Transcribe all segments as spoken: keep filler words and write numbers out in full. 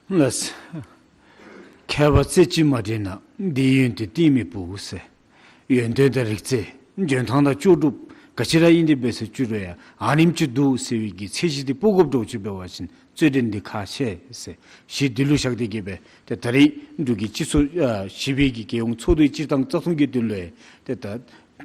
ལགས། མཁས་པ་རྩེ་གཅིག་མ་འདྲེས་ན། འདི་ཡོན་ཏན་གཏིང་མི་སྤུ་ཟེར། ཡོན་ཏན་དང་རིག་རྩལ་འཇོན་ཐངས་དང་ལྕོགས་གྲུབ་ག་ཅི་ར་ཨིན་དེ་སྦེ་ཟེར་བཅུག་རུང་ཡང་ཨ་ནེམ་ཅིག་འདུག་ཟེར་བའི་གི་ཚད་གཞི་འདི་སྤུ་དགོཔ་འདྲཝ་ཅིག་འབད་བ་ཅིན་རྩོད་འགྲན་འདི་ཁག་ཆེ་ཟེར། གཞི་འདི་ལུ་བཞག་སྟེ་གི་སྦེ་ཏེ་ད་རེས་འབྲུག་གི་སྤྱི་ཚོགས་ཨ་གཞི་སྦེ་གི་རྒྱལ་ཡོངས་ཚོགས་འདུའི་སྤྱིར་བཏང་བཙག་འཐུ་གི་དོན་ལུ་ཡང་ཏེ་ད་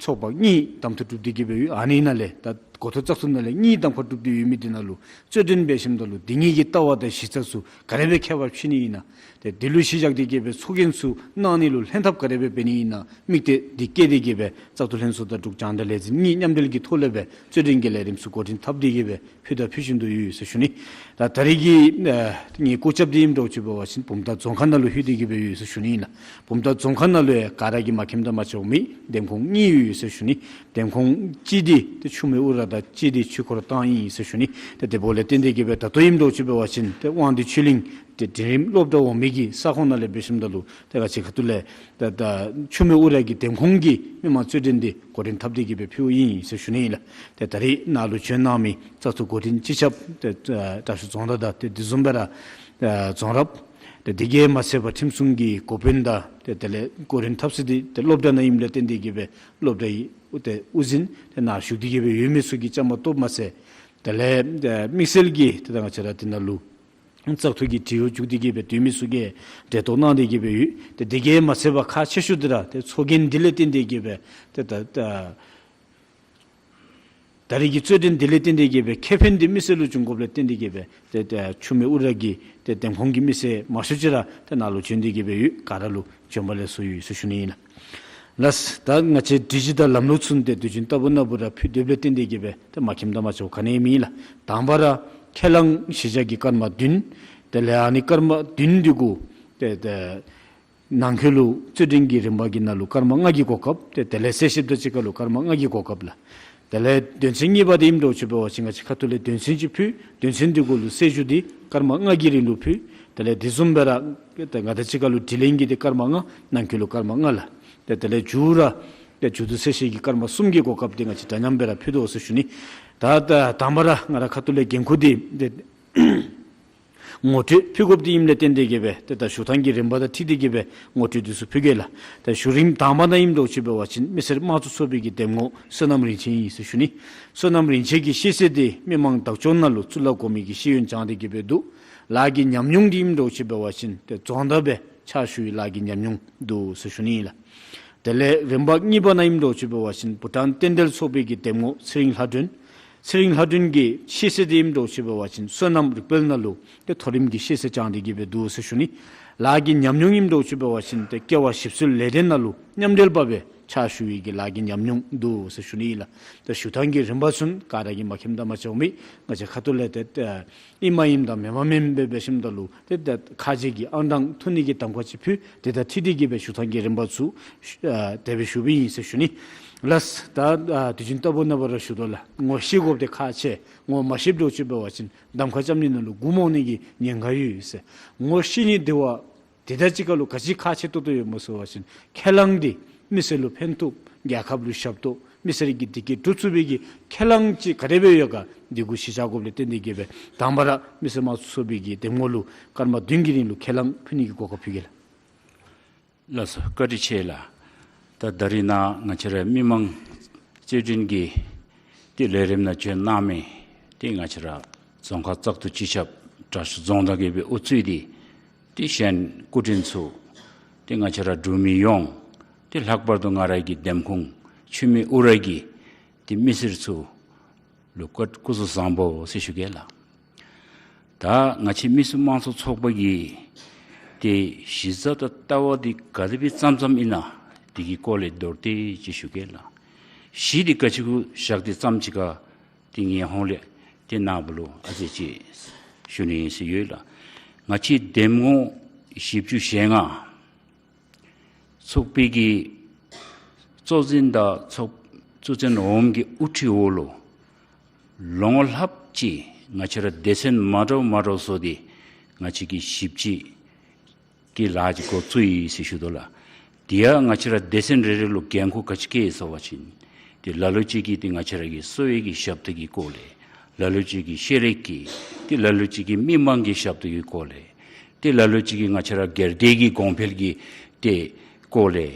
ཚོགས་པ་གཉིས་གདམ་འཐུ་གྲུབ་སྟེ་གི་སྦེ་ཡོད། ཨ་ནི་ནང་ལས་ད་འགོ་ཐོག་བཙག་འཐུ་ནང་ལས་གཉིས་གདམ་ཁ་གྲུབ་སྟེ་ཡོད་མི་འདི་ནང་ལུ་རྩོད་འགྲན་འབད་ཞིནམ་ད་ལུ་འདི་གཉིས་ཀྱི་ལྟ་བ་དང་གཞི་རྩ་ཚུ་ག་དེ་སྦེ་ཁྱད་པར་ཕྱེ་ནི་ཨིན་ན། ཏེ་འདི་ལུ་གཞི་བཞག་སྟེ་གི་སྦེ་ཚོགས་རྒྱན་ཚུ་གནང་ནི་ལུ་ལྷན་ཐབས་ག་དེ་སྦེ་འབད་ནི་ཨིན་ན། དམིགས་གཏད་འདི་བསྐྱེད་དེ་གི་སྦེ་བཙག་འཐུ་ལྷན་ཚོགས་དང་འབྲུག་རྒྱང་བསྒྲགས་ལས་འཛིན་གཉིས་མཉམ་འབྲེལ་གྱི་ཐོག་ལས་སྦེ་རྩོད་འགྲན་གྱི་ལས་རིམ་ཚུ་འགོ་འདྲེན་འཐབ་སྟེ་གི་སྦེ་ཕུལ་དང་ཕུལ་བཞིན་དུ་ཡོད་ཟེར་ཞུ་ནི། ད་ད་རེས་ཀྱི་ཨ་ངེའི་སྐུ་ཚབ་འདི་ཨིནམ་འདྲཝ་ཅིག་འབད་བ་ཅིན་བུམ་ཐང་རྫོང་ཁག་ནང་ལུ་ལྷོད་དེ་གི་སྦེ་ཡོད་ཟེར་ཞུ་ནི་ཨིན་ལགས། བུམ་ཐང་རྫོང་ཁག་ནང་ལུ་ཡང་ག་ར་གིས་མ་མཁྱེནམ་དང་མ་ཆོག་མི་འདེམས་ཁོངས་གཉིས་ཡོད་ཟེར་ཞུ་ནི། འདེམས་ཁོངས་གཅིག་འདི་ཏེ་ཆུ་སྨད་ཨུ་ར་དང་གཅིག་འདི་ཆོས་འཁོར་ཐང་ཨིན་ཟེར་ཞུ་ནི། ཏེ་དེ་འབདཝ་ལས་བརྟེན་ཏེ་གི་སྦེ་ད་ལྟོ་ཨིནམ་འདྲཝ་ཅིག་འབད་བ་ཅིན་ཏེ་དབང་འདུས་ཆོས་གླིང་ཏེ་འབྲིང་རིམ་སློབ་གྲྭ་འོག་མའི་གི་ས་ཁོངས་ནང་ལས་འབད་ཞིནམ་ད་ལུ་ཏེ་ག་ཅི་ཁ་ཐུག་ལས་ད་ད་ཆུ་སྨད་ཨུ་ར་གི་འདེམས་ཁོངས་ཀྱི་མི་མང་རྩོད་འགྲན་འདི་འགོ་འདྲེན་འཐབ་སྟེ་གི་སྦེ་ཕུལཝ་ཨིན་ཟེར་ཞུ་ནི་ཨིན་ལགས། ཏེ་ད་རེས་ནཱ་ལུ་བྱོན་གནང་མི་བཙག་འཐུ་འགོ་འདྲེན་སྤྱི་ཁྱབ་ཏེ་ཨ་དྲག་ཤོས་རྫོང་བདག་དང་ཏེ་དེ་བཟུམ་སྦེ་ར་ཨ་རྫོང་རབ་ཏེ་དེ་གིས་མ་ཚད་པར་ཁྲིམས་སྲུང་གི་འགོ་དཔོན་དང་ཏེ་དེ་ལས་འགོ་འདྲེན་འཐབ་ས་འདི་ཏེ་སློབ་གྲྭ་ནང་ཨིནམ་ལས་བརྟེན་ཏེ་གི་སྦེ་སློབ་གྲྭའི་ཏེ་དབུ་འཛིན་ཏེ་ནཱ་བཞུགས་ཏེ་གི་སྦེ་ཡོད་མི་ཚུ་གིས་བཅའ་མར་གཏོགསཔ་མ་ཚད་དེ་ལས་ཨ་དམིགས་བསལ་གྱིས་ཏེ་ད་ང་བཅས་ར་འདི་ནང་ལུ་བཙག་འཐུ་གི་དྲི་བ་བཅུག་སྟེ་གི་སྦེ་འདོན་མི་ཚུ་གིས་འབྲེལ་གཏོགས་གནང་སྟེ་གི་སྦེ་ཡོད། ཏེ་དེ་གིས་མ་ཚད་པར་ཁག་ཆེ་ཤོས་འདི་ར་ཏེ་ཚོགས་རྒྱན་འདི་ལས་བརྟེན་ཏེ་གི་སྦེ་ཏེ་ད་ད་ད་རེས་ཀྱི་རྩོད་འགྲན་འདི་ལས་བརྟེན་ཏེ་གི་སྦེ་ཁེ་ཕན་འདི་མི་སེར་ལུ་འབྱུང་དགོཔ་ལས་བརྟེན་ཏེ་གི་སྦེ་ཏེ་ཏེ་ཆུ་སྨད་ཨུ་ར་གི་ཏེ་འདེམས་ཁོངས་ཀྱི་མི་སེར་མང་ཤོས་ཅིག་ར་ཏེ་ནཱ་ལུ་བྱོན་ཏེ་གི་སྦེ་ཡོད། ག་ར་ལུ་བྱོན་པ་ལེགས་སོ་ཡོད་ཟེར་ཞུ་ནི་ཨིན་ལགས། ལགས། ད་ང་བཅས་སྒྲིག་གཞི་དང་ལམ་ལུགས་ཚུ་ཏེ་དུས་རྒྱུན་ལྟ་བུ་ན་བུ་ར་ཕུལ་དོ་བ་ལས་བརྟེན་ཏེ་གི་སྦེ་ཏེ་མ་མཁྱེནམ་དང་མ་ཆོག་ག་ནི་མེད་ལགས། དང་པ་ར་ཁས་བླངས་གཞི་བཞག་གི་སྐར་མ་བདུན། དེ་ལས་ཨ་ནི་སྐར་མ་བདུན་འདི་གུ་ཏེ་ཏེ་ནང་འཁོད་ལུ་རྩོད་འགྲན་གྱི་རིམ་པ་གི་ནང་ལུ་སྐར་མ་ལྔ་གི་གོ་སྐབས། ཏེ་དེ་ལས་གསལ་བཤདཔ་དང་གཅིག་ཁར་ལུ་སྐར་མ་ལྔ་གི་གོ་སྐབས་ལགས། དེ་ལས་དོན་ཚན་གཉིས་པ་འདི་ཨིནམ་འདྲཝ་ཅིག་འབད་བ་ཅིན་ང་བཅས་ཁ་ཐུག་ལས་དོན་ཚན་ཅིག་ཕུལ། དོན་ཚན་འདི་གུ་ལུ་གསལ་ཞུ་འདི་སྐར་མ་ལྔ་གི་རིང་ལུ་ཕུལ། དེ་ལས་དེ་བཟུམ་སྦེ་ར་ཏེ་ང་དང་གཅིག་ཁར་ལུ་དྲི་ལན་གྱི་འདི་སྐར་མ་ལྔ། ནང་འཁོད་ལུ་སྐར་མ་ལྔ་ལགས། ཏེ་དེ་ལས་མཇུག་ར་ཏེ་མཇུག་བསྡུ་གསལ་བཤད་ཀྱི་སྐར་མ་གསུམ་གྱི་གོ་སྐབས་འདི་ང་བཅས་འདྲ་མཉམ་སྦེ་ར་ཕུལ་དོ་ཟེར་ཞུ་ནི། ད་ད་དང་པ་ར་ང་ར་ཁ་ཐུག་ལས་འགན་ཁུར་འདི་ཏེ་ངོ་སྤྲོད་ཕུལ་དགོཔ་འདི་ཨིནམ་ལས་བརྟེན་ཏེ་གི་སྦེ་ཏེ་ད་ཞུ་ཐངས་ཀྱི་རིམ་པ་དང་འཁྲིལ་ཏེ་གི་སྦེ་ངོ་སྤྲོད་འདི་ཚུ་ཕུལ་གེ་ལགས། ཏེ་ཞུ་རིམ་དང་པ་ནང་ཨིནམ་འདྲཝ་ཅིག་འབད་བ་ཅིན་མི་སེར་དམངས་གཙོ་ཚོགས་པའི་གི་འདེམས་ངོ་བསོད་ནམས་རིན་ཆེན་ཨིན་ཟེར་ཞུ་ནི། བསོད་ནམས་རིན་ཆེན་གྱི་ཤེས་ཚད་འདི་མི་མང་བདག་སྐྱོང་ནང་ལུ་གཙུག་ལག་གོང་མའི་གི་ཤེས་ཡོན་སྦྱངས་ཏེ་གི་སྦེ་འདུག། ལཱ་གི་ཉམས་མྱོང་འདི་ཨིནམ་འདྲཝ་ཅིག་འབད་བ་ཅིན་ཏེ་རྫོང་བདག་སྦེ་ཕྱག་ཞུ་བའི་ལཱ་གི་ཉམས་མྱོང་འདུག་ཟེར་ཞུ་ནི་ཨིན་ལགས། དེ་ལས་རིམ་པ་གཉིས་པ་ནང་ཨིནམ་འདྲཝ་ཅིག་འབད་བ་ཅིན་བྷུ་ཊཱན་རྟེན་འབྲེལ་ཚོགས་པའི་གི་འདེམས་ངོ་ཚེ་རིང་ལྷ་སྒྲོན། ཚེ་རིང་ལྷ་སྒྲོན་གྱི་ཤེས་ཚད་འདི་ཨིནམ་འདྲཝ་ཅིག་འབད་བ་ཅིན་སོ་ནམ་རིག་དཔལ་ནང་ལུ་ཏེ་མཐོ་རིམ་གྱི་ཤེས་ཚད་སྦྱངས་ཏེ་གི་སྦེ་འདུག་ཟེར་ཞུ་ནི། ལཱ་གི་ཉམས་མྱོང་ཨིནམ་འདྲཝ་ཅིག་འབད་བ་ཅིན་ཏེ་ཀེ་ཝའི་ཞིབ་འཚོལ་ལས་སྡེ་ནང་ལུ་མཉམ་འབྲེལ་པ་སྦེ་ཕྱག་ཞུ་བའི་གི་ལཱ་གི་ཉམས་མྱོང་འདུག་ཟེར་ཞུ་ནི་ཨིན་ལགས། ཏེ་ཞུ་ཐངས་ཀྱི་རིམ་པ་ཚུ་ག་ར་གིས་མ་མཁྱེནམ་དང་མ་ཆོག་མི་ང་བཅས་ཁ་ཐུག་ལས་ཏེ་ཨིནམ་ཨིནམ་དང་མེནམ་མེནམ་སྦེ་འབད་ཞིནམ་ད་ལུ་ཏེ་ད་ཁ་རྗེ་གི་ཨང་གྲངས་ཐོན་ནི་གི་གདམ་ཁ་ཅིག་ཕུལ། ཏེ་ད་འཁྲིལ་ཏེ་གི་སྦེ་ཞུ་ཐངས་ཀྱི་རིམ་པ་ཚུ་ཨ་དེ་སྦེ་ཞུཝ་ཨིན་ཟེར་ཞུ་ནི། ལགས། ད་ཨ་དུས་རྒྱུན་ལྟ་བུ་ན་བུ་ར་ཞུ་དོ་ལགས། ངོ་ཤེས་དགོཔ་འདི་ཁག་ཆེ། ངོ་མ་ཤེསཔ་འདྲཝ་ཅིག་འབད་བ་ཅིན་གདམ་ཁ་རྐྱབ་ནི་ནང་ལུ་འགུ་མ་འོང་ནི་གི་ཉེན་ཁ་ཡོད་ཟེར། ངོ་ཤེས་ནི་འདི་བ་དེ་དང་གཅིག་ཁར་ལུ་ག་ཅི་ཁག་ཆེ་ཏོག་ཏོ་ཡོདཔ་སྨོ་ཟེར་བ་ཅིན་ཁས་བླངས་འདི་མི་སེར་ལུ་ཕན་ཐོགས་རྒྱལ་ཁབ་ལུ་ཞབས་ཏོག་མི་སེར་གྱི་བདེ་སྐྱིད་སྒྲུབ་ཚུགས་པའི་གི་ཁས་བླངས་ཅིག་ག་དེ་སྦེ་ཡོད་ག་འདི་གུ་གཞི་བཞག་དགོཔ་ལས་བརྟེན་ཏེ་གི་སྦེ་དང་པ་ར་མི་སེར་དམངས་གཙོ་ཚོགས་པའི་གི་འདེམས་ངོ་ལུ་སྐར་མ་བདུན་གྱི་རིང་ལུ་ཁས་བླངས་ཕུལ་ནི་གི་གོ་སྐབས་ཕུལ་གེ་ལགས། ལགས་སོ། བཀའ་དྲིན་ཆེ་ལགས། ད་ད་རིས་ནཱ་ང་བཅས་ར་མི་མང་རྩོད་འགྲན་གྱི་ཏེ་ལས་རིམ་ནང་བྱོན་གནང་མི་ཏེ་ང་བཅས་ར་རྫོང་ཁག་བཙག་འཐུ་སྤྱི་ཁྱབ་དྲག་ཤོས་རྫོང་བདག་གིས་སྦེ་དབུ་གཙོས་ཏེ་ཏེ་གཞན་སྐུ་མགྲོན་ཚུ་ཏེ་ང་བཅས་ར་འབྲུག་མི་ཡོངས་ཏེ་ལྷག་པར་དུ་ང་ར་གི་འདེམས་ཁོངས་ཆུ་སྨད་ཨུ་ར་གི་ཏེ་མི་སེར་ཚུ་ལུ་བཀའ་སྐུ་གཟུགས་བཟང་པོ་ཟེར་ཞུ་གེ་ལགས། ད་ང་བཅས་མི་སེར་དམངས་གཙོ་ཚོགས་པ་གི་ཏེ་གཞི་རྩ་དང་ལྟ་བ་འདི་ག་དེ་སྦེ་བརྩམས་བརྩམསམ་ཨིན་ན་འདི་གི་སྐོར་ལས་མདོར་བསྡུས་ཅིག་ཞུ་གེ་ལགས། གཞི་འདི་ག་ཅི་གུ་བཞག་སྟེ་བརྩམས་ཅི་ག་འདི་ངེའི་ཧོངས་ལས་ཏེ་ནཱ་བུ་ལུ་ཨ་ཙི་ཅིག་ཞུ་ནི་ཟེར་ཡོད་ལགས། ང་བཅས་འདེམས་ངོ་བཞི་བཅུ་ཞེ་ལྔ་ཚོགས་པའི་གི་གཙོ་འཛིན་དང་ཚོགས་གཙོ་བཙན་འོགམ་གི་དབུ་ཁྲིད་འོག་ལུ་ལོ་ངོ་ལྷགཔ་ཅིག་ང་བཅས་ར་སྡེ་ཚན་མ་འདྲཝ་མ་འདྲཝ་བཟོ་སྟེ་ང་བཅས་ཀྱིས་ཞིབ་དཔྱད་ཀྱི་ལཱ་ཅིག་འགོ་བཙུགས་ཡི་ཟེར་ཞུ་དོ་ལགས། དེ་ཡང་ང་བཅས་ར་སྡེ་ཚན་རེ་རེ་ལུ་འགན་ཁུར་ག་ཅི་བཀལ་ཡི་ཟེར་བ་ཅིན་ཏེ་ལ་ལུ་ཅིག་གིས་ཏེ་ང་བཅས་ར་གི་གསོ་བའི་གི་ཞབས་ཏོག་གི་སྐོར་ལས། ལ་ལུ་ཅིག་གིས་ཤེས་རིག་གི། ཏེ་ལ་ལུ་ཅིག་གིས་མི་མང་གི་ཞབས་ཏོག་གི་སྐོར་ལས། ཏེ་ལ་ལུ་ཅིག་གིས་ང་བཅས་ར་སྒེར་སྡེ་གི་གོང་འཕེལ་གྱི་ཏེ་སྐོར་ལས།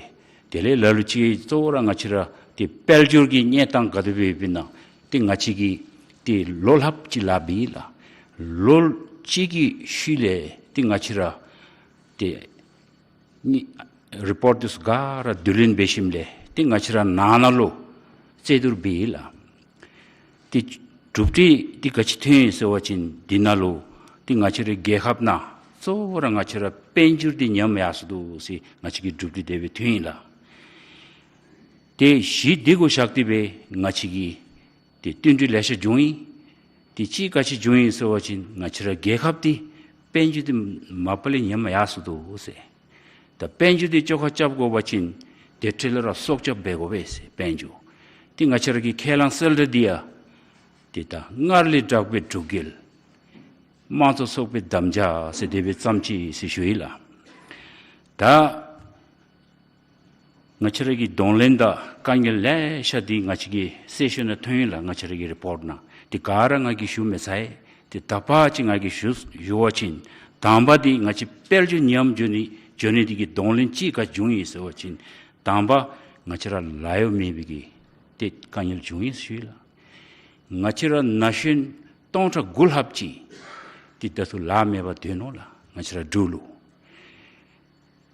དེ་ལས་ལ་ལུ་ཅིག་གཙོ་བོ་ར་ང་བཅས་ར་ཏེ་དཔལ་འབྱོར་གྱི་གནས་སྟངས་ག་དེ་སྦེ་ཡོདཔ་ཨིན་ན། ཏེ་ང་བཅས་ཀྱིས་ཏེ་ལོ་ལྷགཔ་ཅིག་ལཱ་འབད་ཡི་ལགས། ལོ་གཅིག་གི་ཤུལ་ལས་ཏེ་ང་བཅས་ར་ཏེ་ནི་རི་པོརཊ་འདི་ཚུ་ག་ར་བསྡུ་ལེན་འབད་ཞིནམ་ལས་ཏེ་ང་བཅས་ར་ནང་ན་ལུ་རྩོད་བསྡུར་འབད་ཡི་ལགས། ཏེ་གྲུབ་འབྲས་འདི་ག་ཅི་ཐོན་ཡི་ཟེར་བ་ཅིན་འདི་ནང་ལུ་ཏེ་ང་བཅས་རའི་རྒྱལ་ཁབ་ནང་གཙོ་བོ་ར་ང་བཅས་ར་དཔལ་འབྱོར་འདི་ཉམས་ཡར་སོ་ནུག་ཟེར་ང་བཅས་ཀྱི་གྲུབ་འབྲས་དེ་སྦེ་ཐོན་ཡི་ལགས། ཏེ་གཞི་འདི་གུ་བཞག་སྟེ་སྦེ་ང་བཅས་ཀྱིས་ཏེ་བསྟུན་གྲོས་ལེ་ཤ་བྱུང་ཡི། ཏེ་གཅིག་ག་ཅི་བྱུང་ཡི་ཟེར་བ་ཅིན་ང་བཅས་ར་རྒྱལ་ཁབ་འདི་དཔལ་འབྱོར་འདི་མ་པ་ལས་ཉམས་ཡར་སོ་ནུག་ཟེར། ད་དཔལ་འབྱོར་འདི་བཅོ་ཁ་རྐྱབ་དགོ་པ་ཅིན་དེ་འཕྲལ་ལུ་ར་སྲོག་སྐྱབས་འབད་དགོ་པས་ཟེར་དཔལ་འབྱོར། ཏེ་ང་བཅས་ར་གི་ཁས་བླངས་གསལ་བསྒྲགས་འདི་ཡང་ཏེ་ད་སྔར་ལས་དྲག་པའི་འབྲུག་རྒྱལ། དམངས་གཙོ་ཚོགས་པའི་དམ་བཅའ་ཟེར་དེ་སྦེ་བརྩམས་ཅི་ཟེར་ཞུ་ཡི་ལགས། ད་ང་བཅས་ར་གི་གདོང་ལེན་དང་དཀའ་ངལ་ལེ་ཤ་འདི་ང་བཅས་ཀྱི་གསལ་ཤོས་ནང་ཐོན་ཡི་ལགས། ང་བཅས་ར་གི་རི་པོརཊ་ནང་། ཏེ་ག་ར་ང་གིས་ཞུ་མི་ཚར་ཡི། ཏེ་ད་ཕར་ཅིག་ང་གིས་ཞུ་ཞུ་བ་ཅིན་དང་པ་འདི་ང་བཅས་དཔལ་འབྱོར་ཉམས་འགྱོ་ནི་འགྱོ་ནི་འདི་གི་གདོང་ལེན་ཅིག་ག་བྱུང་ཡི་ཟེར་བ་ཅིན་དང་པ་ང་བཅས་ར་ལཱ་གཡོག་མེད་པའི་གི་ཏེ་དཀའ་ངལ་བྱུང་ཡི་ཟེར་ཞུ་ཡི་ལགས། ང་བཅས་ར་ན་གཞོན་སྟོང་ཕྲག་དགུ་ལྷགཔ་ཅིག་ཏེ་ད་ལྟོ་ལཱ་མེད་པར་སྡོད་ནུག་ལགས། ང་བཅས་ར་འབྲུག་ལུ།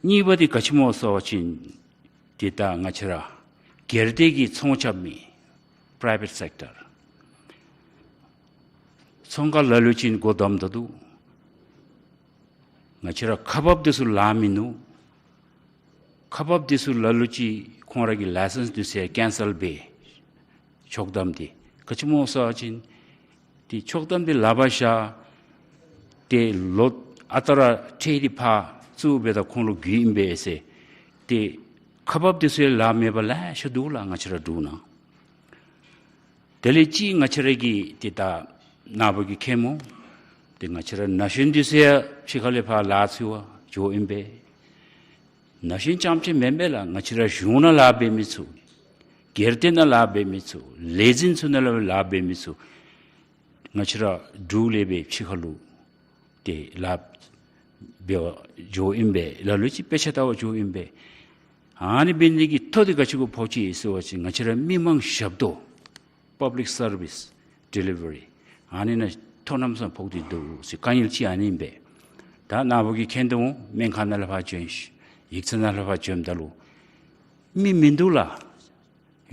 གཉིས་པ་འདི་ག་ཅི་སྨོ་ཟེར་བ་ཅིན་ཏེ་ད་ང་བཅས་ར་སྒེར་སྡེ་གི་ཚོང་རྐྱབ་མི་པ་རའི་བེཊ་སེཀ་ཊར། ཚོང་ཁང་ལ་ལུ་ཅིག་སྒོ་བསྡམས་ད་འདུག། ང་བཅས་ར་ཁག་འབགཔ་འདི་ཚུ་ལཱ་མིན་འདུག། ཁག་འབགཔ་འདི་ཚུ་ལ་ལུ་ཅིག་ཁོང་ར་གི་ལའི་སེནསི་འདི་ཚུ་ཡང་ཀེན་སལ་འབད། ཆོག་ཐམ་འདི་ག་ཅི་སྨོ་ཟེར་བ་ཅིན་ཏེ་ཆོག་ཐམ་འདི་ལག་པར་བཞག་སྟེ་ལོ་ཨ་རྟག་ར་ཁྲལ་འདི་ཕར་བཙུགས་འབདཝ་ད་ཁོང་ལུ་རྒུད་ཨིན་པས་ཟེར། ཏེ་ཁག་འབགཔ་འདི་ཚུ་ཡང་ལཱ་མེད་པར་ལེ་ཤ་འདུག་ལགས་ང་བཅས་ར་འབྲུག་ནང་། དེ་ལས་ཅིག་ང་བཅས་ར་གི་ཏེ་ད་ནཱ་བུ་གི་མཁན་མོ་ཏེ་ང་བཅས་ར་ན་གཞོན་འདི་ཚུ་ཡང་ཕྱི་ཁ་ལས་ཕར་ལཱ་འཚོལ་བར་འགྱོཝ་ཨིན་པས། ན་གཞོན་རྐྱངམ་ཅིག་མེན་པས་ལགས། ང་བཅས་ར་གཞུང་ནང་ལཱ་འབད་མི་ཚུ། སྒེར་སྡེ་ནང་ལཱ་འབད་མི་ཚུ། ལས་འཛིན་ཚུ་ནང་ལཱ་འབད་མི་ཚུ། ང་བཅས་ར་འབྲུག་ལས་སྦེ་ཕྱི་ཁ་ལུ་ཏེ་ལཱ་འབད་བར་འགྱོཝ་ཨིན་པས། ལ་ལུ་ཅིག་དཔེ་ཆ་ལྟ་བར་འགྱོཝ་ཨིན་པས། ཨ་ནི་འབད་ནི་འདི་གིས་ཐོ་འདི་ག་ཅི་གུ་ཕོག་ཅི་ཟེར་བ་ཅིན་ང་བཅས་ར་མི་མང་ཞབས་ཏོག། པབ་ལིཀ་སར་བིསི་ཌི་ལི་བ་རི་ཨ་ནི་ནང་ཐོ་གནམ་མེད་ས་མེད་ཕོག་སྟེ་འདུག་ཟེར་དཀའ་ངལ་ཅིག་ཨ་ནི་ཨིན་པས། ད་ནཱ་བུ་གི་མཁན་དེ་མོ་སྨན་ཁང་ནང་ལས་ཕར་བྱོན་ཤིག། ཡིག་ཚང་ནང་ལས་ཕར་བྱོནམ་ད་ལུ་མི་མིན་འདུག་ལགས།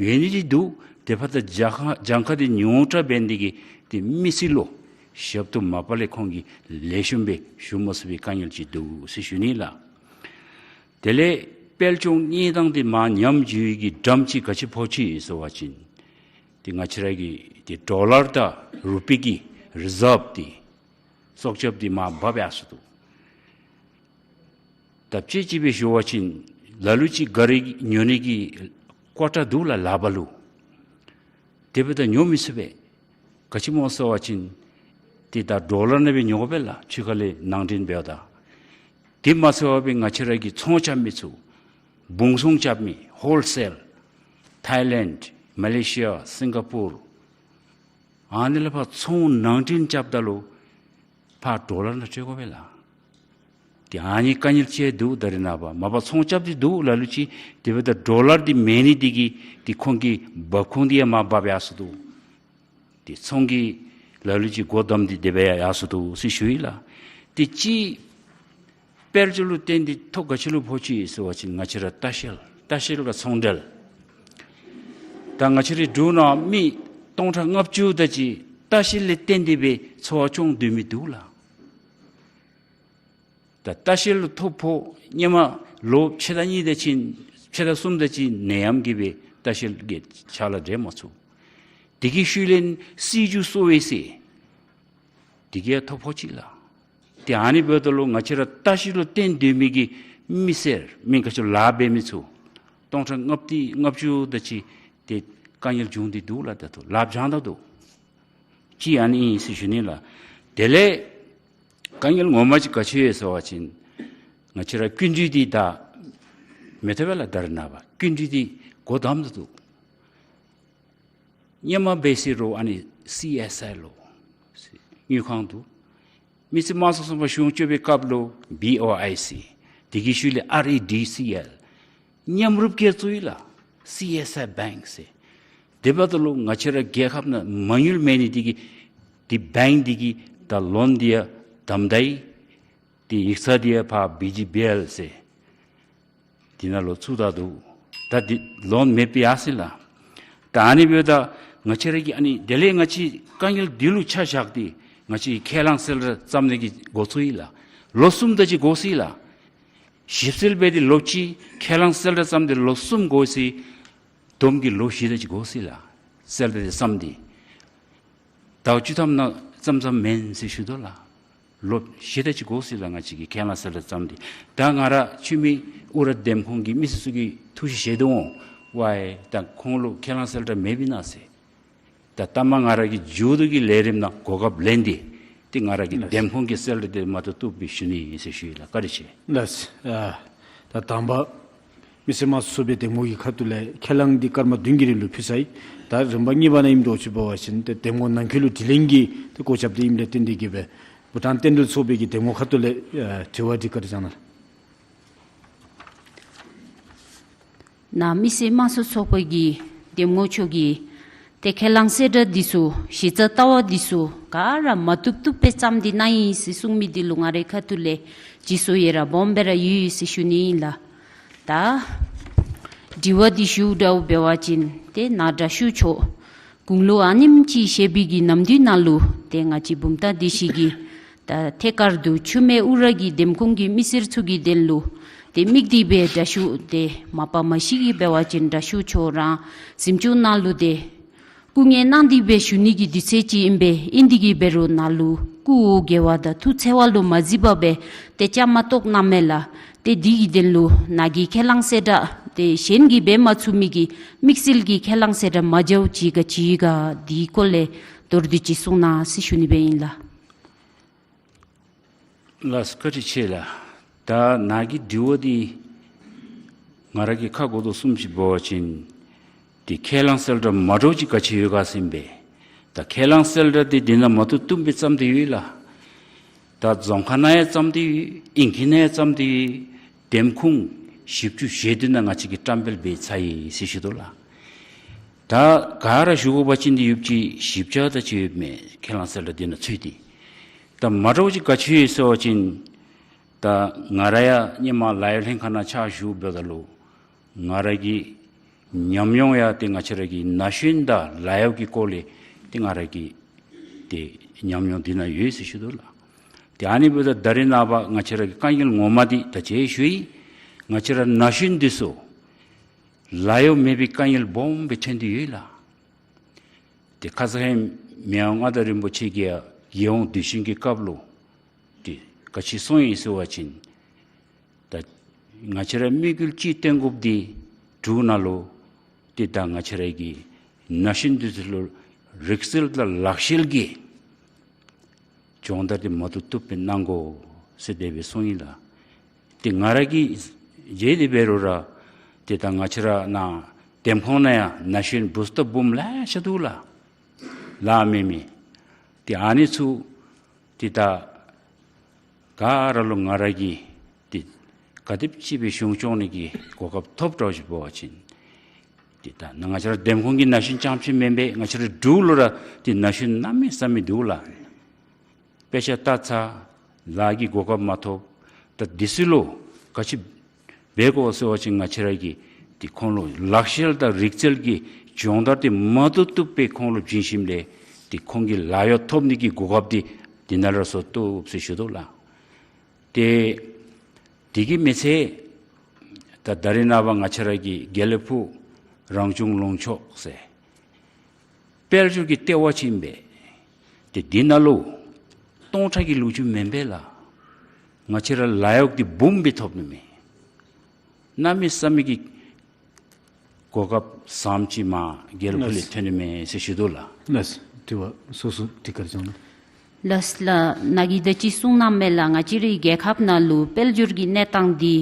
ཡོད་ནི་འདི་འདུག། དེ་འབདཝ་ད་གྱངས་ཁ་གྱངས་ཁ་འདི་ཉུང་དྲགས་འབད་ནི་འདི་གིས་ཏེ་མི་སེར་ལུ་ཞབས་ཏོག་མ་པ་ལས་ཁོང་གིས་ལེགས་ཤོམ་སྦེ་ཞུ་མ་ཚུགས་པའི་དཀའ་ངལ་ཅིག་འདུག་ཟེར་ཞུ་ནི་ལགས། དེ་ལས་དཔལ་འབྱོར་གནས་སྟངས་འདི་མར་ཉམས་འགྱོ་བའི་གི་འགྲམ་ཅིག་ག་ཅི་ཕོག་ཅི་ཟེར་བ་ཅིན་ཏེ་ང་བཅས་ར་གི་ཏེ་ཌོ་ལར་དང་རུ་པི་གི་རི་ཛརབ་འདི་སྲོག་སྐྱབས་འདི་མར་འབག་ཡར་སོ་ནུག། ད་དཔྱེ་ཅིག་སྦེ་ཞུ་བ་ཅིན་ལ་ལུ་ཅིག་གཱ་རི་ཉོ་ནི་གི་ཀོ་ཊ་འདུག་ལགས་ལག་པར་ལུ། དེ་འབདཝ་ད་ཉོ་མི་ཚུགས་པས། ག་ཅི་སྨོ་ཟེར་བ་ཅིན་ཏེ་ད་ཌོ་ལར་ནང་སྦེ་ཉོ་དགོ་པས་ལགས། ཕྱི་ཁ་ལས་ནང་འདྲེན་འབདཝ་ད། དེ་མ་ཚད་པར་ང་བཅས་ར་གི་ཚོང་རྐྱབ་མི་ཚུ་སྦུང་ཚོང་རྐྱབ་མི་ཧོལ་སེལ་ཐའི་ལེནཌ་མ་ལེ་ཤི་ཡ་སིང་ག་པུར་ཨ་ནི་ལས་ཕར་ཚོང་ནང་འདྲེན་རྐྱབ་ད་ལུ་ཕར་ཌོ་ལར་ནང་སྤྲོད་དགོ་པས་ལགས། ཏེ་ཨ་ནི་དཀའ་ངལ་ཅིག་འདུག། ད་རེས་ནངས་པ་མ་པ་ཚོང་རྐྱབ་སྟེ་འདུག་ལ་ལུ་ཅིག། དེ་འབདཝ་ད་ཌོ་ལར་འདི་མེད་ནི་འདི་གིས་ཏེ་ཁོང་གི་འབབ་ཁུངས་འདི་ཡང་མར་འབག་ཡར་སོ་ནུག། ཏེ་ཚོང་གི་ལ་ལུ་ཅིག་སྒོ་བསྡམས་ཏེ་དེ་སྦེ་ཡར་སོ་ནུག་ཟེར་ཞུ་ཡི་ལགས། ཏེ་ཅིག་དཔལ་འབྱོར་ལུ་བརྟེན་ཏེ་ཐོ་ག་ཅི་ལུ་ཕོག་ཅི་ཟེར་བ་ཅིན་ང་བཅས་ར་ལྟ་བཤལ་ལྟ་བཤལ་དང་ཚོང་འབྲེལ། ད་ང་བཅས་རའི་འབྲུག་ནང་མི་སྟོང་ཕྲག་ལྔ་བཅུ་དེ་ཅིག་ལྟ་བཤལ་ལས་བརྟེན་ཏེ་སྦེ་འཚོ་བ་སྐྱོང་སྡོད་མི་འདུག་ལགས། ད་ལྟ་བཤལ་ལུ་ཐོ་ཕོག་ཧེ་མ་ལོ་ཕྱེད་དང་གཉིས་དེ་ཅིག་ཕྱེད་དང་གསུམ་དེ་ཅིག་ནད་ཡམས་ཀྱིས་སྦེ་ལྟ་བཤལ་གྱི་ཕྱག་ལཱ་འབད་མ་ཚུགས། དེ་གི་ཤུལ་ལས་སྲིད་བྱུས་གསོ་བའི་ཟེར་དེ་གིས་ཡང་ཐོ་ཕོག་ཅི་ལགས། ཏེ་ཨ་ནི་འབདཝ་ད་ལུ་ང་བཅས་ར་ལྟ་བཤལ་ལུ་བརྟེན་སྡོད་མི་གི་མི་སེར་མི་ག་ཅི་ལཱ་འབད་མི་ཚུ་སྟོང་ཕྲག་ལྔ་བཅུ་ལྔ་བཅུ་དེ་ཅིག་ཏེ་དཀའ་ངལ་བྱུང་སྟེ་འདུག་ལགས། ད་ལྟོ་ལཱ་འབྱང་ད་འདུག། ཅིག་ཨ་ནི་ཨིན་ཟེར་ཞུ་ནི་ལགས། དེ་ལས་དཀའ་ངལ་ངོ་མ་ཅིག་ག་ཅི་ཡོད་ཟེར་བ་ཅིན་ང་བཅས་ར་སྐྱིན་འགྲུལ་འདི་ད་མི་ཐོབ་པས་ལགས། ད་རེས་ནངས་པ་སྐྱིན་འགྲུལ་འདི་སྒོ་བསྡམས་ད་འདུག། ཧེ་མ་འབད་ཟེར་རུང་ཨ་ནི་སི་ཨེསི་ཨའི་ལོ་དངུལ་ཁང་འདུག། མི་སེར་དམངས་གཙོ་ཚོགས་པ་གཞུང་བཅོས་པའི་སྐབས་ལུ་བི་ཨོ་ཨའི་སི། དེ་གི་ཤུལ་ལས་ཨར་ཨི་ཌི་སི་ཨེལ། མཉམ་རུབ་ཀྱིས་བཙུགས་ཡི་ལགས། སི་ཨེསི་ཨའི་བེངཀ་ཟེར། དེ་འབདཝ་ད་ལུ་ང་བཅས་ར་རྒྱལ་ཁབ་ནང་མ་དངུལ་མེད་ནི་དེ་གིས་དེ་བེངཀ་དེ་གིས་ད་ལོན་དེ་ཡང་དམ་ད་ཡི། དེ་ཡིག་ཚང་དེ་ཡང་ཕར་བི་ཇི་བི་ཨེལ་ཟེར། དེ་ནང་ལུ་བཙུགས་ད་འདུག། ད་དེ་ལོན་མེདཔ་ཡར་སོ་ཡི་ལགས། ད་ཨ་ནི་འབདཝ་ད་ང་བཅས་ར་གིས་ཨ་ནི་དེ་ལས་ང་བཅས་དཀའ་ངལ་འདི་ལུ་ཆ་བཞག་སྟེ་ང་བཅས་ཁས་བླངས་གསལ་བསྒྲགས་བརྩམ་ནི་གི་འགོ་བཙུགས་ཡི་ལགས། ལོ་གསུམ་དེ་ཅིག་འགོར་སོ་ཡི་ལགས། ཞིབ་འཚོལ་འབད་དེ་ལོ་གཅིག། ཁས་བླངས་གསལ་བསྒྲགས་བརྩམས་ཏེ་ལོ་གསུམ་འགོར་སོ་ཡི། བསྡོམས་ཀྱིས་ལོ་བཞི་དེ་ཅིག་འགོར་སོ་ཡི་ལགས། གསལ་བསྒྲགས་དེ་བརྩམས་ཏེ། ཟླཝ་བཅུ་ཐམ་ནང་བརྩམ་བརྩམ་མེན་ཟེར་ཞུ་དོ་ལགས། ལོ་བཞི་དེ་ཅིག་འགོར་སོ་ཡི་ལགས། ང་བཅས་ཀྱིས་ཁས་བླངས་གསལ་བསྒྲགས་བརྩམས་ཏེ། ད་ང་ར་འཐུས་མི་ཨུ་ར་འདེམས་ཁོངས་ཀྱི་མི་སེར་ཚུ་གིས་ཐུགས་ཞིབ་བཞེས་དོ་འོང་། ཝའི་ད་ཁོང་ལུ་ཁས་བླངས་གསལ་བསྒྲགས་མེདཔ་ཨིན་ན་ཟེར། ད་ལྟ་མ་ང་ར་གིས་མཇུག་བསྡུ་གི་ལས་རིམ་ནང་གོ་སྐབས་ལེན་ཏེ་ཏེ་ང་ར་གིས་ལགས། འདེམས་ཁོངས་ཀྱི་གསལ་བསྒྲགས་དེ་མ་བཏུབ་བཏུབ་སྦེ་ཞུ་ནི་ཨིན་ཟེར་ཞུ་ཡི་ལགས། བཀའ་དྲིན་ཆེ། ལགས། ཨ་ད་དང་པ་མི་སེར་དམངས་གཙོ་ཚོགས་པའི་འདེམས་ངོ་གི་ཁ་ཐུག་ལས་ཁས་བླངས་འདི་སྐར་མ་བདུན་གྱི་རིང་ལུ་ཕུལ་ཚར་ཡི། ད་རིམ་པ་གཉིས་པ་ནང་ཨིནམ་འདྲཝ་ཅིག་འབད་བ་ཅིན་ཏེ་འདེམས་ངོ་ནང་འཁོད་ལུ་དྲི་ལན་གྱི་ཏེ་གོ་རྒྱབ་སྟེ་ཨིནམ་ལས་བརྟེན་ཏེ་གིས་སྦེ་བྷུ་ཊཱན་རྟེན་འབྲེལ་ཚོགས་པའི་གི་འདེམས་ངོ་ཁ་ཐུག་ལས་ཨ་དྲི་བ་འདི་བཀའ་དྲིན་བསྐྱང་གནང་ལགས། ནཱ་མི་སེར་དམངས་གཙོ་ཚོགས་པའི་གི་འདེམས་ངོ་མཆོག་གིས་ཏེ་ཁས་བླངས་གསལ་བསྒྲགས་འདི་ཚུ་གཞི་རྩ་ལྟ་བ་འདི་ཚུ་ག་ར་མ་བཏུབ་བཏུབ་སྦེ་བརྩམས་ཏེ་གནང་ཡི་ཟེར་གསུངས་མི་འདི་ལུ་ང་རའི་ཁ་ཐུག་ལས་རྗེས་སུ་ཡི་རང་སྦོམ་སྦེ་ར་ཡོད་ཡོད་ཟེར་ཞུ་ནི་ཨིན་ལགས། ད་དྲི་བ་འདི་ཞུཝ་འདྲཝ་འབད་བ་ཅིན་ཏེ་ནཱ་དྲག་ཤོས་མཆོག་དགུང་ལོ་ཨ་ནེམ་ཅིག་བཞེས་པའི་གི་ནམ་དུས་ནང་ལུ་ཏེ་ང་བཅས་བུམ་ཐང་སྡེ་བཞི་གི་ད་ཐད་ཀར་དུ་ཆུ་སྨད་ཨུ་ར་གི་འདེམས་ཁོངས་ཀྱི་མི་སེར་ཚུ་གི་དོན་ལུ་ཏེ་དམིགས་ཏེ་སྦེ་དྲག་ཤོས་ཏེ་མ་པ་མ་གཞི་གིས་འབད་བ་ཅིན་དྲག་ཤོས་མཆོག་རང་གཟིམ་ཅུང་ནང་ལུ་ཏེ་སྐུ་ངལ་གནང་སྟེ་སྦེ་བཞུགས་ནི་གི་དུས་ཚོད་ཅིག་ཨིན་པས། ཨིན་ཏེ་གིས་འབད་རུང་ནཱ་ལུ་སྐུ་འོ་བརྒྱལ་བ་དང་ཐུགས་འཚེར་བ་ལུ་མ་གཟིགས་པར་སྦེ་ཏེ་བཅའ་མར་གཏོགས་གནངམ་མས་ལགས། ཏེ་འདི་གི་དོན་ལུ་ནཱ་གི་ཁས་བླངས་གསལ་བསྒྲགས་ཏེ་གཞན་གྱིས་འབད་མ་ཚུགས་མི་གི་དམིགས་བསལ་གྱི་ཁས་བླངས་གསལ་བསྒྲགས་མ་འཇལཝ་ཅིག་ག་ཅི་ཡོད་ག་འདི་སྐོར་ལས་མདོར་བསྡུས་ཅིག་གསུང་གནང་ཟེར་ཞུ་ནི་སྦེ་ཨིན་ལགས། ལགས་སོ། བཀའ་དྲིན་ཆེ་ལགས། ད་ནཱ་གི་དྲི་བ་འདི་ང་ར་གིས་ཁ་གོ་དོ་བཟུམ་ཅིག་འབད་བ་ཅིན་ཏེ་ཁས་བླངས་གསལ་བསྒྲགས་མ་འདྲཝ་ཅིག་ག་ཅི་ཡོད་ག་ཟེར་ཨིན་པས། ད་ཁས་བླངས་གསལ་བསྒྲགས་འདི་འདི་ནང་མ་བཏུབ་བཏུབ་སྦེ་བརྩམས་ཏེ་ཡོད་ལགས། ད་རྫོང་ཁག་ནང་ཡང་བརྩམས་ཏེ་ཡོད། ཨིང་སྐད་ནང་ཡང་བརྩམས་ཏེ་ཡོད། འདེམས་ཁོངས་བཞི་བཅུ་ཞེ་བདུན་ནང་ང་བཅས་ཀྱིས་བཀྲམ་སྤེལ་འབད་ཚར་ཡི་ཟེར་ཞུ་དོ་ལགས། ད་ག་ར་ཞུ་དགོ་པ་ཅིན་འདི་ཡོདཔ་ཅིག་ཞིབ་ཆ་ད་ཅིག་ཡོདཔ་མས། ཁས་བླངས་གསལ་བསྒྲགས་འདི་ནང་ཚུད་དེ། ད་མ་འདྲཝ་ཅིག་ག་ཅི་ཡོད་ཟེར་བ་ཅིན་ད་ང་ར་ཡང་ཧེ་མ་ལཱ་གཡོག་ལྷན་ཁག་ནང་ཕྱག་ཞུ་འབདཝ་ད་ལུ་ང་ར་གི་ཉམས་མྱོང་ཡང་ཏེ་ང་བཅས་ར་གི་ན་གཞོན་དང་ལཱ་གཡོག་གི་སྐོར་ལས་ཏེ་ང་ར་གི་ཏེ་ཉམས་མྱོང་འདི་ནང་ཡོད་ཟེར་ཞུ་དོ་ལགས། ཏེ་ཨ་ནི་འབདཝ་ད་ད་རེས་ནངས་པ་ང་བཅས་ར་གི་དཀའ་ངལ་ངོ་མ་འདི་ད་ཅི་ཞུ་ཡི། ང་བཅས་ར་ན་གཞོན་འདི་ཚུ་ལཱ་གཡོག་མེད་པའི་དཀའ་ངལ་སྦོམ་སྦེ་ཐོན་ཏེ་ཡོད་ལགས། ཏེ་ཁ་ཙ་ཧེ་མི་དབང་མངའ་བདག་རིན་པོ་ཆེ་གིས་ཡང་རྒྱལ་ཡོངས་དུས་ཆེན་གྱི་སྐབས་ལུ་ཏེ་ག་ཅི་གསུངས་ཡི་ཟེར་བ་ཅིན་ད་ང་བཅས་ར་དམིགས་ཡུལ་གཅིག་བཏོན་དགོཔ་འདི་དྲུག་ནང་ལུ་ཏེ་ད་ང་བཅས་ར་གི་ན་གཞོན་འདི་ཚུ་ལུ་རིག་རྩལ་དང་ལག་ཤེས་ཀྱི་སྦྱོང་བརྡར་འདི་མ་བཏུབ་བཏུབ་སྦེ་གནང་དགོ་ཟེར་དེ་སྦེ་གསུངས་ཡི་ལགས། ཏེ་ང་ར་གིས་མཇལ་ཏེ་འབད་རུང་ར་ཏེ་ད་ང་བཅས་ར་ནཱ་འདེམས་ཁོངས་ནང་ཡང་ན་གཞོན་བུཚ་དང་བུམོ་ལེ་ཤ་འདུག་ལགས། ལཱ་མེད་མི། ཏེ་ཨ་ནི་ཚུ་ཏེ་ད་ག་ར་ལུ་ང་ར་གིས་ཏེ་ག་དེམ་ཅིག་སྦེ་གཞུང་སྐྱོང་ནི་གི་གོ་སྐབས་ཐོབ་འདྲཝ་ཅིག་འབད་བ་ཅིན་ཏེ་ད་ང་བཅས་ར་འདེམས་ཁོངས་ཀྱི་ན་གཞོན་རྐྱངམ་ཅིག་མེན་པས། ང་བཅས་ར་འབྲུག་ལུ་ར་ཏེ་ན་གཞོན་གནམ་མེད་ས་མེད་འདུག་ལགས། དཔེ་ཆ་ལྟ་ཚར། ལཱ་གི་གོ་སྐབས་མ་ཐོབ། ད་འདི་ཚུ་ལུ་ག་ཅི་འབད་དགོ་ཟེར་བ་ཅིན་ང་བཅས་ར་གིས་ཏེ་ཁོང་ལུ་ལག་ཤེས་དང་རིག་རྩལ་གྱི་སྦྱོང་བརྡར་འདི་མ་བཏུབ་བཏུབ་སྦེ་ཁོང་ལུ་བྱིན་ཞིནམ་ལས་ཏེ་ཁོང་གི་ལཱ་གཡོག་ཐོབ་ནི་གི་གོ་སྐབས་འདི་འདི་ནང་ལུ་སོར་བཏོག་ཟེར་ཞུ་དོ་ལགས། ཏེ་དེ་གིས་མ་ཚད་ད་ད་རེས་ནངས་པ་ང་བཅས་ར་གི་དགེ་ལེགས་ཕུག་རང་བྱུང་ལུང་ཕྱོགས་ཟེར་དཔལ་འབྱོར་གྱི་ལྟེ་བ་ཅིག་ཨིན་པས། ཏེ་འདི་ནང་ལུ་སྟོང་ཕྲག་གི་ལོ་རྒྱུས་མེན་པས་ལགས། ང་བཅས་ར་ལཱ་གཡོག་འདི་འབུམ་སྦེ་ཐོབ་ནི་མས། གནམ་མེད་ས་མེད་ཀྱི་གོ་སྐབས་བཟངམ་ཅིག་མར་དགེ་ལེགས་ཕུག་ལས་ལགས། ཐོན་ནི་མས་ཟེར་ཞུ་དོ་ལགས། ལགས། དྲི་བ་སོ་སོ་དྲི་བཀའ་དྲིན་བསྐྱང་གནང་། ལགས་ལགས། ནཱ་གིས་ད་ཅི་གསུངས་གནངམ་མས་ལགས། ང་བཅས་རའི་རྒྱལ་ཁབ་ནང་ལུ་དཔལ་འབྱོར་གྱི་གནས་སྟངས་འདི་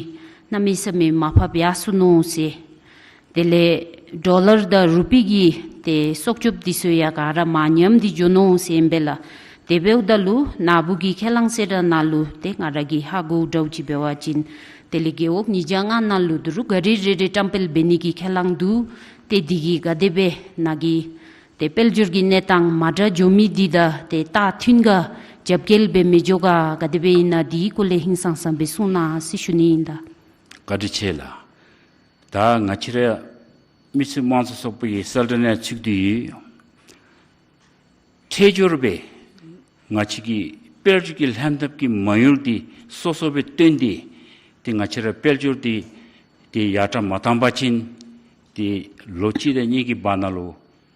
གནམ་མེད་ས་མེད་མར་ཕབ་ཡར་སོ་ནུག་ཟེར། དེ་ལས་ཌོ་ལར་དང་རུ་པི་གི་ཏེ་གསོག་སྐྱོབ་འདི་ཚུ་ཡང་ག་ར་མར་ཉམས་ཏེ་འགྱོ་ནུག་ཟེར་ཨིན་པས་ལགས། དེ་འབདཝ་ད་ལུ་ནཱ་བུ་གི་ཁས་བླངས་གསལ་བསྒྲགས་ནང་ལུ་ཏེ་ང་ར་གིས་ཧ་གོཝ་འདྲཝ་ཅིག་འབད་བ་ཅིན་དེ་ལས་རྒེད་འོག་ཉིས་བརྒྱ་ལྔ་ནང་ལུ་དོ་རུང་ག་རི་རེ་རེ་བཀྲམ་སྤེལ་འབད་ནི་གི་ཁས་བླངས་འདུག། ཏེ་འདི་གིས་ག་དེ་སྦེ་ནཱ་གི་ཏེ་དཔལ་འབྱོར་གྱི་གནས་སྟངས་མ་འདྲཝ་འགྱོ་མི་འདི་དང་ཏེ་ད་མཐུན་ག་རྒྱབ་འགལ་འབད་མི་འགྱོ་ག་ག་དེ་སྦེ་ཨིན་ན་འདི་སྐོར་ལས་ཧིང་སངས་ས་སྦེ་གསུང་གནང་ཟེར་ཞུ་ནི་ཨིན་ད། བཀའ་དྲིན་ཆེ་ལགས། ད་ང་བཅས་ར་མི་སེར་དམངས་གཙོའི་ཚོགས་པ་གི་གསལ་བསྒྲགས་ནང་ཚུད་དེ་ཡོད། འཕྲལ་སྦྱོར་སྦེ་ང་བཅས་ཀྱི་དཔལ་འབྱོར་གྱི་ལྷན་ཐབས་ཀྱི་མ་དངུལ་འདི་སོ་སོ་སྦེ་བཏོན་ཏེ་ཏེ་ང་བཅས་ར་དཔལ་འབྱོར་འདི་ཏེ་ཡར་དྲག་མ་བཏང་པ་ཅིན་ཏེ་ལོ་གཅིག་དང་གཉིས་ཀྱི་བར་ན་ལུ་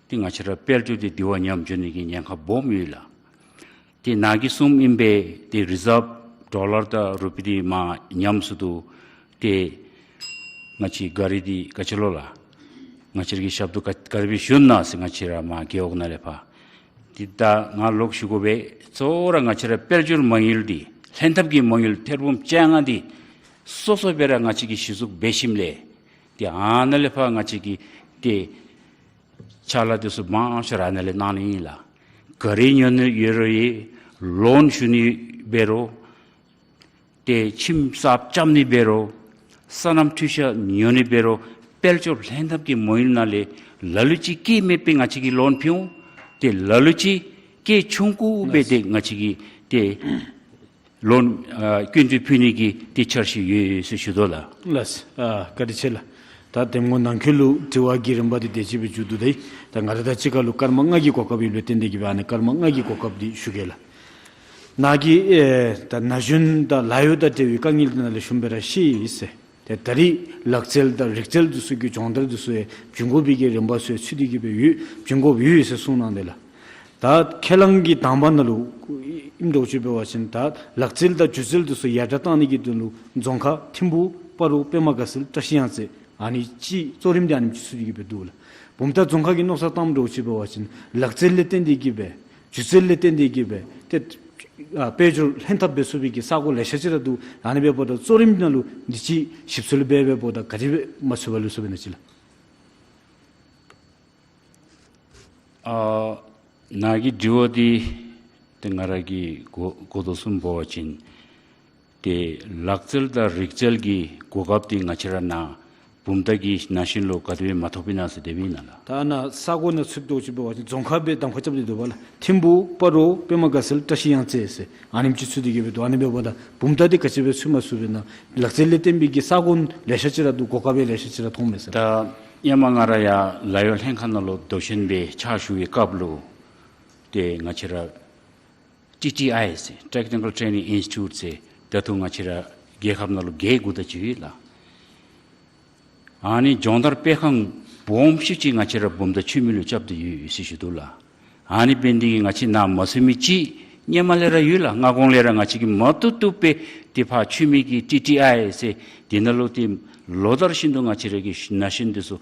ཏེ་ང་བཅས་ར་དཔལ་འབྱོར་འདི་དེ་བ་ཉམས་འགྱོ་ནི་གི་ཉེན་ཁ་སྦོམ་ཡོད་ལགས། ཏེ་ནཱ་གིས་གསུངམ་ཨིན་པས། ཏེ་རི་ཛརབ་ཌོ་ལར་དང་རུ་པི་འདི་མར་ཉམས་སོ་ནུག། ཏེ་ང་བཅས་ག་རི་འདི་ག་ཅི་ལོ་ལགས། ང་བཅས་ར་གི་ཞབས་ཏོག་ག་ག་དེ་སྦེ་ཞུ་ནི་ཨིན་ན་ཟེར་ང་བཅས་ར་མར་རྒེད་འོག་ནང་ལས་ཕར། ཏེ་ད་ང་ལོག་ཞུ་དགོ་པས། གཙོ་བོ་ར་ང་བཅས་ར་དཔལ་འབྱོར་མ་དངུལ་འདི་ལྷན་ཐབས་ཀྱི་མ་དངུལ་ཐེར་འབུམ་བཅོ་ལྔ་འདི་སོ་སོ་སྦེ་ར་ང་བཅས་ཀྱིས་གཞི་བཙུགས་འབད་ཞིནམ་ལས་ཏེ་ཨ་ནཱ་ལས་ཕར་ང་བཅས་ཀྱིས་ཏེ་ཅ་ལ་འདི་ཚུ་མང་ཤོས་ར་ཨ་ནཱ་ལས་གནང་ནི་ཨིན་ལགས། ག་རི་ཉོ་ནི་ཡོད་རུང་ཡང་ལོན་ཞུ་ནི་འབད་རུང་ཏེ་ཁྱིམ་གསརཔ་རྐྱབ་ནི་འབད་རུང་སོ་ནམ་འཕྲུལ་ཆས་ཉོ་ནི་འབད་རུང་དཔལ་འབྱོར་ལྷན་ཐབས་ཀྱི་མ་དངུལ་ནང་ལས་ལ་ལུ་ཅིག་སྐྱེད་མེད་པའི་ང་བཅས་ཀྱིས་ལོན་ཕུལ་འོང་། ཏེ་ལ་ལུ་ཅིག་སྐྱེད་ཆུང་ཀུ་སྦེ་ཏེ་ང་བཅས་ཀྱིས་ཏེ་ལོན་ཨ་སྐྱིན་འགྲུལ་ཕུལ་ནི་གི་ཏེ་འཆར་གཞི་ཡོད་ཟེར་ཞུ་དོ་ལགས། ལགས། ཨ་བཀའ་དྲིན་ཆེ་ལགས། ད་གདམ་ངོ་ནང་འཁོད་ལུ་དྲི་བ་གི་རིམ་པ་འདི་དེ་ཅིག་སྦེ་མཇུག་བསྡུ་ད་ཡི། ད་ང་ར་དང་གཅིག་ཁར་ལུ་སྐར་མ་ལྔ་གི་གོ་སྐབས་ཡོདཔ་ལས་བརྟེན་ཏེ་གིས་སྦེ་ཨ་ནི་སྐར་མ་ལྔ་གི་གོ་སྐབས་འདི་ཞུ་གེ་ལགས། ནཱ་གིས་ཨེ་ད་ན་གཞོན་དང་ལཱ་གཡོག་དང་འབྲེལ་བའི་དཀའ་ངལ་འདི་ནང་ལས་ཞུ་བ་ར་ཤེས་ཡི་ཟེར། ཏེ་ད་རིས་ལག་རྩལ་དང་རིག་རྩལ་འདི་ཚུ་གི་སྦྱོང་བརྡར་འདི་ཚུ་ཡང་བྱིན་དགོ་པའི་གི་རིམ་པ་ཚུ་ཡང་ཚུད་དེ་གིས་སྦེ་ཡོད། བྱིན་དགོཔ་ཡོད་ཟེར་གསུངས་གནང་དེས་ལགས། ད་ཁས་བླངས་ཀྱི་དང་པ་ནང་ལུ་ཨིནམ་འདྲཝ་ཅིག་འབད་བ་ཅིན་ད་ལག་རྩལ་དང་སྒྱུ་རྩལ་འདི་ཚུ་ཡར་དྲག་བཏང་ནི་གི་དོན་ལུ་རྫོང་ཁ་ཐིམ་ཕུག་སྤ་རོ་པདྨ་དགའ་ཚལ་བཀྲ་ཤིས་གཡང་རྩེ་ཨ་ནི་ཅིག་གཙོ་རིམ་འདི་ཨ་ནེམ་ཅིག་ཚུད་དེ་གིས་སྦེ་འདུག་ལགས། བུམ་ཐང་རྫོང་ཁ་གིས་མནོ་བསམ་བཏངམ་འདྲཝ་ཅིག་འབད་བ་ཅིན་ལག་རྩལ་ལས་བརྟེན་ཏེ་གིས་སྦེ་སྒྱུ་རྩལ་ལས་བརྟེན་ཏེ་གིས་སྦེ་ཏེ་ཨ་དཔལ་འབྱོར་ལྷན་ཐབས་འབད་ཚུགས་པའི་གི་ས་གོ་ལེ་ཤ་ཅིག་ར་འདུག། ཨ་ནི་འབདཝ་ད་གཙོ་རིམ་ནང་ལུ་འདི་ཅིག་ཞིབ་འཚོལ་འབད་འབདཝ་ད་ག་དེ་སྦེ་མ་ཚུད་པར་ལུས་སོ་བས་ན་ཅིག་ལགས། ཨ་ནཱ་གི་དྲི་བ་འདི་ཏེ་ང་ར་གིས་གོ་གོ་དོ་བཟུམ་འབད་བ་ཅིན་ཏེ་ལག་རྩལ་དང་རིག་རྩལ་གྱི་གོ་སྐབས་འདི་ང་བཅས་ར་ནཱ་བུམ་ཐང་གི་ན་གཞོན་ལུ་ག་དེ་སྦེ་མ་ཐོབ་ཨིན་ན་ཟེར་དེ་སྦེ་ཨིན་ན་ལགས། ད་ནཱ་ས་གོ་ནང་ཚུདཔ་འདྲཝ་ཅིག་འབད་བ་ཅིན་རྫོང་ཁ་སྦེ་གདམ་ཁ་རྐྱབ་སྟེ་འདུག་པ་ལགས། ཐིམ་ཕུག་སྤ་རོ་པདྨ་དགའ་ཚལ་བཀྲ་ཤིས་གཡང་རྩེ་ཟེར་ཨ་ནེམ་ཅིག་ཚུད་དེ་གིས་སྦེ་འདུག། ཨ་ནི་འབདཝ་ད་བུམ་ཐང་འདི་ག་ཅི་སྦེ་ཚུད་མ་ཚུགས་པས་ན། ལག་རྩལ་ལས་བརྟེན་པའི་གི་ས་གོ་ལེ་ཤ་ཅིག་ར་འདུག། གོ་སྐབས་ལེ་ཤ་ཅིག་ར་མཐོངམ་མས་ཟེར། ད་ཧེ་མ་ང་ར་ཡར་ལཱ་གཡོག་ལྷན་ཁག་ནང་ལུ་མདོ་ཆེན་སྦེ་ཕྱག་ཞུ་བའི་སྐབས་ལུ་ཏེ་ང་བཅས་ར་ཊི་ཊི་ཨའི་ཟེར་Technical Training Institute ཟེར་ད་ལྟོ་ང་བཅས་ར་རྒྱལ་ཁབ་ནང་ལུ་བརྒྱད་དགུ་དེ་ཅིག་ཡོད་ལགས། ཨ་ནི་སྦྱོང་བརྡར་སྤེལ་ཁང་སྦོམ་ཤོས་ཅིག་ང་བཅས་ར་བུམ་ཐང་ཆུ་མིག་ལུ་རྐྱབ་སྟེ་ཡོད་ཟེར་ཞུ་དོ་ལགས། ཨ་ནི་འབད་ནི་འདི་གིས་ང་བཅས་ནཱ་མ་ཚུད་མི་ཅིག་སྔོན་མ་ལས་ར་ཡོད་ལགས། སྔ་གོང་ལས་ར་ང་བཅས་ཀྱིས་མ་བཏུབ་བཏུབ་སྦེ་ཏེ་ཕར་ཆུ་མིག་གི་ཊི་ཊི་ཨའི་ཟེར་འདི་ནང་ལུ་ཏེ་ལོ་ལྟར་བཞིན་དུ་ང་བཅས་ར་གི་ན་གཞོན་འདི་ཚུ་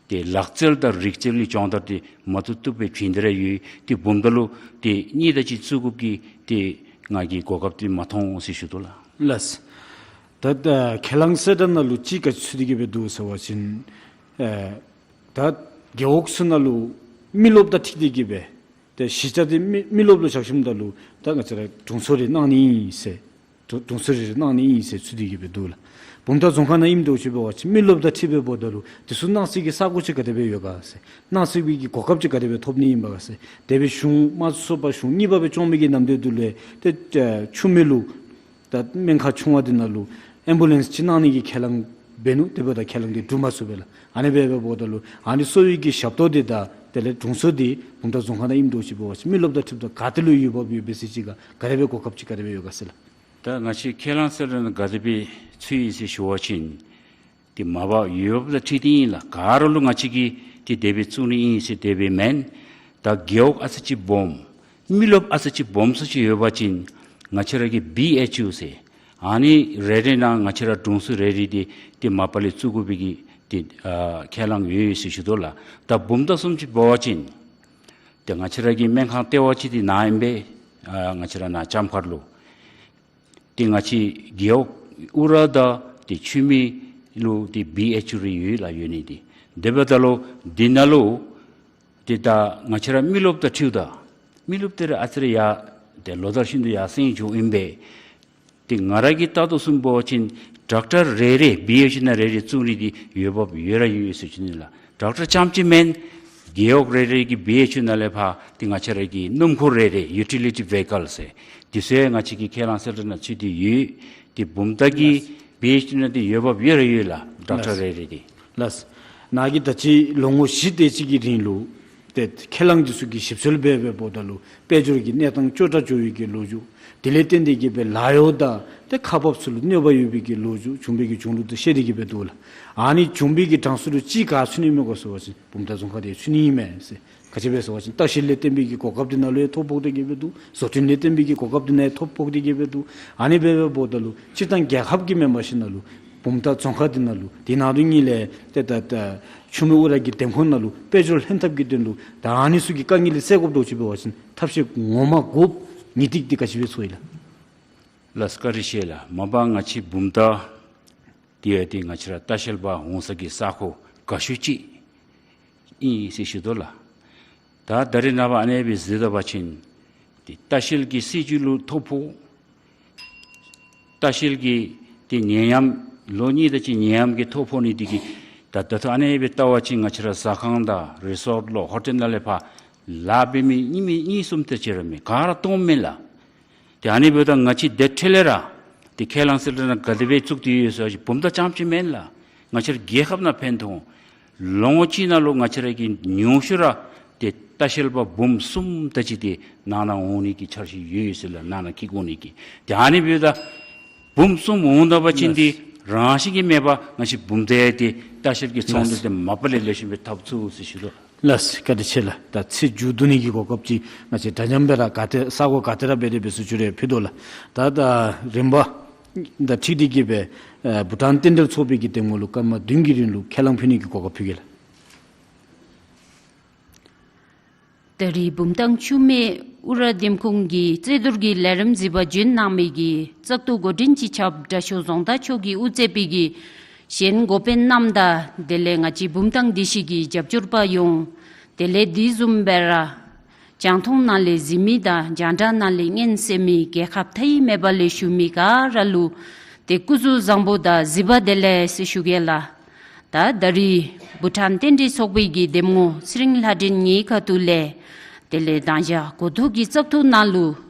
ཏེ་ལག་རྩལ་དང་རིག་རྩལ་གྱི་སྦྱོང་བརྡར་འདི་མ་བཏུབ་བཏུབ་སྦེ་བྱིན་ཏེ་ར་ཡོད། ཏེ་བུམ་ཐང་ལུ་ཏེ་གཉིས་དེ་ཅིག་བཙུགས་དགོཔ་གི་ཏེ་ང་གིས་གོ་སྐབས་འདི་མ་མཐོང་ཟེར་ཞུ་དོ་ལགས། ལགས། ད་ད་ཁས་བླངས་གསལ་བསྒྲགས་ནང་ལུ་ཅིག་ག་ཅི་ཚུད་དེ་གིས་སྦེ་འདུག་ཟེར་བ་ཅིན་ཨེ་ད་རྒེད་འོག་ཚུ་ནང་ལུ་མི་རློབས་དང་འཁྲིལ་ཏེ་གིས་སྦེ་ཏེ་གཞིས་ཆགས་འདི་མི་མི་རློབས་ལུ་ཆ་བཞགཔ་ད་ལུ་ད་ང་བཅས་ར་དྲུང་འཚོ་རེ་གནང་ནི་ཨིན་ཟེར། དྲུང་དྲུང་འཚོ་རེ་རེ་གནང་ནི་ཨིན་ཟེར་ཚུད་དེ་གིས་སྦེ་འདུག་ལགས། བུམ་ཐང་རྫོང་ཁག་ནང་ཨིནམ་འདྲཝ་ཅིག་འབད་བ་ཅིན་མི་རློབས་དང་འཁྲིལ་སྦེ་འབདཝ་ད་ལུ་དེ་ཚུ་གནང་སའི་གི་ས་གོ་ཅིག་ག་དེ་སྦེ་ཡོད་ག་ཟེར། གནང་སའི་གི་གོ་སྐབས་ཅིག་ག་དེ་སྦེ་ཐོབ་ནི་ཨིན་པ་ག་ཟེར། དེ་སྦེ་གཞུང་དམངས་གཙོའི་ཚོགས་པ་གཞུང་གཉིས་པ་སྦེ་སྐྱོང་མི་གི་ནམ་དུས་འདི་ལུ་ཏེ་ཨེ་ཆུ་མིག་ལུ་ད་སྨན་ཁང་ཆུང་བ་འདི་ནང་ལུ་ཨེམ་བུ་ལེནསི་ཅིག་གནང་ནི་གི་ཁས་བླངས་འབད་ནུག། དེ་འབདཝ་ད་ཁས་བླངས་འདི་འགྲུབ་མ་ཚུགས་པས་ལགས། ཨ་ནི་སྦེ་འབདཝ་ད་ལུ་ཨ་ནི་གསོ་བའི་གི་ཞབས་ཏོག་འདི་དང་དེ་ལས་དྲུང་འཚོ་འདི་བུམ་ཐང་རྫོང་ཁག་ནང་ཨིནམ་འདྲཝ་ཅིག་འབད་བ་ཅིན་མི་རློབས་དང་འཁྲིལཝ་ད་ག་ཏེ་ལུ་ཡོདཔ་ཡོདཔ་སྦེ་ཟེར་ཅིག་ག་ག་དེ་སྦེ་གོ་སྐབས་ཅིག་ག་དེ་སྦེ་ཡོད་ག་ཟེར་ལགས། ད་ང་བཅས་ཁས་བླངས་གསལ་བསྒྲགས་ནང་ག་དེ་སྦེ་ཚུད་ཡི་ཟེར་ཞུ་བ་ཅིན་ཏེ་མ་པ་ཡོདཔ་དང་འཁྲིལ་ཏེ་ཨིན་ལགས། ག་ར་ལུ་ང་བཅས་ཀྱིས་ཏེ་དེ་སྦེ་བཙུགས་ནི་ཨིན་ཟེར་དེ་སྦེ་མེན། ད་རྒེད་འོག་ཨ་ཙི་ཅིག་སྦོམ་མི་རློབས་ཨ་ཙི་ཅིག་སྦོམ་སུ་ཅིག་ཡོད་པ་ཅིན་ང་བཅས་ར་གི་བི་ཨེཆ་ཡུ་ཟེར་ཨ་ནི་རེ་རེ་ནང་ང་བཅས་ར་དྲུང་འཚོ་རེ་རེ་འདི་ཏེ་མ་པ་ལས་བཙུགས་དགོ་པའི་གི་ཏེ་ཨ་ཁས་བླངས་ཡོད་ཡོད་ཟེར་ཞུ་དོ་ལགས། ད་བུམ་ཐང་བཟུམ་ཅིག་འབད་བ་ཅིན་ཏེ་ང་བཅས་ར་གི་སྨན་ཁང་ལྟེ་བ་ཅིག་འདི་ནཱ་ཨིན་པས། ཨ་ང་བཅས་ར་ནཱ་ལྕམ་མཁར་ལུ། ཏེ་ང་བཅས་རྒེད་འོག་ཨུ་ར་དང་ཏེ་ཆུ་མིག་ལུ་ཏེ་བི་ཨེཆ་ཡུ་རེ་ཡོད་ལགས་ཡོད་ནི་འདི། དེ་འབདཝ་ད་ལུ་འདི་ནང་ལུ་ཏེ་ད་ང་བཅས་ར་མི་རློབས་དང་འཁྲིལཝ་ད་མི་རློབས་དེ་ར་ཨ་ཙི་རེ་ཡར་ ཏེ་ལོ་ལྟར་བཞིན་དུ་ཡར་སེང་འགྱོཝ་ཨིན་པས། ཏེ་ང་ར་གིས་བལྟ་དོ་བཟུམ་འབད་བ་ཅིན་ཌོག་ཊར་རེ་རེ་བི་ཨེཆ་ནང་རེ་རེ་བཙུགས་ནི་འདི་འོས་འབབ་ཡོད་ར་ཡོད་ཟེར་ཞུ་ནི་ལགས། ཌོག་ཊར་རྐྱངམ་ཅིག་མེན། རྒེད་འོག་རེ་རེ་གི་བི་ཨེཆ་ནང་ལས་ཕར་ཏེ་ང་བཅས་ར་གི་སྣུམ་འཁོར་རེ་རེ་ཡུ་ཊི་ལི་ཊི་བེ་ཧི་ཀཱལ་ཟེར་དེ་ཚུ་ཡང་ང་བཅས་ཀྱི་ཁས་བླངས་གསལ་བསྒྲགས་ནང་ཚུད་དེ་ཡོད། ཏེ་བུམ་ཐང་གི་བི་ཨེཆ་ནང་འདི་འོས་འབབ་ཡོད་ར་ཡོད་ལགས། ཌོག་ཊར་རེ་རེ་འདི། ལགས། ནཱ་གིས་ད་ཅི་ལོ་ངོ་བཞི་དེ་ཅིག་གི་རིང་ལུ་ཏེ་ཁས་བླངས་འདི་ཚུ་གི་ཞིབ་འཚོལ་འབད་འབདཝ་ད་ལུ་དཔལ་འབྱོར་གྱི་གནས་སྟངས་སྐྱོ་དྲགས་འགྱོ་བའི་གི་ལོ་རྒྱུས། དེ་ལས་བརྟེན་ཏེ་གིས་སྦེ་ལཱ་གཡོག་དང་ཏེ་ཁག་འབགཔ་ཚུ་ལུ་གནོད་པ་ཡོད་པའི་གི་ལོ་རྒྱུས་བྱུང་བའི་གི་གཞུང་ལུགས་དེ་བཤད་དེ་གིས་སྦེ་འདུག་ལགས། ཨ་ནི་བྱུང་བའི་གི་གྲངས་སུ་ལུ་ཅིག་ག་ཚུད་ནི་མས་གོ་ཟེར་བ་ཅིན་བུམ་ཐང་རྫོང་ཁག་དེ་ཚུད་ནི་མས་ཟེར། ག་ཅི་སྦེ་ཟེར་བ་ཅིན་ལྟ་བཤལ་ལས་བརྟེན་པའི་གི་གོ་སྐབས་དེ་ནང་ལུ་ཡང་ཐོ་ཕོག་སྟེ་གིས་སྦེ་འདུག། བཟོ་སྐྲུན་ལས་བརྟེན་པའི་གི་གོ་སྐབས་དེ་ནང་ཡང་ཐོ་ཕོག་སྟེ་གིས་སྦེ་འདུག། ཨ་ནི་འབད་འབདཝ་ད་ལུ་སྤྱིར་བཏང་རྒྱལ་ཁབ་ཀྱི་མེན་པར་ཞིན་ན་ལུ་བུམ་ཐང་རྫོང་ཁག་དེ་ནང་ལུ་དེ་ནང་དོན་གཉིས་ལས་ཏེ་ད་ད་ཆུ་མོ་ཨུ་ར་གི་འདེམས་ཁོངས་ནང་ལུ་དཔལ་འབྱོར་ལྷན་ཐབས་ཀྱི་དོན་ལུ་ད་ཨ་ནི་ཚུ་གི་དཀའ་ངལ་ལས་སེལ་དགོཔ་འདྲཝ་ཅིག་འབད་བ་ཅིན་ཐབས་ཤེས་ངོ་མ་དགོཔ་ངེས་ཏིག་དེ་ག་ཅི་སྦེ་ཚོར་ཡི་ལགས། ལགས་བཀའ་དྲིན་ཆེ་ལགས། མ་པ་ང་བཅས་བུམ་ཐང་དེ་ཡང་ཏེ་ང་བཅས་ར་ལྟ་བཤལ་པ་འོང་ས་གི་ས་ཁོངས་དགའ་ཤོས་ཅིག་ཨིན་ཟེར་ཞུ་དོ་ལགས། ད་ད་རེས་ནངས་པ་ཨ་ནེ་སྦེ་གཟིགས་ད་པ་ཅིན་ཏེ་ལྟ་བཤལ་གྱི་སྲིད་བྱུས་ལུ་ཐོ་ཕོག། ལྟ་བཤལ་གྱི་ཏེ་ནད་ཡམས་ལོ་གཉིས་དེ་ཅིག་ནད་ཡམས་ཀྱི་ཐོ་ཕོག་ནི་དེ་གིས་ད་ད་ལྟོ་ཨ་ནེ་སྦེ་བལྟ་བ་ཅིན་ང་བཅས་ར་ཟ་ཁང་དང་རི་སོཊ་ལོ་ཧོ་ཊེལ་ནང་ལས་ཕར་ལཱ་འབད་མི་གཉིས་མི་གཉིས་གསུམ་དེ་ཅིག་ར་མེད། ག་ར་སྟོངམ་མས་ལགས། ཏེ་ཨ་ནི་འབདཝ་ད་ང་བཅས་དེ་འཕྲལ་ལས་ར་ཏེ་ཁས་བླངས་གསལ་བསྒྲགས་ནང་ག་དེ་སྦེ་བཙུགས་ཏེ་ཡོད་ཟེར་བ་ཅིན་བུམ་ཐང་རྐྱངམ་ཅིག་མེན་ལགས། ང་བཅས་ར་རྒྱལ་ཁབ་ནང་ཕན་ཐོགས། ལོ་ངོ་གཅིག་ནང་ལུ་ང་བཅས་ར་གི་ཉུང་ཤོས་ར་ཏེ་ལྟ་བཤལ་པ་འབུམ་གསུམ་དེ་ཅིག་ཏེ་ནང་ན་འོང་ནི་གི་འཆར་གཞི་ཡོད་ཡོད་ཟེར་ལགས། ནང་ན་འཁྱིད་འོང་ནི་གི། ཏེ་ཨ་ནི་འབདཝ་ད་འབུམ་གསུམ་འོང་ད་པ་ཅིན་ཏེ་རང་བཞིན་གྱིས་མེད་པར་ང་བཅས་བུམ་ཐང་ཡང་ཏེ་ལྟ་བཤལ་གྱི་ཚོང་འབྲེལ་དེ་མ་པ་ལས་ལེགས་ཤོམ་སྦེ་འཐབ་ཚུགས་ཟེར་ཞུ་དོ། ལགས་བཀའ་དྲིན་ཆེ་ལགས། ད་ཚེས་མཇུག་བསྡུ་ནི་གི་གོ་སྐབས་ཅིག་ང་བཅས་འདྲ་མཉམ་སྦེ་ར་ག་ཏེ་ས་གོ་ག་ཏེ་ར་འབད་དེ་འབད་ཚུགས་ཚུགས་རེ་ཕུལ་དོ་ལགས། ད་ད་རིམ་པ་དང་འཁྲིལ་ཏེ་གིས་སྦེ་ཨ་བྷུ་ཊཱན་རྟེན་འབྲེལ་ཚོགས་པའི་གི་འདེམས་ངོ་ལུ་སྐར་མ་བདུན་གྱི་རིང་ལུ་ཁས་བླངས་ཕུལ་ནི་གི་གོ་སྐབས་ཕུལ་གེ་ལགས། ད་རེས་བུམ་ཐང་ཆུ་སྨད་ཨུ་ར་འདེམས་ཁོངས་ཀྱི་རྩོད་བསྡུར་གྱི་ལས་རིམ་གཟིགས་པར་བྱོན་གནང་མི་གི་བཙག་འཐུ་འགོ་འདྲེན་སྤྱི་ཁྱབ་དྲགོས་རྫོང་བདག་མཆོག་གིས་དབུ་གཙོས་པའི་གི་གཞན་འགོ་དཔོན་རྣམས་དང་དེ་ལས་ང་བཅས་བུམ་ཐང་སྡེ་བཞི་གི་རྒྱབ་སྐྱོར་པ་ཡོངས། དེ་ལས་དེ་བཟུམ་སྦེ་ར་རྒྱང་མཐོང་ནང་ལས་གཟིགས་མི་དང་རྒྱང་བསྒྲགས་ནང་ལས་སྙན་གསན་མི་རྒྱལ་ཁབ་མཐའ་ཡས་མེད་པ་ལས་བཞུགས་མི་ག་ར་ལུ་ཏེ་སྐུ་གཟུགས་བཟང་པོ་དང་གཟིགས་པ་བདེ་ལེགས་ཟེར་ཞུ་གེ་ལགས། ད་ད་རེས་བྷུ་ཊཱན་རྟེན་འབྲེལ་ཚོགས་པའི་གི་འདེམས་ངོ་ཚེ་རིང་ལྷ་སྒྲོན་ངེའི་ཁ་ཐུག་ལས་དེ་ལས་མདང་ཞག་འགོ་ཐོག་གི་བཙག་འཐུ་ནང་ལུ་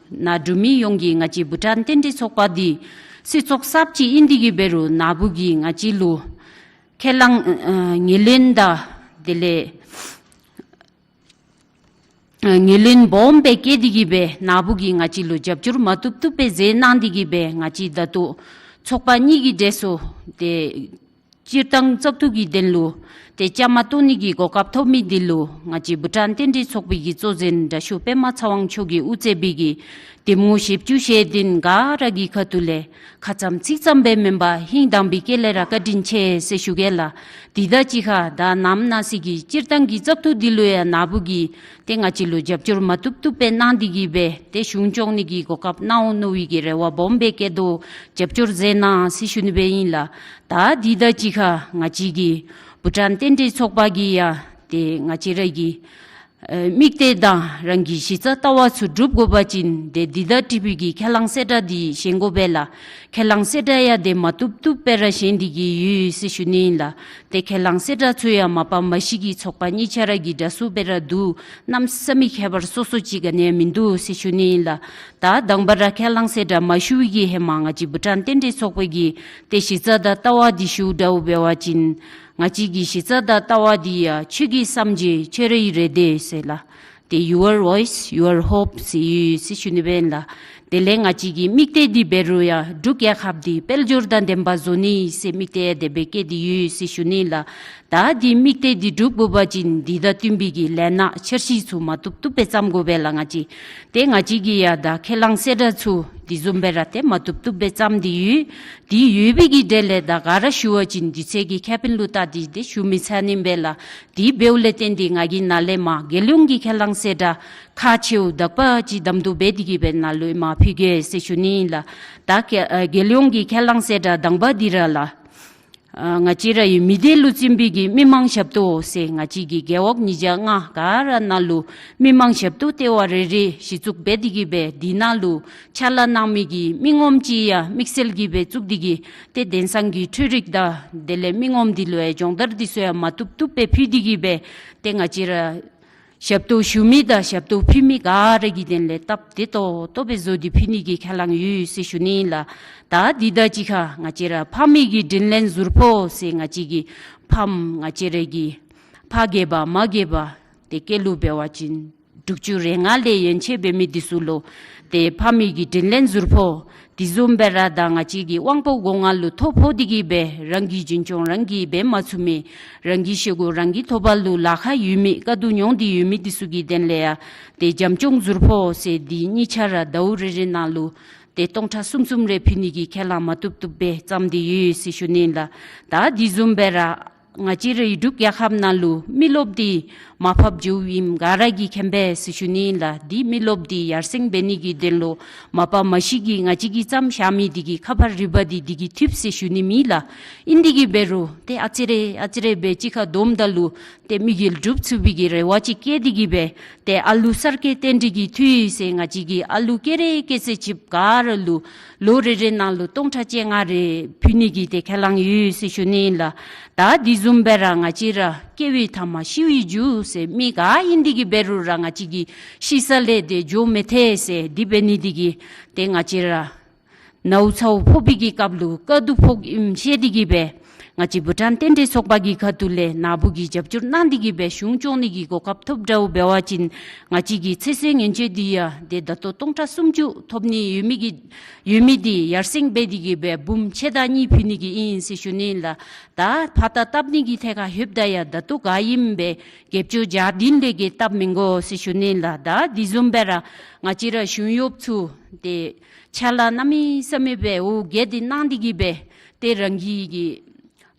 ནཱ་འབྲུག་མི་ཡོངས་ཀྱིས་ང་བཅས་བྷུ་ཊཱན་རྟེན་འབྲེལ་ཚོགས་པ་འདི་སྲིད་ཚོགས་གསརཔ་ཅིག་ཨིན་ཏེ་གིས་འབད་རུང་ནཱ་བུ་གིས་ང་བཅས་ལུ་ཁས་བླངས་ཨ་ངོས་ལེན་དང་དེ་ལས་ཨ་ངོས་ལེན་སྦོམ་སྦེ་བསྐྱེད་དེ་གིས་སྦེ་ནཱ་བུ་གིས་ང་བཅས་ལུ་རྒྱབ་སྐྱོར་མ་བཏུབ་བཏུབ་སྦེ་མཛད་གནང་སྟེ་གིས་སྦེ་ང་བཅས་ད་ལྟོ་ཚོགས་པ་གཉིས་ཀྱི་གྲས་སུ་ཏེ་སྤྱིར་བཏང་བཙག་འཐུ་གི་དོན་ལུ་ཏེ་བཅའ་མར་གཏོགས་ནི་གི་གོ་སྐབས་ཐོབ་མི་འདི་ལུ་ང་བཅས་བྷུ་ཊཱན་རྟེན་འབྲེལ་ཚོགས་པའི་གི་གཙོ་འཛིན་དྲགོས་པདྨ་ཚེ་དབང་མཆོག་གིས་དབུ་གཙོས་པའི་གི་འདེམས་ངོ་བཞི་བཅུ་ཞེ་བདུན་ག་ར་གི་ཁ་ཐུག་ལས་ཁ་ཙམ་ཚིག་ཙམ་སྦེ་མེན་པར་ཧིང་དྭངས་པའི་དཀྱིལ་ལས་ར་བཀའ་དྲིན་ཆེ་ཟེར་ཞུ་གེ་ལགས། དེ་དང་གཅིག་ཁར་ད་ནམ་ན་སྲིད་ཀྱི་སྤྱིར་བཏང་གི་བཙག་འཐུ་འདི་ལུ་ཡང་ནཱ་བུ་གིས་ཏེ་ང་བཅས་ལུ་རྒྱབ་སྐྱོར་མ་བཏུབ་བཏུབ་སྦེ་གནང་སྟེ་གིས་སྦེ་ཏེ་གཞུང་སྐྱོང་ནི་གི་གོ་སྐབས་གནང་འོང་མནོ་བའི་གི་རེ་བ་སྦོམ་སྦེ་བསྐྱེད་དོ། རྒྱབ་སྐྱོར་མཛད་གནང་ཟེར་ཞུ་ནི་སྦེ་ཨིན་ལགས། ད་དེ་དང་གཅིག་ཁར་ང་བཅས་ཀྱི་བྷུ་ཊཱན་རྟེན་འབྲེལ་ཚོགས་པ་གིས་ཡང་ཏེ་ང་བཅས་ར་གི་ཨེ་དམིགས་གཏད་དང་རང་གི་གཞི་རྩ་ལྟ་བ་ཚུ་སྒྲུབ་དགོ་པ་ཅིན་ཏེ་འདི་དང་འཁྲིལ་བའི་གི་ཁས་བླངས་གསལ་བསྒྲགས་འདི་བཞེངས་དགོ་པས་ལགས། ཁས་བླངས་གསལ་བསྒྲགས་ཡང་ཏེ་མ་བཏུབ་བཏུབ་སྦེ་ར་བཞེངས་ཏེ་གིས་ཡོད་ཟེར་ཞུ་ནི་ཨིན་ལགས། ཏེ་ཁས་བླངས་གསལ་བསྒྲགས་ཚུ་ཡང་མ་པ་མ་གཞི་གི་ཚོགས་པ་གཉིས་ཆ་ར་གི་འདྲ་སུ་སྦེ་ར་འདུག། གནམ་ས་མེད་ཁྱད་པར་སོ་སོ་ཅིག་ག་ནི་ཡང་མིན་འདུག་ཟེར་ཞུ་ནི་ཨིན་ལགས། ད་དང་པ་ར་ཁས་བླངས་གསལ་བསྒྲགས་མ་ཞུ་བའི་གི་ཧེ་མ་ང་བཅས་བྷུ་ཊཱན་རྟེན་འབྲེལ་ཚོགས་པའི་གི་ཏེ་གཞི་རྩ་དང་ལྟ་བ་འདི་ཞུ་འདྲཝ་འབད་བ་ཅིན་ང་བཅས་ཀྱི་གཞི་རྩ་དང་ལྟ་བ་འདི་ཡང་ཆོས་ཀྱི་བསམ་བརྗོད་ཆོས་རའི་རེ་འདོད་ཟེར་ལགས། ཏེ་Your Voice, Your Hope ཟེར་ཡོད་ཟེར་ཞུ་ནི་སྦེ་ཨིན་ལགས། དེ་ལས་ང་བཅས་ཀྱི་དམིགས་གཏད་འདི་འབད་རུང་ཡང་འབྲུག་རྒྱལ་ཁབ་འདི་དཔལ་འབྱོར་དང་ལྡན་པ་བཟོ་ནི་ཟེར་དམིགས་གཏད་དེ་སྦེ་བསྐྱེད་དེ་ཡོད་ཟེར་ཞུ་ནི་ལགས། ད་འདི་དམིགས་གཏད་འདི་འགྲུབ་དགོ་པ་ཅིན་འདི་དང་བསྟུན་པའི་གི་ལས་སྣ་འཆར་གཞི་ཚུ་མ་བཏུབ་བཏུབ་སྦེ་བརྩམ་དགོ་པས་ལགས་ང་བཅས། ཏེ་ང་བཅས་ཀྱིས་ཡང་ད་ཁས་བླངས་གསལ་བསྒྲགས་ཚུ་འདི་བཟུམ་སྦེ་ར་ཏེ་མ་བཏུབ་བཏུབ་སྦེ་བརྩམས་ཏེ་ཡོད། འདི་ཡོད་པའི་གི་གྲས་ལས་ད་ག་ར་ཞུ་བ་ཅིན་དུས་ཚོད་ཀྱི་ཁེ་ཕན་ལུ་བལྟ་སྟེ་ཏེ་ཞུ་མི་ཚར་ནི་ཨིན་པས་ལགས། དེ་འབདཝ་ལས་བརྟེན་ཏེ་ང་གིས་ནཱ་ལས་མར་རྒྱལ་ཡོངས་ཀྱི་ཁས་བླངས་གསལ་བསྒྲགས་ཁག་ཆེཝ་དག་པ་ཅིག་གདམ་འཐུ་འབད་དེ་གིས་སྦེ་ནཱ་ལུ་མར་ཕུལ་གེ་ཟེར་ཞུ་ནི་ཨིན་ལགས། ད་ཁེ་ཨ་རྒྱལ་ཡོངས་ཀྱི་ཁས་བླངས་གསལ་བསྒྲགས་དང་པ་འདི་ར་ལགས། ཨ་ང་བཅས་ར་ཡི་མི་སྡེ་ལུ་བརྩིན་པའི་གི་མི་མང་ཞབས་ཏོག་ཟེར་ང་བཅས་ཀྱི་རྒེད་འོག་ཉིས་བརྒྱ་ལྔ་ག་ར་ནང་ལུ་མི་མང་ཞབས་ཏོག་ལྟེ་བ་རེ་རེ་གཞི་བཙུགས་འབད་དེ་གིས་སྦེ་འདི་ནང་ལུ་ཕྱག་ལཱ་གནང་མི་གི་མི་ངོམ་ཅིག་ཡང་དམིགས་བསལ་གྱིས་སྦེ་བཙུགས་ཏེ་གིས་ཏེ་དེང་སང་གི་འཕྲུལ་རིག་དང་དེ་ལས་མི་ངོམ་འདི་ལུ་ཡང་སྦྱོང་བརྡར་འདི་ཚུ་ཡང་མ་བཏུབ་བཏུབ་སྦེ་ཕུལ་ཏེ་གིས་སྦེ་ཏེ་ང་བཅས་ར་ཞབས་ཏོག་ཞུ་མི་དང་ཞབས་ཏོག་ཕུལ་མི་ག་ར་གི་དོན་ལས་སྟབས་བདེ་ཏོག་ཏོ་སྦེ་བཟོ་སྟེ་ཕུལ་ནི་གི་ཁས་བླངས་ཡོད་ཟེར་ཞུ་ནི་ལགས། ད་འདི་དང་གཅིག་ཁར་ང་བཅས་ར་ཕ་མའི་གི་དྲིན་ལན་ཟུར་ཕོག་ཟེར་ང་བཅས་ཀྱི་ཕམ་ང་བཅས་ར་གི་ཕ་རྒས་པ་མ་རྒས་པ་ཏེ་སྐྱེས་ལུ་འབད་བ་ཅིན་དྲུག་ཅུ་རེ་ལྔ་ལས་ཡན་ཆད་འབད་མི་འདི་ཚུ་ལུ་ཏེ་ཕ་མའི་གི་དྲིན་ལན་ཟུར་ཕོག། དེ་བཟུམ་སྦེ་ར་ད་ང་བཅས་ཀྱི་དབང་པོ་སྒོ་ལྔ་ལུ་ཐོ་ཕོག་སྟེ་གིས་སྦེ་རང་གི་འཛིན་སྐྱོང་རང་གིས་འབད་མ་ཚུགས་མི་རང་གི་ཤེས་དགོ་རང་གི་ཐོབ་པ་ལུ་ལཱ་ཁག་ཡོད་མི་དཀའ་སྡུག་མྱོང་སྟེ་ཡོད་མི་འདི་ཚུ་གི་དོན་ལས་ཡང་ཏེ་བྱམས་སྐྱོང་ཟུར་ཕོག་ཟེར་འདི་གཉིས་ཆ་ར་ཟླཝ་རེ་རེ་ནང་ལུ་ཏེ་སྟོང་ཕྲག་གསུམ་གསུམ་རེ་ཕུལ་ནི་གི་ཁས་བླངས་མ་བཏུབ་བཏུབ་སྦེ་བརྩམས་ཏེ་ཡོད་ཟེར་ཞུ་ནི་ལགས། ད་དེ་བཟུམ་སྦེ་ར་ང་བཅས་རའི་འབྲུག་རྒྱལ་ཁབ་ནང་ལུ་མི་རློབས་འདི་མར་ཕབ་འགྱོཝ་ཨིནམ་ག་ར་གིས་མཁྱེན་པས་ཟེར་ཞུ་ནི་ལགས། འདི་མི་རློབས་འདི་ཡར་སེང་འབད་ནི་གི་དོན་ལུ་མ་པ་མ་གཞི་གིས་ང་བཅས་ཀྱིས་བརྩམས་བཞག་མི་འདི་གི་ཁ་ཕར་རིལ་བ་འདི་འདི་གིས་ཐུབ་ཟེར་ཞུ་ནི་མེད་ལགས། ཨིན་ཏེ་གིས་འབད་རུང་ཏེ་ཨ་ཙི་རེ་ཨ་ཙི་རེ་སྦེ་གཅིག་ཁར་བསྡོམས་ད་ལུ་ཏེ་དམིགས་ཡུལ་འགྲུབ་ཚུགས་པའི་གི་རེ་བ་ཅིག་བསྐྱེད་དེ་གིས་སྦེ་ཏེ་ཨ་ལུ་གསར་སྐྱེས་རྟེན་འབྲེལ་གྱི་འཐུས་ཟེར་ང་བཅས་ཀྱིས་ཨ་ལུ་སྐྱེ་རེ་སྐྱེས་ཚེ་ཅིག་ག་ར་ལུ་ལོ་རེ་རེ་ནང་ལུ་སྟོང་ཕྲག་བཅོ་ལྔ་རེ་ཕུལ་ནི་གི་ཏེ་ཁས་བླངས་ཡོད་ཟེར་ཞུ་ནི་ལགས། ད་དེ་བཟུམ་སྦེ་ར་ང་བཅས་ར་སྐྱེ་བའི་མཐའ་མ་ཤི་བའི་རྒྱུ་ཟེར་མི་ག་ཨིན་ཏེ་གིས་འབད་རུང་ར་ང་བཅས་ཀྱིས་ཤི་ས་ལས་ཏེ་འགྱོ་མི་ཐེག་ཟེར་འདི་འབད་ནི་འདི་གིས་ཏེ་ང་བཅས་ར་ནཝ་ཚཝ་ཕོག་པའི་གི་སྐབས་ལུ་དཀའ་སྡུག་ཕོགཔ་ཨིནམ་ཤེས་ཏེ་གིས་སྦེ་ང་བཅས་བྷུ་ཊཱན་རྟེན་འབྲེལ་ཚོགས་པ་གི་ཁ་ཐུག་ལས་ནཱ་བུ་གིས་རྒྱབ་སྐྱོར་གནང་སྟེ་གིས་སྦེ་གཞུང་སྐྱོང་ནི་གི་གོ་སྐབས་ཐོབ་འདྲཝ་འབད་བ་ཅིན་ང་བཅས་ཀྱི་ཚེ་སྲོག་ཉེན་བཅོལ་འདི་ཡང་ཏེ་ད་ལྟོ་སྟོང་ཕྲག་སུམ་ཅུ་ཐོབ་ནི་ཡོད་མི་གི་ཡོད་མི་འདི་ཡར་སེང་འབད་དེ་གིས་སྦེ་འབུམ་ཕྱེད་དང་གཉིས་ཕུལ་ནི་གི་ཨིན་ཟེར་ཞུ་ནི་ལགས། ད་ཕར་ད་བཏབ་ནི་གི་ཐད་ཁར་ལྷོདཔ་ད་ཡང་ད་ལྟོ་ག་ཨིནམ་སྦེ་རྒྱབ་སྐྱོར་བརྒྱ་བདུན་ལས་བརྒལ་བཏབ་མི་དགོ་ཟེར་ཞུ་ནི་ལགས། ད་དེ་བཟུམ་སྦེ་ར་ང་བཅས་ར་གཞུང་གཡོགཔ་ཚུ་ཏེ་ཕྱག་ལཱ་གནམ་མེད་ས་མེད་སྦེ་འོ་བརྒྱལ་ཏེ་གནང་སྟེ་གིས་སྦེ་ཏེ་རང་གི་གི་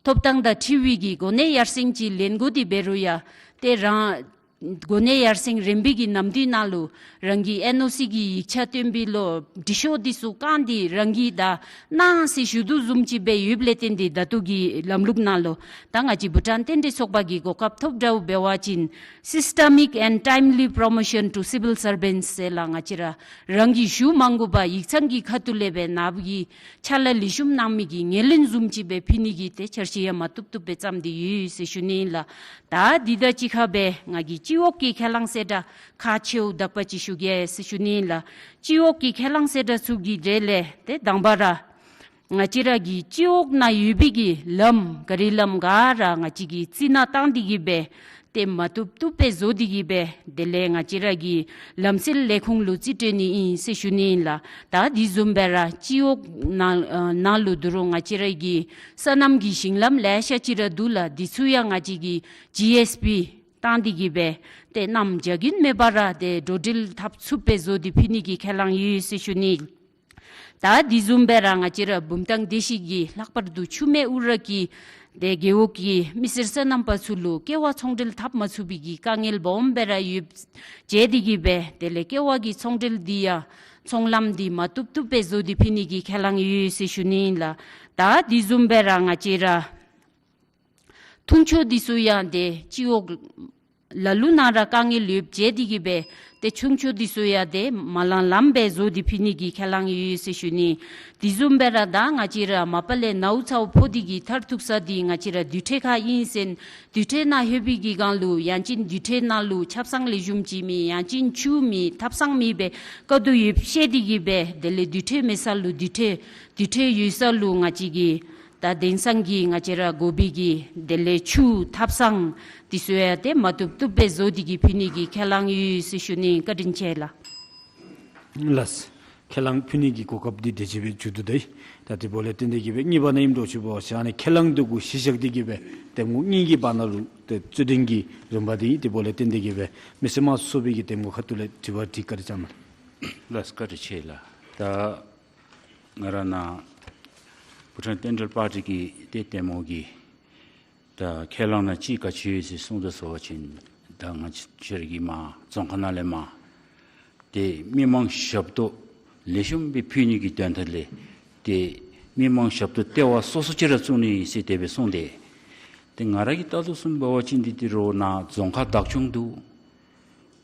ཐོབ་ཐང་དང་འཁྲིལ་བའི་གི་གོ་གནས་ཡར་སེང་ཅིག་ལེན་དགོ་དེ་འབད་རུང་ཡང་ཏེ་རང་གོ་གནས་ཡར་སེང་རན་པའི་གི་ནམ་དུས་ནང་ལུ་རང་གི་ཨེན་ཨོ་སི་གི་ཡིག་ཆ་སྟོན་པའི་ལོ་འབྲི་ཤོག་འདི་ཚུ་བཀང་སྟེ་རང་གིས་ད་གནང་ཟེར་ཞུ་དོ་བཟུམ་ཅིག་སྦེ་ཡོདཔ་ལས་བརྟེན་ཏེ་ད་ལྟོ་གི་ལམ་ལུགས་ནང་ལུ་ད་ང་བཅས་བྷུ་ཊཱན་རྟེན་འབྲེལ་ཚོགས་པ་གི་གོ་སྐབས་ཐོབ་འདྲཝ་འབད་བ་ཅིན་Systemic and Timely Promotion to Civil Servants ཟེར་ལགས། ང་བཅས་ར་རང་གིས་ཞུ་མ་དགོ་པར་ཡིག་ཚང་གི་ཁ་ཐུག་ལས་སྦེ་ནཱ་བུ་གི་ཕྱག་ལཱ་ལེགས་ཤོམ་གནང་མི་གི་ངོས་ལེན་བཟུམ་ཅིག་སྦེ་ཕུལ་ནི་གི་ཏེ་འཆར་གཞི་ཡང་མ་བཏུབ་བཏུབ་སྦེ་བརྩམས་ཏེ་ཡོད་ཟེར་ཞུ་ནི་ལགས། ད་འདི་དང་གཅིག་ཁར་སྦེ་ང་གིས་སྤྱི་འོག་གི་ཁས་བླངས་གསལ་བསྒྲགས་ཁག་ཆེཝ་དག་པ་ཅིག་ཞུ་གེ་ཟེར་ཞུ་ནི་ལགས། སྤྱི་འོག་གི་ཁས་བླངས་གསལ་བསྒྲགས་ཚུ་གི་གྲས་ལས་ཏེ་དང་པ་ར་ང་བཅས་ར་གི་སྤྱི་འོག་ནང་ཡོད་པའི་གི་ལམ་ག་རི་ལམ་ག་ར་ང་བཅས་ཀྱིས་རྩི་ནག་བཏང་སྟེ་གིས་སྦེ་ཏེ་མ་བཏུབ་བཏུབ་སྦེ་བཟོ་སྟེ་གིས་སྦེ་དེ་ལས་ང་བཅས་ར་གི་ལམ་སེལ་ལས་ཁུངས་ལུ་རྩིས་སྤྲོད་ནི་ཨིན་ཟེར་ཞུ་ནི་ཨིན་ལགས། ད་དེ་བཟུམ་སྦེ་ར་སྤྱི་འོག་ནང་ཨ་ནང་ལུ་ད་རུང་ང་བཅས་ར་གི་སོ་ནམ་གྱི་ཞིང་ལམ་ལེ་ཤ་ཅིག་ར་འདུག་ལགས། འདི་ཚུ་ཡང་ང་བཅས་ཀྱིས་ཇི་ཨེས་པི་བཏང་སྟེ་གིས་སྦེ་ཏེ་གནམ་བྱཱར་རྒྱུན་མེད་པར་ར་ཏེ་འགྲོ་འགྲུལ་འཐབ་ཚུགསཔ་སྦེ་བཟོ་སྟེ་ཕུལ་ནི་གི་ཁས་བླངས་ཡོད་ཟེར་ཞུ་ནི། ད་དེ་བཟུམ་སྦེ་ར་ང་བཅས་ར་བུམ་ཐང་སྡེ་བཞི་གི་ལྷག་པར་དུ་ཆུ་སྨད་ཨུ་ར་གི་ཏེ་རྒེད་འོག་གི་མི་སེར་སོ་ནམ་པ་ཚུ་ལུ་ཀེ་བ་ཚོང་འབྲེལ་འཐབ་མ་ཚུགས་པའི་གི་དཀའ་ངལ་སྦོམ་སྦེ་ར་ཡོདཔ་བྱས་ཏེ་གིས་སྦེ་དེ་ལས་ཀེ་བ་གི་ཚོང་འབྲེལ་འདི་ཡང་ཚོང་ལམ་འདི་མ་བཏུབ་བཏུབ་སྦེ་བཟོ་སྟེ་ཕུལ་ནི་གི་ཁས་བླངས་ཡོད་ཟེར་ཞུ་ནི་ལགས། ད་དེ་བཟུམ་སྦེ་ར་ང་བཅས་ར་འཐུང་ཆུ་འདི་ཚུ་ཡང་ཏེ་སྤྱི་འོག་ལ་ལུ་ནང་ར་དཀའ་ངལ་ཡོདཔ་བྱས་ཏེ་གིས་སྦེ་ཏེ་འཐུང་ཆུ་འདི་ཚུ་ཡང་ཏེ་མ་ལང་ལངམ་སྦེ་བཟོ་སྟེ་ཕུལ་ནི་གི་ཁས་བླངས་ཡོད་ཟེར་ཞུ་ནི། དེ་བཟུམ་སྦེ་ར་ད་ང་བཅས་ར་མ་པ་ལས་ནཝ་ཚཝ་ཕོག་སྟེ་གིས་མཐར་ཐུག་ས་འདི་ང་བཅས་ར་རྡུལ་ཕྲན་ཁར་ཨིན་ཟེར་རྡུལ་ཕྲན་ནང་ལྷོད་པའི་གི་སྒང་ལུ་ཡང་ཅིན་རྡུལ་ཕྲན་ནང་ལུ་ཆབ་གསང་ལེགས་ཤོམ་ཅིག་མེད། ཡང་ཅིན་ཆུ་མེད། ཐབ་ཚང་མེད་པའི་དཀའ་སྡུག་ཡོདཔ་ཤེས་ཏེ་གིས་སྦེ་དེ་ལས་རྡུལ་ཕྲན་མེད་ས་ལུ་རྡུལ་ཕྲན་རྡུལ་ཕྲན་ཡོད་ས་ལུ་ང་བཅས་ཀྱིས་ད་དེང་སང་གི་ང་བཅས་ར་དགོ་པའི་གི་དེ་ལས་ཆུ་ཐབ་ཚང་འདི་ཚུ་ཡང་ཏེ་མ་བཏུབ་བཏུབ་སྦེ་བཟོ་སྟེ་གིས་ཕུལ་ནི་གི་ཁས་བླངས་ཡོད་ཟེར་ཞུ་ནི། བཀའ་དྲིན་ཆེ་ལགས། ལགས། ཁས་བླངས་ཕུལ་ནི་གི་གོ་སྐབས་འདི་དེ་ཅིག་སྦེ་མཇུག་བསྡུ་ད་ཡི། ད་དེ་འབདཝ་ལས་བརྟེན་ཏེ་གིས་སྦེ་གཉིས་པ་ནང་ཨིནམ་འདྲཝ་ཅིག་འབད་བ་ཅིན་ཨ་ནི་ཁས་བླངས་འདི་གུ་གཞི་བཞག་སྟེ་གིས་སྦེ་གདམ་ངོ་གཉིས་ཀྱི་བར་ན་ལུ་ཏེ་རྩོད་འགྲན་གྱི་རིམ་པ་འདི་དེ་འབདཝ་ལས་བརྟེན་ཏེ་གིས་སྦེ་མི་སེར་དམངས་གཙོ་ཚོགས་པའི་གི་གདམ་ངོ་ཁ་ཐུག་ལས་དྲི་བ་དྲི་བཀའ་དྲིན་བསྐྱང་གནང་། ལགས་བཀའ་དྲིན་ཆེ་ལགས། ད་ང་ར་ནཱ་བྷུ་ཊཱན་རྟེན་འབྲེལ་པར་ཊི་གི་ཏེ་གདམ་ངོ་གི་ད་ཁས་བླངས་ནང་ཅིག་ག་ཅི་ཡོད་ཟེར་གསུངས་ད་ཟེར་བ་ཅིན་ད་ང་བཅས་ར་གི་མར་རྫོང་ཁག་ནང་ལས་མར་ཏེ་མི་མང་ཞབས་ཏོག་ལེགས་ཤོམ་སྦེ་ཕུལ་ནི་གི་དོན་དག་ལས་ཏེ་ མི་མང་ཞབས་ཏོག་ལྟེ་བ་སོ་སོ་ཅིག་ར་བཙུགས་ནི་ཟེར་དེ་སྦེ་གསུངས་ཏེ། ཏེ་ང་ར་གིས་བལྟ་དོ་བཟུམ་འབད་བ་ཅིན་འདི་ཏེ་རོགས་ནཱ་རྫོང་ཁག་བདག་སྐྱོང་འདུག།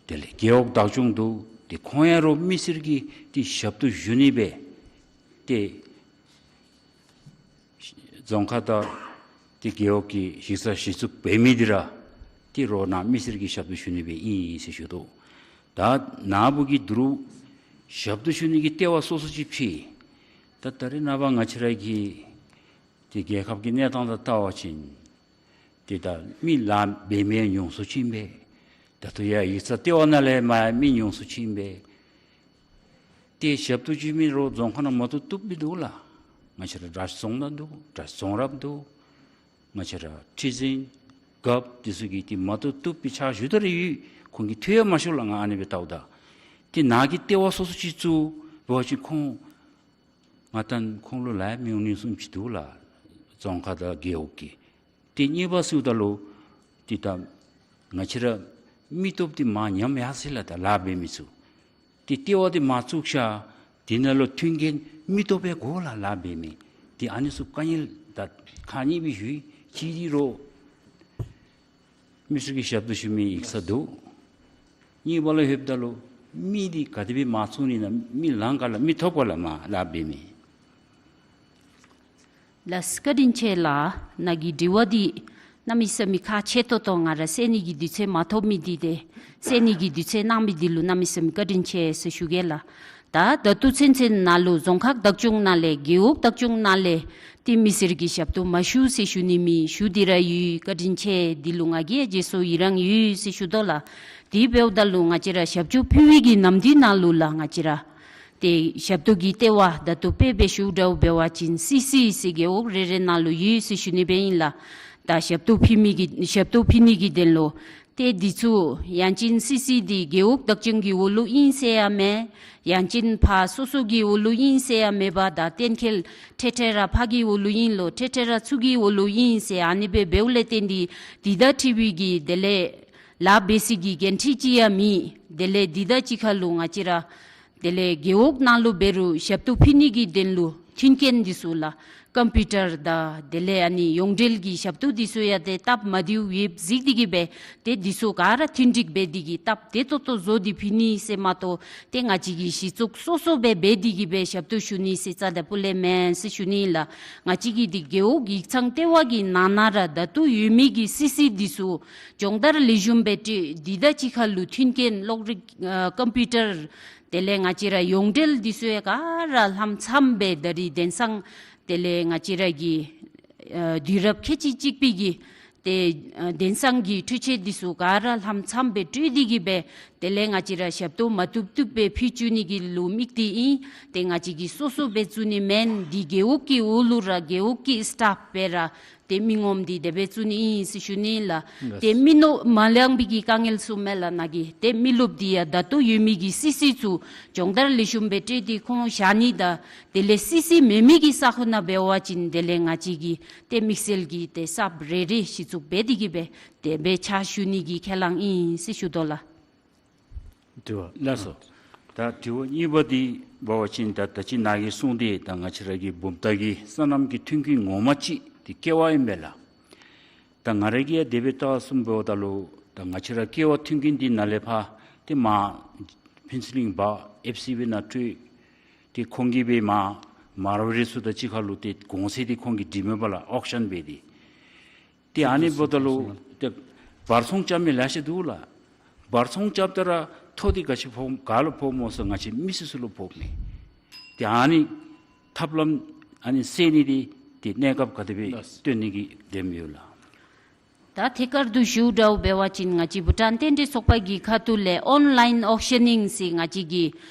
དེ་ལས་རྒེད་འོག་བདག་སྐྱོང་འདུག། ཏེ་ཁོང་ཡང་རོགས་མི་སེར་གྱི་ཏེ་ཞབས་ཏོག་ཞུ་ནི་སྦེ་ཏེ་རྫོང་ཁག་དང་ཏེ་རྒེད་འོག་གི་ཡིག་ཚང་གཞི་བཙུགས་འབད་མི་འདི་ར་ཏེ་རོགས་ནཱ་མི་སེར་གྱི་ཞབས་ཏོག་ཞུ་ནི་སྦེ་ཨིན་ཟེར་ཞུ་དོ། ད་ནཱ་བུ་གིས་དོ་རུང་ཞབས་ཏོག་ཞུ་ནི་གི་ལྟེ་བ་སོ་སོ་ཅིག་ཕྱེ། ད་ད་རེས་ནངས་པ་ང་བཅས་ར་གི་ཏེ་རྒྱལ་ཁབ་ཀྱི་གནས་སྟངས་དང་བལྟ་བ་ཅིན་ཏེ་ད་མི་ལཱ་འབད་མི་ཉུང་སུ་ཕྱིན་པས། ད་ལྟོ་ཡང་ཡིག་ཚང་ལྟེ་བ་ནང་ལས་མར་མི་ཉུང་སུ་ཕྱིན་པས། ཏེ་ཞབས་ཏོག་ཞུ་མི་རོགས་རྫོང་ཁག་ནང་མ་བཏུབ་བཏུབ་སྦེ་འདུག་ལགས། ང་བཅས་ར་དགྲ་རྫོང་ནང་འདུག། དགྲ་རྫོང་ར་འདུག། ང་བཅས་ར་ཁྲི་འཛིན་རྒཔོ་འདི་ཚུ་གིས་ཏེ་མ་བཏུབ་བཏུབ་སྦེ་ཕྱག་ཞུ་ད་ར་ཡོད། ཁོང་གིས་ཐུགས་ཡང་མ་ཞུ་ལགས། ང་ཨ་ནི་སྦེ་བལྟཝ་ད། ཏེ་ནཱ་གི་ལྟེ་བ་སོ་སོ་ཅིག་བཙུགས་འབད་བ་ཅིན་ཁོང་ང་དང་ཁོང་ལུ་ལཱ་མི་འོང་ནི་བཟུམ་ཅིག་འདུག་ལགས། རྫོང་ཁག་དང་རྒེད་འོག་གི། ཏེ་གཉིས་པ་ཟེརཝ་ད་ལུ་ཏེ་ད་ང་བཅས་ར་མི་སྟོབས་འདི་མར་ཉམས་ཡར་སོ་ཡི་ལགས། ད་ལཱ་འབད་མི་ཚུ་ཏེ་ལྟེ་བ་འདི་མར་བཙུགས་ཤར་དེ་ནང་ལུ་མཐུན་རྐྱེན་མི་སྟོབས་སྦེ་དགོ་ལགས། ལཱ་འབད་མི་ཏེ་ཨ་ནི་ཚུ་དཀའ་ངལ་ད་ཁག་གཉིས་སྦེ་ཞུ་ཡི། གཅིག་འདི་རོགས་མི་སེར་གྱི་ཞབས་ཏོག་ཞུ་མི་ཡིག་ཚང་འདུག། གཉིས་པ་ལུ་ལྷོདཔ་ད་ལུ་མི་འདི་ག་དེ་སྦེ་མར་བཙུགས་ནི་ན་མི་ལང་ག་ལགས། མི་ཐོབ་ག་ལགས་མར་ལཱ་འབད་མི། ལགས་བཀའ་དྲིན་ཆེ་ལགས། ནཱ་གི་དྲི་བ་འདི་གནམ་མེད་ས་མེད་ཁག་ཆེ་ཏོག་ཏོ་ང་ར་གསན་ནི་གི་དུས་ཚོད་མ་ཐོབ་མི་འདི་ཏེ་གསན་ནི་གི་དུས་ཚོད་གནང་མི་འདི་ལུ་གནམ་མེད་ས་མེད་བཀའ་དྲིན་ཆེ་ཟེར་ཞུ་གེ་ལགས། ད་ད་ལྟོ་ཚུན་ཚོད་ནང་ལུ་རྫོང་ཁག་བདག་སྐྱོང་ནང་ལས་རྒེད་འོག་བདག་སྐྱོང་ནང་ལས་ཏེ་མི་སེར་གྱི་ཞབས་ཏོག་མ་ཞུ་ཟེར་ཞུ་ནི་མེད། ཞུ་སྟེ་ར་ཡོད། བཀའ་དྲིན་ཆེ། འདི་ལུ་ང་གིས་རྗེས་སུ་ཡི་རངས་ཡོད་ཟེར་ཞུ་དོ་ལགས། དེ་འབདཝ་ད་ལུ་ང་བཅས་ར་ཞབས་ཞུ་ཕུལ་བའི་གི་ནམ་དུས་ནང་ལུ་ལགས་ང་བཅས་ར་ཏེ་ཞབས་ཏོག་གི་ལྟེ་བ་ད་ལྟོ་དཔེ་འབད་ཞུཝ་འདྲཝ་འབད་བ་ཅིན་སི་སི་ཟེར་རྒེད་འོག་རེ་རེ་ནང་ལུ་ཡོད་ཟེར་ཞུ་ནི་སྦེ་ཨིན་ལགས། ད་ཞབས་ཏོག་ཕུལ་མི་གི་ཞབས་ཏོག་ཕུལ་ནི་གི་དོན་ལུ་ཏེ་འདི་ཚུ་ཡང་ཅིན་སི་སི་འདི་རྒེད་འོག་བདག་སྐྱོང་གི་འོག་ལུ་ཨིན་ཟེར་ཡང་མེན། ཡང་ཅིན་ཕར་སོ་སོ་གི་འོག་ལུ་ཨིན་ཟེར་ཡང་མེད་པར་ད་གཏན་འཁེལ་འཕྲལ་འཕྲལ་ར་ཕར་གི་འོག་ལུ་ཨིན་ལོ་འཕྲལ་འཕྲལ་ར་ཚུར་གི་འོག་ལུ་ཨིན་ཟེར་ཨ་ནི་སྦེ་འབདཝ་ལས་བརྟེན་ཏེ་འདི་དང་འཁྲིལ་བའི་གི་དེ་ལས་ལཱ་འབད་སའི་གི་འགན་འཁྲི་ཅིག་ཡང་མེད། དེ་ལས་འདི་དང་གཅིག་ཁར་ལུ་ང་བཅས་ར་དེ་ལས་རྒེད་འོག་ནང་ལུ་འབད་རུང་ཞབས་ཏོག་ཕུལ་ནི་གི་དོན་ལུ་མཐུན་རྐྱེན་འདི་ཚུ་ལགས་ཀམ་པིའུ་ཊར་དང་དེ་ལས་ཨ་ནི་ཡོངས་འབྲེལ་གྱི་ཞབས་ཏོག་འདི་ཚུ་ཡང་ཏེ་སྟབས་མ་བདེཝ་ཡོདཔ་གཟིགས་ཏེ་གིས་སྦེ་ཏེ་འདི་ཚུ་ག་ར་མཐུན་འགྲིག་འབད་དེ་གིས་སྟབས་བདེ་ཏོག་ཏོ་བཟོ་སྟེ་ཕུལ་ནི་ཟེར་མ་གཏོགས་ཏེ་ང་བཅས་ཀྱིས་གཞི་བཙུགས་སོ་སོ་སྦེ་འབད་དེ་གིས་སྦེ་ཞབས་ཏོག་ཞུ་ནི་ཟེར་རྩ་དང་སྤུ་ལས་མེན་ཟེར་ཞུ་ནི་ལགས། ང་བཅས་ཀྱི་འདི་རྒེད་འོག་ཡིག་ཚང་ལྟེ་བ་གི་ནང་ན་ར་ད་ལྟོ་ཡོད་མི་གི་སི་སི་འདི་ཚུ་སྦྱོང་བརྡར་ལེགས་ཤོམ་སྦེ་སྤྲོད། འདི་དང་གཅིག་ཁར་ལུ་མཐུན་རྐྱེན་གློག་རིག་ཨ་ཀམ་པིའུ་ཊར་དེ་ལས་ང་བཅས་ར་ཡོངས་འབྲེལ་འདི་ཚུ་ཡང་ག་ར་ལྷམ་ཚངམ་སྦེ་ད་རིས་དེང་སང་དེ་ལས་ང་བཅས་ར་གི་ཨ་དུས་རབས་ཁལ་གཅིག་གཅིག་པའི་གི་ཏེ་ཨ་དེང་སང་གི་འཕྲུལ་ཆས་འདི་ཚུ་ག་ར་ལྷམ་ཚངམ་སྦེ་སྤྲོད་དེ་གིས་སྦེ་དེ་ལས་ང་བཅས་ར་ཞབས་ཏོག་མ་བཏུབ་བཏུབ་སྦེ་ཕུལ་བཅུག་ནི་གི་ལུ་དམིགས་ཏེ་ཨིན། ཏེ་ང་བཅས་ཀྱིས་སོ་སོ་སྦེ་བཙུགས་ནི་མེན། འདི་རྒེད་འོག་གི་འོག་ལུ་ར་རྒེད་འོག་གི་སི་ཊཕ་སྦེ་ར་ཏེ་མི་ངོམ་འདི་དེ་སྦེ་བཙུགས་ནི་ཨིན་ཟེར་ཞུ་ནི་ལགས། ལགས། ཏེ་མི་ནོར་མ་ལང་པའི་གི་དཀའ་ངལ་ཚུ་མེད་ལགས། ནཱ་གི་ཏེ་མི་རློབས་འདི་ཡང་ད་ལྟོ་ཡོད་མི་གི་སི་སི་ཚུ་སྦྱོང་བརྡར་ལེགས་ཤོམ་སྦེ་སྤྲོད་དེ་ཁོང་བཞག་ནི་དང་དེ་ལས་སི་སི་མེད་མི་གི་ས་ཁོངས་ནང་འབད་བ་ཅིན་དེ་ལས་ང་བཅས་ཀྱིས་ཏེ་དམིགས་བསལ་གྱི་ཏེ་གསརཔ་རེ་རེ་གཞི་བཙུགས་འབད་དེ་གིས་སྦེ་དེ་སྦེ་ཕྱག་ཞུ་ནི་གི་ཁས་བླངས་ཨིན་ཟེར་ཞུ་དོ་ལགས། དྲི་བ། ལགས་སོ། ད་དྲི་བ་གཉིས་པ་འདི་འབད་བ་ཅིན་ད་ད་ཅི་ནཱ་གིས་གསུངས་ཏེ་ད་ང་བཅས་ར་གི་བུམ་ཐང་གི་སོ་ནམ་གྱི་མཐུན་རྐྱེན་ངོ་མ་ཅིག་འདི་ཀེ་ཝ་ཨིན་པས་ལགས། ད་ང་ར་གིས་ཡང་དེ་སྦེ་བལྟ་བ་བཟུམ་འབདཝ་ད་ལུ་ད་ང་བཅས་ར་ཀེ་ཝ་མཐུན་རྐྱེན་འདི་ནཱ་ལས་ཕར་ཏེ་མར་ཕུན་ཚོགས་གླིང་འབག་ཨེཕ་སི་སྦེ་ནཱ་སྤྲོད། ཏེ་ཁོང་གིས་སྦེ་མར་མར་ཝ་རི་ཚུ་དང་གཅིག་ཁར་ལུ་ཏེ་གོང་ཚད་འདི་ཁོང་གིས་སྒྲིག་མི་པ་ལགས། ཨོག་ཤཱན་འབད་དེ། ཏེ་ཨ་ནི་འབདཝ་ད་ལུ་ཏེ་བར་ཚོང་རྐྱབ་མི་ལེ་ཤ་འདུག་ལགས། བར་ཚོང་རྐྱབ་ད་ར་ཐོག་འདི་ག་ཅི་ཕོགཔ་ག་ལུ་ཕོགཔ་སྨོ་ཟེར་ང་བཅས་མི་སེར་ཚུ་ལུ་ཕོགཔ་མས། ཏེ་ཨ་ནི་ཐབས་ལམ་ཨ་ནི་སེལ་ནི་འདི་ཏེ་གནས་སྐབས་ག་དེ་སྦེ་ལགས། སྟོན་ནི་གི་དེམ་ཡོད་ལགས། ད་ཐད་ཀར་དུ་ཞུཝ་འདྲཝ་འབད་བ་ཅིན་ང་བཅས་བྷུ་ཊཱན་རྟེན་འབྲེལ་ཚོགས་པ་གི་ཁ་ཐུག་ལས་ཨོན་ལའིན་ཨོག་ཤཱ་ནིང་ཟེར་ང་བཅས་ཀྱི་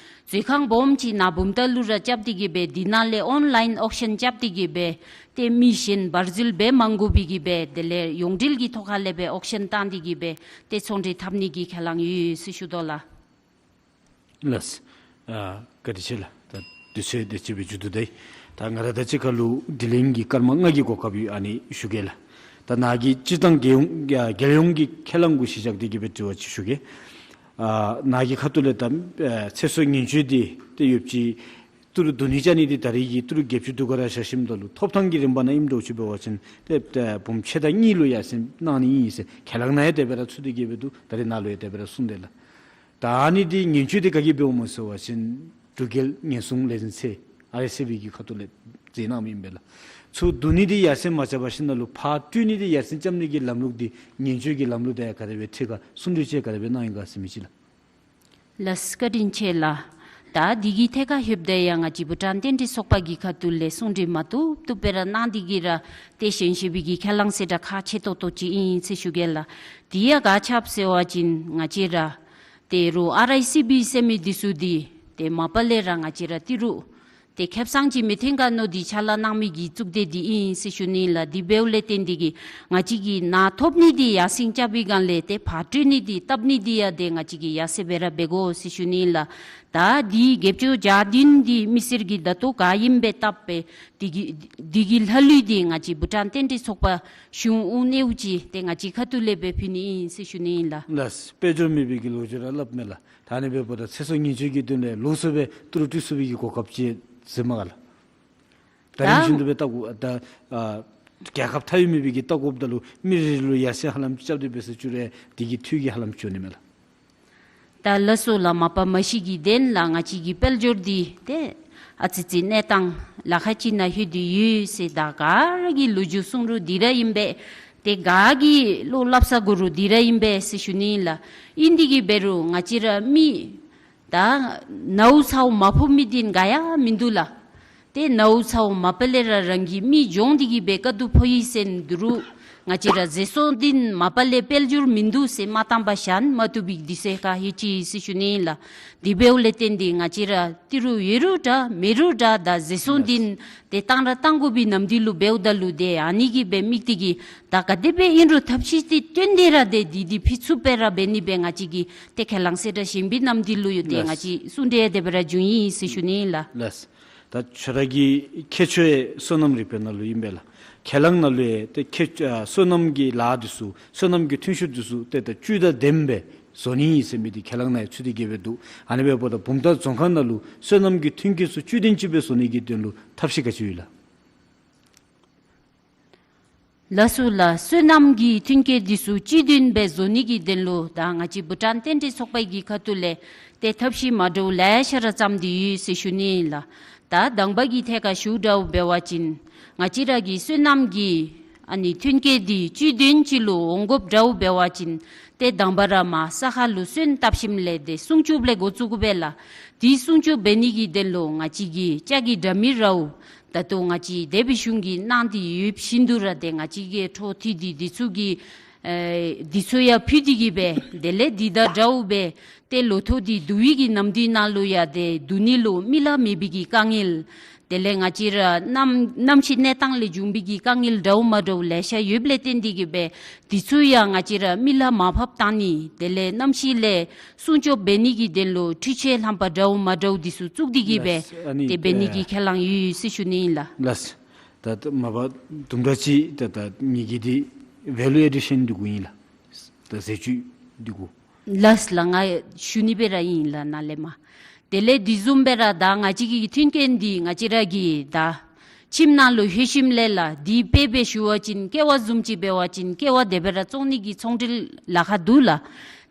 མཛོད་ཁང་སྦོམ་ཅིག་ནཱ་བུམ་ཐང་ལུ་ར་རྐྱབ་སྟེ་གིས་སྦེ་འདི་ནང་ལས་ཨོན་ལའིན་ཨོག་ཤཱན་རྐྱབ་སྟེ་གིས་སྦེ་ཏེ་མི་གཞན་བར་འཛུལ་འབད་མ་དགོ་པའི་གིས་སྦེ་དེ་ལས་ཡོངས་འབྲེལ་གྱི་ཐོག་ཁ་ལས་སྦེ་ཨོག་ཤཱན་བཏང་སྟེ་གིས་སྦེ་ཏེ་ཚོང་འབྲེལ་འཐབ་ནི་གི་ཁས་བླངས་ཡོད་ཟེར་ཞུ་དོ་ལགས། ལགས། ཨ་བཀའ་དྲིན་ཆེ་ལགས། ད་དུས་ཚོད་དེ་ཅིག་སྦེ་མཇུག་བསྡུ་ད་ཡི། ད་ང་ར་དང་གཅིག་ཁར་ལུ་དྲི་ལན་གྱི་སྐར་མ་ལྔ་གི་གོ་སྐབས་ཡོད། ཨ་ནི་ཞུ་གེ་ལགས། ད་ནཱ་གིས་སྤྱིར་བཏང་རྒྱལ་ཡོངས་རྒྱལ་ཡོངས་ཀྱི་ཁས་བླངས་གུ་གཞི་བཞག་སྟེ་གིས་སྦེ་དྲི་བ་ཅིག་ཞུ་གེ། ཨ་ནཱ་གི་ཁ་ཐུག་ལས་ད་ཨ་ཚེ་སྲོག་ཉེན་བཅོལ་འདི་ཏེ་ཡོདཔ་ཅིག་ ཏི་རུ་བསྡུ་ནི་རྐྱབ་ནི་འདི་ད་རེས་ཀྱི་ཏི་རུ་བརྒྱད་ཅུ་དེ་ག་ར་བཞག་ཞིནམ་ད་ལུ་ཐོབ་ཐང་གི་རིམ་པ་ནང་ཨིནམ་འདྲཝ་ཅིག་འབད་བ་ཅིན་ཏེ་ཏེ་འབུམ་ཕྱེད་དང་གཉིས་ལུ་ཡར་སེང་གནང་ནི་ཨིན་ཟེར་ཁས་བླངས་ནང་ཡང་དེ་སྦེ་ར་ཚུད་དེ་གི་སྦེ་འདུག། ད་རེས་ནཱ་ལུ་ཡང་དེ་སྦེ་ར་གསུངས་དེས་ལགས། ད་ཨ་ནི་འདི་ངན་བྱུས་འདི་ག་གིས་འབདཝ་སྨོ་ཟེར་བ་ཅིན་འབྲུག་རྒྱལ་ཉེན་སྲུང་ལས་འཛིན་ཚད་ཨར་ཨའི་སི་བི་གི་ཁ་ཐུག་ལས་མཛད་གནངམ་ཨིན་པས་ལགས། ཚུར་བསྡུ་ནི་འདི་ཡར་སེང་མ་རྐྱབ་པར་ཞིནམ་ད་ལུ་ཕར་སྤྲོད་ནི་འདི་ཡར་སེང་རྐྱབ་ནི་གི་ལམ་ལུགས་འདི་ངན་བྱུས་ཀྱི་ལམ་ལུགས་དང་ཡང་ག་དེ་སྦེ་འཁྲིལ་ག་གསུང་གྲོས་ཅིག་ག་དེ་སྦེ་གནང་ཡི་ག་ཟེར་མི་ཅིག་ལགས། ལགས་བཀའ་དྲིན་ཆེ་ལགས། ད་འདི་གི་ཐད་ཁར་ལྷོདཔ་ད་ཡང་ང་བཅས་བྷུ་ཊཱན་བསྟན་སྲིད་ཚོགས་པ་གི་ཁ་ཐུག་ལས་གསུང་གྲོས་མ་བཏུབ་བཏུབ་སྦེ་ར་གནང་སྟེ་གི་ར་ཏེ་གཞན་གཞན་པའི་གི་ཁས་བླངས་ཟེར་ད་ཁག་ཆེ་ཏོག་ཏོ་ཅིག་ཨིན་ཟེར་ཞུ་གེ་ལགས། དེ་ཡང་ག་ཅི་འབད་ཟེར་བ་ཅིན་ང་བཅས་ར་ཏེ་རུང་ཨར་ཨའི་སི་བི་ཟེར་མི་འདི་ཚུ་འདི་ཏེ་མ་པ་ལས་ར་ང་བཅས་ར་ཏི་རུ་ཏེ་ཁེབ་སང་ཅིག་མི་ཐོན་ག་མནོ་སྟེ་ཕྱག་ལཱ་གནང་མི་གི་གཙུག་སྡེ་འདི་ཨིན་ཟེར་ཞུ་ནི་ལགས། དེ་འབདཝ་ལས་བརྟེན་ཏེ་གི་ང་བཅས་ཀྱིས་ནཱ་ཐོབ་ནི་འདི་ཡར་སེང་རྐྱབ་པའི་སྒང་ལས་ཏེ་ཕར་སྤྲོད་ནི་འདི་བཏབ་ནི་འདི་ཡང་ཏེ་ང་བཅས་ཀྱིས་ཡར་སེང་སྦེ་ར་འབད་དགོ་ཟེར་ཞུ་ནི་ལགས། ད་འདི་བརྒྱད་ཅུ་གྱ་བདུན་འདི་མི་སེར་གྱིས་ད་ལྟོ་ག་ཨིནམ་སྦེ་བཏབ་སྦེ་འདི་གི་འདི་གི་ལྷག་ལུས་འདི་ང་བཅས་བྷུ་ཊཱན་བསྟན་སྲིད་ཚོགས་པ་གཞུང་དབུ་གནས་ཅིག་ཏེ་ང་བཅས་ཁ་ཐུག་ལས་སྦེ་ཕུལ་ནི་ཨིན་ཟེར་ཞུ་ནི་ཨིན་ལགས། ལགས། དཔལ་འབྱོར་མེད་པའི་གི་ལོ་རྒྱུས་ར་སླབ་མས་ལགས། ད་ཨ་ནི་འབདཝ་ད་ཚེ་སྲོག་ཉེན་བཅོལ་གྱི་དོན་ལས་ལོགས་སུ་སྦེ་ཏི་རུ་སྤྲོད་ཚུགས་པའི་གི་གོ་སྐབས་ཅིག་ཟེར་མས་ག་ལགས། ད་རིམ་བཞིན་དུ་སྦེ་བལྟ་དགོ། ད་ཨ་རྒྱལ་ཁབ་མཐའ་དབུས་མེད་པའི་གི་བལྟ་དགོཔ་ད་ལུ་མི་རེ་རེ་ལུ་ཡར་སེང་ཧ་ལམ་རྐྱབ་སྟེ་འབད་ས་བཅུག་རུང་འདི་གིས་འཐུས་ཀྱི་ཧ་ལམ་བྱུང་ནི་མས་ལགས། ད་ལགས་སོ་ལགས། མ་པ་མ་གཞི་གི་དོན་ལས་ང་བཅས་ཀྱི་དཔལ་འབྱོར་འདི་ཏེ་ཨ་ཙི་ཙི་གནས་སྟངས་ལཱ་ཁག་ཅིག་ནང་ལྷོད་དེ་ཡོད་ཟེར་ད་ག་ར་གིས་ལོ་རྒྱུས་གསུང་རུང་འདི་ར་ཨིན་པས། ཏེ་ག་གིས་བློ་སླབ་ས་དགོ་རུང་འདི་ར་ཨིན་པས་ཟེར་ཞུ་ནི་ཨིན་ལགས། ཨིན་དེ་གིས་འབད་རུང་ང་བཅས་ར་མི་ད་ནཝ་ཚཝ་མ་ཕོག་མི་འདི་ག་ཡང་མིན་འདུག་ལགས། ཏེ་ནཝ་ཚཝ་མ་པ་ལས་ར་རང་གི་མི་གྱོང་འདི་གིས་སྦེ་དཀའ་སྡུག་ཕོག་ཡི་ཟེར་འདུག་རུང་ང་བཅས་ར་ཟད་སོང་འདི་མ་པ་ལས་དཔལ་འབྱོར་མིན་འདུག་ཟེར་མ་བཏང་པར་བཞག་མ་བཏུབ་པའི་དུས་ཚོད་ཁར་ལྷོད་ཅི་ཟེར་ཞུ་ནི་ཨིན་ལགས། དེ་འབདཝ་ལས་བརྟེན་ཏེ་ང་བཅས་ར་ཏི་རུ་ཡོད་རུང་འདྲ་མེད་རུང་འདྲ་ད་ཟད་སོང་འདི་ཏེ་བཏང་ར་བཏང་དགོ་པའི་ནམ་དུས་ལུ་འབདཝ་ད་ལུ་ཏེ་ཨ་ནི་གིས་སྦེ་དམིགས་ཏེ་གིས་ད་ག་དེ་སྦེ་ཨིན་རུང་ཐབས་ཤེས་འདི་བཏོན་ཏེ་ར་ཏེ་འདི་འདི་ཕུལ་ཚུགསཔ་སྦེ་ར་འབད་ནི་སྦེ་ང་བཅས་ཀྱིས་ཏེ་ཁས་བླངས་ཟེར་ར་གཞན་པའི་ནམ་དུས་ལུ་ཡང་ཏེ་ང་བཅས་གསུང་གྲོས་དེ་སྦེ་ར་འབྱུང་ཡི་ཟེར་ཞུ་ནི་ཨིན་ལགས། ལགས། ད་ཁྱོད་ར་གི་ཁྱད་ཆོས་སོ་ནམ་རིག་པའི་ནང་ལུ་ཨིན་པས་ལགས། ཁས་བླངས་ནང་ལུ་ཡང་ཏེ་ཁྱད་ཨ་སོ་ནམ་གྱི་ལཱ་འདི་ཚུ་སོ་ནམ་གྱི་ཐོན་ཤུགས་འདི་ཚུ་ཏེ་ད་བཅུད་དང་ལྡནམ་སྦེ་བཟོ་ནི་ཨིན་ཟེར་མི་འདི་ཁས་བླངས་ནང་ཡང་ཚུད་དེ་གི་སྦེ་འདུག། ཨ་ནི་འབདཝ་ད་བུམ་ཐང་རྫོང་ཁག་ནང་ལུ་སོ་ནམ་གྱི་ཐོན་སྐྱེད་ཚུ་བཅུད་ལྡན་ཅིག་སྦེ་བཟོ་ནི་གི་དོན་ལུ་ཐབས་ཤེས་ག་ཅི་ཡོད་ལགས། ལགས་སོ་ལགས། སོ་ནམ་གྱི་ཐོན་སྐྱེད་འདི་ཚུ་བཅུད་ལྡན་སྦེ་བཟོ་ནི་གི་དོན་ལུ་ད་ང་བཅས་བྷུ་ཊཱན་བསྟན་སྲིད་ཚོགས་པ་གི་ཁ་ཐུག་ལས་ཏེ་ཐབས་ཤེས་མ་འདྲཝ་ལེ་ཤ་ར་བརྩམས་ཏེ་ཡོད་ཟེར་ཞུ་ནི་ཨིན་ལགས། ད་དང་པ་གི་ཐད་ཁར་ཞུཝ་འདྲཝ་འབད་བ་ཅིན་ང་བཅས་ར་གི་སོ་ནམ་གྱི་ཨ་ནི་ཐོན་སྐྱེད་འདི་བཅུད་ལྡན་ཅིག་ལུ་འོང་དགོཔ་འདྲཝ་འབད་བ་ཅིན་ཏེ་དང་པ་ར་མར་ས་ཁར་ལུ་སོན་བཏབ་ཞིནམ་ལས་ཏེ་སྲུང་སྐྱོབ་ལས་འགོ་བཙུགས་དགོ་པས་ལགས། དེ་སྲུང་སྐྱོབ་འབད་ནི་གི་དོན་ལུ་ང་བཅས་ཀྱི་ལྕགས་ཀྱི་དྲ་མིག་ར་ད་ལྟོ་ང་བཅས་སྡེ་པའི་གཞུང་གིས་གནང་སྟེ་ཡོད་བཞིན་དུ་ར་ཏེ་ང་བཅས་ཀྱིས་འཕྲོ་མཐུད་དེ་འདི་ཚུ་གི་ཨེ་འདི་ཚུ་ཡང་ཕུལ་ཏེ་གི་སྦེ་དེ་ལས་འདི་དང་འདྲཝ་སྦེ་ཏེ་ལོ་ཐོག་འདི་བསྡུ་བའི་གི་ནམ་དུས་ནང་ལུ་ཡང་ཏེ་བསྡུ་ནི་ལུ་མི་ལ་མེད་པའི་གི་དཀའ་ངལ་དེ་ལས་ང་བཅས་ར་གནམ་གནམ་གཤིས་གནས་སྟངས་ལས་བྱུང་བའི་གི་དཀའ་ངལ་འདྲཝ་མ་འདྲཝ་ལེ་ཤ་ཡོདཔ་ལས་བརྟེན་ཏེ་གི་སྦེ་འདི་ཚུ་ཡང་ང་བཅས་ར་མི་ལ་མར་ཕབ་བཏང་ནི་དེ་ལས་གནམ་གཤིས་ལས་སྲུང་སྐྱོབ་འབད་ནི་གི་དོན་ལུ་འཕྲུལ་ཆས་རྣམ་པ་འདྲཝ་མ་འདྲཝ་འདི་ཚུ་བཙུགས་ཏེ་གི་སྦེ་ལགས། ཨ་ནི་ཏེ་འབད་ནི་གི་ཨ་ཁས་བླངས་ཡོད་ཟེར་ཞུ་ནི་ཨིན་ལགས། ལགས། ད་ད་མ་པ་དུམ་གྲ་ཅིག་ད་ད་ངེ་གི་འདི་ཝེ་ལུ་ཨེ་ཌི་ཤཱན་འདི་གུ་ཨིན་ལགས། ད་ཟས་བཅུད་འདི་གུ། ལགས་ལགས། ང་ཞུ་ནི་སྦེ་ར་ཨིན་ལགས་ནཱ་ལས་མར། དེ་ལས་དེ་བཟུམ་སྦེ་ར་ད་ང་བཅས་ཀྱི་མཐུན་རྐྱེན་འདི་ང་བཅས་ར་གི་ད་ཁྱིམ་ནང་ལུ་ལྷོད་ཞིནམ་ལས་ལགས་འདི་དཔེ་སྦེ་ཞུ་བ་ཅིན་ཀེ་བ་བཟུམ་ཅིག་འབད་བ་ཅིན་ཀེ་བ་དེ་སྦེ་ར་བཙོང་ནི་གི་ཚོང་འབྲེལ་ལཱ་ཁག་འདུག་ལགས།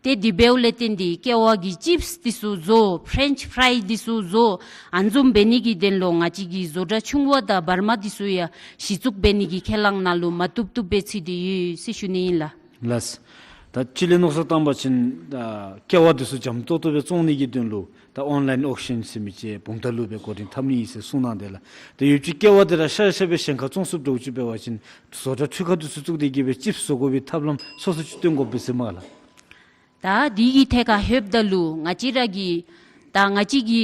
ཏེ་དེ་འབདཝ་ལས་བརྟེན་ཏེ་ཀེ་བ་གི་ཅིབས་འདི་ཚུ་བཟོ་ཕྲེནཅ་ཕྲའི་འདི་ཚུ་བཟོ་ཨ་ནི་བཟུམ་འབད་ནི་གི་དོན་ལུ་ང་བཅས་ཀྱི་བཟོ་གྲྭ་ཆུང་བ་དང་བར་མ་འདི་ཚུ་ཡང་གཞི་བཙུགས་འབད་ནི་གི་ཁས་བླངས་ནང་ལུ་མ་བཏུབ་བཏུབ་སྦེ་ཚུད་དེ་ཡོད་ཟེར་ཞུ་ནི་ཨིན་ལགས། ལགས། ད་ཅི་ལས་མནོ་བསམ་བཏང་པ་ཅིན་ད་ཀེ་བ་འདི་ཚུ་འཇམ་ཏོག་ཏོ་སྦེ་བཙོང་ནི་གི་དོན་ལུ་ད་ཨོན་ལཱའིན་ཨོག་ཤཱན་ཟེར་མི་ཅིག་བུམ་ཐང་ལུ་སྦེ་འགོ་འདྲེན་འཐབ་ནི་ཨིན་ཟེར་གསུངས་གནང་དེས་ལགས། ད་ཡོད་ཅིག་ཀེ་བ་འདི་ར་ཤ་ཤ་སྦེ་གཞན་ཁར་བཙོང་ཚུགསཔ་འདྲཝ་ཅིག་འབད་བ་ཅིན་བཟོ་གྲྭ་འཕྲུལ་ཁང་འདི་ཚུ་བཙུགས་ཏེ་གི་སྦེ་ཅིབས་བཟོ་དགོ་པའི་ཐབས་ལམ་སོ་སོ་ཅིག་སྟོན་དགོ་པས་ཟེར་མས་ལགས། ད་འདི་གི་ཐད་ཁར་ལྷོདཔ་ད་ལུ་ང་བཅས་ར་གི་ད་ང་བཅས་ཀྱི་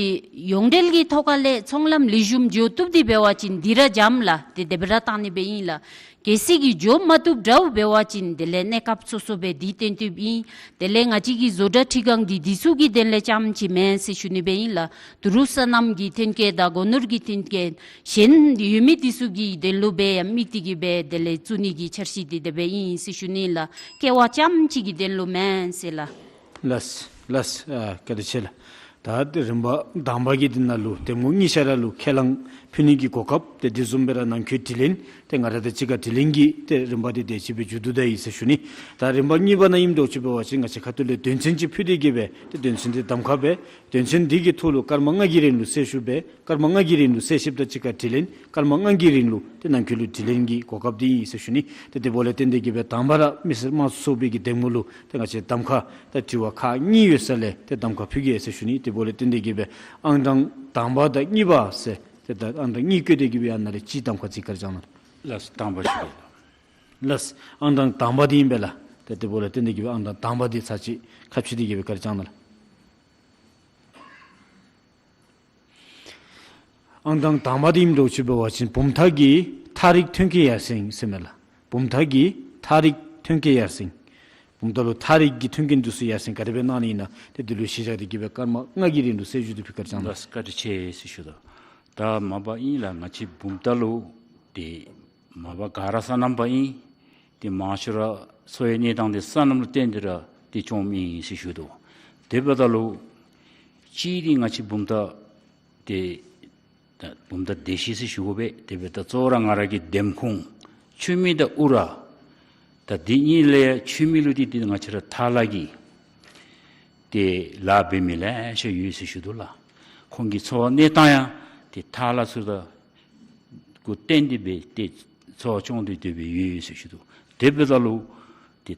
ཡོངས་འབྲེལ་གྱི་ཐོག་ཁ་ལས་ཚོང་ལམ་ལེགས་ཤོམ་འགྱོ་བཏུབ་སྟེ་འབད་བ་ཅིན་འདི་ར་འཇམ་ལགས། ཏེ་དེ་སྦེ་ར་བཏང་ནི་སྦེ་ཨིན་ལགས། གལ་སྲིད་ཀྱི་འགྱོ་མ་བཏུབ་འདྲཝ་འབད་བ་ཅིན་དེ་ལས་གནས་སྐབས་སོ་སོ་སྦེ་འདི་བཏོན་བཏུབ་ཨིན། དེ་ལས་ང་བཅས་ཀྱི་བཟོ་གྲྭ་འཕྲུལ་ཁང་འདི་འདི་ཚུ་གི་དོན་ལས་རྐྱངམ་ཅིག་མེན་ཟེར་ཞུ་ནི་སྦེ་ཨིན་ལགས། ཏི་རུ་སོ་ནམ་གྱི་ཐོན་སྐྱེད་དང་སྒོ་ནོར་གྱི་ཐོན་སྐྱེད་གཞན་ཡོད་མི་འདི་ཚུ་གི་དོན་ལུ་སྦེ་ཡང་དམིགས་ཏེ་གི་སྦེ་དེ་ལས་བཙུགས་ནི་གི་འཆར་གཞི་འདི་དེ་སྦེ་ཨིན་ཟེར་ཞུ་ནི་ལགས། ཀེ་བ་རྐྱངམ་ཅིག་གི་དོན་ལུ་མེན་ཟེར་ལགས། ལགས་ལགས། ཨ་བཀའ་དྲིན་ཆེ་ལགས། ད་ཏེ་རིམ་པ་དང་པ་གི་འདི་ནང་ལུ་ཏེ་མོ་གཉིས་ཆ་ར་ལུ་ཁས་བླངས་ཕུལ་ནི་གི་གོ་སྐབས་ཏེ་དེ་བཟུམ་སྦེ་ར་ནང་འཁོད་དྲི་ལན་ཏེ་ང་ར་དང་གཅིག་ཁར་དྲི་ལན་གྱི་ཏེ་རིམ་པ་འདི་དེ་ཅིག་སྦེ་མཇུག་བསྡུ་ད་ཡི་ཟེར་ཞུ་ནི། ད་རིམ་པ་གཉིས་པ་ནང་ཨིནམ་འདྲཝ་ཅིག་འབད་བ་ཅིན་ང་བཅས་ཁ་ཐུག་ལས་དོན་ཚན་ཅིག་ཕུལ་ཏེ་གི་སྦེ་ཏེ་དོན་ཚན་འདི་གདམ་ཁ་འབད། དོན་ཚན་འདི་གི་ཐོག་ལུ་སྐར་མ་ལྔ་གི་རིང་ལུ་གསལ་ཞུ་འབད། སྐར་མ་ལྔ་གི་རིང་ལུ་གསལ་བཤད་དང་གཅིག་ཁར་དྲི་ལན། སྐར་མ་ལྔ་གི་རིང་ལུ་ཏེ་ནང་འཁོད་ལུ་དྲི་ལན་གྱི་གོ་སྐབས་འདི་ཨིན་ཟེར་ཞུ་ནི། ཏེ་དེ་འབདཝ་ལས་བརྟེན་ཏེ་གི་སྦེ་དང་པ་ར་མི་སེར་དམངས་གཙོའི་ཚོགས་པའི་གི་འདེམས་ངོ་ལུ་ཏེ་ང་བཅས་གདམ་ཁ་ད་དྲི་བ་ཁག་གཉིས་ཡོད་ས་ལས་ཏེ་གདམ་ཁ་ཕུལ་གེ་ཟེར་ཞུ་ནི། དེ་འབདཝ་ལས་བརྟེན་ཏེ་གི་སྦེ་ཨང་གྲངས་དང་པ་དང་གཉིས་པ་ཟེར་ཏེ་ད་ཨང་གྲངས་གཉིས་བཀོད་དེ་གི་སྦེ་ཨ་ནཱ་ལས་གཅིག་གདམ་ཁ་ཅིག་བཀའ་དྲིན་བསྐྱང་གནང་། ལགས་སོ། དང་པ་ཞུ་གེ། ལགས་སོ། ཨང་གྲངས་དང་པ་འདི་ཨིན་པས་ལགས། ཏེ་དེ་འབདཝ་ལས་བརྟེན་ཏེ་གི་སྦེ་ཨང་གྲངས་དང་པ་འདི་ཚར་གཅིག་ཁ་ཕྱེ་སྟེ་གི་སྦེ་བཀའ་དྲིན་བསྐྱང་གནང་ལགས། ཨང་གྲངས་དང་པ་འདི་ཨིནམ་འདྲཝ་ཅིག་འབད་བ་ཅིན་བུམ་ཐང་གི་ཐག་རིགས་མཐུན་རྐྱེན་ཡར་སེང་ཟེར་མས་ལགས། བུམ་ཐང་གི་ཐག་རིགས་མཐུན་རྐྱེན་ཡར་སེང་། བུམ་ཐང་ལུ་ཐག་རིགས་ཀྱི་མཐུན་རྐྱེན་འདི་ཚུ་ཡར་སེང་ག་དེ་སྦེ་གནང་ནི་ཨིན་ན་ཏེ་འདི་ལུ་གཞི་བཞག་སྟེ་གི་སྦེ་སྐར་མ་ལྔ་གི་རིང་ལུ་གསལ་ཞུ་དེ་ཕུལ་བཀའ་དྲིན་བསྐྱང་གནང་། ལགས་སོ། བཀའ་དྲིན་ཆེ་ཟེར་ཞུ་དོ། ད་མ་པ་ཨིན་ལགས། ང་བཅས་བུམ་ཐང་ལུ་ཏེ་མ་པ་ག་ར་སོ་ནམ་པ་ཨིན། ཏེ་མང་ཤོས་ར་འཚོ་བའི་གནས་སྟངས་འདི་སོ་ནམ་ལུ་བརྟེན་ཏེ་ར་ཏེ་བྱུངམ་ཨིན་ཟེར་ཞུ་དོ། དེ་འབདཝ་ད་ལུ་གཅིག་འདི་ང་བཅས་བུམ་ཐང་ཏེ་ད་བུམ་ཐང་སྡེ་བཞི་ཟེར་ཞུ་དགོ་པས། དེ་འབདཝ་ད་གཙོ་བོ་ར་ང་ར་གི་འདེམས་ཁོངས་ཆུ་མིག་དང་ཨུ་ར། ད་འདི་གཉིས་ལས་ཆུ་མིག་ལུ་འདི་ཏེ་ང་བཅས་ར་ཐ་ལ་གི་ཏེ་ལཱ་འབད་མི་ལེ་ཤ་ཡོད་ཟེར་ཞུ་དོ་ལགས། ཁོང་གི་འཚོ་བ་གནས་སྟངས་ཡང་ཏེ་ཐ་ལ་ཚུ་དང་གུ་བརྟེན་ཏེ་སྦེ་ཏེ་འཚོ་བ་སྐྱོང་སྟེ་སྡོད་པའི་ཡོད་ཡོད་ཟེར་ཞུ་དོ། དེ་འབདཝ་ད་ལུ་ཏེ་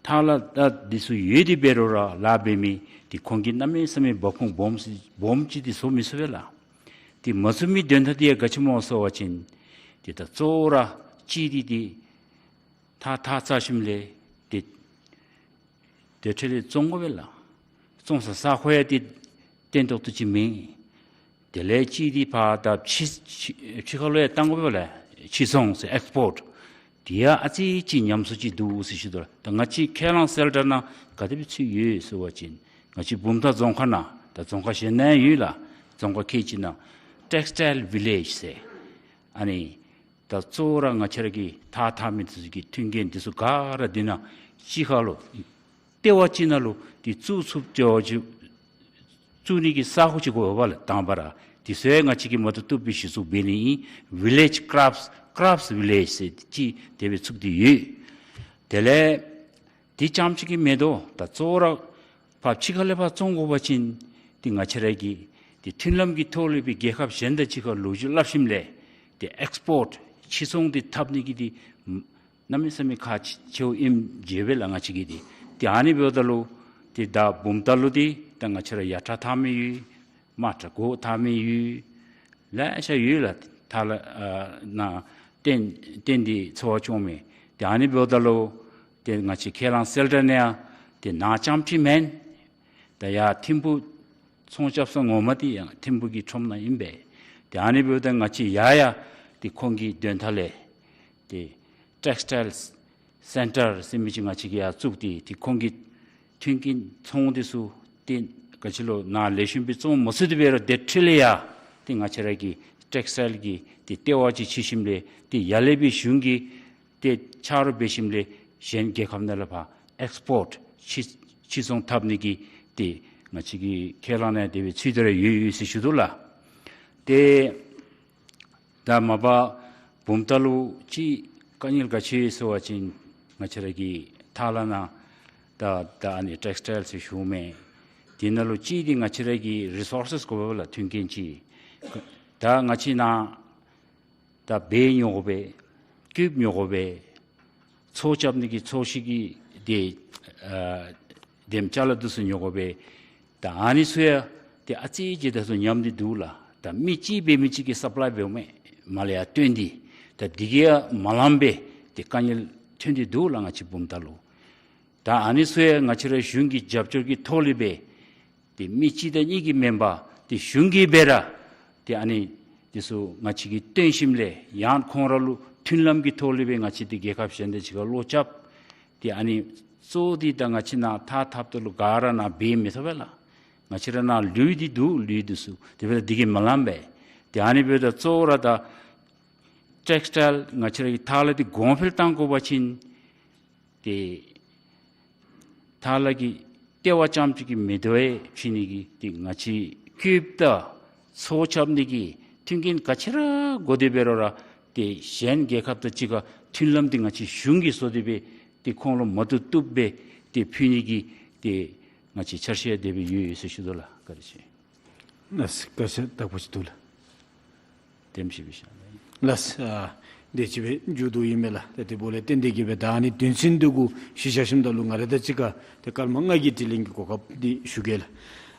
ཐ་ལ་ད་འདི་ཚུ་ཡོད་དེ་འབད་རུང་ར་ལཱ་འབད་མི་ཏེ་ཁོང་གིས་གནམ་མེད་ས་མེད་འབབ་ཁུངས་སྦོམ་སྦོམ་ཅིག་འདི་བཟོ་མི་ཚུགས་པས་ལགས། ཏེ་མ་བཟོ་མི་དོན་དག་འདི་ཡང་ག་ཅི་སྨོ་ཟེར་བ་ཅིན་ཏེ་ད་གཙོ་བོ་ར་གཅིག་འདི་ཏེ་ཐག་ཐག་བཅད་ཞིནམ་ལས་ཏེ་དེ་འཕྲལ་ལས་བཙོང་དགོ་པས་ལགས། བཙོང་ས་ས་ཁོ་ཡང་ཏེ་བརྟན་ཏོག་ཏོ་ཅིག་མེད། དེ་ལས་གཅིག་འདི་ཕར་ད་ཕྱི་ཕྱི་ཕྱི་ཁ་ལུ་ཡང་བཏང་དགོ་པས་ལགས། ཕྱི་བཙོང་ཟེར་ཨེགསི་པོརཊ། དེ་ཡང་ཨ་ཙི་ཅིག་ཉམས་གསོ་ཅིག་འདུག་ཟེར་ཞུ་དོ་ལགས། ད་ང་བཅས་ཁས་བླངས་གསལ་བསྒྲགས་ནང་ག་དེ་སྦེ་ཚུད་ཡོད་ཟེར་བ་ཅིན་ང་བཅས་བུམ་ཐང་རྫོང་ཁག་ནང་ད་རྫོང་ཁག་གཞན་ནང་ཡང་ཡོད་ལགས། རྫོང་ཁག་ཁལ་གཅིག་ནང་ཊེགསི་ཊའིལ་བི་ལེཇ་ཟེར་ཨ་ནི་ད་གཙོ་བོ་ར་ང་བཅས་ར་གི་ཐགས་འཐག་མི་འདི་ཚུ་གི་མཐུན་རྐྱེན་འདི་ཚུ་ག་ར་འདི་ནང་གཅིག་ཁར་ལུ་ལྟེ་བ་གཅིག་ནང་ལུ་འདི་བཙུགས་ཚུགསཔ་ཅིག་བཙུགས་ནི་གི་ས་ཁོངས་ཅིག་དགོ་པས་ལགས། དང་པ་ར་འདི་ཚུ་ཡང་ང་བཅས་ཀྱིས་མ་བཏུབ་བཏུབ་སྦེ་གཞི་བཙུགས་འབད་ནི་ཨིན། ཝི་ལེཇ་ཀརབས་ཀརབས་ཝི་ལེཇ་ཟེར་ཅིག་དེ་སྦེ་བཙུགས་ཏེ་ཡོད། དེ་ལས་འདི་རྐྱངམ་ཅིག་གིས་མེད་དོ། ད་གཙོ་བོ་ར་ཕར་ཕྱི་ཁ་ལས་ཕར་བཙོང་དགོ་པ་ཅིན་ཏེ་ང་བཅས་ར་གི་ཏེ་མཐུན་ལམ་གྱི་ཐོག་ལས་སྦེ་རྒྱལ་ཁབ་གཞན་དང་གཅིག་ཁར་ལོ་རྒྱུས་སླབ་ཞིནམ་ལས་ཏེ་ཨེགསི་པོརཊ་ཕྱི་བཙོང་འདི་འཐབ་ནི་གི་འདི་གནམ་མེད་ས་མེད་ཁག་ཆེཝ་ཨིནམ་བརྗོད་པས་ལགས་ང་བཅས་ཀྱིས་འདི། ཏེ་ཨ་ནི་འབདཝ་ད་ལུ་ཏེ་ད་བུམ་ཐང་ལུ་འདི་ད་ང་བཅས་ར་ཡར་ཁྲ་འཐག་མི་ཡོད། མར་ཁྲ་སྒོག་འཐག་མི་ཡོད། ལེ་ཤ་ཡོད་ལགས། ཐ་ལ་ཨ་ནང་བརྟེན་བརྟེན་ཏེ་འཚོ་བ་སྐྱོང་མི། ཏེ་ཨ་ནི་འབདཝ་ད་ལུ་ཏེ་ང་བཅས་ཁས་བླངས་གསལ་བསྒྲགས་ནང་ཡང་ཏེ་ནཱ་རྐྱངམ་ཅིག་མེན། ད་ཡར་ཐིམ་ཕུག་ཚོང་རྐྱབ་ས་ངོ་མ་འདི་ཡང་ཐིམ་ཕུག་གི་ཁྲོམ་ནང་ཨིན་པས། ཏེ་ཨ་ནི་འབདཝ་ད་ང་བཅས་ཡར་ཡང་ཏེ་ཁོང་གི་དོན་དག་ལས་ཏེ་ཊེགསི་ཊའིལ་སེན་ཊར་ཟེར་མི་ཅིག་ང་བཅས་ཀྱིས་ཡར་བཙུགས་ཏེ་ཏེ་ཁོང་གི་མཐུན་རྐྱེན་ཚོང་འདི་ཚུ་ཏེ་ག་ཅི་ལོ་ནཱ་ལེགས་ཤོམ་སྦེ་བཙོང་མ་ཚུགས་ཏེ་འབད་རུང་དེ་འཕྲལ་ལས་ཡང་ཏེ་ང་བཅས་ར་གི་ཊེགསི་ཊའིལ་གྱི་ཏེ་ལྟེ་བ་ཅིག་ཕྱེ་ཞིནམ་ལས་ཏེ་ཡར་ལས་སྦེ་གཞུང་གི་ཏེ་ཆ་རོགས་འབད་ཞིནམ་ལས་གཞན་རྒྱལ་ཁབ་ནང་ལས་ཕར་ཨེགསི་པོརཊ་ཕྱི་ཕྱི་བཙོང་འཐབ་ནི་གི་ཏེ་ང་བཅས་ཀྱི་ཁས་བླངས་ནང་དེ་སྦེ་ཚུད་དེ་ར་ཡོད་ཡོད་ཟེར་ཞུ་དོ་ལགས། ཏེ་ད་མ་པ་བུམ་ཐང་ལུ་ཅིག་དཀའ་ངལ་ག་ཅི་ཡོད་ཟེར་བ་ཅིན་ང་བཅས་ར་གི་ཐ་ལ་ནང་ད་ད་ཨ་ནི་ཊེགསི་ཊའིལ་ཟེར་ཞུཝ་མས། དེ་ནང་ལུ་གཅིག་འདི་ང་བཅས་ར་གི་རི་སོར་སེས་དགོ་པས་ལགས། མཐུན་རྐྱེན་ཅིག། ད་ང་བཅས་ནཱ་ད་འབད་ཉོ་དགོ་པས། སྐྱུརཔ་ཉོ་དགོ་པས། ཚོས་རྐྱབ་ནི་གི་ཚོས་གཞི་གི་ཏེ་ཨ་དེམ་ཅ་ལ་འདི་ཚུ་ཉོ་དགོ་པས། ད་ཨ་ནི་ཚུ་ཡང་ཏེ་ཨ་ཙི་ཅིག་ད་ཚུ་ཉམས་ཏེ་འདུག་ལགས། ད་མི་གཅིག་འབད་མི་གཅིག་གིས་སབ་ལའི་འབདཝ་མས། མར་ལས་ཡར་བཏོན་ཏེ་ད་འདི་གིས་ཡང་མ་ལངམ་སྦེ་ཏེ་དཀའ་ངལ་ཐོན་ཏེ་འདུག་ལགས་ང་བཅས་བུམ་ཐང་ལུ། ད་ཨ་ནི་ཚུ་ཡང་ང་བཅས་ར་གཞུང་གི་རྒྱབ་སྐྱོར་གྱི་ཐོག་ལས་སྦེ་ཏེ་མི་གཅིག་དང་གཉིས་ཀྱིས་མེན་པར་ཏེ་གཞུང་གིས་སྦེ་ར་ཏེ་ཨ་ནི་འདི་ཚུ་ང་བཅས་ཀྱིས་བཏོན་ཞིནམ་ལས་ཡང་ཁོང་ར་ལུ་མཐུན་ལམ་གྱི་ཐོག་ལས་སྦེ་ང་བཅས་ཏེ་རྒྱལ་ཁབ་གཞན་དང་གཅིག་ཁར་བློ་རྐྱབ། ཏེ་ཨ་ནི་གཙོ་བོ་འདི་ད་ང་བཅས་ནཱ་ཐགས་འཐགཔ་ད་ལུ་ག་ར་ནཱ་འབད་མི་ཚུགས་པས་ལགས། ང་བཅས་ར་ནཱ་ལུད་འདི་འདུག། ལུད་འདི་ཚུ་དེ་འབདཝ་ད་འདི་གིས་མ་ལངམ་པས། ཏེ་ཨ་ནི་འབདཝ་ད་གཙོ་བོ་ར་ད་ཊེགསི་ཊའིལ་ང་བཅས་ར་གི་ཐ་ལ་འདི་གོང་འཕེལ་གཏང་དགོ་པ་ཅིན་ཏེ་ཐ་ལ་གི་ ལྟེ་བ་རྐྱངམ་གཅིག་གིས་མི་དོ་བས་ཕྱི་ནི་གི་ཏེ་ང་བཅས་སྐྱོབ་དང་ཚོ་ཁྱབ་ནི་གི་མཐུན་རྐྱེན་ག་ཅི་ར་དགོ་དེ་འབད་རུང་ར་ཏེ་གཞན་རྒྱལ་ཁབ་དང་གཅིག་ཁར་མཐུན་ལམ་འདི་ང་བཅས་གཞུང་གིས་བཟོ་སྟེ་སྦེ་ཏེ་ཁོང་ལུ་མ་བཏུབ་བཏུབ་སྦེ་ཏེ་ཕུལ་ནི་གི་ཏེ་ང་བཅས་འཆར་གཞི་དེ་སྦེ་ཡོད་ཡོད་ཟེར་ཞུ་དོ་ལགས། བཀའ་དྲིན་ཆེ། ལགས་སོ། བཀའ་དྲིན་ཆེ། དྲག་པོ་ཅིག་འདུག་ལགས། དེམ་ཅིག་སྦེ་བཞག་ལགས། ལགས་སོ། ཨ་དེ་ཅིག་སྦེ་མཇུག་བསྡུ་ཡི་མས་ལགས། ཏེ་དེ་འབདཝ་ལས་བརྟེན་ཏེ་གིས་སྦེ་ད་ཨ་ནི་དོན་ཚན་འདི་གུ་གཞི་བཞག་ཞིནམ་ད་ལུ་ང་ར་དང་གཅིག་ཁར་ཏེ་སྐར་མ་ལྔ་གི་དྲི་ལན་གྱི་གོ་སྐབས་འདི་ཞུ་གེ་ལགས།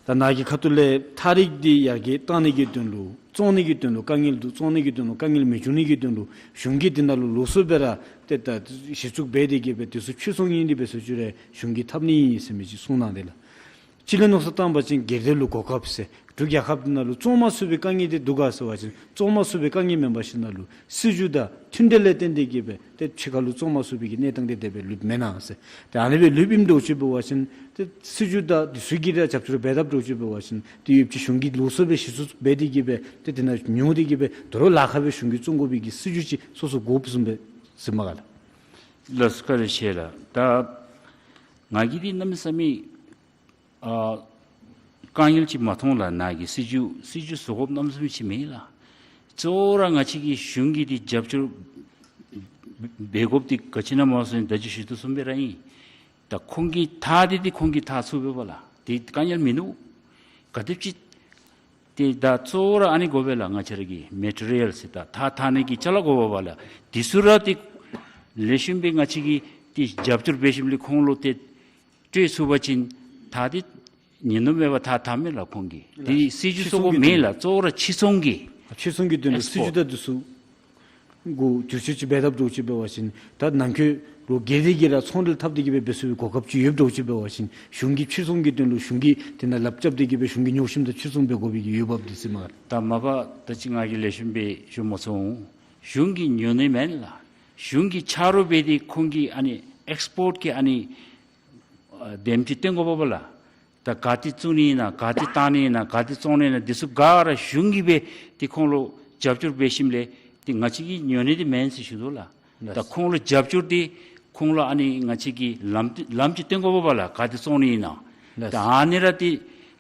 ད་ནཱ་གི་ཁ་ཐུག་ལས་ཐག་རིང་འདི་ཡར་རྒྱས་གཏང་ནི་གི་དོན་ལུ་བཙོང་ནི་གི་དོན་ལུ་དཀའ་ངལ་འདུག། བཙོང་ནི་གི་དོན་ལུ་དཀའ་ངལ་མི་འབྱུང་ནི་གི་དོན་ལུ་གཞུང་གིས་འདི་ནང་ལུ་ལོགས་སུ་སྦེ་ར་ཏེ་ད་གཞི་བཙུགས་འབད་དེ་གིས་སྦེ་དེ་ཚུ་ཕྱིར་ཚོང་ཨིན་དེ་སྦེ་ཟེར་ཞུ་རུང་གཞུང་གིས་འཐབ་ནི་ཨིན་ཟེར་མི་ཅིག་གསུངས་གནང་དེས་ལགས། སྤྱི་ལས་མནོ་བསམ་བཏང་བ་ཅིན་སྒེར་སྡེ་ལུ་གོ་སྐབས་ཟེར་འབྲུག་རྒྱལ་ཁབ་འདི་ནང་ལུ་བཙོང་མ་ཚུགས་པའི་དཀའ་ངལ་འདི་འདུག་ག་ཟེར་བ་ཅིན་བཙོང་མ་ཚུགས་པའི་དཀའ་ངལ་མེན་པར་ཞིནམ་ལུ་སྲིད་བྱུས་དང་མཐུན་འབྲེལ་ལས་བརྟེན་ཏེ་གིས་སྦེ་ཏེ་ཕྱི་ཁ་ལུ་བཙོང་མ་ཚུགས་པའི་གི་གནས་སྟངས་འདི་དེ་སྦེ་ལུསཔ་མེན་ན་ཟེར། ཏེ་ཨ་ནི་སྦེ་ལུསཔ་ཨིནམ་འདྲཝ་ཅིག་འབད་བ་ཅིན་ཏེ་སྲིད་བྱུས་དང་དེ་ཚུ་གིས་ར་རྒྱབ་སྐྱོར་འབད་དཔ་འདྲཝ་ཅིག་འབད་བ་ཅིན་ཏེ་ཡོདཔ་ཅིག་གཞུང་གིས་ལོགས་སུ་སྦེ་གཞི་བཙུགས་འབད་དེ་གིས་སྦེ་ཏེ་དེ་ནང་ཉོ་སྟེ་གིས་སྦེ་དོ་རུང་ལཱ་ཁག་སྦེ་གཞུང་གིས་བཙོང་དགོ་པའི་གི་སྲིད་བྱུས་ཅིག་སོ་སོ་དགོཔ་བཟུམ་སྦེ་ཟེར་མས་ག་ལགས། ལགས་སོ། བཀའ་དྲིན་ཆེ་ལགས། ད་ང་གིས་འདི་གནམ་མེད་ས་མེད་ཨ་དཀའ་ངལ་ཅིག་མ་མཐོང་ལགས། ནཱ་གི་སྲིད་བྱུས་སྲིད་བྱུས་བཟོ་དགོཔ་གནམ་མེད་ས་མེད་ཅིག་མེད་ལགས། གཙོ་བོ་ར་ང་བཅས་ཀྱི་གཞུང་གིས་འདི་རྒྱབ་སྐྱོར་འབད་དགོཔ་འདི་ག་ཅི་ཨིན་ན་སྨོ་ཟེར་ན་ད་ཅི་ཞུ་དོ་བཟུམ་སྦེ་ར་ཨིན། ད་ཁོང་གིས་འཐབ་སྟེ་འདི་ཁོང་གིས་འཐབ་ཚུགས་པས་པ་ལགས། འདི་དཀའ་ངལ་མིན་འདུག། ག་དེམ་ཅིག་ཏེ་ད་གཙོ་བོ་ར་ཨ་ནི་དགོ་པས་ལགས། ང་བཅས་ར་གི་མེ་ཊི་རི་ཡལ་ཟེར་ད་ཐགས་འཐག་ནི་གི་ཅ་ལ་དགོ་པས་པ་ལགས། དེ་ཚུ་ར་ཏེ་ལེགས་ཤོམ་སྦེ་ང་བཅས་ཀྱིས་ཏེ་རྒྱབ་སྐྱོར་འབད་ཞིནམ་ལས་ཁོང་ལུ་ཏེ་སྤྲོད་ཚུགས་པ་ཅིན་ད་འདི་ཉིན་ནུབ་མེད་པར་ཐགས་འཐག་མས་ལགས་ཁོང་གིས། ལགས། འདི་སྲིད་བྱུས་བཟོ་དགོཔ་མེད་ལགས། གཙོ་བོ་ར་ཕྱིར་ཚོང་གི་ཕྱིར་ཚོང་གི་དོན་ལུ་ཨེགསི་པོརཊ་སྲིད་བྱུས་དང་དེ་ཚུ་གུ་བསྒྱུར་བཅོས་ཅིག་འབད་དཔ་འདྲཝ་ཅིག་འབད་བ་ཅིན་ད་ནང་འཁོད་ལུ་སྒེར་སྡེ་གིས་ར་ཚོང་འབྲེལ་འཐབ་སྟེ་གིས་སྦེ་འབད་ཚུགས་པའི་གོ་སྐབས་ཅིག་ཡོདཔ་འདྲཝ་ཅིག་འབད་བ་ཅིན་གཞུང་གིས་ཕྱིར་ཚོང་གི་དོན་ལུ་གཞུང་གིས་དེ་ནང་ལགཔ་རྐྱབ་སྟེ་གིས་སྦེ་གཞུང་གིས་ཉོ་ཞིནམ་ད་ཕྱིར་ཚོང་འབད་དགོ་པའི་གི་འོས་འབབ་འདི་ཟེར་མས་ག་ལགས། ད་མ་པ་ད་ཅི་ང་གིས་ལེགས་ཤོམ་སྦེ་ཞུ་མ་ཚུགས་འོང་། གཞུང་གིས་ཉོ་ནི་མེན་ལགས། གཞུང་གིས་ཆ་རོགས་འབད་དེ་ཁོང་གི་ཨ་ནི་ཨེགསི་པོརཊ་གི་ཨ་ནི་ཨ་དེམ་ཅིག་སྟོན་དགོ་པས་པ་ལགས། ད་ག་ཏེ་བཙུགས་ནི་ཨིན་ན་ག་ཏེ་བཏང་ནི་ཨིན་ན་ག་ཏེ་བཙོང་ནི་ཨིན་ན་དེ་ཚུ་ག་ར་གཞུང་གིས་སྦེ་ཏེ་ཁོང་ལུ་རྒྱབ་སྐྱོར་འབད་ཞིནམ་ལས་ཏེ་ང་བཅས་ཀྱིས་ཉོ་ནི་འདི་མེན་ཟེར་ཞུ་དོ་ལགས། ལགས། ད་ཁོང་ལུ་རྒྱབ་སྐྱོར་འདི་ཁོང་ལུ་ཨ་ནི་ང་བཅས་ཀྱིས་ལམ་ལམ་ཅིག་སྟོན་དགོ་པས་པ་ལགས། ག་ཏེ་བཙོང་ནི་ཨིན་ན། ལགས། ད་ཨ་ནི་ར་ཏེ་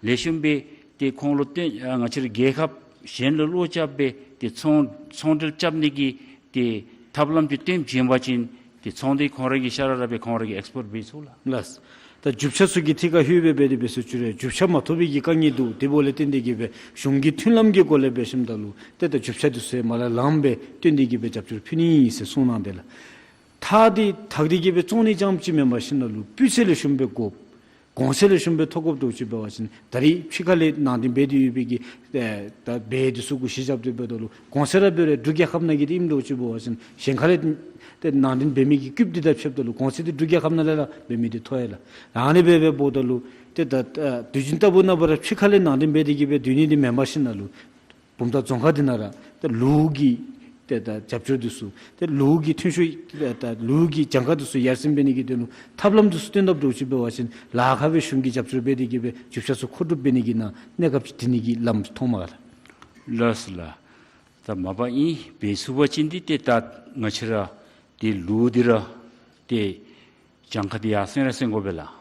ལེགས་ཤོམ་སྦེ་ཏེ་ཁོང་ལུ་སྟོན་ཨ་ང་བཅས་ར་རྒྱལ་ཁབ་གཞན་ལུ་བློ་རྐྱབ་སྦེ་ཏེ་ཚོང་ཚོང་འབྲེལ་རྐྱབ་ནི་གི་ཏེ་ཐབས་ལམ་ཅིག་སྟོན་བྱིན་པ་ཅིན་ཏེ་ཚོང་འདི་ཁོང་ར་གིས་ཤ་ར་ར་སྦེ་ཁོང་ར་གིས་ཨེགསི་པོརཊ་འབད་ཚུགས་ལགས། ལགས། ད་རྒྱུ་ཆ་ཚུ་གི་ཐད་ཁར་ལྷོད་སྦེ་འབད་དེ་འབད་ཟེར་ཞུ་རུང་རྒྱུ་ཆ་མ་ཐོབ་པའི་གི་དཀའ་ངལ་འདུག། དེ་འབདཝ་ལས་བརྟེན་ཏེ་གིས་སྦེ་གཞུང་གི་མཐུན་ལམ་གྱི་སྒོ་ལས་འབད་ཞིནམ་ད་ལུ་ཏེ་ད་རྒྱུ་ཆ་འདི་ཚུ་མར་ལས་ལངམ་སྦེ་བཏོན་ཏེ་གིས་སྦེ་རྒྱབ་སྐྱོར་ཕུལ་ནི་ཨིན་ཟེར་གསུངས་གནང་དེས་ལགས། ཐགས་འདི་འཐག་སྟེ་གིས་སྦེ་བཙོང་ནི་རྐྱངམ་ཅིག་མེན་པར་ཞིནམ་ད་ལུ་སྤུས་ཚད་ལེགས་ཤོམ་སྦེ་དགོཔ། གོང་ཚད་ལེགས་ཤོམ་སྦེ་ཐོབ་དགོཔ་འདྲཝ་ཅིག་འབད་བ་ཅིན་ད་རིས་ཕྱི་ཁ་ལས་ནང་འདྲེན་འབད་དེ་ཡོད་པའི་གི་ཨེ་ད་སྦེ་འདི་ཚུ་གུ་གཞི་བཞག་སྟེ་འབདཝ་ད་ལུ་གོང་ཚད་ར་འབད་རུང་འབྲུག་རྒྱལ་ཁབ་ནང་གི་འདི་ཨིནམ་འདྲཝ་ཅིག་འབད་བ་ཅིན་གཞན་ཁ་ལས་ཏེ་ནང་འདྲེན་འབད་མི་གི་སྐུདཔ་འདི་དང་ཕྱདཔ་ད་ལུ་གོང་ཚད་འདི་འབྲུག་རྒྱལ་ཁབ་ནང་ལས་ར་འབད་མི་འདི་མཐོ་ཡི་ལགས། ཨ་ནི་སྦེ་འབདཝ་ད་ལུ་ཏེ་ད་ཨ་དུས་རྒྱུན་ལྟ་བུ་ནང་འབད་རུང་ཕྱི་ཁ་ལས་ནང་འདྲེན་འབད་དེ་གིས་སྦེ་སྡོད་ནི་འདི་མེན་པར་ཞིནམ་ད་ལུ་བུམ་ཐང་རྫོང་ཁག་འདི་ནང་ར་ཏེ་ལུགས་ཀྱི་ཏེ་ད་རྒྱབ་སྐྱོར་འདི་ཚུ་ཏེ་ལུགས་ཀྱི་ཐོན་ཤུགས་ཏེ་ད་ལུགས་ཀྱི་གྱངས་ཁ་འདི་ཚུ་ཡར་སེང་འབད་ནི་གི་དོན་ལུ་ཐབས་ལམ་འདི་ཚུ་སྟོན་དཔ་འདྲཝ་ཅིག་འབད་བ་ཅིན་ལཱ་ཁག་སྦེ་གཞུང་གིས་རྒྱབ་སྐྱོར་འབད་དེ་གིས་སྦེ་རྒྱུ་ཆ་ཚུ་མཁོ་སྒྲུབ་འབད་ནི་གི་ནང་གནས་སྐབས་ཅིག་སྒྲིང་ནི་གི་ལམ་མཐོངམ་མས་ག་ལགས། ལགས་སོ་ལགས། ད་མ་པ་ཨིན་འབད་ཚུགས་པ་ཅིན་འདི་ཏེ་ད་ང་བཅས་ར་ཏེ་ལུགས་འདི་ར་ཏེ་གྱངས་ཁ་འདི་ཡར་སེང་ར་སེང་དགོ་པས་ལགས།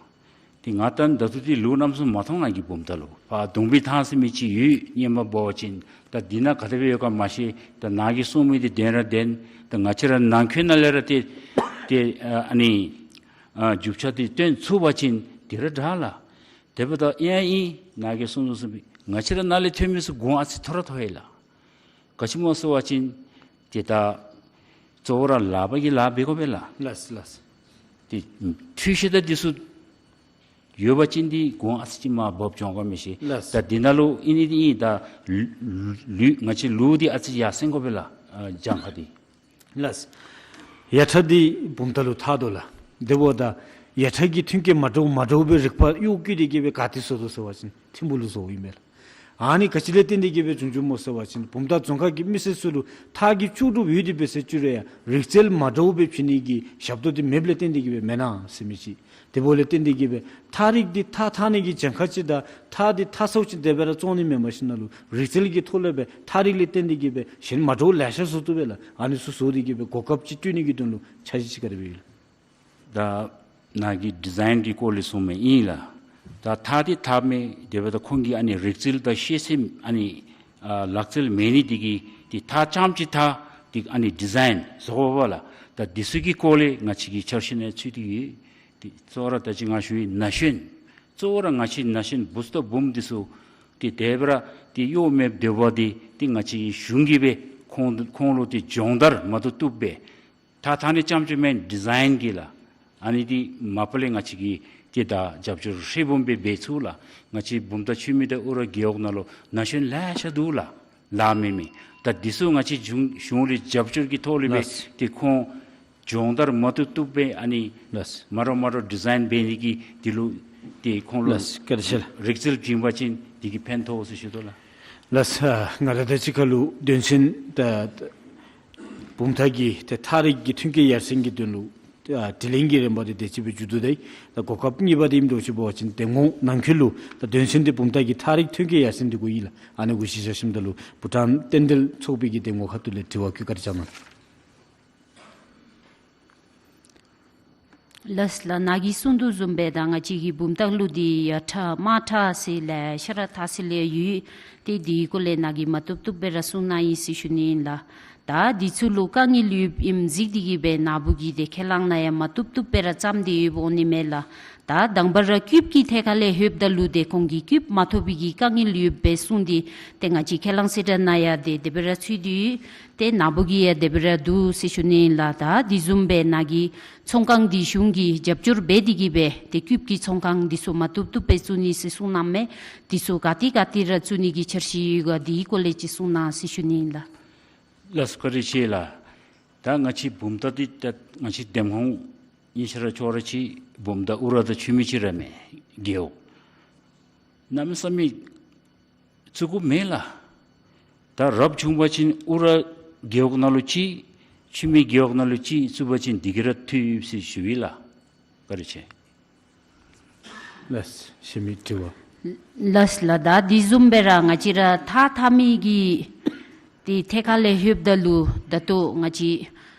ཏེ་ང་ད་ད་ལྟོ་འདི་ལུགས་གནམ་མེད་ས་མེད་མ་མཐོང་། ང་གིས་བུམ་ཐང་ལུ་ཕར་གདོང་དཔེ་ཐང་ཟེར་མི་ཅིག་ཡོད། སྔོན་མ་འབད་བ་ཅིན་ད་འདི་ནང་ག་དེ་སྦེ་ཡོད་ག་མ་ཤེས། ད་ནཱ་གིས་གསུངས་མི་འདི་བདེན་ར་བདེན། ད་ང་བཅས་ར་ནང་འཁོད་ནང་ལས་ར་ཏེ་ཏེ་ཨ་ཨ་ནི་ཨ་རྒྱུ་ཆ་འདི་བཏོན་ཚུགས་པ་ཅིན་འདི་ར་དྲག་ལགས། དེ་འབདཝ་ད་ཨིན་ཨིན་ནཱ་གིས་གསུངས་གསུངས་པའི་ང་བཅས་ར་ནཱ་ལས་ཐོན་མི་ཚུ་གོང་ཨ་ཙི་མཐོ་ར་མཐོ་ཡི་ལགས། ག་ཅི་སྨོ་ཟེར་བ་ཅིན་ཏེ་ད་གཙོ་བོ་ར་ལཱ་པ་གིས་ལཱ་འབད་དགོ་པས་ལགས། ལགས་ལགས། ཏེ་འཕྲུལ་ཆས་དང་འདི་ཚུ་ཡོད་པ་ཅིན་འདི་གོང་ཨ་ཙི་ཅིག་མར་འབབ་འགྱོ་ག་མི་ཤེས། ལགས། ད་འདི་ནང་ལུ་ཨིན་ནི་འདི་ཨིན། ད་ལུགས་ལུགས་ང་བཅས་ལུགས་འདི་ཨ་ཙི་ཡར་སེང་དགོ་པས་ལགས། ཨ་གྱངས་ཁ་འདི། ལགས། ཡར་ཐང་འདི་བུམ་ཐང་ལུ་འཐག་དོ་ལགས། དེ་འབདཝ་ད་ཡར་ཐང་གི་མཐུན་རྐྱེན་མ་འདྲཝ་མ་འདྲཝ་སྦེ་རིག་པ་གཡོག་བཀོལ་ཏེ་གིས་སྦེ་ག་ཏེ་བཟོ་དོ་ཟེར་བ་ཅིན་ཐིམ་ཕུག་ལུ་བཟོཝ་ཨིན་མས་ལགས། ཨ་ནི་ག་ཅི་ལས་བརྟེན་ཏེ་གིས་སྦེ་བྱུང་བྱུངམ་སྨོ་ཟེར་བ་ཅིན་བུམ་ཐང་རྫོང་ཁག་གི་མི་སེར་ཚུ་ལུ་ཐགས་ཀྱི་ལྕོགས་གྲུབ་ཡོད་དེ་འབད་ཟེར་ཞུ་རུང་ཡང་རིག་རྩལ་མ་འདྲཝ་སྦེ་བྱིན་ནི་གི་ཞབས་ཏོག་འདི་མེདཔ་ལས་བརྟེན་ཏེ་གིས་སྦེ་མེན་ན་ཟེར་མི་ཅིག། དེ་འབདཝ་ལས་བརྟེན་ཏེ་གིས་སྦེ་ཐགས་རིགས་འདི་ཐགས་འཐག་ནི་གི་གྱངས་ཁ་ཅིག་དང་ཐགས་འདི་འཐག་ཚརཝ་ཅིག་དེ་སྦེ་ར་བཙོང་ནི་མེན་པར་ཞིནམ་ལུ་རིག་རྩལ་གྱི་ཐོག་ལས་སྦེ་ཐགས་རིགས་ལས་བརྟེན་ཏེ་གིས་སྦེ་གཞན་མ་འདྲཝ་ལེ་ཤ་བཟོ་བཏུབ་པས་ལགས། ཨ་ནི་ཚུ་བཟོ་སྟེ་གིས་སྦེ་གོ་སྐབས་ཅིག་སྤྲོད་ནི་གི་དོན་ལུ་འཆར་གཞི་ཅིག་ག་དེ་སྦེ་ཡོད་ལགས། ད་ནཱ་གི་ཌི་ཛའིན་གྱི་སྐོར་ལས་གསུངས་མི་ཨིན་ལགས། ད་ཐགས་འདི་འཐག་མི་དེ་འབདཝ་ད་ཁོང་གི་ཨ་ནི་རིག་རྩལ་དང་ཤེས་ཚད་ཨ་ནི་ཨ་ལག་རྩལ་མེད་ནི་འདི་གིས་འདི་ཐགས་རྐྱངམ་ཅིག་འཐག་འདི་ཨ་ནི་ཌི་ཛའིན་བཟོ་དགོ་པས་ལགས། ད་འདི་ཚུ་གི་སྐོར་ལས་ང་བཅས་ཀྱིས་འཆར་གཞི་ནང་ཚུད་དེ་ཡོད། འདི་གཙོ་བོ་ར་ད་ཅི་ང་ཞུ་བའི་ན་གཞོན་གཙོ་བོ་ར་ང་བཅས་ན་གཞོན་བུཚ་དང་བུམོ་འདི་ཚུ་འདི་དེ་སྦེ་ར་འདི་གཡོག་མེདཔ་སྡོད་པ་འདི་འདི་ང་བཅས་ཀྱི་གཞུང་གིས་སྦེ་ཁོང་ཁོང་ལུ་འདི་སྦྱོང་བརྡར་མ་བཏུབ་བཏུབ་སྦེ་ཐགས་འཐག་ནི་རྐྱངམ་ཅིག་མེན་ཌི་ཛའིན་གྱི་ལགས། ཨ་ནི་འདི་མ་པ་ལས་ང་བཅས་ཀྱིས་འདི་ད་རྒྱབ་སྐྱོར་ཧྲིལ་བུམ་སྦེ་འབད་ཚུགས་ལགས། ང་བཅས་བུམ་ཐང་ཆུ་མིག་དང་ཨུ་ར་རྒེད་འོག་ནང་ལུ་ན་གཞོན་ལེ་ཤ་འདུག་ལགས། ལཱ་མེད་མི། ད་འདི་ཚུ་ང་བཅས་གཞུང་གཞུང་ལས་རྒྱབ་སྐྱོར་གྱི་ཐོག་ལས་སྦེ་ལགས། འདི་ཁོང་སྦྱོང་བརྡར་མ་བཏུབ་བཏུབ་སྦེ་ཨ་ནི་ལགས། མ་འདྲཝ་མ་འདྲཝ་ཌི་ཛའིན་འབད་ནི་གི་འདི་ལུ་འདི་ཁོང་ལུ་ལགས། བཀའ་དྲིན་ཆེ་ལགས། རིག་རྩལ་བྱིན་པ་ཅིན་འདི་གིས་ཕན་ཐོགས་ཟེར་ཞུ་དོ་ལགས། ལགས། ཨ་ང་ར་ད་ཅི་ཁ་ལུ་དོན་ཚན་ད་བུམ་ཐང་གི་ཏེ་ཐགས་རིག་གི་ཐོན་སྐྱེད་ཡར་སེང་གི་དོན་ལུ་ཨ་དྲི་ལན་གྱི་རིམ་པ་འདི་དེ་ཅིག་སྦེ་མཇུག་བསྡུ་ད་ཡི། ད་གོ་སྐབས་གཉིས་པ་འདི་ཨིནམ་འདྲཝ་ཅིག་འབད་བ་ཅིན་ཏེ་ངོ་ནང་འཁོད་ལུ་ད་དོན་ཚན་འདི་བུམ་ཐང་གི་ཐགས་རིག་ཐོན་སྐྱེད་ཡར་སེང་འདི་གུ་ཨིན་ལགས། ཨ་ནི་གུ་གཞི་བཞག་ཞིནམ་ད་ལུ་བྷུ་ཊཱན་བསྟན་དོན་ཚོགས་པའི་གི་ཏེ་ངོ་ཁ་ཐུག་ལས་དྲི་བ་བཀོད་བཀའ་དྲིན་བསྐྱང་གནང་། ལགས་ལགས། ནཱ་གིས་གསུངས་དོ་བཟུམ་སྦེ་ད་ང་བཅས་ཀྱི་བུམ་ཐང་ལུ་འདི་ཡར་ཐགས་མར་ཐགས་ཟེར་ལེ་ཤ་ར་འཐག་སྲོལ་ཡོད། ཏེ་འདི་གི་སྐོར་ལས་ནཱ་གིས་མ་བཏུབ་བཏུབ་སྦེ་ར་གསུངས་གནང་ཡི་ཟེར་ཞུ་ནི་ཨིན་ལགས། ད་འདི་ཚུ་ལུ་དཀའ་ངལ་ཡོདཔ་ཨིནམ་གཟིགས་ཏེ་གིས་སྦེ་ནཱ་བུ་གིས་ཏེ་ཁས་བླངས་གནང་ཡང་མ་བཏུབ་བཏུབ་སྦེ་ར་བརྩམས་ཏེ་ཡོདཔ་འོང་ནི་མས་ལགས། ད་དང་པ་ར་རྒྱུགཔ་ཀྱི་ཐད་ཁ་ལས་ལྷོདཔ་ད་ལུ་ཏེ་ཁོང་གིས་རྒྱུགཔ་མ་ཐོབ་པའི་གི་དཀའ་ངལ་ཡོདཔ་སྦེ་གསུངས་ཏེ་ཏེ་ང་བཅས་ཁས་བླངས་གསལ་བསྒྲགས་ནང་ཡང་ཏེ་དེ་སྦེ་ར་ཚུད་དེ་ཡོད། ཏེ་ནཱ་བུ་གིས་ཡང་དེ་སྦེ་ར་འདུག་ཟེར་ཞུ་ནི་ཨིན་ལགས། ད་འདི་བཟུམ་སྦེ་ནཱ་གི་ཚོང་ཁང་འདི་གཞུང་གིས་རྒྱབ་སྐྱོར་འབད་དེ་གིས་སྦེ་ཏེ་རྒྱུགཔ་ཀྱི་ཚོང་ཁང་འདི་ཚུ་མ་བཏུབ་བཏུབ་སྦེ་བཙུགས་ནི་ཟེར་གསུངས་གནངམ་མས། འདི་ཚུ་ག་ཏེ་ག་ཏེ་ར་བཙུགས་ནི་གི་འཆར་གཞི་ཡོད་ག་འདི་གི་སྐོར་ལས་ཅིག་གསུངས་གནང་ཟེར་ཞུ་ནི་ཨིན་ལགས། ལགས་སོ། བཀའ་དྲིན་ཆེ་ལགས། ད་ང་བཅས་བུམ་ཐང་འདི་ད་ང་བཅས་འདེམས་ཁོངས་ཨིན་ཤ་ར་ཁྱོད་ར་ཅིག་བུམ་ཐང་ཨུ་ར་དང་ཆུ་མིག་ཅིག་ར་མས་རྒེད་འོག། གནམ་མེད་ས་མེད་བཙུགས་དགོཔ་མེད་ལགས། ད་རབ་བྱུང་པ་ཅིན་ཨུ་ར་རྒེད་འོག་ནང་ལུ་ཅིག་ཆུ་མིག་རྒེད་འོག་ནང་ལུ་ཅིག་བཙུགས་པ་ཅིན་འདི་གིས་ར་འཐུས་ཡོད་ཟེར་ཞུ་ཡི་ལགས། བཀའ་དྲིན་ཆེ། ལགས། གཞན་མི་དྲི་བ། ལགས་ལགས། ད་འདི་བཟུམ་སྦེ་ར་ང་བཅས་ར་ཐགས་འཐག་མི་གི་ཏེ་ཐད་ཁ་ལས་ལྷོདཔ་ད་ལུ་ད་ལྟོ་ང་བཅས་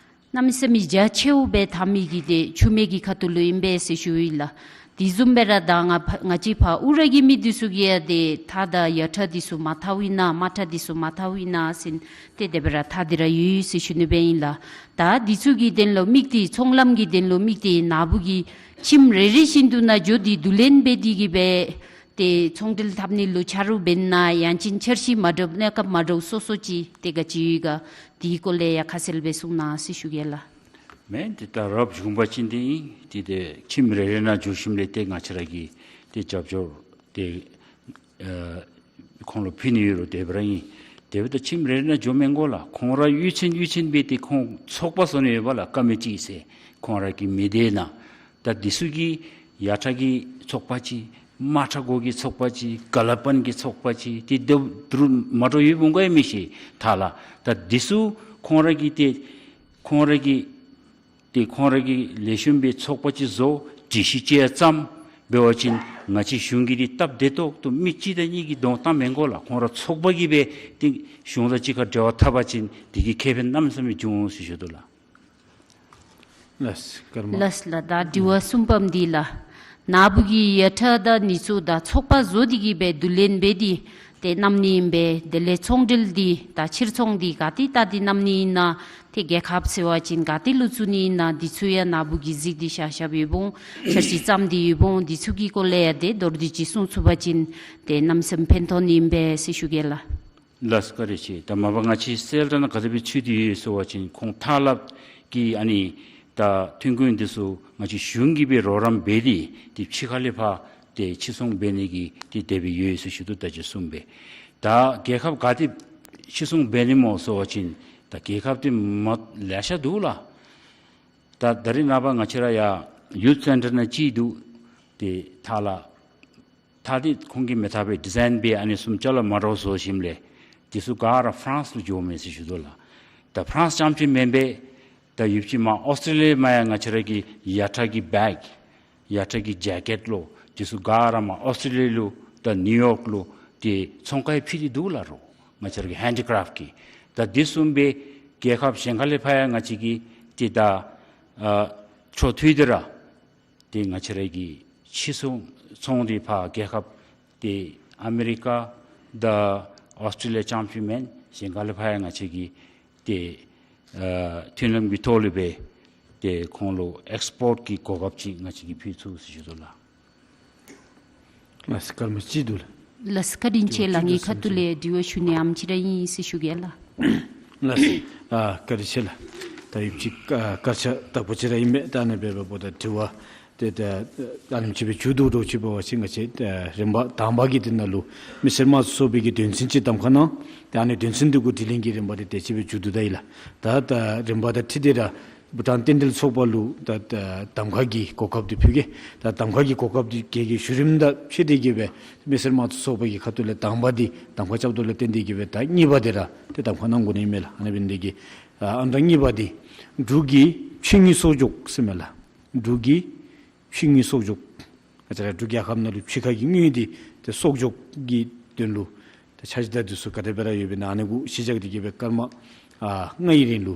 གནམ་མེད་ས་མེད་རྒྱ་ཆེཝ་སྦེ་འཐག་མི་གི་ཏེ་ཆུ་མིག་གི་ཁ་ཐུག་ལུ་ཨིན་པས་ཟེར་ཞུ་ཡི་ལགས། འདི་བཟུམ་སྦེ་ར་ད་ང་ཕ་ང་བཅས་ཕར་ཨུ་ར་གི་མི་འདི་ཚུ་གིས་ཡང་ཏེ་ཐགས་དང་ཡར་ཐགས་འདི་ཚུ་མར་ཐགཔ་ཨིན་ན་མར་ཐགས་འདི་ཚུ་མར་ཐགཔ་ཨིན་ན་ཟེར་ཏེ་དེ་སྦེ་ར་འཐག་སྟེ་ར་ཡོད་ཟེར་ཞུ་ནི་སྦེ་ཨིན་ལགས། ད་འདི་ཚུ་གི་དོན་ལུ་དམིགས་ཏེ་ཚོང་ལམ་གྱི་དོན་ལུ་དམིགས་ཏེ་ནཱ་བུ་གིས་ཁྱིམ་རེ་རེ་བཞིན་དུ་ནང་འགྱོ་སྟེ་བསྡུ་ལེན་འབད་དེ་གིས་སྦེ་ཏེ་ཚོང་འབྲེལ་འཐབ་ནི་ལུ་ཆ་རོགས་འབད་ན་ཡང་ཅིན་འཆར་གཞི་མ་འདྲཝ་གནས་སྐབས་མ་འདྲཝ་སོ་སོ་ཅིག་ཏེ་ག་ཅི་ཡོད་ག་འདི་གི་སྐོར་ལས་ཡང་ཁ་གསལ་སྦེ་གསུངས་གནང་ཟེར་ཞུ་གེ་ལགས། མེན་ཏེ་ད་རབ་བྱུང་པ་ཅིན་འདི་ཏེ་ཏེ་ཁྱིམ་རེ་རེ་ནང་འགྱོ་ཞིནམ་ལས་ཏེ་ང་བཅས་ར་གིས་ཏེ་རྒྱབ་སྐྱོར་ཏེ་ཨ་ཁོང་ལུ་ཕུལ་ནི་ཡོད་རུང་དེ་སྦེ་ར་ཨིན། དེ་འབདཝ་ད་ཁྱིམ་རེ་རེ་ནང་འགྱོ་མི་དགོ་ལགས། ཁོང་ར་གཡུས་ཚན་གཡུས་ཚན་སྦེ་ཏེ་ཁོང་ཚོགས་པ་བཟོ་ནི་ཡོད་པ་ལགས། ཀ་མི་ཊི་ཟེར་ཁོང་ར་གི་མི་སྡེ་ནང་ད་འདི་ཚུ་གི་ཡར་ཐགས་ཀྱི་ཚོགས་པ་ཅིག་མར་ཐགས་གུ་གི་ཚོགས་པ་ཅིག་ག་ལ་པན་གྱི་ཚོགས་པ་ཅིག་ཏེ་དེ་འབདཝ་ད་མ་འདྲཝ་ཡོདཔ་འོང་ག་ཡང་མི་ཤེས་ད་ལགས། ད་འདི་ཚུ་ཁོང་ར་གི་ཏེ་ཁོང་ར་གི་ཏེ་ཁོང་ར་གིས་ལེགས་ཤོམ་སྦེ་ཚོགས་པ་ཅིག་བཟོ་སྒྲིག་གཞི་ཅིག་ཡང་བརྩམ་འབད་བ་ཅིན་ང་བཅས་གཞུང་གིས་འདི་སྟབས་བདེ་ཏོག་ཏོ་མི་གཅིག་དང་གཉིས་ཀྱིས་གདོང་བཏང་མི་དགོ་ལགས། ཁོང་ར་ཚོགས་པ་གིས་སྦེ་ཏེ་གཞུང་དང་གཅིག་ཁར་འབྲེལ་བ་འཐབ་པ་ཅིན་འདི་གིས་ཁེ་ཕན་གནམ་མེད་ས་མེད་འབྱུང་འོང་ཟེར་ཞུ་དོ་ལགས། ལགས་སོ། ཀརྨ། ལགས་ལགས། ད་དྲི་བ་གསུམ་པམ་འདི་ལགས། ནཱ་བུ་གིས་ཡར་ཐགས་དང་ནི་ཚུ་དང་ཚོགས་པ་བཟོ་སྟེ་གིས་སྦེ་བསྡུ་ལེན་འབད་དེ་ཏེ་བསྣམ་ནི་ཨིན་པས། དེ་ལས་ཚོང་འབྲེལ་འདི་དང་ཕྱིར་ཚོང་འདི་ག་ཏེ་ད་འདི་བསྣམ་ནི་ཨིན་ན་ཏེ་རྒྱལ་ཁབ་ཟེར་བ་ཅིན་ག་ཏེ་ལུ་བཙུགས་ནི་ཨིན་ན་འདི་ཚུ་ཡང་ནཱ་བུ་གིས་གཟིགས་ཏེ་བཞག་བཞགཔ་ཡོདཔ་འོང་། འཆར་གཞི་བརྩམས་ཏེ་ཡོདཔ་འོང་། འདི་ཚུ་གི་སྐོར་ལས་ཡང་ཏེ་མདོར་བསྡུས་ཅིག་གསུང་ཚུགས་པ་ཅིན་ཏེ་གནམ་མེད་ས་མེད་ཕན་ཐོགས་ནི་ཨིན་པས་ཟེར་ཞུ་གེ་ལགས། ལགས་སོ། བཀའ་དྲིན་ཆེ། ད་མ་པ་ང་བཅས་གསལ་བསྒྲགས་ནང་ག་དེ་སྦེ་ཚུད་དེ་ཡོད་ཟེར་བ་ཅིན་ཁོང་ཐགས་ལཱ་གི་ཨ་ནི་ད་ཐོན་ཁུངས་འདི་ཚུ་ང་བཅས་གཞུང་གིས་སྦེ་རོགས་རམ་འབད་དེ་ཏེ་ཕྱི་ཁ་ལས་ཕར་ཏེ་ཕྱིར་ཚོང་འབད་ནི་གི་ཏེ་དེ་སྦེ་ཡོད་ཟེར་ཞུ་དོ། ད་ཅི་གསུངས་པས། ད་རྒྱལ་ཁབ་ག་ཏེ་ཕྱིར་ཚོང་འབད་ནི་སྨོ་ཟེར་བ་ཅིན་ད་རྒྱལ་ཁབ་འདི་མ་ལེ་ཤ་འདུག་ལགས། ད་ད་རིས་ནངས་པ་ང་བཅས་ར་ཡར་ཡུཐ་སེན་ཊར་ནང་ཅིག་འདུག། ཏེ་ཐགས་ལཱ་ཐགས་འདི་ཁོང་གིས་མི་ཐག་པའི་ཌི་ཛའིན་འབད་ཨ་ནི་བཟུམ་ཅ་ལ་མ་འདྲཝ་བཟོ་ཞིནམ་ལས་འདི་ཚུ་ག་ར་ཕ་རན་སི་ལུ་འགྱོཝ་མས་ཟེར་ཞུ་དོ་ལགས། ད་ཕ་རན་སི་རྐྱངམ་ཅིག་མེན་པས། ད་ཡུདཔ་ཅིག་མར་ཨོསི་ཊྲེ་ལི་ཡ་མར་ཡང་ང་བཅས་ར་གི་ཡར་ཐགས་ཀྱི་བེག་ཡར་ཐགས་ཀྱི་ཇེ་ཀེཊ་ལོ་འདི་ཚུ་ག་ར་མར་ཨོསི་ཊྲེ་ལི་ཡ་ལུ་ད་ནིའུ་ཡོག་ལུ་ཏེ་ཚོང་ཁར་ཕུལ་ཏེ་འདུག་ལགས་རོགས། ང་བཅས་ར་གི་ཧེན་ཌི་ཀྲེཕཊ་ཀྱི། ད་འདི་བཟུམ་སྦེ་རྒྱལ་ཁབ་གཞན་ཁ་ལས་ཕར་ཡང་ང་བཅས་ཀྱིས་ཏེ་ད་ཨ་འཕྲོ་མཐུད་དེ་ར་ཏེ་ང་བཅས་ར་གི་ཕྱིར་ཚོང་ ཚོང་འདི་ཕར་རྒྱལ་ཁབ་ཏེ་ཨ་མི་རི་ཀ་དང་ཨོསི་ཊྲེ་ལི་ཡ་རྐྱངམ་ཅིག་མེན། གཞན་ག་ལས་ཕར་ཡང་ང་བཅས་ཀྱིས་ཏེ་ཨ་མཐུན་ལམ་གྱི་ཐོག་ལུ་སྦེ་ཏེ་ཁོང་ལུ་ཨེགསི་པོརཊ་གི་གོ་སྐབས་ཅིག་ང་བཅས་ཀྱིས་ཕུལ་ཚུགས་ཟེར་ཞུ་དོ་ལགས། ལགས་སོ། སྐར་མ་གཅིག་འདུག་ལགས། ལགས་སོ། བཀའ་དྲིན་ཆེ་ལགས། ངེའི་ཁ་ཐུག་ལས་དྲི་བ་ཞུ་ནི་ཨ་ནེམ་ཅིག་ར་ཨིན་ཟེར་ཞུ་གེ་ལགས། ལགས་སོ། ཨ་བཀའ་དྲིན་ཆེ་ལགས། ད་ཡུདཔ་ཅིག་ཨ་སྐར་ཆ་དག་པ་ཅིག་ར་ཨིན་མས། ད་ཨ་ནི་སྦེ་འབདཝ་ད་དྲི་བ་ཏེ་ད་ཨ་ནེམ་ཅིག་སྦེ་མཇུག་བསྡུ་དོ་ཅིག་འབད་བ་ཅིན་ང་བཅས་ཨ་རིམ་པ་དང་པ་གི་དེ་ནང་ལུ་མི་སེར་དམངས་གཙོའི་ཚོགས་པའི་གི་དོན་ཚན་ཅིག་གདམ་ཁ་གནང་། ཏེ་ཨ་ནི་དོན་ཚན་འདི་གུ་དྲི་ལན་གྱི་རིམ་པ་འདི་དེ་ཅིག་སྦེ་མཇུག་བསྡུ་ད་ཡི་ལགས། ད་ད་རིམ་པ་དང་འཁྲིལ་ཏེ་ར་བྷུ་ཊཱན་རྟེན་འབྲེལ་ཚོགས་པ་ལུ་ད་ད་གདམ་ཁ་གི་གོ་སྐབས་འདི་ཕུལ་གེ། ད་གདམ་ཁ་གི་གོ་སྐབས་འདི་གི་གི་བཞུགས་རིམ་དང་འཁྲིལ་ཏེ་གི་སྦེ་མི་སེར་དམངས་གཙོའི་ཚོགས་པ་གི་ཁ་ཐུག་ལས་དང་པ་འདི་གདམ་ཁ་རྐྱབ་དོ་ལས་བརྟེན་ཏེ་གི་སྦེ་ད་གཉིས་པ་འདི་ར་ཏེ་གདམ་ཁ་གནང་དགོ་ནི་མས་ལགས། ཨ་ནི་འབད་ནི་འདི་གིས་ཨ་ཨང་གྲངས་གཉིས་པ་འདི་འབྲུག་གི་ཕྱི་དངུལ་གསོག་འཇོག་ཟེར་མས་ལགས། འབྲུག་གི་ཕྱི་དངུལ་གསོག་འཇོག། ང་བཅས་ར་འབྲུག་རྒྱལ་ཁབ་ནང་ལུ་ཕྱི་ཁ་གི་དངུལ་འདི་ཏེ་གསོག་འཇོག་གི་དོན་ལུ་ཏེ་འཆར་གཞི་དང་འདི་ཚུ་ག་དེ་སྦེ་ར་ཡོདཔ་ཨིན་ན་ཨ་ནི་གུ་གཞི་བཞག་སྟེ་གི་སྦེ་སྐར་མ་ཨ་ལྔའི་རིང་ལུ་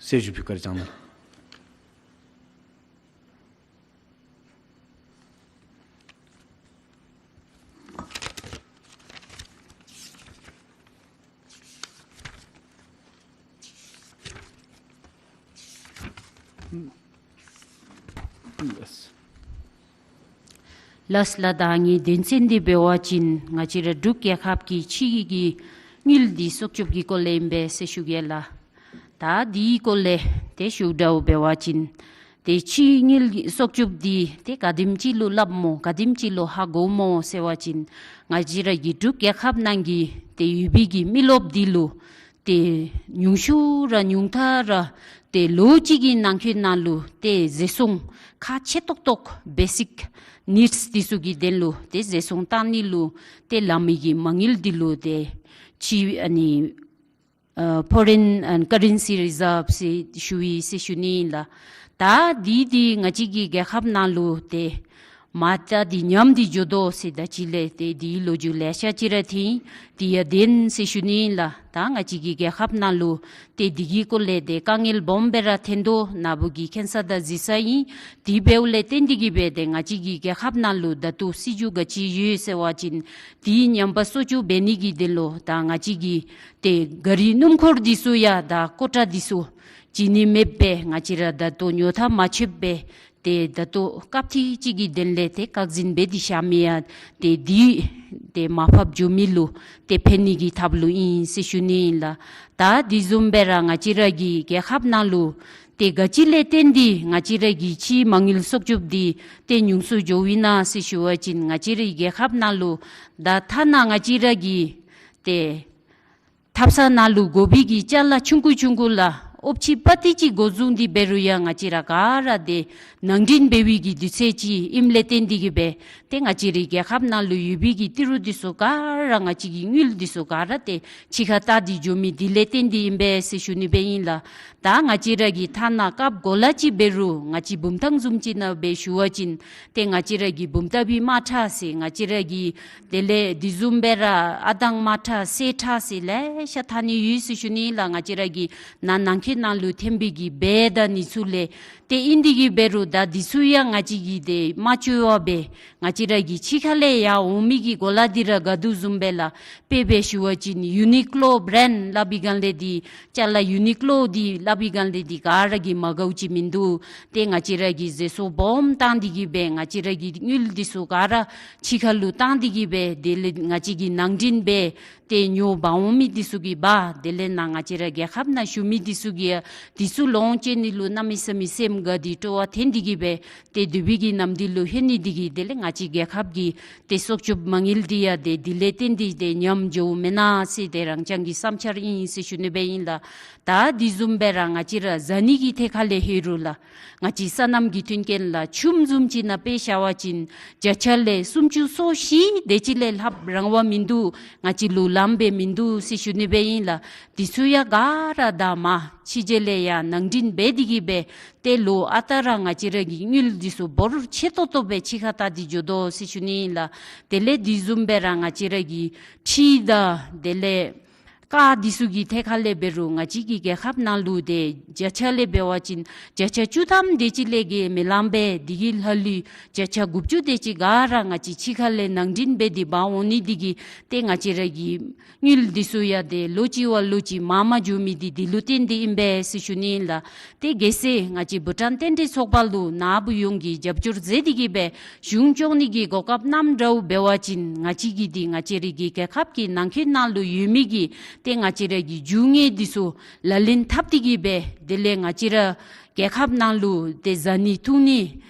གསལ་ཞུ་ཕུལ་བཀའ་དྲིན་བསྐྱང་གནང་། ལགས་ལགས། ད་ངེའི་དོན་ཚན་འདི་འབད་བ་ཅིན་ང་བཅས་ར་འབྲུག་རྒྱལ་ཁབ་ཀྱི་ཕྱི་གི་དངུལ་འདི་གསོག་འཇོག་གི་སྐོར་ལས་ཨིན་པས་ཟེར་ཞུ་གེ་ལགས། ད་འདི་གི་སྐོར་ལས་ཏེ་ཞུ་དགོཔ་འབད་བ་ཅིན་ཏེ་ཕྱི་དངུལ་གྱི་གསོག་འཇོག་འདི་ཏེ་ག་དེམ་ཅིག་ལུ་སླབ་སྨོ་ག་དེམ་ཅིག་ལུ་ཧ་གོཝ་སྨོ་ཟེར་བ་ཅིན་ང་བཅས་ར་གི་འབྲུག་རྒྱལ་ཁབ་ནང་གི་ཏེ་ཡོད་པའི་གི་མི་རློབས་འདི་ལུ་ཏེ་ཉུང་ཤོས་ར་ཉུང་མཐའ་ར་ཏེ་ལོ་གཅིག་གི་ནང་འཁོད་ནང་ལུ་ཏེ་ཟས་བཟང་ཁག་ཆེ་ཏོག་ཏོ་བེ་སིཀ་ནིཌསི་འདི་ཚུ་གི་དོན་ལུ་ཏེ་ཟས་བཟང་བཏང་ནི་ལུ་ཏེ་ལང་མི་གི་མ་དངུལ་འདི་ལུ་ཏེ་ཕྱི་ཨ་ནི་ཨ་ཕོ་རེན་ཨེནཌ་ཀར་རེན་སི་རི་ཛརབ་ཟེར་ཞུ་ཡི་ཟེར་ཞུ་ནི་ཨིན་ལགས། ད་འདི་འདི་ང་བཅས་ཀྱི་རྒྱལ་ཁབ་ནང་ལུ་ཏེ་མ་རྩ་འདི་ཉམས་ཏེ་འགྱོ་དོ་ཟེར་ད་ཅི་ལས་ཏེ་འདི་ལོ་རྒྱུས་ལེ་ཤ་ཅིག་ར་ཐོན་ཏེ་ཡང་བདེན་ཟེར་ཞུ་ནི་ཨིན་ལགས། ད་ང་བཅས་ཀྱི་རྒྱལ་ཁབ་ནང་ལུ་ཏེ་འདི་གི་སྐོར་ལས་ཏེ་དཀའ་ངལ་སྦོམ་སྦེ་ར་ཐོན་དོ། ན་བུ་གིས་མཁྱེན་ས་དང་གཟིགས་ས་ཨིན། དེ་འབདཝ་ལས་བརྟེན་ཏེ་གི་སྦེ་ཏེ་ང་བཅས་ཀྱི་རྒྱལ་ཁབ་ནང་ལུ་ད་ལྟོ་སྲིད་བྱུས་ག་ཅི་ཡོད་ཟེར་བ་ཅིན་དེ་ཉམས་པ་གསོ་བཅོས་འབད་ནི་གི་དོན་ལུ་ད་ང་བཅས་ཀྱི་ཏེ་ག་རི་སྣུམ་འཁོར་འདི་ཚུ་ཡང་ད་ཀོ་ཊ་འདི་ཚུ་བྱིན་ནི་མེདཔ་སྦེ་ང་བཅས་ར་ད་ལྟོ་ཉོ་ཐངས་མ་ཆོདཔ་སྦེ་ཏེ་ད་ལྟོ་སྐབས་ཐེངས་ཅིག་གི་དོན་ལས་ཏེ་བཀག་འཛིན་འབད་དེ་བཞག་མི་ཡང་ཏེ་འདི་ཏེ་མར་ཕབ་འགྱོ་མི་ལུ་ཏེ་ཕན་ནི་གི་ཐབས་ལུ་ཨིན་ཟེར་ཞུ་ནི་ཨིན་ལགས། ད་དེ་བཟུམ་སྦེ་ར་ང་བཅས་ར་གི་རྒྱལ་ཁབ་ནང་ལུ་ཏེ་ག་ཅི་ལས་བརྟེན་ཏེ་ང་བཅས་ར་གི་ཕྱིའི་མ་དངུལ་གསོག་འཇོག་འདི་ཏེ་ཉུང་སུ་འགྱོཝ་ཨིན་ན་ཟེར་ཞུ་བ་ཅིན་ང་བཅས་རའི་རྒྱལ་ཁབ་ནང་ལུ་ད་ཐ་ན་ང་བཅས་ར་གི་ཏེ་ཐབ་ཚང་ནང་ལུ་དགོ་པའི་གི་ཅ་ལ་ཆུང་ཀུ་ཆུང་ཀུ་ལགས་ཨོ་ཕྱི་པ་ཏི་ཅིག་འགོ་བཟུང་སྟེ་འབད་རུང་ཡང་ང་བཅས་ར་ག་ར་ཏེ་ནང་འདྲེན་འབད་བའི་གི་དུས་ཚོད་ཅིག་ཨིནམ་ལས་བརྟེན་ཏེ་གི་སྦེ་ཏེ་ང་བཅས་རའི་རྒྱལ་ཁབ་ནང་ལུ་ཡོད་པའི་གི་ཏི་རུ་འདི་ཚུ་ག་ར་ང་བཅས་ཀྱི་དངུལ་འདི་ཚུ་ག་ར་ཏེ་ཕྱི་ཁར་བལྟ་སྟེ་འགྱོ་མི་འདི་ལས་བརྟེན་ཏེ་ཨིན་པས་ཟེར་ཞུ་ནི་སྦེ་ཨིན་ལགས། ད་ང་བཅས་ར་གི་ཐ་ན་སྐབས་གོ་ལ་ཅིག་འབད་རུང་ང་བཅས་བུམ་ཐང་བཟུམ་ཅིག་ནང་སྦེ་ཞུ་བ་ཅིན་ཏེ་ང་བཅས་ར་གི་བུམ་ཐང་པའི་དམག་ཁྲ་ཟེར་ང་བཅས་ར་གི་དེ་ལས་དེ་བཟུམ་སྦེ་ར་ཨ་དང་དམག་ཁྲ་སེར་ཁྲ་ཟེར་ལེ་ཤ་འཐག་ནི་ཡོད་ཟེར་ཞུ་ནི་ལགས། ང་བཅས་ར་གི་ནང་ནང་འཁོད་ནང་ལུ་ཐོན་པའི་གི་སྦེ་ད་ནི་ཚུ་ལས་ཏེ་ཨིན་ཏེ་གི་འབད་རུང་ད་འདི་ཚུ་ཡང་ང་བཅས་ཀྱིས་ཏེ་མ་བཅོས་པར་སྦེ་ང་བཅས་ར་གི་ཕྱི་ཁ་ལས་ཡར་འོང་མི་གི་གོ་ལ་འདི་ར་ག་དེ་བཟུམ་སྦེ་ལགས། དཔེ་སྦེ་ཞུ་བ་ཅིན་ཡུ་ནི་ཀློ་བྲེནཌ་སླབ་པའི་སྒང་ལས་འདི་ཅ་ལ་ཡུ་ནི་ཀློ་འདི་སླབ་པའི་སྒང་ལས་འདི་ག་ར་གིས་མ་དགའཝ་ཅིག་མིན་འདུག། ཏེ་ང་བཅས་ར་གིས་ཟས་བཟང་སྦོམ་བཏང་སྟེ་གི་སྦེ་ང་བཅས་ར་གི་དངུལ་འདི་ཚུ་ག་ར་ཕྱི་ཁ་ལུ་བཏང་སྟེ་གི་སྦེ་དེ་ལས་ང་བཅས་ཀྱི་ནང་འདྲེན་འབད་ཏེ་ཉོ་འབག་འོང་མི་འདི་ཚུ་གིས་འབག། དེ་ལས་ནཱ་ང་བཅས་ར་རྒྱལ་ཁབ་ནང་བཞུགས་མི་འདི་ཚུ་གིས་འདི་ཚུ་ལོངས་སྤྱོད་ནི་ལུ་གནམ་མེད་ས་མེད་སེམས་དགའ་སྟེ་སྤྲོ་བ་འཐོན་ཏེ་གི་སྦེ་ཏེ་སྡོད་པའི་གི་ནམ་དུས་ལུ་ལྷོད་ནི་འདི་གིས་དེ་ལས་ང་བཅས་རྒྱལ་ཁབ་ཀྱི་ཏེ་གསོག་འཇོག་མ་དངུལ་འདི་ཡང་ཏེ་དེ་ལས་བརྟེན་ཏེ་ཏེ་ཉམས་འགྱོཝ་མེན་ན་ཟེར་ཏེ་རང་རྐྱང་གི་བསམ་འཆར་ཨིན་ཟེར་ཞུ་ནི་སྦེ་ཨིན་ལགས། ད་དེ་བཟུམ་སྦེ་ར་ང་བཅས་ར་བཟའ་ནི་གི་ཐད་ཁ་ལས་ལྷོད་རུང་ལགས། ང་བཅས་སོ་ནམ་གྱི་མཐུན་རྐྱེན་ལགས་ཆུམ་བཟུམ་ཅིག་ནང་དཔེ་བཞག་པ་ཅིན་བརྒྱ་ཆ་ལས་སུམ་ཅུ་སོ་བཞི་དེ་ཅིག་ལས་ལྷགཔ་རང་བ་མིན་འདུག། ང་བཅས་ལུ་ལངམ་སྦེ་མིན་འདུག་ཟེར་ཞུ་ནི་སྦེ་ཨིན་ལགས། འདི་ཚུ་ཡང་ག་ར་ད་མ་ཕྱི་རྒྱལ་ལས་ཡར་ནང་འདྲེན་འབད་དེ་གི་སྦེ་ཏེ་ལོ་ཨ་རྟག་ར་ང་བཅས་ར་གི་དངུལ་འདི་ཚུ་འབོར་ཆེ་ཏོག་ཏོ་སྦེ་ཕྱི་ཁར་བལྟ་སྟེ་འགྱོ་དོ་ཟེར་ཞུ་ནི་ཨིན་ལགས། དེ་ལས་དེ་བཟུམ་སྦེ་ར་ང་བཅས་ར་གི་འཕྲུལ་དང་དེ་ལས་ ཀར་འདི་ཚུ་གི་ཐད་ཁ་ལས་འབད་རུང་ང་བཅས་ཀྱི་རྒྱལ་ཁབ་ནང་ལུ་ཏེ་བརྒྱ་ཆ་ལས་འབད་བ་ཅིན་བརྒྱ་ཆ་བཅུ་ཐམ་དེ་ཅིག་ལས་བརྒལ་མི་ལང་པས། དེ་གི་ལྷག་ལུས་བརྒྱ་ཆ་དགུ་བཅུ་དེ་ཅིག་ག་ར་ང་བཅས་ཕྱི་ཁ་ལས་ནང་འདྲེན་འབད་དེ་འབག་འོང་ནི་འདི་གིས་ཏེ་ང་བཅས་ར་གི་དངུལ་འདི་ཚུ་ཡང་ཏེ་ལོ་གཅིག་བ་ལོ་གཅིག་མར་མར་འགྱོ་མི་འདི་འདི་ལུ་བརྟེན་ཏེ་ཨིན་པས་ཟེར་ཞུ་ནི་ལགས། ཏེ་གལ་སྲིད་ང་བཅས་བྷུ་ཊཱན་རྟེན་འབྲེལ་ཚོགས་པ་ལུ་ནཱ་བུ་ཡོངས་ཀྱིས་རྒྱབ་སྐྱོར་མཛད་དེ་གིས་སྦེ་གཞུང་སྐྱོང་ནི་གི་གོ་སྐབས་གནངམ་འདྲཝ་འབད་བ་ཅིན་ང་བཅས་ཀྱིས་འདི་ང་བཅས་ར་གི་རྒྱལ་ཁབ་ཀྱི་ནང་འཁོད་ནང་ལུ་ཡོད་མི་གི་ཏེ་ང་བཅས་ར་གི་རྒྱུ་དངོས་འདི་ཚུ་ལག་ལེན་འཐབ་སྟེ་གིས་སྦེ་དེ་ལས་ང་བཅས་ར་རྒྱལ་ཁབ་ནང་ལུ་ཏེ་བཟའ་ནི་འཐུང་ནི་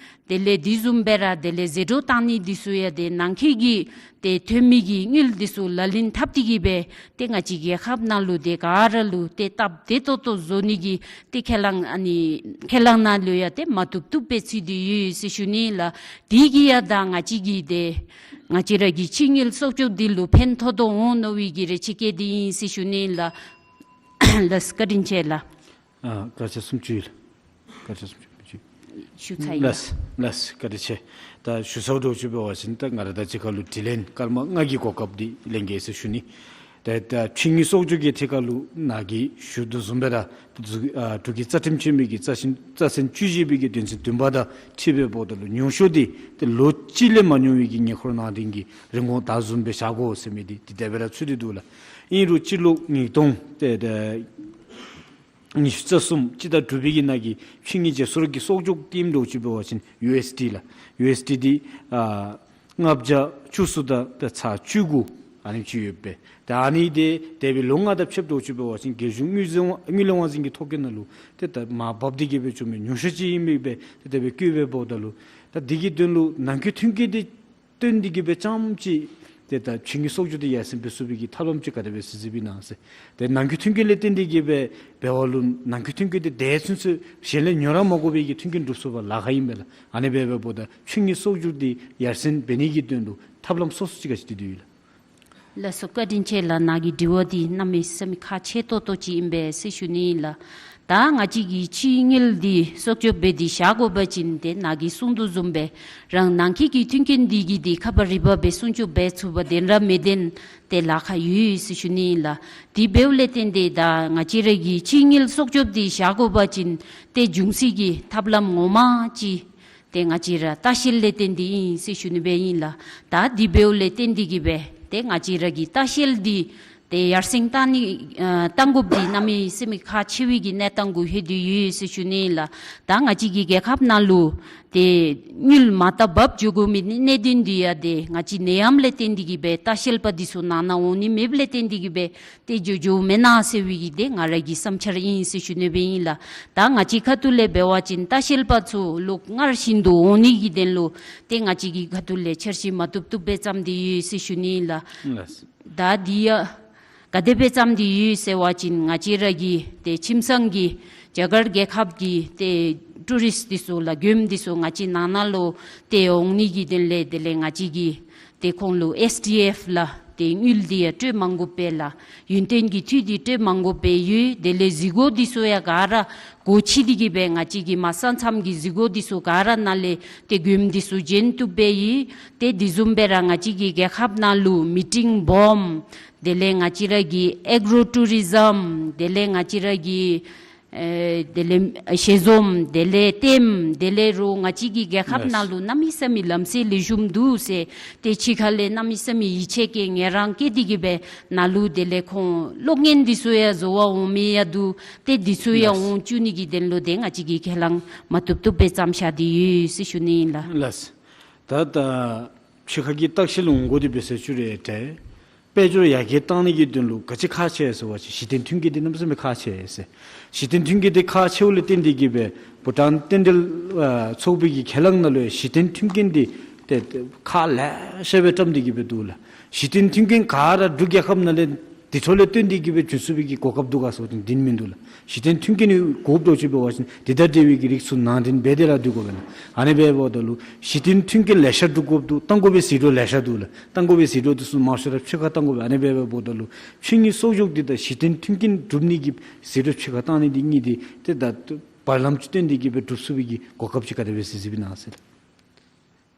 དེ་ལས་དེ་བཟུམ་སྦེ་ར་དེ་ལས་ཟད་འགྲོ་བཏང་ནི་འདི་ཚུ་ཡང་ཏེ་ནང་འཁོད་ཀྱི་ཏེ་ཐོན་མི་གི་དངུལ་འདི་ཚུ་ལག་ལེན་འཐབ་སྟེ་གིས་སྦེ་ཏེ་ང་བཅས་རྒྱལ་ཁབ་ནང་ལུ་ཏེ་ག་ར་ལུ་ཏེ་སྟབས་བདེ་ཏོག་ཏོ་བཟོ་ནི་གི་ཏེ་ཁས་བླངས་ཨ་ནི་ཁས་བླངས་ནང་ལུ་ཡང་ཏེ་མ་བཏུབ་བཏུབ་སྦེ་ཚུད་དེ་ཡོད་ཟེར་ཞུ་ནི་ལགས། དེ་གིས་ཡང་ད་ང་བཅས་ཀྱི་ཏེ་ང་བཅས་ར་གི་ཕྱི་དངུལ་གསོག་འཇོག་འདི་ལུ་ཕན་ཐོགས་ཏོག་འོང་མནོ་བའི་གི་རེ་ཆེ་བསྐྱེད་དེ་ཨིན་ཟེར་ཞུ་ནི་ལགས། ལགས་བཀའ་དྲིན་ཆེ་ལགས། ཨ་སྐར་ཆ་སུམ་ཅུ་ཡོད། སྐར་ཆ་སུམ་ཅུ་ཅིག་ཞུ་ཚར་ཡི། ལགས་ལགས་བཀའ་དྲིན་ཆེ། ད་ཞུ་ཚརཝ་འདྲཝ་ཅིག་འབད་བ་ཅིན་ད་ང་ར་དང་གཅིག་ཁར་ལུ་དྲི་ལན་སྐར་མ་ལྔ་གི་གོ་སྐབས་འདི་ལེན་གེ་ཟེར་ཞུ་ནི། ད་ད་ཕྱི་དངུལ་གསོག་འཇོག་གི་ཐད་ཁར་ལུ་ནཱ་གིས་ཞུ་དོ་བཟུམ་སྦེ་ར་ཨ་འབྲུག་གི་རྩ་ཁྲིམས་ཆེན་མོའི་གི་རྩ་ཆེན་རྩ་ཚན་བཅུ་བཞི་པའི་གི་དོན་ཚན་བདུན་པ་དང་འཁྲིལ་བའི་འབདཝ་ད་ལུ་ཉུང་ཤོས་འདི་ཏེ་ལོ་གཅིག་ལས་མ་ཉུང་བའི་གི་ཉེ་འཁོར་ནང་འདི་གི་རིན་གོང་ད་བཟུམ་སྦེ་བཞག་དགོ་ཟེར་མི་འདི་ཏེ་དེ་སྦེ་ར་ཚུད་དེ་འདུག་ལགས། ཨིན་རུང་སྤྱི་ལོ་ཉིས་སྟོང་ཏེ་ཏེ་ཉི་ཤུ་རྩ་གསུམ་སྤྱི་ཟླ་དྲུག་པའི་གི་ནང་གི་ཕྱི་དངུལ་བརྗེ་སོར་གྱི་གསོག་འཇོག་བསྟུནམ་འདྲཝ་ཅིག་འབད་བ་ཅིན་ཡུ་ཨེསི་ཌི་ལགས། ཡུ་ཨེསི་ཌི་འདི་ཨ་ལྔ་བརྒྱ་བཅུ་གསུམ་དང་ཏེ་ཚག་བཅུ་དགུ་ཨ་ནེམ་ཅིག་ཡོད་པས། ཏེ་ཨ་ནི་འདི་འདས་པའི་ལོ་ལྔ་དང་ཕྱདཔ་འདྲཝ་ཅིག་འབད་བ་ཅིན་རྒྱལ་གཞུང་དངུལ་རྩིས་དངུལ་ལས་དབང་འཛིན་གྱི་ཐོ་བཀོད་ནང་ལུ་ཏེ་ད་མར་བབས་ཏེ་གིས་སྦེ་བྱུང་མི་ཉུང་ཤོས་ཅིག་ཨིན་མས་པས། ཏེ་དེ་སྦེ་བཀོད་པའི་འབདཝ་ད་ལུ་ད་འདི་གི་དོན་ལུ་ནང་འཁོད་མཐུན་རྐྱེན་འདི་བཏོན་ཏེ་གིས་སྦེ་རྐྱངམ་ཅིག་ཏེ་ད་ཕྱི་དངུལ་གསོག་འཇོག་འདི་ཡར་སེང་འབད་ཚུགས་པའི་གི་ཐབས་ལམ་ཅིག་ག་དེ་སྦེ་གཟིགས་གཟིགསཔ་ཨིན་ན་ཟེར། ཏེ་ནང་འཁོད་མཐུན་རྐྱེན་ལས་བརྟེན་ཏེ་གིས་སྦེ་འབད་བ་ལུ་ནང་འཁོད་མཐུན་རྐྱེན་འདི་དེ་ཚུན་ཚོད་གཞན་ལས་ཉོ་ར་མ་དགོ་པའི་གི་མཐུན་རྐྱེན་སྒྲུབ་ཚུགས་པར་ལཱ་ཁག་ཨིན་པས་ལགས། ཨ་ནི་འབད་བའི་འབདཝ་ད་ཕྱི་དངུལ་གསོག་འཇོག་འདི་ཡར་སེང་འབད་ནི་གི་དོན་ལུ་ཐབས་ལམ་སོ་སོ་ཅིག་ག་ཅི་སྟེ་འདུག་ལགས། ལགས་སོ་བཀའ་དྲིན་ཆེ་ལགས། ནཱ་གི་དྲི་བ་འདི་གནམ་མེད་ས་མེད་ཁག་ཆེ་ཏོག་ཏོ་ཅིག་ཨིན་པས་ཟེར་ཞུ་ནི་ལགས། ད་ང་བཅས་ཀྱི་ཕྱི་དངུལ་འདི་གསོག་འཇོག་འབད་དེ་བཞག་དགོ་པ་ཅིན་ཏེ་ནཱ་གིས་གསུང་དོ་བཟུམ་སྦེ་རང་ནང་འཁོད་ཀྱི་མཐུན་རྐྱེན་འདི་གིས་འདི་ཁ་པར་རི་པ་སྦེ་སྲུང་སྐྱོབ་འབད་ཚུགས་པ་བདེན་ར་མི་བདེན་ཏེ་ལཱ་ཁག་ཡོད་ཟེར་ཞུ་ནི་ལགས། དེ་འབདཝ་ལས་བརྟེན་ཏེ་ད་ང་བཅས་ར་གི་ཕྱི་དངུལ་གསོག་འཇོག་འདི་བཞག་དགོ་པ་ཅིན་ཏེ་འབྱུང་སྲིད་ཀྱི་ཐབས་ལམ་ངོ་མ་ཅིག་ཏེ་ང་བཅས་ར་ལྟ་བཤལ་ལས་བརྟེན་ཏེ་ཨིན་ཟེར་ཞུ་ནི་སྦེ་ཨིན་ལགས། ད་དེ་འབདཝ་ལས་བརྟེན་ཏེ་གིས་སྦེ་ཏེ་ང་བཅས་ར་གི་ལྟ་བཤལ་འདི་ཏེ་ཡར་སེང་བཏང་ནི་ཨ་བཏང་དགོཔ་འདི་གནམ་མེད་ས་མེད་ཁག་ཆེ་བའི་གི་གནས་སྟངས་གུ་ལྷོད་དེ་ཡོད་ཟེར་ཞུ་ནི་ལགས། ད་ང་བཅས་ཀྱི་རྒྱལ་ཁབ་ནང་ལུ་ཏེ་དངུལ་མར་ལྟ་བབས་འགྱོ་དགོ་མི་གནད་དོན་འདི་ཡང་ཏེ་ང་བཅས་ནད་ཡམས་ལས་བརྟེན་ཏེ་གིས་སྦེ་ལྟ་བཤལ་པ་འདི་ཚུ་ནང་ན་འོང་ནི་མེདཔ་ལས་བརྟེན་ཏེ་གིས་སྦེ་ཏེ་འགྱོ་འགྱོཝ་མེན་ན་ཟེར་བའི་གི་ཏེ་ང་ར་གི་བསམ་འཆར་ཨིན་ཟེར་ཞུ་ནི་སྦེ་ཨིན་ལགས། ད་ང་བཅས་ཁ་ཐུག་ལས་འབད་བ་ཅིན་ལྟ་བཤལ་པ་ཚུ་ལོག་སྔར་བཞིན་དུ་འོང་ནི་གི་དོན་ལུ་ཏེ་ང་བཅས་ཀྱི་ཁ་ཐུག་ལས་འཆར་གཞི་མ་བཏུབ་བཏུབ་སྦེ་བརྩམས་ཏེ་ཡོད་ཟེར་ཞུ་ནི་ལགས། ལགས། ད་འདི་ཡང་ག་དེ་སྦེ་བརྩམས་ཏེ་ཡོད་ཟེར་བ་ཅིན་ང་བཅས་ར་གི་ཏེ་ཁྱིམ་ཚང་གི་རྒྱ་གར་རྒྱལ་ཁབ་ཀྱི་ཏེ་ཊུ་རིསཊ་འདི་ཚུ་ལགས་མགྱོནམ་འདི་ཚུ་ང་བཅས་ནང་ན་ལུ་ཏེ་འོང་ནི་གི་དོན་ལས་དེ་ལས་ང་བཅས་ཀྱིས་ཏེ་ཁོང་ལུ་ཨེསི་ཌི་ཨེཕ་ལགས་ཏེ་དངུལ་འདི་ཡང་སྤྲོད་མ་དགོཔ་སྦེ་ལགས། ཡུན་བརྟན་གྱི་འཐུས་འདི་སྤྲོད་མ་དགོཔ་སྦེ་ཡོད། དེ་ལས་གཟིགས་སྐོར་འདི་ཚུ་ཡང་ག་ར་སྒོ་ཕྱེ་སྟེ་གིས་སྦེ་ང་བཅས་ཀྱི་མ་གསང་མཚམས་ཀྱི་གཟིགས་སྐོར་འདི་ཚུ་ག་ར་ནཱ་ལས་ཏེ་མགྱོནམ་འདི་ཚུ་བྱིན་བཏུབ་སྦེ་ཡོད། ཏེ་དེ་བཟུམ་སྦེ་ར་ང་བཅས་ཀྱི་རྒྱལ་ཁབ་ནང་ལུ་མི་ཊིང་སྦོམ་དེ་ལས་ང་བཅས་ར་གི་ཨེག་རོ་ཊུ་རི་ཛམ་དེ་ལས་ང་བཅས་ར་གི་ཨེ་དེ་ལས་ཞལ་འཛོམས་དེ་ལས་ལྟདམོ་དེ་ལས་རོགས་ང་བཅས་ཀྱི་རྒྱལ་ཁབ་ནང་ལུ་གནམ་མེད་ས་མེད་ལམ་སྲོལ་ལེགས་ཤོམ་འདུག་ཟེར་ཏེ་ཕྱི་ཁ་ལས་གནམ་མེད་ས་མེད་ཡིད་ཆེས་བསྐྱེད་ངལ་རངས་བསྐྱེད་དེ་གིས་སྦེ་ནཱ་ལུ་དེ་ལས་ཁོང་གློག་བརྙན་འདི་ཚུ་ཡང་བཟོ་བར་འོང་མི་ཡང་འདུག། ཏེ་འདི་ཚུ་ཡང་ལགས། འོང་བཅུག་ནི་གི་དོན་ལུ་ཏེ་ང་བཅས་ཀྱིས་ཁས་བླངས་མ་བཏུབ་བཏུབ་སྦེ་བརྩམས་བཞག་སྟེ་ཡོད་ཟེར་ཞུ་ནི་ཨིན་ལགས། ལགས། ད་ད་ཕྱི་ཁ་གི་ལྟ་བཤལ་འོང་དགོ་དེ་འབད་ཟེར་ཞུ་རུང་ཏེ་དཔལ་འབྱོར་ཡར་རྒྱས་གཏང་ནི་གི་དོན་ལུ་ག་ཅི་ཁག་ཆེ་ཟེར་བ་ཅིན་གཞི་རྟེན་མཐུན་རྐྱེན་འདི་གནམ་མེད་ས་མེད་ཁག་ཆེ་ཟེར། གཞི་རྟེན་མཐུན་རྐྱེན་འདི་ཁག་ཆེཝ་ལས་བརྟེན་ཏེ་གིས་སྦེ་བྷུ་ཊཱན་རྟེན་འབྲེལ་ཨ་ཚོགས་པའི་གི་ཁས་བླངས་ནང་ལུ་ཡང་གཞི་རྟེན་མཐུན་རྐྱེན་འདི་ཏེ་ཏེ་ཁག་ལེ་ཤ་སྦེ་བཀྲམ་སྟེ་གིས་སྦེ་འདུག་ལགས། གཞི་རྟེན་མཐུན་རྐྱེན་ག་ར་འབྲུག་རྒྱལ་ཁབ་ནང་ལས་དེ་འཕྲོ་ལས་བཏོན་ཏེ་གིས་སྦེ་བྱིན་ཚུགས་པའི་གི་གོ་སྐབས་འདུག་ག་ཟེར་བ་ཅིན་འདི་མིན་འདུག་ལགས། གཞི་རྟེན་མཐུན་རྐྱེན་ནི་དགོཔ་འདྲཝ་ཅིག་འབད་བ་ཅིན་འདི་དང་འབྲེལ་བའི་གི་རིགས་ཚུ་ནང་འདྲེན་འབད་དེ་ར་སྡོད་དགོ་པས་ལགས། ཨ་ནི་འབད་བའི་འབདཝ་ད་ལུ་གཞི་རྟེན་མཐུན་རྐྱེན་ལེ་ཤ་སྒྲུབ་དགོཔ་འདུག། གཏང་དགོ་པའི་ཟད་འགྲོ་ལེ་ཤ་འདུག་ལགས། གཏང་དགོ་པའི་ཟད་འགྲོ་འདི་ཚུ་མང་ཤོས་ར་ཕྱི་ཁར་གཏང་དགོ་པས། ཨ་ནི་འབད་བའི་འབདཝ་ད་ལུ་ཕྱི་དངུལ་གསོག་འཇོག་འདི་དང་གཞི་རྟེན་མཐུན་རྐྱེན་སྒྲུབ་ནི་གི་ཟད་འགྲོ་ཕྱི་ཁར་གཏང་ནི་འདི་གཉིས་འདི་ཏེ་ད་བར་ལམ་ཅིག་བཏོན་ཏེ་གིས་སྦེ་སྒྲུབ་ཚུགས་པའི་གི་གོ་སྐབས་ཅིག་ག་དེ་སྦེ་གཟིགས་གཟིགསཔ་ཨིན་ན་ཟེར།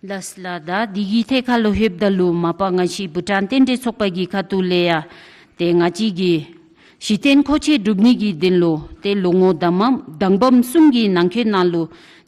ལགས་ལགས། ད་འདི་གི་ཐད་ཁར་ལུ་ལྷོདཔ་ད་ལུ་མ་པ་ང་བཅས་བྷུ་ཊཱན་རྟེན་འབྲེལ་ཚོགས་པ་གི་ཁ་ཐུག་ལས་ཡང་ཏེ་ང་བཅས་ཀྱི་ གཞི་རྟེན་མཁོ་ཆས་སྒྲུབ་ནི་གི་དོན་ལུ་ཏེ་ལོ་ངོ་དང་མམ་དང་པམ་གསུམ་གྱི་ནང་འཁོད་ནང་ལུ་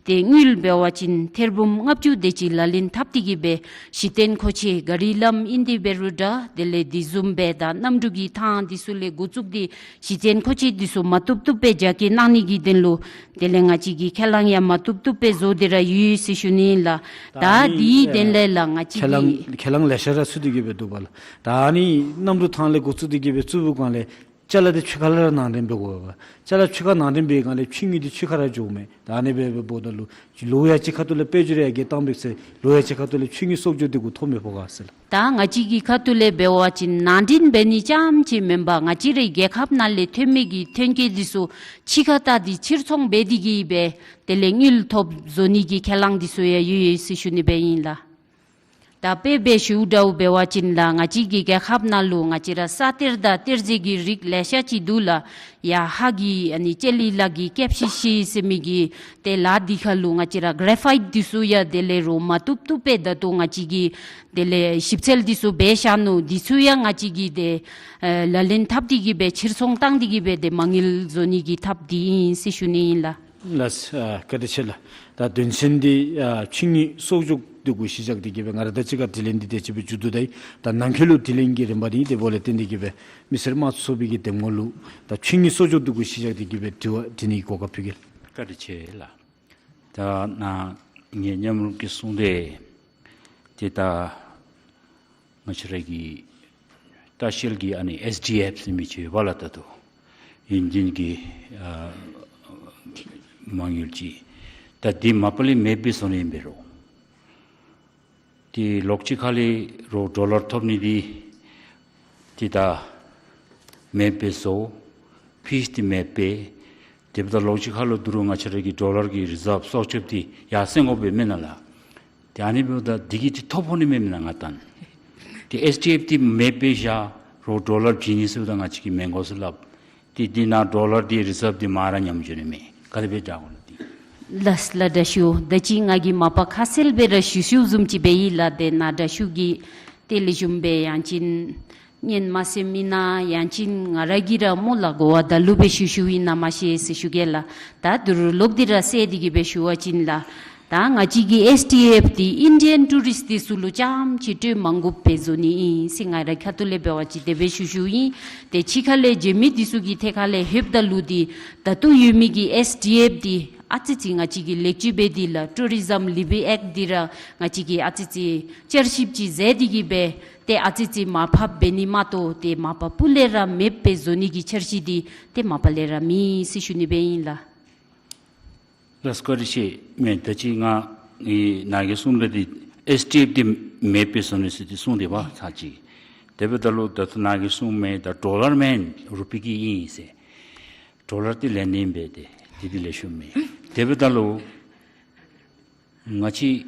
ཏེ་དངུལ་འབད་བ་ཅིན་ཐེར་འབུམ་ལྔ་བཅུ་དེ་ཅིག་ལག་ལེན་འཐབ་སྟེ་གི་སྦེ་གཞི་རྟེན་མཁོ་ཆས་ག་རི་ལམ་ཨིན་ཏེ་འབད་རུང་འདྲ། དེ་ལས་དེ་བཟུམ་སྦེ་ད་གནམ་གྲུ་གི་ཐང་འདི་ཚུ་ལས་འགོ་བཙུགས་ཏེ་གཞི་རྟེན་མཁོ་ཆས་འདི་ཚུ་མ་བཏུབ་བཏུབ་སྦེ་རྒྱ་སྐྱེད་གནང་ནི་གི་དོན་ལུ་དེ་ལས་ང་བཅས་ཀྱིས་ཁས་བླངས་ཡང་མ་བཏུབ་བཏུབ་སྦེ་བཟོ་སྟེ་ར་ཡོད་ཟེར་ཞུ་ནི་ཨིན་ལགས། ད་ད་ཨ་ནི་དེའི་དོན་ལས་ལགས་ང་བཅས་ཁས་བླངས་ཀྱིས་ཁས་བླངས་ལེ་ཤ་ར་ཚུད་དེ་གི་སྦེ་འདུག་པ་ལགས། ད་ཨ་ནི་གནམ་གྲུ་ཐང་ལས་འགོ་བཙུགས་ཏེ་གི་སྦེ་བཙུགས་པའི་སྒང་ལས་ཅ་ལ་འདི་ཕྱི་ཁ་ལས་ར་ནང་འདྲེན་འབད་དགོ་པས། ཅ་ལ་ཕྱི་ཁ་ནང་འདྲེན་འབད་བའི་སྒང་ལས་ཕྱི་དངུལ་འདི་ཕྱི་ཁར་ར་འགྱོཝ་མས། ད་ཨ་ནི་སྦེ་འབདཝ་ད་ལུ་ལོ་ཡ་གཅིག་ཁ་ཐུག་ལས་དཔལ་འབྱོར་ཡར་རྒྱས་བཏང་བའི་ཚེ་ལོ་ཡ་གཅིག་ཁ་ཐུག་ལས་ཕྱི་དངུལ་གསོག་འཇོག་འདི་གུ་ཐོབ་མི་ཕོག་ག་ཟེར་ལགས། ད་ང་བཅས་ཀྱི་ཁ་ཐུག་ལས་འབད་བ་ཅིན་ནང་འདྲེན་འབད་ནི་རྐྱངམ་ཅིག་མེན་པར་ང་བཅས་རའི་རྒྱལ་ཁབ་ནང་ལས་ཐོན་མི་གི་ཐོན་སྐྱེད་འདི་ཚུ་ཕྱི་ཁར་བལྟ་སྟེ་ཕྱིར་ཚོང་འབད་དེ་གི་སྦེ་དེ་ལས་དངུལ་ཐོབ་བཟོ་ནི་གི་ཁས་བླངས་འདི་ཚུ་ཡང་ཡོད་ཡོད་ཟེར་ཞུ་ནི་སྦེ་ཨིན་ལགས། ད་དཔེ་འབད་ཞུཝ་འདྲཝ་འབད་བ་ཅིན་ལགས་ང་བཅས་ཀྱི་རྒྱལ་ཁབ་ནང་ལུ་ང་བཅས་ར་ས་གཏེར་དང་གཏེར་རྫས་ཀྱི་རིགས་ལེ་ཤ་ཅིག་འདུག་ལགས། ཡར་ཧཱ་གི་ཨ་ནི་ལྕེ་ལི་ལ་གི་ཀེབ་ཤི་ཤི་ཟེར་མི་གི་ཏེ་ལ་འདི་ཁར་ལུ་ང་བཅས་ར་གྲེ་ཕའིཊ་འདི་ཚུ་ཡང་དེ་ལས་རོགས་མ་བཏུབ་བཏུབ་སྦེ་ད་ལྟོ་ང་བཅས་ཀྱིས་དེ་ལས་ཞིབ་འཚོལ་འདི་ཚུ་འབད་བཞག་ནུག། འདི་ཚུ་ཡང་ང་བཅས་ཀྱིས་ཏེ་ཨེ་ལག་ལེན་འཐབ་སྟེ་གི་སྦེ་ཕྱིར་ཚོང་བཏང་སྟེ་གི་སྦེ་ཏེ་མ་དངུལ་བཟོ་ནི་གི་ཐབས་འདི་ཨིན་ཟེར་ཞུ་ནི་ཨིན་ལགས། ལགས། ཨ་བཀའ་དྲིན་ཆེ་ལགས། ད་དོན་ཚན་འདི་ཨ་ཕྱི་དངུལ་གསོག་འཇོག་འདི་གུ་གཞི་བཞག་སྟེ་གི་སྦེ་ང་ར་དང་གཅིག་ཁར་དྲི་ལན་འདི་དེ་ཅིག་སྦེ་མཇུག་བསྡུ་ད་ཡི། ད་ནང་འཁོད་ལུ་དྲི་ལན་གྱི་རིམ་པ་འདི་དེ་འབདཝ་ལས་བརྟེན་ཏེ་གི་སྦེ་མི་སེར་དམངས་གཙོ་ཚོགས་པའི་གི་གདམ་ངོ་ལུ་ད་ཕྱི་དངུལ་གསོག་འཇོག་འདི་གུ་གཞི་བཞག་སྟེ་གི་སྦེ་དྲི་བ་དྲི་ནི་གི་གོ་སྐབས་ཕུལ་གེ་ལགས། བཀའ་དྲིན་ཆེ་ལགས། ད་ནཱ་ངེའི་མཉམ་རོགས་ཀྱིས་གསུངས་ཏེ་ཏེ་ད་ང་བཅས་ར་གི་ལྟ་བཤལ་གྱི་ཨ་ནི་ཨེསི་ཌི་ཨེཕ་ཟེར་མི་ཅིག་ཡོདཔ་ལགས། ད་ལྟོ་ཡུན་བདུན་གྱི་ཨ་མ་དངུལ་ཅིག། ད་འདི་མ་པ་ལས་མེདཔ་སྦེ་བཟོ་ནི་ཨིན་པས་རོགས། ཏེ་ལོགས་གཅིག་ཁ་ལས་རོགས་ཌོ་ལར་ཐོབ་ནི་འདི་ཏེ་ད་མེདཔ་སྦེ་བཟོ། ཕིས་འདི་མེདཔ་སྦེ། དེ་འབདཝ་ད་ལོགས་གཅིག་ཁ་ལུ་ད་རུང་ང་བཅས་ར་གི་ཌོ་ལར་གྱི་རི་ཛརབ་གསོག་འཇོག་འདི་ཡར་སེང་དགོཔ་སྦེ་མེན་ན་ལགས། ཏེ་ཨ་ནི་འབདཝ་ད་འདི་གིས་ཏེ་ཐོ་ཕོག་ནི་མས་མེན་ན་ང་བལྟ་ན། ཏེ་ཨེསི་ཌི་ཨེཕ་འདི་མེདཔ་སྦེ་བཞག་རོགས་ཌོ་ལར་བྱིན་ནི་ཟེརཝ་ད་ང་བཅས་ཀྱིས་མི་དགོ་ཟེར་སླབ། ཏེ་འདི་ནང་ཌོ་ལར་འདི་རི་ཛརབ་འདི་མར་ར་ཉམས་འགྱོ་ནི་མས། ག་དེ་སྦེ་དྲག་དགོ་ལགས་འདི། ལགས་ལགས་དྲག་ཤོས། ད་ཅི་ང་གིས་མ་པ་ཁ་གསལ་སྦེ་ར་ཞུ་ཞུཝ་བཟུམ་ཅིག་སྦེ་ཨིན་ལགས། ཏེ་ནཱ་དྲག་ཤོས་ཀྱིས་ཏེ་ལེགས་ཤོམ་སྦེ་ཡང་ཅིན་ཉན་མ་གསནམ་ཨིན་ན་ཡང་ཅིན་ང་ར་གིས་ར་སྨོ་ལགས་གོ་བ་ད་ལུ་སྦེ་ཞུ་ཞུཝ་ཨིན་ན་མ་ཤེས་ཟེར་ཞུ་གེ་ལགས། ད་ད་རུང་ལོག་སྟེ་ར་གསལ་ཏེ་གི་སྦེ་ཞུ་བ་ཅིན་ལགས། ད་ང་བཅས་ཀྱི་ཨེསི་ཌི་ཨེཕ་འདི་ཨིན་ཌི་ཡན་ཊུ་རིསཊ་འདི་ཚུ་ལུ་རྐྱངམ་ཅིག་སྤྲོད་མ་དགོཔ་སྦེ་བཟོ་ནི་ཨིན་ཟེར་ང་རའི་ཁ་ཐུག་ལས་འབད་བ་ཅིན་དེ་སྦེ་ཞུ་ཞུཝ་ཨིན། ཏེ་ཕྱི་ཁ་ལས་མཇལ་མི་འདི་ཚུ་གི་ཐད་ཁ་ལས་ལྷོདཔ་ད་ལུ་འདི་ད་ལྟོ་ཡོད་མི་གི་ཨེསི་ཌི་ཨེཕ་འདི་ཨ་ཙི་ཅིག་ང་བཅས་ཀྱིས་ལེགས་བཅོས་འབད་དེ་ལགས་ཊུ་རི་ཛམ་ལེ་བི་ཨེཀཊ་འདི་ར་ང་བཅས་ཀྱིས་ཨ་ཙི་ཅིག་བསྐྱར་ཞིབ་ཅིག་མཛད་དེ་གི་སྦེ་ཏེ་ཨ་ཙི་ཅིག་མར་ཕབ་འབད་ནི་མ་གཏོགས་ཏེ་མ་པ་སྤུ་ལས་ར་མེདཔ་སྦེ་བཟོ་ནི་གི་འཆར་གཞི་འདི་ཏེ་མ་པ་ལས་ར་མེད་ཟེར་ཞུ་ནི་སྦེ་ཨིན་ལགས། ལགས་བཀའ་དྲིན་ཆེ་མས། ད་ཅི་ང་ཨེ་ནཱ་གིས་གསུངས་ད་འདི་ཨེསི་ཌི་ཨེཕ་འདི་མེདཔ་སྦེ་བཟོ་ནི་ཟེར་འདི་གསུངས་ཏེ་འབདཝ་ད་ཅི། དེ་འབདཝ་ད་ལུ་ད་ལྟོ་ནཱ་གིས་གསུངམ་མས། ད་ཌོ་ལར་མེན་རུ་པི་གི་ཨིན་ཟེར། ཌོ་ལར་འདི་ལེན་ནི་ཨིན་པས། ཏེ་འདི་འདི་ལེགས་ཤོམ་མས། དེ་འབདཝ་ད་ལུ་ང་བཅས་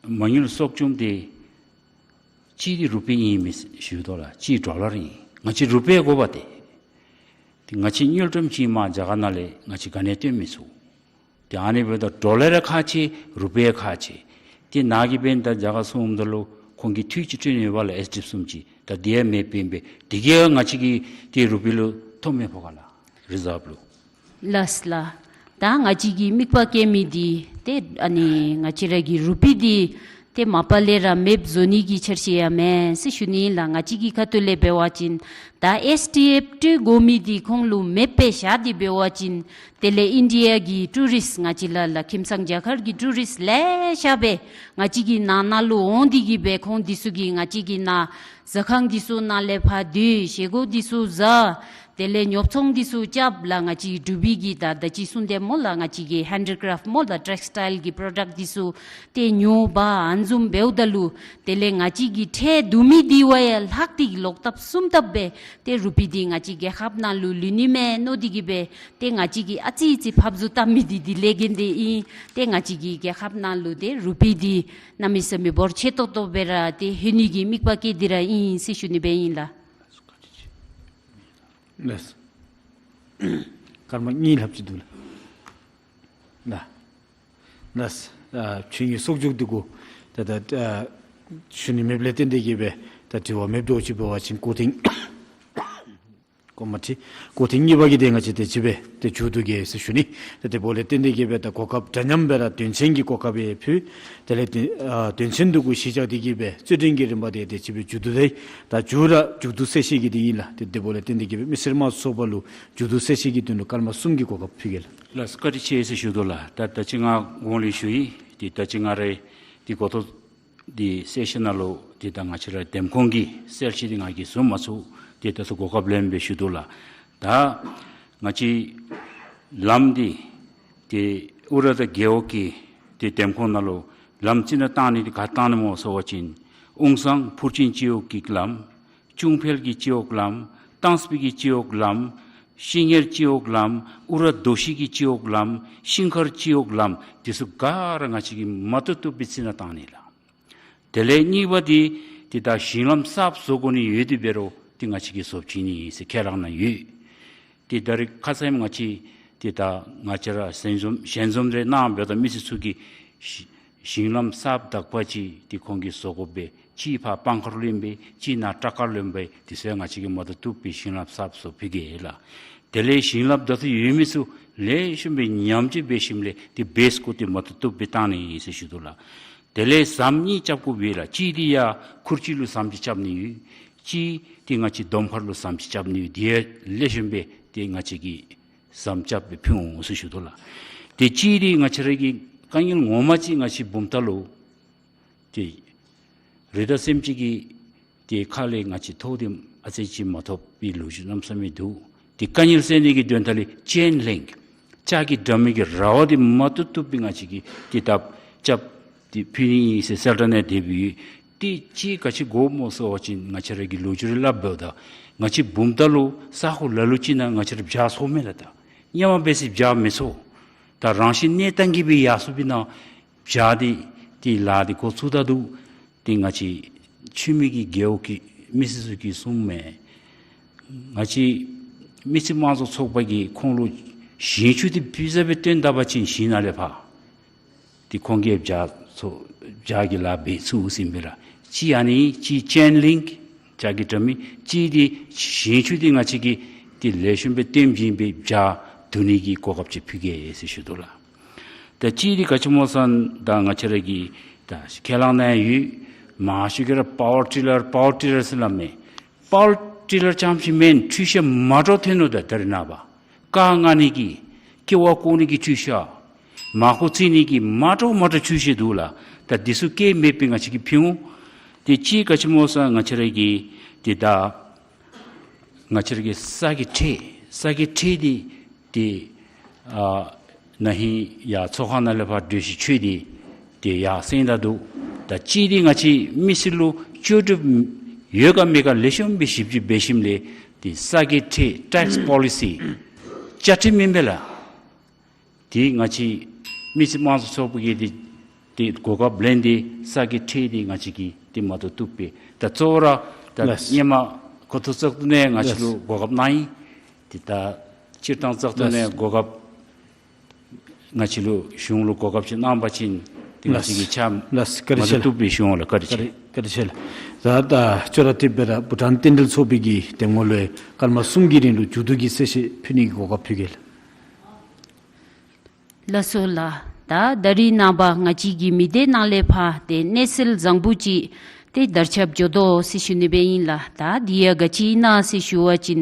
མ་དངུལ་གསོག་སྐྱོང་འདི་གཅིག་འདི་རུ་པི་ཨིན་མས་ཞུ་དོ་ལགས། གཅིག་ཌོ་ལར་ཨིན། ང་བཅས་རུ་པི་དགོ་པས་ཏེ། ཏེ་ང་བཅས་དངུལ་ཀྲམ་གཅིག་མར་རྒྱ་གར་ནང་ལས་ང་བཅས་ག་ནི་བཏོན་མི་ཚུགས། ཏེ་ཨ་ནི་འབདཝ་ད་ཌོ་ལར་ཡང་ཁག་ཆེ་རུ་པི་ཡང་ཁག་ཆེ། ཏེ་ནཱ་གིས་འབདན་ད་རྒྱ་གར་སོངམ་ད་ལུ་ཁོང་གིས་འཐུས་ཅིག་སྤྲོད་ནི་ཡོདཔ་ལགས། ཨེསི་ཌི་ཨེཕ་བཟུམ་ཅིག། ད་འདི་ཡང་མེདཔ་ཨིན་པས། འདི་གིས་ཡང་ང་བཅས་ཀྱི་ཏེ་རུ་པི་ལུ་ཐོ་མི་ཕོག་ག་ལགས་རི་ཛརབ་ལུ། ལགས་ལགས། ད་ང་བཅས་ཀྱིས་དམིགས་པ་བསྐྱེད་མི་འདི་ཏེ་ཨ་ནི་ང་བཅས་ར་གི་རུ་པི་འདི་ཏེ་མ་པ་ལས་ར་མེདཔ་བཟོ་ནི་གི་འཆར་གཞི་ཡང་མེན་ཟེར་ཞུ་ནི་ཨིན་ལགས། ང་བཅས་ཀྱི་ཁ་ཐུག་ལས་འབད་བ་ཅིན་ད་ཨེསི་ཌི་ཨེཕ་སྤྲོད་དགོ་མི་འདི་ཁོང་ལུ་མེདཔ་སྦེ་བཞག་སྟེ་འབད་བ་ཅིན་དེ་ལས་ཨིན་ཌི་ཡ་གི་ཊུ་རིསཊ་ང་བཅས་ལ་ལགས་ཁྱིམ་ཚང་རྒྱ་གར་གྱི་ཊུ་རིསཊ་ལེ་ཤ་སྦེ་ང་བཅས་ཀྱི་ནང་ན་ལུ་འོང་སྟེ་གི་སྦེ་ཁོང་འདི་ཚུ་གིས་ང་བཅས་ཀྱི་ནཱ་ཟ་ཁང་འདི་ཚུ་ནང་ལས་ཕར་སྡོད། བཞེས་སྒོ་འདི་ཚུ་བཟའ། དེ་ལས་ཉོ་ཚོང་འདི་ཚུ་རྐྱབ་ལགས། ང་བཅས་འབྲུག་པའི་གི་ད་ད་ཅི་གསུངས་ཏེ་སྨོ་ལགས། ང་བཅས་ཀྱི་ཧེན་ཌི་ཀྲེཕཊ་སྨོ་ལགས། ཊེགསི་ཊའིལ་གྱི་པྲོ་ཌཀཊ་འདི་ཚུ་ཏེ་ཉོ་འབག་ཨ་ནི་བཟུམ་འབདཝ་ད་ལུ་དེ་ལས་ང་བཅས་ཀྱི་ཁྲལ་བསྡུ་མི་འདི་བ་ཡང་ལྷག་སྟེ་ལོག་ལྟབ་གསུམ་ལྟབ་སྦེ་ཏེ་རུ་པི་འདི་ང་བཅས་རྒྱལ་ཁབ་ནང་ལུ་ལུས་ནི་མས་མནོ་སྟེ་གི་སྦེ་ཏེ་ང་བཅས་ཀྱིས་ཨ་ཙི་ཅིག་ཕབ་བཟོ་བཏང་མི་འདི་འདི་ལས་འགན་འདི་ཨིན། ཏེ་ང་བཅས་ཀྱི་རྒྱལ་ཁབ་ནང་ལུ་ཏེ་རུ་པི་འདི་གནམ་མེད་ས་མེད་འབོར་ཆེ་ཏོག་ཏོ་སྦེ་ར་ཏེ་ལྷོད་ནི་གི་དམིགས་པ་བསྐྱེད་དེ་ར་ཨིན་ཟེར་ཞུ་ནི་སྦེ་ཨིན་ལགས། ལགས། སྐར་མ་གཉིས་ལྷགཔ་ཅིག་འདུག་ལགས། ལགས། ལགས། ཨ་ཕྱི་དངུལ་གསོག་འཇོག་འདི་གུ་ད་ད་ཨ་ཞུ་ནི་མེདཔ་ལས་བརྟེན་ཏེ་གི་སྦེ་ད་དྲི་བ་མེདཔ་འདྲཝ་ཅིག་འབད་བ་ཅིན་སྐུ་རྟེན་ སྐོར་མ་ཁྲིད། སྐོར་ཐེངས་གཉིས་པ་གི་དེ་ང་བཅས་དེ་ཅིག་སྦེ་དེ་མཇུག་བསྡུ་གེ་ཟེར་ཞུ་ནི། དེ་དེ་འབདཝ་ལས་བརྟེན་ཏེ་གིས་སྦེ་ད་གོ་སྐབས་འདྲ་མཉམ་སྦེ་ར་དོན་ཚན་གྱི་གོ་སྐབས་སྦེ་ཕུལ། དེ་ལས་དེ་ཨ་དོན་ཚན་འདི་གུ་གཞི་བཞག་སྟེ་གིས་སྦེ་རྩོད་འགྲན་གྱི་རིམ་པ་དེ་དེ་ཅིག་སྦེ་མཇུག་བསྡུ་དེ། ད་མཇུག་ར་མཇུག་བསྡུ་གསལ་བཤད་ཀྱི་དེ་ཨིན་ལགས། དེ་དེ་འབདཝ་ལས་བརྟེན་ཏེ་གིས་སྦེ་མི་སེར་དམངས་གཙོ་ཚོགས་པ་ལུ་མཇུག་བསྡུ་གསལ་བཤད་ཀྱི་དོན་ལུ་སྐར་མ་གསུམ་གྱི་གོ་སྐབས་ཕུལ་གེ་ལགས། ལགས་སོ། བཀའ་དྲིན་ཆེ་ཟེར་ཞུ་དོ་ལགས། ད་ད་ཅི་ང་གོང་ལས་ཞུ་ཡི། དེ་ད་ཅི་ང་རའི་དེ་གོ་ཐོབ་དེ་གསལ་བཤད་ནང་ལུ་དེ་ད་ང་བཅས་ར་འདེམས་ཁོངས་ཀྱི་གསལ་བཤད་དེ་ང་གིས་བཟོ་མ་ཚུགས། དེ་ད་ལྟོ་གོ་སྐབས་ལེན་སྦེ་ཞུ་དོ་ལགས། ད་ང་བཅས་ལམ་དེ་དེ་ཨུ་ར་དང་རྒེད་འོག་གི་དེ་འདེམས་ཁོངས་ནང་ལུ་ལམ་རྩི་ནག་བཏང་ནི་དེ་ག་བཏང་ནི་སྨོ་ཟེར་བ་ཅིན་ཨུང་སང་ཕུར་ཆེན་སྤྱི་འོག་གི་ལམ། ཅུང་ཕེལ་གྱི་སྤྱི་འོག་ལམ། ཏང་སྤི་གི་སྤྱི་འོག་ལམ། ཤིང་ཡར་སྤྱི་འོག་ལམ། ཨུ་ར་རྡོ་ཤིང་གི་སྤྱི་འོག་ལམ། ཤིང་མཁར་སྤྱི་འོག་ལམ། དེ་ཚུ་ག་ར་ང་བཅས་ཀྱིས་མ་བཏུབ་བཏུབ་སྦེ་རྩི་ནག་བཏང་ནི་ལགས། དེ་ལས་གཉིས་པ་དེ་དེ་ད་ཞིང་ལམ་གསརཔ་བཟོ་དགོ་ནི་ཡོད་དེ་འབད་རུང་དེ་ང་བཅས་ཀྱིས་བཟོ་བྱིན་ནི་ཨིན་ཟེར་ཁས་བླངས་གནང་ཡོད། དེ་ད་རེས་ཁ་ཙ་ང་བཅས་དེ་ད་ང་བཅས་ར་ཞལ་འཛོམས་ཞལ་འཛོམས་རེ་གནང་འབདཝ་ད་མི་སེར་ཚུ་གིས་ཞི་ཞིང་ལམ་གསརཔ་དག་པ་ཅིག་དེ་ཁོང་གིས་བཟོ་དགོ་པས། གཅིག་ཕར་སྤང་ཁར་ལུ་ཨིན་པས། གཅིག་ནཱ་བྲག་དཀར་ལུ་ཨིན་པས། དེ་ཚུ་ཡང་ང་བཅས་ཀྱིས་མ་བཏུབ་བཏུབ་སྦེ་ཞིང་ལམ་གསརཔ་བཟོ་ཕུལ་གེ་ལགས། དེ་ལས་ཞིང་ལམ་ད་ལྟོ་ཡོད་མི་ཚུ་ལེགས་ཤོམ་སྦེ་ཉམས་བཅོས་འབད་ཞིནམ་ལས་དེ་བེསི་ཀོ་དེ་མ་བཏུབ་བཏུབ་སྦེ་བཏང་ནི་ཨིན་ཟེར་ཞུ་དོ་ལགས། དེ་ལས་ཟམ་གཉིས་རྐྱབ་དགོཔ་ཡོད་ལགས། གཅིག་དེ་ཡར་ཁུར་ཆུ་ལུ་ཟམ་ཅིག་རྐྱབ་ནི་ཡོད། གཅིག་དེ་ང་བཅས་དོམ་མཁར་ལུ་ཟམ་ཅིག་རྐྱབ་ནི་ཡོད། དེ་ཡང་ལེགས་ཤོམ་སྦེ་དེ་ང་བཅས་ཀྱིས་ཟམ་རྐྱབ་སྦེ་ཕུལ་འོང་ཟེར་ཞུ་དོ་ལགས། དེ་གཅིག་དེ་ང་བཅས་ར་གི་དཀའ་ངལ་ངོ་མ་ཅིག་ང་བཅས་བུམ་ཐང་ལུ་དེ་རི་དྭགས་སེམས་ཅན་གྱི་དེ་ཁ་ལས་ང་བཅས་ཐོག་དེ་ཨ་ཙི་ཅིག་མ་ཐོབ་པའི་ལོ་རྒྱུས་གནམ་མེད་ས་མེད་འདུག། དེ་དཀའ་ངལ་སེལ་ནི་གི་དོན་དག་ལས་ཅེན་ལིང་ཀི་ལྕགས་ཀྱི་དྲ་མིག་གི་ར་བ་དེ་མ་བཏུབ་བཏུབ་སྦེ་ང་བཅས་ཀྱིས་དེ་ད་རྐྱབ་སྟེ་ཕུལ་ནི་ཨིན་ཟེར་གསལ་བསྒྲགས་ནང་དེ་སྦེ་ཡོད། དེ་ཅིག་ག་ཅི་དགོཔ་སྨོ་ཟེར་བ་ཅིན་ང་བཅས་ར་གི་ལོ་རྒྱུས་རེ་སླབ་འབདཝ་ད་ང་བཅས་བུམ་ཐང་ལུ་ས་གོ་ལ་ལུ་ཅིག་ནང་ང་བཅས་ར་བྱག་འཚོ་མས་ལགས། ད་སྔོན་མ་འབད་ས་བྱག་མི་འཚོ། ད་རང་བཞིན་གནས་སྟངས་ཀྱིས་སྦེ་ཡར་སོང་པའི་ནང་བྱག་དེ་དེ་ལཱ་དེ་འགོ་བཙུགས་ད་འདུག། དེ་ང་བཅས་ཆུ་སྨད་ཀྱི་རྒེད་འོག་གི་མི་སེར་ཚུ་གིས་གསུངམ་མས། ང་བཅས་མི་སེར་དམངས་གཙོ་ཚོགས་པ་གིས་ཁོང་ལུ་ཞིང་ཆུ་དེ་ཕུལ་ཟེར་སྦེ་བཏོན་ད་པ་ཅིན་ཞིང་ནང་ལས་ཕར་དེ་ཁོང་གིས་བྱག་འཚོ་བྱག་གི་ལཱ་འབད་ཚུགས་ཟེར་ཨིན་པས་ལགས། གཅིག་ཨ་ནི་གཅིག་ཅེན་ལིང་ཀི་ལྕགས་ཀྱི་དྲ་མིག། གཅིག་དེ་ཞིང་ཆུ་དེ་ང་བཅས་ཀྱིས་དེ་ལེགས་ཤོམ་སྦེ་བཏོན་བྱིན་སྦེ་བྱག་བསྡུ་ནི་གི་གོ་སྐབས་ཅིག་ཕུལ་གེ་ཟེར་ཞུ་དོ་ལགས། ད་གཅིག་དེ་ག་ཅི་སྨོ་ཟེར་ན་ད་ང་བཅས་ར་གིས་ད་ཁས་བླངས་གནང་ཡོད། མང་ཤོས་ཀྱིས་ར་པ་ཝར་ཊི་ལར་པ་ཝར་ཊི་ལར་ཟེར་སླབ་མས། པ་ཝར་ཊི་ལར་རྐྱངམ་ཅིག་མེན། འཕྲུལ་ཆས་མ་འདྲཝ་ཐོན་ནུག། ད་ད་རེས་ནངས་པ་རྐ་མངག་ནི་གི་ཀེ་བ་བཀོག་ནི་གི་འཕྲུལ་ཆས། མར་ཁུ་བཙིར་ནི་གི་མ་འདྲཝ་མ་འདྲཝ་འཕྲུལ་ཆས་འདུག་ལགས། ད་དེ་ཚུ་སྐྱེལ་མེད་པའི་ང་བཅས་ཀྱིས་ཕུལ་འོང་། དེ་གཅིག་ག་ཅི་སྨོ་ཟེར་ན་ང་བཅས་ར་གི་དེ་ད་ང་བཅས་ར་གི་ས་གི་ཁྲལ་ས་གི་ཁྲལ་དེ་དེ་ཨ་ན་ཧིང་ཡར་ཚོགས་ཁང་ནང་ལས་ཕར་གྲོས་གཞི་ཆོད་དེ་དེ་ཡར་སེང་ད་འདུག། ད་གཅིག་དེ་ང་བཅས་མི་སེར་ལུ་ལྕོགས་གྲུབ་ཡོད་ག་མེད་ག་ལེགས་ཤོམ་སྦེ་ཞིབ་དཔྱད་འབད་ཞིནམ་ལས་དེ་ས་གི་ཁྲལ་ཊེགསི་པོ་ལི་སི་བཅའ་ཁྲིམས་ཨིན་པས་ལགས། དེ་ང་བཅས་མི་སེར་དམངས་གཙོ་ཚོགས་པ་གིས་དེ་དེ་གོ་སྐབས་ལེན་ཏེ་ས་གི་ཁྲལ་དེ་ང་བཅས་ཀྱིས་དེ་མ་བཏུབ་བཏུབ་སྦེ། ད་གཙོ་བོ་ར་ད་ལགས། སྔོན་མ་གོ་ཐོག་བཙག་འཐུ་ནང་ང་བཅས་ལུ་ལགས། གོ་སྐབས་གནང་ཡི། དེ་ད་སྤྱིར་བཏང་བཙག་འཐུ་ནང་ལགས། གོ་སྐབས་ང་བཅས་ལུ་གཞུང་ལུ་གོ་སྐབས་ཅིག་གནང་པ་ཅིན་དེ་ང་བཅས་ཀྱིས་ལགས། ཕྱག་ལགས། བཀའ་དྲིན་ཆེ་ལགས། མ་བཏུབ་བཏུབ་སྦེ་ཞུ་འོང་ལགས། བཀའ་དྲིན་ཆེ། བཀའ་དྲིན་བཀའ་དྲིན་ཆེ་ལགས། ད་ད་ཅོག་ར་འཐདཔ་སྦེ་ར་བྷུ་ཊཱན་རྟེན་འབྲེལ་ཚོགས་པའི་གི་འདེམས་ངོ་ལུ་སྐར་མ་གསུམ་གྱི་རིང་ལུ་མཇུག་བསྡུ་གི་གསལ་བཤད་ཕུལ་ནི་གི་གོ་སྐབས་ཕུལ་གེ་ལགས། ལགས་སོ་ལགས། ད་ད་རིས་ནངས་པ་ང་བཅས་ཀྱི་མི་སྡེ་ནང་ལས་ཕར་ཏེ་གནས་ཚུལ་བཟང་པོ་ཅིག་ཏེ་དར་ཁྱབ་འགྱོ་དོ་ཟེར་ཞུ་ནི་སྦེ་ཨིན་ལགས། ད་འདི་ཡང་ག་ཅི་ཨིན་ན་ཟེར་ཞུ་བ་ཅིན་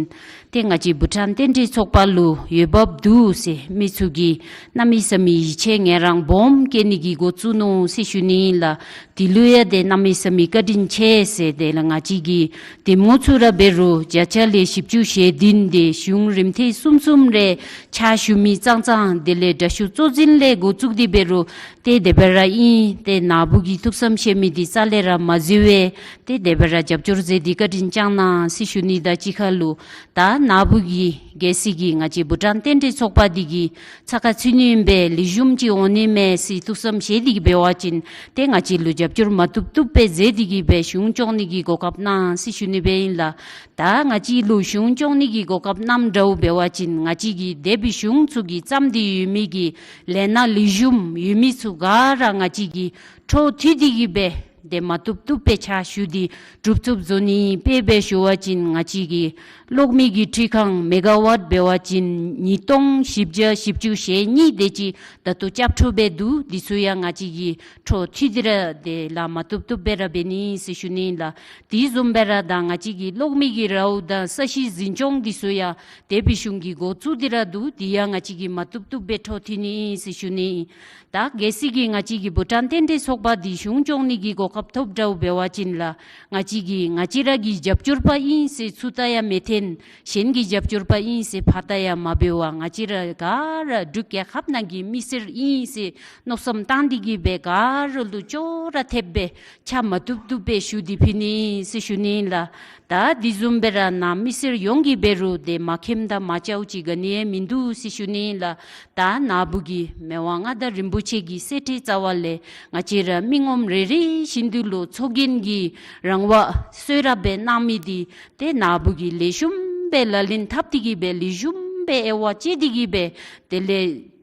ཏེ་ང་བཅས་བྷུ་ཊཱན་རྟེན་འབྲེལ་ཚོགས་པ་ལུ་འོས་འབབ་འདུག་ཟེར་མི་ཚུ་གིས་གནམ་མེད་ས་མེད་ཡིད་ཆེས་ངལ་རངས་སྦོམ་བསྐྱེད་ནི་གི་འགོ་བཙུགས་ནུག་ཟེར་ཞུ་ནི་ཨིན་ལགས། དེ་ལུ་ཡང་ཏེ་གནམ་མེད་ས་མེད་བཀའ་དྲིན་ཆེ་ཟེར། དེ་ལས་ང་བཅས་ཀྱི་འདེམས་ངོ་ཚུ་ར་འབད་རུང་བརྒྱ་ཆ་ལས་བཞི་བཅུ་ཞེ་བདུན་དེ་གཞུང་རིམ་ཐེངས་གསུམ་གསུམ་རེ་ཕྱག་ཞུ་མི་ཙང་ཙང་དེ་ལས་དྲག་ཤོས་གཙོ་འཛིན་ལས་འགོ་བཙུགས་ཏེ་འབད་རུང་ཏེ་དེ་སྦེ་ར་ཨིན། ཏེ་ནཱ་བུ་གིས་ཐུགས་བསམ་བཞེས་མི་དེ་རྩ་ལས་ར་མ་འཛོལ་བས། ཏེ་དེ་སྦེ་ར་རྒྱབ་སྐྱོར་མཛད་དེ་བཀའ་དྲིན་བསྐྱང་གནང་ཟེར་ཞུ་ནི་དང་གཅིག་ཁར་ལུ་ད་ནཱ་བུ་གིས་གལ་སྲིད་ཀྱི་ང་བཅས་བྷུ་ཊཱན་རྟེན་འབྲེལ་ཚོགས་པ་འདི་གི་ཚ་ཁ་ཚུད་ནི་ཨིན་པས། ལེགས་ཤོམ་ཅིག་འོང་ནི་མས་ཟེར་ཐུགས་བསམ་བཞེས་ཏེ་གིས་འབད་བ་ཅིན་ཏེ་ང་བཅས་ལུ་རྒྱབ་སྐྱོར་མ་བཏུབ་བཏུབ་སྦེ་མཛད་དེ་གིས་སྦེ་གཞུང་སྐྱོང་ནི་གི་གོ་སྐབས་གནང་ཟེར་ཞུ་ནི་སྦེ་ཨིན་ལགས། ད་ང་བཅས་ལུ་གཞུང་སྐྱོང་ནི་གི་གོ་སྐབས་གནངམ་འདྲཝ་འབད་བ་ཅིན་ང་བཅས་ཀྱི་འདས་པའི་གཞུང་ཚུ་གིས་བརྩམས་ཏེ་ཡོད་མི་གི་ལས་སྣ་ལེགས་ཤོམ་ཡོད་མི་ཚུ་ག་ར་ང་བཅས་ཀྱིས་འཕྲོ་མཐུད་དེ་གིས་སྦེ་ དེ་མ་བཏུབ་བཏུབ་སྦེ་ཕྱག་ཞུ་སྟེ་གྲུབ་ཚུགསཔ་བཟོ་ནི། དཔེ་སྦེ་ཞུ་བ་ཅིན་ང་བཅས་ཀྱི་གློག་མེ་གི་འཕྲུལ་ཁང་མེ་ག་ཝཊ་འབད་བ་ཅིན་ཉིས་སྟོང་བཞི་བརྒྱ་བཞི་བཅུ་ཞེ་གཉིས་དེ་ཅིག་ད་ལྟོ་རྐྱབ་འཕྲོ་སྦེ་འདུག། དེ་ཚུ་ཡང་ང་བཅས་ཀྱིས་འཕྲོ་མཐུད་དེ་ར་དེ་ལཱ་མ་བཏུབ་བཏུབ་སྦེ་ར་འབད་ནི་ཟེར་ཞུ་ནི་ལགས། དེ་བཟུམ་སྦེ་ར་ད་ང་བཅས་ཀྱི་གློག་མེ་གི་རཝ་དང་ས་གཞི་འཛིན་སྐྱོང་དེ་ཚུ་ཡང་དེ་བཟུམ་གྱི་འགོ་བཙུགས་ཏེ་ར་འདུག། དེ་ཡང་ང་བཅས་ཀྱིས་མ་བཏུབ་བཏུབ་སྦེ་འཕྲོ་མཐུད་ནི་ཟེར་ཞུ་ནི། ད་གལ་སྲིད་ཀྱི་ང་བཅས་ཀྱི་བྷུ་ཊཱན་རྟེན་འབྲེལ་ཚོགས་པ་འདི་གཞུང་སྐྱོང་ནི་གི་གོ་སྐབས་ཐོབ་འདྲཝ་འབད་བ་ཅིན་ལགས། ང་བཅས་ཀྱིས་ང་བཅས་ར་གི་རྒྱབ་སྐྱོར་པ་ཨིན་ཟེར་ཚུར་ལྟ་ཡང་མི་འཐེན། གཞན་གྱི་རྒྱབ་སྐྱོར་པ་ཨིན་ཟེར་ཕར་ལྟ་ཡང་མ་འབད་བར་ང་བཅས་ར་ག་ར་འབྲུག་རྒྱལ་ཁབ་ནང་གི་མི་སེར་ཨིན་ཟེར་མནོ་བསམ་བཏང་སྟེ་གིས་སྦེ་ག་ར་ལུ་ཅོག་ར་འཐདཔ་སྦེ་ཕྱག་མ་བཏུབ་བཏུབ་སྦེ་ཞུ་སྟེ་ཕུལ་ནི་ཟེར་ཞུ་ནི་ལགས། ད་དེ་བཟུམ་སྦེ་ར་ནཱ་མི་སེར་ཡོངས་ཀྱིས་འབད་རུང་དེ་མ་མཁྱེནམ་དང་མ་བྱཝ་ཅིག་ག་ནི་ཡང་མིན་འདུག་ཟེར་ཞུ་ནི་ལགས། ད་ནཱ་བུ་གི་མི་དབང་མངའ་བདག་རིན་པོ་ཆེ་གི་གསེར་ཁྲི་རྩ་བ་ལས་ང་བཅས་ར་མི་ངོམ་རེ་རེ་བཞིན་དུ་ལུ་ཚོགས་རྒྱན་གྱི་རང་དབང་གསོལ་རས་སྦེ་གནང་མི་འདི་ཏེ་ནཱ་བུ་གིས་ལེགས་ཤོམ་སྦེ་ལག་ལེན་འཐབ་སྟེ་གིས་སྦེ་ལེགས་ཤོམ་སྦེ་དབྱེ་བ་དཔྱད་དེ་གིས་སྦེ་དེ་ལས་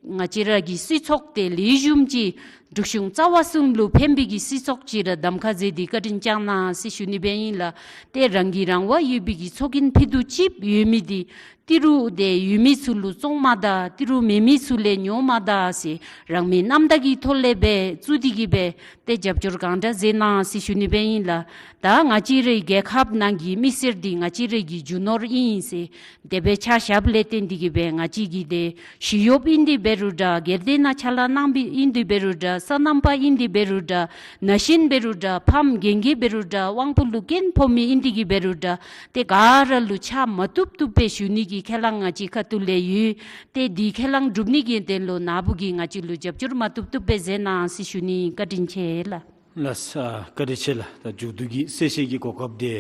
ང་བཅས་ར་གི་སྲིད་ཚོགས་དེ་ལེགས་ཤོམ་ཅིག་འབྲུག་གཞུང་རྩ་བ་གསུམ་ལུ་ཕན་པའི་གི་སྲིད་ཚོགས་ཅིག་ར་གདམ་ཁ་མཛད་དེ་བཀའ་དྲིན་བསྐྱང་གནང་ཟེར་ཞུ་ནི་སྦེ་ཨིན་ལགས། ཏེ་རང་གི་རང་དབང་ཡོད་པའི་གི་ཚོགས་རྒྱན་ཕུད་རྡོག་གཅིག་ཡོད་མི་འདི་ཏི་རུ་དེ་ཡོད་མི་ཚུ་ལུ་བཙོང་མ་ད་ཏི་རུ་མེད་མི་ཚུ་ལས་ཉོ་མ་ད་ཟེར་རང་མོས་རྣམ་དག་གི་ཐོག་ལས་སྦེ་བཙུགས་ཏེ་གིས་སྦེ་ཏེ་རྒྱབ་སྐྱོར་གང་དྲག་མཛད་གནང་ཟེར་ཞུ་ནི་སྦེ་ཨིན་ལགས། ད་ང་བཅས་རའི་རྒྱལ་ཁབ་ནང་གི་མི་སེར་འདི་ང་བཅས་རའི་གི་རྒྱུ་ནོར་ཨིན་ཟེར་དེ་སྦེ་ཆ་བཞགཔ་ལས་བརྟེན་ཏེ་གིས་སྦེ་ང་བཅས་ཀྱི་དེ་ཞི་གཡོགཔ་ཨིན་ཏེ་འབད་རུང་འདྲ། སྒེར་སྡེ་ནང་ཕྱག་ལཱ་གནང་མི་ཨིན་ཏེ་འབད་རུང་འདྲ། སོ་ནམ་པ་ཨིན་ཏེ་འབད་རུང་འདྲ། ན་གཞོན་འབད་རུང་འདྲ། ཕམ་རྒན་རྒས་འབད་རུང་འདྲ། དབང་པོ་ལུ་རྐྱེན་ཕོག་མི་ཨིན་ཏེ་གིས་འབད་རུང་འདྲ། ཏེ་ག་ར་ལུ་ཕྱག་མ་བཏུབ་བཏུབ་སྦེ་ཞུ་ནི་གི་ཁས་བླངས་ང་བཅས་ཁ་ཐུག་ལས་ཡོད། ཏེ་དེ་ཁས་བླངས་སྒྲུབ་ནི་གི་དོན་ལུ་ནཱ་བུ་གིས་ང་བཅས་ལུ་རྒྱབ་སྐྱོར་མ་བཏུབ་བཏུབ་སྦེ་མཛད་གནང་ཟེར་ཞུ་ནི། བཀའ་དྲིན་ཆེ་ལགས། ལགས་སོ། བཀའ་དྲིན་ཆེ་ལགས། ད་མཇུག་བསྡུ་གི་གསལ་བཤད་ཀྱི་གོ་སྐབས་དེ་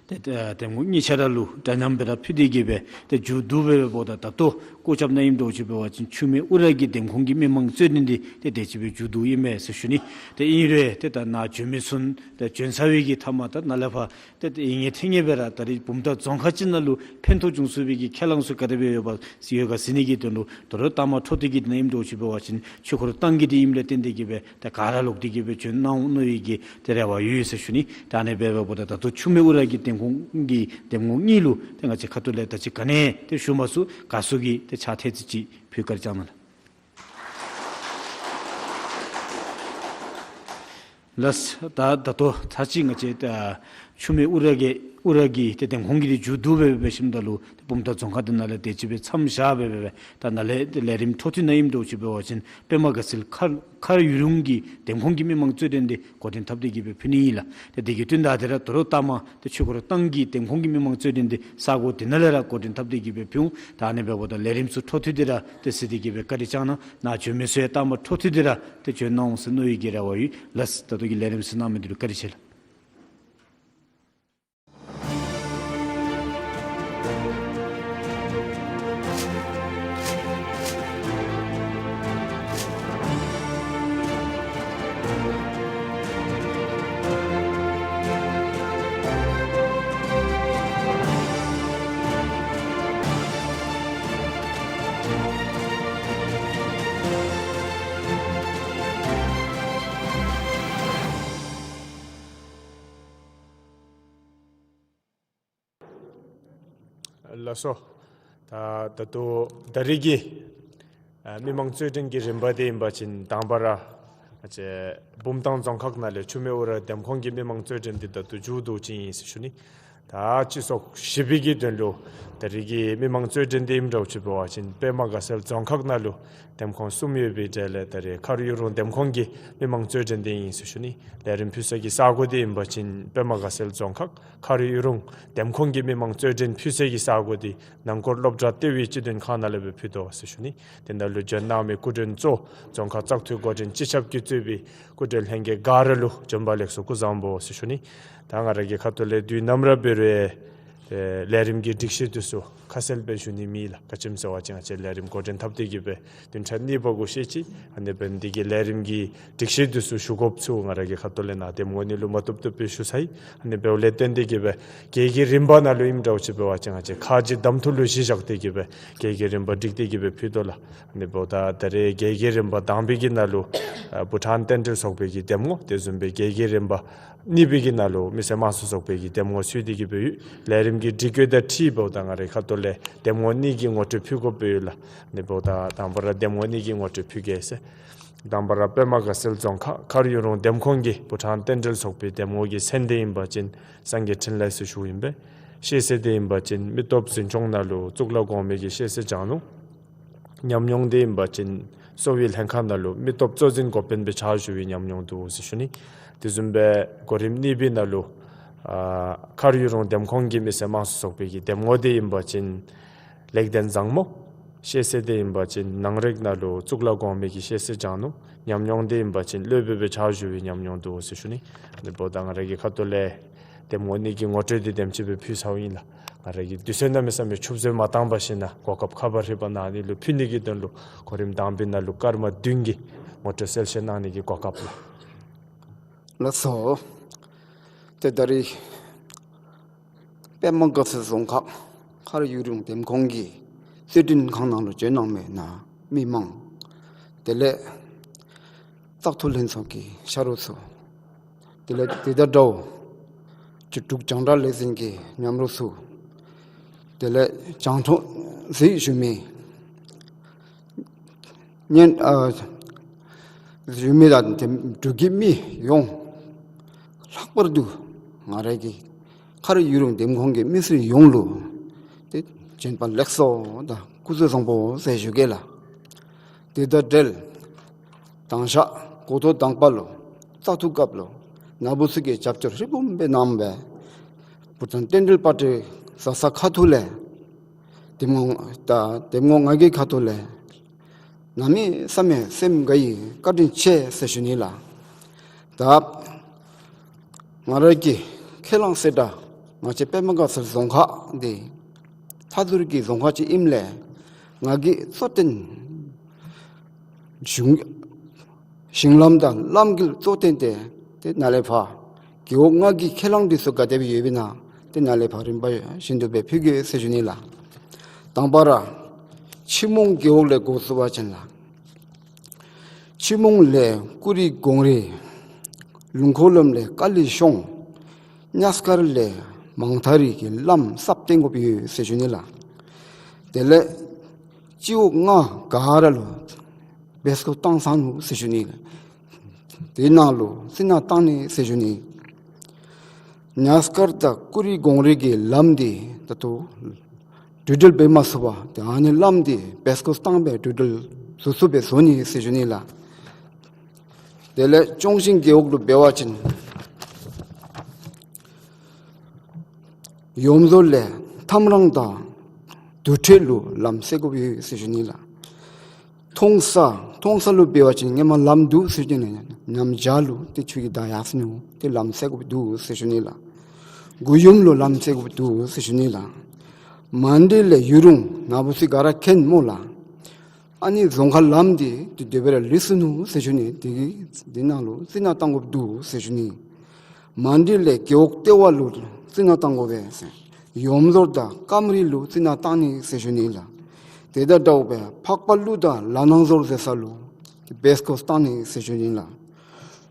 ཏེ་ཏེ་འདེམས་ངོ་གཉིས་ཆ་ར་ལུ་འདྲ་མཉམ་སྦེ་ར་ཕུལ་ཏེ་གིས་སྦེ་ཏེ་མཇུག་བསྡུ་སྦེ་འབདཝ་ད་ད་ལྟོ་སྐོར་རྐྱབ་ནི་ཨིནམ་འདྲཝ་ཅིག་འབད་བ་ཅིན་ཆུ་སྨད་ཨུ་ར་གི་འདེམས་ཁོངས་ཀྱི་མི་མང་རྩོད་འགྲན་འདི་ཏེ་དེ་ཅིག་སྦེ་མཇུག་བསྡུ་ཨིན་མས་ཟེར་ཞུ་ནི། ཏེ་ཨིན་རུང་ཏེ་ད་ནཱ་བྱོན་མི་ཚུན་ཏེ་བྱོན་ཚར་བའི་གི་མཐའ་མ་ད་ནཱ་ལས་ཕར་ཏེ་ཏེ་ཨིན་ངེས་ཐེ་ངེས་སྦེ་ར་ད་རིས་བུམ་ཐང་རྫོང་ཁག་ཅིག་ནང་ལུ་ཕན་ཐོགས་འབྱུང་ཚུགས་པའི་གི་ཁས་བླངས་ཚུ་ག་དེ་སྦེ་ཡོད་པ་ཡོད་ག་གཟིགས་ནི་གི་དོན་ལུ་ད་རུང་ལྟ་མ་འཕྲོ་མཐུད་ཀྱི་ནང་ཨིནམ་འདྲཝ་ཅིག་འབད་བ་ཅིན་ཆོས་འཁོར་ཐང་གི་འདི་ཨིནམ་ལས་བརྟེན་ཏེ་གིས་སྦེ་ཏེ་ག་ར་ལོག་སྟེ་གིས་སྦེ་བྱོན་གནང་འོང་མནོ་བའི་གི་ཏེ་རེ་བ་ཡོད་ཟེར་ཞུ་ནི། ད་ཨ་ནི་སྦེ་འབདཝ་ད་ད་ལྟོ་ཆུ་སྨད་ཨུ་ར་གི་འདེམས་ཁོངས་ཀྱི་འདེམས་ངོ་གཉིས་ལུ་ཏེ་ང་བཅས་ཁ་ཐུག་ལས་ད་ཅི་ག་ནི་ཏེ་ཞུ་མ་ཚུགས། ག་ས་གིས་ཏེ་ཕྱག་ཐལ་ཚུགས་ཅིག་ཕུལ་བཀའ་དྲིན་བསྐྱང་གནང་ལགས། ལགས། ད་ད་ལྟོ་ཚར་གཅིག་ང་བཅས་ད་ཆུ་སྨད་ཨུ་ར་གི་ཨུ་ར་གི་ཏེ་འདེམས་ཁོངས་ཀྱི་འདི་མཇུག་བསྡུ་སྦེ་འབད་ཞིནམ་ད་ལུ་ཏེ་བུམ་ཐང་རྫོང་ཁག་འདི་ནང་ལས་དེ་ཅིག་སྦེ་མཚམས་བཞག་སྦེ་འབད་སྦེ་ད་ནཱ་ལས་ཏེ་ལས་རིམ་འཕྲོ་མཐུད་ནང་ཨིནམ་འདྲཝ་ཅིག་འབད་བ་ཅིན་པདྨ་དགའ་ཚལ་མཁར་མཁར་ཡུ་རུང་གི་འདེམས་ཁོངས་ཀྱི་མི་མང་རྩོད་འགྲན་འདི་འགོ་འདྲེན་འཐབ་སྟེ་གིས་སྦེ་ཕུལ་ནི་ཨིན་ལགས། ཏེ་དེ་གི་དོན་དག་འདི་ར་ད་རུང་ལྟ་མ་ཏེ་ཆོས་འཁོར་ཐང་གི་འདེམས་ཁོངས་ཀྱི་མི་མང་རྩོད་འགྲན་འདི་ས་གོ་འདི་ནང་ལས་ར་འགོ་འདྲེན་འཐབ་སྟེ་གིས་སྦེ་ཕུལ་འོང་། ད་ཨ་ནི་འབདཝ་ད་ལས་རིམ་ཚུ་འཕྲོ་མཐུད་དེ་ར་ཏེ་གཟིགས་ཏེ་གིས་སྦེ་བཀའ་དྲིན་བསྐྱང་གནང་། ནཱ་བྱོན་མི་ཚུ་ཡང་ལྟ་མ་འཕྲོ་མཐུད་དེ་ར་ཏེ་བྱོན་གནང་འོང་ཟེར་མནོ་བའི་གི་རེ་བ་ཡོད། ལགས། ད་ལྟོ་གི་ལས་རིམ་གཟིགས་གནང་མི་འདི་ལུ་བཀའ་དྲིན་ཆེ་ལགས། ལགས་སོ། ད་ད་ལྟོ་ད་རིས་ཀྱི་ཨ་མི་མང་རྩོད་འགྲན་གྱི་རིམ་པ་འདི་ཨིན་པ་ཅིན་དང་པ་ར་ཨ་ཅེ་བུམ་ཐང་རྫོང་ཁག་ནང་ལས་ཆུ་སྨད་ཨུ་ར་འདེམས་ཁོངས་ཀྱི་མི་མང་རྩོད་འགྲན་འདི་ད་ལྟོ་མཇུག་བསྡུ་ཅི་ཨིན་ཟེར་ཞུ་ནི། ད་སྤྱི་ཚོགས་བཞི་པའི་གི་དོན་ལུ་ད་རིས་ཀྱི་མི་མང་རྩོད་འགྲན་འདི་ཨིནམ་འདྲཝ་ཅིག་འབད་བ་ཅིན་པདྨ་དགའ་ཚལ་རྫོང་ཁག་ནང་ལུ་འདེམས་ཁོངས་གསུམ་ཡོད་པའི་གྲས་ལས་ད་རིས་མཁར་ཡུ་རུང་འདེམས་ཁོངས་ཀྱི་མི་མང་རྩོད་འགྲན་འདི་ཨིན་ཟེར་ཞུ་ནི། ལས་རིམ་ཕུལ་ས་གི་ས་གོ་འདི་ཨིན་པ་ཅིན་པདྨ་དགའ་ཚལ་རྫོང་ཁག་མཁར་ཡུ་རུང་འདེམས་ཁོངས་ཀྱི་མི་མང་རྩོད་འགྲན་ཕུལ་ས་གི་ས་གོ་འདི་ནང་འཁོར་སློབ་གྲྭ་ལྟེ་བའི་སྤྱི་དོན་ཁང་ནང་ལས་སྦེ་ཕུལ་དོ་ཟེར་ཞུ་ནི། དེ་ནང་ལུ་བྱོན་གནང་མི་སྐུ་མགྲོན་གཙོ་རྫོང་ཁག་བཙག་འཐུའི་འགོ་འདྲེན་སྤྱི་ཁྱབ་ཀྱིས་གཙོས་པའི་སྐུ་མགྲོན་ལྷན་རྒྱས་ག་ར་ལུ་བྱོན་པ་ལེགས་སོ་སྐུ་བཟང་པོ་ཟེར་ཞུ་ནི། ད་ང་ར་གི་ཁ་ཐུག་ལས་དུས་ནམ་ར་འབད་རུང་ཨེ་ལས་རིམ་གྱི་སྒྲིག་གཞི་འདི་ཚུ་ཁ་གསལ་སྦེ་ཞུ་ནི་མེད་ལགས། ག་ཅི་སྨོ་ཟེར་བ་ཅིན་ང་བཅས་ལས་རིམ་འགོ་འདྲེན་འཐབ་སྟེ་གིས་སྦེ་བདུན་ཕྲག་གཉིས་པ་གུ་ཤེས་ཅི། ཨ་ནི་འབདཝ་ད་འདི་གི་ལས་རིམ་གྱི་སྒྲིག་གཞི་འདི་ཚུ་ཞུ་དགོཔ་ཚུ་ང་ར་གི་ཁ་ཐུག་ལས་ནཱ་འདེམས་ངོ་གཉིས་ལུ་མ་བཏུབ་བཏུབ་སྦེ་ཞུ་ཚར་ཡི། ཨ་ནི་འབདཝ་ལས་བརྟེན་ཏེ་གིས་སྦེ་རྒྱའི་གི་རིམ་པ་ནང་ལུ་ཨིནམ་འདྲཝ་ཅིག་འབད་བ་ཅིན་ང་བཅས་ཁ་གཅིག་གདམ་འཐུ་ལུ་གཞི་བཞག་སྟེ་གིས་སྦེ་རྒྱའི་གི་རིམ་པ་སྒྲིག་སྟེ་གིས་སྦེ་ཕུལ་དོ་ལགས། ཨ་ནི་འབདཝ་ད་ད་རེས་རྒྱའི་གི་རིམ་པ་དང་པའི་གི་ནང་ལུ་ཨ་བྷུ་ཊཱན་རྟེན་འབྲེལ་ཚོགས་པའི་གི་འདེམས་ངོ་དེ་བཟུམ་སྦེ་རྒྱའི་གི་རིམ་པ་ གཉིས་པའི་གི་ནང་ལུ་མི་སེར་དམངས་གཙོ་ཚོགས་པའི་གི་འདེམས་ངོ་ཚུད་དེ་གི་སྦེ་ཡོད། ལས་རིམ་གྱི་སྒྲིག་བཀོད་དང་འཁྲིལ་འབདཝ་ད་ང་རའི་ཁ་ཐུག་ལས་འདེམས་ངོ་གཉིས་ཀྱི་ངོ་སྤྲོད་ཕུལ་དགོཔ་སྦེ་ཡོད་ལགས། ཨ་ནི་འབདཝ་ད་དང་པ་ར་འདེམས་ངོ་གཉིས་ཀྱི་ངོ་སྤྲོད་ཕུལ་གེ་ཟེར། དང་པ་ར་པདྨ་དགའ་ཚལ་རྫོང་ཁག་མཁར་ཡུ་རུང་འདེམས་ཁོངས་ཀྱི་བུ་ཊཱན་རྟེན་འབྲེལ་ཚོགས་པའི་འདེམས་ངོ་གི་མཚན་དེ་ཨིན་པ་ཅིན་སངས་རྒྱས་འཕྲིན་ལས་ཟེར་ཞུཝ་ཨིན་པས། ཤེས་ཚད་དེ་ཨིན་པ་ཅིན་མི་སྟོབས་འཛིན་སྐྱོང་ནང་ལུ་གཙུག་ལག་གོང་མའི་གི་ཤེས་ཚད་སྦྱང་ནུག། ཉམས་མྱོང་དེ་ཨིན་པ་ཅིན་གསོ་བའི་ལྷན་ཁག་ནང་ལུ་མི་སྟོབས་གཙོ་འཛིན་འགོ་དཔོན་སྦེ་ཕྱག་ཞུ་བའི་ཉམས་མྱོང་འདུག་ཟེར་ཞུ་ནི། དེ་བཟུམ་སྦེ་གོ་རིམ་གཉིས་པའི་ནང་ལུ་ཨ་མཁར་ཡུ་རུང་འདེམས་ཁོངས་ཀྱི་མི་སེར་དམངས་གཙོ་ཚོགས་པའི་གི་འདེམས་ངོ་དེ་ཨིན་པ་ཅིན་ལེགས་ལྡན་བཟང་མོ། ཤེས་ཚད་དེ་ཨིན་པ་ཅིན་ནང་རིག་ནང་ལུ་གཙུག་ལག་གོང་མའི་གི་ཤེས་ཚད་སྦྱང་ནུག། ཉམས་མྱོང་དེ་ཨིན་པ་ཅིན་སློབ་དཔོན་སྦེ་ཕྱག་ཞུ་བའི་ཉམས་མྱོང་འདུག་ཟེར་ཞུ་ནི། ཨ་ནི་འབདཝ་ད་ང་རའི་གི་ཁ་ཐུག་ལས་འདེམས་ངོ་གཉིས་ཀྱི་ངོ་སྤྲོད་དེ་དེམ་ཅིག་སྦེ་ཕུལ་ཚརཝ་ཨིན་ལགས། ང་རའི་གི་དུས་ཚོད་གནམ་མེད་ས་མེད་ཕྱུགཔོ་ཟེར་མ་བཏང་པར་ཞིནམ་ལས་གོ་སྐབས་ཁ་བ་རི་པ་ནང་ཨ་ནི་ལུ་ཕུལ་ནི་གི་དོན་ལུ་གོ་རིམ་དང་པའི་ནང་ལུ་སྐར་མ་བདུན་གྱི་ངོ་སྤྲོད་གསལ་བཤད་གནང་ནི་གི་གོ་སྐབས་ལགས། ལགས་སོ། ཏེ་ད་རིས་པདྨ་དགའ་ཚལ་རྫོང་ཁག་མཁར་ཡུ་རུང་འདེམས་ཁོངས་ཀྱི་གསོལ་མགྲོན་ཁང་ནང་ལུ་བྱོན་གནང་མི་ནཱ་མི་མང་དེ་ལས་བཙག་འཐུ་ལྷན་ཚོགས་ཀྱི་ཕྱག་རོགས་ཚུ། དེ་ལས་དེ་དང་འདྲཝ་ཆོས་དྲུག་རྒྱང་བསྒྲགས་ལས་འཛིན་གྱི་མཉམ་རོགས་ཚུ། དེ་ལས་རྒྱང་མཐོང་གཟིགས་བཞུགས་མི་ཉན་ཨ་བཞུགས་མི་དང་དེ་འབྲུག་གི་མི་ཡོངས་ལྷག་པར་དུ་ང་རའི་གི་མཁར་ཡུ་རུང་འདེམས་ཁོངས་ཀྱི་མི་སེར་ཡོངས་ལུ་ཏེ་བྱོན་པ་ལེགས་སོ་དང་སྐུ་གཟུགས་བཟང་པོ་ཟེར་ཞུ་གེ་ལགས། དེ་དང་འབྲེལ་དང་ཞག་འགོ་ཐོག་དང་པ་ལུ་བཙག་འཐུ་སྐབས་ལུ་ནཱ་བུ་ཚུ་གིས་རྒྱབ་སྐྱོར་ཧྲིལ་བུམ་སྦེ་གནང་སྦེ་བུ་ཊཱན་རྟེན་འབྲེལ་པར་ཊི་བཟའ་ཚང་ཁ་ཐུག་ལས་འདེམས་ངོ་དང་འདེམས་ངོ་ང་གི་ཁ་ཐུག་ལས་གནམ་མེད་ས་མེད་སེམས་དགའ་ཡི་བཀའ་དྲིན་ཆེ་ཟེར་ཞུ་ནི་ལགས། ད་ང་རའི་གི་ཁས་བླངས་གསལ་བསྒྲགས་ང་བཅས་པདྨ་དགའ་ཚལ་རྫོང་ཁག་འདི་མཐའ་ཟུར་གྱི་རྫོང་ཁག་ཅིག་ཨིནམ་ལས་ང་གིས་གཙོ་བོ་གཞུང་ཞིང་ལམ་དང་ལམ་གྱི་གཙོ་བོ་ཏེ་ཏེ་ནཱ་ལས་ཕར་རྒེད་འོག་ལྔ་གི་ཁས་བླངས་འདི་ཚུ་ག་དེ་སྦེ་ཡོདཔ་ཨིན་ན་ཏེ་ནཱ་ལས་ཕར་རིམ་པ་བཞིན་དུ་སྦེ་ཕུལ་གེ་ཟེར་ཞུ་ནི་ལགས། དང་པ་ར་ཆུ་མོང་རྒེད་འོག་ལས་འགོ་བཙུགས་པ་ཅིན་ལགས། ཆུ་མོང་ལས་ཀུ་རི་གོང་རི། ལུང་ཁོག་ལམ་ལས་ཀ་ལི་གཤོང་། གཉགས་དཀར་ལས་མང་ཐ་རི་གི་ལམ་གསརཔ་བཏོན་དགོཔ་ཡོད་ཟེར་ཞུ་ནི་ལགས། དེ་ལས་སྤྱི་འོག་ལྔ་ག་ར་ལུ་བེས་ཀོ་བཏང་ཚར་ནུག་ཟེར་ཞུ་ནི་ལགས། དེ་ནང་ལུ་རྩི་ནག་བཏང་ནི་ཟེར་ཞུ་ནི། གཉགས་དཀར་དང་ཀུ་རི་གོང་རི་གི་ལམ་འདི་ད་ལྟོ་འགྲུལ་འགྲུལ་འབད་མ་ཚུགས་པར་ཏེ་ཨ་ནི་ལམ་འདི་བེས་ཀོ་བཏང་སྦེ་འགྲུལ་འགྲུལ་བཟོ་ཚུགསཔ་སྦེ་བཟོ་ནི་ཟེར་ཞུ་ནི་ལགས། དེ་ལས་ལྕོང་ཤིང་རྒེད་འོག་ལུ་འབད་བ་ཅིན་ཡོམ་བཟོ་ལས་ཐམ་རང་དང་དུར་ཁྲོད་ལུ་ལམ་སེལ་དགོཔ་ཡོད་ཟེར་ཞུ་ནི་ལགས། མཐོང་ས་མཐོང་ས་ལུ་འབད་བ་ཅིན་ཧེ་མ་ལམ་འདུག་ཟེར་ཞུ་ནི་ལགས། ཉམས་ཆག་ལུ་ཏེ་ཆུ་གིས་བདའ་ཡར་སོ་ནུག། ཏེ་ལམ་སེལ་དགོཔ་འདུག་ཟེར་ཞུ་ནི་ལགས། གུ་ཡུམ་ལུ་ལམ་སེལ་དགོཔ་འདུག་ཟེར་ཞུ་ནི་ལགས། མན་ཌི་ལས་ཡུ་རུང་ནཱ་བུ་ཚུ་ག་ར་མཁྱེན་སྨོ་ལགས། ཨ་ནི་རྫོང་ཁག་ལམ་འདི་ཏེ་དེ་སྦེ་ར་ལུས་སོ་ནུག་ཟེར་ཞུ་ནི། དེ་གི་དེ་ནང་ལུ་རྩི་ནག་བཏང་དགོཔ་འདུག་ཟེར་ཞུ་ནི། མན་ཌི་ལས་རྒེད་འོག་ལྟེ་བ་ལུ་རྩི་ནག་བཏང་དགོ་པས་ཟེར། ཡོམ་ཟོར་དང་ཀམ་རི་ལུ་རྩི་ནག་བཏང་ནི་ཟེར་ཞུ་ནི་ལགས། དེ་དང་འདྲཝ་སྦེ་ཕག་པ་ལུ་དང་ལ་ནང་ཟོར་ཟེར་ས་ལུ་ཏེ་བེས་ཀོ་བཏང་ནི་ཟེར་ཞུ་ནི་ལགས།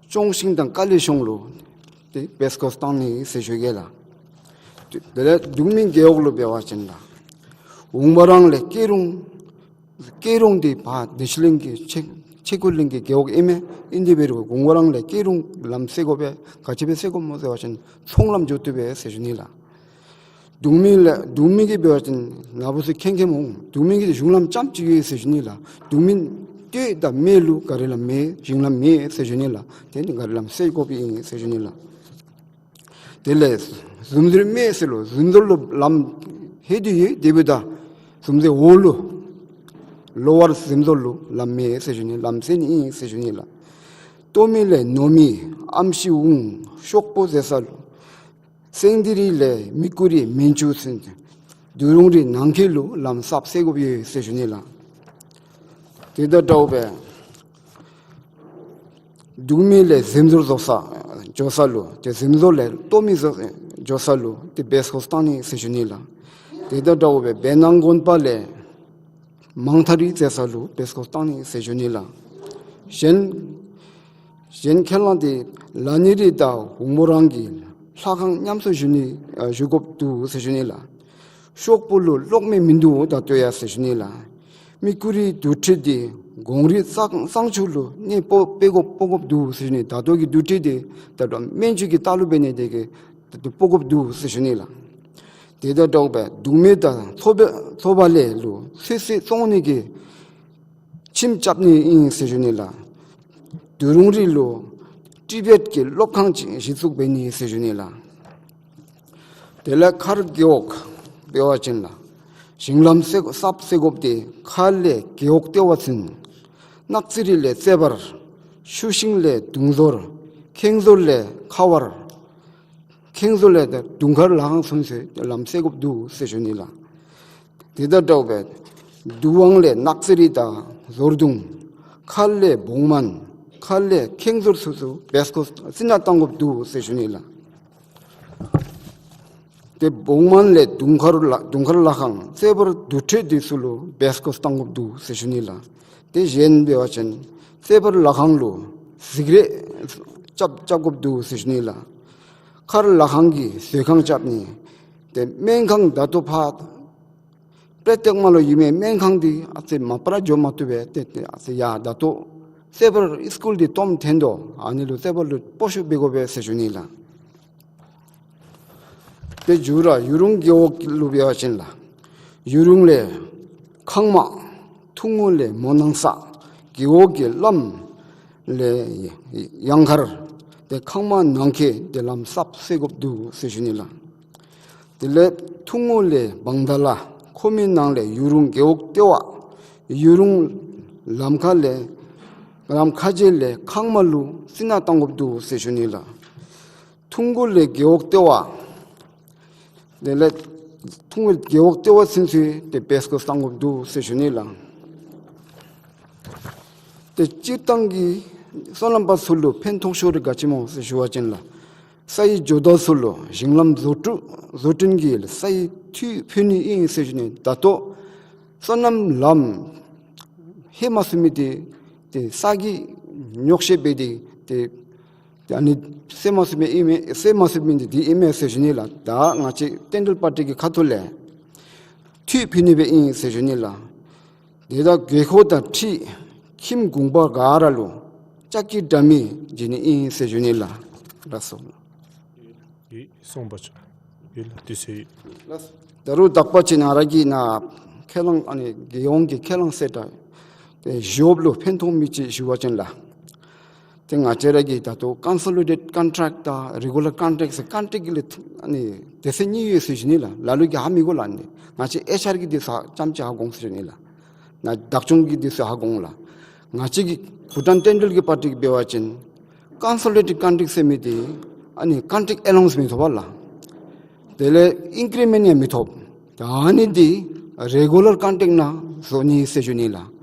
ལྕོང་ཤིང་དང་ཀ་ལི་གཤོང་ལུ་ཏེ་བེས་ཀོ་བཏང་ནི་ཟེར་ཞུ་གེ་ལགས། དེ་ལས་གདུང་སྨད་རྒེད་འོག་ལུ་འབད་བ་ཅིན་ལགས། ཝུང་པ་རང་ལས་སྐྱིད་རུང་སྐྱིད་རུང་འདི་ཕར་བདེ་ཆེན་གླིང་གི་ཆེ་ཆེ་ཁུ་གླིང་གི་རྒེད་འོག་ཨིན་མས། ཨིན་དེ་འབད་རུང་ཝུང་པ་རང་ལས་སྐྱིད་རུང་ལམ་སེལ་དགོ་པས། ག་ཅི་སྦེ་སེལ་དགོཔ་སྨོ་ཟེར་བ་ཅིན་ཚོང་ལམ་འགྱོ་བཏུབ་པས་ཟེར་ཞུ་ནི་ལགས། གདུང་སྨད་ལས་གདུང་སྨད་ཀྱི་འབད་བ་ཅིན་ནཱ་བུ་ཚུ་མཁྱེན་མཁྱེན་སྨོ། གདུང་སྨད་ཀྱི་གཞུང་ལམ་རྐྱངམ་ཅིག་ཡོད་ཟེར་ཞུ་ནི་ལགས། གདུང་སྨད་སྟོད་དང་སྨད་ལུ་ག་རི་ལམ་མེད། གཞུང་ལམ་མེད་ཟེར་ཞུ་ནི་ལགས། དེ་ནི་ག་རི་ལམ་སེལ་དགོཔ་ཨིན་ཟེར་ཞུ་ནི་ལགས། དེ་ལས་ཟུམ་ཟོར་སྨད་ཟེར་ལོ། ཟུམ་ཟོར་ལུ་ལམ་ཧེ་དེ་ཡོད། དེ་འབདཝ་ད་ཟུམ་ཟོར་འོག་ལུ་ལོ་ཝར་ཟུམ་ཟོར་ལུ་ལམ་མེད་ཟེར་ཞུ་ནི། ལམ་སེལ་ནི་ཨིན་ཟེར་ཞུ་ནི་ལགས། སྟོད་སྨད་ལས་ནོར་མི་ཨམ་ཤི་ཝུང་ཤོག་པོ་ཟེར་ས་ལུ། སེང་ལྡེང་རི་ལས་མི་ཀུ་རི་མན་ཆུ་ཟེར་དུ་རུང་རི་ནང་འཁོད་ལུ་ལམ་གསརཔ་སེལ་དགོཔ་ཡོད་ཟེར་ཞུ་ནི་ལགས། དེ་དང་འདྲཝ་སྦེ་གདུང་སྨད་ལས་ཟིམ་ཟོར་འགྱོ་ས་འགྱོ་ས་ལུ་ཏེ་ཟིམ་ཟོར་ལས་སྟོད་སྨད་འགྱོ་ས་ལུ་ཏེ་བེས་ཀོ་བཏང་ནི་ཟེར་ཞུ་ནི་ལགས། དེ་དང་འདྲཝ་སྦེ་བེར་ནང་དགོན་པ་ལས་མང་ཐ་རི་ཟེར་ས་ལུ་བེས་ཀོ་བཏང་ནི་ཟེར་ཞུ་ནི་ལགས། གཞན་ གཞན་ཁས་བླངས་ཏེ་ལ་ནི་རི་དང་ཝུང་མོ་རང་གི་ལྷ་ཁང་ཉམས་གསོ་ཞུ་ནི་ཨ་ཞུ་དགོཔ་འདུག་ཟེར་ཞུ་ནི་ལགས། ཤོག་བུ་ལུ་གློག་མེ་མིན་འདུག་ད་ལྟོ་ཡང་ཟེར་ཞུ་ནི་ལགས། མི་ཀུ་རིའི་དུར་ཁྲོད་འདི་གངས་རི་གཙང་གཙང་ཆུ་ལུ་གནས་སྤོ་སྤེལ་དགོཔ་སྤོ་དགོཔ་འདུག་ཟེར་ཞུ་ནི། ད་ལྟོ་གི་དུར་ཁྲོད་འདི་ད་ལྟོ་སྨན་བཅོས་ཀྱི་ལྟག་ལུ་འབད་ནི་དེ་གིས་ད་ལྟོ་སྤོ་དགོཔ་འདུག་ཟེར་ཞུ་ནི་ལགས། དེ་དང་འདྲཝ་སྦེ་དུག་མེ་དང་ཚོ་བ་ཚོ་བ་ལས་ལུ་ཚོད་བསྲེ་བཙོང་ནི་གི་ཁྱིམ་རྐྱབ་ནི་ཨིན་ཟེར་ཞུ་ནི་ལགས། དུད་རུང་རི་ལུ་ཊི་བེཊ་ཀྱི་སློབ་ཁང་ཅིག་གཞི་བཙུགས་འབད་ནི་ཟེར་ཞུ་ནི་ལགས། དེ་ལས་མཁར་རྒེད་འོག་འབད་བ་ཅིན་ལགས། ཞིང་ལམ་སེལ་གསརཔ་སེལ་དགོཔ་འདི་མཁར་ལས་རྒེད་འོག་ལྟེ་བ་ཚུན། ནགས་ཚལ་རི་ལས་རྩེ་བར། ཆུ་ཤིང་ལས་དུང་ཟོར། ཁེངས་ཟོར་ལས་ཁ་བར། ཁེངས་ཟོར་ལས་དུང་དཀར་ལ་ཁང་ཚུན་ཚོད་ལམ་སེལ་དགོཔ་འདུག་ཟེར་ཞུ་ནི་ལགས། དེ་དང་འདྲཝ་སྦེ་དུ་ཝང་ལས་ནགས་ཚལ་རི་དང་ཟོར་དུང་། མཁར་ལས་བོང་མན། མཁར་ལས་ཁེངས་ཟོར་ཚུན་ཚོད་བེས་ཀོ་རྩི་ནག་བཏང་དགོཔ་འདུག་ཟེར་ཞུ་ནི་ལགས། ཏེ་བོང་མན་ལས་དུང་དཀར་ལ་དུང་དཀར་ལ་ཁང་རྩེ་བར་དུར་ཁྲོད་འདི་ཚུ་ལུ་བེས་ཀོ་བཏང་དགོཔ་འདུག་ཟེར་ཞུ་ནི་ལགས། ཏེ་གཞན་འབད་བ་ཅིན་རྩེ་བར་ལ་ཁང་ལུ་གཟིག་རས་རྐྱབ་རྐྱབ་དགོཔ་འདུག་ཟེར་ཞུ་ནི་ལགས། མཁར་ལ་ཁང་གི་བཟོ་ཁང་རྐྱབ་ནི། ཏེ་སྨན་ཁང་ད་ལྟོ་ཕར་པྲེ་ཏེག་མ་ལུ་ཡོད་མི་སྨན་ཁང་འདི་ཨ་ཙི་མ་པ་ར་འགྱོ་མ་བཏུབ་པས། ཏེ་ཏེ་ཨ་ཙི་ཡར་ད་ལྟོ་རྩེ་བར་སི་ཀུལ་འདི་སྟོངམ་འཐོན་དོ། ཨ་ནི་ལུ་རྩེ་བར་ལུ་སྤོ་བཤུད་འབད་དགོ་པས་ཟེར་ཞུ་ནི་ལགས། ཏེ་མཇུག་ར་ཡུ་རུང་རྒེད་འོག་ལུ་འབད་བ་ཅིན་ལགས། ཡུ་རུང་ལས་ཁང་མ། ཐུང་ངུ་ལས་མོ་ནང་ས། རྒེད་འོག་གི་ལམ་ལས་གཡང་མཁར། ཏེ་ཁང་མ་ནང་འཁོད་ཏེ་ལམ་གསརཔ་སེལ་དགོཔ་འདུག་ཟེར་ཞུ་ནི་ལགས། དེ་ལས་ཐུང་ངུ་ལས་བང་དྷ་ལ། ཁོ་མོའི་ནང་ལས་ཡུ་རུང་རྒེད་འོག་ལྟེ་བ། ཡུ་རུང་ལམ་ཁ་ལས་ལམ་ཁ་རྗེས་ལས་ཁང་མ་ལུ་རྩི་ནག་བཏང་དགོཔ་འདུག་ཟེར་ཞུ་ནི་ལགས། ཐུང་ངུ་ལས་རྒེད་འོག་ལྟེ་བ། དེ་ལས་ཐུང་ངུ་རྒེད་འོག་ལྟེ་བ་ཚུན་ཚོད་ཏེ་བེས་ཀོ་བཏང་དགོཔ་འདུག་ཟེར་ཞུ་ནི་ལགས། ཏེ་སྤྱིར་བཏང་གི་སོ་ནམ་པ་ཚུ་ལུ་ཕན་ཐོགས་ཤོས་ར་ག་ཅི་སྨོ་ཟེར་ཞུ་བ་ཅིན་ལགས། ས་ཡི་ཇོ་བདག་ཚུ་ལུ་ཞིང་ལམ་བཟོ་སྐྲུན་བཟོ་སྐྲུན་གྱི་ས་ཡི་འཐུས་ཕུལ་ནི་ཨིན་ཟེར་ཞུ་ནི། ད་ལྟོ་སོ་ནམ་ལམ་ལྷོད་མ་ཚུགས་མི་འདི་ཏེ་ས་གི་ཉོགས་བཤད་འབད་དེ་ཏེ་ཏེ་ཨ་ནི་སེལ་མ་ཚུགས་མི་ཨིན་མས། སེལ་མ་ཚུགས་མི་འདི་འདི་ཨིན་མས་ཟེར་ཞུ་ནི་ལགས། ད་ང་བཅས་ཏན་ཏན་པར་ཊི་གི་ཁ་ཐུག་ལས་འཐུས་ཕུལ་ནི་སྦེ་ཨིན་ཟེར་ཞུ་ནི་ལགས། དེ་དང་དགོས་མཁོ་དང་འཁྲིལ་ཁྱིམ་གུང་པ་ག་ར་ལུ་ལྕགས་ཀྱི་དྲ་མིག་བྱིན་ནི་ཨིན་ཟེར་ཞུ་ནི་ལགས། ལགས་སོ། ཡི་གསུངས་པ་ཆོ། ཡི་ལ་དུས་ཚོད་ཡི། ལགས་སོ། ད་རུང་དག་པ་ཅིག་ང་ར་གིས་ནཱ་ཁས་བླངས་ཨ་ནི་རྒྱལ་ཡོངས་ཀྱི་ཁས་བླངས་གསལ་བསྒྲགས་ཏེ་ཞུ་བ་ལུ་ཕན་ཐོགས་མི་ཅིག་ཞུ་བ་ཅིན་ལགས། ཏེ་ང་བཅས་ར་གི་ད་ལྟོ་ཀོན་སོ་ལི་ཌེཊ་ཀོན་ཊེཀཊ་དང་རི་གུ་ལར་ཀོན་ཊེཀཊ་ཟེར་ཀོན་ཊེཀཊ་གི་ལས་ཨ་ནི་སྡེ་ཚན་གཉིས་ཡོད་ཟེར་ཞུ་ནི་ལགས། ལ་ལུ་གིས་ཧ་མི་གོ་ལགས། ཨ་ནི་ང་བཅས་ཨེཆ་ཨར་གི་སྡེ་ཚན་ཙམ་ཅིག་ཧ་གོ་ཟེར་ཞུ་ནི་ལགས། ནཱ་བདག་སྐྱོང་གི་སྡེ་ཚན་ཧ་གོ་ལགས། ང་བཅས་ཀྱི་བྷུ་ཊཱན་ཊེན་ཌལ་གྱི་པར་ཊི་གིས་འབད་བ་ཅིན་ཀོན་སོ་ལི་ཌེཊ་ཀོན་ཊེཀཊ་ཟེར་མི་འདི་ཨ་ནི་ཀོན་ཊེཀཊ་ཨེ་ལོའུནསི་མི་ཐོབ་པས་ལགས། དེ་ལས་ཨིན་ཀི་རི་མེནཊ་ཡང་མི་ཐོབ། ད་ཨ་ནི་འདི་རི་གུ་ལར་ཀོན་ཊེཀཊ་ནང་བཟོ་ནི་ཟེར་ཞུ་ནི་ལགས།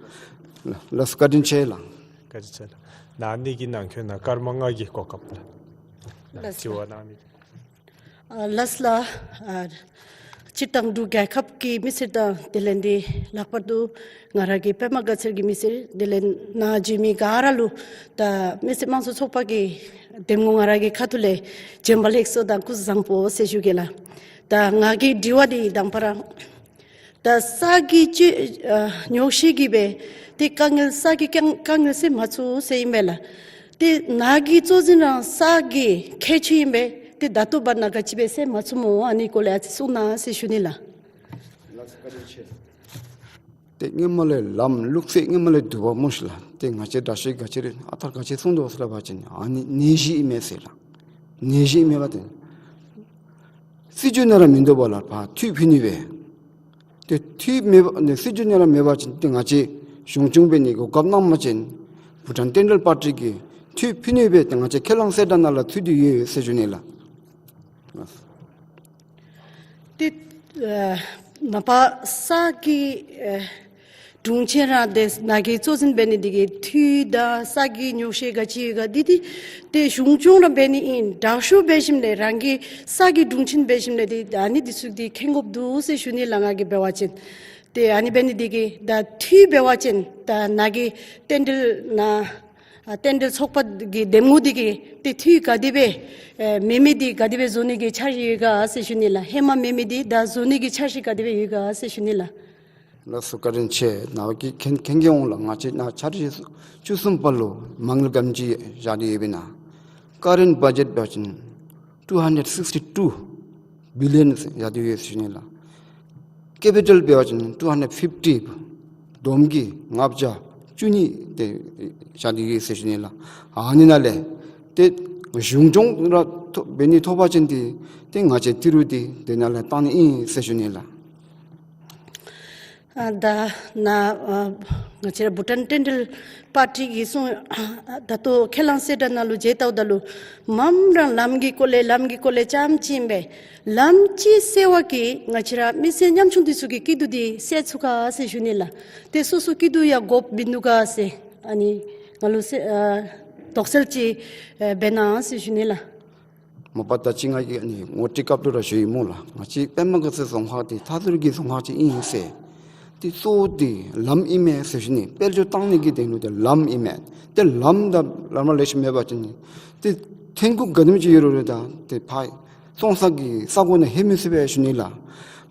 ལགས་སོ། བཀའ་དྲིན་ཆེ་ལགས། བཀའ་དྲིན་ཆེ་ལགས། ནཱ་ཨ་ནི་གི་ནང་འཁོད་ནང་སྐར་མ་ལྔ་གི་གོ་སྐབས་ལགས། ལགས་སོ། དྲི་བ་གནང་ནི། ཨ་ལགས་ལགས། ཨ་སྤྱིར་བཏང་འབྲུག་རྒྱལ་ཁབ་ཀྱི་མི་སེར་དང་དེ་ལས་འདི་ལྷག་པར་དུ་ང་ར་གི་པདྨ་དགའ་ཚལ་གྱི་མི་སེར་དེ་ལས་ནཱ་བྱོན་མི་ག་ར་ལུ་ད་མི་སེར་དམངས་གཙོ་ཚོགས་པ་གི་འདེམས་ངོ་ང་ར་གི་ཁ་ཐུག་ལས་བྱོན་པ་ལེགས་སོ་དང་སྐུ་གཟུགས་བཟང་པོ་ཟེར་ཞུ་གེ་ལགས། ད་ང་གི་དྲི་བ་འདི་དང་པ་ར་ད་ས་གི་ཅི་ཨ་ཉོགས་བཤད་ཀྱིས་སྦེ་ཏེ་དཀའ་ངལ་ས་གི་དཀའ་དཀའ་ངལ་སེལ་མ་ཚུགས་ཟེར་ཨིན་མས་ལགས། ཏེ་ནཱ་གི་གཙོ་འཛིན་རང་ས་གི་ཁྱད་ཆོས་ཨིན་པས། ཏེ་ད་ལྟོ་བར་ན་ག་ཅི་སྦེ་སེལ་མ་ཚུགས་སྨོ། ཨ་ནི་སྐོར་ལས་ཨ་ཙི་གསུང་གནང་ཟེར་ཞུ་ནི་ལགས། ཏེ་སྔོན་མ་ལས་ལམ་ལུགས་སྲོལ་སྔོན་མ་ལས་སྡུག་པ་སྨོ་ཤིག་ལགས། ཏེ་ང་བཅས་དྲག་ཤོས་ག་ཅི་རེ་ཨ་རྟག་ག་ཅི་གསུངས་དོ་ཟེར་བ་ཅིན་ཨ་ནི་ནད་གཞི་ཨིན་མས་ཟེར་ལགས། ནད་གཞི་ཨིན་མས་པ་ཏེ། སྲིད་བྱུས་ནང་ར་མིན་འདུག་པ་ལགས། ཕར་འཐུས་ཕུལ་ནི་སྦེ། ཏེ་འཐུས་མེད་པ་ནི་སྲིད་བྱུས་ནང་ར་མེད་པ་ཅིན་ཏེ་ང་བཅས་གཞུང་སྐྱོང་འབད་ནི་གོ་སྐབས་གནང་པ་ཅིན་བྷུ་ཊཱན་ཊེན་ཌལ་པར་ཊི་གིས་འཐུས་ཕུལ་ནི་སྦེ་ཏེ་ང་བཅས་ཁས་བླངས་གསལ་བསྒྲགས་ནང་ལུ་ཚུད་དེ་ཡོད་ཟེར་ཞུ་ནི་ལགས། ཏེ་ཨ་མ་པ་ས་གི་ཨ་དྲུང་ཆེན་ར་ཏེ་ནཱ་གི་གཙོ་འཛིན་འབད་ནི་འདི་གིས་འཐུས་དང་ས་གི་ཉོགས་བཤད་ག་ཅི་ཡོད་ག་འདི་འདི་ཏེ་གཞུང་སྐྱོང་ར་འབད་ནི་ཨིན། དྲག་ཤོས་འབད་ཞིནམ་ལས་རང་གི་ས་གི་དྲུང་ཆེན་འབད་ཞིནམ་ལས་ཏེ་ཨ་ནི་འདི་ཚུ་འདི་མཁྱེན་དགོཔ་འདུག་ཟེར་ཞུ་ནི་ལགས། ང་གིས་འབད་བ་ཅིན་ཏེ་ཨ་ནི་འབད་ནི་འདི་གིས་ད་འཐུས་འབད་བ་ཅིན་ད་ནཱ་གི་ཊེན་ཌལ་ནང་ ཨ་རྟེན་འབྲེལ་ཚོགས་པ་གི་འདེམས་ངོ་འདི་གིས་ཏེ་འཐུས་ག་དེ་སྦེ་ཨེ་མེད་མི་འདི་ག་དེ་སྦེ་བཟོ་ནི་གི་འཆར་གཞི་ཡོད་ག་ཟེར་ཞུ་ནི་ལགས། ཧེ་མ་མེད་མི་འདི་ད་བཟོ་ནི་གི་འཆར་གཞི་ག་དེ་སྦེ་ཡོད་ག་ཟེར་ཞུ་ནི་ལགས། ལགས་སོ། བཀའ་དྲིན་ཆེ། ནཱ་གིས་མཁྱེན་མཁྱེན་གྱི་འོང་ལགས། ང་བཅས་ནཱ་འཆར་གཞི་བཅུ་གསུམ་པ་ལུ་མ་དངུལ་ག་དེམ་ཅིག་བཞག་སྟེ་ཡོདཔ་ཨིན་ན། ཀ་རེནཊ་བ་ཇེཊ་འབད་བ་ཅིན་ཊུ་ཧན་ཌེཌ་སིགསི་ཊུ་བི་ལི་ཡོན་བཞག་སྟེ་ཡོད་ཟེར་ཞུ་ནི་ལགས། ཀེ་པི་ཊལ་འབད་བ་ཅིན་ཊུ་ཧན་ཌེཌ་ཕིཕ་ཊི་བསྡོམས་ཀྱིས་ལྔ་བརྒྱ་བཅུ་གཉིས་དེ་བཞག་སྟེ་ཡོད་ཟེར་ཞུ་ནི་ལགས། ཨ་ནི་ནང་ལས་ཏེ་གཞུང་སྐྱོང་ར་ཐོབ་འབད་ནི་ཐོབ་པ་ཅིན་ཏེ་ཏེ་ང་བཅས་ཏི་རུ་འདི་དེ་ནང་ལས་བཏང་ནི་ཨིན་ཟེར་ཞུ་ནི་ལགས། ཨ་ད་ནཱ་ཨ་ང་བཅས་ར་བྷུ་ཊཱན་ཊེན་ཌལ་པར་ཊི་གིས་གསུངས། ཨ་ད་ལྟོ་ཁས་བླངས་གསལ་བསྒྲགས་ནང་ལུ་མཇལ་བལྟཝ་ད་ལུ་མངམ་ར་ལམ་གྱི་སྐོར་ལས་ལམ་གྱི་སྐོར་ལས་རྐྱངམ་ཅིག་ཨིན་པས། ལམ་ཅིག་སེལ་བ་གིས་ང་བཅས་ར་མི་སེར་ཉམ་ཆུང་འདི་ཚུ་གི་སྐྱིད་སྡུག་འདི་སེལ་ཚུགས་ག་ཟེར་ཞུ་ནི་ལགས། ཏེ་སོ་སོ་སྐྱིད་སྡུག་ཡང་དགོཔ་མིན་འདུག་ག་ཟེར་ཨ་ནི་ང་ལུ་སེ་ཨ་དོགས་སེལ་ཅིག་ཨ་འབད་གནང་ཟེར་ཞུ་ནི་ལགས། མ་པ་ད་ཅི་ང་གིས་ཨ་ནི་ངོ་སྤྲོད་སྐབས་ལུ་ར་ཞུ་ཡི་སྨོ་ལགས། ང་བཅས་པདྨ་དགའ་ཚལ་རྫོང་ཁག་འདི་མཐའ་འཁོར་གྱི་རྫོང་ཁག་ཅིག་ཨིན་ཟེར། ཏེ་གཙོ་བོ་འདི་ལམ་ཨིན་མས་ཟེར་ཞུ་ནི། དཔལ་འབྱོར་བཏང་ནི་གི་དོན་ལུ་ཏེ་ལམ་ཨིན་མས། ཏེ་ལམ་དང་ལམ་ལེགས་ཤོམ་མེད་པ་ཅིན་ཏེ་ཐོན་ཁུངས་ག་དེམ་ཅིག་ཡོད་རུང་ར་ད་ཏེ་ཕར་བཙོང་ས་གི་ས་གོ་ནང་ལྷོད་མི་ཚུགས་པས་ཞུ་ནི་ལགས།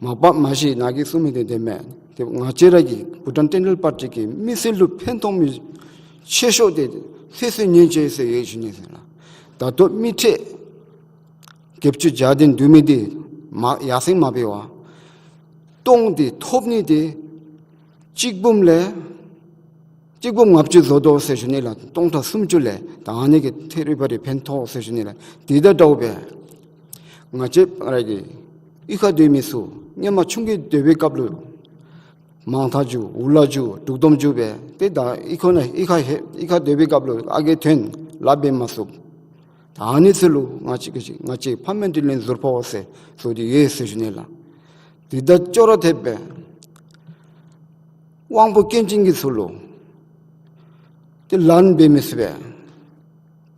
མ་པ་མ་གཞི་ནཱ་གིས་གསུངས་མི་འདི་བདེན་མས། ཏེ་ང་བཅས་ར་གི་བྷུ་ཊཱན་ཊེན་ཌལ་པར་ཊི་གིས་མི་སེར་ལུ་ཕན་ཐོགས་མི་ཆེ་ཤོས་འདི་ཚེ་སྲོག་ཉེན་བཅོལ་ཟེར་ཡོད་ཞུ་ནི་ཟེར་ལགས། ད་ལྟོ་མི་ཁྲི་བརྒྱད་ཅུ་གྱ་བདུན་འདུས་མི་འདི་མ་ཡར་སེང་མ་འབད་བར་སྟོང་འདི་ཐོབ་ནི་འདི་གཅིག་འབུམ་ལས་གཅིག་འབུམ་ལྔ་བཅུ་བཟོ་དོ་ཟེར་ཞུ་ནི་ལགས། སྟོང་ཕྲག་སུམ་ཅུ་ལས། ད་ཨ་ནི་གིས་ཐད་རི་བ་རི་ཕན་ཐོགས་ཟེར་ཞུ་ནི་ལགས། དེ་དང་འདྲཝ་སྦེ་ང་བཅས་ར་གི་གཡུས་ཁར་སྡོད་མི་ཚུ་ཧེ་མ་ཆུང་ཀུ་སྡོད་པའི་སྐབས་ལུ་མང་ཐང་རྒྱུག་འུ་ལག་རྒྱུག་འབྲུག་སྡོམ་རྒྱུག་སྦེ་ཏེ་ད་གཡུས་ཁ་ནང་གཡུས་ཁ་ཧེ་གཡུས་ཁར་སྡོད་པའི་སྐབས་ལུ་ཨ་རྒས་ཐོན་ལཱ་འབད་མ་ཚུགས། ད་ཨ་ནི་ཚུ་ལུ་ང་བཅས་ཀྱིས་ང་བཅས་ཕ་མའི་དྲིན་ལན་ཟུར་ཕོག་ཟེར་བཟོ་སྟེ་ཡོད་ཟེར་ཞུ་ནི་ལགས། དེ་དང་ཅོག་ར་འཐདཔ་སྦེ་དབང་པོ་སྐྱོན་ཅན་གྱི་ཚུ་ལུ་ཏེ་ལཱ་འབད་མི་ཚུགས་པས།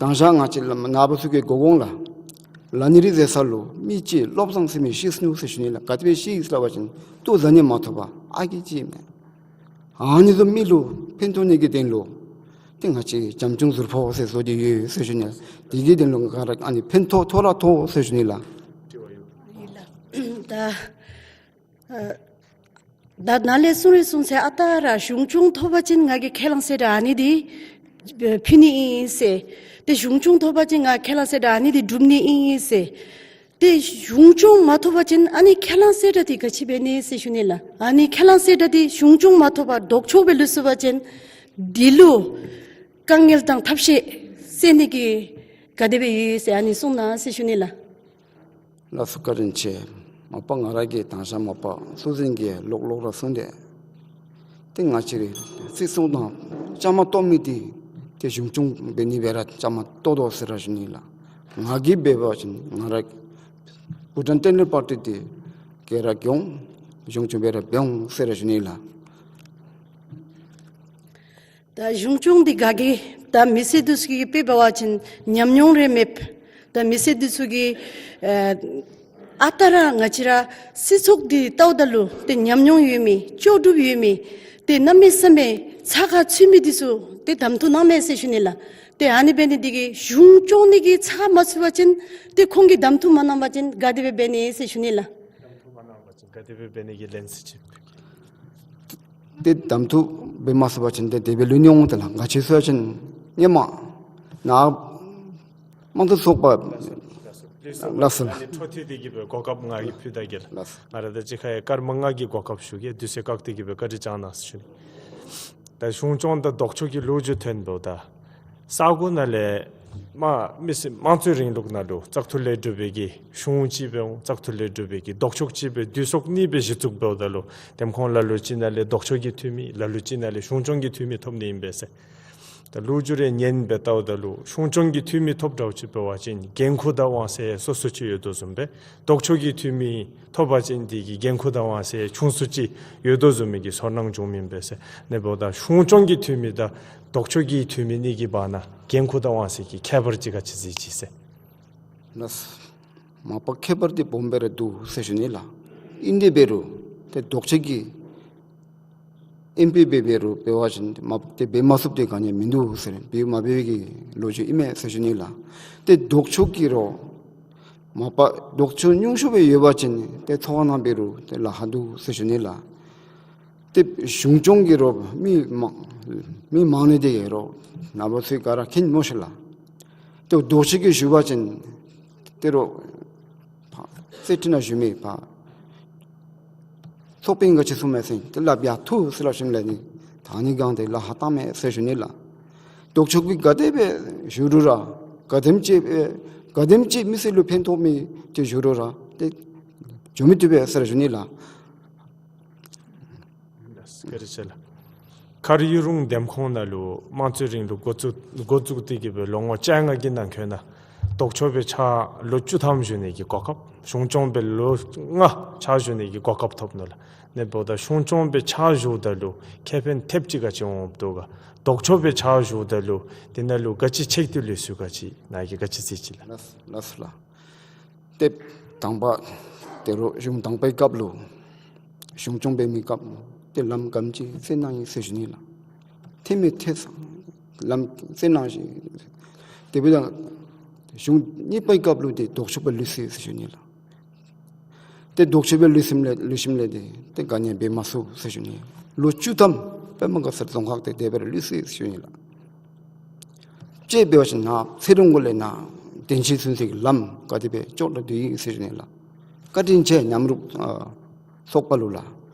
དང་ཞག་ང་བཅས་ལཱ་ནཱ་བུ་ཚུ་གི་གོ་གོང་ལགས། ལཱ་ནི་རེ་མཛད་ས་ལུ་མི་ཅིག་བློ་བཟང་ཟེར་མི་ཤི་སོ་ནུག་ཟེར་ཞུ་ནི་ལགས། ག་དེ་སྦེ་ཤི་ཡི་ཟེར་བ་ཅིན་ལྟོ་བཟའ་ནི་མ་ཐོབ་པར་ཨ་རྒས་ཅིག་མས། ཨ་ནི་ཚུ་མི་ལུ་ཕན་ཐོགས་ནི་གི་དོན་ལུ་ཏེ་ང་བཅས་བྱམས་སྐྱོང་ཟུར་ཕོག་ཟེར་བཟོ་སྟེ་ཡོད་ཟེར་ཞུ་ནི་ལགས། དེ་གི་དོན་ལུ་ག་ར་ཨ་ནི་ཕན་ཐོགས་ཐོགས་ར་ཐོགས་ཟེར་ཞུ་ནི་ལགས། ད་ཨ་ད་ནཱ་ལས་གསུང་རིགས་གསུང་ཚད་ཨ་རྟག་ར་གཞུང་སྐྱོང་ཐོབ་པ་ཅིན་ང་གིས་ཁས་བླངས་གསལ་བསྒྲགས་ཨ་ནི་འདི་ཕུལ་ནི་ཨིན་ཟེར། ཏེ་གཞུང་སྐྱོང་ཐོབ་པ་ཅིན་ང་ཁས་བླངས་གསལ་བསྒྲགས་ཨ་ནི་འདི་སྒྲུབ་ནི་ཨིན་ཟེར། ཏེ་གཞུང་སྐྱོང་མ་ཐོབ་པ་ཅིན་ཨ་ནི་ཁས་བླངས་གསལ་བསྒྲགས་འདི་ག་ཅི་འབད་ནི་ཟེར་ཞུ་ནི་ལགས། ཨ་ནི་ཁས་བླངས་གསལ་བསྒྲགས་འདི་གཞུང་སྐྱོང་མ་ཐོབ་པར་ལྡོག་ཕྱོགས་སྦེ་ལུས་སོང་པ་ཅིན་འདི་ལུ་དཀའ་ངལ་དང་ཐབས་ཤེས་སེལ་ནི་གི་ག་དེ་སྦེ་ཡོད་ཟེར་ཨ་ནི་གསུང་གནང་ཟེར་ཞུ་ནི་ལགས། ལགས་སོ། བཀའ་དྲིན་ཆེ། མ་པ་ང་ར་གིས་དང་ཞག་མ་པ་ཚོགས་འཛིན་གྱིས་ལོག་ལོག་ར་གསུངས་ཏེ། ཏེ་ང་བཅས་རའི་སྲིད་ཚོགས་ནང་བཅའ་མར་གཏོགས་མི་འདི་ཏེ་གཞུང་སྐྱོང་འབད་ནི་སྦེ་ར་བཅའ་མར་གཏོགས་དོ་ཟེར་ར་ཞུ་ནི་ལགས། ང་གིས་འབད་བ་ཅིན་ང་ར་བྷུ་ཊཱན་ཊེན་ཌལ་པར་ཊི་འདི་ག་ར་གིས་འོང་གཞུང་སྐྱོང་འབད་ར་འབད་འོང་ཟེར་ར་ཞུ་ནི་ལགས། ད་གཞུང་སྐྱོང་འདི་ག་གིས་ད་མི་སེར་འདི་ཚུ་གིས་དཔེ་འབད་བ་ཅིན་ཉམས་མྱོང་རེ་མེད། ད་མི་སེར་འདི་ཚུ་གིས་ཨ་ཨ་རྟག་ར་ང་བཅས་ར་སྲིད་ཚོགས་འདི་ལྟཝ་ད་ལུ་ཏེ་ཉམས་མྱོང་ཡོད་མི་ལྕོགས་གྲུབ་ཡོད་མི་ཏེ་གནམ་མེད་ས་མེད་ཚགས་ཁར་ཚུད་མི་འདི་ཚུ་ཏེ་གདམ་འཐུ་གནངམ་མས་ཟེར་ཞུ་ནི་ལགས། ཏེ་ཨ་ནི་འབད་ནི་འདི་གིས་གཞུང་སྐྱོང་ནི་གི་ཚགས་མ་ཚུད་པ་ཅིན་ཏེ་ཁོང་གིས་གདམ་འཐུ་མ་གནང་པ་ཅིན་ག་དེ་སྦེ་འབད་ནི་ཟེར་ཞུ་ནི་ལགས། གདམ་འཐུ་མ་གནང་པ་ཅིན་ག་དེ་སྦེ་འབད་ནི་གི་ལན་ཟེར་ཅིག་ཏེ་གདམ་འཐུ་འབད་མ་ཚུགས་པ་ཅིན་ཏེ་དེ་སྦེ་ལུས་ནི་འོང་། དེ་ལས་ག་ཅི་ཟེར་བ་ཅིན་ཧེ་མ་ནཱ་དམངས་གཙོ་ཚོགས་པ་ལགས་སོ། ཨ་ནི་འཕྲོ་མཐུད་དེ་གི་སྦེ་གོ་སྐབས་ང་གིས་ཕུལ་ད་གེ་ལགས། ལགས་སོ། ང་ར་ད་ཅི་ཁ་ཡ་སྐར་མ་ལྔ་གི་གོ་སྐབས་ཞུ་གེ། དུས་ཚོད་བཀག་སྟེ་གི་སྦེ་བཀའ་དྲིན་བསྐྱང་གནང་ཟེར་ཞུ་ནི། ད་གཞུང་སྐྱོང་དང་ལྡོག་ཕྱོགས་ཀྱི་ལོ་རྒྱུས་ཐོན་འབདཝ་ད་ས་གོ་ནང་ལས་མ་མི་སེར་དམངས་གཙོའི་རིང་ལུགས་ནང་ལུ་བཙག་འཐུ་ལས་གྲུབ་པའི་གི་གཞུང་ཅིག་སྦེ་འོང་། བཙག་འཐུ་ལས་གྲུབ་པའི་གི་ལྡོག་ཕྱོགས་ཅིག་སྦེ་དུས་ཚོད་གཉིས་སྦེ་གཞི་བཙུགས་འབདཝ་ད་ལུ་ཏེ་ཁོང་ལ་ལུ་ཅིག་ནང་ལས་ལྡོག་ཕྱོགས་ཀྱི་འཐུས་མི་ལ་ལུ་ཅིག་ནང་ལས་གཞུང་སྐྱོང་གི་འཐུས་མི་ཐོབ་ནི་ཨིན་པས་ཟེར། ད་ལོ་རྒྱུས་རེ་ཉན་སྦེ་ལྟཝ་ད་ལུ་གཞུང་སྐྱོང་གི་འཐུས་མི་ཐོབ་འདྲཝ་ཅིག་འབད་བ་ཅིན་འགན་ཁུར་དང་དབང་ཚད་སོ་སོ་ཅིག་ཡོད་དོ་བཟུམ་སྦེ་ལྡོག་ཕྱོགས་ཀྱི་འཐུས་མི་ཐོབ་པ་ཅིན་དེ་གི་འགན་ཁུར་དང་དབང་ཚད་ཆུང་སུ་ཅིག་ཡོད་དོ་བཟུམ་མའི་གི་ཚོར་སྣང་བྱུངམ་ཨིན་པས་ཟེར། ཨ་ནི་འབདཝ་ད་གཞུང་སྐྱོང་གི་འཐུས་མི་དང་ལྡོག་ཕྱོགས་ཀྱི་འཐུས་མི་གཉིས་ཀྱི་བར་ན་འགན་ཁུར་དང་དབང་ཚད་ཀྱི་ཁྱད་པར་ཅིག་ག་ཅི་གཟིགས་ཅི་ཟེར། ལགས། མ་པ་ཁྱད་པར་འདི་སྦོམ་སྦེ་ར་འདུག་ཟེར་ཞུ་ནི་ལགས། ཨིན་དེ་འབད་རུང་ཏེ་ལྡོག་ཕྱོགས་ཀྱི་ ཨེམ་པི་འབད་འབད་རུང་འབད་བ་ཅིན་མ་ཏེ་འབད་མ་ཚུགསཔ་འདི་ག་ནི་ཡང་མིན་འདུག་ཟེར། འབད་མ་འབད་བའི་གི་ལོ་རྒྱུས་ཨིན་མས་ཟེར་ཞུ་ནི་ལགས། ཏེ་ལྡོག་ཕྱོགས་ཀྱིས་ར་མ་པ་ལྡོག་ཕྱོགས་ཉུང་ཤོས་སྦེ་ཡོད་པ་ཅིན་ཏེ་ཚོགས་ཁང་ནང་འབད་རུང་ཏེ་ལཱ་ཁག་འདུག་ཟེར་ཞུ་ནི་ལགས། ཏེ་གཞུང་སྐྱོང་གིས་ར་མི་མང་མི་མང་ནི་དེ་གིས་ར་ནཱ་བུ་ཚུ་ག་ར་མཁྱེན་སྨོ་ཤེ་ལགས། ཏེ་ལྡོག་ཕྱོགས་ཀྱིས་ཞུ་བ་ཅིན་ཏེ་ར་ཕར་རྩེད་འགྲན་ནང་ཞུ་མི་ཕར་ཚོགས་དཔོན་ག་ཅི་གསུངས་མས་ཟེར་ཏེ་སླབ་ཡར་འཐུ་ཟེར་སླབ་ཞིནམ་ལས་ནི་ད་ནི་གང་ཏེ་ལཱ་ཁག་བཏང་མས་ཟེར་ཞུ་ནི་ལགས། ལྡོག་ཕྱོགས་ཀྱིས་ག་དེ་སྦེ་ཞུ་རུང་ར་ག་དེམ་ཅིག་སྦེ་ག་དེམ་ཅིག་མི་སེར་ལུ་ཕན་ཐོགས་མི་ཅིག་ཞུ་རུང་ར་ཏེ་འགྱོ་མི་བཏུབ་པས་ཟེར་ཞུ་ནི་ལགས། བཀའ་དྲིན་ཆེ་ལགས། མཁར་ཡུ་རུང་འདེམས་ཁོངས་ནང་ལུ་དམངས་གཙོའི་རིང་ལུགས་འགོ་བཙུགས་འགོ་བཙུགས་ཏེ་གི་སྦེ་ལོ་ངོ་བཅོ་ལྔ་གི་ནང་འཁོད་ནང་ལྡོག་ཕྱོགས་སྦེ་ཕྱག་ལོ་བཅུ་ཐམ་བཞུགས་ནི་གི་གོ་སྐབས། གཞུང་སྐྱོང་སྦེ་ལོ་ལྔ་ཕྱག་བཞུགས་ནི་གི་གོ་སྐབས་ཐོབ་ནུག་ལགས། ཨ་ནི་འབདཝ་ད་གཞུང་སྐྱོང་སྦེ་ཕྱག་བཞུགསཔ་ད་ལུ་ཁེ་ཕན་ཐེབས་ཅིག་ག་ཅི་འོངམ་འདུག་ག། ལྡོག་ཕྱོགས་སྦེ་ཕྱག་བཞུགསཔ་ད་ལུ་དེ་ནང་ལུ་ག་ཅི་ཆེ་འདི་ལུས་སུ་ག་ཅི་ནཱ་གིས་ག་ཅི་ཟེར་ཅི་ལགས། ལགས་ལགས་ལགས། ཏེ་དང་པ་ཏེ་ར་གཞུང་དང་པའི་སྐབས་ལུ་གཞུང་སྐྱོང་འབད་མི་སྐབས་ཏེ་ལམ་ག་དེམ་ཅིག་བསལ་གནང་ཡི་ཟེར་ཞུ་ནི་ལགས། ཐེམ་མེ་ཐེ་ས་ལམ་བསལ་གནང་ཞིན་དེ་འབདཝ་ད་གཞུང་གཉིས་པའི་སྐབས་ལུ་ཏེ་ལྡོག་ཕྱོགས་སྦེ་ལུས་སོ་ཡི་ཟེར་ཞུ་ནི་ལགས། ཏེ་ལྡོག་ཕྱོགས་སྦེ་ལུས་ཞིནམ་ལས་ལུས་ཞིནམ་ལས་ཏེ་ཏེ་ག་ནི་ཡང་འབད་མ་ཚུགས་ཟེར་ཞུ་ནི། ལོ་བཅུ་ཐམ་པདྨ་དགའ་ཚལ་རྫོང་ཁག་ཏེ་དེ་སྦེ་ར་ལུས་སོ་ཡི་ཟེར་ཞུ་ནི་ལགས། ཅིག་འབད་བ་ཅིན་ནཱ་ཚེ་རིང་གུ་ལས་ནཱ་བདེན་ཆེན་ཚུན་ཚོད་ཀྱི་ལམ་ག་དེ་སྦེ་ཅོག་ར་སྡོད་ཡི་ཟེར་ཞུ་ནི་ལགས། བཀའ་དྲིན་ཆེ་མཉམ་རུབ་ཨ་ཚོགས་པ་ལུ་ལགས།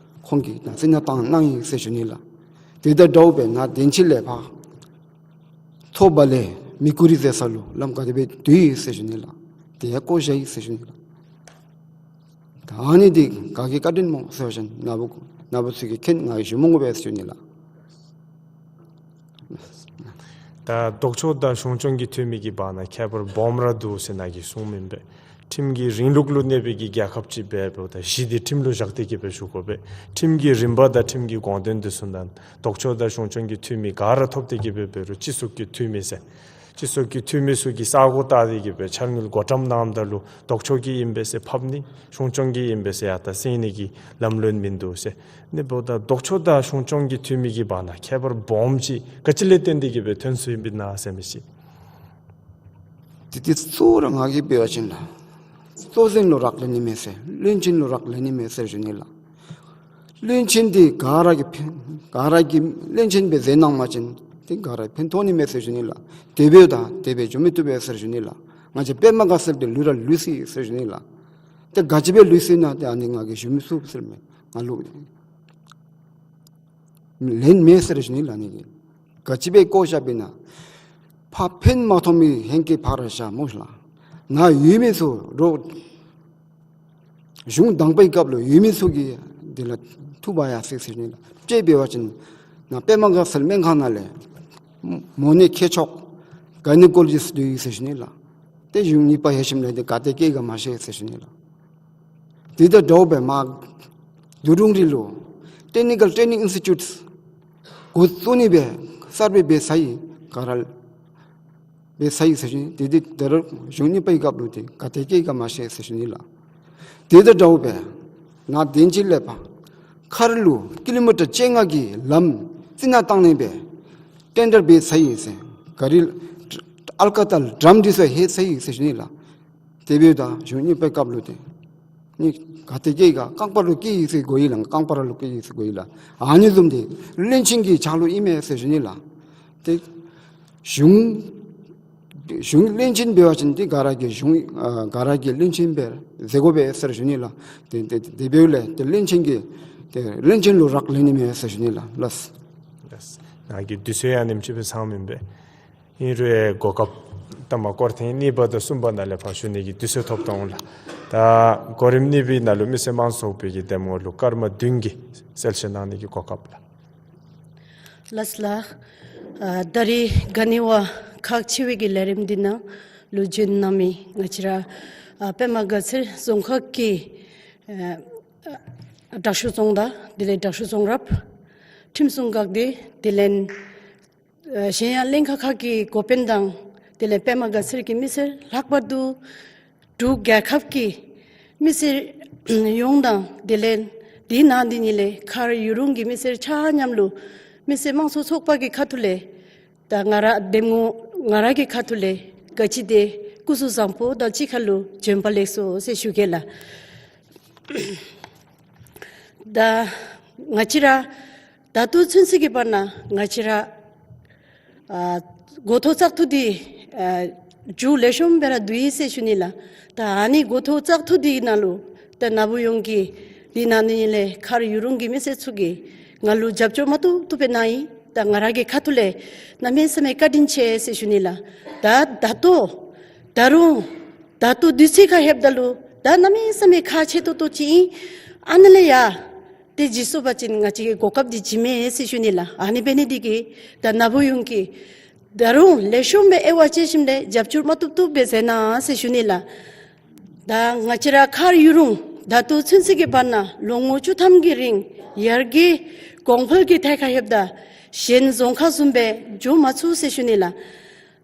ཁོང་གིས་ནཱ་བསྟི་གནས་བཏང་གནང་ཡི་ཟེར་ཞུ་ནི་ལགས། དེ་དང་འདྲཝ་སྦེ་ནཱ་བདེན་ཆེན་ལས་ཕར་ཚོ་པ་ལས་མི་ཀུ་རི་ཟེར་ས་ལུ་ལམ་ག་དེ་སྦེ་སྡོད་ཡི་ཟེར་ཞུ་ནི་ལགས། དེ་ཡང་བཀོད་བཞག་ཡི་ཟེར་ཞུ་ནི་ལགས། ད་ཨ་ནི་འདི་ག་གི་བཀའ་དྲིན་སྨོ་ཟེར་བ་ཅིན་ནཱ་བུ་ནཱ་བུ་ཚུ་གིས་མཁྱེན། ང་གིས་ཞུ་མི་དགོ་པས་ཟེར་ཞུ་ནི་ལགས། ད་ལྡོག་ཕྱོགས་དང་གཞུང་སྐྱོང་གི་འཐུས་མི་གི་བར་ན་ཁྱད་པར་སྦོམ་ར་འདུག་ཟེར་ནཱ་གིས་གསུངམ་ཨིན་པས། ཁྲིམས་ཀྱི་རིང་ལུགས་ལུ་གནས་པའི་གི་རྒྱལ་ཁབ་ཅིག་འབདཝ་ད་གཞི་འདི་ཁྲིམས་ལུ་བཞག་སྟེ་གི་སྦེ་ཞུ་དགོ་པས། ཁྲིམས་ཀྱི་རིམ་པ་དང་ཁྲིམས་ཀྱི་དགོངས་དོན་འདི་ཚུ་ནང་ལྡོག་ཕྱོགས་དང་གཞུང་སྐྱོང་གི་འཐུས་མི་ག་ར་ཐོབ་སྟེ་གི་སྦེ་འབད་རུང་སྤྱི་ཚོགས་ཀྱི་འཐུས་མི་ཟེར་སྤྱི་ཚོགས་ཀྱི་འཐུས་མི་ཚུ་གིས་ས་གོ་བལྟ་སྟེ་གི་སྦེ་འཆར་དངུལ་བགོ་བཀྲམ་གནངམ་ད་ལུ་ལྡོག་ཕྱོགས་ཀྱི་ཨིན་པས་ཟེར་ཕབ་ནི། གཞུང་སྐྱོང་གི་ཨིན་པས་ཟེར་ཡར་ལྟ་གསན་ནི་གི་ལམ་ལྷོད་མིན་འདུག་ཟེར། ཨ་ནི་འབདཝ་ད་ལྡོག་ཕྱོགས་དང་གཞུང་སྐྱོང་གི་འཐུས་མི་གི་བར་ན་ཁྱད་པར་སྦོམ་ཅིག་ག་ཅི་ལས་བརྟེན་ཏེ་གི་སྦེ་ཐོན་སོ་ཡི་ཨིན་ན་ཟེར་མི་ཅིག། དེ་དེ་གཙོ་བོ་ར་ང་གིས་འབད་བ་ཅིན་ལགས། གཙོ་འཛིན་ལུ་རག་ལས་ནི་མས་ཟེར། བློན་ཆེན་ལུ་རག་ལས་ནི་མས་ཟེར་ཞུ་ནི་ལགས། བློན་ཆེན་འདི་ག་ར་གིས་ཕན་ག་ར་གིས་བློན་ཆེན་སྦེ་མཛད་གནང་པ་ཅིན་ཏེ་ག་ར་ཕན་ཐོགས་ནི་མས་ཟེར་ཞུ་ནི་ལགས། དེ་འབདཝ་ད་དེ་སྦེ་འགྱོ་མི་བཏུབ་པས་ཟེར་ཞུ་ནི་ལགས། ང་བཅས་པདྨ་དགའ་ཚལ་འདི་ལུས་ར་ལུས་སོ་ཡི་ཟེར་ཞུ་ནི་ལགས། ཏེ་ག་ཅི་སྦེ་ལུས་སོ་ཡི་ན་ཏེ་ཨ་ནི་ང་གིས་ཞུ་མི་ཚུགས་ཟེར་མས། ང་ལུ་ལན་མེད་ཟེར་ཞུ་ནི་ལགས། ཨ་ནི་གིས་ག་ཅི་སྦེ་བཀོད་བཞགཔ་ཨིན་ན་ཕར་ཕན་མ་ཐོགས་མི་ཧེང་སྐལ་ཕར་ར་བཞག་སྨོ་ལགས། ནཱ་ཡོད་མི་ཚུ་རོགས་གཞུང་དང་པའི་སྐབས་ལུ་ཡོད་མི་ཚུ་གིས་དེ་ལུ་ཐུག་འབག་ཡར་སོ་ཡི་ཟེར་ཞུ་ནི་ལགས། དཔེ་འབད་བ་ཅིན་ནཱ་པདྨ་དགའ་ཚལ་སྨན་ཁང་ནང་ལས་མོ་ནད་མཁས་མཆོག་གའི་ནི་ཀོ་ལོ་ཇིསཊ་སྡོད་ཡི་ཟེར་ཞུ་ནི་ལགས། ཏེ་གཞུང་གཉིས་པ་ལྷོད་ཞིནམ་ལས་ཏེ་ག་ཏེ་སྐྱེལ་ག་མ་ཤེས་ཟེར་ཞུ་ནི་ལགས། དེ་དང་འདྲཝ་སྦེ་མར་དུ་རུང་རི་ལུ་ཊེག་ནི་ཀཱལ་ཊེ་ནིང་ཨིནསི་ཊི་ཊུཊ་འགོ་བཙུགས་ནི་སྦེ་གསར་སྦེ་འབད་ཚར་ཡི། ག་ར་འབད་ཚར་ཡི་ཟེར་ཞུ་ནི། དེ་དེ་ད་རུང་གཞུང་གཉིས་པའི་སྐབས་ལུ་ཏེ་ག་ཏེ་སྐྱེལ་ག་མ་ཤེས་ཟེར་ཞུ་ནི་ལགས། དེ་དང་འདྲཝ་སྦེ་ནཱ་བདེན་ཆེན་ལས་ཕར་མཁར་ལུ་ཀི་ལོ་མི་ཊར་བཅོ་ལྔ་གི་ལམ་རྩི་ནག་བཏང་ནི་སྦེ་ཊེན་ཌར་འབད་ཚར་ཡི་ཟེར། ག་རི་ཨལ་ཀ་དང་ཌམ་འདི་ཚུ་ལྷོད་ཚར་ཡི་ཟེར་ཞུ་ནི་ལགས། དེ་འབདཝ་ད་གཞུང་གཉིས་པའི་སྐབས་ལུ་ཏེ་ནི་ག་ཏེ་སྐྱེལ་ག་རྐང་པ་ལུ་སྐྱེལ་ཡི་ཟེར་གོ་ཡི་ལགས། རྐང་པ་ར་ལུ་སྐྱེལ་ཡི་ཟེར་གོ་ཡི་ལགས། ཨ་ནི་བཟུམ་འདི་བློན་ཆེན་གྱི་ཕྱག་ལུ་ཨིན་མས་ཟེར་ཞུ་ནི་ལགས། ཏེ་གཞུང་གཞུང་བློན་ཆེན་འབད་བ་ཅིན་ཏེ་ག་ར་གིས་གཞུང་ཨ་ག་ར་གིས་བློན་ཆེན་སྦེ་མཛད་དགོ་པས་ཟེར་ཞུ་ནི་ལགས། ཏེ་ཏེ་དེ་འབདཝ་ལས་ཏེ་བློན་ཆེན་གྱིས་ཏེ་བློན་ཆེན་ལུ་རག་ལས་ནི་མས་ཟེར་ཞུ་ནི་ལགས། ལགས། ལགས། ནཱ་གི་དུས་ཚོད་ཡང་ཉིནམ་གཅིག་སྦེ་ཚང་མི་ཨིན་པས། ཨིན་རུང་གོ་སྐབས་ད་མ་སྐོར་ཐེངས་གཉིས་པ་དང་གསུམ་པ་ནང་ལས་ཕར་ཞུ་ནི་གི་དུས་ཚོད་ཐོབ་ད་འོང་ལགས། ད་གོ་རིམ་གཉིས་པའི་ནང་ལུ་མི་སེར་དམངས་གཙོ་ཚོགས་པའི་གི་གདམ་ངོ་ལུ་སྐར་མ་བདུན་གྱི་གསལ་བཤད་གནང་ནི་གི་གོ་སྐབས་ལགས། ལགས་ལགས། ཨ་ད་རིས་ག་ནི་བ་ཁག་ཆེ་བའི་གི་ལས་རིམ་འདི་ནང་ལུ་བྱོན་གནང་མི་ང་བཅས་ར་ཨ་པདྨ་དགའ་ཚལ་རྫོང་ཁག་གི་ཨ་དྲག་ཤོས་རྫོང་བདག་དེ་ལས་དྲག་ཤོས་རྫོང་རབ་ཁྲིམས་སྲུང་འགག་སྡེ་དེ་ལས་ཨ་གཞན་ཡང་ལྷན་ཁག་ཁག་གི་འགོ་དཔོན་དང་དེ་ལས་པདྨ་དགའ་ཚལ་གྱི་མི་སེར་ལྷག་པར་དུ་འབྲུག་རྒྱལ་ཁབ་ཀྱི་མི་སེར་ཡོངས་དང་དེ་ལས་ དེ་ནང་དེ་ཉིད་ལས་མཁར་ཡུ་རུང་གི་མི་སེར་ཆ་མཉམ་ལུ་མི་སེར་དམངས་གཙོ་ཚོགས་པ་གི་ཁ་ཐུག་ལས་ད་ང་ར་འདེམས་ངོ་ང་ར་གི་ཁ་ཐུག་ལས་ག་ཅི་དེ་སྐུ་གཟུགས་བཟང་པོ་དང་གཅིག་ཁར་ལུ་བྱོན་པ་ལེགས་སོ་ཟེར་ཞུ་གེ་ལགས། ད་ང་བཅས་ར་ད་ལྟོ་ཚུན་ཚོད་ཀྱི་བར་ན་ང་བཅས་ར་ཨ་འགོ་ཐོག་བཙག་འཐུ་འདི་ཨ་མཇུག་ལེགས་ཤོམ་སྦེ་ར་བསྡུ་ཡི་ཟེར་ཞུ་ནི་ལགས། ད་ཨ་ནི་འགོ་ཐོག་བཙག་འཐུ་འདི་ནང་ལུ་ད་ན་བུ་ཡོངས་ཀྱིས་འདི་ནང་ནི་ལས་མཁར་ཡུ་རུང་གི་མི་སེར་ཚུ་གིས་ང་ལུ་རྒྱབ་སྐྱོར་མ་བཏུབ་བཏུབ་སྦེ་གནང་ཡི། ད་ང་ར་གི་ཁ་ཐུག་ལས་གནམ་མེད་ས་མེད་བཀའ་དྲིན་ཆེ་ཟེར་ཞུ་ནི་ལགས། ད་ད་ལྟོ་ད་རུང་ད་ལྟོ་དུས་ཚོད་ཁར་ལྷོདཔ་ད་ལུ་ད་གནམ་མེད་ས་མེད་ཁག་ཆེ་ཏོག་ཏོ་ཅིག་ཨིན། ཨ་ནཱ་ལས་ཡར་ཏེ་བརྩི་སོང་པ་ཅིན་ང་བཅས་ཀྱིས་གོ་སྐབས་འདི་བྱིན་མས་ཟེར་ཞུ་ནི་ལགས། ཨ་ནི་འབད་ནི་འདི་གིས་ད་ན་བུ་ཡོངས་ཀྱིས་ད་རུང་ལེགས་ཤོམ་སྦེ་དབྱེ་བ་དཔྱད་ཞིནམ་ལས་རྒྱབ་སྐྱོར་མ་བཏུབ་བཏུབ་སྦེ་མཛད་གནང་ཟེར་ཞུ་ནི་ལགས། ད་ང་བཅས་ར་མཁར་ཡུ་རུང་ད་ལྟོ་ཚུན་ཚོད་ཀྱི་བར་ན་ལོ་ངོ་བཅུ་ཐམ་གྱི་རིང་ཡར་རྒྱས་གོང་འཕེལ་གྱི་ཐད་ཁར་ལྷོདཔ་ད་གཞན་རྫོང་ཁག་བཟུམ་སྦེ་འགྱོ་མ་ཚུགས་ཟེར་ཞུ་ནི་ལགས།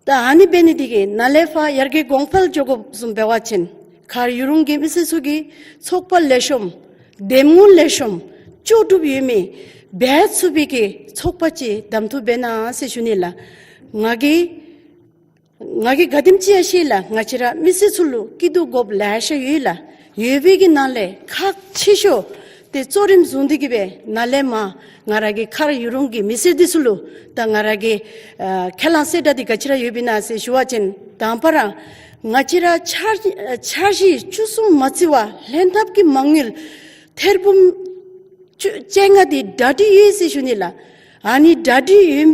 ད་ཨ་ནི་འབད་ནི་འདི་གིས་ནཱ་ལས་ཕར་ཡར་རྒྱས་གོང་འཕེལ་འགྱོ་དགོཔ་བཟུམ་འབད་བ་ཅིན་མཁར་ཡུ་རུང་གི་མི་སེར་ཚུ་གིས་ཚོགས་པ་ལེགས་ཤོམ་འདེམས་ངོ་ལེགས་ཤོམ་ལྕོགས་གྲུབ་ཡོད་མི་འབད་ཚུགས་པའི་གི་ཚོགས་པ་ཅིག་གདམ་འཐུ་འབད་གནང་ཟེར་ཞུ་ནི་ལགས། ང་གིས་ང་གིས་ག་དེམ་ཅིག་ཡང་ཤེས་ལགས། ང་བཅས་ར་མི་སེར་ཚུ་ལུ་སྐྱིད་སྡུག་དགོཔ་ལེ་ཤ་ཡོད་ལགས། ཡོད་པའི་གི་ནང་ལས་ཁག་ཆེ་ཤོས་ཏེ་གཙོ་རིམ་བཟུང་སྟེ་གི་སྦེ་ནཱ་ལས་མར་ང་ར་གི་མཁར་ཡུ་རུང་གི་མི་སེར་འདི་ཚུ་ལུ་ད་ང་ར་གི་ཨ་ཁས་བླངས་གསལ་བསྒྲགས་འདི་ག་ཅི་ར་ཡོདཔ་ཨིན་ན་ཟེར་ཞུ་བ་ཅིན་དང་པ་ར་ང་བཅས་ར་འཆར་འཆར་གཞི་བཅུ་གསུམ་མ་བརྩི་བར་ལྷན་ཐབས་ཀྱི་མ་དངུལ་ཐེར་འབུམ་བཅོ་བཅོ་ལྔ་འདི་གྲ་སྒྲིག་ཡོད་ཟེར་ཞུ་ནི་ལགས། ཨ་ནི་གྲ་སྒྲིག་ཡོད་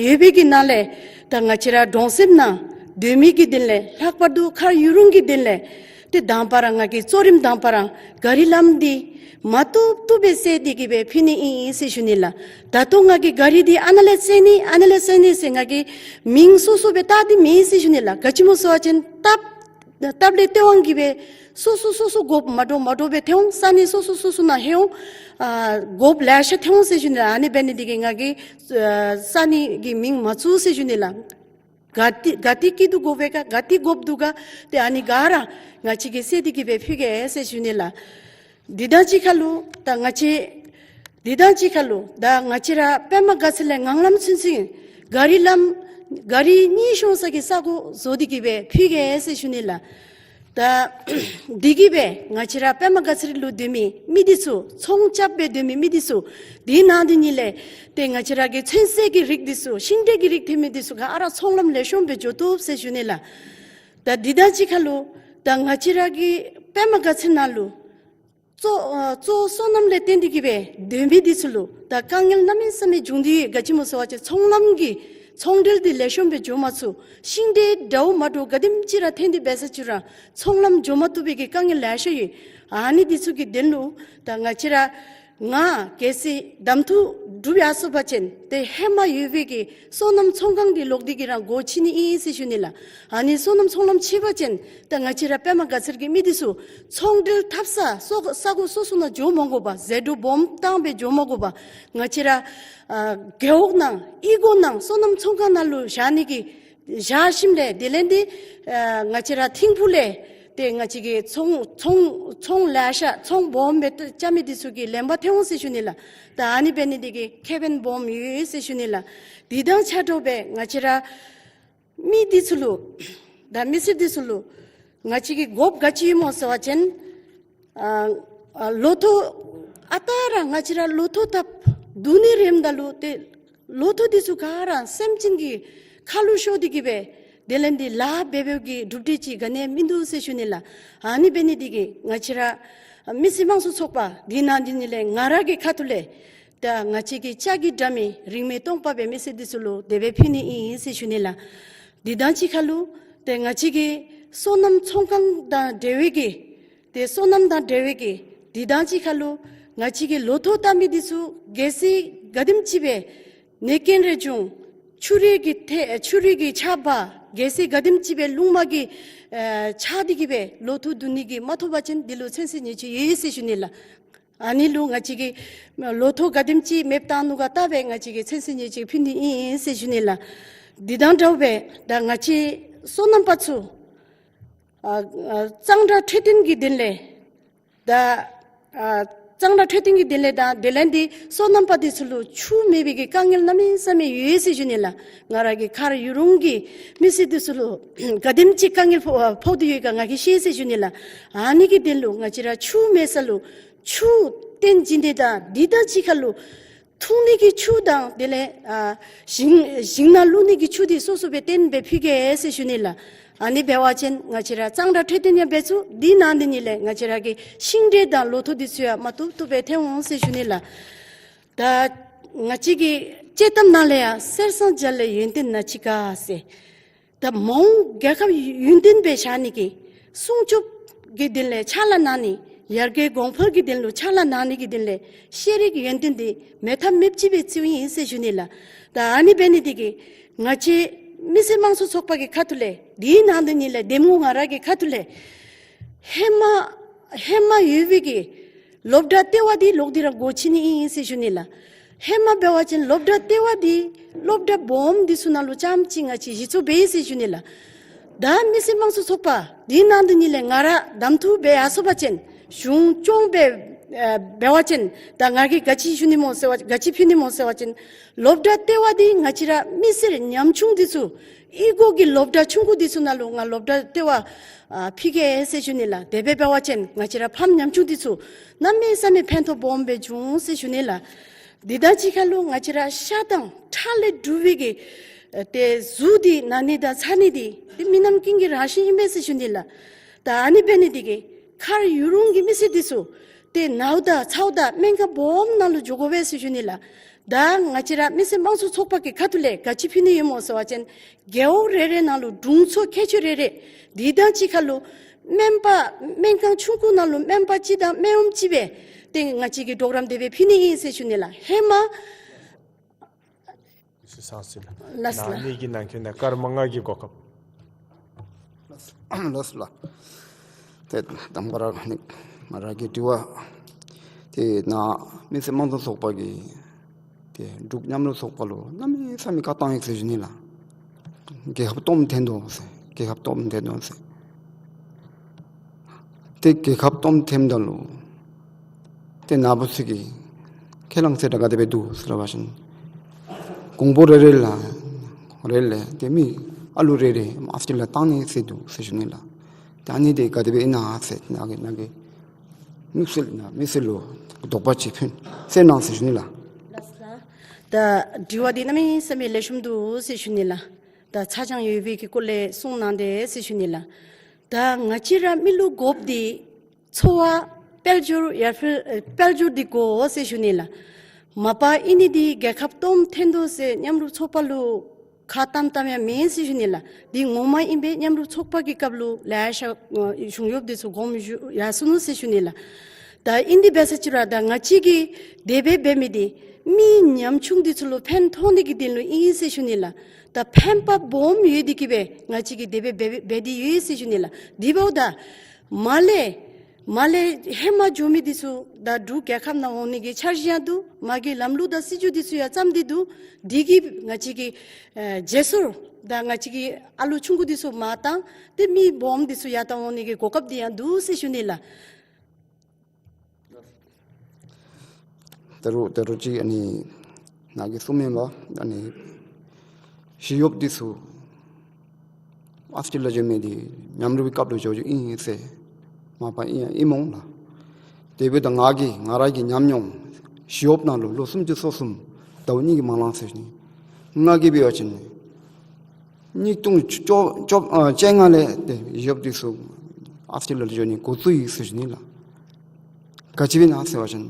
ཡོད་པའི་གི་ནང་ལས་ད་ང་བཅས་ར་གྲོང་གསེབ་ནང་སྡོད་མི་གི་དོན་ལས་ལྷག་པར་དུ་མཁར་ཡུ་རུང་གི་དོན་ལས་ཏེ་དང་པ་ར་ང་གིས་གཙོ་རིམ་དང་པ་ར་ག་རི་ལམ་འདི་མ་བཏུབ་བཏུབ་སྦེ་བསལ་ཏེ་གི་སྦེ་ཕུལ་ནི་ཨིན་ཟེར་ཞུ་ནི་ལགས། ད་ལྟོ་ང་གིས་ག་རི་འདི་ཨ་ནཱ་ལས་བསལ་ནི་ཨ་ནཱ་ལས་བསལ་ནི་ཟེར་ང་གིས་མིང་སོ་སོ་སྦེ་བཏགས་ཏེ་མེད་ཟེར་ཞུ་ནི་ལགས། ག་ཅི་སྨོ་ཟེར་བ་ཅིན་སྟབས་སྟབས་ལས་སྟེས་དབང་གིས་སྦེ་སོ་སོ་སོ་སོ་དགོཔ་མ་འདྲཝ་མ་འདྲཝ་སྦེ་ཐོན་འོང་། ས་གནས་སོ་སོ་སོ་སོ་ནང་ལྷོད་འོང་། ཨ་དགོཔ་ལེ་ཤ་ཐོན་འོང་ཟེར་ཞུ་ནི་ལགས། ཨ་ནི་འབད་ནི་འདི་གིས་ང་གིས་ཨ་ས་གནས་ཀྱི་མིང་མ་བཙུགས་ཟེར་ཞུ་ནི་ལགས། ག་ཏེ་ག་ཏེ་སྐྱིད་སྡུག་དགོ་པས་ག་ག་ཏེ་དགོཔ་འདུག་ག་ཏེ་ཨ་ནི་ག་ར་ང་བཅས་ཀྱིས་བསལ་ཏེ་གི་སྦེ་ཕུལ་གེ་ཟེར་ཞུ་ནི་ལགས། འདི་དང་གཅིག་ཁར་ལུ་ད་ང་བཅས་འདི་དང་གཅིག་ཁར་ལུ་ད་ང་བཅས་ར་པདྨ་དགའ་ཚལ་ལས་ངང་ལམ་ཚུན་ཚོད་ག་རི་ལམ་ག་རི་གཉིས་ཤོང་ས་གི་ས་གོ་བཟོ་སྟེ་གི་སྦེ་ཕུལ་གེ་ཟེར་ཞུ་ནི་ལགས། ད་འདི་གིས་སྦེ་ང་བཅས་ར་པདྨ་དགའ་ཚལ་ལུ་སྡོད་མི་མི་འདི་ཚུ་ཚོང་རྐྱབ་སྦེ་སྡོད་མི་མི་འདི་ཚུ་འདི་ནང་འདི་ཉིད་ལས་ཏེ་ང་བཅས་ར་གི་ཚོད་བསྲེ་གི་རིགས་འདི་ཚུ་ཤིང་འབྲས་ཀྱི་རིགས་ཐོན་མི་འདི་ཚུ་ག་ར་ཚོང་ལམ་ལེགས་ཤོམ་སྦེ་འགྱོ་བཏུབ་ཟེར་ཞུ་ནི་ལགས། ད་འདི་དང་གཅིག་ཁར་ལུ་ད་ང་བཅས་ར་གི་པདྨ་དགའ་ཚལ་ནང་ལུ་གཙོ་ཨ་གཙོ་བོ་སོ་ནམ་ལས་བརྟེན་ཏེ་གི་སྦེ་སྡོད་མི་འདི་ཚུ་ལུ་ད་དཀའ་ངལ་གནམ་མེད་ས་མེད་བྱུང་སྟེ་ཡོད། ག་ཅི་སྨོ་ཟེར་བ་ཅིན་ཚོང་ལམ་གྱི་ཚོང་འབྲེལ་འདི་ལེགས་ཤོམ་སྦེ་འགྱོ་མ་ཚུགས། ཤིང་འབྲས་འདྲཝ་མ་འདྲཝ་ག་དེམ་ཅིག་ར་ཐོན་ཏེ་འབད་ས་ཅིག་ར་ཚོང་ལམ་འགྱོ་མ་བཏུབ་པའི་གི་དཀའ་ངལ་ལེ་ཤ་ཡོད། ཨ་ནི་འདི་ཚུ་གི་དོན་ལུ་ད་ང་བཅས་ར་ང་གལ་སྲིད་གདམ་འཐུ་གྲུབ་ཡར་སོང་པ་ཅིན་ཏེ་ཧེ་མ་ཡོད་པའི་གི་སོ་ནམ་ཚོང་ཁང་འདི་ལོག་སྟེ་གི་ར་སྒོ་ཕྱེ་ནི་ཨིན་ཟེར་ཞུ་ནི་ལགས། ཨ་ནི་སོ་ནམ་ཚོང་ལམ་ཕྱེ་བ་ཅིན་ད་ང་བཅས་ར་པདྨ་དགའ་ཚལ་གྱི་མི་འདི་ཚུ་ཚོང་འབྲེལ་འཐབ་ས་སོ་ས་གོ་སོ་སོ་ནང་འགྱོ་མ་དགོ་པར་ཟད་འགྲོ་སྦོམ་བཏང་སྦེ་འགྱོ་མ་དགོ་པར་ང་བཅས་ར་ཨ་རྒེད་འོག་ནང་གཡུས་སྒོ་ནང་སོ་ནམ་ཚོང་ཁང་ནང་ལུ་བཞག་ནི་གི་བཞག་ཞིནམ་ལས་དེ་ལས་འདི་ཨ་ང་བཅས་ར་ཐིམ་ཕུག་ལས་ཏེ་ང་བཅས་ཀྱི་ཚོང་ཚོང་ཚོང་ལེ་ཤ་ཚོང་སྦོམ་སྦེ་རྐྱབ་མི་འདི་ཚུ་གི་ལེན་པར་ཐོན་འོང་ཟེར་ཞུ་ནི་ལགས། ད་ཨ་ནི་འབད་ནི་འདི་གིས་ཁེ་ཕན་སྦོམ་ཡོད་ཟེར་ཞུ་ནི་ལགས། འདི་དང་ཆ་འདྲཝ་སྦེ་ང་བཅས་ར་མི་འདི་ཚུ་ལུ་ད་མི་སེར་འདི་ཚུ་ལུ་ང་བཅས་ཀྱི་དགོཔ་ག་ཅི་ཡོད་སྨོ་ཟེར་བ་ཅིན་ཨ་ཨ་ལོ་ཐོག་ཨ་རྟག་ར་ང་བཅས་ར་ལོ་ཐོག་བཏབ་བསྡུ་ནི་རནམ་ད་ལུ་ཏེ་ལོ་ཐོག་འདི་ཚུ་ག་ར་སེམས་ཅན་གྱི་ཁ་ལུ་ཤོར་ཏེ་གི་སྦེ་དེ་ལས་འདི་ལཱ་འབད་འབདཝ་གི་གྲུབ་འབྲས་ཅིག་ག་ནི་ཡང་མིན་འདུག་ཟེར་ཞུ་ནི་ལགས། ཨ་ནི་འབད་ནི་འདི་གིས་ང་བཅས་ར་མི་སེར་དམངས་གཙོ་ཚོགས་པ་འདི་ནང་འདི་ཉིད་ལས་ང་ར་གི་ཁ་ཐུག་ལས་ད་ང་བཅས་ཀྱི་ལྕགས་ཀྱི་དྲ་མིག་རིང་མེད་སྟོང་པ་སྦེ་མི་སེར་འདི་ཚུ་ལུ་དེ་སྦེ་ཕུལ་ནི་ཨིན་ཟེར་ཞུ་ནི་ལགས། འདི་དང་གཅིག་ཁར་ལུ་ཏེ་ང་བཅས་ཀྱི་སོ་ནམ་ཚོང་ཁང་དང་འབྲེལ་བའི་གི་ཏེ་སོ་ནམ་དང་འབྲེལ་བའི་གི་འདི་དང་གཅིག་ཁར་ལུ་ང་བཅས་ཀྱི་ལོ་ཐོག་བཏབ་མི་འདི་ཚུ་གལ་སྲིད་ག་དེམ་ཅིག་སྦེ་ནད་རྐྱེན་རེ་བྱུང་ཆུ་རུད་ཀྱི་ཐེ་ཆུ་རུད་ཀྱི་ཆརཔ་གལ་སྲིད་ག་དེམ་ཅིག་སྦེ་རླུང་མ་གི་ཨེ་ཆགས་ཏེ་གི་སྦེ་ལོ་ཐོག་བསྡུ་ནི་གི་མ་ཐོབ་པ་ཅིན་འདི་ལུ་ཚོད་བསྲེ་ཉེས་ཆད་ཡོད་ཟེར་ཞུ་ནི་ལགས། ཨ་ནི་ལུ་ང་བཅས་ཀྱིས་ལོ་ཐོག་ག་དེམ་ཅིག་མེདཔ་བཏང་ནུག་ག་བལྟ་སྦེ་ང་བཅས་ཀྱིས་ཚོད་བསྲེ་ཉེས་ཆད་ཕུལ་ནི་ཨིན་ཟེར་ཞུ་ནི་ལགས། འདི་དང་འདྲཝ་སྦེ་ད་ང་བཅས་སོ་ནམ་པ་ཚུ་ཨ་ཨ་གཙང་སྦྲ་འཕྲོད་བསྟེན་གྱི་དོན་ལས་ད་ཨ་ གཙང་སྦྲ་འཕྲོད་བསྟེན་གྱི་དེ་ལས་དང་དེ་ལས་འདི་སོ་ནམ་པ་འདི་ཚུ་ལུ་ཆུ་མེད་པའི་གི་དཀའ་ངལ་གནམ་མེད་ས་མེད་ཡོད་ཟེར་ཞུ་ནི་ལགས། ང་ར་གི་མཁར་ཡུ་རུང་གི་མི་སེར་འདི་ཚུ་ལུ་ག་དེམ་ཅིག་དཀའ་ངལ་ཕོག་ཕོག་སྟེ་ཡོད་ག་ང་གིས་ཤེས་ཟེར་ཞུ་ནི་ལགས། ཨ་ནི་གི་དོན་ལུ་ང་བཅས་ར་ཆུ་མེད་ས་ལུ་ཆུ་བཏོན་བྱིན་ཏེ་དང་འདི་དང་གཅིག་ཁར་ལུ་འཐུང་ནི་གི་ཆུ་དང་དེ་ལས་ཨ་ཞིང་ཞིང་ནང་བླུག་ནི་གི་ཆུ་འདི་སོ་སོ་སྦེ་བཏོན་སྦེ་ཕུལ་གེ་ཟེར་ཞུ་ནི་ལགས། ཨ་ནི་འབད་བ་ཅིན་ང་བཅས་ར་གཙང་སྦྲ་འཕྲོད་བསྟེན་ཡང་འབད་ཚུགས། དེ་ནང་དེ་ཉིད་ལས་ང་བཅས་ར་གི་ཤིང་འབྲས་དང་ལོ་ཐོག་འདི་ཚུ་ཡང་མ་བཏུབ་བཏུབ་སྦེ་ཐོན་འོང་ཟེར་ཞུ་ནི་ལགས། ད་ང་བཅས་ཀྱི་དཔྱེ་གཏམ་ནང་ལས་ཡང་གསེར་སྲང་བརྒྱ་ལས་ཡོན་ཏན་ན་ཅི་དགའ་ཟེར། ད་མ་འོངས་རྒྱལ་ཁབ་ཡུན་བརྟན་སྦེ་བཞག་ནི་གི་སྲུང་སྐྱོབ་ཀྱི་དོན་ལས་ཕྱག་ལཱ་གནང་ནི་ཡར་རྒྱས་གོང་འཕེལ་གྱི་དོན་ལུ་ཕྱག་ལཱ་གནང་ནི་གི་དོན་ལས་ཤེས་རིག་ཡོན་ཏན་འདི་མེད་ཐབས་མེདཔ་ཅིག་སྦེ་བརྩིཝ་ཨིན་ཟེར་ཞུ་ནི་ལགས། ད་ཨ་ནི་འབད་ནི་འདི་གིས་ང་བཅས་མི་སེར་དམངས་གཙོ་ཚོགས་པ་གི་ཁ་ཐུག་ལས་དེ་ནང་དེ་ཉིད་ལས་འདེམས་ངོ་ང་ར་གི་ཁ་ཐུག་ལས་ཧེ་མ་ཧེ་མ་ཡོད་པའི་གི་སློབ་གྲྭ་ལྟེ་བ་འདི་ལོག་སྟེ་ར་སྒོ་ཕྱེ་ནི་ཨིན་ཟེར་ཞུ་ནི་ལགས། ཧེ་མ་འབད་བ་ཅིན་སློབ་གྲྭ་ལྟེ་བ་འདི་སློབ་གྲྭ་སྦོམ་འདི་ཚུ་ནང་ལུ་རྐྱངམ་གཅིག་ང་བཅས་གཞི་བཙུགས་འབད་ཡི་ཟེར་ཞུ་ནི་ལགས། ད་མི་སེར་དམངས་གཙོ་ཚོགས་པ་འདི་ནང་དེ་ཉིད་ལས་ང་ར་གདམ་འཐུ་འབད་ཡར་སོང་པ་ཅིན་གཞུང་སྐྱོང་འབད་ཨ་འབད་བ་ཅིན་ད་ང་གིས་ག་ཅི་ཞུ་ནི་སྨོ་ཟེར་བ་ག་ཅི་ཕུལ་ནི་སྨོ་ཟེར་བ་ཅིན་སློབ་གྲྭ་ལྟེ་བ་འདི་ང་བཅས་ར་མི་སེར་ཉམ་ཆུང་འདི་ཚུ་གཡུས་སྒོ་གི་སློབ་གྲྭ་ཆུང་ཀུ་འདི་ཚུ་ནང་ལུ་ང་སློབ་གྲྭ་ལྟེ་བ་ཨ་ཕུལ་གེ་ཟེར་ཞུ་ནི་ལགས། དེ་སྦེ་འབད་བ་ཅིན་ང་བཅས་ར་ཕམ་ཉམ་ཆུང་འདི་ཚུ་གནམ་མེད་ས་མེད་ཕན་ཐོགས་སྦོམ་སྦེ་འབྱུང་ཟེར་ཞུ་ནི་ལགས། འདི་དང་གཅིག་ཁར་ལུ་ང་བཅས་ར་ཤ་དང་ཁྲག་ལས་གྲུབ་པའི་གི་ཨེ་ཏེ་གཟུགས་འདི་ན་ནི་དང་ཚ་ནི་འདི་འདི་མི་རྣམས་ཀུན་གྱི་རང་བཞིན་ཨིན་པས་ཟེར་ཞུ་ནི་ལགས། ད་ཨ་ནི་འབད་ནི་འདི་གིས་མཁར་ཡུ་རུང་གི་མི་སེར་འདི་ཚུ་ཏེ་ནཝ་ད་ཚཝ་ད་སྨན་ཁང་སྦོམ་ནང་ལུ་འགྱོ་དགོ་པས་ཟེར་ཞུ་ནི་ལགས། ད་ང་བཅས་ར་མི་སེར་དམངས་གཙོ་ཚོགས་པ་གི་ཁ་ཐུག་ལས་ག་ཅི་ཕུལ་ནི་ཡོད་སྨོ་ཟེར་བ་ཅིན་རྒེད་འོག་རེ་རེ་ནང་ལུ་དྲུང་འཚོ་ཁྱད་ཆོས་རེ་རེ་འདི་དང་གཅིག་ཁར་ལུ་སྨན་པ་སྨན་ཁང་ཆུང་ཀུ་ནང་ལུ་སྨན་པ་གཅིག་དང་སྨན་འོགམ་གཅིག་སྦེ་ཏེ་ང་བཅས་ཀྱིས་གྲོགས་རམ་དེ་སྦེ་ཕུལ་ནི་ཨིན་ཟེར་ཞུ་ནི་ལགས། ཧེ་མ་སི་སང་སི་ལགས། ལགས་སོ་ལགས། ན་ནི་གི་ནང་འཁོད་ནང་སྐར་མ་ལྔ་གི་གོ་སྐབས། ལགས་སོ་ལགས། ཏེ་དང་པ་ར་ནི་ང་ར་གི་དྲི་བ་ཏེ་ནཱ་མི་སེར་དམངས་གཙོ་ཚོགས་པ་གི་ཏེ་འབྲུག་མཉམ་རུབ་ཚོགས་པ་ལུ་གནམ་མེད་ས་མེད་བཀའ་བཏང་ཡི་ཟེར་ཞུ་ནི་ལགས། རྒྱལ་ཁབ་སྟོངམ་འཐོན་དོ་ཟེར། རྒྱལ་ཁབ་སྟོངམ་འཐོན་དོ་ཟེར། ཏེ་རྒྱལ་ཁབ་སྟོངམ་འཐོནམ་ད་ལུ་ཏེ་ནཱ་བུ་ཚུ་གིས་ཁས་བླངས་ཚད་ག་དེ་སྦེ་འདུག་ཟེར་བ་ཅིན་ཀོང་པོ་རེ་རེ་ལུ་རེ་ལུ་ཏེ་མི་ཨ་ལུ་རེ་རེ་ཨ་ཙི་ལ་བཏང་ནི་ཟེར་འདུག་ཟེར་ཞུ་ནི་ལགས། ཏེ་ཨ་ནི་འདི་ག་དེ་སྦེ་ཨིན་ན་ཟེར་ནཱ་གི་ནཱ་གི་དམིགས་བསལ་ནཱ་མི་སེར་ལུ་དོགས་པ་ཅིག་ཕུལ་ཟེར་གནང་ཟེར་ཞུ་ནི་ལགས། ལགས་སོ་ལགས། ད་དྲི་བ་འདི་གནམ་མེད་ས་མེད་ལེགས་ཤོམ་འདུག་ཟེར་ཞུ་ནི་ལགས། ད་ཆ་ཚང་ཡོད་པའི་གི་སྐོར་ལས་གསུང་གནང་དེས་ཟེར་ཞུ་ནི་ལགས། ད་ང་བཅས་ར་མི་ལུ་དགོཔ་འདི་འཚོ་བ་དཔལ་འབྱོར་ཡར་འཕེལ་ཨེ་དཔལ་འབྱོར་འདི་དགོ་ཟེར་ཞུ་ནི་ལགས། མ་པ་ཨིན་ནི་འདི་རྒྱལ་ཁབ་སྟོངམ་འཐོན་དོ་ཟེར་མཉམ་རུབ་ཚོགས་པ་ལུ་ཁ་བཏངམ་བཏངམ་ཡང་མེན་ཟེར་ཞུ་ནི་ལགས། འདི་ངོ་མ་ཨིན་པས། མཉམ་རུབ་ཚོགས་པ་གི་སྐབས་ལུ་ལེ་ཤ་ཨ་གཞུང་གཡོགཔ་འདི་ཚུ་དགོངམ་ཞུ་ཡར་སོ་ནུག་ཟེར་ཞུ་ནི་ལགས། ད་ཨིན་འདི་འབད་ས་ཅིག་ར་ད་ང་བཅས་ཀྱིས་དེ་སྦེ་འབད་མི་འདི་མི་ཉམ་ཆུང་འདི་ཚུ་ལུ་ཕན་ཐོགས་ནི་གི་དོན་ལུ་ཨིན་ཟེར་ཞུ་ནི་ལགས། ད་ཕན་པ་སྦོམ་ཡོད་དེ་གིས་སྦེ་ང་བཅས་ཀྱིས་དེ་སྦེ་འབད་འབད་དེ་ཡོད་ཟེར་ཞུ་ནི་ལགས། དེ་འབདཝ་ད་མར་ལས་མར་ལས་ཧེ་མ་འགྱོ་མི་འདི་ཚུ་ད་འབྲུག་རྒྱལ་ཁབ་ནང་འོང་ནི་གི་འཆར་གཞི་ཡང་འདུག། མ་གི་ལམ་ལུགས་དང་སྲིད་བྱུས་འདི་ཚུ་ཡང་བརྩམས་ཏེ་འདུག། དེ་གིས་ང་བཅས་ཀྱིས་ཨེ་བརྗེ་སོར་ད་ང་བཅས་ཀྱི་ཨ་ལུ་ཆུང་ཀུ་འདི་ཚུ་མར་བཏང་སྟེ་མི་སྦོམ་འདི་ཚུ་ཡར་བཏང་འོང་ནི་གི་གོ་སྐབས་འདི་ཡང་འདུག་ཟེར་ཞུ་ནི་ལགས། ད་རུང་ད་རུང་ཅིག་ཨ་ནི་ནཱ་གིས་གསུངས་མི་འབདཝ་ཨ་ནི་ཞི་གཡོགཔ་འདི་ཚུ་ཨཱོས་ཊེ་ལི་ཡ་ལུ་འགྱོ་མི་འདི་མཉམ་རུབ་ཀྱི་སྐབས་ལུ་འགྱོ་འགྱོཝ་ཨིན་ཟེར་མ་པ་ཨིན་ཡང་ཨིན་མས་ལགས། དེ་འབདཝ་ད་ང་གིས་ང་ར་གི་ཉམས་མྱོང་ཞི་གཡོགཔ་ནང་ལུ་ལོ་སུམ་ཅུ་སོ་གསུམ་ཟླཝ་གཉིས་ཀྱི་མ་ལང་ཟེར་ཞུ་ནི། ང་གིས་འབད་བ་ཅིན་ནི་གཉིས་སྟོང་བཅོ་བཅོ་ཨ་བཅོ་ལྔ་ལས་ཏེ་ཞི་གཡོགཔ་འདི་ཚུ་ཨཱོས་ཊེ་ལི་ཡ་ལུ་འགྱོ་ནི་འགོ་བཙུགས་ཡི་ཟེར་ཞུ་ནི་ལགས། ག་ཅི་སྦེ་ཨིན་ན་ཟེར་བ་ཅིན་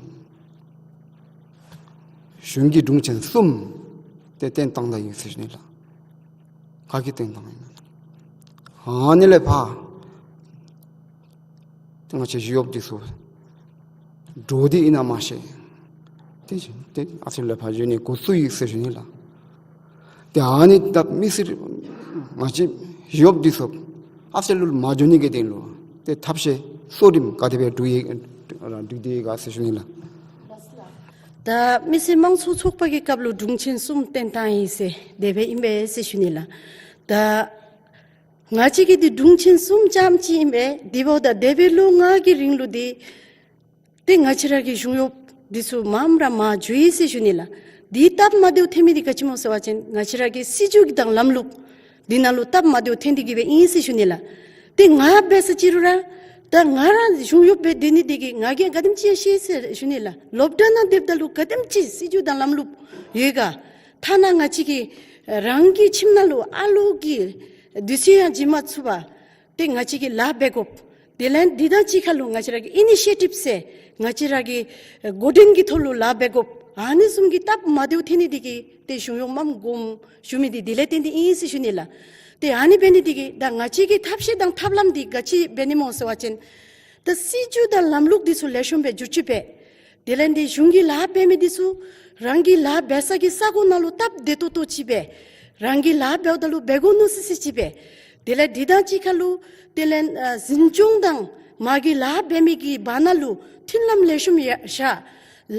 གཞུང་གི་དྲུང་ཆེན་གསུམ་ཏེ་བཏོན་བཏང་ད་ཡི་ཟེར་ཞུ་ནི་ལགས། ག་གིས་བཏོན་བཏང་ཡི་ན། ཨ་ནི་ལས་ཕར་ཏེ་ང་བཅས་ཞི་གཡོགཔ་འདི་ཚུ་འདྲོག་སྟེ་ཨིན་ན་མ་ཤེས། ཏེ་ཏེ་ཨཱོས་ཊེ་ལི་ཡ་ལུ་ཕར་འགྱོ་ནི་འགོ་བཙུགས་ཡི་ཟེར་ཞུ་ནི་ལགས། ཏེ་ཨ་ནི་ད་མི་སེར་ང་བཅས་ཞི་གཡོགཔ་འདི་ཚུ་ཨཱོས་ཊེ་ལི་ཡ་ལུ་མ་འགྱོ་ནི་གི་དོན་ལུ་ཏེ་ཐབས་ཤེས་གཙོ་རིམ་ག་དེ་སྦེ་སྒྲུབ་ཡི་སྒྲུབ་སྟེ་ཡོད་ག་ཟེར་ཞུ་ནི་ལགས། ད་མི་སེར་དམངས་གཙོ་ཚོགས་པ་གི་སྐབས་ལུ་དྲུང་ཆེན་གསུམ་བཏོན་བཏང་ཡི་ཟེར་དེ་སྦེ་ཨིན་པས་ཟེར་ཞུ་ནི་ལགས། ད་ང་བཅས་ཀྱི་འདི་དྲུང་ཆེན་གསུམ་རྐྱངམ་ཅིག་ཨིན་པས། དེ་འབདཝ་ད་འདས་པའི་ལོ་ལྔ་གི་རིང་ལུ་འདི་ ཏེ་ང་བཅས་ར་གི་གཞུང་གཡོགཔ་འདི་ཚུ་མངམ་ར་མར་འགྱོ་ཡི་ཟེར་ཞུ་ནི་ལགས། འདི་སྟབས་མ་བདེཝ་ཐོན་མི་འདི་ག་ཅི་སྨོ་ཟེར་བ་ཅིན་ང་བཅས་ར་གི་སྲིད་བྱུས་དང་ལམ་ལུགས་འདི་ནང་ལུ་སྟབས་མ་བདེཝ་ཐོན་ཏེ་གི་སྦེ་ཨིན་ཟེར་ཞུ་ནི་ལགས། ཏེ་ང་འབད་ས་ཅིག་རུང་ར་ད་ང་ར་གཞུང་གཡོགཔ་སྦེ་སྡོད་ནི་འདི་གིས་ང་གིས་ག་དེམ་ཅིག་ཤེས་ཟེར་ཞུ་ནི་ལགས། སློབ་གྲྭ་ནང་སྡོདཔ་ད་ལུ་ག་དེམ་ཅིག་སྲིད་བྱུས་དང་ལམ་ལུགས་ཡོད་ག། ཐ་ན་ང་བཅས་ཀྱིས་རང་གི་ཁྱིམ་ནང་ལུ་ཨ་ལུ་གི་དུས་ཚོད་ཡང་བྱིན་མ་ཚུགས་པར་ཏེ་ང་བཅས་ཀྱིས་ལཱ་འབད་དགོཔ། དེ་ལས་འདི་དང་གཅིག་ཁར་ལུ་ང་བཅས་ར་གི་ཨི་ནི་ཤི་ཡེ་ཊིབ་ཟེར་ང་བཅས་ར་གི་འགོ་འདྲེན་གྱི་ཐོག་ལུ་ལཱ་འབད་དགོཔ། ཨ་ནི་བཟུམ་གྱི་སྟབས་མ་བདེཝ་ཐོན་ནི་འདི་གིས་ཏེ་གཞུང་གཡོགཔ་མངམ་འགྱོ་ཞུ་མི་འདི་དེ་ལས་བརྟེན་ཏེ་ཨིན་ཟེར་ཞུ་ནི་ལགས། ཏེ་ཨ་ནི་འབད་ནི་འདི་གིས་ད་ང་བཅས་ཀྱི་ཐབས་ཤེས་དང་ཐབས་ལམ་འདི་ག་ཅི་འབད་ནི་སྨོ་ཟེར་བ་ཅིན་ད་སྲིད་བྱུས་དང་ལམ་ལུགས་འདི་ཚུ་ལེགས་ཤོམ་སྦེ་བསྒྱུར་བཅོས་འབད། དེ་ལས་འདི་གཞུང་གི་ལཱ་འབད་མི་འདི་ཚུ་རང་གི་ལཱ་འབད་ས་གི་ས་གོ་ནང་ལུ་སྟབས་བདེ་ཏོག་ཏོ་ཅིག་སྦེ་རང་གི་ལཱ་འབདཝ་ད་ལུ་འབད་དགོ་མནོ་སི་སི་ཅིག་སྦེ། དེ་ལས་འདི་དང་གཅིག་ཁར་ལུ་དེ་ལས་ཨ་འཛིན་སྐྱོང་དང་མ་གི་ལཱ་འབད་མི་གི་བར་ན་ལུ་མཐུན་ལམ་ལེགས་ཤོམ་ཡ་བཞག།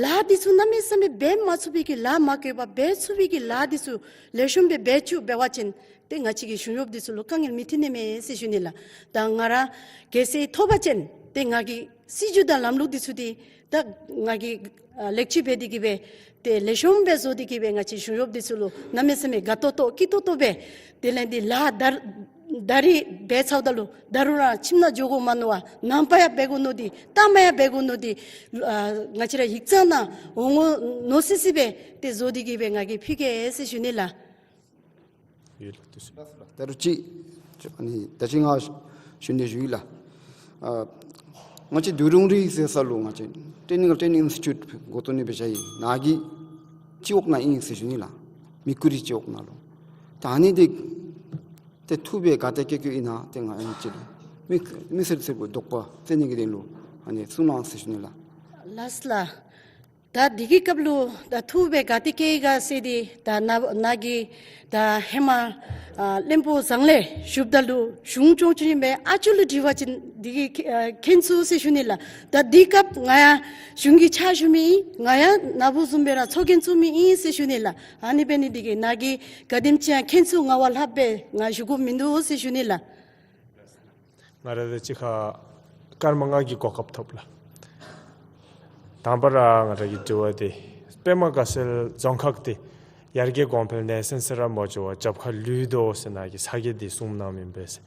ལཱ་འདི་ཚུ་གནམ་མེད་ས་མེད་འབད་མ་ཚུགས་པའི་གི་ལཱ་མ་བཀོད་པར་འབད་ཚུགས་པའི་གི་ལཱ་འདི་ཚུ་ལེགས་ཤོམ་སྦེ་འབད་བཅུག་འབད་བ་ཅིན་ཏེ་ང་བཅས་ཀྱི་གཞུང་གཡོགཔ་འདི་ཚུ་ལུ་དཀའ་ངལ་མི་འཐོན་ནི་མས་ཟེར་ཞུ་ནི་ལགས། ད་ང་ར་གལ་སྲིད་ཐོབ་པ་ཅིན་ཏེ་ང་གིས་སྲིད་བྱུས་དང་ལམ་ལུགས་འདི་ཚུ་འདི་ད་ང་གིས་ཨ་ལེགས་བཅོས་འབད་དེ་གི་སྦེ་ཏེ་ལེགས་ཤོམ་སྦེ་བཟོ་སྟེ་གི་སྦེ་ང་བཅས་གཞུང་གཡོགཔ་འདི་ཚུ་ལུ་གནམ་མེད་ས་མེད་དགའ་ཏོག་ཏོ་སྐྱིད་ཏོག་ཏོ་སྦེ་དེ་ལས་འདི་ལཱ་ད་ད་རིས་འབད་ཚརཝ་ད་ལུ་ད་རུང་ར་ཁྱིམ་ནང་འགྱོ་དགོ་མ་མནོ་བར་ནངས་པ་ཡང་འབད་དགོ་མནོ་སྟེ་ལྟག་མ་ཡང་འབད་དགོ་མནོ་སྟེ་ཨ་ང་བཅས་ར་ཡིག་ཚང་ནང་འོང་དགོ་མནོ་སི་སི་སྦེ་ཏེ་བཟོ་སྟེ་གི་སྦེ་ང་གིས་ཕུལ་གེ་ཟེར་ཞུ་ནི་ལགས། ཡོད་ལགས། དེ་ཚུ་ད་རུང་ཅིག་ཨ་ནི་ད་ཅི་ང་ཞུ་ནི་ཞུ་ཡི་ལགས། ཨ་ང་བཅས་དུས་རུང་རི་ཟེར་ས་ལུ་ང་བཅས་ཊེག་ནི་ཀལ་ཊེ་ནིང་ཨིན་སི་ཊི་ཊིའུཊ་འགོ་བཙུགས་ནི་སྦེ་བཞག་ཡི། ནཱ་གི་སྤྱི་འོག་ནང་ཨིན་ཟེར་ཞུ་ནི་ལགས། མི་ཁུ་རི་སྤྱི་འོག་ནང་ལུ། ད་ཨ་ནི་འདི་ཏེ་ཐུགས་སྦེ་ག་ཏེ་བཀལ་བཀལཝ་ཨིན་ན་ཏེ་ང་ཨ་ནི་ཅིག་མི་མི་སེར་ཚུ་གི་དོགས་པ་སེལ་ནི་གི་དོན་ལུ་ཨ་ནི་གསུང་གནང་ཟེར་ཞུ་ནི་ལགས། ལགས་ལགས། ད་འདི་གི་སྐབས་ལུ་ད་ཐུགས་སྦེ་ག་ཏེ་བཀལ་ག་ཟེར་འདི་ད་ནཱ་ནཱ་གིས་ད་ཧེ་མ་ཨ་བློན་པོ་ཟངས་ལས་བཞུགསཔ་ད་ལུ་གཞུང་སྐྱོང་བཅུག་ནི་མས། ཨ་ཅོ་ལུ་དྲི་བ་ཅིན་འདི་གིས་མཁྱེན་ཚུགས་ཟེར་ཞུ་ནི་ལགས། ད་འདི་སྐབས་ང་ཡང་གཞུང་གི་ཕྱག་ཞུ་མི་ཨིན། ང་ཡང་ནཱ་བུ་བཟུམ་སྦེ་ར་ཚོགས་རྒྱན་བཙུགས་མི་ཨིན་ཟེར་ཞུ་ནི་ལགས། ཨ་ནི་འབད་ནི་འདི་གིས་ནཱ་གིས་ག་དེམ་ཅིག་ཡང་མཁྱེན་ཚུགས། ང་བ་ལྷགཔ་སྦེ་ང་ཞུ་དགོཔ་མིན་འདུག་ཟེར་ཞུ་ནི་ལགས། ང་ར་དང་གཅིག་ཁར་སྐར་མ་ལྔ་གི་གོ་སྐབས་ཐོབ་ལགས། དང་པ་ར་ང་ར་གི་དྲི་བ་འདི་པདྨ་དགའ་ཚལ་རྫོང་ཁག་འདི་ཡར་རྒྱས་གོང་འཕེལ་སྡེ་ཚན་ཟེར་ར་མ་འགྱོ་བར་རྒྱབ་ཁར་ལུས་དོ་ཟེར་ནཱ་གི་ས་དགེ་འདི་གསུངས་གནང་མི་ཨིན་པས།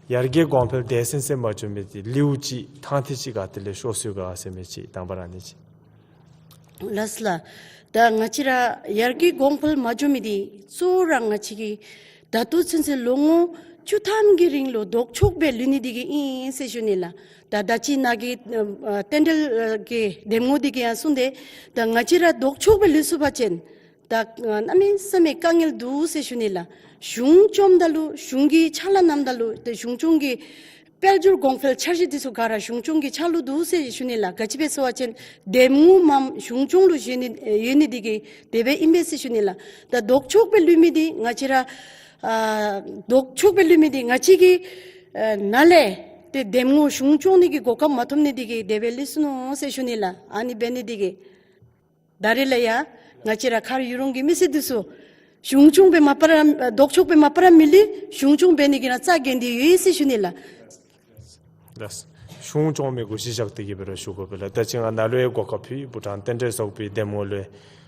ཡར་རྒྱས་གོང་འཕེལ་སྡེ་ཚན་ཟེར་མ་འགྱོ་མི་འདི་ལེའུ་ཅིག་ཐང་ཐིག་ཅིག་ག་ཏེ་ལས་ཤོར་སོང་ག་ཟེར་མི་ཅིག་དང་པ་ར་ཨ་ནི་ཅིག། ལགས་ལགས། ད་ང་བཅས་ར་ཡར་རྒྱས་གོང་འཕེལ་མ་འགྱོ་མི་འདི་གཙོ་བོ་ར་ང་བཅས་ཀྱིས་ད་ལྟོ་ཚུན་ཚོད་ལོ་ངོ་བཅུ་ཐམ་གྱི་རིང་ལུ་ལྡོག་ཕྱོགས་སྦེ་ལུས་ནི་འདི་གིས་ཨིན་ཟེར་ཞུ་ནི་ལགས། ད་ད་ཅི་ནཱ་གིས་ཨ་རྟེན་འབྲེལ་གྱི་འདེམས་ངོ་འདི་གིས་ཡང་གསུངས་ཏེ་ད་ང་བཅས་ར་ལྡོག་ཕྱོགས་སྦེ་ལུས་སོང་པ་ཅིན་ད་གནམ་མེད་ས་མེད་དཀའ་ངལ་འདུག་ཟེར་ཞུ་ནི་ལགས། གཞུང་བཅོམ་ད་ལུ་གཞུང་གི་ཕྱག་ལཱ་གནངམ་ད་ལུ་ཏེ་གཞུང་སྐྱོང་གི་དཔལ་འབྱོར་གོང་འཕེལ་འཆར་གཞི་འདི་ཚུ་ག་ར་གཞུང་སྐྱོང་གི་ཕྱག་ལུ་འདུག་ཟེར་ཞུ་ནི་ལགས། ག་ཅི་སྦེ་ཟེར་བ་ཅིན་འདེམས་ངོ་མངམ་གཞུང་སྐྱོང་ལུ་བཞེས་ནི་ཡོད་ནི་འདི་གིས་དེ་སྦེ་ཨིན་པས་ཟེར་ཞུ་ནི་ལགས། ད་ལྡོག་ཕྱོགས་སྦེ་ལུས་མི་འདི་ང་བཅས་ར་ཨ་ལྡོག་ཕྱོགས་སྦེ་ལུས་མི་འདི་ང་བཅས་ཀྱི་ཨ་ནཱ་ལས་ཏེ་འདེམས་ངོ་གཞུང་སྐྱོང་ནི་གི་གོ་སྐབས་མ་ཐོབ་ནི་འདི་གིས་དེ་སྦེ་ལུས་སོ་ནུག་ཟེར་ཞུ་ནི་ལགས། ཨ་ནི་འབད་ནི་འདི་གིས་ད་རེས་ལས་ཡང་ང་བཅས་ར་མཁར་ཡུ་རུང་གི་མི་སེར་འདི་ཚུ་གཞུང་སྐྱོང་སྦེ་མ་པ་ར་ལྡོག་ཕྱོགས་སྦེ་མ་པ་ར་མི་ལུས། གཞུང་སྐྱོང་འབད་ནི་གི་ནང་རྩ་འགེངས་ཏེ་ཡོད་ཟེར་ཞུ་ནི་ལགས། ལགས། གཞུང་སྐྱོང་མི་གུ་གཞི་བཞག་སྟེ་གི་སྦེ་ར་ཞུ་དགོ་པས་ལགས། ད་ཅི་ང་ནཱ་ལུ་ཡང་གོ་སྐབས་ཕུལ་བྷུ་ཊཱན་རྟེན་འབྲེལ་ཚོགས་པའི་འདེམས་ངོ་ལུ་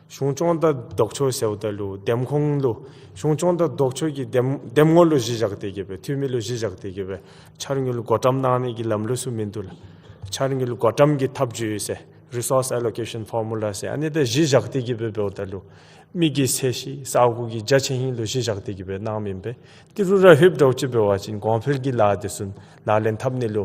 གཞུང་སྐྱོང་དང་ལྡོག་ཕྱོགས་ཟེརཝ་ད་ལུ་འདེམས་ཁོངས་ལུ་གཞུང་སྐྱོང་དང་ལྡོག་ཕྱོགས་ཀྱི་འདེམས་འདེམས་ངོ་ལུ་གཞི་བཞག་སྟེ་གི་སྦེ་འཐུས་མི་ལུ་གཞི་བཞག་སྟེ་གི་སྦེ་འཆར་དངུལ་བགོ་བཀྲམ་གནང་ནི་གི་ལམ་ལུགས་ཚུ་མིན་འདུག་ལགས། འཆར་དངུལ་བགོ་བཀྲམ་གྱི་ཐབས་བྱུས་ཟེར་Resource Allocation Formula ཟེར་ཨ་ནི་དེ་གཞི་བཞག་སྟེ་གི་སྦེ་འབདཝ་ད་ལུ་མི་གི་ཚད་གཞི་ས་གོ་གི་རྒྱ་ཆེ་ཧིང་ལུ་གཞི་བཞག་སྟེ་གི་སྦེ་གནངམ་ཨིན་པས། ཏི་རུ་ར་ལྷོདཔ་འདྲཝ་ཅིག་འབད་བ་ཅིན་གོང་འཕེལ་གྱི་ལཱ་འདི་ཚུ་ལག་ལེན་འཐབ་ནི་ལུ་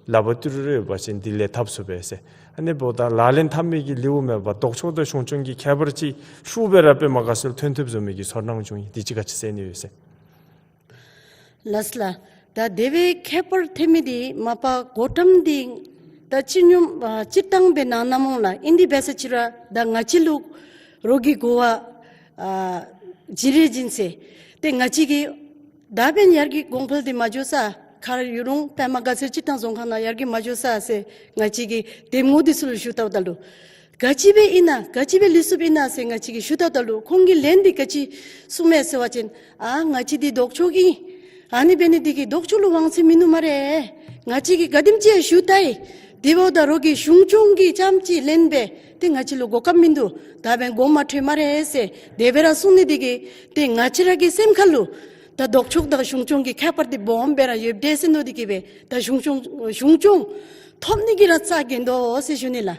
ལགཔ་ཏི་རུ་ར་ཡོད་པ་ཅིན་འདི་ལས་འཐབ་ཚུགས་པས་ཟེར། ཨ་ནི་འབདཝ་ད་ལག་ལེན་འཐབ་མི་གི་ལེའུ་མེད་པར་ལྡོག་ཕྱོགས་དང་གཞུང་སྐྱོང་གི་ཁྱད་པར་ཅིག་ཤུགས་སྦེ་ར་པདྨ་དགའ་ཚལ་ཐོན་ཐུབ་བཟོ་མི་གི་ཚོར་སྣང་བྱུང་ཡི། འདི་ཅིག་ག་ཅི་ཟེར་ནི་ཡོད་ཟེར། ལགས་ལགས། ད་དེ་སྦེ་ཁྱད་པར་ཐོན་མི་འདི་མ་པ་བགོ་བཀྲམ་འདི་ད་སྤྱི་སྙོམས་ཨ་སྤྱིར་བཏང་སྦེ་གནང་གནངམ་འོང་ལགས། ཨིན་དེ་འབད་ས་ཅིག་ར་ད་ང་བཅས་ལུ་རོགས་ཀྱིས་གོ་བ་ཨ་བྱིན་རེ་བྱིན་ཟེར། ཏེ་ང་བཅས་ཀྱིས་ད་འབདན་ཡར་རྒྱས་གོང་འཕེལ་འདི་མ་འགྱོ་ས་མཁར་ཡུ་རུང་པདྨ་དགའ་ཚལ་སྤྱིར་བཏང་རྫོང་ཁག་ནང་ཡར་རྒྱས་མ་འགྱོ་ས་ཟེར་ང་བཅས་ཀྱིས་འདེམས་ངོ་འདི་ཚུ་ལུ་ཞུ་བལྟཝ་ད་ལུ་ག་ཅི་སྦེ་ཨིན་ན་ག་ཅི་སྦེ་ལུས་སོཔ་ཨིན་ན་ཟེར་ང་བཅས་ཀྱིས་ཞུ་བལྟཝ་ད་ལུ་ཁོང་གིས་ལན་འདི་ག་ཅི་གསུངམ་མས་ཟེར་བ་ཅིན་ཨ་ང་བཅས་འདི་ལྡོག་ཕྱོགས་ཨིན། ཨ་ནི་འབད་ནི་འདི་གིས་ལྡོག་ཕྱོགས་ལུ་དབང་ཚད་མིན་ནུག་སྨ་རེ། ང་བཅས་ཀྱིས་ག་དེམ་ཅིག་ཞུ་བལྟ་ཡི། དེ་འབདཝ་ད་རོགས་ཀྱིས་གཞུང་སྐྱོང་གི་རྐྱངམ་ཅིག་ལེན་སྦེ་ཏེ་ང་བཅས་ལུ་གོ་སྐབས་མིན་འདུག། ད་འབདན་གོ་མ་འཕྲོད་སྨ་རེ་ཟེར་དེ་སྦེ་ར་གསུང་ནི་དེ་གིས་ཏེ་ང་བཅས་ར་གི་སེམས་ཁ་ལུ་ད་ལྡོག་ཕྱོགས་དང་གཞུང་སྐྱོང་གི་ཁྱད་པར་དེ་སྦོམ་སྦེ་ར་ཡོདཔ་འདྲས་ཟེར་མནོ་དེ་གིས་སྦེ་ད་གཞུང་སྐྱོང་གཞུང་སྐྱོང་ཐོབ་ནི་གི་ར་རྩ་འགེངས་དོ་ཟེར་ཞུ་ནི་ལགས།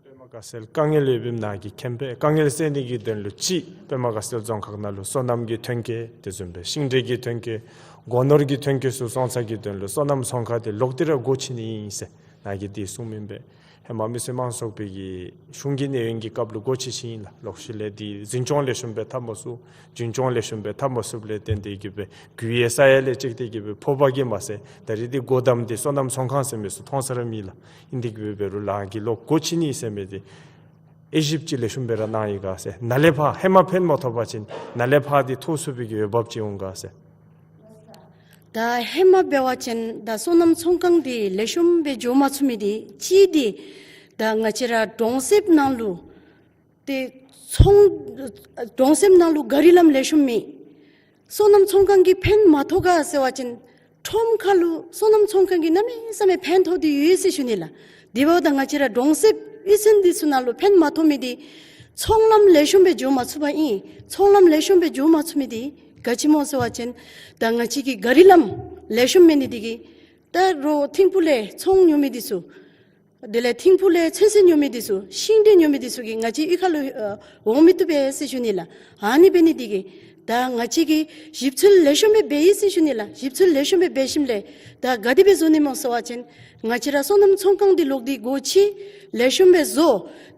པདྨ་དགའ་ཚལ། དཀའ་ངལ་ཡོདཔ་ཨིནམ་ནཱ་གིས་མཁྱེན་པས། དཀའ་ངལ་སེལ་ནི་གི་དོན་ལུ་ཅིག་པདྨ་དགའ་ཚལ་རྫོང་ཁག་ནང་ལུ་སོ་ནམ་གྱི་ཐོན་སྐྱེད་དེ་བཟུམ་སྦེ་ཤིང་འབྲས་ཀྱི་ཐོན་སྐྱེད་སྒོ་ནོར་གྱི་ཐོན་སྐྱེད་ཚུ་བཙོང་ས་གི་དོན་ལུ་སོ་ནམ་ཚོང་ཁང་དེ་ལོག་སྟེ་ར་སྒོ་ཕྱེ་ནི་ཨིན་ཟེར་ནཱ་གིས་དེ་གསུངམ་ཨིན་པས། ཧེ་མ་མི་སེར་དམངས་ཚོགས་པའི་གི་གཞུང་གི་གནས་ཡུན་གྱི་སྐབས་ལུ་སྒོ་ཕྱེ་ཕྱེཝ་ཨིན་ལགས། ལོག་ཤུལ་ལས་དེ་འཛིན་སྐྱོང་ལེགས་ཤོམ་སྦེ་འཐབ་མ་ཚུགས། རྒྱུན་སྐྱོང་ལེགས་ཤོམ་སྦེ་འཐབ་མ་ཚུགསཔ་ལས་བརྟེན་ཏེ་གིས་སྦེ་རྒུད་ཡལ་ས་ཡལ་ལས་བཅད་དེ་གིས་སྦེ་ཕོག་པ་གིས་མ་ཚད་ད་རིས་དེ་སྒོ་བསྡམས་ཏེ་སོ་ནམ་ཚོང་ཁང་ཟེར་མི་ཚུ་མཐོང་ས་ར་མེད་ལགས། ཨིན་དེ་གིས་སྦེ་འབད་རུང་ལཱ་གི་ལོག་སྒོ་ཕྱེ་ནི་ཟེར་མི་དེ་དབྱེ་ཞིབ་ཅིག་ལེགས་ཤོམ་སྦེ་ར་གནང་ཡི་ག་ཟེར། ནཱ་ལས་ཕར་ཧེ་མ་ཕན་མ་ཐོགས་པ་ཅིན་ནཱ་ལས་ཕར་དེ་ཐོགས་ཚུགས་པའི་གི་འོས་འབབ་ཅིག་འོང་ག་ཟེར། ད་ཧེ་མ་འབད་བ་ཅིན་ད་སོ་ནམ་ཚོང་ཁང་དེ་ལེགས་ཤོམ་སྦེ་འགྱོ་མ་ཚུགས་མི་དེ་གཅིག་དེ་ད་ང་བཅས་ར་གྲོང་གསེབ་ནང་ལུ་ཏེ་ཚོང་གྲོང་གསེབ་ནང་ལུ་གཱ་རི་ལམ་ལེགས་ཤོམ་མེད། སོ་ནམ་ཚོང་ཁང་གིས་ཕན་མ་ཐོགས་ག་ཟེར་བ་ཅིན་ཁྲོམ་ཁ་ལུ་སོ་ནམ་ཚོང་ཁང་གིས་གནམ་མེད་ས་མེད་ཕན་ཐོགས་ཏེ་ཡོད་ཟེར་ཞུ་ནི་ལགས། དེ་འབདཝ་ད་ང་བཅས་ར་གྲོང་གསེབ་གཡུས་ཚན་འདི་ཚུ་ནང་ལུ་ཕན་མ་ཐོགས་མི་དེ་ཚོང་ལམ་ལེགས་ཤོམ་སྦེ་འགྱོ་མ་ཚུགས་པ་ཨིན། ཚོང་ལམ་ལེགས་ཤོམ་སྦེ་འགྱོ་མ་ཚུགས་མི་དེ་ག་ཅི་སྨོ་ཟེར་བ་ཅིན་ད་ང་བཅས་ཀྱི་གཱ་རི་ལམ་ལེགས་ཤོམ་མེད་ནི་དེ་གིས་ད་རོགས་ཐིམ་ཕུག་ལས་ཚོང་ཉོ་མི་དེ་ཚུ་དེ་ལས་ཐིམ་ཕུག་ལས་ཚོད་བསྲེ་ཉོ་མི་དེ་ཚུ་ཤིང་འབྲས་ཉོ་མི་དེ་ཚུ་གིས་ང་བཅས་གཡུས་ཁ་ལུ་ཨ་འོང་མི་བཏུབ་པས་ཟེར་ཞུ་ནི་ལགས། ཨ་ནི་འབད་ནི་དེ་གིས་ད་ང་བཅས་ཀྱིས་ཞིབ་འཚོལ་ལེགས་ཤོམ་སྦེ་འབད་ཡི་ཟེར་ཞུ་ནི་ལགས། ཞིབ་འཚོལ་ལེགས་ཤོམ་སྦེ་འབད་ཞིནམ་ལས་ད་ག་དེ་སྦེ་བཟོ་ནི་སྨོ་ཟེར་བ་ཅིན་ང་བཅས་ར་སོ་ནམ་ཚོང་ཁང་དེ་ལོག་སྟེ་སྒོ་ཕྱེ་ལེགས་ཤོམ་སྦེ་བཟོ།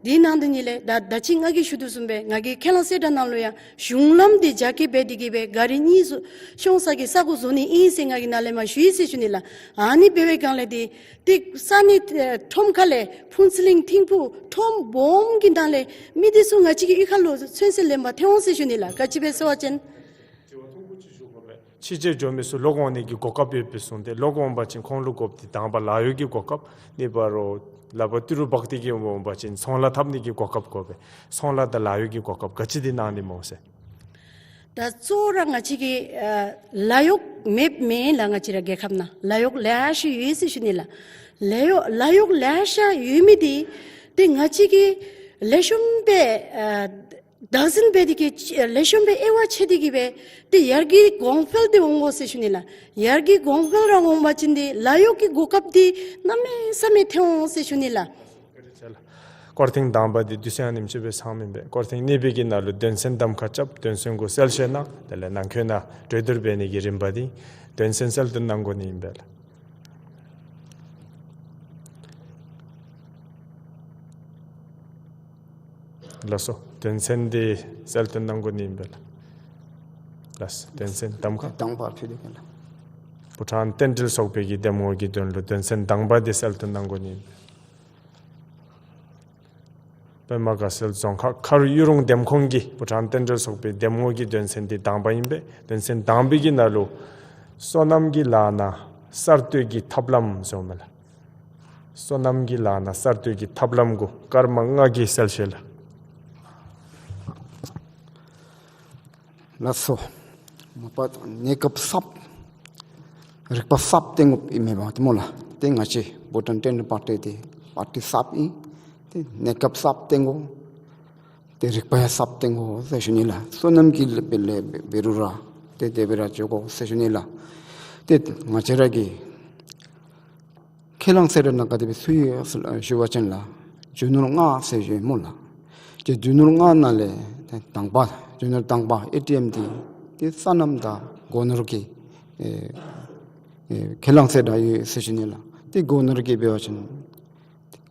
དེ་ནང་དེ་ཉིད་ལས་ད་ད་ཅི་ང་གིས་ཞུ་དོ་བཟུམ་སྦེ་ང་གིས་ཁས་བླངས་གསལ་བསྒྲགས་ནང་ལུ་ཡང་གཞུང་ལམ་དེ་རྒྱ་སྐྱེད་འབད་དེ་གིས་སྦེ་གཱ་རི་གཉིས་བཟོ་ཤོང་ས་གི་ས་སྒོ་བཟོ་ནི་ཨིན་ཟེར་ང་གིས་ནཱ་ལས་མར་ཞུ་ཡི་ཟེར་ཞུ་ནི་ལགས། ཨ་ནི་འབད་བའི་སྒང་ལས་དེ་ཏེ་ས་གནས་ཨེ་ཁྲོམ་ཁ་ལས་ཕུན་ཚོགས་གླིང་ཐིམ་ཕུག་ཁྲོམ་སྦོམ་གྱི་ནང་ལས་མི་དེ་ཚུ་ང་བཅས་ཀྱི་གཡུས་ཁ་ལུ་ཚོད་བསྲེ་ལེན་པར་ཐོན་འོང་ཟེར་ཞུ་ནི་ལགས། ག་ཅི་སྦེ་ཟེར་བ་ཅིན་ཕྱི་རྒྱལ་འགྱོ་མི་ཚུ་ལོག་འོང་ནི་གི་གོ་སྐབས་ཡོད་པའི་བཟུམ་ཏེ་ལོག་འོང་པ་ཅིན་ཁོང་ལུ་དགོཔ་དེ་དང་པ་ལཱ་གཡོག་གི་གོ་སྐབས། གཉིས་པ་རོགས་ལག་པར་ཏི་རུ་འབག་སྟེ་གིས་འོང་པ་ཅིན་ཚོང་ལཱ་འཐབ་ནི་གི་གོ་སྐབས་དགོ་པས། ཚོང་ལཱ་དང་ལཱ་གཡོག་གི་གོ་སྐབས་ག་ཅི་དེ་གནང་ནི་སྨོ་ཟེར། ད་གཙོ་བོ་ར་ང་བཅས་ཀྱི་ཨ་ལཱ་གཡོག་མེདཔ་མེན་ལགས། ང་བཅས་ར་རྒྱལ་ཁབ་ནང་ལཱ་གཡོག་ལེ་ཤ་ཡོད་ཟེར་ཞུ་ནི་ལགས། ལཱ་གཡོག་ལཱ་གཡོག་ལེ་ཤ་ཡོད་མི་དེ་ཏེ་ང་བཅས་ཀྱིས་ལེགས་ཤོམ་སྦེ་ཨ་བདག་འཛིན་འབད་དེ་གིས་ལེགས་ཤོམ་སྦེ་དབྱེ་བ་ཕྱེ་སྟེ་གིས་སྦེ་ཏེ་ཡར་རྒྱས་གོང་འཕེལ་དེ་འོང་དགོ་ཟེར་ཞུ་ནི་ལགས། ཡར་རྒྱས་གོང་འཕེལ་ར་འོང་པ་ཅིན་དེ་ལཱ་གཡོག་གི་གོ་སྐབས་དེ་གནམ་མེད་ས་མེད་ཐོན་འོང་ཟེར་ཞུ་ནི་ལགས། སྐོར་ཐེངས་དང་པ་དེ་དུས་ཚོད་ཨ་ནེམ་ཅིག་སྦེ་ཚང་མི་ཨིན་པས། སྐོར་ཐེངས་གཉིས་པའི་གི་ནང་ལུ་དོན་ཚན་གདམ་ཁ་རྐྱབ། དོན་ཚན་གུ་གསལ་བཤད་གནང་། དེ་ལས་ནང་འཁོད་ནང་གྲོས་བསྡུར་འབད་ནི་གི་རིམ་པ་དེ་དོན་ཚན་གསལ་སྟོན་གནང་དགོ་ནི་ཨིན་པས་ལགས། ལགས་སོ། དོན་ཚན་དེ་གསལ་སྟོན་གནང་དགོ་ནི་ཨིན་པས་ལགས། ལགས་སོ། དོན་ཚན་གདམ་ཁ། དང་པ་ཕུལ་ཏེ་ག་ལགས། ཕོ་བྲང་རྟེན་འབྲེལ་ཚོགས་པའི་གི་འདེམས་ངོ་གི་དོན་ལུ་དོན་ཚན་དང་པ་དེ་གསལ་སྟོན་གནང་དགོ་ནི་ཨིན་པས། པདྨ་དགའ་ཚལ་རྫོང་ཁག་མཁར་གཡུ་རུང་འདེམས་ཁོངས་ཀྱི་ཕོ་བྲང་རྟེན་འབྲེལ་ཚོགས་པའི་འདེམས་ངོ་གི་དོན་ཚན་དེ་དང་པ་ཨིན་པས། དོན་ཚན་དང་པའི་གི་ནང་ལུ་སོ་ནམ་གྱི་ལཱ་ནང་གསར་གཏོད་ཀྱི་ཐབས་ལམ་ཟེརཝ་མས་ལགས། སོ་ནམ་གྱི་ལཱ་ནང་གསར་གཏོད་ཀྱི་ཐབས་ལམ་གུ་སྐར་མ་ལྔ་གི་གསལ་བཤད་ལགས། ལགས་སོ། མ་པ་གནས་སྐབས་གསརཔ་རིག་པ་གསརཔ་སྟོན་དགོཔ་ཨིན་མས་པ་ཏེ་སྨོ་ལགས། ཏེ་ང་བཅས་བྷུ་ཊཱན་ཊེན་པར་ཊི་དེ་པར་ཊི་གསརཔ་ཨིན། ཏེ་གནས་སྐབས་གསརཔ་སྟོན་དགོ། ཏེ་རིག་པ་ཡང་གསརཔ་སྟོན་དགོ་ཟེར་ཞུ་ནི་ལགས། སོ་ནམ་གྱི་ལཱ་འབད་ལཱ་འབད་རུང་ར་ཏེ་དེ་སྦེ་ར་འགྱོ་དགོ་ཟེར་ཞུ་ནི་ལགས། ཏེ་ང་བཅས་ར་གི་ཁས་བླངས་གསལ་བསྒྲགས་ནང་ག་དེ་སྦེ་ཚུད་ཡི་ཟེར་ཞུ་བ་ཅིན་ལགས། རྒྱུ་ནོར་ལྔ་ཟེར་ཞུཝ་མས་ལགས། ཏེ་རྒྱུ་ནོར་ལྔ་ནང་ལས་ཏེ་དང་པ་རྒྱུ་ནོར་དང་པ་ཨེ་ཊི་ཨེམ་དེ་ཏེ་སོ་ནམ་དང་སྒོ་ནོར་གྱི་ཨེ་ཨེ་ཁས་བླངས་གསལ་བསྒྲགས་ཡོད་ཟེར་ཞུ་ནི་ལགས། ཏེ་སྒོ་ནོར་གྱི་འབད་བ་ཅིན་ང་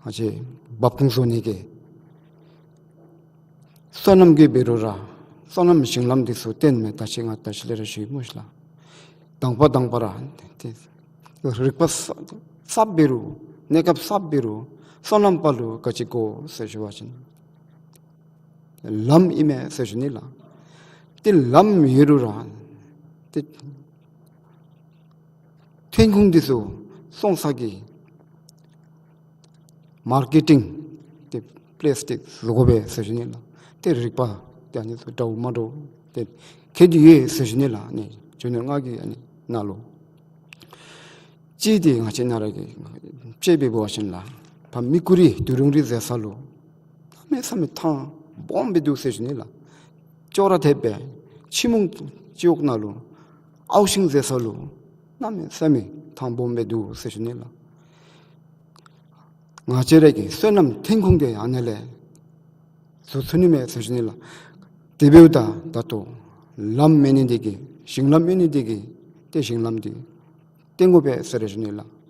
བཅས་འབབ་ཁུངས་བཟོ་ནི་གི་སོ་ནམ་གྱི་འབད་རུང་ར་སོ་ནམ་ཞིང་ལམ་དེ་ཚུ་བཏོན་མི་ད་ཅི་ང་ད་ཅི་ལས་ར་ཞུ་ཡི་སྨོ་ཤིག་ལགས། དང་པ་དང་པ་ར་ཏེ་རིག་པ་གསརཔ་འབད་རུང་གནས་སྐབས་གསརཔ་འབད་རུང་སོ་ནམ་པ་ལུ་ག་ཅི་དགོ་ཟེར་ཞུ་བ་ཅིན་ལམ་ཨིན་མས་ཟེར་ཞུ་ནི་ལགས། ཏེ་ལམ་ཡོད་རུང་ར་ཏེ་ཐོན་ཁུངས་དེ་ཚུ་བཙོང་ས་གི་མར་ཀེ་ཊིང་ཏེ་པི་ལེསི་དེ་བཟོ་དགོ་པས་ཟེར་ཞུ་ནི་ལགས། ཏེ་རིག་པ་ཏེ་ཨ་ནི་ཚུ་འདྲཝ་མ་འདྲཝ་ཏེ་ཁྱད་དེ་ཡོད་ཟེར་ཞུ་ནི་ལགས། ཨ་ནི་རྒྱུ་ནོར་ལྔ་གི་ཨ་ནི་ནང་ལུ་གཅིག་དེ་ང་བཅས་ནཱ་ར་གི་དཔྱེ་འབད་བ་ཅིན་ལགས། ཕར་མི་ཀུ་རི་དུས་རུང་རི་ཟེར་ས་ལུ་གནམ་མེད་ས་མེད་ཐང་སྦོམ་སྦེ་འདུག་ཟེར་ཞུ་ནི་ལགས། ཅོག་ར་འཐདཔ་སྦེ་ཕྱི་མུང་སྤྱི་འོག་ནང་ལུ་ཨའུ་ཤིང་ཟེར་ས་ལུ་གནམ་མེད་ས་མེད་ཐང་སྦོམ་སྦེ་འདུག་ཟེར་ཞུ་ནི་ལགས། ང་བཅས་ར་གི་སོ་ནམ་ཐོན་ཁུངས་འདི་ཨ་ནཱ་ལས་བཟོ་ཚུགས་ནི་མས་ཟེར་ཞུ་ནི་ལགས། དེ་འབདཝ་ད་ད་ལྟོ་ལམ་མེད་ནི་འདི་གིས་ཞིང་ལམ་མེད་ནི་འདི་གིས་ཏེ་ཞིང་ལམ་འདི་བཏོན་དགོ་པས་ཟེར་ཞུ་ནི་ལགས།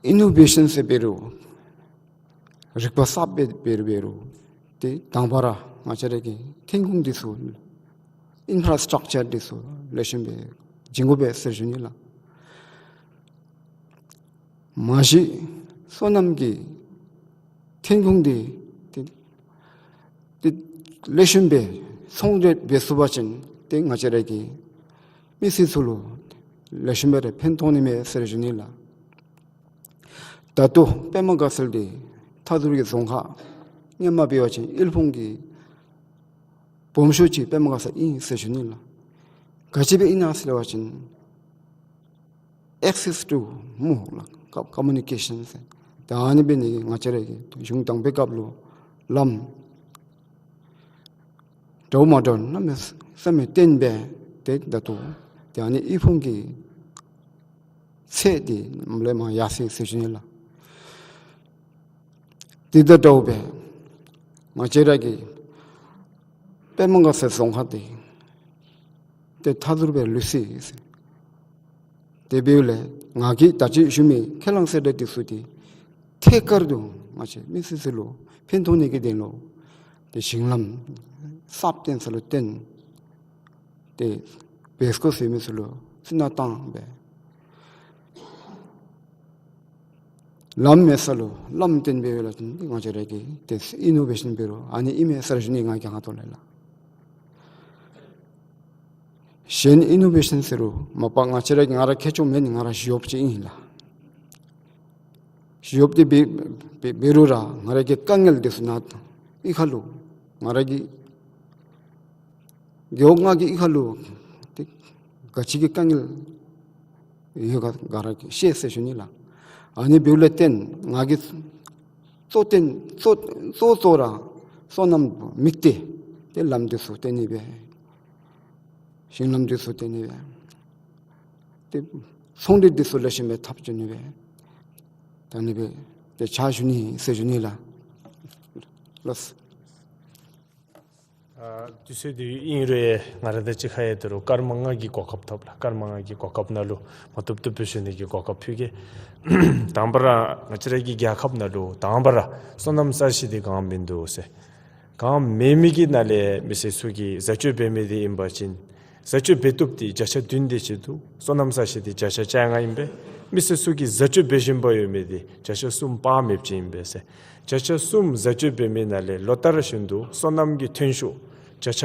ཨི་ནོ་བེ་ཤཱན་ཟེར་འབད་རུང་རིག་པ་གསརཔ་སྦེ་འབད་རུང་འབད་རུང་ཏེ་དང་པ་ར་ང་བཅས་ར་གི་ཐོན་ཁུངས་འདི་ཚུ་ཨིན་ཕ་ར་སི་ཊག་ཅར་འདི་ཚུ་ལེགས་ཤོམ་སྦེ་བྱིན་དགོ་པས་ཟེར་ཞུ་ནི་ལགས། མ་གཞི་སོ་ནམ་གྱི་ཐོན་ཁུངས་འདི་ཏེ་ཏེ་ལེགས་ཤོམ་སྦེ་ཚོང་འབྲེལ་འབད་ཚུགས་པ་ཅིན་ཏེ་ང་བཅས་ར་གི་མི་སེར་ཚུ་ལུ་ལེགས་ཤོམ་སྦེ་ར་ཕན་ཐོགས་ནི་མས་ཟེར་ཞུ་ནི་ལགས། ད་ལྟོ་པདྨ་དགའ་ཚལ་འདི་མཐའ་འདུལ་གྱི་རྫོང་ཁག་སྔོན་མ་འབད་བ་ཅིན་དབུལ་ཕོངས་ཀྱི་སྦོམ་ཤོས་ཅིག་པདྨ་དགའ་ཚལ་ཨིན་ཟེར་ཞུ་ནི་ལགས། ག་ཅི་སྦེ་ཨིན་ན་ཟེར་བ་ཅིན་access to མོ་ལགས་ཀ་ཀོ་མུ་ནི་ཀེ་ཤཱན་ཟེར། ད་ཨ་ནི་འབད་ནི་ང་བཅས་ར་གི་གཞུང་དང་པའི་སྐབས་ལུ་ལམ་འདྲཝ་མ་འདྲཝ་གནམ་མེད་ས་མེད་བཏོན་སྦེ་ཏེ་ད་ལྟོ་ཏེ་ཨ་ནི་དབུལ་ཕོངས་ཀྱི་ཚད་འདི་མ་ལས་མར་ཡར་སོ་ཡི་ཟེར་ཞུ་ནི་ལགས། དེ་དང་འདྲཝ་སྦེ་ང་བཅས་ར་གི་པདྨ་དགའ་ཚལ་རྫོང་ཁག་འདི་ཏེ་མཐའ་འདུལ་སྦེ་ལུས་སོ་ཡི་ཟེར། དེ་འབདཝ་ལས་ང་གིས་ད་ཅི་ཞུ་མི་ཁས་བླངས་གསལ་བསྒྲགས་འདི་ཚུ་འདི་ཐད་ཀར་དུ་ང་བཅས་མི་སེར་ཚུ་ལུ་ཕན་ཐོགས་ནི་གི་དོན་ལུ་ཏེ་ཞིང་ལམ་གསརཔ་བཏོན་ས་ལུ་བཏོན། ཏེ་འབད་དགོ་ཟེར་མི་ཚུ་ལུ་བརྩི་མནོ་བཏང་སྦེ་ལམ་མེད་ས་ལུ་ལམ་བཏོན་འབད་བ་ལུ་བརྟེན་ཏེ་ང་བཅས་ར་གི་ཏེ་ཨི་ནོ་བེ་ཤཱན་འབད་རུང་ཨ་ནི་ཨིན་མས་ཟེར་ཞུ་ནི་ང་གིས་ཁ་ཐུག་ལས་ལགས། གཞན་ཨི་ནོ་བེ་ཤཱན་ཟེར་རུང་མ་པ་ང་བཅས་ར་གི་ང་ར་མཁས་མཆོག་མེན། ང་ར་ཞི་གཡོགཔ་ཅིག་ཨིན་ལགས། ཞི་གཡོགཔ་འདི་འབད་འབད་འབད་རུང་ར་ང་ར་གི་དཀའ་ངལ་འདི་ཚུ་ནཱ་གཡུས་ཁ་ལུ་ང་ར་གི་རྒེད་འོག་ང་གི་གཡུས་ཁ་ལུ་ཏེ་ག་ཅི་གི་དཀའ་ངལ་ཡོད་ག་ག་ར་གིས་ཤེས་ཟེར་ཞུ་ནི་ལགས། ཨ་ནི་འབདཝ་ལས་བརྟེན་ང་གིས་གཙོ་བོ་གཙོ་གཙོ་གཙོ་ར་སོ་ནམ་དམིགས་ཏེ་ཏེ་ལམ་འདི་ཚུ་བཏོན་ནི་སྦེ་ཞིང་ལམ་འདི་ཚུ་བཏོན་ནི་སྦེ་ཏེ་ཚོང་འབྲེལ་འདི་ཚུ་ལེགས་ཤོམ་སྦེ་འཐབ་བཅུག་ནི་སྦེ་ད་ཨ་ནི་སྦེ་ཏེ་ཕྱག་ཞུ་ནི་ཟེར་ཞུ་ནི་ལགས། ལགས། ཨ་དུས་ཚོད་འདི་ཨིན་རུང་ང་ར་དང་གཅིག་ཁར་ཡང་ད་རུང་སྐར་མ་ལྔ་གི་གོ་སྐབས་ཐོབ་ལགས། སྐར་མ་ལྔ་གི་གོ་སྐབས་ནང་ལུ་མ་བཏུབ་བཏུབ་སྦེ་ཞུ་ནི་གི་གོ་སྐབས་ཕུལ་གེ། དང་པ་ར་ང་བཅས་ར་གི་རྒྱལ་ཁབ་ནང་ལུ་དང་པ་ར་སོ་ནམ་ས་གཞི་འདི་གང་མིན་འདུག་ཟེར། གང་མེད་མི་གི་ནང་ལས་མི་སེར་ཚུ་གིས་བཟའ་སྤྱོད་འབད་མི་འདི་ཨིན་པ་ཅིན་བཟའ་སྤྱོད་འབད་བཏུབ་འདི་བརྒྱ་ཆ་བདུན་དེ་ཅིག་འདུག། སོ་ནམ་ས་གཞི་འདི་བརྒྱ་ཆ་བཅོ་ལྔ་ཨིན་པས། མི་སེར་ཚུ་གིས་བཟའ་སྤྱོད་འབད་བཞིན་པ་ཡོད་མི་འདི་བརྒྱ་ཆ་གསུམ་དཔག་མེདཔ་ཅིག་ཨིན་པས་ཟེར། བརྒྱ་ཆ་གསུམ་བཟའ་སྤྱོད་འབད་མི་ནང་ལས་ལོ་ལྟར་བཞིན་དུ་སོ་ནམ་གྱི་ཐོན་ཤུགས་བརྒྱ་ཆ་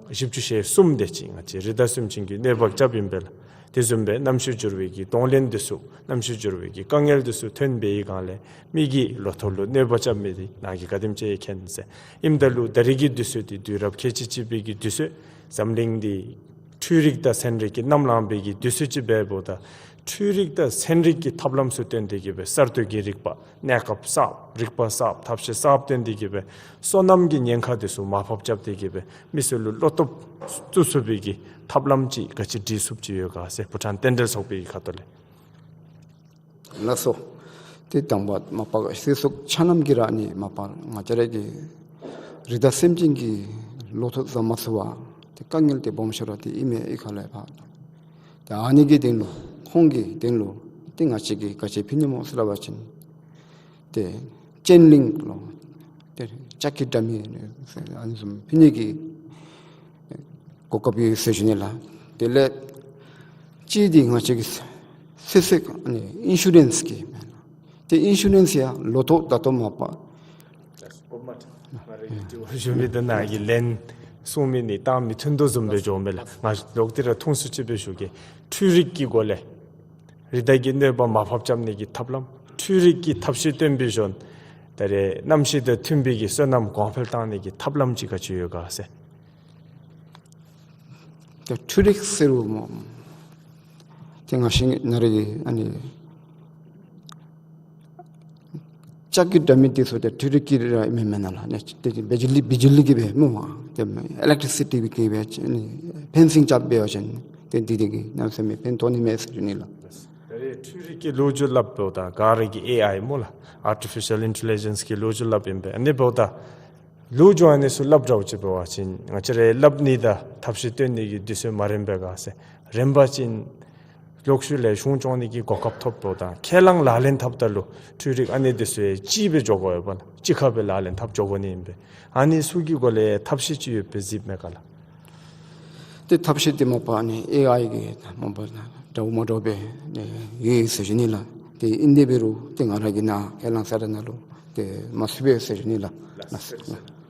བཞི་བཅུ་ཞེ་གསུམ་དེ་ཅིག་ང་བཅས་རི་དྭགས་སེམས་ཅན་གྱིས་གནོད་པ་རྐྱབ་ཨིན་པས་ལགས། དེ་བཟུམ་སྦེ་གནམ་གཤིས་འགྱུར་བའི་གི་གདོང་ལེན་འདི་ཚུ་གནམ་གཤིས་འགྱུར་བའི་གི་དཀའ་ངལ་འདི་ཚུ་ཐོན་པའི་སྒང་ལས་མི་གི་ལོ་ཐོག་ལུ་གནོད་པ་རྐྱབ་མི་འདི་ནཱ་གིས་ག་དེམ་ཅིག་མཁྱེན་ཟེར། ཨིནམ་ད་ལུ་ད་རེས་ཀྱི་དུས་ཚོད་འདི་དུས་རབས་ཁལ་གཅིག་གཅིག་པའི་གི་དུས་ཚོད་འཛམ་གླིང་འདི་འཕྲུལ་རིག་དང་ཚན་རིག་གིས་གནམ་ལངས་པའི་གི་དུས་ཚོད་ཅིག་འབདཝ་ད་འཕྲུལ་རིག་དང་ཚན་རིག་གི་ཐབས་ལམ་ཚུ་བཏོན་ཏེ་གིས་སྦེ་གསར་གཏོད་ཀྱི་རིག་པ་གནས་སྐབས་གསརཔ་རིག་པ་གསརཔ་ཐབས་ཤེས་གསརཔ་བཏོན་ཏེ་གིས་སྦེ་སོ་ནམ་གྱི་ཉེན་ཁ་འདི་ཚུ་མར་ཕབ་རྐྱབ་སྟེ་གིས་སྦེ་མི་སེར་ལུ་བློ་སྟོབས་བཙུགས་ཚུགས་པའི་གི་ཐབས་ལམ་ཅིག་ག་ཅི་སྒྲིག་ཚུགསཔ་ཅིག་ཡོད་ག་ཟེར་བྷུ་ཊཱན་རྟེན་འབྲེལ་ཚོགས་པའི་གི་ཁ་ཐུག་ལས། ལགས་སོ། ཏེ་དང་པ་མ་པ་སྲིད་ཚོགས་ཆ་མཉམ་གྱིས་ར་ཨ་ནི་མ་པ་ང་བཅས་ར་གི་རི་དྭགས་སེམས་ཅན་གྱི་ལོ་ཐོག་བཟའ་མ་ཚུགས་པར་ཏེ་དཀའ་ངལ་འདི་སྦོམ་ཤོས་ར་འདི་ཨིན་མས། གཡུས་ཁ་ལས་ཕར་ཏེ་ཨ་ནི་གི་དོན་ལུ་ཁོང་གི་དོན་ལུ་ཏེ་ང་བཅས་ཀྱིས་ག་ཅི་ཕུལ་ནི་སྨོ་ཟེར་བ་ཅིན་ཏེ་ཅེན་ལིང་ལོ་ཏེ་ལྕགས་ཀྱི་འདྲ་མིན་ཨ་ནི་བཟུམ་ཕུལ་ནི་གི་གོ་སྐབས་ཡོད་ཟེར་ཞུ་ནི་ལགས། དེ་ལས་གཅིག་འདི་ང་བཅས་ཀྱི་སོ་སོའི་ཨ་ནི་ཨིན་ཤུ་རེནསི་གི་ཏེ་ཨིན་ཤུ་རེནསི་ཡང་ལོ་ཐོག་ད་ལྟོ་མ་པ་ཞུ་མི་འདི་ནཱ་གི་ལན་གསུང་མི་འདི་དང་མི་མཐུན་དོ་བཟུམ་སྦེ་འགྱོཝ་མས་ལགས། ང་ལོག་སྟེ་ར་ཐུང་སུ་ཅིག་སྦེ་ཞུ་གེ། འཕྲུལ་རིག་གི་སྒོ་ལས་རི་དྭགས་ཀྱི་གནོད་པ་མར་ཕབ་རྐྱབ་ནི་གི་ཐབས་ལམ་འཕྲུལ་རིག་གི་ཐབས་ཤེས་བཏོན་པའི་ཞོར་ད་རེས་གནམ་གཤིས་དང་མཐུན་པའི་གི་སོ་ནམ་གོང་འཕེལ་བཏང་ནི་གི་ཐབས་ལམ་ཅིག་ག་ཅི་ཡོད་ག་ཟེར། ཏེ་འཕྲུལ་རིག་ཟེར་རུང་སྨོ། ཏེ་ང་བཅས་ནཱ་ར་གི་ཨ་ནི་ ལྕགས་ཀྱི་དྲ་མིག་འདི་ཚུ་ཏེ་འཕྲུལ་རིག་གི་ར་ཨིན་མས་མེན་ན་ལགས། ཨ་ནི་ཏེ་བི་ཇི་ལི་བི་ཇི་ལི་གིས་སྦེ་སྨོ། ཏེ་ཨི་ལེག་ཊི་སི་ཊི་གིས་སྦེ་ཕེན་སིང་རྐྱབ་འབད་བ་ཅིན་ཏེ་འདི་འདི་གིས་གནམ་མེད་ས་མེད་ཕན་ཐོགས་ནི་མས་ཟེར་ཞུ་ནི་ལགས། ད་རེས་འཕྲུལ་རིག་གི་ལོ་རྒྱུས་སླབ་འབདཝ་ད་ག་ར་གིས་ཨེ་ཨའི་སྨོ་ལགས། ཨར་ཊི་ཕི་ཤཱལ་ཨིན་ཊེ་ལི་ཇེནསི་གི་ལོ་རྒྱུས་སླབ་ཨིན་པས། ཨ་ནི་འབདཝ་ད་ལོ་རྒྱུས་ཨ་ནི་ཚུ་སླབ་འདྲཝ་ཅིག་འབད་བ་ཅིན་ང་བཅས་ར་སླབ་ནི་དང་ཐབས་ཤེས་སྟོན་ནི་གི་དུས་ཚོད་མ་རན་པས་ག་ཟེར། རན་པ་ཅིན་ལོག་ཤུལ་ལས་གཞུང་སྐྱོང་ནི་གི་གོ་སྐབས་ཐོབ་འབདཝ་ད་ཁས་བླངས་ལག་ལེན་འཐབ་ད་ལུ་འཕྲུལ་རིག་ཨ་ནི་འདི་ཚུ་ཡང་གཅིག་སྦེ་འགྱོ་དགོ་ཡོདཔ་ལགས། གཅིག་ཁར་སྦེ་ལག་ལེན་འཐབ་འགྱོ་དགོ་ནི་ཨིན་པས། ཨ་ནི་ཚུ་གི་སྒོ་ལས་ཐབས་ཤེས་ཅིག་ཡོད་པས་གཟིགསཔ་མས་ག་ལགས། ཏེ་ཐབས་ཤེས་འདི་མ་པ་ཨ་ནི་ཨེ་ཨའི་གིས་མ་པ་འདྲཝ་མ་འདྲཝ་སྦེ་ཡོད་ཟེར་ཞུ་ནི་ལགས། ཏེ་ཨིན་དེ་འབད་རུང་ཏེ་ང་ར་གིས་ནཱ་ཁས་བླངས་ས་ར་ནང་ལུ་ཏེ་མ་ཚུད་པས་ཟེར་ཞུ་ནི་ལགས།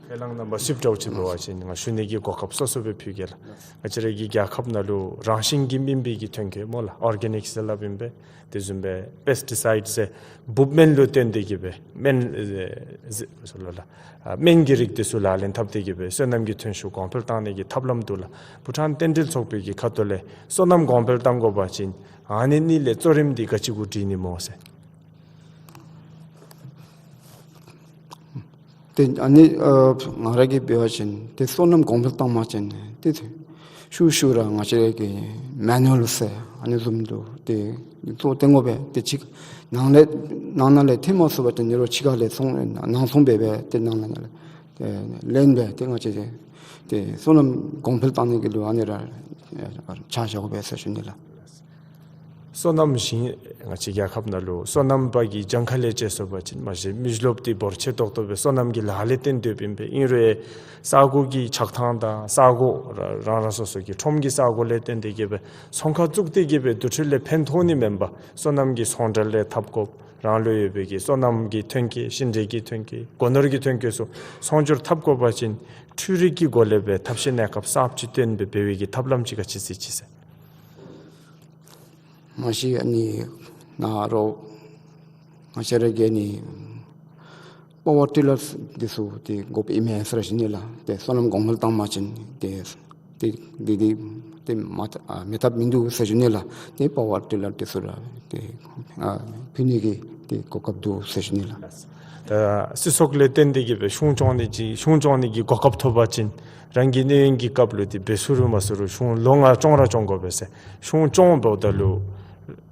ཁས་བླངས་ནང་མ་ཚུདཔ་འདྲཝ་ཅིག་འབད་བ་ཅིན་ང་ཞུ་ནི་གི་གོ་སྐབས་སོ་སོ་སྦེ་ཕུལ་གེ་ལགས། ང་བཅས་ར་གི་རྒྱལ་ཁབ་ནང་ལུ་རང་བཞིན་གྱིས་སྨིན་པའི་གི་ཐོན་སྐྱེད་སྨོ་ལགས། ཨོར་གེ་ནིཀ་ཟེར་སླབ་ཨིན་པས། དེ་བཟུམ་སྦེ་པེསི་ཊི་སའིཌ་ཟེར་འབུཔ་སྨན་ལུ་བརྟེན་ཏེ་གི་སྦེ་སྨན་ཨེ་ཟེར་ཟེར་ལོ་ལགས། ཨ་སྨན་གྱི་རིགས་དེ་ཚུ་ལག་ལེན་འཐབ་སྟེ་གི་སྦེ་སོ་ནམ་གྱི་ཐོན་ཤུགས་གོང་འཕེལ་བཏང་ནི་གི་ཐབས་ལམ་འདུག་ལགས། བྷུ་ཊཱན་རྟེན་འབྲེལ་ཚོགས་པའི་གི་ཁ་ཐུག་ལས་སོ་ནམ་གོང་འཕེལ་བཏང་དགོ་པ་ཅིན་ཨ་ནི་གཉིས་ལས་གཙོ་རིམ་འདི་ག་ཅི་གུ་སྒྲིག་ནི་སྨོ་ཟེར། ཏེ་ཨ་ནི་ཨ་ང་ར་གིས་འབད་བ་ཅིན་ཏེ་སོ་ནམ་གོང་འཕེལ་བཏང་པ་ཅིན་ཏེ་ཤུལ་ཤུལ་ར་ང་བཅས་ཀྱི་མེ་ནུ་ཨལ་ཟེར་ཨ་ནི་བཟུམ་འདུག། ཏེ་གཙོ་བོ་བཏོན་དགོ་པས། ཏེ་ཅིག་ནང་ལས་ནང་ན་ལས་ཐོན་མ་ཚུགས་པ་ཅིན་ཨ་ནི་རོགས་ཕྱི་ཁ་ལས་ཚོང་ནང་སོང་སྦེ་སྦེ་ཏེ་ནང་ན་ལས་ཏེ་ལེན་སྦེ་ཏེ་ང་བཅས་ཏེ་སོ་ནམ་གོང་འཕེལ་བཏང་ནི་གི་ལུ་ཨ་ནི་ར་ཕྱག་བཞག་དགོ་པས་ཟེར་ཞུ་ནི་ལགས། སོ་ནམ་ཞིང་ང་བཅས་རྒྱལ་ཁབ་ནང་ལུ་སོ་ནམ་པ་གིས་གྱངས་ཁ་ལས་བཅད་སོང་པ་ཅིན་མ་གཞི་མི་རློབས་འདི་འབོར་ཆེ་ཏོག་ཏོ་སྦེ་སོ་ནམ་གྱི་ལཱ་ལས་བརྟེན་སྡོདཔ་ཨིན་པས། ཨིན་རུང་ས་གོ་གི་ཆགས་ཐངས་དང་ས་གོ་ར་རང་རང་སོ་སོ་གི་ཁྲོམ་གྱི་ས་གོ་ལས་བརྟེན་ཏེ་གི་སྦེ་ཚོང་ཁང་བཙུགས་ཏེ་གི་སྦེ་དེ་འཕྲོ་ལས་ཕན་ཐོགས་ནི་མེན་པར་སོ་ནམ་གྱི་ཚོང་འབྲེལ་ལས་འཐབ་དགོཔ། རང་ལུ་ཡོད་པའི་གི་སོ་ནམ་གྱི་ཐོན་སྐྱེད་ཤིང་འབྲས་ཀྱི་ཐོན་སྐྱེད་སྒོ་ནོར་གྱི་ཐོན་སྐྱེད་ཚུ་ཚོང་སྒྱུར་འཐབ་དགོ་པ་ཅིན་འཕྲུལ་རིག་གི་སྒོ་ལས་སྦེ་ཐབས་ཤེས་གནས་སྐབས་གསརཔ་ཅིག་བཏོན་སྦེ་འབད་བའི་གི་ཐབས་ལམ་ཅིག་ག་ཅི་ཟེར་ཅི་ཟེར། མ་གཞི་ཨ་ནི་ནཱ་རོགས་ང་བཅས་ར་གི་ཨ་ནི་པ་ཝར་ཊི་ལར་འདི་ཚུ་ཏེ་དགོཔ་ཨིན་མས་ཟེར་ཞུ་ནི་ལགས། ཏེ་སོ་ནམ་གོང་འཕེལ་བཏང་པ་ཅིན་ཏེ་ཏེ་འདི་འདི་ཏེ་མ་ཨ་མེད་ཐབས་མིན་འདུག་ཟེར་ཞུ་ནི་ལགས། ཏེ་པ་ཝར་ཊི་ལར་འདི་ཚུ་ར་ཏེ་ཨ་ཕུལ་ནི་གི་ཏེ་གོ་སྐབས་འདུག་ཟེར་ཞུ་ནི་ལགས། ད་སྲིད་ཚོགས་ལས་བརྟེན་ཏེ་གི་སྦེ་གཞུང་སྐྱོང་ནི་ཅིག་གཞུང་སྐྱོང་ནི་གི་གོ་སྐབས་ཐོབ་པ་ཅིན་རང་གི་གནས་ཡུན་གྱི་སྐབས་ལུ་ཏེ་འབད་ཚུགས་རུང་མ་ཚུགས་རུང་གཞུང་ལོ་ལྔ་སྐྱོང་ར་སྐྱོང་དགོ་པས་ཟེར། གཞུང་སྐྱོང་འབདཝ་ད་ལུ་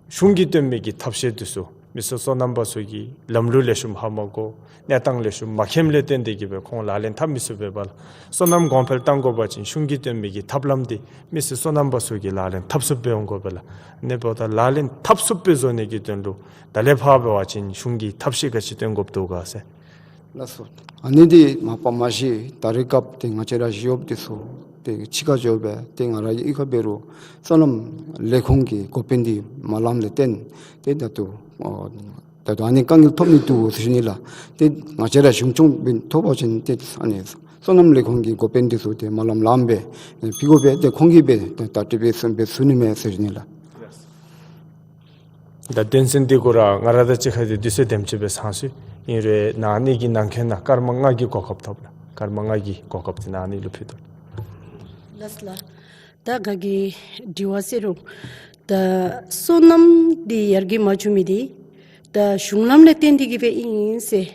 གཞུང་གིས་བཏོན་མི་གི་ཐབས་ཤེས་འདི་ཚུ་མི་སེར་སོ་ནམ་པ་ཚུ་གིས་ལམ་ལུགས་ལེགས་ཤོམ་ཧ་མ་གོ་གནས་སྟངས་ལེགས་ཤོམ་མ་མཁྱེནམ་ལས་བརྟེན་ཏེ་གི་སྦེ་ཁོང་ལག་ལེན་འཐབ་མི་ཚུགས་པས་པ་ལགས། སོ་ནམ་གོང་འཕེལ་བཏང་དགོ་པ་ཅིན་གཞུང་གིས་བཏོན་མི་གི་ཐབས་ལམ་འདི་མི་སེར་སོ་ནམ་པ་ཚུ་གིས་ལག་ལེན་འཐབ་ཚུགསཔ་སྦེ་འོང་དགོ་པས་ལགས། ཨ་ནི་འབདཝ་ད་ལག་ལེན་འཐབ་ཚུགསཔ་སྦེ་བཟོ་ནི་གི་དོན་ལུ་ད་ལས་ཕར་འབད་བ་ཅིན་གཞུང་གིས་ཐབས་ཤེས་ག་ཅི་བཏོན་དགོཔ་འདུག་ག་ཟེར། ལགས་སོ། ཨ་ནི་འདི་མ་པ་མ་གཞི་ད་རེས་སྐབས་ཏེ་ང་བཅས་ར་ཞི་གཡོགཔ་འདི་ཚུ་ཏེ་ཕྱི་ཁར་འགྱོ་སྦེ་ཏེ་ང་ར་གཡུས་ཁར་འབད་རུང་སོ་ནམ་ལས་ཁུངས་ཀྱི་འགོ་དཔོན་འདི་མ་ལངམ་ལས་བརྟེན་ཏེ་ད་ལྟོ་ཨོ་ད་ལྟོ་ཨ་ནི་དཀའ་ངལ་ཐོབ་ནི་འདུག་ཟེར་ཞུ་ནི་ལགས། ཏེ་ང་བཅས་ར་གཞུང་སྐྱོང་འབད་ཐོབ་པ་ཅིན་ཏེ་ཨ་ནི་སོ་ནམ་ལས་ཁུངས་ཀྱི་འགོ་དཔོན་འདི་ཚུ་ཏེ་མ་ལངམ་ལངམ་སྦེ་ཕུལ་དགོ་པས། ཏེ་ཁོང་གིས་སྦེ་ཏེ་ད་ཏེ་སྦེ་སོང་སྦེ་ཚུགས་ནི་མས་ཟེར་ཞུ་ནི་ལགས། ད་དོན་ཚན་འདི་གུ་ར་ང་ར་དང་གཅིག་ཁར་ཏེ་དུས་ཚོད་དེམ་ཅིག་སྦེ་ཚང་སོ་ཡི། ཨིན་རུང་ནཱ་ཨ་ནི་གི་ནང་འཁོད་ནང་སྐར་མ་ལྔ་གི་གོ་སྐབས་ཐོབ་ལགས། སྐར་མ་ལྔ་གི་གོ་སྐབས་འདི་ནཱ་ཨ་ནི་ལུ་ཕུལ་དོ། ལགས་ལགས། ད་ག་གི་དྲི་བ་ཟེར་རུང་ད་སོ་ནམ་འདི་ཡར་རྒྱས་མ་བྱུང་མི་འདི་ད་གཞུང་ལམ་ལས་བརྟེན་ཏེ་གི་སྦེ་ཨིན་ཟེར།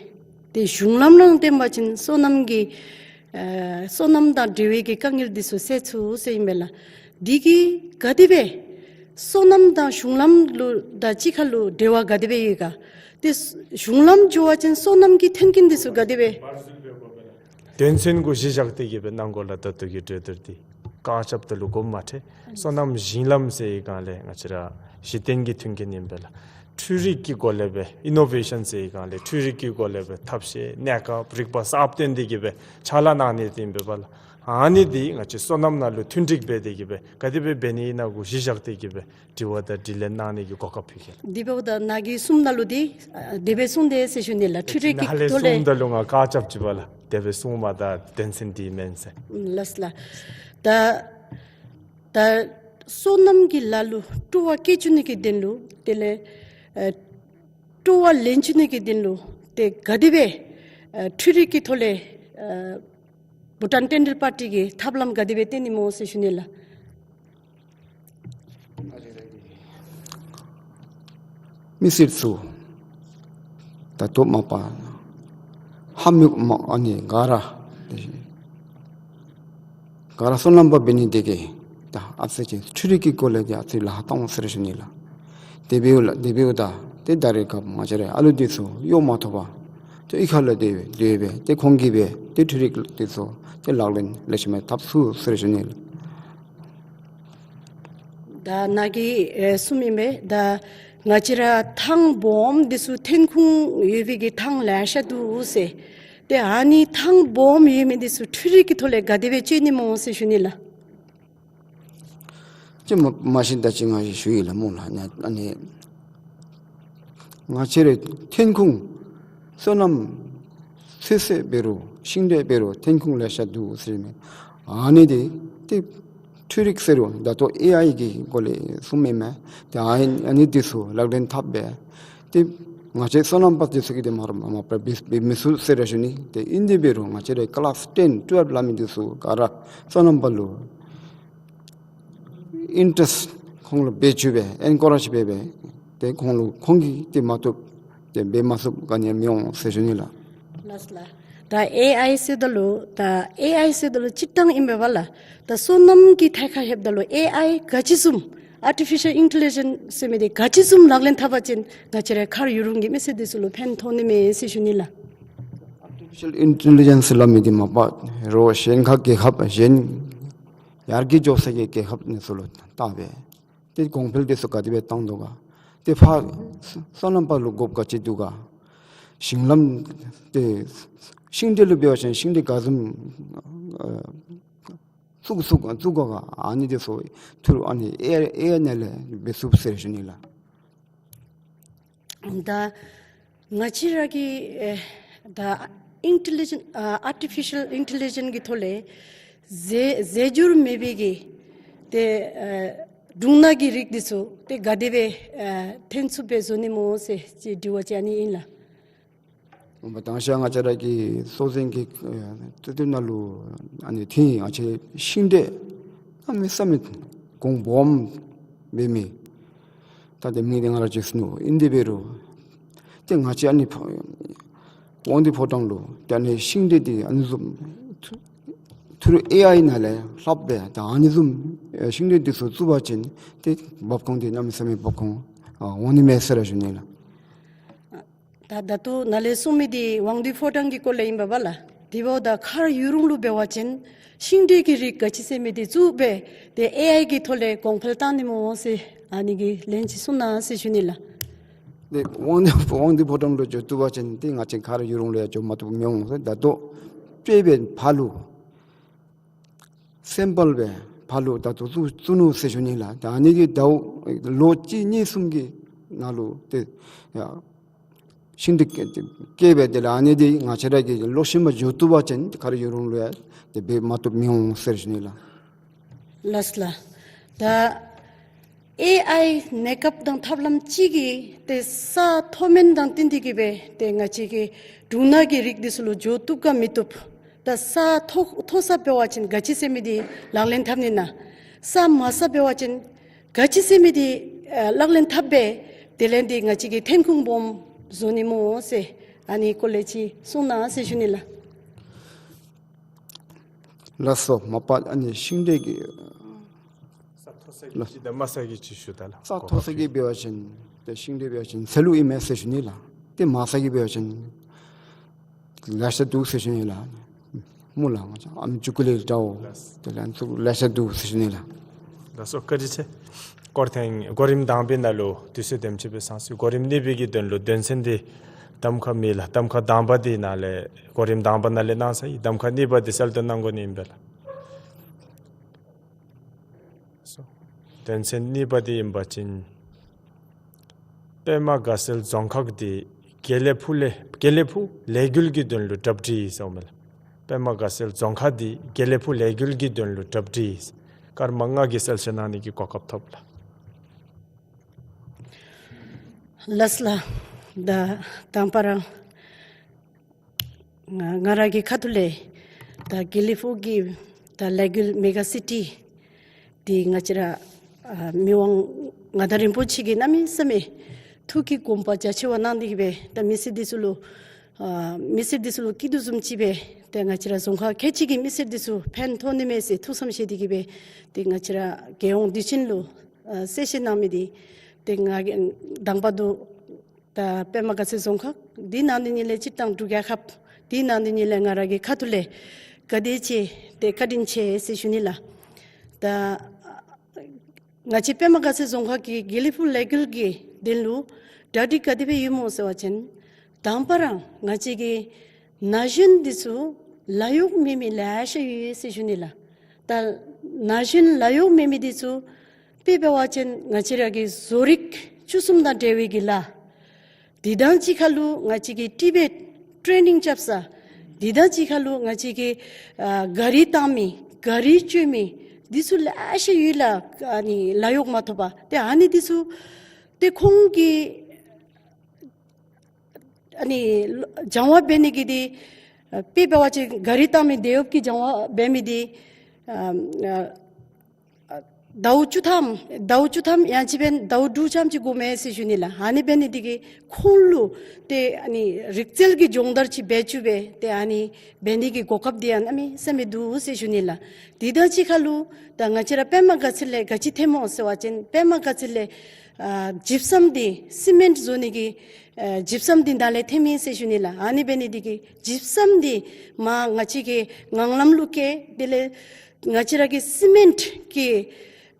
ཏེ་གཞུང་ལམ་ནང་བརྟེན་པ་ཅིན་སོ་ནམ་གྱི་ཨ་སོ་ནམ་དང་འབྲེལ་བའི་གི་དཀའ་ངལ་འདི་ཚུ་སེལ་ཚུགས་ཟེར་ཨིན་པས་ལགས། འདི་གིས་ག་དེ་སྦེ་སོ་ནམ་དང་གཞུང་ལམ་ལུ་དང་གཅིག་ཁར་ལུ་འབྲེལ་བ་ག་དེ་སྦེ་ཡོད་ག། ཏེ་གཞུང་ལམ་འགྱོ་བ་ཅིན་སོ་ནམ་གྱི་མཐུན་རྐྱེན་འདི་ཚུ་ག་དེ་སྦེ། དོན་ཚན་གུ་གཞི་བཞག་སྟེ་གི་སྦེ་གནང་དགོ་ལགས། ད་ལྟོ་གི་གྲོས་བསྡུར་འདི་བཀག་ཆ་ད་ལུ་དགོཔ་མ་ཁྲེལ། སོ་ནམ་ཞིང་ལམ་ཟེར་བའི་སྒང་ལས་ང་བཅས་ར་གཞི་རྟེན་གྱི་མཐུན་རྐྱེན་ཨིན་པས་ལགས། འཕྲུལ་རིག་གི་སྒོ་ལས་སྦེ་ཨི་ནོ་ཝེ་ཤཱན་ཟེར་བའི་སྒང་ལས་འཕྲུལ་རིག་གི་སྒོ་ལས་སྦེ་ཐབས་ཤེས་གནས་སྐབས་རིག་པ་གསརཔ་བཏོན་ཏེ་གི་སྦེ་ཕྱག་ལཱ་གནང་ནི་འདི་ཨིན་པས་པ་ལགས། ཨ་ནི་འདི་ང་བཅས་སོ་ནམ་ནང་ལུ་མཐུན་འགྲིག་འབད་དེ་གི་སྦེ་ག་དེ་སྦེ་འབད་ནི་ཨིན་ན་གུ་གཞི་བཞག་སྟེ་གི་སྦེ་དྲི་བ་དང་དྲིས་ལན་གནང་ནི་གི་གོ་སྐབས་ཕུལ་གེ་ལགས། དེ་འབདཝ་ད་ནཱ་གིས་གསུངམ་ད་ལུ་འདི་ཨ་དེ་སྦེ་གསུངས་ཏེ་ཟེར་ཞུ་ནི་ལགས། འཕྲུལ་རིག་གི་ནཱ་ལས་ཐོག་ལས་གསུངམ་ད་ལུ་ང་བཀག་ཆ་བཅུག་པ་ལགས། དེ་སྦེ་གསུངམ་ད་དོན་ཚན་འདི་མེན་ཟེར། ལགས་ལགས། ད་ད་སོ་ནམ་གྱི་ལཱ་ལུ་སྤྲོ་བ་བསྐྱེད་བཅུག་ནི་གི་དོན་ལུ་དེ་ལས་ཨ་སྤྲོ་བ་ལེན་བཅུག་ནི་གི་དོན་ལུ་ཏེ་ག་དེ་སྦེ་ཨ་འཕྲུལ་རིག་གི་ཐོག་ལས་ཨ་བྷུ་ཊཱན་རྟེན་འབྲེལ་པར་ཊི་གིས་ཐབས་ལམ་ག་དེ་སྦེ་བཏོན་ནི་སྨོ་ཟེར་ཞུ་ནི་ལགས། མི་སེར་ཚུ་ ད་ལྟོ་མ་པ་ཧ་མི་མ་ཨ་ནི་ག་ར་ག་ར་སོ་ནམ་པ་འབད་ནི་དེ་གིས་ད་ཨ་ཙི་ཅིག་འཕྲུལ་རིག་གི་སྐོར་ལས་ཏེ་ཨ་ཙི་ལཱ་ཁག་འོང་ཟེར་ཞུ་ནི་ལགས། དེ་འབདཝ་ལས་དེ་འབདཝ་ད་ཏེ་ད་རེས་སྐབས་ང་བཅས་ར་ཨ་ལུ་འདི་ཚུ་གཡོག་མ་ཐོབ་པར་ཏེ་གཡུས་ཁ་ལུ་སྡོད་སྡོད་སྦེ་ཏེ་ཁོང་གིས་སྦེ་ཏེ་འཕྲུལ་རིག་འདི་ཚུ་ཏེ་ལག་ལེན་ལེགས་ཤོམ་སྦེ་འཐབ་ཚུགས་ཟེར་ཞུ་ནི་ལགས། ད་ནཱ་གིས་ཨེ་གསུངམ་ཨིན་པས། ད་ང་བཅས་ར་ཐང་སྦོམ་འདི་ཚུ་ཐོན་ཁུངས་ཡོད་པའི་གི་ཐང་ལེ་ཤ་འདུག་ཟེར། ཏེ་ཨ་ནི་ཐང་སྦོམ་ཡོད་མི་འདི་ཚུ་འཕྲུལ་རིག་གི་ཐོག་ལས་ག་དེ་སྦེ་བཅོས་ནི་སྨོ་ཟེར་ཞུ་ནི་ལགས། ཅི་མ་མ་གཞི་ད་ཅི་ང་གིས་ཞུ་ཡི་ལགས་སྨོ་ལགས། ཨ་ནི་ང་བཅས་ར་ཐོན་ཁུངས་སོ་ནམ་ཚོད་བསྲེ་འབད་རུང་ཤིང་འབྲས་འབད་རུང་ཐོན་ཁུངས་ལེ་ཤ་འདུག་ཟེར་མས། ཨ་ནི་འདི་ཏེ་འཕྲུལ་རིག་ཟེར་རུང་ད་ལྟོ་ཨེ་ཨའི་གི་སྐོར་ལས་གསུངམ་ཨིན་མས། ཏེ་ཨ་ཨ་ནི་འདི་ཚུ་ལག་ལེན་འཐབ་སྦེ་ཏེ་ང་བཅས་སོ་ནམ་པ་འདི་ཚུ་གིས་ཏེ་མ་ར་མ་མ་པ་འབད་འབད་མི་ཚུགས་ཟེར་ར་ཞུ་ནི། ཏེ་ཨིན་དེ་འབད་རུང་ང་བཅས་ར་ཀི་ལཱསི་ཊེན་ཊུ་ཝེལབ་སླབ་མི་འདི་ཚུ་ག་ར་སོ་ནམ་པ་ལུ་ཨིན་ཊེ་རེསཊ་ཁོང་ལུ་འབད་བཅུག་སྦེ་ཨེན་ཀོ་རེཇ་འབད་སྦེ་ཏེ་ཁོང་ལུ་ཁོང་གིས་ཏེ་མ་བཏུབ་ཏེ་འབད་མ་ཚུགསཔ་ག་ནི་ཡང་མི་འོང་ཟེར་ཞུ་ནི་ལགས། ལགས་ལགས། ད་ཨེ་ཨའི་ཟེརཝ་ད་ལུ་ད་ཨེ་ཨའི་ཟེརཝ་ད་ལུ་སྤྱིར་བཏང་ཨིན་པས་པ་ལགས། ད་སོ་ནམ་གྱི་ཐད་ཁར་ལྷོདཔ་ད་ལུ་ཨེ་ཨའི་ག་ཅི་བཟུམ་ཨར་ཊི་ཕི་ཤཱལ་ཨིན་ཊེ་ལི་ཇེནསི་ཟེར་མི་འདི་ག་ཅི་བཟུམ་ལག་ལེན་འཐབ་པ་ཅིན་ང་བཅས་ར་མཁར་ཡུ་རུང་གི་མི་སེར་འདི་ཚུ་ལུ་ཕན་ཐོགས་ནི་མས་ཟེར་ཞུ་ནི་ལགས། ཨར་ཊི་ཕི་ཤཱལ་ཨིན་ཊེ་ལི་ཇེནསི་སླབ་མི་འདི་མ་པ་རོགས་གཞན་ཁ་རྒྱལ་ཁབ་གཞན་ཡར་རྒྱས་འགྱོ་ས་གི་རྒྱལ་ཁབ་འདི་ཚུ་ལུ་བལྟ་སྦེ་ཏེ་གོང་འཕེལ་འདི་ཚུ་ག་དེ་སྦེ་བཏང་དོ་ག། ཏེ་ཕར་སོ་ནམ་པ་ལུ་དགོཔ་ག་ཅི་འདུག་ག། ཞིང་ལམ་ཏེ་ཤིང་འབྲས་ལུ་འབད་བ་ཅིན་ཤིང་འབྲས་ག་བཟུམ་ཨ་བཙུགས་བཙུགས་བཙུགས་དགོ་ག། ཨ་ནི་འདི་ཚུ་ཐུར་ཨ་ནི་ཨེ་ཨའི་ནང་ལས་འབད་ཚུགས་ཟེར་ཞུ་ནི་ལགས། ད་ང་བཅས་ར་གི་ཨེ་ད་ཨིན་ཊེ་ལི་ཇེནསི་ཨ་ཨར་ཊི་ཕི་ཤཱལ་ཨིན་ཊེ་ལི་ཇེནསི་གི་ཐོག་ལས་རྫས་རྫས་འགྱུར་མེད་པའི་གི་ཏེ་ཨེ་སྦྲུང་ནག་གི་རིགས་འདི་ཚུ་ཏེ་ག་དེ་སྦེ་ཨེ་ཐོན་ཚུགསཔ་སྦེ་བཟོ་ནི་སྨོ་ཟེར་ཅིག་དྲི་བ་ཅིག་ཨ་ནི་ཨིན་ལགས། འོ་མ་དང་ཤ་ང་བཅས་ར་གི་སྲོག་འཛིན་གྱི་ཨེ་ཏེ་དེ་ནང་ལུ་ཨ་ནི་ཐེངས་ང་བཅས་ཤིང་འབྲས་གནམ་མེད་ས་མེད་གོང་སྦོམ་འབད་མི་ད་ཏེ་མི་འདི་ང་ར་ཅིག་ཟེར་ནུག། ཨིན་དེ་འབད་རུང་ཏེ་ང་བཅས་ཨ་ནི་ཕོ་དབང་འདུས་ཕོ་བྲང་ལུ་ཏེ་ཨ་ནི་ཤིང་འབྲས་འདི་ཨ་ནི་བཟུམ་ཐུ་ཐུར་ཨེ་ཨའི་ནང་ལས་ལྷབ་སྦེ་ད་ཨ་ནི་བཟུམ་ཨེ་ཤིང་འབྲས་འདི་ཚུ་བཙུགས་པ་ཅིན་ཏེ་འབབ་ཁུངས་འདི་གནམ་མེད་ས་མེད་འབབ་ཁུངས་ཨ་འོང་ནི་མས་ཟེར་ར་ཞུ་ནི་ལགས། ད་ད་ལྟོ་ནཱ་ལས་གསུངས་མི་འདི་དབང་འདུས་ཕོ་བྲང་གི་སྐོར་ལས་ཨིན་པས་པ་ལགས། དེ་འབདཝ་ད་མཁར་ཡུ་རུང་ལུ་འབད་བ་ཅིན་ཤིང་འབྲས་ཀྱི་རིགས་ག་ཅི་ཟེར་མི་འདི་བཙུགས་སྦེ་ཏེ་ཨེ་ཨའི་གི་ཐོག་ལས་གོང་འཕེལ་བཏང་ནི་སྨོ་ཟེར་ཨ་ནི་གི་ལན་ཅིག་གསུང་གནང་ཟེར་ཞུ་ནི་ལགས། ཏེ་དབང་འདུས་དབང་འདུས་ཕོ་བྲང་ལུ་འགྱོ་བཏུབ་པ་ཅིན་ཏེ་ང་བཅས་མཁར་ཡུ་རུང་ལུ་ཡང་འགྱོ་མ་བཏུབ་མི་འོང་ཟེར། ད་ལྟོ་དཔེ་འབད་ཕར་ལུ་སེམ་པལ་སྦེ་ཕར་ལུ་ད་ལྟོ་བཙུགས་བཙུགས་ནུག་ཟེར་ཞུ་ནི་ལགས། ད་ཨ་ནི་གི་ཟླཝ་ལོ་གཅིག་གཉིས་གསུམ་གྱི་ནང་ལུ་ཏེ་ཡ་ཤིང་འདི་སྐྱེ་སྦེ་དེ་ལས་ཨ་ནི་འདི་ང་བཅས་ར་གིས་ལོག་ཤུལ་མ་འགྱོ་བཏུབ་པ་ཅིན་མཁར་ཡུ་རུང་ལུ་ཡང་ཏེ་འབད་མ་བཏུབ་མི་འོང་ཟེར་ཞུ་ནི་ལགས། ལགས་ལགས། ད་ཨེ་ཨའི་གནས་སྐབས་དང་ཐབས་ལམ་ཅིག་གིས་ཏེ་ས་མཐོ་དམན་དང་བསྟུན་ཏེ་གི་སྦེ་ཏེ་ང་བཅས་ཀྱི་སྦྲུང་ནག་གི་རིགས་འདི་ཚུ་ལུ་འགྱོ་བཏུབ་ག་མི་བཏུབ། ད་ས་མཐོ་མཐོ་ས་འབད་བ་ཅིན་ག་ཅི་ཟེར་མི་འདི་ལག་ལེན་འཐབ་ནི་ན། ས་དམའ་ས་འབད་བ་ཅིན་ག་ཅི་ཟེར་མི་འདི་ཨ་ལག་ལེན་འཐབ་སྦེ་དེ་ལས་འདི་ང་བཅས་ཀྱི་ཐོན་ཁུངས་སྦོམ་བཟོ་ནི་སྨོ་ཟེར་ཨ་ནི་སྐོར་ལས་ཅིག་གསུང་གནང་ཟེར་ཞུ་ནི་ལགས། ལགས་སོ། མ་པ་ཨ་ནི་ཤིང་འབྲས་ཀྱི་ས་མཐོ་ས་གི་ལགས་ཅིག་དང་དམའ་ས་གི་ཅིག་ཞུ་ད་ལགས། ས་མཐོ་ས་གི་འབད་བ་ཅིན་ཏེ་ཤིང་འབྲས་འབད་བ་ཅིན་ཚལ་ལུ་ཨིན་མས་ཟེར་ཞུ་ནི་ལགས། ཏེ་དམའ་ས་གི་འབད་བ་ཅིན་ལེ་ཤ་འདུག་ཟེར་ཞུ་ནི་ལགས། སྨོ་ལགས། ང་བཅས་ཨམ་ཅུ་ཀུ་ལེ་འདྲཝ་ལགས། དེ་ལས་ཚུ་ལེ་ཤ་འདུག་ཟེར་ཞུ་ནི་ལགས། ལགས་སོ། བཀའ་དྲིན་ཆེ། སྐོར་ཐེངས་གོ་རིམ་དང་པའི་ནང་ལུ་དུས་ཚོད་དེམ་ཅིག་སྦེ་ཚང་སོ་ཡི། གོ་རིམ་གཉིས་པའི་གི་དོན་ལུ་དོན་ཚན་འདི་གདམ་ཁ་མེད་ལགས། གདམ་ཁ་དང་པ་འདི་ནཱ་ལས་གོ་རིམ་དང་པ་ནཱ་ལས་གནང་ཚར་ཡི། གདམ་ཁ་གཉིས་པ་འདི་གསལ་སྟོན་གནང་དགོ་ནི་ཨིན་པས་ལགས། སོ། དོན་ཚན་གཉིས་པ་འདི་ཨིན་པ་ཅིན་པདྨ་དགའ་ཚལ་རྫོང་ཁག་འདི་དགེ་ལེགས་ཕུག་ལས་དགེ་ལེགས་ཕུག་ལས་འགུལ་གྱི་དོན་ལུ་གྲ་སྒྲིག་ཟེརཝ་མས་ལགས། པདྨ་དགའ་ཚལ་རྫོང་ཁག་འདི་དགེ་ལེགས་ཕུག་ལས་འགུལ་གྱི་དོན་ལུ་གྲ་སྒྲིག། སྐར་མ་ལྔ་གི་གསལ་བཤད་གནང་ནི་གི་གོ་སྐབས་ཐོབ་ལགས། ལགས་ལགས། ད་དང་པ་ར་ང་ང་ར་གི་ཁ་ཐུག་ལས་ད་དགེ་ལེགས་ཕུག་གི་ད་ལས་འགུལ་མེ་ག་སི་ཊི་འདི་ང་བཅས་ར་ཨ་མི་དབང་མངའ་བདག་རིན་པོ་ཆེ་གིས་གནམ་མེད་ས་མེད་ ཐུགས་ཀྱི་དགོངས་པ་རྒྱ་ཆེ་བ་གནང་སྟེ་གི་སྦེ་ད་མི་སེར་འདི་ཚུ་ལུ་ཨ་མི་སེར་འདི་ཚུ་ལུ་སྐྱིད་སྡུག་བཟུམ་ཅིག་སྦེ་ཏེ་ང་བཅས་ར་རྫོང་ཁག་ཁལ་གཅིག་གི་མི་སེར་འདི་ཚུ་ཕན་ཐོགས་ནི་མས་ཟེར་ཐུགས་བསམ་བཞེས་ཏེ་གི་སྦེ་ཏེ་ང་བཅས་ར་རྒྱལ་ཡོངས་དུས་ཆེན་ལུ་ཨ་གསལ་བཤད་གནང་མི་འདི་ཏེ་ང་གིས་དང་པ་དུ་ད་པདྨ་དགའ་ཚལ་རྫོང་ཁག་འདི་ནང་དེ་ཉིད་ལས་སྤྱིར་བཏང་འབྲུག་རྒྱལ་ཁབ་འདི་ནང་དེ་ཉིད་ལས་ང་ར་གི་ཁ་ཐུག་ལས་བཀའ་དྲིན་ཆེ་ཏེ་བཀའ་དྲིན་ཆེ་ཟེར་ཞུ་ནི་ལགས། ད་ང་བཅས་པདྨ་དགའ་ཚལ་རྫོང་ཁག་གི་དགེ་ལེགས་ཕུག་ལས་འགུལ་གྱི་དོན་ལུ་གྲ་སྒྲིག་ག་དེ་སྦེ་ཡོད་སྨོ་ཟེར་བ་ཅིན་དང་པ་ར་ང་བཅས་ཀྱི་ན་གཞོན་འདི་ཚུ་ལཱ་གཡོག་མེད་མི་ལེ་ཤ་ཡོད་ཟེར་ཞུ་ནི་ལགས། ད་ན་གཞོན་ལཱ་གཡོག་མེད་མི་འདི་ཚུ་དཔེ་འབད་བ་ཅིན་ང་བཅས་ར་གི་བཟོ་རིག་བཅུ་གསུམ་དང་འབྲེལ་བའི་གི་ལཱ། དེ་དང་གཅིག་ཁར་ལུ་ང་བཅས་ཀྱི་ཊི་བེཊ་ཊེ་ནིང་རྐྱབ་ས། དེ་དང་གཅིག་ཁར་ལུ་ང་བཅས་ཀྱི་ཨ་ག་རི་བཏང་མི་ག་རི་བཅོ་མི་འདི་ཚུ་ལེ་ཤ་ཡོད་ལགས། ཨ་ནི་ལཱ་གཡོག་མ་ཐོབ་པ་ཏེ་ཨ་ནི་འདི་ཚུ་ཏེ་ཁོང་གི་ཨ་ནི་སྦྱང་བ་འབད་ནི་གི་འདི་ཨ་དཔེ་འབད་བ་ཅིན་ག་རི་བཏང་མི་དེད་གཡོགཔ་གི་སྦྱང་བ་འབད་མི་འདི་ཨ་ཨ་ཟླཝ་བཅུ་ཐམ་ཟླཝ་བཅུ་ཐམ་ཡང་ཅིན་འབདན་ཟླཝ་དྲུག་ཙམ་ཅིག་འགོརཝ་མས་ཟེར་ཞུ་ནི་ལགས། ཨ་ནི་འབད་ནི་འདི་གིས་ཁོང་ལུ་ཏེ་ཨ་ནི་རིག་རྩལ་གྱི་སྦྱོང་བརྡར་ཅིག་འབད་བཅུག་སྦེ་ཏེ་ཨ་ནི་འབད་ནི་གི་གོ་སྐབས་འདི་ཡང་གནམ་མེད་ས་མེད་འདུག་ཟེར་ཞུ་ནི་ལགས། དེ་དང་གཅིག་ཁར་ལུ་ད་ང་བཅས་ར་པདྨ་དགའ་ཚལ་ལས་ག་ཅི་ཐོནམ་སྨོ་ཟེར་བ་ཅིན་པདྨ་དགའ་ཚལ་ལས་ཨ་ཇིབ་སམ་འདི་སི་མེནཊ་བཟོ་ནི་གི་ཨ་ཇིབ་སམ་འདི་ནཱ་ལས་ཐོནམ་ཨིན་ཟེར་ཞུ་ནི་ལགས། ཨ་ནི་འབད་ནི་འདི་གིས་ཇིབ་སམ་འདི་མར་ང་བཅས་ཀྱི་ངང་ལམ་ལུ་བཀལ། དེ་ལས་ང་བཅས་ར་གི་སི་མེནཊ་གི་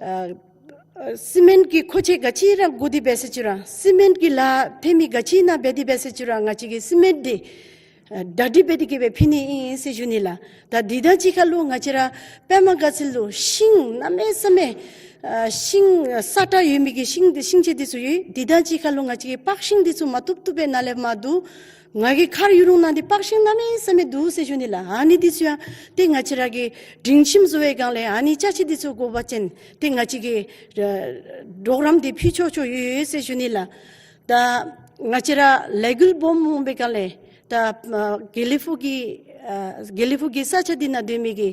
ཨ་ཨ་སི་མེནཊ་གི་མཁོ་ཆས་ག་ཅི་ར་དགོ་སྟེ་འབད་ཟེར་ཅི་རུང་སི་མེནཊ་གི་ལཱ་འཐབ་མི་ག་ཅི་ཨིན་ན་འབད་དེ་འབད་ཟེར་ཅི་རུང་ང་བཅས་ཀྱིས་སི་མེནཊ་འདི་ཨ་གྲ་སྒྲིག་འབད་དེ་གི་སྦེ་ཕུལ་ནི་ཨིན་ཟེར་ཞུ་ནི་ལགས། ད་དེ་དང་གཅིག་ཁར་ལུ་ང་བཅས་ར་པདྨ་དགའ་ཚལ་ལུ་ཤིང་གནམ་མེད་ས་མེད་ཨ་ཤིང་ས་བཀྲ་ཡོད་མི་གི་ཤིང་འདི་ཤིང་ཆས་འདི་ཚུ་ཡོད། དེ་དང་གཅིག་ཁར་ལུ་ང་བཅས་ཀྱི་པག་ཤིང་འདི་ཚུ་མ་བཏུབ་བཏུབ་སྦེ་ནཱ་ལས་མར་འདུག། ང་གི་མཁར་ཡུ་རུང་ནང་འདི་པག་ཤིང་གནམ་མེད་ས་མེད་འདུག་ཟེར་ཞུ་ནི་ལགས། ཨ་ནི་འདི་ཚུ་ཡང་ཏེ་ང་བཅས་ར་གི་སྒྲིང་ཁྱིམ་བཟོ་བའི་སྒང་ལས་ཨ་ནི་ཅ་ཆས་འདི་ཚུ་དགོ་པ་ཅིན་ཏེ་ང་བཅས་ཀྱིས་ཨ་གྲོགས་རམ་འདི་ཕུལ་ཆོག་ཆོག་ཡོད་ཟེར་ཞུ་ནི་ལགས། ད་ང་བཅས་ར་ལས་འགུལ་སྦོམ་འོང་པའི་སྒང་ལས་ད་ཨ་དགེ་ལེགས་ཕུག་གི་ཨ་དགེ་ལེགས་ཕུག་གི་ས་ཆ་འདི་ནང་སྡོད་མི་གི་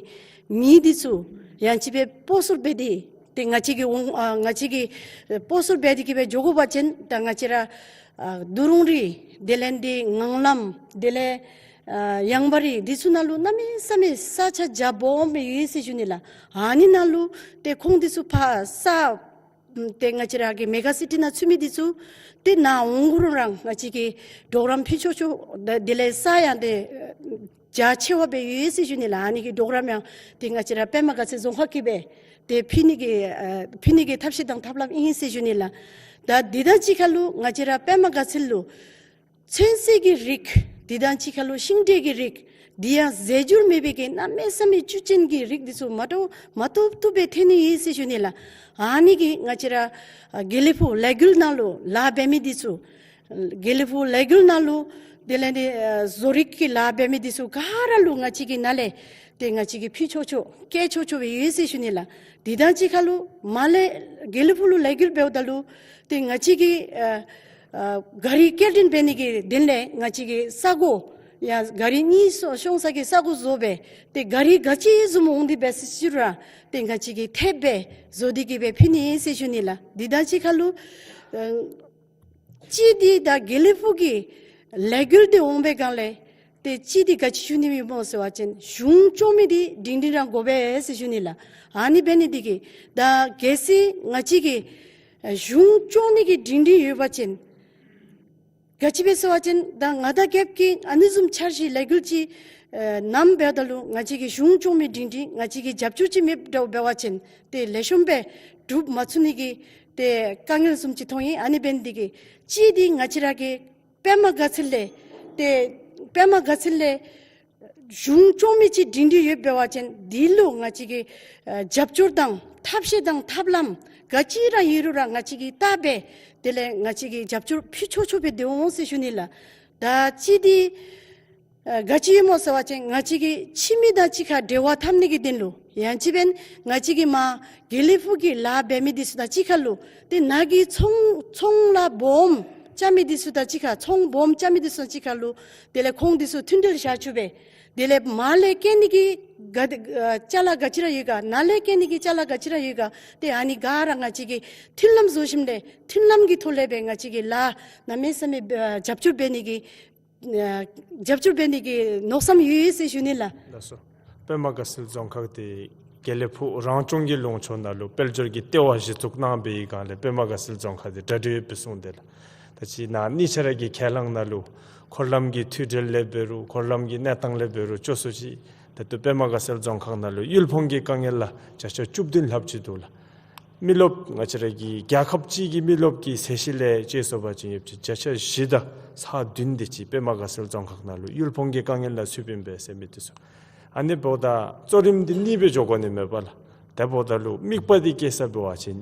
མི་འདི་ཚུ་ཡང་ཅིན་སྦེ་སྤོ་སོར་འབད་དེ་ཏེ་ང་བཅས་ཀྱིས་འོང་ཨ་ང་བཅས་ཀྱིས་ཨ་སྤོ་སོར་འབད་དེ་གི་སྦེ་འགྱོ་དགོ་པ་ཅིན་ད་ང་བཅས་ར་ཨ་དུ་རུང་རི་དེ་ལས་འདི་ངང་ལམ་དེ་ལས་ཨ་ཡངས་པ་རི་འདི་ཚུ་ནང་ལུ་གནམ་མེད་ས་མེད་ས་ཆ་རྒྱ་སྦོམ་སྦེ་ཡོད་ཟེར་ཞུ་ནི་ལགས། ཨ་ནི་ནང་ལུ་ཏེ་ཁོང་འདི་ཚུ་ཕར་ས་ཏེ་ང་བཅས་ར་གི་མེ་ག་སི་ཊི་ནང་ཚུད་མི་འདི་ཚུ་ཏེ་ནཱ་འོང་དགོ་རུང་ར་ང་བཅས་ཀྱིས་གྲོགས་རམ་ཕུལ་ཆོག་ཆོག། ད་དེ་ལས་ས་ཡང་ཏེ་རྒྱ་ཆེ་བ་སྦེ་ཡོད་ཟེར་ཞུ་ནི་ལགས། ཨ་ནི་གི་གྲོགས་རམ་ཡང་ཏེ་ང་བཅས་ར་པདྨ་དགའ་ཚལ་རྫོང་ཁག་གིས་སྦེ་ཏེ་ཕུལ་ནི་གི་ཨ་ཕུལ་ནི་གི་ཐབས་ཤེས་དང་ཐབས་ལམ་ཨིན་ཟེར་ཞུ་ནི་ལགས། ད་དེ་དང་གཅིག་ཁར་ལུ་ང་བཅས་ར་པདྨ་དགའ་ཚལ་ལུ་ཚོད་བསྲེ་གི་རིགས་དེ་དང་གཅིག་ཁར་ལུ་ཤིང་འབྲས་ཀྱི་རིགས་འདི་ཡང་རྫས་འགྱུར་མེད་པའི་གི་གནམ་མེད་ས་མེད་བཅུད་ཅན་གྱི་རིགས་འདི་ཚུ་མ་འདྲཝ་མ་བཏུབ་བཏུབ་སྦེ་ཐོན་ནི་ཨིན་ཟེར་ཞུ་ནི་ལགས། ཨ་ནི་གིས་ང་བཅས་ར་ཨ་དགེ་ལེགས་ཕུག་ལས་འགུལ་ནང་ལུ་ལཱ་འབད་མི་འདི་ཚུ་དགེ་ལེགས་ཕུག་ལས་འགུལ་ནང་ལུ་དེ་ལས་འདི་ཨ་བཟོ་རིག་གི་ལཱ་འབད་མི་འདི་ཚུ་ག་ར་ལུ་ང་བཅས་ཀྱིས་ནཱ་ལས་ཏེ་ང་བཅས་ཀྱིས་ཕུལ་ཆོག་ཆོག་བསྐྱལ་ཆོག་ཆོག་སྦེ་ཡོད་ཟེར་ཞུ་ནི་ལགས། དེ་དང་གཅིག་ཁར་ལུ་མར་ལས་དགེ་ལེགས་ཕུག་ལུ་ལས་འགུལ་འབདཝ་ད་ལུ་ཏེ་ང་བཅས་ཀྱི་ཨ་ཨ་ག་རི་སྐྱེལ་འདྲེན་འབད་ནི་གི་དོན་ལས་ང་བཅས་ཀྱིས་ས་གོ་ཡང་ག་རི་གཉིས་ཤོང་ས་གི་ས་གོ་བཟོ་སྦེ་ཏེ་ག་རི་ག་ཅི་བཟུམ་འོང་སྟེ་འབད་ཟེར་ཅི་རུང་ཏེ་ང་བཅས་ཀྱིས་ཐེབས་སྦེ་བཟོ་སྟེ་གི་སྦེ་ཕུལ་ནི་ཨིན་ཟེར་ཞུ་ནི་ལགས། དེ་དང་གཅིག་ཁར་ལུ་ཨ་གཅིག་འདི་ད་དགེ་ལེགས་ཕུག་གི་ལས་འགུལ་འདི་འོང་པའི་སྒང་ལས་ཏེ་གཅིག་འདི་ག་ཅི་ཞུ་ནི་ཨིན་སྨོ་ཟེར་བ་ཅིན་གཞུང་སྐྱོང་མི་འདི་སྒྲིང་སྒྲིང་ར་དགོ་པས་ཟེར་ཞུ་ནི་ལགས། ཨ་ནི་འབད་ནི་འདི་གིས་ད་གལ་སྲིད་ང་བཅས་ཀྱི་ཨ་གཞུང་སྐྱོང་ནི་གི་སྒྲིང་སྒྲིང་ཡོད་པ་ཅིན་ག་ཅི་སྦེ་ཟེར་བ་ཅིན་ད་ང་དང་རྒྱལཔོ་གིས་ཨ་ནི་བཟུམ་འཆར་གཞི་ལས་འགུལ་ཅིག་ཨ་བསྣམས་འབདཝ་ད་ལུ་ང་བཅས་ཀྱི་གཞུང་སྐྱོང་མི་སྒྲིང་སྒྲིང་ང་བཅས་ཀྱི་རྒྱབ་སྐྱོར་ཅིག་མེདཔ་འདྲཝ་འབད་བ་ཅིན་ཏེ་ལེགས་ཤོམ་སྦེ་སྒྲུབ་མ་ཚུགས་ནི་གི་ཏེ་དཀའ་ངལ་བཟུམ་ཅིག་མཐོང་ཡི། ཨ་ནི་འབད་ནི་འདི་གིས་གཅིག་འདི་ང་བཅས་ར་གི་པདྨ་དགའ་ཚལ་ལས་ཏེ་པདྨ་དགའ་ཚལ་ལས་གཞུང་སྐྱོང་མི་ཅིག་སྒྲིང་སྒྲིང་ཡོདཔ་འབད་བ་ཅིན་འདི་ལུ་ང་བཅས་ཀྱིས་ཨ་རྒྱབ་སྐྱོར་དང་ཐབས་ཤེས་དང་ཐབས་ལམ་ག་ཅི་ར་ཡོད་རུང་ར་ང་བཅས་ཀྱིས་བལྟ་སྦེ་དེ་ལས་ང་བཅས་ཀྱིས་རྒྱབ་སྐྱོར་ཕུལ་ཆོག་ཆོག་སྦེ་སྡོད་འོང་ཟེར་ཞུ་ནི་ལགས། ད་གཅིག་འདི་ཨ་ག་ཅི་ཨིན་སྨོ་ཟེར་བ་ཅིན་ང་བཅས་ཀྱི་ཕྱི་མི་དང་གཅིག་ཁར་འབྲེལ་བ་འཐབ་ནི་གི་དོན་ལུ་ཡང་ཅིན་འབདན་ང་བཅས་ཀྱིས་མར་དགེ་ལེགས་ཕུག་གི་ལཱ་འབད་མི་འདི་ཚུ་དང་གཅིག་ཁར་ལུ་ཏེ་ནཱ་གི་ཚོང་ཚོང་ལཱ་སྦོམ་ རྐྱབ་མི་འདི་ཚུ་དང་གཅིག་ཁར་ཚོང་སྦོམ་རྐྱབ་མི་འདི་ཚུ་དང་གཅིག་ཁར་ལུ་དེ་ལས་ཁོང་འདི་ཚུ་མཐུན་སྒྲིལ་བཞག་བཅུག་སྦེ། དེ་ལས་མར་ལས་སྐྱེལ་ནི་གི་ག་ཨ་ཅ་ལ་ག་ཅི་ར་ཡོད་ག་ནཱ་ལས་སྐྱེལ་ནི་གི་ཅ་ལ་ག་ཅི་ར་ཡོད་ག་ཏེ་ཨ་ནི་ག་ར་ང་བཅས་ཀྱིས་མཐུན་ལམ་བཟོ་ཞིནམ་ལས་མཐུན་ལམ་གྱི་ཐོག་ལས་སྦེ་ང་བཅས་ཀྱིས་ལཱ་གནམ་མེད་ས་མེད་ཨ་རྒྱབ་སྐྱོར་འབད་ནི་གི་ཨ་རྒྱབ་སྐྱོར་འབད་ནི་གི་མནོ་བསམ་ཡོད་ཡོད་ཟེར་ཞུ་ནི་ལགས། ལགས་སོ། པདྨ་དགའ་ཚལ་རྫོང་ཁག་འདི་དགེ་ལེགས་ཕུག་རང་སྐྱོང་གི་ལུང་ཕྱོགས་ནང་ལུ་དཔལ་འབྱོར་གྱི་ལྟེ་བ་གཞི་བཙུགས་གནང་བའི་སྒང་ལས་པདྨ་དགའ་ཚལ་རྫོང་ཁག་འདི་གྲ་སྒྲིག་ཡོདཔ་སྦེ་གསུངས་ཏེ་ལགས། ད་ཅི་ནཱ་གཉིས་ཆ་ར་གི་ཁས་བླངས་ནང་ལུ་འཁོར་ལམ་གྱི་མཐུད་འབྲེལ་ལས་འབད་རུང་འཁོར་ལམ་གྱི་གནས་སྟངས་ལས་འབད་རུང་ཅོག་ཙེ་ཅིག་ད་ལྟོ་པདྨ་དགའ་ཚལ་རྫོང་ཁག་ནང་ལུ་ཡུལ་ཕུང་གི་དཀའ་ངལ་ལ་བརྒྱ་ཆ་བཅུ་བདུན་ལྷགཔ་ཅིག་འདུག་ལགས། མི་རློབས་ང་བཅས་ར་གི་རྒྱལ་ཁབ་སྤྱི་གི་མི་རློབས་ཀྱི་ཚད་གཞི་ལས་དཔྱད་སོང་པ་ཅིན་ཡོདཔ་ཅིག་བརྒྱ་ཆ་བཞི་དང་ཚག་བདུན་དེ་ཅིག་པདྨ་དགའ་ཚལ་རྫོང་ཁག་ནང་ལུ་ཡུལ་ཕུང་གི་དཀའ་ངལ་ལ་ཚུདཔ་ཨིན་པས་ཟེར་མི་འདི་ཚུ། ཨ་ནི་འབདཝ་ད་གཙོ་རིམ་འདི་གཉིས་སྦེ་འགྱོ་དགོ་ནི་མས་པ་ལགས། དེ་འབདཝ་ད་ལུ་དམིགས་པ་འདི་བསྐྱེད་ས་འབད་བ་ཅིན་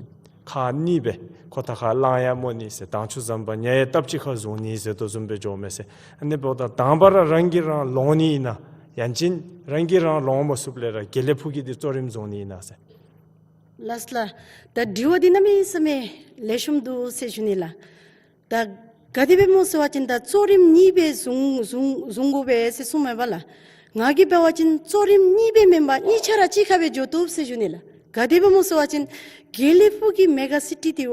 ཁག་གཉིས་སྦེ་ཁོ་ཐག་ཁར་ལང་ཡང་སྨོ་ནི་ཟེར་དྭངས་ཆུ་ཟམ་པ་ཉ་ཡང་སྟབས་གཅིག་ཁར་བཟུང་ནི་ཟེར་དོ་བཟུམ་སྦེ་འགྱོཝ་མས་ཟེར། ཨ་ནི་འབདཝ་ད་དང་པ་ར་རང་གིས་རང་ལོང་ནི་ཨིན་ན་ཡང་ཅིན་རང་གིས་རང་ལོང་མ་ཚུགསཔ་ལས་ར་དགེ་ལེགས་ཕུག་གིས་འདི་གཙོ་རིམ་བཟུང་ནི་ཨིན་ན་ཟེར། ལགས་ལགས། ད་དྲི་བ་འདི་གནམ་མེད་ས་མེད་ལེགས་ཤོམ་འདུག་ཟེར་ཞུ་ནི་ལགས། ད་ག་དེ་སྦེ་སྨོ་ཟེར་བ་ཅིན་ད་གཙོ་རིམ་གཉིས་སྦེ་བཟུང་བཟུང་བཟུང་དགོ་པས་ཟེར་གསུངམ་མས་པ་ལགས། ང་གིས་འབད་བ་ཅིན་གཙོ་རིམ་གཉིས་སྦེ་མེན་པར་གཉིས་ཆ་ར་གཅིག་ཁར་སྦེ་འགྱོ་བཏུབ་ཟེར་ཞུ་ནི་ལགས། ག་དེ་སྦེ་སྨོ་ཟེར་བ་ཅིན་དགེ་ལེགས་ཕུག་གི་མེ་ག་སི་ཊི་འདི་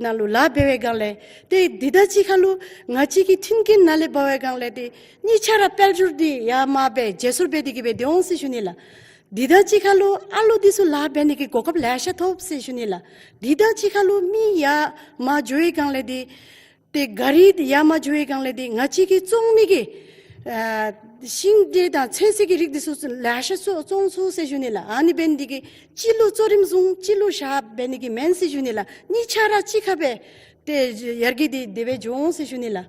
ནང་ལུ་ལཱ་འབད་བའི་སྒང་ལས་ཏེ་འདི་དང་གཅིག་ཁར་ལུ་ང་བཅས་ཀྱི་མཐུན་རྐྱེན་ནང་ལས་འབད་བའི་སྒང་ལས་ཏེ་གཉིས་ཆ་ར་དཔལ་འབྱོར་འདི་ཡར་མར་སྦེ་བརྗེ་སོར་འབད་དེ་གི་སྦེ་སྡོད་འོང་ཟེར་ཞུ་ནི་ལགས། འདི་དང་གཅིག་ཁར་ལུ་ཨ་ལུ་འདི་ཚུ་ལཱ་འབད་ནི་གི་གོ་སྐབས་ལེ་ཤ་ཐོབ་ཟེར་ཞུ་ནི་ལགས། འདི་དང་གཅིག་ཁར་ལུ་མི་ཡར་མར་འགྱོ་བའི་སྒང་ལས་འདི་ཏེ་ག་རི་འདི་ཡར་མར་འགྱོ་བའི་སྒང་ལས་འདི་ང་བཅས་ཀྱིས་བཙོང་ནི་གི་ཨ་ཤིང་འབྲས་དང་ཚོད་བསྲེ་གི་རིགས་འདི་ཚུ་ལེ་ཤ་བཙོང་བཙོང་ཚུགས་ཟེར་ཞུ་ནི་ལགས། ཨ་ནི་འབད་ནི་འདི་གིས་གཅིག་ལུ་གཙོ་རིམ་བཟུང་གཅིག་ལུ་བཞག་འབད་ནི་གི་མེན་ཟེར་ཞུ་ནི་ལགས། གཉིས་ཆ་ར་གཅིག་ཁར་སྦེ་ཏེ་ཡར་རྒྱས་འདི་དེ་སྦེ་འགྱོ་འོང་ཟེར་ཞུ་ནི་ལགས།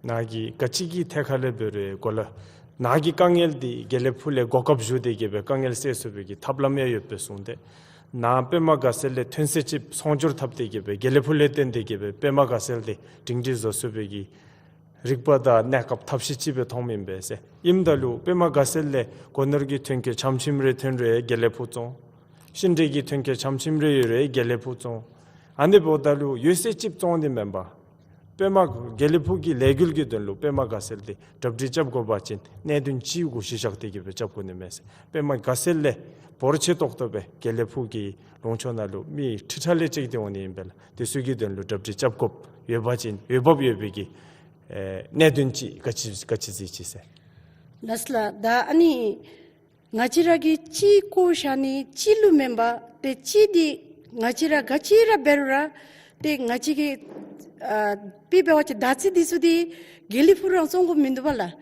ནཱ་གི་ག་ཅི་གི་ཐད་ཁར་ལས་འབད་རུང་གོ་ལགས། ནཱ་གི་དཀའ་ངལ་འདི་དགེ་ལེགས་ཕུག་ལས་གོ་སྐབས་ཞུ་སྟེ་གི་སྦེ་དཀའ་ངལ་སེལ་ཚུགས་པའི་གི་ཐབས་ལམ་ཡང་ཡོདཔ་སྦེ་གསུངས་ཏེ། ནཱ་པདྨ་དགའ་ཚལ་ལས་ཐོན་ཚད་ཅིག་ཚོང་སྒྱུར་འཐབ་སྟེ་གི་སྦེ་དགེ་ལེགས་ཕུག་ལས་བཏོན་ཏེ་གི་སྦེ་པདྨ་དགའ་ཚལ་འདི་སྒྲིང་སྒྲིང་བཟོ་ཚུགས་པའི་གི་རིག་པ་དང་གནས་སྐབས་ཐབས་ཤེས་ཅིག་སྦེ་མཐོངམ་ཨིན་པས་ཟེར། ཨིནམ་ད་ལུ་པདྨ་དགའ་ཚལ་ལས་སྒོ་ནོར་གྱི་ཐོན་སྐྱེད་ཆམ་ཆིམ་རེ་ཐོན་རུང་དགེ་ལེགས་ཕུག་བཙོང་། ཤིང་འབྲས་ཀྱི་ཐོན་སྐྱེད་ཆམ་ཆིམ་རེ་ཡོད་རུང་དགེ་ལེགས་ཕུག་བཙོང་། ཨ་ནི་འབདཝ་ད་ལུ་ཡོད་ཚད་ཅིག་བཙོང་ནི་མེན་པར་པདྨ་དགེ་ལེགས་ཕུག་གི་ལས་འགུལ་གྱི་དོན་ལུ་པདྨ་དགའ་ཚལ་འདི་གྲ་སྒྲིག་རྐྱབ་དགོ་པ་ཅིན་གནད་དོན་ཅིག་གུ་གཞི་བཞག་སྟེ་གི་སྦེ་རྐྱབ་དགོ་ནི་མས་ཟེར། པདྨ་དགའ་ཚལ་ལས་འབོར་ཆེ་ཏོག་ཏོ་སྦེ་དགེ་ལེགས་ཕུག་གི་ལུང་ཕྱོགས་ནང་ལུ་མི་ཁྲི་ཕྲག་ལས་བཅད་དེ་འོང་ནི་ཨིན་པས་ལགས། དེ་ཚུ་གི་དོན་ལུ་གྲ་སྒྲིག་རྐྱབ་དགོཔ་ཡོད་པ་ཅིན་འོས་འབབ་ཡོད་པའི་གི་ཨེ་གནད་དོན་ཅིག་ག་ཅི་ག་ཅི་ཅིག་ཟེར། ལགས་ལགས། ད་ཨ་ནི་ང་བཅས་ར་གིས་གཅིག་བཀོ་བཞག་ནི་གཅིག་ལུ་མེན་པར་ཏེ་གཅིག་འདི་ང་བཅས་ར་ག་ཅི་ར་འབད་རུང་ར་ཏེ་ང་བཅས་ཀྱིས་ཨ་དཔེ་འབད་བ་ཅིན་དར་ཚི་འདི་ཚུ་འདི་དགེ་ལེགས་ཕུག་རང་བཙོང་དགོཔ་མིན་འདུག་པ་ལགས།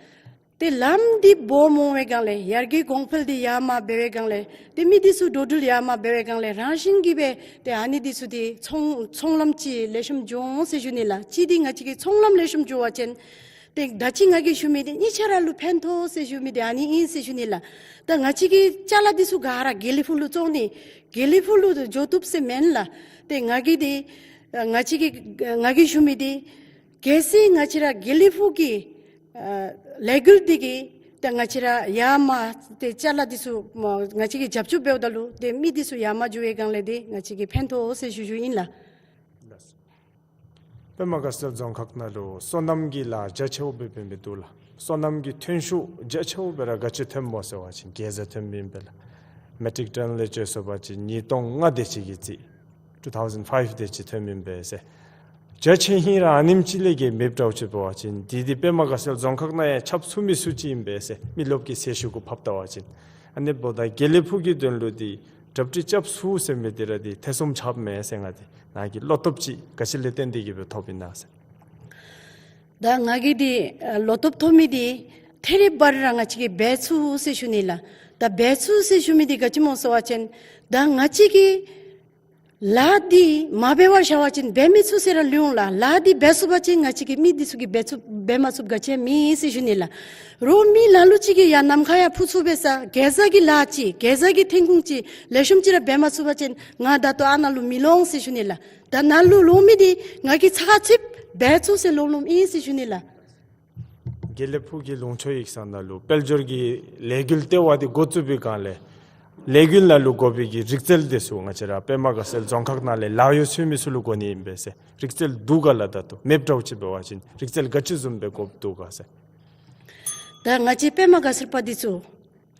ཏེ་ལམ་འདི་སྦོམ་འོང་བའི་སྒང་ལས་ཡར་རྒྱས་གོང་འཕེལ་འདི་ཡར་མར་འབད་བའི་སྒང་ལས་ཏེ་མི་འདི་ཚུ་འགྲོ་འགྲུལ་ཡར་མར་འབད་བའི་སྒང་ལས་རང་བཞིན་གྱིས་སྦེ་ཏེ་ཨ་ནི་འདི་ཚུ་འདི་ཚོང་ཚོང་ལམ་ཅིག་ལེགས་ཤོམ་འགྱོ་འོང་ཟེར་ཞུ་ནི་ལགས། གཅིག་འདི་ང་བཅས་ཀྱིས་ཚོང་ལམ་ལེགས་ཤོམ་འགྱོ་བ་ཅིན་ཏེ་ད་ཅི་ང་གིས་ཞུ་མི་འདི་གཉིས་ཆ་ར་ལུ་ཕན་ཐོགས་ཟེར་ཞུ་མི་འདི་ཨ་ནི་ཨིན་ཟེར་ཞུ་ནི་ལགས། ད་ང་བཅས་ཀྱི་ཅ་ལ་འདི་ཚུ་ག་ར་དགེ་ལེགས་ཕུག་ལུ་བཙོང་ནི་དགེ་ལེགས་ཕུག་ལུ་འགྱོ་བཏུབ་ཟེར་མེན་ལགས། ཏེ་ང་གིས་འདི་ང་བཅས་ཀྱི་ང་གིས་ཞུ་མི་འདི་གལ་སྲིད་ང་བཅས་ར་དགེ་ལེགས་ཕུག་གི་ཨ་ལས་འགུལ་འདི་གིས་ཏེ་ང་བཅས་ར་ཡར་མར་ཏེ་ཅ་ལ་འདི་ཚུ་ང་བཅས་ཀྱིས་རྒྱབ་སྐྱོར་འབདཝ་ད་ལུ་ཏེ་མི་འདི་ཚུ་ཡར་མར་འགྱོ་བའི་སྒང་ལས་འདི་ང་བཅས་ཀྱིས་ཕན་ཐོགས་ཟེར་ཞུ་ཞུཝ་ཨིན་ལགས། པདྨ་དགའ་ཚལ་རྫོང་ཁག་ནང་ལུ་སོ་ནམ་གྱི་ལཱ་རྒྱ་ཆེཝ་སྦེ་འབད་མི་འདུག་ལགས། སོ་ནམ་གྱི་ཐོན་ཤུགས་རྒྱ་ཆེཝ་སྦེ་ར་ག་ཅི་ཐོནམ་སྨོ་ཟེར་བ་ཅིན་གེ་ཛ་ཐོནམ་ཨིན་པས་ལགས། མེ་ཊིག་ཊོན་ལས་དཔྱད་སོང་པ་ཅིན་ཉིས་སྟོང་ལྔ་དེ་ཅིག་གི་རྩིས་two thousand five དེ་ཅིག་ཐོནམ་ཨིན་པས་ཟེར། རྒྱ་ཆེ་ཧིང་ར་ཨ་ནེམ་ཅིག་ལས་བརྒལ་མེདཔ་འདྲཝ་ཅིག་འབད་བ་ཅིན་འདི་འདི་པདྨ་དགའ་ཚལ་རྫོང་ཁག་ནང་ཡང་ཁྱབ་ཚུགས་མི་ཚུ་ཅིག་ཨིན་པས་ཟེར། མི་རློབས་ཀྱི་ཚད་གཞི་གུ་ཕབ་བལྟ་བ་ཅིན། ཨ་ནི་འབདཝ་ད་དགེ་ལེགས་ཕུག་གི་དོན་ལུ་འདི་གྲ་སྒྲིག་རྐྱབ་ཚུགས་ཟེར་མི་འདི་ར་འདི་ཐེ་ཚོམ་ཆགསཔ་མས་ཟེར། ང་འདི་ནཱ་གི་བློ་སྟོབས་ཅིག་ག་ཅི་ལས་བརྟེན་ཏེ་གི་སྦེ་ཐོབ་ཨིན་ན་ཟེར། ད་ང་གིས་འདི་ཨ་བློ་སྟོབས་ཐོབ་མི་འདི་ཐད་རི་བ་རི་ར་ང་བཅས་ཀྱིས་འབད་ཚུགས་ཟེར་ཞུ་ནི་ལགས། ད་འབད་ཚུགས་ཟེར་ཞུ་མི་འདི་ག་ཅི་སྨོ་ཟེར་བ་ཅིན་ད་ང་བཅས་ཀྱིས་ལཱ་འདི་མ་འབད་བར་བཞག་པ་ཅིན་འབད་མི་ཚུགས་ཟེར་ར་ལུས་འོང་ལགས། ལཱ་འདི་འབད་ཚུགས་པ་ཅིན་ང་བཅས་ཀྱི་མི་འདི་ཚུ་གིས་འབད་ཚུགས་འབད་མ་ཚུགསཔ་ག་ཅི་ཡང་མེད་ཟེར་ཞུ་ནི་ལགས། རོགས་མི་ལ་ལུ་ཅིག་གིས་ཡར་ནམ་མཁའ་ཡང་འཕུར་ཚུགས་པས་ཟེར། གེ་ཛ་གི་ལཱ་ཅིག་གེ་ཛ་གི་ཐོན་ཁུངས་ཅིག་ལེགས་ཤོམ་ཅིག་ར་འབད་མ་ཚུགས་པ་ཅིན་ང་ད་ལྟོ་ཨ་ནཱ་ལུ་མི་ལོང་ཟེར་ཞུ་ནི་ལགས། ད་ནཱ་ལུ་ལོང་མི་འདི་ང་གིས་ཚགས་ཚུད་འབད་ཚུགས་ཟེར་ལོང་ལོངམ་ཨིན་ཟེར་ཞུ་ནི་ལགས། དགེ་ལེགས་ཕུག་གི་ལུང་ཕྱོགས་ཡིག་ཚང་ནང་ལུ་དཔལ་འབྱོར་གྱི་ལས་འགུལ་ལྟེ་བ་འདི་འགོ་བཙུགས་པའི་སྒང་ལས་ ལས་འགུལ་ནང་ལུ་དགོ་པའི་གི་རིག་རྩལ་འདི་ཚུ་ང་བཅས་ར་པདྨ་དགའ་ཚལ་རྫོང་ཁག་ནང་ལས་ལཱ་གཡོག་འཚོལ་མི་ཚུ་ལུ་དགོ་ནི་ཨིན་པས་ཟེར། རིག་རྩལ་འདུག་ག་ལགས། ད་ལྟོ་མེདཔ་འདྲཝ་ཅིག་འབད་བ་ཅིན་རིག་རྩལ་ག་ཅི་བཟུམ་སྦེ་དགོཔ་འདུག་ག་ཟེར། ད་ང་བཅས་པདྨ་དགའ་ཚལ་པ་འདི་ཚུ་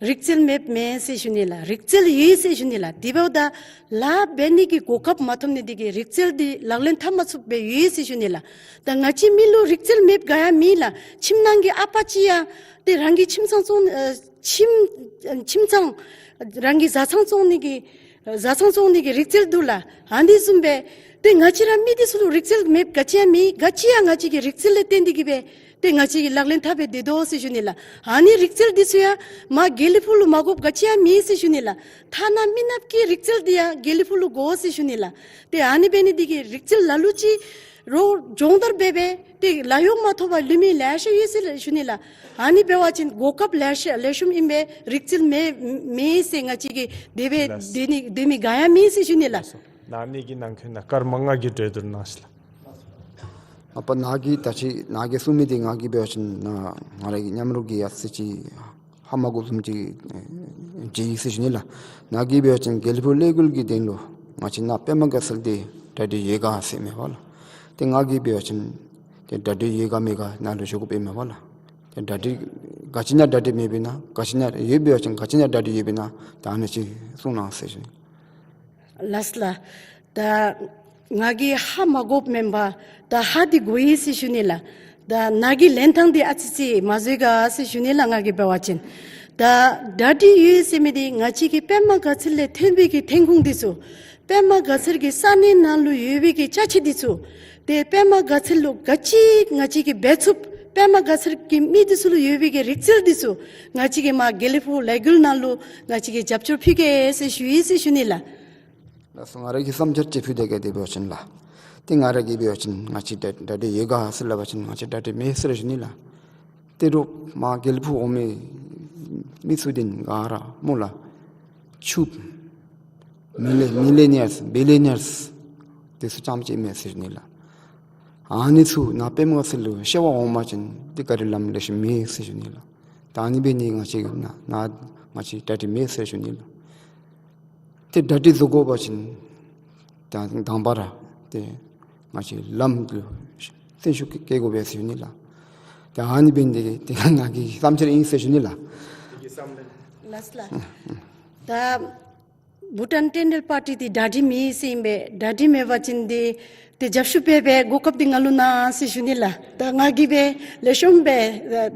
རིག་རྩལ་མེདཔ་མེན་ཟེར་ཞུ་ནི་ལགས། རིག་རྩལ་ཡོད་ཟེར་ཞུ་ནི་ལགས། དེ་འབདཝ་ད་ལཱ་འབད་ནི་གི་གོ་སྐབས་མ་ཐོབ་ནི་འདི་གིས་རིག་རྩལ་འདི་ལག་ལེན་འཐབ་མ་ཚུགསཔ་སྦེ་ཡོད་ཟེར་ཞུ་ནི་ལགས། ད་ང་བཅས་མི་ལུ་རིག་རྩལ་མེདཔ་ག་ཡང་མེད་ལགས། ཁྱིམ་ནང་གི་ཨ་པ་ཅིག་ཡང་ཏེ་རང་གི་ཁྱིམ་ཚང་བཙོང་ཨ་ཁྱིམ་ཁྱིམ་ཚང་རང་གི་བཟའ་ཚང་བཙོང་ནི་གི་བཟའ་ཚང་བཙོང་ནི་གི་རིག་རྩལ་འདུག་ལགས། ཨ་ནི་བཟུམ་སྦེ་ཏེ་ང་བཅས་ར་མི་འདི་ཚུ་ལུ་རིག་རྩལ་མེདཔ་ག་ཅི་ཡང་མེད། ག་ཅི་ཡང་ང་བཅས་ཀྱིས་རིག་རྩལ་ལས་བརྟེན་ཏེ་གིས་སྦེ་ཏེ་ང་བཅས་ཀྱིས་ལག་ལེན་འཐབ་སྦེ་སྡོད་དོ་ཟེར་ཞུ་ནི་ལགས། ཨ་ནི་རིག་རྩལ་འདི་ཚུ་ཡང་མ་དགེ་ལེགས་ཕུག་ལུ་མ་དགོཔ་ག་ཅི་ཡང་མེད་ཟེར་ཞུ་ནི་ལགས། ཐ་ན་མི་ནགཔ་གི་རིག་རྩལ་འདི་ཡང་དགེ་ལེགས་ཕུག་ལུ་དགོ་ཟེར་ཞུ་ནི་ལགས། ཏེ་ཨ་ནི་འབད་ནི་འདི་གིས་རིག་རྩལ་ལ་ལུ་ཅིག་རོགས་སྦྱོང་བརྡར་འབད་སྦེ་ཏེ་ལཱ་གཡོག་མ་ཐོབ་པར་ལུས་མི་ལེ་ཤ་ཡོད་ཟེར་ཞུ་ནི་ལགས། ཨ་ནི་འབད་བ་ཅིན་གོ་སྐབས་ལེ་ཤ་ལེགས་ཤོམ་ཨིན་པས། རིག་རྩལ་མེད་མེད་ཟེར་ང་བཅས་ཀྱིས་དེ་སྦེ་ལགས། སྡོད་ནི་སྡོད་མི་ག་ཡང་མེད་ཟེར་ཞུ་ནི་ལགས། ལགས་སོ། ནཱ་ནི་གི་ནང་འཁོད་ནང་སྐར་མ་ལྔ་གི་གྲོས་བསྡུར་གནང་ཞིག་ལགས། མ་པ་ནཱ་གིས་ད་ཅི་ནཱ་གིས་གསུང་མི་འདི་ང་གིས་འབད་བ་ཅིན་ནཱ་ང་ར་གི་མཉམ་རོགས་ཀྱིས་ཡང་ཚིག་ཅིག་ཧ་མ་གོཝ་བཟུམ་ཅིག་ཨེ་བརྗེད་ཡི་ཟེར་ཞུ་ནི་ལགས། ནཱ་གིས་འབད་བ་ཅིན་དགེ་ལེགས་ཕུག་ལས་འགུལ་གྱི་དོན་ལུ་ང་བཅས་ནཱ་པདྨ་དགའ་ཚལ་འདི་གྲ་སྒྲིག་ཡོད་ག་ཟེར་མས་པ་ལགས། ཏེ་ང་གིས་འབད་བ་ཅིན་ཏེ་གྲ་སྒྲིག་ཡོད་ག་མེད་ག་ནཱ་ལུ་ཞུ་དགོཔ་ཨིན་མས་པ་ལགས། ཏེ་གྲ་སྒྲིག་ག་ཅི་ཡང་གྲ་སྒྲིག་མེད་པས་ན་ག་ཅི་ཡང་ཡོད་འབད་བ་ཅིན་ག་ཅི་ཡང་གྲ་སྒྲིག་ཡོད་པས་ན་ད་ཨ་ནི་ཅིག་གསུང་གནང་ཟེར་ཞུ་ནི། ལགས་ལགས། ད་ང་གིས་ཧ་མ་གོཝ་མེན་པར་ད་ཧ་འདི་གོ་ཡི་ཟེར་ཞུ་ནི་ལགས། ད་ནཱ་གི་ལེན་ཐངས་འདི་ཨ་ཙི་ཅིག་མ་བཟོད་ག་ཟེར་ཞུ་ནི་ལགས། ང་གིས་འབད་བ་ཅིན་ད་གྲ་སྒྲིག་ཡོད་ཟེར་མི་འདི་ང་བཅས་ཀྱི་པདྨ་དགའ་ཚལ་ལས་ཐོན་པའི་གི་ཐོན་ཁུངས་འདི་ཚུ་པདྨ་དགའ་ཚལ་གྱི་ས་གནས་ནང་ལུ་ཡོད་པའི་གི་ཅ་ཆས་འདི་ཚུ་ཏེ་པདྨ་དགའ་ཚལ་ལུ་ག་ཅི་ང་བཅས་ཀྱིས་འབད་ཚུགསཔ་པདྨ་དགའ་ཚལ་གྱི་མི་འདི་ཚུ་ལུ་ཡོད་པའི་གི་རིག་རྩལ་འདི་ཚུ་ང་བཅས་ཀྱིས་མ་དགེ་ལེགས་ཕུག་ལས་འགུལ་ནང་ལུ་ང་བཅས་ཀྱིས་རྒྱབ་སྐྱོར་ཕུལ་གེ་ཟེར་ཞུ་ཡི་ཟེར་ཞུ་ནི་ལགས། ལགས་སོ། ང་ར་གི་བསམ་འཆར་ཅིག་ཕུལ་ཏེ་ག་དེ་འབད་བ་ཅིན་ལགས། ཏེ་ང་ར་གིས་འབད་བ་ཅིན་ང་བཅས་གྲ་གྲ་སྒྲིག་ཡོད་ག་ཟེར་སླབ་པ་ཅིན་ང་བཅས་གྲ་སྒྲིག་མེད་ཟེར་ཞུ་ནི་ལགས། ཏེ་རོགས་མ་དགེ་ལེགས་ཕུག་འོང་མི་མི་ཚུ་འདི་ག་ར་སྨོ་ལགས། ཕྱུགཔོ་མི་ལི་མི་ལི་ནི་ཡརསི་བི་ལི་ནི་ཡརསི་དེ་ཚུ་རྐྱངམ་ཅིག་མས་ཟེར་ཞུ་ནི་ལགས། ཨ་ནི་ཚུ་ནཱ་པདྨ་དགའ་ཚལ་ལུ་ཤེས་པར་འོང་པ་ཅིན་ཏེ་ག་ར་ལམ་ལེགས་ཤོམ་མེད་ཟེར་ཞུ་ནི་ལགས། ད་ཨ་ནི་འབད་ནི་ང་བཅས་ནཱ་ནཱ་ང་བཅས་གྲ་སྒྲིག་མེད་ཟེར་ཞུ་ནི་ལགས། ཏེ་གྲ་སྒྲིག་བཟོ་དགོ་པ་ཅིན་ད་དང་པ་ར་ཏེ་ང་བཅས་ལམ་ལུ་སེམས་ཤུགས་བསྐྱེད་དགོ་པས་ཟེར་ཞུ་ནི་ལགས། ཏེ་ཨ་ནི་འབད་ནི་དེ་གིས་ཏེ་ང་གི་བསམ་འཆར་ཨིན་ཟེར་ཞུ་ནི་ལགས། ལགས་ལགས། ད་བྷུ་ཊཱན་བསྟན་འགྲོའི་པར་ཊི་འདི་གྲ་སྒྲིག་མེད་ཟེར་ཨིན་པས། གྲ་སྒྲིག་མེད་པ་ཅིན་ཏེ་ཏེ་རྒྱབ་བཤུད་འབད་སྦེ་གོ་སྐབས་འདི་ང་ལུ་གནང་ཟེར་ཞུ་ནི་ལགས། ད་ང་གིས་སྦེ་ལེགས་ཤོམ་སྦེ་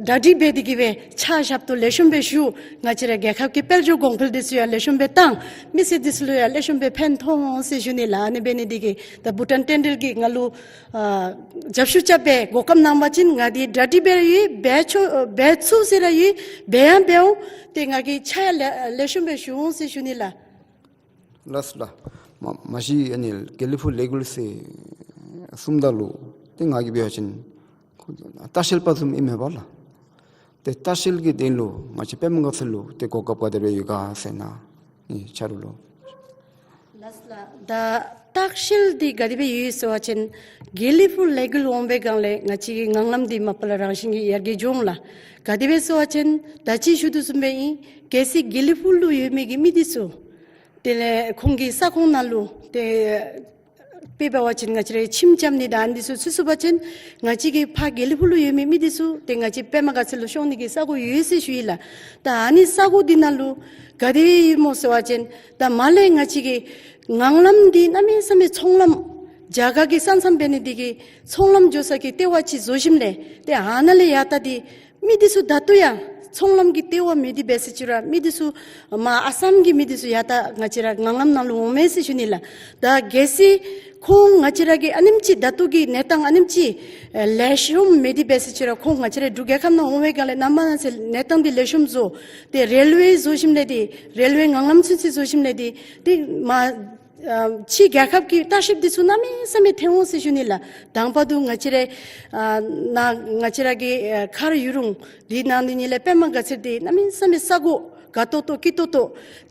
གྲ་སྒྲིག་འབད་དེ་གིས་སྦེ་ཕྱག་ཞབས་ཏོག་ལེགས་ཤོམ་སྦེ་ཞུ། ང་བཅས་ར་རྒྱལ་ཁབ་ཀྱི་དཔལ་འབྱོར་གོང་འཕེལ་འདི་ཚུ་ཡང་ལེགས་ཤོམ་སྦེ་བཏང་། མི་སེར་འདི་ཚུ་ལུ་ཡང་ལེགས་ཤོམ་སྦེ་ཕན་ཐོགས་འོང་ཟེར་ཞུ་ནི་ལགས། ཨ་ནི་འབད་ནི་འདི་གིས་ད་བྷུ་ཊཱན་བསྟན་འགྲོ་གིས་ང་ལུ་ཨ་རྒྱབ་བཤུད་རྐྱབ་སྦེ་གོ་སྐབས་གནང་པ་ཅིན་ང་འདི་གྲ་སྒྲིག་འབད་ཡི། འབད་ཆོག་འབད་ཚུགས་ཟེར་ར་ཡོད། འབད་ཡང་འབད་འོང་། ཏེ་ང་གིས་ཕྱག་ཡང་ལེགས་ལེགས་ཤོམ་སྦེ་ཞུ་འོང་ཟེར་ཞུ་ནི་ལགས། ལགས་སོ་ལགས། མ་མ་གཞི་ཨ་ནི་དགེ་ལེགས་ཕུག་ལས་འགུལ་ཟེར་གསུངམ་ད་ལུ་ཏེ་ང་གིས་འབད་བ་ཅིན་ལྟ་བཤལ་པ་བཟུམ་ཨིན་མས་པ་ལགས། ཏེ་ལྟ་བཤལ་གྱི་དོན་ལུ་ང་བཅས་པདྨ་དགའ་ཚལ་ལུ་ཏེ་གོ་སྐབས་ག་དེ་སྦེ་ཡོད་ག་ཟེར་ནཱ་ཨེ་ཆ་རོགས་ལུ། ལགས་ལགས། ད་ལྟ་བཤལ་འདི་ག་དེ་སྦེ་ཡོད་ཟེར་བ་ཅིན་དགེ་ལེགས་ཕུག་ལས་འགུལ་འོང་པའི་སྒང་ལས་ང་བཅས་ཀྱི་ངང་ལམ་འདི་མ་པ་ལས་རང་བཞིན་གྱིས་ཡར་རྒྱས་འགྱོ་འོང་ལགས། ག་དེ་སྦེ་ཟེར་བ་ཅིན་ད་ཅི་ཞུ་དོ་བཟུམ་སྦེ་ཨིན། གལ་སྲིད་དགེ་ལེགས་ཕུག་ལུ་ཡོད་མི་གི་མི་འདི་ཚུ་དེ་ལས་ཁོང་གི་ས་ཁོངས་ནང་ལུ་ཏེ་དཔེ་འབད་བ་ཅིན་ང་བཅས་ར་ཁྱིམ་རྐྱབ་ནི་དང་ཨ་ནི་ཚུ་ཚུད་ཚུགས་པ་ཅིན་ང་བཅས་ཀྱི་ཕར་དགེ་ལེགས་ཕུག་ལུ་ཡོད་མི་མི་འདི་ཚུ་ཏེ་ང་བཅས་པདྨ་དགའ་ཚལ་ལུ་ཤོང་ནི་གི་ས་གོ་ཡོད་ཟེར་ཞུ་ཡི་ལགས། ད་ཨ་ནི་ས་གོ་འདི་ནང་ལུ་ག་དེ་ཡོད་སྨོ་ཟེར་བ་ཅིན་ད་མར་ལས་ང་བཅས་ཀྱི་ངང་ལམ་འདི་གནམ་མེད་ས་མེད་ཚོང་ལམ་རྒྱ་གར་གྱི་ས་མཚམས་འབད་ནི་འདི་གིས་ཚོང་ལམ་འགྱོ་ས་གི་ལྟེ་བ་ཅིག་བཟོ་ཞིནམ་ལས་ཏེ་ཨ་ནཱ་ལས་ཡར་ད་འདི་མི་འདི་ཚུ་ད་ལྟོ་ཡང་ཚོང་ལམ་གྱི་ལྟེ་བ་མེད་དེ་འབད་ཟེར་ཅི་ར་མི་འདི་ཚུ་མར་ཨ་སམ་གྱི་མི་འདི་ཚུ་ཡར་ད་ང་བཅས་ར་ངང་ལམ་ནང་ལུ་འོང་མས་ཟེར་ཞུ་ནི་ལགས། ད་གལ་སྲིད་ཁོང་ང་བཅས་ར་གི་ཨ་ནེམ་ཅིག་ད་ལྟོ་གི་གནས་སྟངས་ཨ་ནེམ་ཅིག་ལེགས་ཤོམ་མེད་དེ་འབད་ཟེར་ཅི་ར་ཁོང་ང་བཅས་ར་འབྲུག་རྒྱལ་ཁབ་ནང་འོང་བའི་སྒང་ལས་གནམ་མེད་ས་མེད་གནས་སྟངས་འདི་ལེགས་ཤོམ་བཟོ། ཏེ་རེལ་ཝེ་བཟོ་ཞིནམ་ལས་འདི་རེལ་ཝེ་ངང་ལམ་ཚུན་ཚོད་བཟོ་ཞིནམ་ལས་འདི་ཏེ་མར་ཨ་ཕྱི་རྒྱལ་ཁབ་ཀྱི་ལྟ་བཤལཔ་འདི་ཚུ་གནམ་མེད་ས་མེད་ཐོན་འོང་ཟེར་ཞུ་ནི་ལགས། དང་པ་འདི་ང་བཅས་ར་ཨ་ནཱ་ང་བཅས་ར་གི་ཨ་མཁར་ཡུ་རུང་འདི་ནང་འདི་ཉིད་ལས་པདྨ་དགའ་ཚལ་འདི་གནམ་མེད་ས་མེད་ས་གོ་ དགའ་ཏོག་ཏོ་སྐྱིད་ཏོག་ཏོ།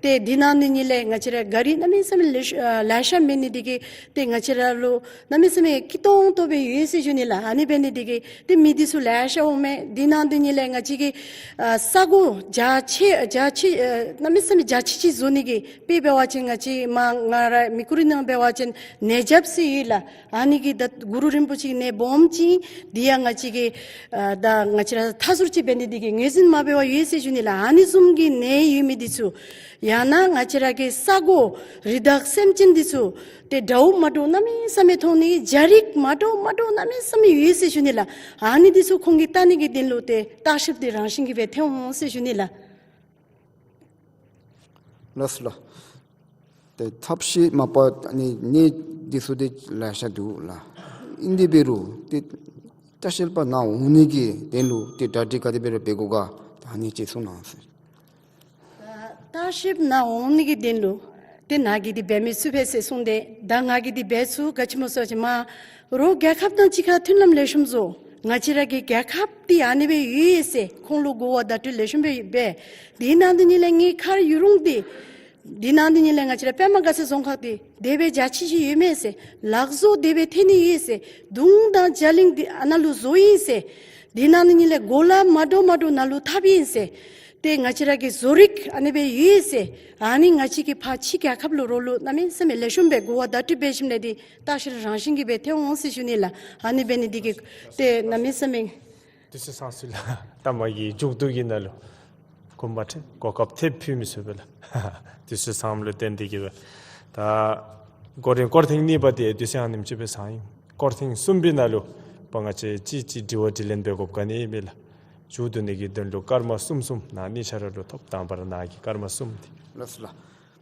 ཏེ་འདི་ནང་འདི་ཉིད་ལས་ང་བཅས་ར་གཱ་རི་གནམ་མེད་ས་མེད་ལེ་ཤ་ཨ་ལེ་ཤ་མེད་ནི་འདི་གིས་ཏེ་ང་བཅས་ར་ལུ་གནམ་མེད་ས་མེད་སྐྱིད་ཏོང་ཏོ་སྦེ་ཡོད་ཟེར་ཞུ་ནི་ལགས། ཨ་ནི་འབད་ནི་འདི་གིས་ཏེ་མི་འདི་ཚུ་ལེ་ཤ་འོང་མས། འདི་ནང་འདི་ཉིད་ལས་ང་བཅས་ཀྱི་ཨ་ས་གོ་རྒྱ་ཆེ་རྒྱ་ཆེ་ཨ་གནམ་མེད་ས་མེད་རྒྱ་ཆེ་ཅིག་བཟོ་ནི་གི་དཔེ་འབད་བ་ཅིན་ང་བཅས་མ་ང་ར་མི་ཀུ་རི་ནང་འབད་བ་ཅིན་ནེ་ཇབ་ཟེར་ཡོད་ལགས། ཨ་ནི་གི་ད་གུ་རུ་རིན་པོ་ཆེ་གི་ནེ་སྦོམ་ཅིག་འདི་ཡང་ང་བཅས་ཀྱི་ཨ་ད་ང་བཅས་ར་མཐའ་ཟུར་ཅིག་འབད་ནི་འདི་གིས་ངོས་འཛིན་མ་འབད་བར་ཡོད་ཟེར་ཞུ་ནི་ལགས། ཨ་ནི་བཟུམ་གྱི་ནེ་ཡོད་མི་འདི་ཚུ་ཡང་ན་ང་བཅས་ར་གི་ས་གོ་རི་དྭགས་སེམས་ཅན་འདི་ཚུ་ཏེ་དགྲ་བོ་མ་འདྲཝ་གནམ་མེད་ས་མེད་མཐོང་ནི་གི་རྒྱ་རིགས་མ་འདྲཝ་མ་འདྲཝ་གནམ་མེད་ས་མེད་ཡོད་ཟེར་ཞུ་ནི་ལགས། ཨ་ནི་འདི་ཚུ་ཁོང་གིས་བལྟ་ནི་གི་དོན་ལུ་ཏེ་བརྟག་ཞིབ་འདི་རང་བཞིན་གྱིས་སྦེ་ཐོན་འོང་ཟེར་ཞུ་ནི་ལགས། ལགས་སོ་ལགས། ཏེ་ཐབས་ཤེས་མ་པ་ཨ་ནི་ནེ་འདི་ཚུ་ཏེ་ལེ་ཤ་འདུག་ལགས། ཨིན་དེ་འབད་རུང་ཏེ་བརྟག་ཞིབ་པ་ནཱ་འོང་ནི་གི་དོན་ལུ་ཏེ་གྲ་སྒྲིག་ག་དེ་སྦེ་ར་འབད་དགོ་ག་ད་ཨ་ནི་ཅིག་གསུང་གནང་ཟེར། བརྟག་ཞིབ་ནཱ་འོང་ནི་གི་དོན་ལུ་ཏེ་ནཱ་གིས་འདི་འབད་མི་ཚུགས་པས་ཟེར་གསུངས་ཏེ་ད་ང་གིས་འདི་འབད་ཚུགས། ག་ཅི་སྨོ་ཟེར་བ་ཅིན་མ་རོགས་རྒྱལ་ཁབ་དང་གཅིག་ཁར་མཐུན་ལམ་ལེགས་ཤོམ་བཟོ། ང་བཅས་ར་གི་རྒྱལ་ཁབ་འདི་ཨ་ནི་སྦེ་ཡོད་ཟེར་ཁོང་ལུ་གོ་བ་བརྡ་སྤྲོད་ལེགས་ཤོམ་སྦེ་འབད། འདི་ནང་འདི་ཉིད་ལས་ངེའི་མཁར་ཡུ་རུང་འདི་འདི་ནང་འདི་ཉིད་ལས་ང་བཅས་ར་པདྨ་དགའ་ཚལ་རྫོང་ཁག་འདི་དེ་སྦེ་རྒྱ་ཆེ་ཅིག་ཡོད་མས་ཟེར། ལག་བཟོ་དེ་སྦེ་ཐོན་ནི་ཡོད་ཟེར། དུང་དང་རྒྱ་གླིང་འདི་ཨ་ནཱ་ལུ་བཟོ་ཡི་ཟེར། འདི་ནང་འདི་ཉིད་ལས་གོ་ལ་མ་འདྲཝ་མ་འདྲཝ་ནཱ་ལུ་འཐབ་ཡི་ཟེར། ཏེ་ང་བཅས་ར་གི་བཟོ་རིག་ཨ་ནི་སྦེ་ཡོད་ཟེར། ཨ་ནི་ང་བཅས་ཀྱིས་ཕར་ཕྱི་རྒྱལ་ཁབ་ལུ་རོགས་ལུ་གནམ་མེད་ས་མེད་ལེགས་ཤོམ་སྦེ་གོ་བ་བརྡ་སྤྲོད་འབད་ཞིནམ་ལས་འདི་བརྟག་ཞིབ་རང་བཞིན་གྱིས་སྦེ་ཐོན་འོང་ཟེར་ཞུ་ནི་ལགས། ཨ་ནི་འབད་ནི་འདི་གིས་ཏེ་གནམ་མེད་ས་མེད་དུས་ཚོད་ཚང་སོ་ཡི་ལགས། ད་མ་གི་མཇུག་བསྡུ་གི་ནང་ལུ་གོ་མ་ཁྲེལ་གོ་སྐབས་ཐེབས་ཕུལ་མི་ཚུགས་པས་ལགས། དུས་ཚོད་ཚངམ་ལུ་བརྟེན་ཏེ་གིས་སྦེ་ད་སྐོར་རིང་སྐོར་ཐེངས་གཉིས་པ་འདི་དུས་ཚོད་ཨ་ནེམ་ཅིག་སྦེ་ཚང་ཡི། སྐོར་ཐེངས་གསུམ་པའི་ནང་ལུ་པ་ང་བཅས་ཅིག་ཅིག་དྲི་བ་དྲིས་ལན་འབད་དགོཔ་ག་ནི་མེད་ལགས། མཇུག་བསྡུ་ནི་གི་དོན་ལུ་སྐར་མ་གསུམ་གསུམ་ནཱ་གཉིས་ཆ་ར་ལུ་ཐོབ། དང་པ་ར་ནཱ་གི་སྐར་མ་གསུམ་འདི། ལགས་སོ་ལགས།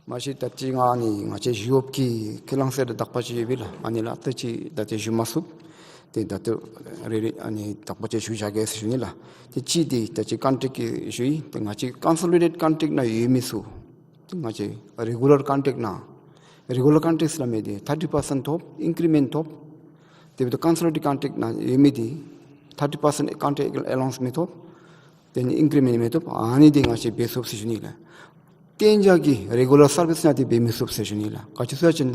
མ་གཞི་ད་ཅི་ང་ཨ་ནི་ང་བཅས་ཞི་གཡོགཔ་གི་ཁས་བླངས་ཟེར་དག་པ་ཅིག་ཡོད་པས་ལགས། ཨ་ནི་ལགས་ད་ཅི་ད་ཏེ་ཞུ་མ་ཚུགས། ཏེ་ད་ལྟོ་རེ་རེ་ཨ་ནི་དག་པ་ཅིག་ཞུ་བཞག་གེ་ཟེར་ཞུ་ནི་ལགས། ཏེ་གཅིག་འདི་ད་ཅི་ཀོན་ཊེཀཊ་གི་ཞུ་ཡི། ཏེ་ང་བཅས་ཀོན་སོ་ལི་ཌེཊ་ཀོན་ཊེཀཊ་ནང་ཡོད་མི་ཚུ་ཏེ་ང་བཅས་རི་གུ་ལར་ཀོན་ཊེཀཊ་ནང་། རི་གུ་ལར་ཀོན་ཊེཀཊ་ཟེར་མི་འདི་ཐར་ཊི་པར་སེནཊ་ཐོབ། ཨིན་ཀི་རི་མེནཊ་ཐོབ། དེ་འབདཝ་ད་ཀོན་སོ་ལི་ཌེཊ་ཀོན་ཊེཀཊ་ནང་ཡོད་མི་འདི་ཐར་ཊི་པར་སེནཊ་ཀོན་ཊེཀཊ་ཨེ་ལོའུནསི་མི་ཐོབ། དེ་ནི་ཨིན་ཀི་རི་མེནཊ་མི་ཐོབ། ཨ་ནི་འདི་ང་བཅས་འབད་ཚུགས་ཟེར་ཞུ་ནི་ལགས། གཏན་འཇགས་ཀྱི་རི་གུ་ལར་སར་བིསི་ནང་འདི་འབད་མི་ཚུགས་ཟེར་ཞུ་ནི་ལགས། ག་ཅི་ཟེར་བ་ཅིན་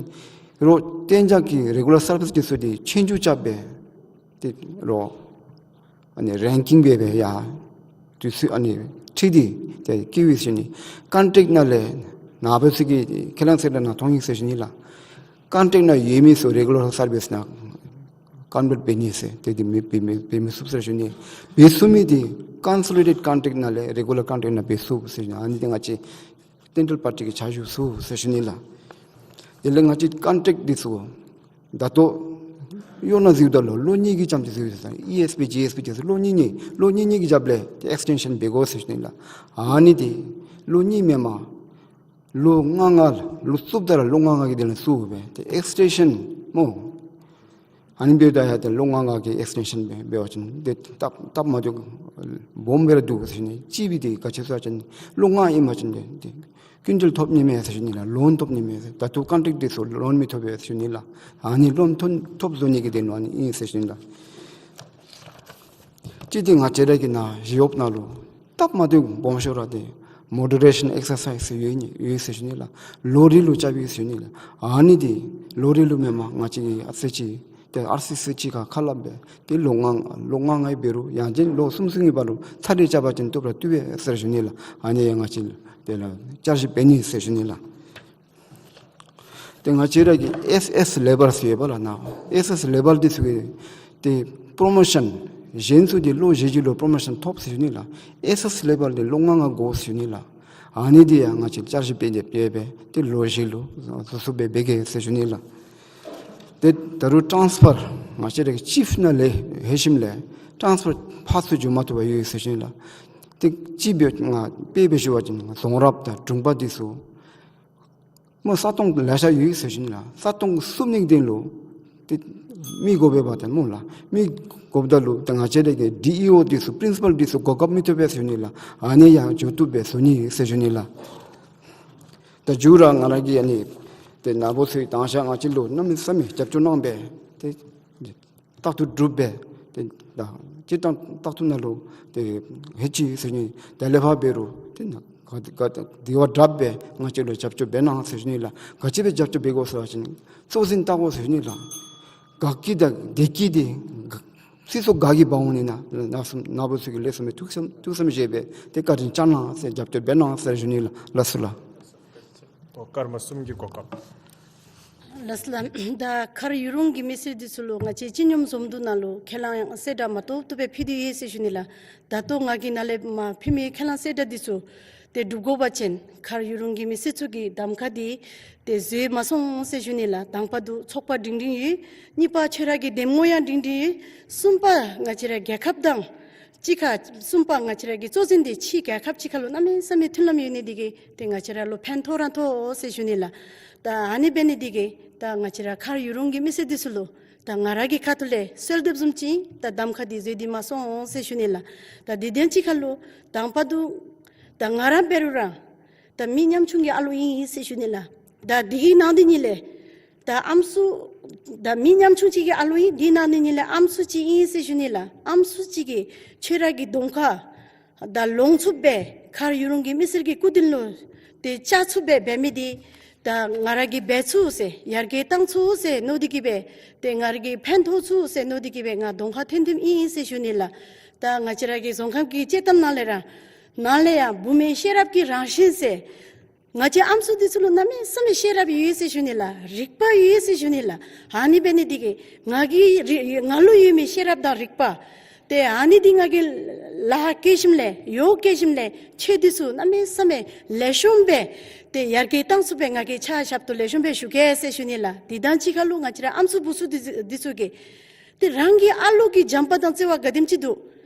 རོགས་གཏན་འཇགས་ཀྱི་རི་གུ་ལར་སར་བིསི་འདི་ཚུ་འདི་ཆོས་རྒྱུགས་རྐྱབ་སྦེ་ཏེ་རོགས་ཨ་ནི་རེང་ཀིང་འབད་སྦེ་ཡར་དུས་ཚོད་ཨ་ནི་ཁྲིད་དེ་ཏེ་བཀལཝ་ཨིན་ཟེར་ཞུ་ནི། ཀོན་ཊེཀཊ་ནང་ལས་ནཱ་འབད་ཚུགས་ཀྱི་ཁས་བླངས་ཟེར་ད་ནཱ་མཐོང་ཡི་ཟེར་ཞུ་ནི་ལགས། ཀོན་ཊེཀཊ་ནང་ཡོད་མི་ཚུ་རི་གུ་ལར་སར་བིསི་ནང་ཀོན་བརཊ་འབད་ནི་ཟེར་ཏེ་འདི་མི་འབད་མི་འབད་མི་ཚུགས་ཟེར་ཞུ་ནི། འབད་ཚུགས་མི་འདི་ཀོན་སོ་ལི་ཌེཊ་ཀོན་ཊེཀཊ་ནང་ལས་རི་གུ་ལར་ཀོན་ཊེཀཊ་ནང་འབད་ཚུགས་ཟེར་ཞུ་ནི། ཨ་ནི་འདི་ང་བཅས་སེན་ཊྲལ་པར་ཊི་གིས་ཕྱག་ཞུ་ཚུགས་ཟེར་ཞུ་ནི་ལགས། དེ་ལས་ང་བཅས་ཀོན་ཊེཀཊ་འདི་ཚུ་ད་ལྟོ་གཡོག་ནང་འཛུལཝ་ད་ལུ་ལོ་གཉིས་ཀྱི་རྐྱངམ་ཅིག་འཛུལཝ་ཨིན་ཟེར། ཨི་ཨེསི་པི་ཇི་ཨེསི་པི་ཅིག་ལོ་གཉིས་གཉིས་ལོ་གཉིས་གཉིས་ཀྱི་རྒྱབ་ལས་ཏེ་ཨེགསི་ཊེན་ཤཱན་འབད་དགོ་ཟེར་ཞུ་ནི་ལགས། ཨ་ནི་འདི་ལོ་གཉིས་མེན་པར་ལོ་ལྔ་ལྔ་ལོ་བཙུགསཔ་ད་ར་ལོ་ལྔ་ལྔ་གི་དེ་ལས་བཙུགས་སྦེ་ཏེ་ཨེགསི་ཊེན་ཤཱན་སྨོ། ཨ་ནི་འབདཝ་ད་ཡང་ཏེ་ལོ་ལྔ་ལྔ་གི་ཨེགསི་ཊེན་ཤཱན་འབད་འབད་བ་ཅིན་ཏེ་སྟབས་སྟབས་མ་བདེཝ་སྦོམ་སྦེ་ར་འདུག་ཟེར་ཞུ་ནི། གཅིག་འབད་དེ་ག་ཅི་ཟེར་བ་ཅིན་ལོ་ལྔ་ཨིན་པ་ཅིན་ཏེ་ཏེ་ཀུན་ཏལ་ཐོབ་ནི་མས་ཟེར་ཞུ་ནི་ལགས། ལོན་ཐོབ་ནི་མས་ཟེར། ད་ལྟོ་ཀོན་ཊེཀཊ་འདི་ཚུ་ལོན་མི་ཐོབ་པས་ཟེར་ཞུ་ནི་ལགས། ཨ་ནི་ལོན་ཐོབ་ཐོབ་བཟོ་ནི་གི་དོན་ལུ་ཨ་ནི་ཨིན་ཟེར་ཞུ་ནི་ལགས། གཅིག་འདི་ང་བཅས་ར་གི་ནཱ་ཞི་གཡོགཔ་ནང་ལུ་སྟབས་མ་བདེཝ་སྦོམ་ཤོས་ར་འདི་མོ་ཊི་ཝེ་ཤཱན་ཨེགསར་སའིཛ་ཟེར་ཡོད་ནི་ཡོད་ཟེར་ཞུ་ནི་ལགས། ལོ་རེ་ལུ་རྐྱབ་ཨིན་ཟེར་ཞུ་ནི་ལགས། ཨ་ནི་འདི་ལོ་རེ་ལུ་མེན་པར་ང་བཅས་ཀྱིས་ཨར་སི་སི་ཅིག་ཏེ་ཨར་སི་སི་ཅིག་ཁར་ཁ་སླབ་སྦེ་ཏེ་ལོ་ལྔ་ལོ་ལྔ་ལྔའི་འབད་རུང་ཡང་ཅིན་ལོ་གསུམ་གསུམ་གྱི་བར་ལུ་ཚར་རེ་རྐྱབ་པ་ཅིན་བཏུབ་ར་བཏུབ་པས་ཟེར་ཞུ་ནི་ལགས། ཨ་ནི་ཡང་ང་བཅས་དེ་ལུ་བསྐྱར་ཞིབ་འབད་ནི་ཟེར་ཞུ་ནི་ལགས། ཏེ་ང་བཅས་ར་གི་ཨེསི་ཨེསི་ལེ་བལ་ཟེར་ཡོད་པ་ལགས། ནཱ་ཨེསི་ཨེསི་ལེ་བལ་འདི་ཚུ་གི་ཏེ་པྲོ་མོ་ཤཱན་གཞན་ཚུ་འདི་ལོ་བཞི་བཞི་ལུ་པྲོ་མོ་ཤཱན་ཐོབ་ཟེར་ཞུ་ནི་ལགས། ཨེསི་ཨེསི་ལེ་བལ་འདི་ལོ་ལྔ་ལྔ་དགོ་ཟེར་ཞུ་ནི་ལགས། ཨ་ནི་འདི་ཡང་ང་བཅས་བསྐྱར་ཞིབ་འབད་དེ་འབད་སྦེ་ཏེ་ལོ་བཞི་ལུ་བཟོ་བཟོཝ་སྦེ་འབད་གེ་ཟེར་ཞུ་ནི་ལགས། ཏེ་ད་རུང་ཊཱནསི་ཕར་ང་བཅས་ར་གི་ཅིཕ་ནང་ལས་ལྷོད་ཞིནམ་ལས་ཊཱནསི་ཕར་ཕར་ཚུར་འགྱོ་མ་བཏུབ་པར་ཡོད་ཟེར་ཞུ་ནི་ལགས། ཏེ་ཅིག་འབད་ང་དཔེ་སྦེ་ཞུ་བ་ཅིན་རྫོང་རབ་དང་དྲུང་པ་འདི་ཚུ་སྨོ་ས་སྟོང་ལེ་ཤ་ཡོད་ཟེར་ཞུ་ནི་ལགས། ས་སྟོང་བསུབ་ནི་གི་དོན་ལུ་ཏེ་མི་དགོ་པས་པ་ཏེ་སྨོ་ལགས། མི་དགོཔ་ད་ལུ་ཏེ་ང་བཅས་ར་གི་ཌི་ཨི་ཨོ་འདི་ཚུ་པྲིན་སི་པཱལ་འདི་ཚུ་གོ་སྐབས་མི་ཐོབ་པས་ཟེར་ཞུ་ནི་ལགས། ཨ་ནི་ཡང་འགྱོ་བཏུབ་སྦེ་བཟོ་ནི་ཟེར་ཞུ་ནི་ལགས། ད་མཇུག་ར་ང་ར་གིས་ཨ་ནི་ཏེ་ནཱ་བུ་ཚུ་གི་དང་ཤ་ང་བཅས་ལུ་གནམ་མེད་ས་མེད་རྒྱབ་སྐྱོར་གནང་སྦེ་ཏེ་ལྟག་ཐུག་གྲུབ་སྦེ་ཏེ་ད་སྤྱིར་བཏང་ལྟག་ཐུག་ནང་ལུ་ཏེ་ཧེ་ཅི་ཟེར་ནི་ད་ལས་ཕར་འབད་རུང་ཏེ་ནཱ་ ག་ག་དེ་བ་དྲགཔ་སྦེ་ང་བཅས་ལུ་རྒྱབ་སྐྱོར་འབད་གནང་ཟེར་ཞུ་ནི་ལགས། ག་ཅི་སྦེ་རྒྱབ་སྐྱོར་འབད་དགོ་ཟེར་བ་ཅིན་གཙོ་འཛིན་བལྟ་དགོ་ཟེར་ཞུ་ནི་ལགས། དགའ་སྐྱིད་དང་བདེ་སྐྱིད་འདི་ག་སི་སོ་ག་གིས་འབག་འོང་ནི་ན་ནཱ་གསུམ་ནཱ་བུ་ཚུ་གིས་ལེགས་ཤོམ་སྦེ་ཐུགས་བསམ་ཐུགས་བསམ་བཞེས་སྦེ་ཏེ་བཀའ་དྲིན་བསྐྱང་གནང་ཟེར་རྒྱབ་སྐྱོར་འབད་གནང་ཟེར་ཞུ་ནི་ལགས། ལགས་སོ་ལགས། ཨོ་སྐར་མ་གསུམ་གྱི་གོ་སྐབས། ལགས་སོ་ལགས། ད་མཁར་ཡུ་རུང་གི་མི་སེར་འདི་ཚུ་ལུ་ང་བཅས་སྤྱི་སྙོམས་འཛོམས་འདུ་ནང་ལུ་ཁས་བླངས་གསལ་བསྒྲགས་མ་ཐོབ་ཐོབ་སྦེ་ཕུལ་ཏེ་ཡོད་ཟེར་ཞུ་ནི་ལགས། ད་ལྟོ་ང་གིས་ནཱ་ལས་མར་ཕུལ་མི་ཁས་བླངས་གསལ་བསྒྲགས་འདི་ཚུ་ཏེ་སྒྲུབ་དགོ་པ་ཅིན་མཁར་ཡུ་རུང་གི་མི་སེར་ཚུ་གིས་གདམ་ཁ་འདི་ཏེ་བཟོད་མ་སོང་ཟེར་ཞུ་ནི་ལགས། དང་པ་འདི་ཚོགས་པ་སྒྲིང་སྒྲིང་ཡོད། གཉིས་པ་ཁྱོད་ར་གི་འདེམས་ངོ་ཡང་སྒྲིང་སྒྲིང་ཡོད། གསུམ་པ་ང་བཅས་ར་རྒྱལ་ཁབ་དང་གཅིག་ཁར་གསུམ་པ་ང་བཅས་ར་གི་གཙོ་འཛིན་འདི་ཕྱི་རྒྱལ་ཁབ་གཅིག་ཁར་ལུ་གནམ་མེད་ས་མེད་མཐུན་ལམ་ཡོད་ནི་འདི་གིས་ཏེ་ང་བཅས་ར་ལུ་ཕན་ཐོགས་ར་ཐོགས་ཟེར་ཞུ་ནི་ལགས། ད་ཨ་ནི་འབད་ནི་འདི་གིས་ད་ང་བཅས་ར་མཁར་ཡུ་རུང་གི་མི་སེར་འདི་ཚུ་ལུ་ད་ང་ར་གི་ཁ་ཐུག་ལས་གསོལ་འདེབས་བཟུམ་ཅིག་ད་གདམ་ཁ་འདི་བཟོད་དེ་མ་སོང་ཟེར་ཞུ་ནི་ལགས། ད་དེ་དང་གཅིག་ཁར་ལུ་དང་པ་འདི་ད་ང་ར་འབད་རུང་ར་ད་མི་ཉམ་ཆུང་གི་ཨ་ལོ་ཨིན་ཟེར་ཞུ་ནི་ལགས། ད་འདི་གི་ནང་འདི་ནི་ལས་ད་ཨམ་སྲུ་ད་མི་ཉམ་ཆུང་ཅིག་གི་ཨ་ལོ་ཨིན། འདི་ནང་འདི་ནི་ལས་ཨམ་སྲུ་ཅིག་ཨིན་ཟེར་ཞུ་ནི་ལགས། ཨམ་སྲུ་ཅིག་གིས་ཁྱོད་ར་གི་གདོང་ཁར་ད་ལོང་ཚུགསཔ་སྦེ་མཁར་ཡུ་རུང་གི་མི་སེར་གྱི་སྐུ་མདུན་ལུ་ཏེ་བཅར་ཚུགསཔ་སྦེ་འབད་མི་འདི་ད་ང་ར་གིས་འབད་ཚུགས་ཟེར་ཡར་རྒྱས་བཏང་ཚུགས་ཟེར་མནོ་སྟེ་གིས་སྦེ་ཏེ་ང་ར་གིས་ཕན་ཐོགས་ཚུགས་ཟེར་མནོ་སྟེ་གིས་སྦེ་ང་གདོང་ཁར་ཐོན་ཐོནམ་ཨིན་ཟེར་ཞུ་ནི་ལགས། ད་ང་བཅས་ར་གི་རྫོང་ཁག་གི་དཔྱེ་གཏམ་ནང་ལས་ར་ནཱ་ལས་ཡང་བུད་མེད་ཤེས་རབ་ཀྱི་རང་བཞིན་ཟེར། ང་བཅས་ཨམ་སྲུ་འདི་ཚུ་ལུ་གནམ་མེད་ས་མེད་ཤེས་རབ་ཡོད་ཟེར་ཞུ་ནི་ལགས། རིག་པ་ཡོད་ཟེར་ཞུ་ནི་ལགས། ཨ་ནི་འབད་ནི་འདི་གིས་ང་གི་རི་ང་ལུ་ཡོད་མི་ཤེས་རབ་དང་རིག་པ་ཏེ་ཨ་ནི་འདི་ང་གིས་ལཱ་བཀལ་ཞིནམ་ལས་ཡོ་བཀལ་ཞིནམ་ལས་ཁྱོད་འདི་ཚུ་གནམ་མེད་ས་མེད་ལེགས་ཤོམ་སྦེ་ཏེ་ཡར་རྒྱས་བཏང་ཚུགསཔ་སྦེ་ང་གིས་ཕྱག་ཞབས་ཏོག་ལེགས་ཤོམ་སྦེ་ཞུ་གེ་ཟེར་ཞུ་ནི་ལགས། དེ་དང་གཅིག་ཁར་ལུ་ང་བཅས་ར་ཨམ་སྲུ་བུ་ཚུ་འདི་འདི་ཚུ་གིས་ཏེ་རང་གི་ཨ་ལོ་གི་བྱམས་པ་དང་བརྩེ་བ་ག་དེམ་ཅིག་འདུག།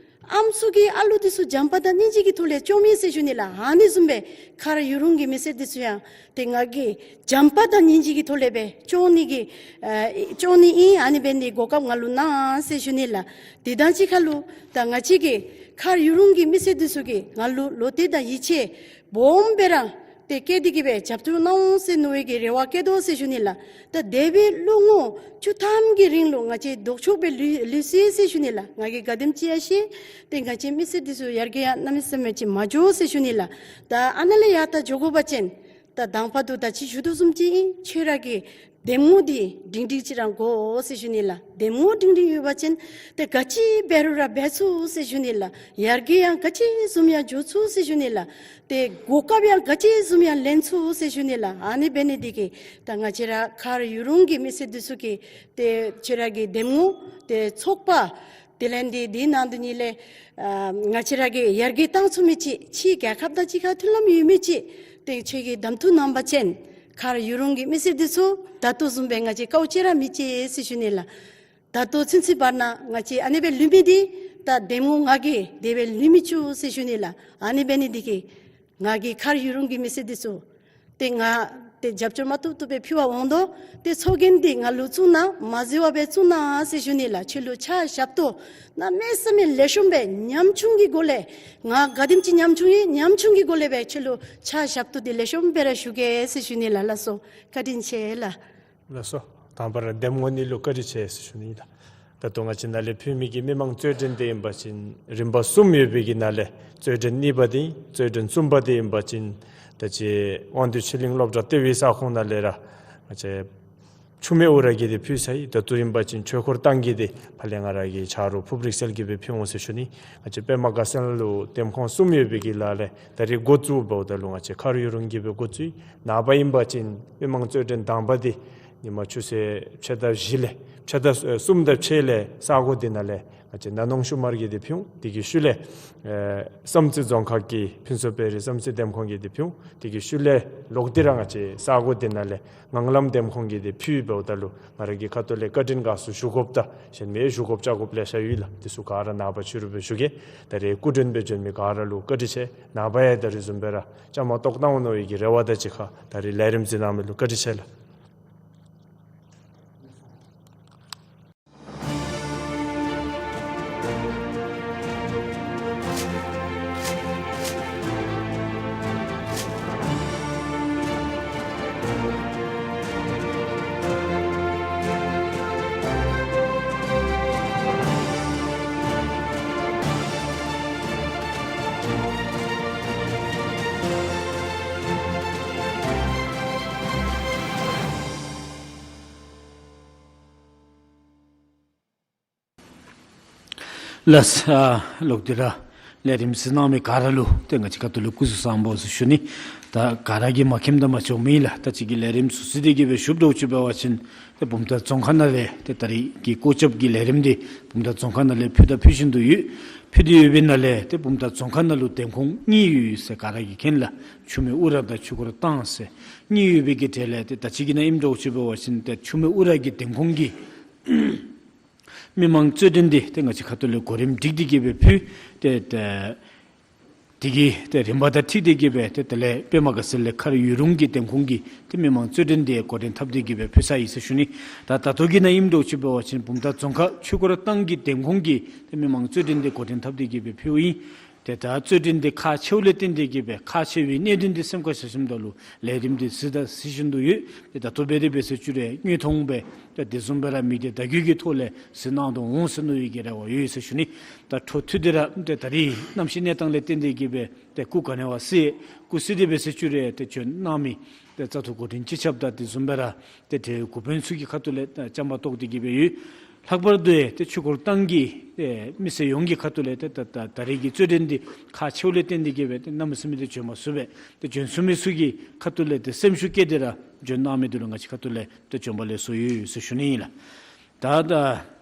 ཨམ་སྲུ་གི་ཨ་ལོ་འདི་ཚུ་བྱམས་པ་དང་སྙིང་རྗེ་གི་ཐོག་ལས་སྐྱོངམ་ཨིན་ཟེར་ཞུ་ནི་ལགས། ཨ་ནི་བཟུམ་སྦེ་མཁར་ཡུ་རུང་གི་མི་སེར་འདི་ཚུ་ཡང་ཏེ་ང་གིས་བྱམས་པ་དང་སྙིང་རྗེ་གི་ཐོག་ལས་སྦེ་སྐྱོང་ནི་གི་ཨ་སྐྱོང་ནི་ཨིན། ཨ་ནི་འབད་ནི་གོ་སྐབས་ང་ལུ་གནང་ཟེར་ཞུ་ནི་ལགས། དེ་དང་གཅིག་ཁར་ལུ་ད་ང་བཅས་ཀྱི་མཁར་ཡུ་རུང་གི་མི་སེར་འདི་ཚུ་གིས་ང་ལུ་བློ་གཏད་དང་ཡིད་ཆེས་སྦོམ་སྦེ་ར་ཏེ་བསྐྱེད་དེ་གིས་སྦེ་རྒྱབ་སྐྱོར་གནང་འོང་ཟེར་མནོ་བའི་གི་རེ་བ་བསྐྱེད་དོ་ཟེར་ཞུ་ནི་ལགས། ད་འདས་པའི་ལོ་ངོ་བཅུ་ཐམ་གྱི་རིང་ལུ་ང་བཅས་ལྡོག་ཕྱོགས་སྦེ་ལུས་ལུས་སོ་ཡི་ཟེར་ཞུ་ནི་ལགས། ང་གིས་ག་དེམ་ཅིག་ཡང་ཤེས། ཏེ་ང་བཅས་མི་སེར་འདི་ཚུ་ཡར་རྒྱས་ཡང་གནམ་མེད་ས་མེད་ཅིག་མ་འགྱོ་ཟེར་ཞུ་ནི་ལགས། ད་ཨ་ནཱ་ལས་ཡར་ད་འགྱོ་དགོ་པ་ཅིན་ད་དང་པ་འདི་ད་ཅི་ཞུ་དོ་བཟུམ་ཅིག་ཨིན། ཁྱོད་ར་གི་འདེམས་ངོ་འདི་སྒྲིང་སྒྲིང་ཅིག་ར་དགོ་ཟེར་ཞུ་ནི་ལགས། འདེམས་ངོ་སྒྲིང་སྒྲིང་ཡོད་པ་ཅིན་ཏེ་ག་ཅི་འབད་རུང་ར་འབད་ཚུགས་ཟེར་ཞུ་ནི་ལགས། ཡར་རྒྱས་ཡང་ག་ཅི་བཟུམ་ཡང་འགྱོ་ཚུགས་ཟེར་ཞུ་ནི་ལགས། ཏེ་གོ་སྐབས་ཡང་ག་ཅི་བཟུམ་ཡང་ལེན་ཚུགས་ཟེར་ཞུ་ནི་ལགས། ཨ་ནི་འབད་ནི་འདི་གིས་ད་ང་བཅས་ར་མཁར་ཡུ་རུང་གི་མི་སེར་འདི་ཚུ་གིས་ཏེ་ཁྱོད་ར་གི་འདེམས་ངོ་ཏེ་ཚོགས་པ་དེ་ལས་འདི་འདི་ནང་འདི་ནི་ལས་ཨ་ང་བཅས་ར་གི་ཡར་རྒྱས་བཏང་ཚུགས་མི་ཅིག་ཕྱི་རྒྱལ་ཁབ་དང་གཅིག་ཁར་མཐུན་ལམ་ཡོད་མི་ཅིག་ཏེ་ཁྱོད་ཀྱིས་གདམ་འཐུ་གནང་པ་ཅིན་མཁར་ཡུ་རུང་གི་མི་སེར་འདི་ཚུ་ད་ལྟོ་བཟུམ་སྦེ་ང་བཅས་དཀའཝ་སྤྱད་ར་མི་སྤྱད་ཟེར་ཞུ་ནི་ལགས། ད་ལྟོ་ཚུན་ཚོད་བར་ན་ང་བཅས་ཨ་ནི་སྦེ་ལུས་མི་འདི་ད་འདེམས་ངོ་ང་གིས་དེ་སྦེ་ལུས་མི་བཅུག་ཟེར་ཞུ་ནི་ལགས། ཨ་ནི་འབད་ནི་འདི་གིས་ང་གིས་མཁར་ཡུ་རུང་གི་མི་སེར་འདི་ཚུ་ཏེ་ང་ཏེ་རྒྱབ་སྐྱོར་མ་ཐུབ་ཐུབ་སྦེ་ཕུལ་བར་འོང་དོ། ཏེ་ཚོགས་རྒྱན་འདི་ང་ལུ་བཙུགས་གནང་། མ་བཟོད་པར་སྦེ་བཙུགས་གནང་ཟེར་ཞུ་ནི་ལགས། ཁྱོད་ལུ་ཕྱག་ཞབས་ཏོག་གནམ་མེད་ས་མེད་ལེགས་ཤོམ་སྦེ་ཉམ་ཆུང་གི་སྒོ་ལས་ང་ག་དེམ་ཅིག་ཉམ་ཆུང་ཨིན། ཉམ་ཆུང་གི་སྒོ་ལས་སྦེ་ཁྱོད་ལུ་ཕྱག་ཞབས་ཏོག་འདི་ལེགས་ཤོམ་སྦེ་ར་ཞུ་གེ་ཟེར་ཞུ་ནི་ལགས། ལགས་སོ། བཀའ་དྲིན་ཆེ་ལགས། ལགས་སོ། དང་པ་ར་འདེམས་ངོ་གཉིས་ལུ་བཀའ་དྲིན་ཆེ་ཟེར་ཞུ་ནི་ལགས། ད་ལྟོ་ང་བཅས་ནཱ་ལས་ཕུལ་མི་གི་མི་མང་རྩོད་འགྲན་འདི་ཨིན་པ་ཅིན་རིམ་པ་གསུམ་ཡོད་པའི་གི་ནང་ལས་རྩོད་འགྲན་གཉིས་པ་འདི་རྩོད་འགྲན་གསུམ་པ་འདི་ཨིན་པ་ཅིན་ད་ཅི་དབང་འདུས་ཆོས་གླིང་སློབ་གྲྭ་ལྟེ་བའི་ས་ཁོངས་ནང་ལས་ར་ང་བཅས་ཆུ་སྨད་ཨུ་ར་གིས་འདི་ཕུལ་ཚར་ཡི། ད་ལྟོ་ཨིན་པ་ཅིན་ཆོས་འཁོར་ཐང་གིས་འདི་ཕར་ལས་ང་ར་གི་ཆ་རོགས་ཕུབ་རིག་གསལ་གྱིས་སྦེ་ཕུལ་འོང་ཟེར་ཞུ་ནི། ང་བཅས་པདྨ་དགའ་ཚལ་ལུ་འདེམས་ཁོངས་གསུམ་ཡོད་པའི་གི་ལཱ་ལས་ད་རིས་འགོ་བཙུགས་འབདཝ་ད་ལུ་ང་བཅས་མཁར་ཡུ་རུང་གིས་སྦེ་འགོ་བཙུགས་ཡི། ནངས་པ་ཨིན་པ་ཅིན་མི་མང་རྩོད་འགྲན་དང་པ་འདི་ཉིན་མ་ཆུ་ཚོད་ཕྱེད་དང་བཞི་ལས་ཕྱེད་དང་གསུམ་དང་ཕྱེད་ལས་ས་གོ་འདི་ནང་ལས་ང་བཅས་ན་ནོང་ཤུ་མར་གྱིས་འདི་ཕུལ་འོང་། དེ་གི་ཤུལ་ལས་ཨེ་བསམ་རྩེ་རྫོང་ཁག་གི་ཕུན་ཚོགས་དཔལ་རི་བསམ་རྩེ་འདེམས་ཁོངས་ཀྱིས་འདི་ཕུལ་འོང་། དེ་གི་ཤུལ་ལས་ལོག་སྟེ་ར་ང་བཅས་ས་གོ་འདི་ནང་ལས་ངང་ལམ་འདེམས་ཁོངས་ཀྱིས་འདི་ཕུལ་འབདཝ་ད་ལུ་ང་ར་གི་ཁ་ཐུག་ལས་བཀའ་དྲིན་དགའ་ཚོར་ཞུ་དགོཔ་དང་གཞན་མི་ཞུ་དགོཔ་བཅར་དགོཔ་ལེ་ཤ་ཡོད་ལགས། དེ་ཚུ་ག་ར་ནངས་པ་ཕྱི་རུ་སྦེ་ཞུ་གེ། ད་རིས་སྐུ་མགྲོན་སྦེ་བྱོན་མི་ག་ར་ལུ་བཀའ་དྲིན་ཆེ། ནངས་པ་ཡང་ད་རིས་བཟུམ་སྦེ་ར་བཅའ་མར་གཏོགས་གནང་འོང་མནོ་བའི་གི་རེ་བ་དང་གཅིག་ཁར་ད་རིས་ལས་རིམ་གཟིགས་གནང་མི་ལུ་བཀའ་དྲིན་ཆེ་ལགས། ལགས། ཨ་ལོག་སྟེ་ར་ལས་རིམ་གཟིགས་གནང་མི་ག་ར་ལུ་ཏེ་ང་བཅས་ཁ་ཐུག་ལས་སྐུ་གཟུགས་བཟང་པོ་ཟེར་ཞུ་ནི། ད་ག་ར་གིས་མ་མཁྱེནམ་ད་མ་བྱུང་མི་ལགས། ད་ཅི་གི་ལས་རིམ་ཚུ་གཟིགས་ཏེ་གི་སྦེ་བཞུགསཔ་འདྲཝ་ཅིག་འབད་བ་ཅིན་ཏེ་བུམ་ཐང་རྫོང་ཁག་ནང་ལས་ཏེ་ད་རིས་ཀྱི་སྐོར་རྐྱབ་ཀྱི་ལས་རིམ་འདི་བུམ་ཐང་རྫོང་ཁག་ནང་ལས་ཕུལ་དང་ཕུལ་བཞིན་དུ་ཡོད། ཕུལ་ཏེ་ཡོད་པའི་ནང་ལས་ཏེ་བུམ་ཐང་རྫོང་ཁག་ནང་ལུ་འདེམས་ཁོངས་གཉིས་ཡོད་ཟེར་ག་ར་གིས་མཁྱེན་ལགས། ཆུ་སྨད་ཨུ་ར་དང་ཆོས་འཁོར་ཏང་ཟེར་གཉིས་ཡོད་པའི་གི་གྲས་ལས་ཏེ་ད་ཅི་གི་ནང་ཨིནམ་འདྲཝ་ཅིག་འབད་བ་ཅིན་ཏེ་ཆུ་སྨད་ཨུ་ར་གི་འདེམས་ཁོངས་ཀྱི་མི་མང་རྩོད་འགྲན་འདི་ཏེ་ང་བཅས་ཁ་ཐུག་ལས་གོ་རིམ་སྒྲིག་སྟེ་གི་སྦེ་ཕུལ། ཏེ་ཏེ་དེ་གི་ཏེ་རིམ་པ་དང་འཁྲིལ་ཏེ་གི་སྦེ་ཏེ་དེ་ལས་པདྨ་དགའ་ཚལ་ལས་མཁར་ཡུལ་གྲུ་གི་འདེམས་ཁོངས་ཀྱི་ཏེ་མི་མང་རྩོད་འགྲན་འདི་འགོ་འདྲེན་འཐབ་སྟེ་གི་སྦེ་ཕུལ་ཚར་ཡི་ཟེར་ཞུ་ནི། ད་ད་ལྟོ་གི་ནང་ཨིནམ་འདྲཝ་ཅིག་འབད་བ་ཅིན་བུམ་ཐང་རྫོང་ཁག་ཆོས་འཁོར་ཏང་གི་འདེམས་ཁོངས་ཀྱི་ཏེ་མི་མང་རྩོད་འགྲན་འདི་འགོ་འདྲེན་འཐབ་སྟེ་གི་སྦེ་ཕུལཝ་ཨིན། ཏེ་ད་རྩོད་འགྲན་འདི་ཁག་ཆེཝ་ལས་བརྟེན་ཏེ་གི་སྦེ་ཁག་ཆེ་བའི་གནད་དོན་འདི་སེམས་ཁར་བཞག་ཞིནམ་ད་ལུ་ལས་རིམ་འདི་གཟིགས་དང་གཟིགས་བཞིན་དུ་ཡོད། ཏེ་ད་ལྟོ་འབད་དེ་འབད་ཟེར་བཅུག་རུང་དངོས་མཐོང་སྦེ་ཏེ་དེ་བཟུམ་སྦེ་ར་མི་སྡེ་བརྡ་བརྒྱུད་ཀྱི་ཐོག་ལས་གཟིགས་གནང་དོ་འོང་ཟེར་མནོ་བའི་གི་རེ་བ་ཡོད་ཟེར་ཞུ་ནི། ད་འཕྲོ་མཐུད་དེ་ར་ཏེ་ད་རིས་གནམ་གཤིས་གནས་སྟངས་ལས་བརྟེན་ཏེ་གི་སྦེ་ཏེ་སྐུ་ག་ནི་བ་སི་སྐུ་གཟིགས་ཏེ་འབད་ཟེར་བཅུག་རུང་ཏེ་བྱོན་གནང་མི་ཏེ་བཙག་འཐུ་འགོ་འདྲེན་སྤྱི་ཁྱབ་དང་དེ་བཟུམ་སྦེ་ར་ཏེ་དེ་འགོ་དཔོན་ཚུ་གི་ཁ་ཐུག་ལས་ཏེ་བྱམས་པ་སྟོན་ཏེ་གི་སྦེ་ཡོད། ལྷག་པར་དུ་ཏེ་ཆོས་འཁོར་ཏང་གི་ཏེ་མི་སེར་ཡོངས་ཀྱི་ཁ་ཐུག་ལས་ཏེ་ད་ད་ད་རིས་ཀྱི་རྩོད་འགྲན་འདི་ཁག་ཆེཝ་ལས་བརྟེན་ཏེ་གི་སྦེ་ཏེ་གནམ་མེད་ས་མེད་ཏེ་བྱོན་མ་ཚུགས་པས། ཏེ་བྱོན་ཚུགས་མི་ཚུ་གི་ཁ་ཐུག་ལས་ཏེ་སེམས་ཤུགས་བསྐྱེད་དེ་ར་བྱོན་གནང་མི་འདི་ལུ་ང་བཅས་ཁ་ཐུག་ལས་ཏེ་བྱོན་པ་ལེགས་སོ་ཡོད་ཟེར་ཞུ་ནི་ཨིན་ལགས། ད་ད་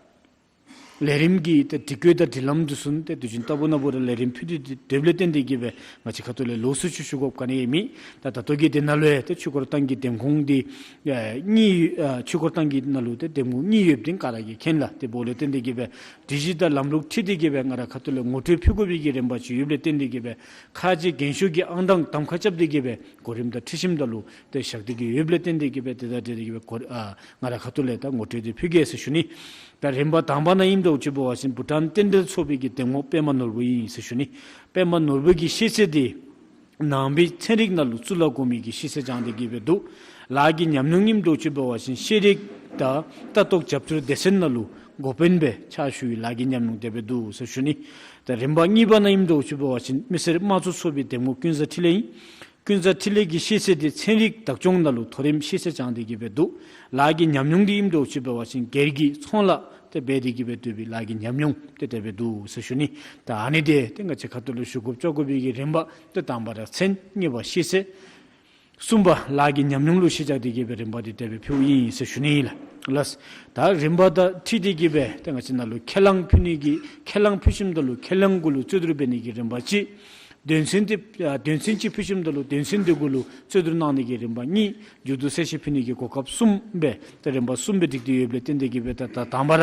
ལས་རིམ་གྱི་ཏེ་སྒྲིག་བཀོད་དང་སྒྲིག་ལམ་འདི་ཚུ་ཏེ་དུས་རྒྱུན་ལྟ་བུ་ན་བུ་ར་ལས་རིམ་ཕུལ་ཏེ་སྡོདཔ་ལས་བརྟེན་ཏེ་གི་སྦེ་ང་བཅས་ཁ་ཐུག་ལས་ལོགས་སུ་ཅིག་ཞུ་དགོཔ་ག་ནི་ཡང་མེད། ད་ད་ལྟོ་གི་དེ་ནང་ལུ་ཡང་ཏེ་ཆོས་འཁོར་ཏང་གི་འདེམས་ཁོངས་འདི་ཨ་གཉིས་ཨ་ཆོས་འཁོར་ཏང་གི་ནང་ལུ་ཏེ་འདེམས་ངོ་གཉིས་ཡོདཔ་འདི་ག་ར་གིས་མཁྱེན་ལགས། དེ་འབདཝ་ལས་བརྟེན་ཏེ་གི་སྦེ་སྒྲིག་གཞི་དང་ལམ་ལུགས་འཁྲིལ་ཏེ་གི་སྦེ་ང་ར་ཁ་ཐུག་ལས་ངོ་སྤྲོད་ཕུལ་དགོ་པའི་གི་རིམ་པ་ཅིག་ཡོདཔ་ལས་བརྟེན་ཏེ་གི་སྦེ་ཁག་ཆེ་འགན་ཤུགས་ཀྱི་ཨང་གྲངས་གདམ་ཁ་རྐྱབ་སྟེ་གི་སྦེ་གོ་རིམ་དང་འཁྲིལ་ཞིནམ་ད་ལུ་ཏེ་བཞག་སྟེ་གི་ཡོདཔ་ལས་བརྟེན་ཏེ་གི་སྦེ་ཏེ་ད་འབྲེལ་ཏེ་གི་སྦེ་གོ་ཨ་ང་ར་ཁ་ཐུག་ལས་ད་ངོ་སྤྲོད་འདི་ཕུལ་གེ་ཟེར་ཞུ་ནི། ད་རིམ་པ་དང་པ་ནང་ཨིནམ་འདྲཝ་ཅིག་འབད་བ་ཅིན་བྷུ་ཊཱན་རྟེན་འབྲེལ་ཚོགས་པའི་གི་འདེམས་ངོ་པདྨ་ནོར་བུ་ཨིན་ཟེར་ཞུ་ནི། པདྨ་ནོར་བུ་གི་ཤེས་ཚད་འདི་ནང་པའི་ཚན་རིག་ནང་ལུ་གཙུག་ལག་གོང་མའི་གི་ཤེས་ཚད་སྦྱངས་ཏེ་གི་སྦེ་འདུག། ལཱ་གི་ཉམས་མྱོང་ཨིནམ་འདྲཝ་ཅིག་འབད་བ་ཅིན་ཤེས་རིག་དང་ལྟ་རྟོག་རྒྱབ་སྐྱོར་སྡེ་ཚན་ནང་ལུ་འགོ་དཔོན་སྦེ་ཕྱག་ཞུ་བའི་ལཱ་གི་ཉམས་མྱོང་དེ་སྦེ་འདུག་ཟེར་ཞུ་ནི། ད་རིམ་པ་གཉིས་པ་ནང་ཨིནམ་འདྲཝ་ཅིག་འབད་བ་ཅིན་མི་སེར་དམངས་གཙོ་ཚོགས་པའི་འདེམས་ངོ་ཀུན་བཟང་འཕྲིན་ལས་ཨིན། ཀུན་བཟང་འཕྲིན་ལས་ཀྱི་ཤེས་ཚད་འདི་ཚན་རིག་བདག་སྐྱོང་ནང་ལུ་མཐོ་རིམ་ཤེས་ཚད་སྦྱངས་ཏེ་གི་སྦེ་འདུག། ལཱ་གི་ཉམས་མྱོང་འདི་ཨིནམ་འདྲཝ་ཅིག་འབད་བ་ཅིན་སྒེར་གྱི་ཚོང་ལཱ་དེ་འབད་དེ་གི་སྦེ་སྡོད་པའི་ལཱ་གི་ཉམས་མྱོང་དེ་དེ་སྦེ་འདུག་ཟེར་ཞུ་ནི། ད་ཨ་ནི་དེ་ཏེ་ང་བཅས་ཁ་ཐུག་ལུ་ཞུ་དགོཔ་བཅར་དགོ་པའི་གི་རིམ་པ་ཏེ་དང་པ་ར་མཚན། གཉིས་པ་ཤེས་ཚད། གསུམ་པ་ལཱ་གི་ཉམས་མྱོང་ལུ་གཞི་བཞག་སྟེ་གི་སྦེ་རིམ་པ་འདི་དེ་སྦེ་ཕུལཝ་ཨིན་ཟེར་ཞུ་ནི་ལགས། ལགས། ད་རིམ་པ་དང་འཁྲིལ་ཏེ་གི་སྦེ་ཏེ་ང་བཅས་ནང་ལུ་ཁས་བླངས་ཕུལ་ནི་གི་ཁས་བླངས་ཕུལ་ཞིནམ་ད་ལུ་ཁས་བླངས་གུ་ལུ་རྩོད་བསྡུར་འབད་ནི་གི་རིམ་པ་གཅིག། དོན་ཚན་འདི་ཨ་དོན་ཚན་གཅིག་ཕུལ་ཞིནམ་ད་ལུ་དོན་ཚན་འདི་གུ་ལུ་རྩོད་བསྡུར་གནང་ནི་གི་རིམ་པ་གཉིས། མཇུག་ཏུ་གསལ་བཤད་ཕུལ་ནི་གི་གོ་སྐབས་གསུམ་སྦེ་ཏེ་རིམ་པ་གསུམ་སྦེ་སྒྲིག་སྟེ་ཡོདཔ་ལས་བརྟེན་ཏེ་གི་སྦེ་ད་ད་དང་པ་ར་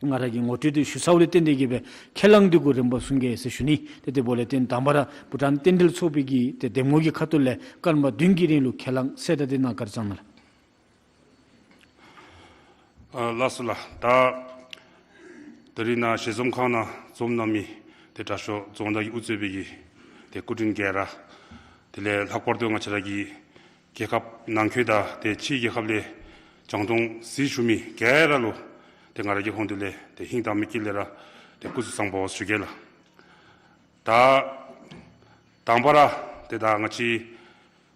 ང་ར་གིས་ངོ་སྤྲོད་འདི་ཞུ་ཚརཝ་ལས་བརྟེན་ཏེ་གི་སྦེ་ཁས་བླངས་འདི་གུ་རིམ་པ་གསུང་གེ་ཟེར་ཞུ་ནི། ཏེ་དེ་འབདཝ་ལས་བརྟེན་དང་པ་ར་བྷུ་ཊཱན་རྟེན་འབྲེལ་ཚོགས་པའི་གི་ཏེ་འདེམས་ངོ་གི་ཁ་ཐུག་ལས་སྐར་མ་བདུན་གྱི་རིང་ལུ་ཁས་བླངས་གསལ་བསྒྲགས་འདི་གནང་བཀའ་དྲིན་བསྐྱང་གནང་ལགས། ཨ་ལགས་སོ་ལགས། ད་ད་རིས་ནཱ་ཞལ་འཛོམས་ཁང་ནང་འཛོམས་གནང་མི་ཏེ་དྲག་ཤོས་རྫོང་བདག་གིས་དབུ་གཙོས་པའི་གི་ཏེ་སྐུ་མགྲོན་ག་ར། དེ་ལས་ལྷག་པར་དུ་ང་བཅས་ར་གི་རྒྱལ་ཁབ་ནང་འཁོད་དང་ཏེ་ཕྱིའི་རྒྱལ་ཁབ་ལས་བྱང་གཏོང་གཟིགས་བཞུགས་མི་ག་ར་ལུ་ཏེ་ང་ར་གི་ཧོངས་ཏེ་ལས་ཏེ་ཧིང་དང་མི་དཀྱིལ་ལས་ར་ཏེ་སྐུ་གཟུགས་བཟང་པོ་ཞུ་གེ་ལགས། ད་དང་པ་ར་ཏེ་ད་ང་བཅས་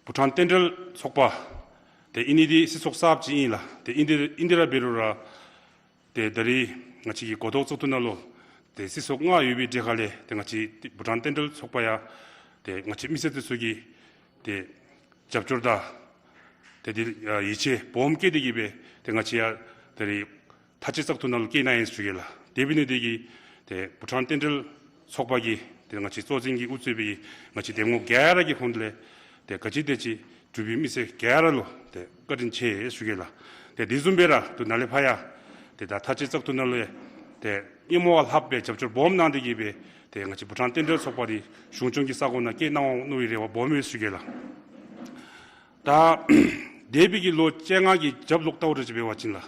བྷུ་ཊཱན་རྟེན་འབྲེལ་ཚོགས་པ་ཏེ་ཨིན་ནི་འདི་སྲིད་ཚོགས་གསརཔ་ཅིག་ཨིན་ལགས། ཏེ་ཨིན་ཏེ་ཨིན་ཏེ་ར་འབད་རུང་ར་ཏེ་ད་རིས་ང་བཅས་ཀྱི་གོ་རྟོགས་བཙག་འཐུ་ནང་ལུ་ཏེ་སྲིད་ཚོགས་ལྔ་ཡོད་པའི་གྲས་ཁ་ལས་ཏེ་ང་བཅས་བྷུ་ཊཱན་རྟེན་འབྲེལ་ཚོགས་པ་ཡང་ཏེ་ང་བཅས་མི་སེར་དེ་ཚུ་གིས་ཏེ་རྒྱབ་སྐྱོར་དང་ཏེ་འདི་ཡིད་ཆེས་སྦོམ་བསྐྱེད་དེ་གི་སྦེ་ཏེ་ང་བཅས་ཡང་ད་རིས་ཐ་ཆད་བཙག་འཐུ་ནང་ལུ་བསྐྱལ་གནང་ཡི་ཟེར་ཞུ་གེ་ལགས། དེ་འབད་ནི་དེ་གིས་ཏེ་བྷུ་ཊཱན་རྟེན་འབྲེལ་ཚོགས་པ་གི་ཏེ་ང་བཅས་གཙོ་འཛིན་གྱིས་དབུ་གཙོས་པའི་ང་བཅས་འདེམས་ངོ་ག་ར་གི་ཧོངས་ལས་ཏེ་ག་ཅི་དེ་ཅིག་འབྲུག་པའི་མི་སེར་ག་ར་ལུ་ཏེ་བཀའ་དྲིན་ཆེ་ཞུ་གེ་ལགས། ཏེ་དེ་བཟུམ་སྦེ་ར་ཏེ་ནཱ་ལས་ཕར་ཡང་ཏེ་ད་ཐ་ཆད་བཙག་འཐུ་ནང་ལུ་ཡང་ཏེ་སྔོན་མ་བ་ལྷགཔ་སྦེ་རྒྱབ་སྐྱོར་སྦོམ་གནང་སྟེ་གི་སྦེ་ཏེ་ང་བཅས་བྷུ་ཊཱན་རྟེན་འབྲེལ་ཚོགས་པ་འདི་གཞུང་སྐྱོང་གི་ས་གོ་ནང་བསྐྱལ་གནང་འོང་མནོ་བའི་རེ་བ་སྦོམ་ཡོད་ཞུ་གེ་ལགས། ད་འདས་པའི་གི་ལོ་བཅོ་ལྔ་གི་རྒྱབ་ལོག་ལྟཝ་ད་ཅིག་འབད་བ་ཅིན་ལགས།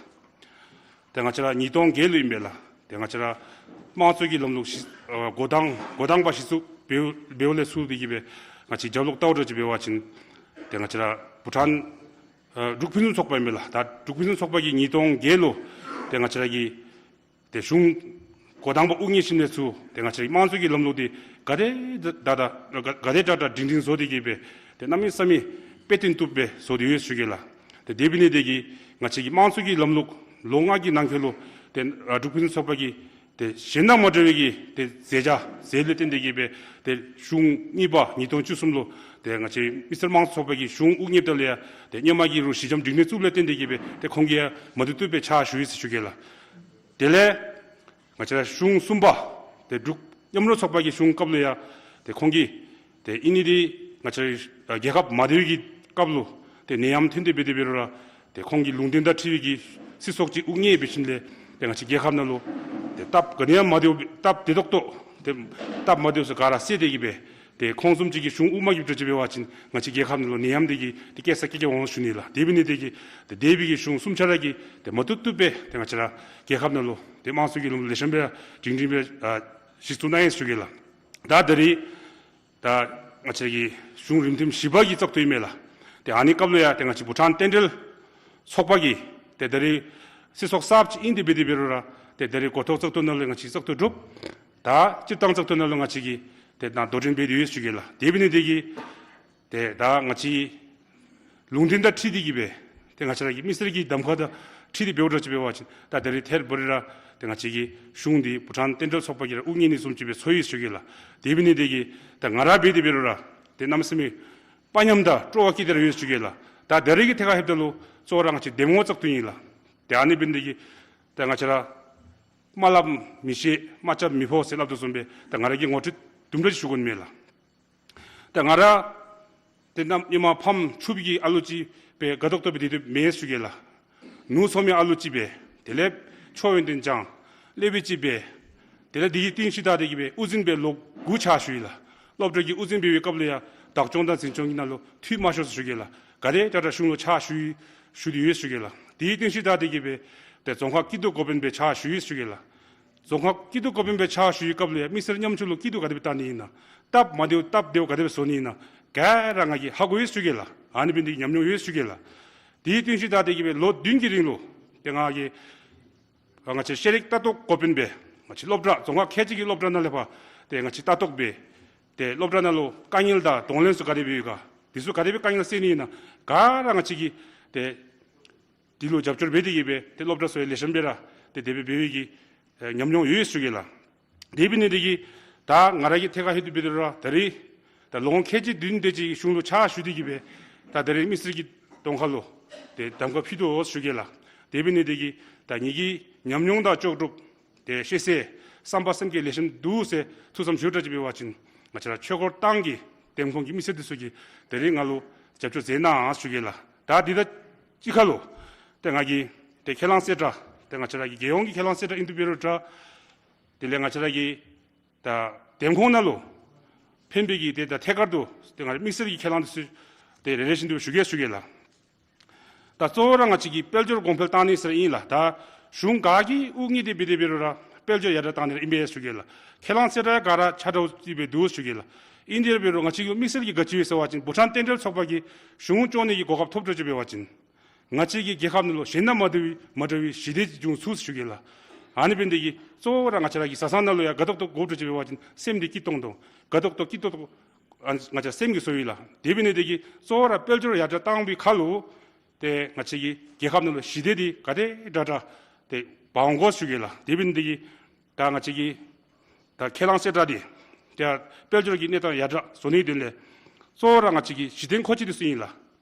ཏེ་ང་བཅས་ར་ཉིས་སྟོང་བརྒྱད་ལུ་ཨིན་པས་ལགས། ཏེ་ང་བཅས་ར་དམངས་གཙོ་གི་ལམ་ལུགས་གཞི་ཨ་འགོ་དང་འགོ་དང་པ་གཞི་བཙུགས་འབདཝ་འབདཝ་ལས་ཚུར་ཏེ་གི་སྦེ་ང་བཅས་རྒྱབ་ལོག་ལྟཝ་ད་ཅིག་འབད་བ་ཅིན་ཏེ་ང་བཅས་ར་བྷུ་ཊཱན་ཨ་འབྲུག་ཕུན་སུམ་ཚོགས་པ་ཨིན་པས་ལགས། ད་འབྲུག་ཕུན་སུམ་ཚོགས་པ་གིས་ཉིས་སྟོང་བརྒྱད་ལུ་ཏེ་ང་བཅས་ར་གི་ཏེ་གཞུང་འགོ་དང་པ་དབུ་བརྙེས་ཞིནམ་ལས་ཚུར་ཏེ་ང་བཅས་ར་གི་དམངས་གཙོ་གི་ལམ་ལུགས་འདི་ག་དེ་དྲག་དྲག་ག་ག་དེ་དྲག་དྲག་སྒྲིང་སྒྲིང་བཟོ་སྟེ་གི་སྦེ་ཏེ་གནམ་མེད་ས་མེད་དཔེ་སྟོན་བཏུབ་སྦེ་བཟོ་སྟེ་ཡོད་ཞུ་གེ་ལགས། ཏེ་དེ་འབད་ནི་དེ་གིས་ང་བཅས་ཀྱི་དམངས་གཙོ་གི་ལམ་ལུགས་ལོ་ལྔ་གི་ནང་འཁོད་ལུ་ཏེ་ཨ་འབྲུག་ཕུན་སུམ་ཚོགས་པ་གིས་ ཏེ་གཞན་དང་མ་འདྲ་བའི་གི་ཏེ་མཛད་བྱ་མཛད་ལས་བརྟེན་ཏེ་གིས་སྦེ་ཏེ་གཞུང་གཉིས་པ་ཉིས་སྟོང་བཅུ་གསུམ་ལུ་ཏེ་ང་བཅས་མི་སེར་དམངས་གཙོ་ཚོགས་པ་གིས་གཞུང་དབུ་བརྙེསཔ་ད་ལུ་ཡང་ཏེ་སྔོན་མ་གི་རུང་གཞི་འགྱམ་སྒྲིང་སྒྲི་བཙུགསཔ་ལས་བརྟེན་ཏེ་གིས་སྦེ་ཏེ་ཁོང་གིས་ཡང་མ་བཏུབ་བཏུབ་སྦེ་ཕྱག་ཞུ་ཡི་ཟེར་ཞུ་གེ་ལགས། དེ་ལས་ང་བཅས་ར་གཞུང་གསུམ་པ་ཏེ་འབྲུག་མཉམ་རོགས་ཚོགས་པ་གི་གཞུང་སྐབས་ལུ་ཡང་ཏེ་ཁོང་གིས་ཏེ་ཨིན་ནི་འདི་ང་བཅས་ར་རྒྱལ་ཁབ་མ་བདེ་བའི་གི་སྐབས་ལུ་ཏེ་ནད་ཡམས་ཐོན་ཏེ་འབད་དེ་འབད་རུང་ར་ཏེ་ཁོང་གི་ལུང་བསྟན་དང་འཁྲིལ་བའི་གི་སྲིད་ཚོགས་ཅིག་དབུ་བརྙེས་འབད་ཞིནམ་ལས་ཏེ་ང་བཅས་རྒྱལ་ཁབ་ནང་ལུ་ཏེ་སྟབས་ག་ནི་ཡང་མ་བདེཝ་སྟབས་བདེ་ཏོག་ཏོ་ཏེ་སྟབས་མ་བདེཝ་ཚུ་ག་ར་བསལ་ཏེ་གིས་སྦེ་ཏེ་ཁོང་བཟུམ་ཅིག་གིས་གཞུང་དབུ་མ་བརྒྱབ་འགྱོ་ཅི་འབད་བ་ཅིན་ང་བཅས་རྒྱལ་ཁབ་ནང་ལུ་ནད་ཡམས་འདི་གིས་ཏེ་བཀལ་ས་བཀལ་བཀལཝ་འོང་ཞུ་ནི་ལགས། དེ་འབད་ནི་དེ་གིས་ཏེ་འདས་པའི་གི་གཞུང་གསུམ་ཆ་ར་གིས་ཏེ་མ་བཏུབ་བཏུབ་སྦེ་ཏེ་ང་བཅས་ར་རྒྱལ་ཁབ་ནང་ལུ་ཏེ་དམངས་གཙོ་གི་ལམ་ལུགས་ལེགས་ཤོམ་སྦེ་སྒྲིང་སྒྲིང་སྦེ་ཨ་གཞི་བཙུགས་གནང་ཡི་ཟེར་ཞུ་གེ་ལགས། ད་ད་རིས་ད་ང་བཅས་ཀྱི་གཞུང་རིམ་ཐེངས་བཞི་པ་གི་བཙག་འཐུ་ཨིན་མས་ལགས། ཏེ་ཨ་ནི་སྐབས་ལུ་ཡང་ཏེ་ང་བཅས་བྷུ་ཊཱན་རྟེན་འབྲེལ་ཚོགས་པ་གིས་ཏེ་ད་རིས་སྲིད་ཚོགས་གསརཔ་ཅིག་ཨིན་ཏེ་འབད་དེ་འབད་རུང་ར་ཏེ་ད་རིས་འགོ་ཐོག་བཙག་འཐུ་ནང་ལུ་ང་བཅས་བཙག་འཐུ་གྲུབ། ད་སྤྱིར་བཏང་བཙག་འཐུ་ནང་ལུ་ང་བཅས་ཀྱིས་ཏེ་ད་དོ་འགྲན་འབད་དེ་ཡོད་ཟེར་ཞུ་གེ་ལགས། དེ་འབད་ནི་དེ་གིས་ཏེ་ད་ང་བཅས་ལུང་བསྟན་དང་འཁྲིལ་ཏེ་གིས་སྦེ་ཏེ་ང་བཅས་ར་གི་མི་སེར་གྱི་གདམ་ཁ་དང་འཁྲིལ་ཏེ་འབདཝ་འདྲཝ་ཅིག་འབད་བ་ཅིན་ད་ད་རིས་ཐད་རི་བ་རི་ར་ཏེ་ང་བཅས་ཀྱི་གཞུང་འདི་བྷུ་ཊཱན་རྟེན་འབྲེལ་ཚོགས་པ་གིས་ར་དབུ་བརྙེས་ནི་བཟུམ་ཅིག་སྦེ་ཚོར་ཡི་ཟེར་ཞུ་གེ་ལགས། དེ་འབད་ནི་དེ་གིས་ད་ང་ར་འབད་དེ་འབད་རུང་ར་ཏེ་གནམ་མེད་ས་མེད་དཔའ་ཉམས་དང་སྤྲོ་བ་སྐྱེས་ཏེ་ར་ཡོད་ཟེར་ཞུ་གེ་ལགས། ད་ད་རིས་ཀྱི་ཐད་ཁར་ལྷོདཔ་ད་ལུ་གཙོ་བོ་ར་ང་བཅས་འདེམས་ངོ་བཙག་འཐུ་ཨིན་ལགས། ཏེ་ཨ་ནི་འབད་ནི་དེ་གིས་ད་ང་བཅས་ར་དམའ་ལམ་མི་ཤེས་དམའ་ལྕགས་མི་ཕོ་ཟེར་སླབ་དོ་བཟུམ་སྦེ་ད་ང་ར་གིས་ངོ་སྤྲོད་དུམ་གྲ་ཅིག་ཞུ་དགོ་ནི་མས་ལགས། ད་ང་ར་ཏེ་གནམ་སྔོན་མ་ཕམ་ཕྱུགཔོ་གི་ཨ་ལོ་ཅིག་སྦེ་དགའ་ཏོག་ཏོ་སྦེ་སྡོད་དེ་མེན་ཟེར་ཞུ་གེ་ལགས། ནུ་ཚོ་མི་ཨ་ལོ་ཅིག་སྦེ་དེ་ལས་མཆོད་ཡོན་ཏན་སྦྱང་སློབ་དཔོན་ཅིག་སྦེ་དེ་ལས་དེ་གི་རྟིང་ཤུལ་ད་དེ་གིས་སྦེ་དབུ་འཛིན་སྦེ་ལོ་དགུ་ཕྱག་ཞུ་ཡི་ལགས། སློབ་གྲྭ་གི་དབུ་འཛིན་འབད་བའི་སྐབས་ལུ་ཡང་བདག་སྐྱོང་དང་འཛིན་སྐྱོང་གི་ནང་ལུ་འཐུས་མ་ཤོར་ཟེར་ཞུ་གེ་ལགས། ག་དེ་དྲག་དྲག་གཞུང་ལུ་ཕྱག་ཞུ་ཡི་ཞུ་དེ་ཡོད་ཟེར་ཞུ་གེ་ལགས། དེ་གི་རྟིང་ཤུལ་ད་དེ་གིས་སྦེ་ཏེ་རྫོང་ཁག་སྐྱིད་སྡུག་འགོ་དཔོན་སྦེ་ཕྱག་ཞུ་ཡི་ཟེར་ཞུ་གེ་ལགས། རྫོང་ཁག་སྐྱིད་སྡུག་འགོ་དཔོན་སྦེ་ཕྱག་ཞུ་བའི་སྐབས་ལུ་ཡང་མི་སེར་ཉམ་ཆུང་ལུ་སྐྱིད་སྡུག་ག་དེ་སྦེ་བཏང་ནི་ཨིན་ན། སྟབས་མ་བདེཝ་སྟབས་བདེཝ་ག་དེ་སྦེ་བཟོ་ནི་ཨིན་ན། ག་ར་ང་གིས་ཧ་གོ་ཡི་ཟེར་ཞུ་གེ་ལགས། ཨ་ནི་འབད་ནི་དེ་གིས་ཉམས་མྱོང་ཡོད་ཟེར་ཞུ་གེ་ལགས། དེ་གི་རྟིང་ཤུལ་ད་དེ་གིས་སྦེ་ལོ་བདུན་གྱི་རིང་ལུ་ཏེ་ང་གིས་ང་བཅས་ཤེས་རིག་ལྟ་རྟོག་འགོ་དཔོན་སྦེ་ང་བཅས་སློབ་གྲྭ་རྫོང་ཁག་ཁལ་གཅིག་གི་སློབ་གྲྭ་ནང་ལས་ཕར་ཏེ་ང་བཅས་ལྟ་རྟོག་འབད་དེ་སློབ་གྲྭ་ནང་ལུ་དཀའ་ངལ་དང་གདོང་ལེན་ཚུ་ག་དེ་སྦེ་ཡོད་ག། དེ་ཚུ་ག་དེ་སྦེ་དཀའ་ངལ་སེལ་ནི་ཨིན་ན། ག་ར་ང་བཅས་ཀྱིས་ཏེ་དེ་ལུ་རྒྱབ་སྐྱོར་འབད་དེ་གིས་སྦེ་ཏེ་སློབ་གྲྭ་ཚུ་ཡང་ལེགས་ཤོམ་སྦེ་ར་ཏེ་དེ་སྦེ་འབད་བའི་གི་ཨེ་ཉམས་མྱོང་ཡོད་ཟེར་ཞུ་གེ་ལགས། དེ་འབད་ནི་དེ་གིས་ད་ང་ར་གི་ཐད་ཁར་ལྷོད་དེ་འབད་རུང་ར་ད་རིས་ད་ལོ་ངོ་ཁལ་གཅིག་བདུན་དེ་ཅིག་གཞུང་ལུ་ཕྱག་ཞུ་སྟེ་གིས་སྦེ་ད་ད་རིས་མི་སེར་གྱི་གདོང་ཁ་ལུ་ཏེ་གདམ་ཁ་ཕུལ་དོ་ཟེར་ཞུ་གེ་ལགས། དེ་འབད་ནི་དེ་གིས་ད་ངེ་གི་ཉམས་མྱོང་དང་ལྕོགས་གྲུབ་ཏེ་ཤེས་ཚད་བསམ་པ་སེམས་བསྐྱེད་ལེགས་ཤོམ་འདུག་ཟེར་ཐུགས་བསམ་བཞེས་དྲག་ཅིག་འབད་བ་ཅིན་ང་བཅས་ར་ཆོས་འཁོར་ཏང་གི་འདེམས་ཁོངས་ཀྱི་མི་སེར་འདི་ཚུ་གིས་ད་རིས་ང་ལུ་རྒྱབ་སྐྱོར་མཛད་གནང་ཟེར་ཞུ་གེ་ལགས། ད་འདི་དང་གཅིག་ཁར་ལུ་ཏེ་ང་གིས་ཏེ་ཁས་བླངས་གསལ་བསྒྲགས་ཏེ་ང་བཅས་ར་གི་རྒྱལ་ཡོངས་ཀྱི་ཁས་བླངས་གསལ་བསྒྲགས་ཨིན་དེ་འབད་རུང་ར་དེ་ལས་ང་བཅས་ར་གི་ད་འདེམས་ཁོངས་ནང་ལུ་ཕན་པའི་གི་ཏེ་ད་ཐད་ཀར་དུ་ཏེ་ང་རའི་མི་སེར་གྱི་ཁས་བླངས་འདི་ཚུ་ཏེ་རེ་རེ་བཞིན་དུ་ཞུ་གེ་ཞུ་གེ་ལགས། ད་གཙོ་བོ་ར་ང་བཅས་ཀྱིས་དཔལ་འབྱོར་གོང་འཕེལ་བཏང་ནི་ཟེར་ཨིན་ལགས། ད་གཞུང་ག་གིས་དབུ་བརྙེས་ཏེ་འབད་དེ་འབད་རུང་ར་དཔལ་འབྱོར་ཡར་དྲག་བཏང་ནི་ར་ཨིན་པས་ཞུ་གེ་ལགས། ཁས་བླངས་གསལ་བསྒྲགས་ག་ར་ཆ་འདྲཝ་ཅིག་སྦེ་འདུག་ཞུ་གེ་ལགས། ཨིན་དེ་འབད་རུང་ང་བཅས་ཀྱི་མི་སེར་གྱིས་ག་ཅི་ཡོད་ཟེར་བ་ཅིན་བྷུ་ཊཱན་རྟེན་འབྲེལ་ཚོགས་པ་གིས་གཞུང་སྐྱོང་ནི་གི་གོ་སྐབས་ཐོབ་དྲག་ཅིག་འབད་བ་ཅིན་ང་བཅས་ཀྱི་རྒྱལ་ཁབ་ནང་ལུ་གཞན་དང་མ་འདྲ་བའི་མ་འདྲ་བའི་ཞི་བདེ་ཅིག་འབྱུང་ཚུགས་ཟེར་ཞུ་གེ་ལགས། ཨ་ནི་འབད་ནི་དེ་གིས་གཙོ་བོ་ར་ང་བཅས་ར་གི་བཟའ་ཚང་ནང་ལུ་ཡང་དགའ་ཏོག་ཏོ་དགོཔ་འདྲཝ་ཅིག་འབད་བ་ཅིན་སེམས་འདི་སྐྱིད་ཏོང་ཏོ་དགའ་ཏོག་ཏོ་སྐྱིད་ཏོང་ཏོ་ཨ་ང་བཅས་སེམས་ཀྱིས་བཟོ་ཡི་ལགས། དེ་འབད་ནི་དེ་གིས་གཙོ་བོ་ར་དཔལ་འབྱོར་ཡར་དྲག་བཏང་བའི་ཁར་ལུ་ཏེ་ང་བཅས་ཀྱི་རྒྱལ་ཁབ་ནང་ལུ་ཞི་བདེ་འདི་ག་དེ་དྲག་དྲག་ཏེ་འབག་འོང་དགོ་ཞུ་གེ་ལགས། དེ་འབད་ནི་དེ་གིས་ད་ང་བཅས་ཀྱི་ད་ཁས་བླངས་གསལ་བསྒྲགས་འདི་ཏེ་དཔལ་འབྱོར་གྱི་གནས་སྟངས་ཡར་དྲག་བཟོ་ནིའི་དོན་ལས་གཙོ་བོ་ར་ང་བཅས་ཀྱི་གཞི་རྟེན་མཁོ་ཆས་འདི་ཚུ་ཨིན་ལགས།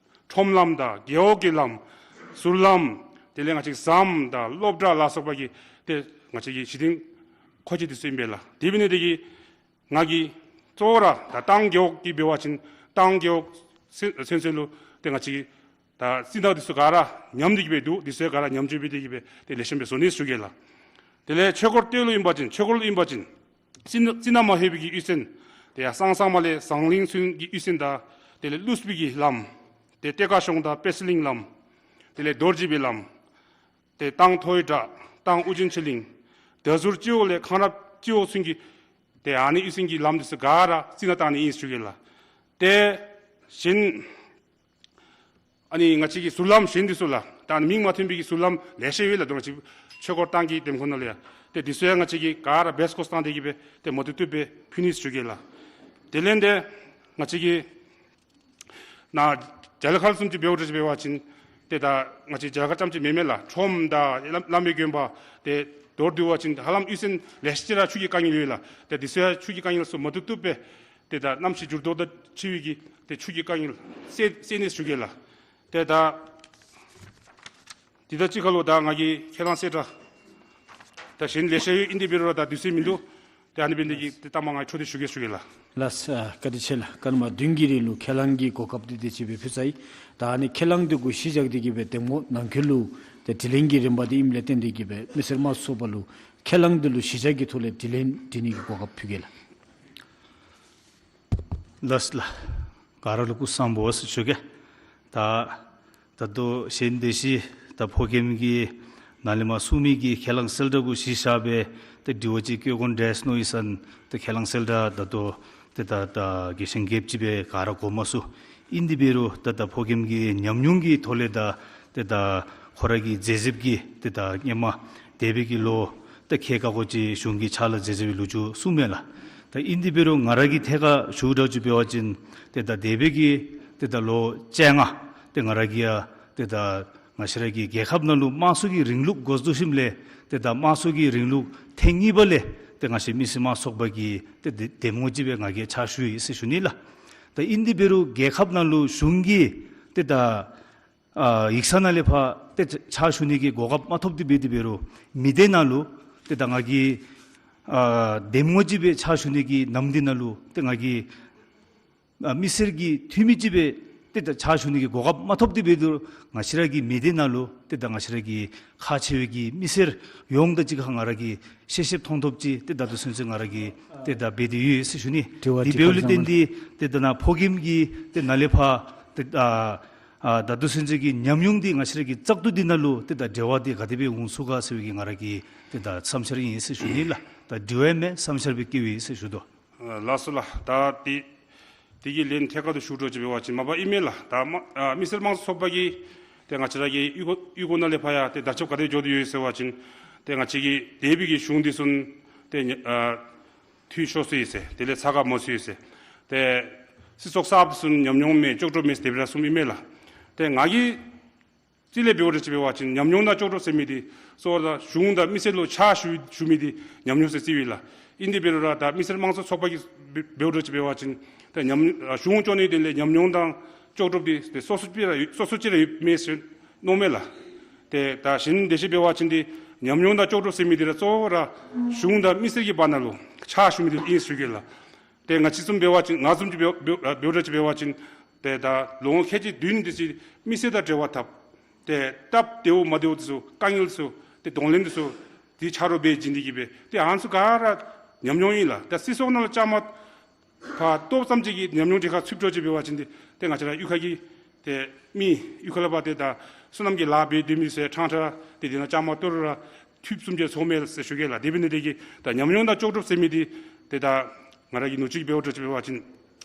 ཁྲོམ་ལམ་དང་རྒེད་འོག་གི་ལམ་ཟུར་ལམ་དེ་ལས་ང་བཅས་ཟམ་དང་སློབ་གྲྭ་ལ་སོགས་པ་གི་ཏེ་ང་བཅས་ཀྱི་གཞི་རྟེན་མཁོ་ཆས་འདི་ཚུ་ཨིན་པས་ལགས། དེ་འབད་ནི་དེ་གིས་ང་གིས་གཙོ་བོ་ར་ད་ཏང་རྒེད་འོག་གི་འབད་བ་ཅིན་ཏང་རྒེད་འོག་ཚུན་ཚོད་ལུ་ཏེ་ང་བཅས་ཀྱི་ད་རྩི་ནག་འདི་ཚུ་ག་ར་ཉམས་ཏེ་གིས་སྦེ་འདུག། འདི་ཚུ་ག་ར་ཉམས་བཅོས་འབད་དེ་གིས་སྦེ་ཏེ་ལེགས་ཤོམ་སྦེ་བཟོ་ནི་ཞུ་གེ་ལགས། དེ་ལས་ཆོས་འཁོར་སྟོད་ལུ་ཨིན་པ་ཅིན་ཆོས་འཁོར་ལུ་ཨིན་པ་ཅིན་རྩི་ནག་རྩི་ནག་མ་ལྷོད་པའི་གི་གཡུས་ཚན་ཏེ་ཡར་སང་སང་མ་ལས་ཟངས་གླིང་ཚུན་གྱི་གཡུས་ཚན་དང་དེ་ལས་ཀླུ་སྦིས་ཀྱི་ལམ་ཏེ་གཏེར་ཁ་གཤོང་དང་དཔལ་སྲིད་གླིང་ལམ་དེ་ལས་རྡོ་རྗེ་སྦིས་ལམ་ཏེ་ཏང་ཐོ་ཡི་བྲག་ཏང་ཨོ་རྒྱན་ཆོས་གླིང་ད་ཟུར་སྤྱི་འོག་ལས་ཁང་རབ་སྤྱི་འོག་ཚུན་གྱི་ཏེ་ཨ་ནི་གཡུས་ཚན་གྱི་ལམ་འདི་ཚུ་ག་ར་རྩི་ནག་བཏང་ནི་ཨིན་ཞུ་གེ་ལགས། ཏེ་གཞན་ཨ་ནི་ང་བཅས་ཀྱི་ཟུར་ལམ་གཞན་འདི་ཚུ་ལགས། ད་ཨ་ནི་མིང་མ་ཐོན་པའི་གི་ཟུར་ལམ་ལེ་ཤ་ཡོད་ལགས། ད་ང་བཅས་ཆོས་འཁོར་ཏང་གི་འདེམས་ཁོངས་ནང་ལུ་ཡང་ཏེ་འདི་ཚུ་ཡང་ང་བཅས་ཀྱིས་ག་ར་བེས་བཀོད་བཏང་སྟེ་གིས་སྦེ་ཏེ་མ་བཏུབ་བཏུབ་སྦེ་ཕུལ་ནི་ཞུ་གེ་ལགས། དེ་ལས་ཏེ་ང་བཅས་ཀྱི་ནཱ་རྒྱལ་ཁབ་བཟུམ་ཅིག་འབདཝ་འདྲཝ་ཅིག་འབད་བ་ཅིན་ཏེ་ད་ང་བཅས་རྒྱལ་ཁབ་རྐྱངམ་ཅིག་མེན་མས་ལགས། ཁྲོམ་དང་བླ་བླ་མའི་དགོན་པ་ཏེ་ མདོར་བསྡུ་བ་ཅིན་ཧ་ལམ་གཡུས་ཚན་ལེ་ཤ་ཅིག་ར་ཆུ་གི་དཀའ་ངལ་ཡོད་ལགས། ཏེ་དེ་ཚུ་ཡང་ཆུ་གི་དཀའ་ངལ་ཚུ་མ་ཐུབ་ཐུབ་སྦེ་ཏེ་ད་གནམ་གཤིས་འགྱུར་ལྡོག་དང་འཁྲིལ་བའི་གི་ཏེ་ཆུ་གི་དཀའ་ངལ་སེལ་སེལ་ནི་ཞུ་གེ་ལགས། ཏེ་ད་འདི་དང་གཅིག་ཁར་ལུ་ད་ང་གིས་ཁས་བླངས་གསལ་བསྒྲགས་ད་གཞན་ལེ་ཤ་ཡོད། ཨིན་དེ་འབད་རུང་ར་ད་དུས་ཚོད་མིན་འདུག། ཏེ་ཨ་ནི་འབད་ནི་དེ་གིས་ཏེ་ལྟ་མ་ང་འཕྲོ་མཐུད་ཞུ་གེ་ཞུ་གེ་ལགས། ལགས་སོ། བཀའ་དྲིན་ཆེ་ལགས། སྐར་མ་བདུན་གྱི་རིང་ལུ་ཁས་བླངས་ཀྱི་གོ་སྐབས་འདི་དེ་ཅིག་སྦེ་ཕུལ་ཚར་ཡི། ད་ཨ་ནི་ཁས་བླངས་འདི་གུ་གཞི་བཞག་སྟེ་གིས་སྦེ་གདམ་ངོ་ནང་འཁོད་ལུ་ཏེ་དྲི་ལན་གྱི་རིམ་པ་འདི་ཨིནམ་ལས་བརྟེན་ཏེ་གིས་སྦེ་མི་སེར་དམངས་གཙོ་ཚོགས་པ་ལུ་ཁས་བླངས་འདི་ལུ་གཞི་བཞག་གི་ཐོག་ལས་དྲི་ལན་དྲི་ནི་གི་གོ་སྐབས་ཕུལ་གེ་ལགས། ལགས་སོ་ལགས། ག་ར་ལུ་སྐུ་གཟུགས་བཟང་པོ་ཟེར་ཞུ་གེ། ད་ད་ལྟོ་གཞན་སྡེ་བཞི་ད་ཕོ་རྒནམ་གྱི་ནང་ལས་མར་གསུང་མི་གི་ཁས་བླངས་གསལ་བསྒྲགས་གུ་གཞི་བཞག་སྦེ་ཏེ་དྲི་བ་ཅིག་བཀོད་དགོ་འདྲས་མནོ་ཡི་ཟེར་ན་ཏེ་ཁས་བླངས་གསལ་བསྒྲགས་ད་ལྟོ་ཏེ་ད་ད་དགེ་ཞིང་རྒྱསཔ་ཅིག་སྦེ་ག་ར་གོ་མ་ཚུགས། ཨིན་དེ་འབད་རུང་ད་ད་ཕོ་རྒནམ་གྱི་ཉམས་མྱོང་གི་ཐོག་ལས་ད་ཏེ་ད་ཁོ་ར་གི་མཛད་རྗེས་ཀྱི་ཏེ་ད་སྔོན་མ་འདས་པའི་གི་ལོ་ད་ཁལ་ཁ་སྐོར་ཅིག་གཞུང་གི་ཕྱག་ལཱ་མཛད་མཛད་པའི་ལོ་རྒྱུས་གསུངམ་མས་ལགས། ད་ཨིན་དེ་འབད་རུང་ང་ར་གི་ཐད་ཁར་ཞུ་དགོཔ་ཅིག་འབད་བ་ཅིན་ཏེ་ད་འདས་པའི་གི་ཏེ་ད་ལོ་བཅོ་ལྔ་ཏེ་ང་ར་གིས་ཡང་ཏེ་ད་ང་བཅས་ར་གི་རྒྱལ་ཁབ་ནང་ལུ་དམངས་གཙོ་གི་རིང་ལུགས་འགོ་བཙུགས་ཞིནམ་ལས་ཏེ་ད་དམངས་གཙོ་གི་རིང་ལུགས་ཐེངས་གཉིས་པ་ལས་ཏེ་ང་བཅས་མི་སེར་དམངས་གཙོ་ཚོགས་པ་གི་ཏེ་ཏེ་གདམ་ངོ་ཅིག་སྦེ་ང་གིས་ཕྱག་ཞུ་ཡི་ཟེར་ཞུ་ནི་ལགས། ད་ཨིན་དེ་འབད་རུང་རྒྱལ་ཁབ་ནང་ལུ་གཞུང་གི་ཏེ་ད་ཨ་ཡིག་ཚང་ནང་ལས་ཕར་ཏེ་ཕྱག་ཞུ་ནི་གི་གོ་སྐབས་མ་ཐོབ་སྟེ་འབད་དེ་འབད་རུང་མི་སྡེ་ནང་ལུ་ཏེ་ད་ང་གིས་ཨ་གདམ་ངོ་ཅིག་སྦེ་ཕྱག་ཞུ་ནི་གི་ནམ་དུས་ནང་ལུ་ཏེ་ང་གིས་ཨ་མི་སེར་གྱི་འཐུས་མི་ཅིག་སྦེ་ཏེ་ད་ཕྱག་ཞུ་ནི་གི་གོ་སྐབས་མ་ཐོབ་སྟེ་འབད་དེ་འབད་རུང་ང་བཅས་ར་གི་མི་སྡེ་ནང་ལུ་ཏེ་ད་ང་བཅས་ར་གི་ཁག་ཆེ་བའི་གི་མི་སེར་ཡོངས་དང་གཅིག་ཁར་ང་ར་གིས་ཤེས་ཤེསཔ་མཐོང་ཐོབ་ཅིག་ཏེ་ད་ལྟོ་ཚུན་ཚོད་ང་ར་གིས་ཏེ་ད་འབད་དེ་ཡོད་ཟེར་ཞུ་ནི། དྲི་བ་དེ་ཅིག་འབདཝ་ལས་བཀའ་དྲིན་བཏོན་ཏེ་ཏེ་ད་ནཱ་ཕོ་རྒནམ་གྱི་ཏེ་ནཱ་ལས་ཕར་ཏེ་ཨ་ཨ་ད་ལྟོ་ཚུན་ཚོད་ཀྱི་ཉམས་མྱོང་འདི་ང་བཅས་ར་གི་བཙག་འཐུ་འདི་ནང་ལུ་ཏེ་ད་འབྲེལ་བ་འདི་ག་དེ་སྦེ་འོང་ཚུགས་ག་ཟེར་བའི་གི་ང་ར་གིས་ཏེ་ད་བསམ་འཆར་ཨིན་ཟེར་ཞུ་ནི་ལགས། ད་དྲི་བ་ཡང་མེད། བསམ་འཆར་སྦེ་བཀོད་ཡི་ཟེར་ཞུ་དོ། ཨ་ལགས་སོ་ལགས། ད་དེ་དེ་གི་ལན་ཐད་ཀར་དུ་ཞུ་དགོཔ་ཅིག་འབད་བ་ཅིན་མ་པ་ཨིན་མས་ལགས། ད་མ་ཨ་མི་སེར་དམངས་གཙོ་ཚོགས་པ་གིས་ཏེ་ང་བཅས་ར་གི་གཡུས་སྒོ་གཡུས་སྒོ་ནང་ལས་ཕར་ཡང་ཏེ་དར་ཁྱབ་ག་དེ་འགྱོ་དོ་ཡོད་ཟེར་བ་ཅིན་ཏེ་ང་བཅས་ཀྱི་འདས་པའི་གི་གཞུང་འདི་ཚུ་ཏེ་ཨ་འཐུས་ཤོར་སོ་ཡི་ཟེར། དེ་ལས་ཚགས་ཁར་མ་ཚུད་ཡི་ཟེར། ཏེ་སྲིད་ཚོགས་གསརཔ་ཚུ་ཉམས་མྱོང་མེད། ལྕོགས་གྲུབ་མེད་ཟེར་དེ་སྦེ་ར་གསུངམ་ཨིན་མས་ལགས། ཏེ་ང་གིས་རྩིས་ལས་འབདཝ་ད་ཅིག་འབད་བ་ཅིན་ཉམས་མྱོང་དང་ལྕོགས་གྲུབ་ཟེར་མི་འདི་གཙོ་བོ་ར་གཞུང་དང་མི་སེར་ལུ་ཕྱག་ཞུ་ཞུ་མི་འདི་ཉམས་མྱོང་ཟེར་རྩིཝ་ཨིན་ལགས། ཨིན་དེ་འབད་རུང་ར་ད་མི་སེར་དམངས་གཙོ་ཚོགས་པ་གིས་འབད་འབདཝ་ད་ཅིག་འབད་བ་ཅིན་ད་ཉམས་ཨ་གཞུང་སྐྱོང་ནི་དེ་ལས་ཉམས་མྱོང་དང་ལྕོགས་གྲུབ་འདི་ཏེ་སོ་སོ་ཅིག་ར་ཡོད། སོ་སོ་ཅིག་ར་ཡོད་མས་ཟེར་མནོཝ་མས་ལགས། ཏེ་ད་གཞན་སྡེ་བཞི་འབད་བ་ཅིན་འདི་ཉམས་མྱོང་དང་ལྕོགས་གྲུབ་ཟེར་མི་འདི་ར་གཙོ་བོ་ར་གཞུང་དང་མི་སེར་གྱི་བར་ན་ལུ་ཕྱག་ཞུ་མི་འདི་ཨིན་ཟེར་ཞུ་གེ་ལགས། ཏེ་ང་བཅས་བཟུམ་འབད་བ་ཅིན་ང་བཟུམ་ཅིག་འབད་འབད་འབདཝ་ད་ཅིག་འབད་བ་ཅིན་ཏེ་ད་ལོ་ངོ་ཁལ་གཅིག་བདུན་དེ་ཅིག་མི་སེར་དང་འབྲེལ་བ་འཐབ། ཏེ་སྟབས་བདེཝ་མ་བདེཝ་འདི་ཚུ་དཀའ་ངལ་ཚུ་ཏེ་གདོང་ལེན་འདི་ཚུ་དེ་ཆ་རོགས་འབད་བྱིན་ཏེ་གིས་སྦེ་ཏེ་ཨ་ནི་ཚུ་ག་ར་ཉམས་མྱོང་ཨིན་ལགས། ད་སྲིད་ཚོགས་ནང་ལུ་བཅའ་མར་ཕར་གཏོགསཔ་ཙམ་ཅིག་གིས་ཉམས་མྱོང་དེ་ཁར་ཚུདཔ་འགྱོ་ཅིག་འབད་བ་ཅིན་ཏེ་ཏེ་ང་བཅས་ར་གཡུས་ཁ་གི་ཏེ་མི་གཡུས་ཁ་ལས་ཕར་ཏེ་ད་སོ་ནམ་གྱི་ལཱ་འབད་སྡོད་མི་ཚུ་ཕྲང་ཕྲང་ཏེ་དེ་ནང་བཅའ་མར་གཏོགས་རུང་ར་འཐུསཔ་བཟུམ་ཅིག་ཚོརཝ་མས་ཟེར་ཞུ་གེ་ལགས། དེ་འབད་ནི་དེ་གིས་ད་ཉམས་མྱོང་དང་ལྕོགས་གྲུབ་ཟེར་མི་འདི་ཏེ་ད་ང་ར་གིས་ནུ་གཅིག་འབདཝ་ད་ཅིག་འབད་བ་ཅིན་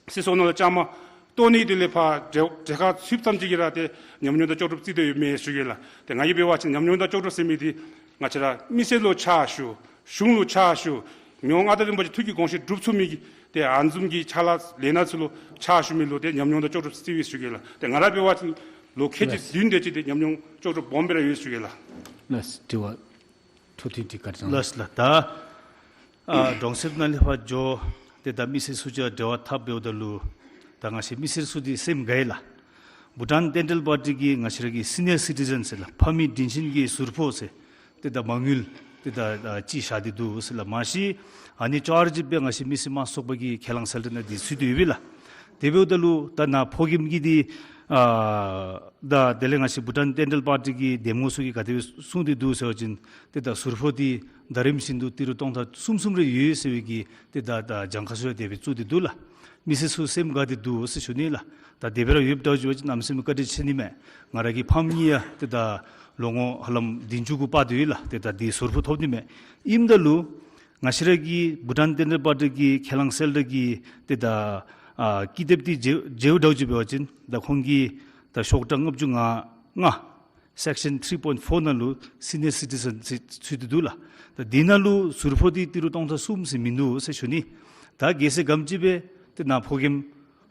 སྲིད་ཚོགས་ནང་ལུ་བཅའ་མར་གཏོགས་ནི་དེ་ལས་ཕར་གྲལ་གྲལ་ཁར་ཚུདཔ་ཙམ་ཅིག་གིས་ར་ཏེ་ཉམས་མྱོང་དང་ལྕོགས་གྲུབ་རྩི་དོ་ཡོད་མས་ཞུ་གེ་ལགས། ཏེ་ང་གིས་འབད་བ་ཅིན་ཉམས་མྱོང་དང་ལྕོགས་གྲུབ་ཟེར་མི་འདི་ང་བཅས་ར་མི་སེར་ལུ་ཕྱག་ཞུ། གཞུང་ལུ་ཕྱག་ཞུ། མི་དབང་མངའ་བདག་རིན་པོ་ཆེ་ཐུགས་ཀྱི་དགོངས་བཞེད་སྒྲུབ་ཚུགས་མི་གི་ཏེ་ཨ་ནི་བཟུམ་གྱི་ཕྱག་ལཱ་ལས་སྣ་ཚུ་ལུ་ཕྱག་ཞུ་མི་ལུ་ཏེ་ཉམས་མྱོང་དང་ལྕོགས་གྲུབ་རྩིཝ་ཨིན་ཞུ་གེ་ལགས། ཏེ་ང་ར་འབད་བ་ཅིན་ལོ་ཁལ་གཅིག་བདུན་དེ་ཅིག་ཏེ་ཉམས་མྱོང་ལྕོགས་གྲུབ་སྦོམ་སྦེ་ར་ཡོད་ཞུ་གེ་ལགས། ལགས་སོ། དྲི་བ་འཕྲོ་མཐུད་དེ་བཀའ་དྲིན་བསྐྱང་གནང་། ལགས་སོ་ལགས། ད་ཨ་གྲོང་གསེབ་ནང་ལས་ཕར་འགྱོ་སྟེ་ད་མི་སེར་ཚུ་གཅིག་འབྲེལ་བ་འཐབ་འབདཝ་ད་ལུ་ད་ང་བཅས་མི་སེར་ཚུ་འདི་སེམས་དགའ་ཡི་ལགས། བྷུ་ཊཱན་ཌེན་ཊཱལ་པར་ཊི་གིས་ང་བཅས་ར་གི་སི་ནི་ཡར་སི་ཊི་ཛེན་ཟེར་ལགས། ཕ་མའི་དྲིན་ཅན་གྱི་ཟུར་ཕོགས་ཟེར་ཏེ་ད་མ་དངུལ་ཏེ་ད་ཨ་ཅིག་བཞག་སྟེ་འདུག་ཟེར་ལགས། མ་གཞི་ཨ་ནི་ཅོག་ར་གཅིག་སྦེ་ང་བཅས་མི་སེར་དམངས་གཙོ་ཚོགས་པ་གི་ཁས་བླངས་གསལ་བསྒྲགས་ནང་འདི་ཚུད་དེ་ཡོད་པས་ལགས། དེ་འབདཝ་ད་ལུ་ད་ནཱ་ཕོ་རྒནམ་གྱི་འདི་ཨ་ད་དེ་ལས་ང་བཅས་བྷུ་ཊཱན་ཌེན་ཊཱལ་པར་ཊི་གི་གདམ་ངོ་ཚུ་གིས་ག་དེ་སྦེ་གསུངས་ཏེ་འདུག་ཟེར་བ་ཅིན་ཏེ་ད་ཟུར་ཕོགས་འདི་ཟླ་རིམ་བཞིན་དུ་ཏི་རུ་སྟོང་ཕྲག་གསུམ་གསུམ་རེ་ཡོད་ཟེར་བའི་གི་ཏེ་ད་ད་གྱངས་ཁ་ཚུ་ཡང་དེ་སྦེ་བཙུགས་ཏེ་འདུག་ལགས། མི་སེར་ཚུ་སེམས་དགའ་སྟེ་འདུག་ཟེར་ཞུ་ནི་ལགས། ད་དེ་སྦེ་ར་ཡོདཔ་འདྲཝ་ཅིག་འབད་བ་ཅིན་གནམ་མེད་ས་མེད་བཀའ་དྲིན་ཆེ་ནི་མས། ང་ར་གི་ཕམ་གཉིས་ཡང་ཏེ་ད་ལོ་ངོ་ཧ་ལམ་བདུན་ཅུ་གུ་སྤར་ཏེ་ཡོད་ལགས། ཏེ་ད་འདི་ཟུར་ཕོགས་ཐོབ་ནི་མས། ཨིནམ་ད་ལུ་ང་བཅས་ར་གི་བྷུ་ཊཱན་ཌེན་ཊཱལ་པར་ཊི་གི་ཁས་བླངས་གསལ་བསྒྲགས་ཀྱི་ཏེ་ད་ཨ་ཀི་དེབ་འདི་མཇལ་མཇལཝ་འདྲཝ་ཅིག་འབད་བ་ཅིན་ད་ཁོང་གིས་ད་ཤོག་གྲངས་ལྔ་བཅུ་ང་ལྔ་སེཀ་ཤན་ཐི་རི་པོའིནཊི་ཕོར་ནང་ལུ་སི་ནི་ཡར་སི་ཊི་ཛེན་ཟེར་ཚུད་དེ་འདུག་ལགས། ད་འདི་ནང་ལུ་ཟུར་ཕོགས་འདི་ཏི་རུ་སྟོང་ཕྲག་གསུམ་ཟེར་མིན་འདུག་ཟེར་ཞུ་ནི། ད་གལ་སྲིད་ག་དེམ་ཅིག་སྦེ་ཏེ་ནཱ་ཕོ་རྒནམ་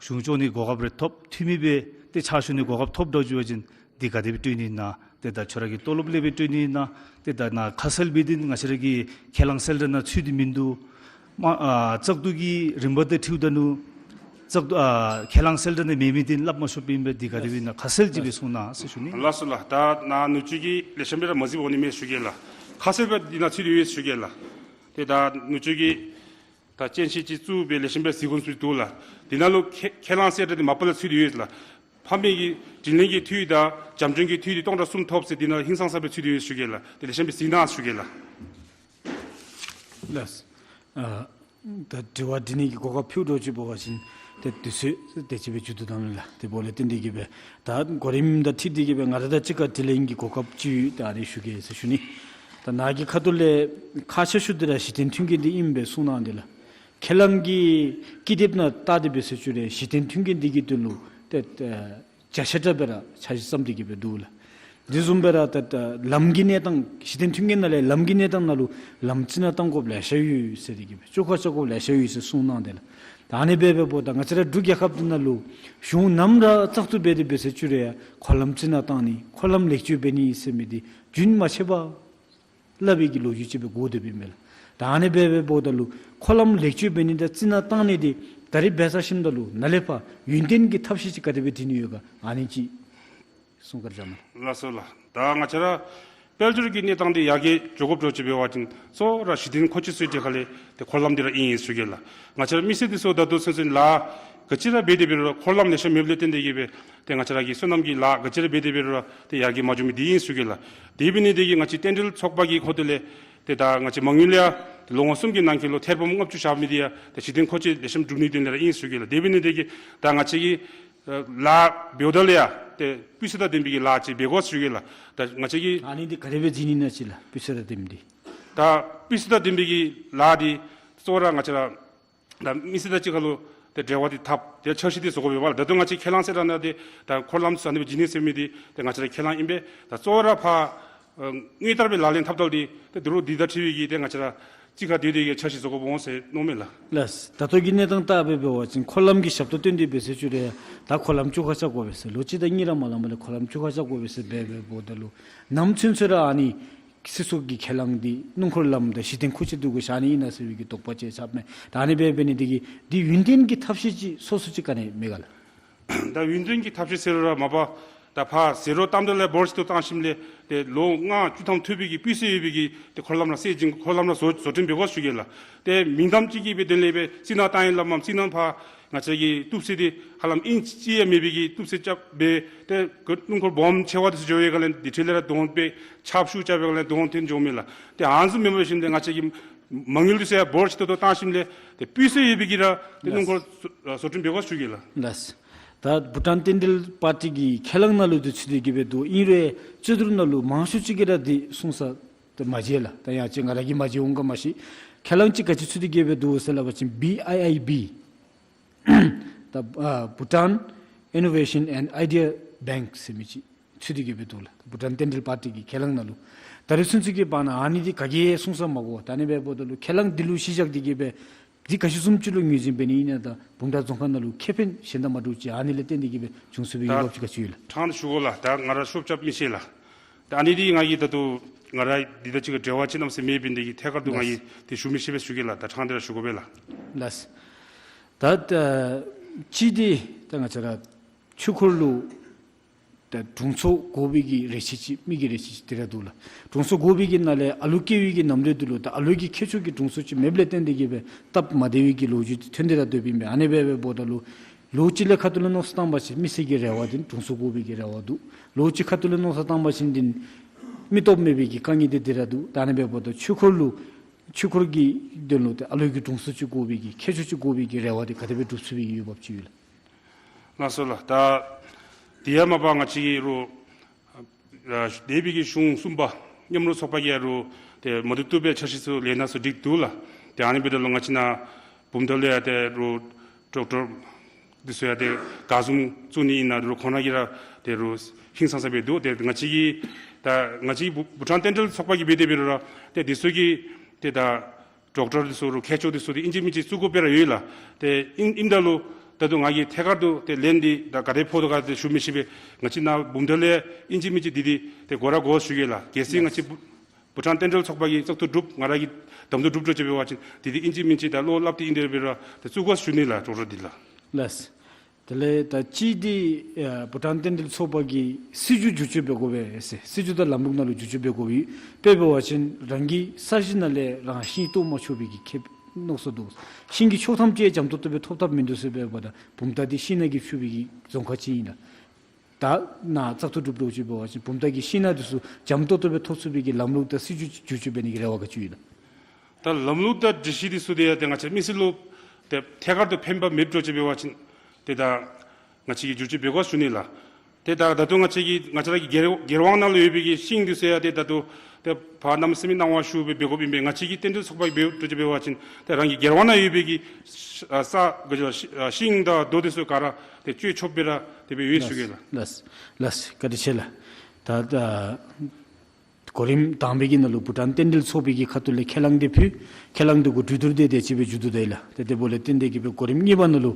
གཞུང་སྐྱོང་ནི་གོ་སྐབས་རེ་ཐོབ། འཐུས་མི་སྦེ་ཏེ་ཕྱག་ཞུ་ནི་གོ་སྐབས་ཐོབ་འདྲཝ་ཅིག་འབད་བ་ཅིན་འདི་ག་དེ་སྦེ་སྤྲོད་ནི་ཨིན་ན་ ཏེ་ད་ཁྱོད་ར་གི་ཏོ་ལོབ་ལས་སྦེ་སྤྲོད་ནི་ཨིན་ན། ཏེ་ད་ནཱ་ཁ་གསལ་སྦེ་འདི་ང་བཅས་ར་གི་ཁས་བླངས་གསལ་བསྒྲགས་ནང་ཚུད་དེ་མིན་འདུག། མ་ཨ་བཙག་འཐུ་གི་རིམ་པ་དང་འཁྲིལཝ་ད་ལུ་བཙག་འཐུ་ཨ་ཁས་བླངས་གསལ་བསྒྲགས་ནང་མེད་མི་འདི་སླབ་མ་ཆོགཔ་ཨིན་པས། འདི་ག་དེ་སྦེ་ཨིན་ན་ཁ་གསལ་ཅིག་སྦེ་གསུང་གནང་ཟེར་ཞུ་ནི། ལགས་སོ་ལགས། ད་ནཱ་ནུ་གཅུང་གིས་ལེགས་ཤོམ་སྦེ་ར་མ་གཟིགས་འོང་ནི་མས་ཞུ་གེ་ལགས། ཁ་གསལ་སྦེ་འདི་ནང་ཚུད་དེ་ཡོད་ཞུ་གེ་ལགས། ཏེ་ད་ནུ་གཅུང་གིས་ད་སྤྱན་ཤེལ་ཅིག་བཙུགས་སྦེ་ལེགས་ཤོམ་སྦེ་གཟིགས་དགོཔ་འདུག་ལགས། འདི་ནང་ལུ་ཁས་ཁས་བླངས་གསལ་བསྒྲགས་འདི་མ་པ་ལས་ཚུད་དེ་ཡོད་ལགས། ཕམ་གྱི་དྲིན་ལན་གྱི་འཐུས་དང་བྱམས་སྐྱོང་གི་འཐུས་འདི་སྟོང་ཕྲག་གསུམ་ཐོབ་ཟེར་འདི་ནང་ཧིང་སངས་ས་སྦེ་ཚུད་དེ་ཡོད་ཞུ་གེ་ལགས། ཏེ་ལེགས་ཤོམ་སྦེ་གཟིགས་གནང་ཞུ་གེ་ལགས། ལགས། ཨ་ད་དྲི་བ་འདྲི་ནི་གི་གོ་སྐབས་ཕུལ་འགྱོ་ཅི་འབད་བ་ཅིན་ཏེ་དུས་ཚོད་དེ་ཅིག་སྦེ་མཇུག་བསྡུ་དོ་ལགས། དེ་འབདཝ་ལས་བརྟེན་ཏེ་གིས་སྦེ་ད་གོ་རིམ་དང་འཁྲིལ་ཏེ་གིས་སྦེ་ང་ར་དང་གཅིག་ཁར་དྲི་ལན་གྱི་གོ་སྐབས་ཅིག་ད་རེ་ཞུ་གེ་ཟེར་ཞུ་ནི། ད་ནཱ་གི་ཁ་ཐུག་ལས་ཁ་ཤ་ཤུ་འདི་ར་གཞི་རྟེན་མཐུན་རྐྱེན་འདི་ཨིན་པས་གསུང་གནང་སྟེ་ལགས། ཁས་བླངས་ཀྱི་ཀི་དེབ་ནང་བལྟ་སྟེ་འབད་ཟེར་ཅི་རུང་གཞི་རྟེན་མཐུན་རྐྱེན་འདི་གི་དོན་ལུ་ཏེ་ཨ་བརྒྱ་ཆ་བརྒྱ་སྦེ་ར་འཆར་གཞི་བརྩམས་ཏེ་གིས་སྦེ་འདུག་ལགས། དེ་བཟུམ་སྦེ་ར་ད་ད་ལམ་གྱི་གནས་སྟངས་གཞི་རྟེན་མཐུན་རྐྱེན་ནང་ལས་ལམ་གྱི་གནས་སྟངས་ནང་ལུ་ལམ་རྩི་ནག་བཏང་དགོཔ་ལེ་ཤ་ཡོད་ཟེར་ཏེ་གིས་སྦེ་བཅོ་ཁ་རྐྱབ་དགོཔ་ལེ་ཤ་ཡོད་ཟེར་གསུང་གནང་སྟེ་ལགས། ད་ཨ་ནི་འབད་འབདཝ་ད་ང་བཅས་ར་འབྲུག་རྒྱལ་ཁབ་འདི་ནང་ལུ་གཞུང་ནམ་ར་བཙག་འཐུ་འབད་དེ་འབད་ཟེར་ཅི་རུང་ཡང་འཁོར་ལམ་རྩི་ནག་བཏང་ནི་འཁོར་ལམ་ལེགས་བཅོས་འབད་ནི་ཟེར་མི་འདི་རྒྱུན་མ་ཆད་པར་སླབ་པའི་གི་ལོ་རྒྱུས་ཅིག་སྦེ་གོ་སྡོདཔ་ཨིན་པས་ལགས། ད་ཨ་ནི་འབད་འབདཝ་ད་ལུ་འཁོར་ལམ་ལེགས་བཅོས་འབད་ནི་དང་རྩི་ནག་བཏང་ནི་འདི་ད་རིས་འབད་ཚར་ཞིནམ་ད་ལུ་ནཱ་ལས་ཕར་ཡུན་བརྟན་གྱི་ཐབས་ཤེས་ཅིག་ག་དེ་སྦེ་འབད་ནི་ཡོད་ག་ཨ་ནི་ཅིག་གསུང་བཀའ་དྲིན་བསྐྱང་གནང་། ལགས་སོ་ལགས། ད་ང་བཅས་ར་དཔལ་འབྱོར་གྱི་གནས་སྟངས་འདི་ཡར་རྒྱས་འགྱོ་དགོཔ་འདྲཝ་ཅིག་འབད་བ་ཅིན་གཙོ་བོ་ར་གཞི་རྟེན་མཁོ་ཆས་ཚུ་གི་ཁ་ལས་ཏེ་འཁོར་ལམ་འདི་ར་ཨིན་ཨིན་ཞུ་གེ་ལགས། ང་བཅས་ར་མི་སེར་འདི་ཚུ་ད་ལྟོ་ཚུན་ཚོད་ལཱ་ག་ཅི་ར་འབད་དེ་འབད་རུང་ར་འཁོར་ལམ་ལེ་ཤ་མེདཔ་ལས་བརྟེན་ཏེ་གིས་སྦེ་ཏེ་ང་བཅས་ར་གི་སོ་ནམ་གྱི་ལཱ་ག་ཅི་ར་འབད་དེ་འབད་རུང་ར་ཏེ་ཡར་རྒྱས་མ་འགྱོ་མི་འདི་ཨིན་ཞུ་གེ་ལགས། དེ་འབད་ནི་དེ་གིས་ང་བཅས་བསྟན་འགྲོའི་ཚོགས་པ་གི་ཁ་ཐུག་ལས་ཏེ་ད་ང་བཅས་མ་དངུལ་ལས་ཡང་ལོ་ངོ་གསུམ་གྱི་ནང་འཁོད་ལུ་ཐེར་འབུམ་ལྔ་བཅུ་བཞག་མི་འདི་ཡང་ཏེ་གཞི་རྟེན་མཁོ་ཆས་ལེགས་ཤོམ་སྒྲུབ་ནིའི་དོན་ལས་ར་ཨིན་ཞུ་གེ་ལགས། དེ་འབད་ནི་དེ་གིས་ད་ང་བཅས་ཀྱིས་ཨ་ལཱ་འབདཝ་ད་ལུ་ཡང་ཏེ་སྤུས་ཚད་དང་ལྡན་པའི་གི་ལཱ་ཅིག་འབད་དགོ་ཞུ་གེ་ལགས། ད་ང་བཅས་ཀྱིས་ཨ་ནི་འདི་ག་དེ་སྦེ་འཛིན་ནི་ཨིན་ན་ཅིག་ལགས། སྤུས་ཚད་དང་ལྡནམ་འདི། ད་སྤུས་ཚད་དང་ལྡན་པའི་གི་ལཱ་འདི་གཙོ་བོ་ར་ང་བཅས་ར་ད་མི་སེར་དང་གཅིག་ཁར་ལུ་ཏེ་འབྲེལ་བ་འདི་འཐབ་ཏེ་འཆར་གཞི་འདི་བཟོ་དགོ་པས་ལགས། ད་ལྟོ་ང་བཅས་ཁས་བླངས་གསལ་བསྒྲགས་ནང་འདི་ད་འཁོར་ལམ་ཚུ་ཨ་ནི་སྦེ་བྱིན་ནི་ཟེར་མི་འདི་ཏེ་ང་བཅས་ར་ཁས་བླངས་ཨིན་པས། ད་གཙོ་བོ་ར་ཕར་ཨ་དངོས་བསྟར་སྦེ་ལག་ལེན་འཐབ་ད་ལུ་འདི་ཏེ་འདི་རུ་འདི་དང་འཁྲིལ་བའི་གི་ཏེ་ང་བཅས་ར་གཅིག་ཁར་སྡོད་དེ་གི་འཆར་གཞི་བཟོ་དགོཔ་འོང་ཟེར་མནོཝ་མས་ལགས། ལགས། ད་ལྟོ་གི་གནས་སྟངས་བལྟ་སྦེ་འབད་བ་ཅིན་འཁོར་ལམ་གྱི་ཞབས་ཏོག་བཏོན་ཏེ་འབད་ཟེར་ཅི་རུང་ཡང་ད་འཁོར་ལམ་བཅོ་ཁ་རྐྱབ་དགོ་པས་ཟེར། ལོ་གཅིག་དང་གཉིས་ར་མ་ལངམ་ལས་འཁོར་ལམ་བཅོ་ཁ་རྐྱབ་དགོ་པས་ཟེར་འབད་འབད་འབདཝ་ད་ལུ་ནམ་ཚུན་ཚོད་ར་ཨ་ནི་སྲིད་ཚོགས་ཀྱི་ཁས་བླངས་འདི་སྣུམ་འཁོར་ལམ་དང་གཞི་རྟེན་མཁོ་ཆས་འདི་གུ་བཞག་ནི་ཨིན་ན་ཟེར་བའི་གི་དོགས་པ་ཅིག་ཆགསཔ་མས། ད་ཨ་ནི་འབད་འབད་ནི་དེ་གིས་འདི་ཡུན་བརྟན་གྱི་ཐབས་ཤེས་ཅིག་སོ་སོ་ཅིག་ག་ནི་མེད་ག་ལགས། ད་ཡུན་བརྟན་གྱི་ཐབས་ཤེས་ཟེར་རུང་ར་མ་པ་ད་ཕར་ཟད་འགྲོ་བཏངམ་ད་ལས་འབོར་ཆེ་ཏོག་ཏོ་བཏང་ཞིནམ་ལས་ཏེ་ལོ་ལྔ་བཅུ་ཐམ་ཐུབ་པའི་གི་སྤུས་ཚད་ཡོད་པའི་གི་ཏེ་འཁོར་ལམ་ར་སེལ་ཅིག་འཁོར་ལམ་ར་བཟོ་བཟོ་སྐྲུན་འབད་དགོ་ཞུ་གེ་ལགས། ཏེ་མིང་གཏམ་ཅིག་གི་སྦེ་དོན་ལས་སྦེ་རྩི་ནག་བཏང་ཡི་སླབ་མས། རྩི་ནག་ཕར་ང་བཅས་ཀྱི་གཏུབ་བསྲེ་འདི་ཧ་ལམ་ཨིན་ཅི་ཡང་མེད་པའི་གི་གཏུབ་བསྲེ་རྐྱབ་སྦེ་ཏེ་སྣུམ་འཁོར་སྦོམ་ཆེ་བ་འདི་ཚུ་འགྱོ་བའི་སྒང་ལས་འདི་འཕྲལ་ལས་ར་དོན་སྦེ་ཆརཔ་ཤུགས་རྐྱབ་པའི་སྒང་ལས་དོན་འཐོན་འགྱོཝ་མས་ལགས། ཏེ་ཨ་ནི་བཟུམ་མེན་པར་ཞིནམ་ལས་ང་བཅས་ཀྱི་མ་དངུལ་འདི་ཚུ་ཡང་འབོར་ཆེ་ཏོག་ཏོ་བཏང་ཞིནམ་ལས་ཏེ་སྤུས་ཚད་ཡོད་པའི་གི་ར་ཏེ་སྣུམ་འཁོར་བཟོ་བཟོ་སྐྲུན་འབད་དགོ་ཞུ་གེ་ལགས། ལགས། ད་བྷུ་ཊཱན་རྟེན་འབྲེལ་པར་ཊི་གི་ཁས་བླངས་ནང་ལུ་འདི་ཚུད་དེ་གིས་སྦེ་འདུག། ཨིན་རུང་བཅའ་དོར་ནང་ལུ་མང་ཤོས་ཅིག་གིས་ར་འདི་གསུངས་ས་ཏེ་མ་མཇལ་ལགས། ད་ཡང་ཅིན་ང་ར་གིས་མ་མཇལ་འོང་ག་མ་ཤེས། ཁས་བླངས་ཅིག་ག་ཅི་ཚུད་དེ་གིས་སྦེ་འདུག་ཟེར་སླབ་པ་ཅིན་བི་ཨའི་ཨའི་བི། ད་ཨ་Bhutan Innovation and Idea Bank ཟེར་མི་ཅིག་ཚུད་དེ་གིས་སྦེ་འདུག་ལགས། བྷུ་ཊཱན་རྟེན་འབྲེལ་པར་ཊི་གི་ཁས་བླངས་ནང་ལུ། ད་རེས་ཚུན་ཚོད་ཀྱི་བར་ན་ཨ་ནི་འདི་ག་གིས་གསུང་ས་མ་གོ། ད་ཨ་ནི་འབདཝ་ད་ལུ་ཁས་བླངས་འདི་ལུ་གཞི་བཞག་སྟེ་གིས་སྦེ་འདི་ག་ཅི་བཟུམ་ཅིག་ལུ་ངོས་འཛིན་འབད་ནི་ཨིན་ན། ད་བུམ་ཐང་རྫོང་ཁག་ནང་ལུ་ཁེ་ཕན་གཞན་དང་མ་འདྲཝ་ཅིག་ཨ་ནི་ལས་བརྟེན་ཏེ་གིས་སྦེ་བྱུང་སོང་བའི་ད་འོས་འབབ་ཅིག་ག་ཅི་ཡོད་ལགས། ཕྲང་ཞུ་དགོ་ལགས། ད་ང་ར་ཤོབ་རྐྱབ་མི་ཤེས་ལགས། ད་ཨ་ནི་འདི་ང་གིས་ད་ལྟོ་ང་ར་འདི་དང་གཅིག་ཁར་འབྲེལ་བ་ཅིག་གནམ་མེད་ས་མེད་འབད་ནི་དེ་གིས་ཐད་ཀར་དུ་ང་གིས་དེ་ཞུ་མི་ཤེས་པས་ཞུ་གེ་ལགས། ད་ཕྲང་སྟེ་ར་ཞུ་དགོ་པས་ལགས། ལགས། ད་ད་ཅི་འདི་ད་ང་བཅས་ར་ཆོས་འཁོར་ལུ་ད་དྲུང་འཚོ་དགོ་པའི་གི་རེ་ཆེ་ཅིག་མི་གི་རེ་ཆེ་ཅིག་དེ་ར་འདུག་ལགས། དྲུང་འཚོ་དགོ་པའི་གི་ནང་ལས་ཨ་ལོ་སྐྱེ་བའི་གི་ནམ་དུས་འདི་ལུ་ད་ཨ་ལོ་གི་ཁྱད་ཆོས་ཀྱི་དྲུང་འཚོ་ཅིག་མེདཔ་ལས་བརྟེན་ཏེ་གིས་སྦེ་སྟབས་མ་བདེ་བའི་གི་ལོ་རྒྱུས་འདི་ཐོན་ཏེ་ར་སྡོདཔ་ཨིན་པས། ཨ་ནི་འབད་འབདཝ་ད་ལུ་ལོ་གཅིག་ལས་ཁ་ཐུག་ལས་མནོ་བསམ་བཏང་བ་ཅིན་མི་སེར་གྱི་རེ་བ་འདི་དྲུང་འཚོ་དགོ་པའི་གི་རེ་བ་འདུག། ལོ་གཅིག་ཁ་ཐུག་ལས་མནོ་བསམ་བཏང་བ་ཅིན་འདི་མི་སྟོབས་མེད་པའི་གི་དཀའ་ངལ་འདི་དེ་ར་འདུག། ད་ཨ་ནི་འབདཝ་ད་ཆོས་འཁོར་ལུ་ཆོས་འཁོར་གྱི་དོན་ལུ་ཏེ་ཨ་ལོ་གི་དྲུང་འཚོ་ཅིག་དགོ་པའི་གི་ཁྱད་ཆོས་ཅིག་དགོ་པའི་གི་རེ་བ་འདི་ག་དེ་སྦེ་འགྲུབ་ཚུགས་པའི་གི་འོས་འབབ་ཅིག་ཡོད་ལགས། ལགས་སོ་ལགས། ད་དེ་ཡང་མ་པ་ང་བཅས་ཀྱི་རུང་ཨ་འདས་པའི་གི་གཞུང་གསུམ་པ་མཉམ་རུབ་ཚོགས་པ་གིས་ཡང་རུང་ཏེ་མ་བཏུབ་བཏུབ་སྦེ་འཆར་གཞི་ཚུ་ལས་སྣ་ཚུ་སྒྲིག་འདུག་ལགས། ཏེ་ཨ་ནི་འབདཝ་ད་ལུ་ང་བཅས་ནཱ་བུམ་ཐང་ལུ་ཡང་ཏེ་རུང་ཌོག་ཊར་འདི་ཚུ་ཡང་ཏེ་ག་བཟུམ་བཙུགས་ནི་ཨིན་ན་རུང་ཁོང་ར་གིས་ར་ཏེ་རུང་ཧིང་སངས་ས་སྦེ་འདུག། ཏེ་ང་བཅས་ཀྱི་ད་ང་བཅས་ཀྱི་བྷུ་བྷུ་ཊཱན་རྟེན་འབྲེལ་ཚོགས་པ་གིས་འབད་དེ་འབད་རུང་ར་ཏེ་འདི་ཚུ་གི་ཏེ་ད་ཌོག་ཊར་འདི་ཚུ་རུང་མཁས་མཆོག་འདི་ཚུ་འདི་ཨིན་ཅི་མིན་ཅི་བཙུགས་དགོཔ་སྦེ་ར་ཡོད་ལགས། ཏེ་ཨིན་ཨིནམ་ད་ལུ་ ད་དུང་ང་གིས་ཐད་ཀར་དུ་ཏེ་ལན་འདི་ད་ག་དེ་ཕོག་དོ་ག་དེ་ཞུ་མི་ཤེས་པས། ང་བཅས་ནཱ་བུམ་ཐང་ལས་ཨིན་ཅི་མིན་ཅི་འདི་འདི་ཏེ་གོ་ར་གོ་ཞུ་གེ་ལགས། གལ་སྲིད་ང་བཅས་བུ་བུ་ཊཱན་བསྟན་འགྲོའི་ཚོགས་པ་གི་བཙག་འཐུ་གྲུབ་ང་ར་གིས་གདམ་འཐུ་གྲུབ་འགྱོ་ཅི་འབད་བ་ཅིན་འདི་འདི་ཨིན་ཅི་མིན་ཅི་ད་བློ་སླབ་སྟེ་ཨིན་དེ་འབད་རུང་ཏེ་བཙུགས་དགོ་ཞུ་ནི་ལགས། ཀྲོ་ཀྲོ་འདི་ལགས། ལགས། དེ་ལས་ད་ཅི་འདི་ཨ་བུ་ཊཱན་བསྟན་འགྲོའི་ཚོགས་པ་གི་སྲིད་བྱུས་བསྒྱུར་བཅོས་འབད་དགོ་པས་ཟེར། སྲིད་བྱུས་དང་ལམ་ལུགས་ནང་ལུ་བསྒྱུར་བཅོས་འབད་དགོ་པས། དཔེ་འབད་བ་ཅིན་རང་གི་ས་གཞི་ནང་ལས་རང་ཤིང་བཏོག་མ་ཆོག་པའི་གི་ཁེ་མནོ་བསམ་འདུག། ཤིང་གི་ཕྱོགས་ཐམ་ཅིག་འཇམ་ཏོག་ཏོ་སྦེ་ཐོབ་ཐབས་མིན་འདུག་ཟེར་སྦེ་འབདཝ་ད་བུམ་ཐང་འདི་ཤིང་ནགས་ཀྱིས་ཕྱུག་པའི་གི་རྫོང་ཁག་ཅིག་ཨིན་ལགས། ད་ནཱ་བཙག་འཐུ་གྲུབ་འགྱོ་ཅི་འབད་བ་ཅིན་བུམ་ཐང་གི་ཤིང་ནགས་འདི་ཚུ་འཇམ་ཏོག་ཏོ་སྦེ་ཐོབ་ཚུགས་པའི་གི་ལམ་ལུགས་དང་སྲིད་བྱུས་བསྒྱུར་བཅོས་འབད་ནི་གི་རེ་བ་ག་ཅི་ཡོད་ལགས། ད་ལམ་ལུགས་དང་སྒྲིག་གཞི་འདི་ཚུ་འདི་ཡང་ཏེ་ང་བཅས་མི་སེར་ལུ་ཏེ་ཐད་ཀར་དུ་ཕན་པ་མེདཔ་འགྱོ་ཅི་འབད་བ་ཅིན་ཏེ་ད་ང་བཅས་ཀྱིས་བསྒྱུར་བཅོས་འབད་དགོ་ཞུ་ནི་ལགས། ཏེ་ད་ད་དུང་ང་བཅས་ཀྱིས་ང་བཅས་ར་གི་སྒེར་སྒེར་དབང་ནང་ལུ་ཡོད་པའི་གི་ཤིང་འདི་ཚུ་ཡང་ཏེ་ད་ལྟོ་ཏེ་ཕར་གནམ་མེད་ས་མེད་གནང་བ་ཞུ་སྦེ་འབད་དགོཔ་ཨིན་པས། ང་བཅས་ཀྱི་བསྟན་འགྲོའི་ཚོགས་པ་གིས་འབད་འགྱོ་ཅི་འབད་བ་ཅིན་ཏེ་རང་གི་སྒེར་དབང་ནང་ཡོད་པའི་གི་ས་ག་ཅི་ཤིང་དང་རྡོ་འདི་ཚུ་ག་ར་ཏེ་སྤྱོད་ཆོགཔ་སྦེ་ར་ཏེ་སྦེ་ཡོད་ཞུ་གེ་ལགས། ལགས་ལགས་བཀའ་དྲིན་ཆེ་ལགས། ད་ད་གོ་རིམ་དང་པའི་གི་ནང་ལུ་བུ་ཊཱན་བསྟན་འགྲོའི་ཚོགས་པའི་གི་ཁ་ཐུག་ལས་ཁས་བླངས་འདི་ཕུལ། ཁས་བླངས་འདི་གུ་གྲོས་བསྡུར་འདི་དེ་ཅིག་སྦེ་མཇུག་བསྡུ་ད་ཡི་ལགས། ཏེ་དེ་འབདཝ་ལས་བརྟེན་ཏེ་གིས་སྦེ་གོ་རིམ་གཉིས་པ་ནང་ལུ་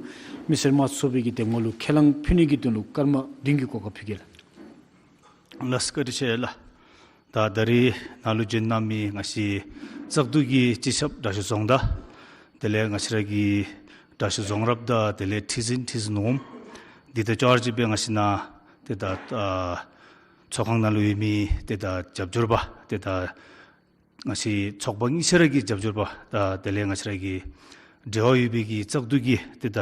མི་སེར་དམངས་གཙོའི་ཚོགས་པའི་གི་འདེམས་ངོ་ལུ་ཁས་བླངས་ཕུལ་ནི་གི་དོན་ལུ་སྐར་མ་བདུན་གྱི་གོ་སྐབས་ཕུལ་གེ་ལགས། ལགས་བཀའ་དྲིན་ཆེ་ལགས། ད་ད་རིས་ནཱ་ལུ་བྱོན་གནང་མི་ང་བཅས་བཙག་འཐུ་གི་སྤྱི་ཁྱབ་དྲག་ཤོས་རྫོང་བདག་དེ་ལས་ང་བཅས་ར་གི་དྲག་ཤོས་རྫོང་རབ་དང་དེ་ལས་ཁྲི་འཛིན་ཁྲི་འཛིན་འོགམ་འདི་དང་ཅོག་ར་ཅིག་སྦེ་ང་བཅས་ནཱ་ཏེ་ད་ཨ་ཚོགས་ཁང་ནང་ལུ་ཡོད་མི་ཏེ་ད་རྒྱབ་སྐྱོར་པ་ཏེ་ད་ང་བཅས་ཚོགས་པ་གཉིས་ཆ་ར་གི་རྒྱབ་སྐྱོར་པ་ད་དེ་ལས་ང་བཅས་ར་གི་འབྲེལ་བ་ཡོད་པའི་གི་བཙག་འཐུ་གི་ཏེ་ད་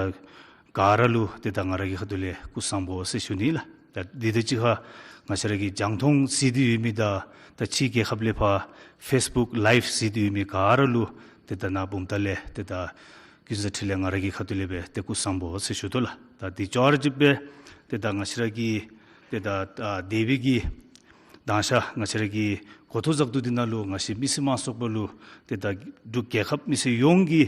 ག་ར་ལུ་ཏེ་ད་ང་ར་གི་ཁ་ཐུག་ལས་སྐུ་གཟུགས་བཟང་པོ་ཟེར་ཞུ་ནི་ལགས། ད་འདི་དང་གཅིག་ཁར་ང་བཅས་ར་གི་རྒྱང་མཐོང་གཟིགས་ཏེ་ཡོད་མི་དང་ད་ཕྱི་རྒྱལ་ཁབ་ལས་ཕར་ཕེསི་བུཀ་ལའིབ་གཟིགས་ཏེ་ཡོད་མི་ག་ར་ལུ་ཏེ་ད་ནཱ་བུམ་ཐང་ལས་ཏེ་ད་ཀུན་བཟང་འཕྲིན་ལས་ང་ར་གི་ཁ་ཐུག་ལས་སྦེ་ཏེ་སྐུ་གཟུགས་བཟང་པོ་ཟེར་ཞུ་དོ་ལགས། ད་འདི་ཅོག་ར་ཅིག་སྦེ་ཏེ་ད་ང་བཅས་ར་གི་ཏེ་ད་ཨ་འདས་པའི་གི་མདང་ཞག་ང་བཅས་ར་གི་འགོ་ཐོག་བཙག་འཐུ་འདི་ནང་ལུ་ང་བཅས་མི་སེར་དམངས་གཙོའི་ཚོགས་པ་ལུ་ཏེ་ད་འབྲུག་རྒྱལ་ཁབ་མི་སེར་ཡོངས་ཀྱི་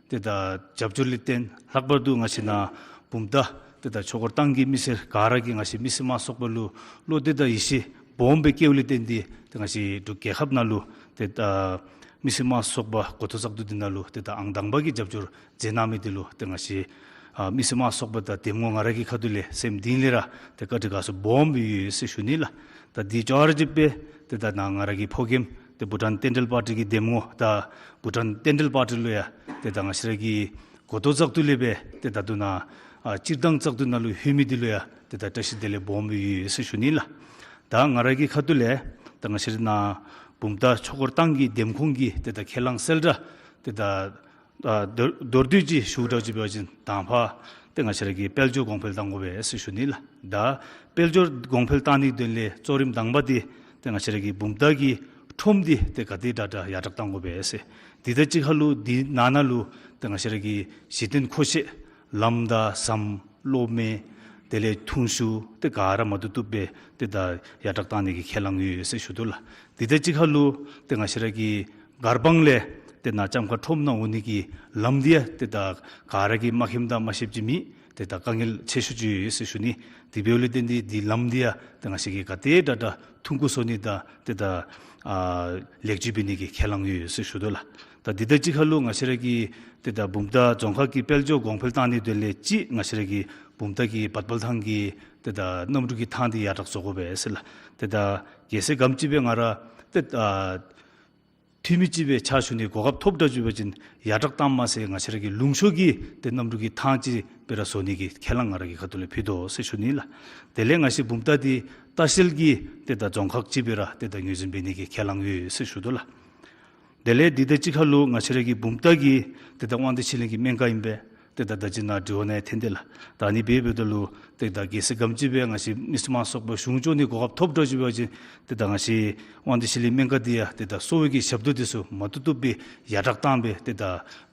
ཏེ་ད་རྒྱབ་སྐྱོར་ལས་བརྟེན་ལྷག་པར་དུ་ང་བཅས་ནཱ་བུམ་ཐང་ཏེ་ད་ཆོས་འཁོར་ཏང་གི་མི་སེར་ག་ར་གིས་ང་བཅས་མི་སེར་དམངས་གཙོའི་ཚོགས་པ་ལུ་བློ་གཏད་དང་ཡིད་ཆེས་སྦོམ་སྦེ་བསྐྱེདཔ་ལས་བརྟེན་ཏེ་ཏེ་ང་བཅས་འབྲུག་རྒྱལ་ཁབ་ནང་ལུ་ཏེ་ད་མི་སེར་དམངས་གཙོའི་ཚོགས་པ་འགོ་ཐོག་བཙག་འཐུ་འདི་ནང་ལུ་ཏེ་ད་ཨང་དང་པ་གི་རྒྱབ་སྐྱོར་མཛད་གནང་མི་འདི་ལུ་ཏེ་ང་བཅས་ཨ་མི་སེར་དམངས་གཙོའི་ཚོགས་པ་དང་འདེམས་ངོ་ང་ར་གི་ཁ་ཐུག་ལས་སེམས་གཏིང་ལས་ར་ཏེ་བཀའ་དྲིན་དགའ་ཚོར་སྦོམ་སྦེ་ཡོད་ཟེར་ཞུ་ནི་ལགས། ད་འདི་ཅོག་ར་ཅིག་སྦེ་ཏེ་ད་ནཱ་ང་ར་གི་ཕོ་རྒནམ་ཏེ་བུ་ཊཱན་བསྟན་འགྲོའི་པར་ཊི་གི་འདེམས་ངོ་དང་བུ་ཊཱན་བསྟན་འགྲོའི་པར་ཊི་ལུ་ཡང་ཏེ་ད་ང་བཅས་ར་གི་འགོ་ཐོག་བཙག་འཐུ་ལས་སྦེ་ཏེ་ད་ལྟོ་ནཱ་ཨ་སྤྱིར་བཏང་བཙག་འཐུ་ནང་ལུ་ལྷོད་མི་འདི་ལུ་ཡང་ཏེ་ད་བཀྲ་ཤིས་བདེ་ལེགས་སྦོམ་སྦེ་ཡོད་ཟེར་ཞུ་ནི་ལགས། ད་ང་ར་གི་ཁ་ཐུག་ལས་ད་ང་བཅས་ར་ནཱ་བུམ་ཐང་ཆོས་འཁོར་ཏང་གི་འདེམས་ཁོངས་ཀྱི་ཏེ་ད་ཁས་བླངས་གསལ་བསྒྲགས་ཏེ་ད་ཨ་མདོར་མདོར་བསྡུས་ཅིག་ཞུ་དགོཔ་ཅིག་འབད་བ་ཅིན་དང་པ་ཏེ་ང་བཅས་ར་གིས་དཔལ་འབྱོར་གོང་འཕེལ་གཏང་དགོ་པས་ཟེར་ཞུ་ནི་ལགས། ད་དཔལ་འབྱོར་གོང་འཕེལ་གཏང་ནིའི་དོན་ལས་གཙོ་རིམ་དང་པ་འདི་ཏེ་ང་བཅས་ར་གི་བུམ་ཐང་གི་ཁྲོམ་འདི་ཏེ་ག་དེ་དྲག་དྲག་ཡར་དྲག་གཏང་དགོ་པས་ཟེར། འདི་དང་གཅིག་ཁར་ལུ་འདི་ནང་ན་ལུ་ཏེ་ང་བཅས་ར་གི་གཞི་རྟེན་མཁོ་ཆས་ལམ་དང་ཟམ་གློག་མེ་དེ་ལས་འཐུང་ཆུ་ཏེ་ག་ར་མ་བཏུབ་བཏུབ་སྦེ་ཏེ་ད་ཡར་དྲག་གཏང་ནི་གི་ཁས་བླངས་ཡོད་ཟེར་ཞུ་དོ་ལགས། འདི་དང་གཅིག་ཁར་ལུ་ཏེ་ང་བཅས་ར་གི་མགར་འབངས་ལས་ཏེ་ནཱ་ལྕམ་མཁར་ཁྲོམ་ནང་འོང་ནི་གི་ལམ་འདི་ཡང་ཏེ་ད་ག་ར་གིས་མ་མཁྱེནམ་དང་མ་ཤེསཔ་ཅིག་མེད། ཏེ་ད་དཀའ་ངལ་ཆེ་ཤོས་ཅིག་ཡོད་ཟེར་ཞུ་ནི། དེ་འབདཝ་ལས་བརྟེན་ཏེ་འདི་ལམ་འདི་ཡང་ཏེ་ང་བཅས་ཀྱིས་ག་དེ་དྲག་དྲག་ཐུང་ཀུ་བཟོ་ནི་དང་ཏེ་ད་ཨ་ལེགས་བཅོས་འབད་ནི་གི་ཁས་བླངས་ཡོད་ཟེར་ཞུ་དོ་ལགས། ད་འདི་དང་གཅིག་ཁར་ལུ་ང་བཅས་ར་གི་ཏེ་ད་བུམ་ཐང་རྫོང་ཁག་གི་དཔལ་འབྱོར་གོང་འཕེལ་གཏང་ནིའི་དོན་ལས་གཅིག་ང་བཅས་ར་གི་བུམ་ཐང་གི་བར་དཔལ་ཐང་གི་ཏེ་ད་གནམ་གྲུ་གི་ཐང་འདི་ཡར་དྲག་བཟོ་དགོ་པས་ཟེར་ལགས། ཏེ་ད་གལ་སྲིད་ག་དེམ་ཅིག་སྦེ་ང་ར་ཏེ་ཨ་འཐུས་མི་ཅིག་སྦེ་ཕྱག་ཞུ་ནི་གོ་སྐབས་ཐོབ་དྲགས་ཅིག་འབད་བ་ཅིན་ཡར་དྲག་གཏངམ་མ་ཚད་ང་བཅས་ར་གི་ལུང་ཕྱོགས་ཀྱི་ཏེ་གནམ་གྲུ་གི་ཐང་ཅིག་སྦེ་ར་བཟོ་ནི་གི་ཁས་བླངས་ང་ར་གི་ཁ་ཐུག་ལས་ཕུལ་དོ་ཟེར་ཞུ་ནི་ལགས། དེ་ལས་ང་བཅས་བུམ་ཐང་འདི་ལྟ་བཤལ་གྱི་ཏེ་ད་རྫོང་ཁག་ཅིག་སྦེ་ར་ཏེ་ད་ངོས་འཛིན་འབད་ནི་གི་ཁས་བླངས་ཡོད་ཟེར་ཞུ་དོ་ལགས། དེ་ལས་འདི་དང་གཅིག་ཁར་ལུ་ང་བཅས་ར་གི་བུམ་ཐང་གི་ཏེ་ད་དབང་འདུས་ཆོས་གླིང་གི་སྨན་ཁང་ཨིན་པས། ཏེ་ད་ད་ཅི་ནཱ་དྲི་བ་ནང་ཡང་ཐོན་ཏེ་ལགས། ད་ཨ་ནི་འབད་འབདཝ་ད་ལུ་ཏེ་ད་གལ་སྲིད་ག་དེམ་ཅིག་སྦེ་ང་བཅས་མི་སེར་དམངས་གཙོའི་ཚོགས་པ་གཞུང་སྐྱོང་ནི་གོ་སྐབས་ཐོབ་དྲགས་ཅིག་འབད་བ་ཅིན་ཏེ་ད་ང་བཅས་དབང་འདུས་ཆོས་གླིང་སྨན་ཁང་འདི་ཡང་ཏེ་ད་གསོ་བའི་གི་ཞབས་ཏོག་འདི་ཚུ་མ་བཏུབ་བཏུབ་སྦེ་ཡར་དྲག་གཏང་སྦེ་ཏེ་ད་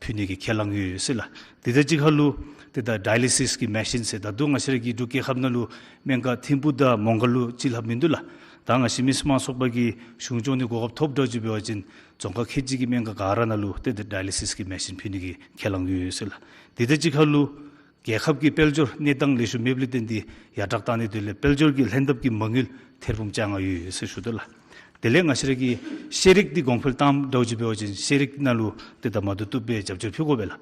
ཕུལ་ནི་གི་ཁས་བླངས་ཡོད་ཟེར་ལགས། དེ་དང་གཅིག་ཁར་ལུ་ཏེ་ད་ཌའི་ལི་སིས་ཀྱི་མེ་ཤིན་ཟེར་ད་རུང་ང་བཅས་ར་གི་འབྲུག་རྒྱལ་ཁབ་ནང་ལུ་སྨན་ཁང་ཐིམ་ཕུག་དང་མོང་སྒར་ལུ་གཅིག་ལྷག་མིན་འདུག་ལགས། ད་ང་བཅས་མི་སེར་དམངས་གཙོའི་ཚོགས་པ་གིས་གཞུང་སྐྱོང་ནི་གོ་སྐབས་ཐོབ་དྲགས་ཅིག་འབད་བ་ཅིན་རྫོང་ཁག་ཁལ་གཅིག་གི་སྨན་ཁང་ག་ར་ནང་ལུ་ཏེ་ད་ཌའི་ལི་སིས་ཀྱི་མེ་ཤིན་ཕུལ་ནི་གི་ཁས་བླངས་ཡོད་ཟེར་ལགས། དེ་དང་གཅིག་ཁར་ལུ་རྒྱལ་ཁབ་ཀྱི་དཔལ་འབྱོར་གནས་སྟངས་ལེགས་ཤོམ་མེདཔ་ལས་བརྟེན་ཏེ་ཡར་དྲག་གཏང་ནིའི་དོན་ལས་དཔལ་འབྱོར་གྱི་ལྷན་ཐབས་ཀྱི་མ་དངུལ་ཐེར་འབུམ་བཅོ་ལྔ་ཡོད་ཟེར་ཞུ་དོ་ལགས། དེ་ལས་ང་བཅས་ར་གི་ཤེས་རིག་འདི་གོང་འཕེལ་གཏངམ་དྲགས་ཅིག་འབད་བ་ཅིན་ཤེས་རིག་ནང་ལུ་ཏེ་ད་མ་བཏུབ་བཏུབ་སྦེ་རྒྱབ་སྐྱོར་ཕུལ་དགོ་པས་ལགས།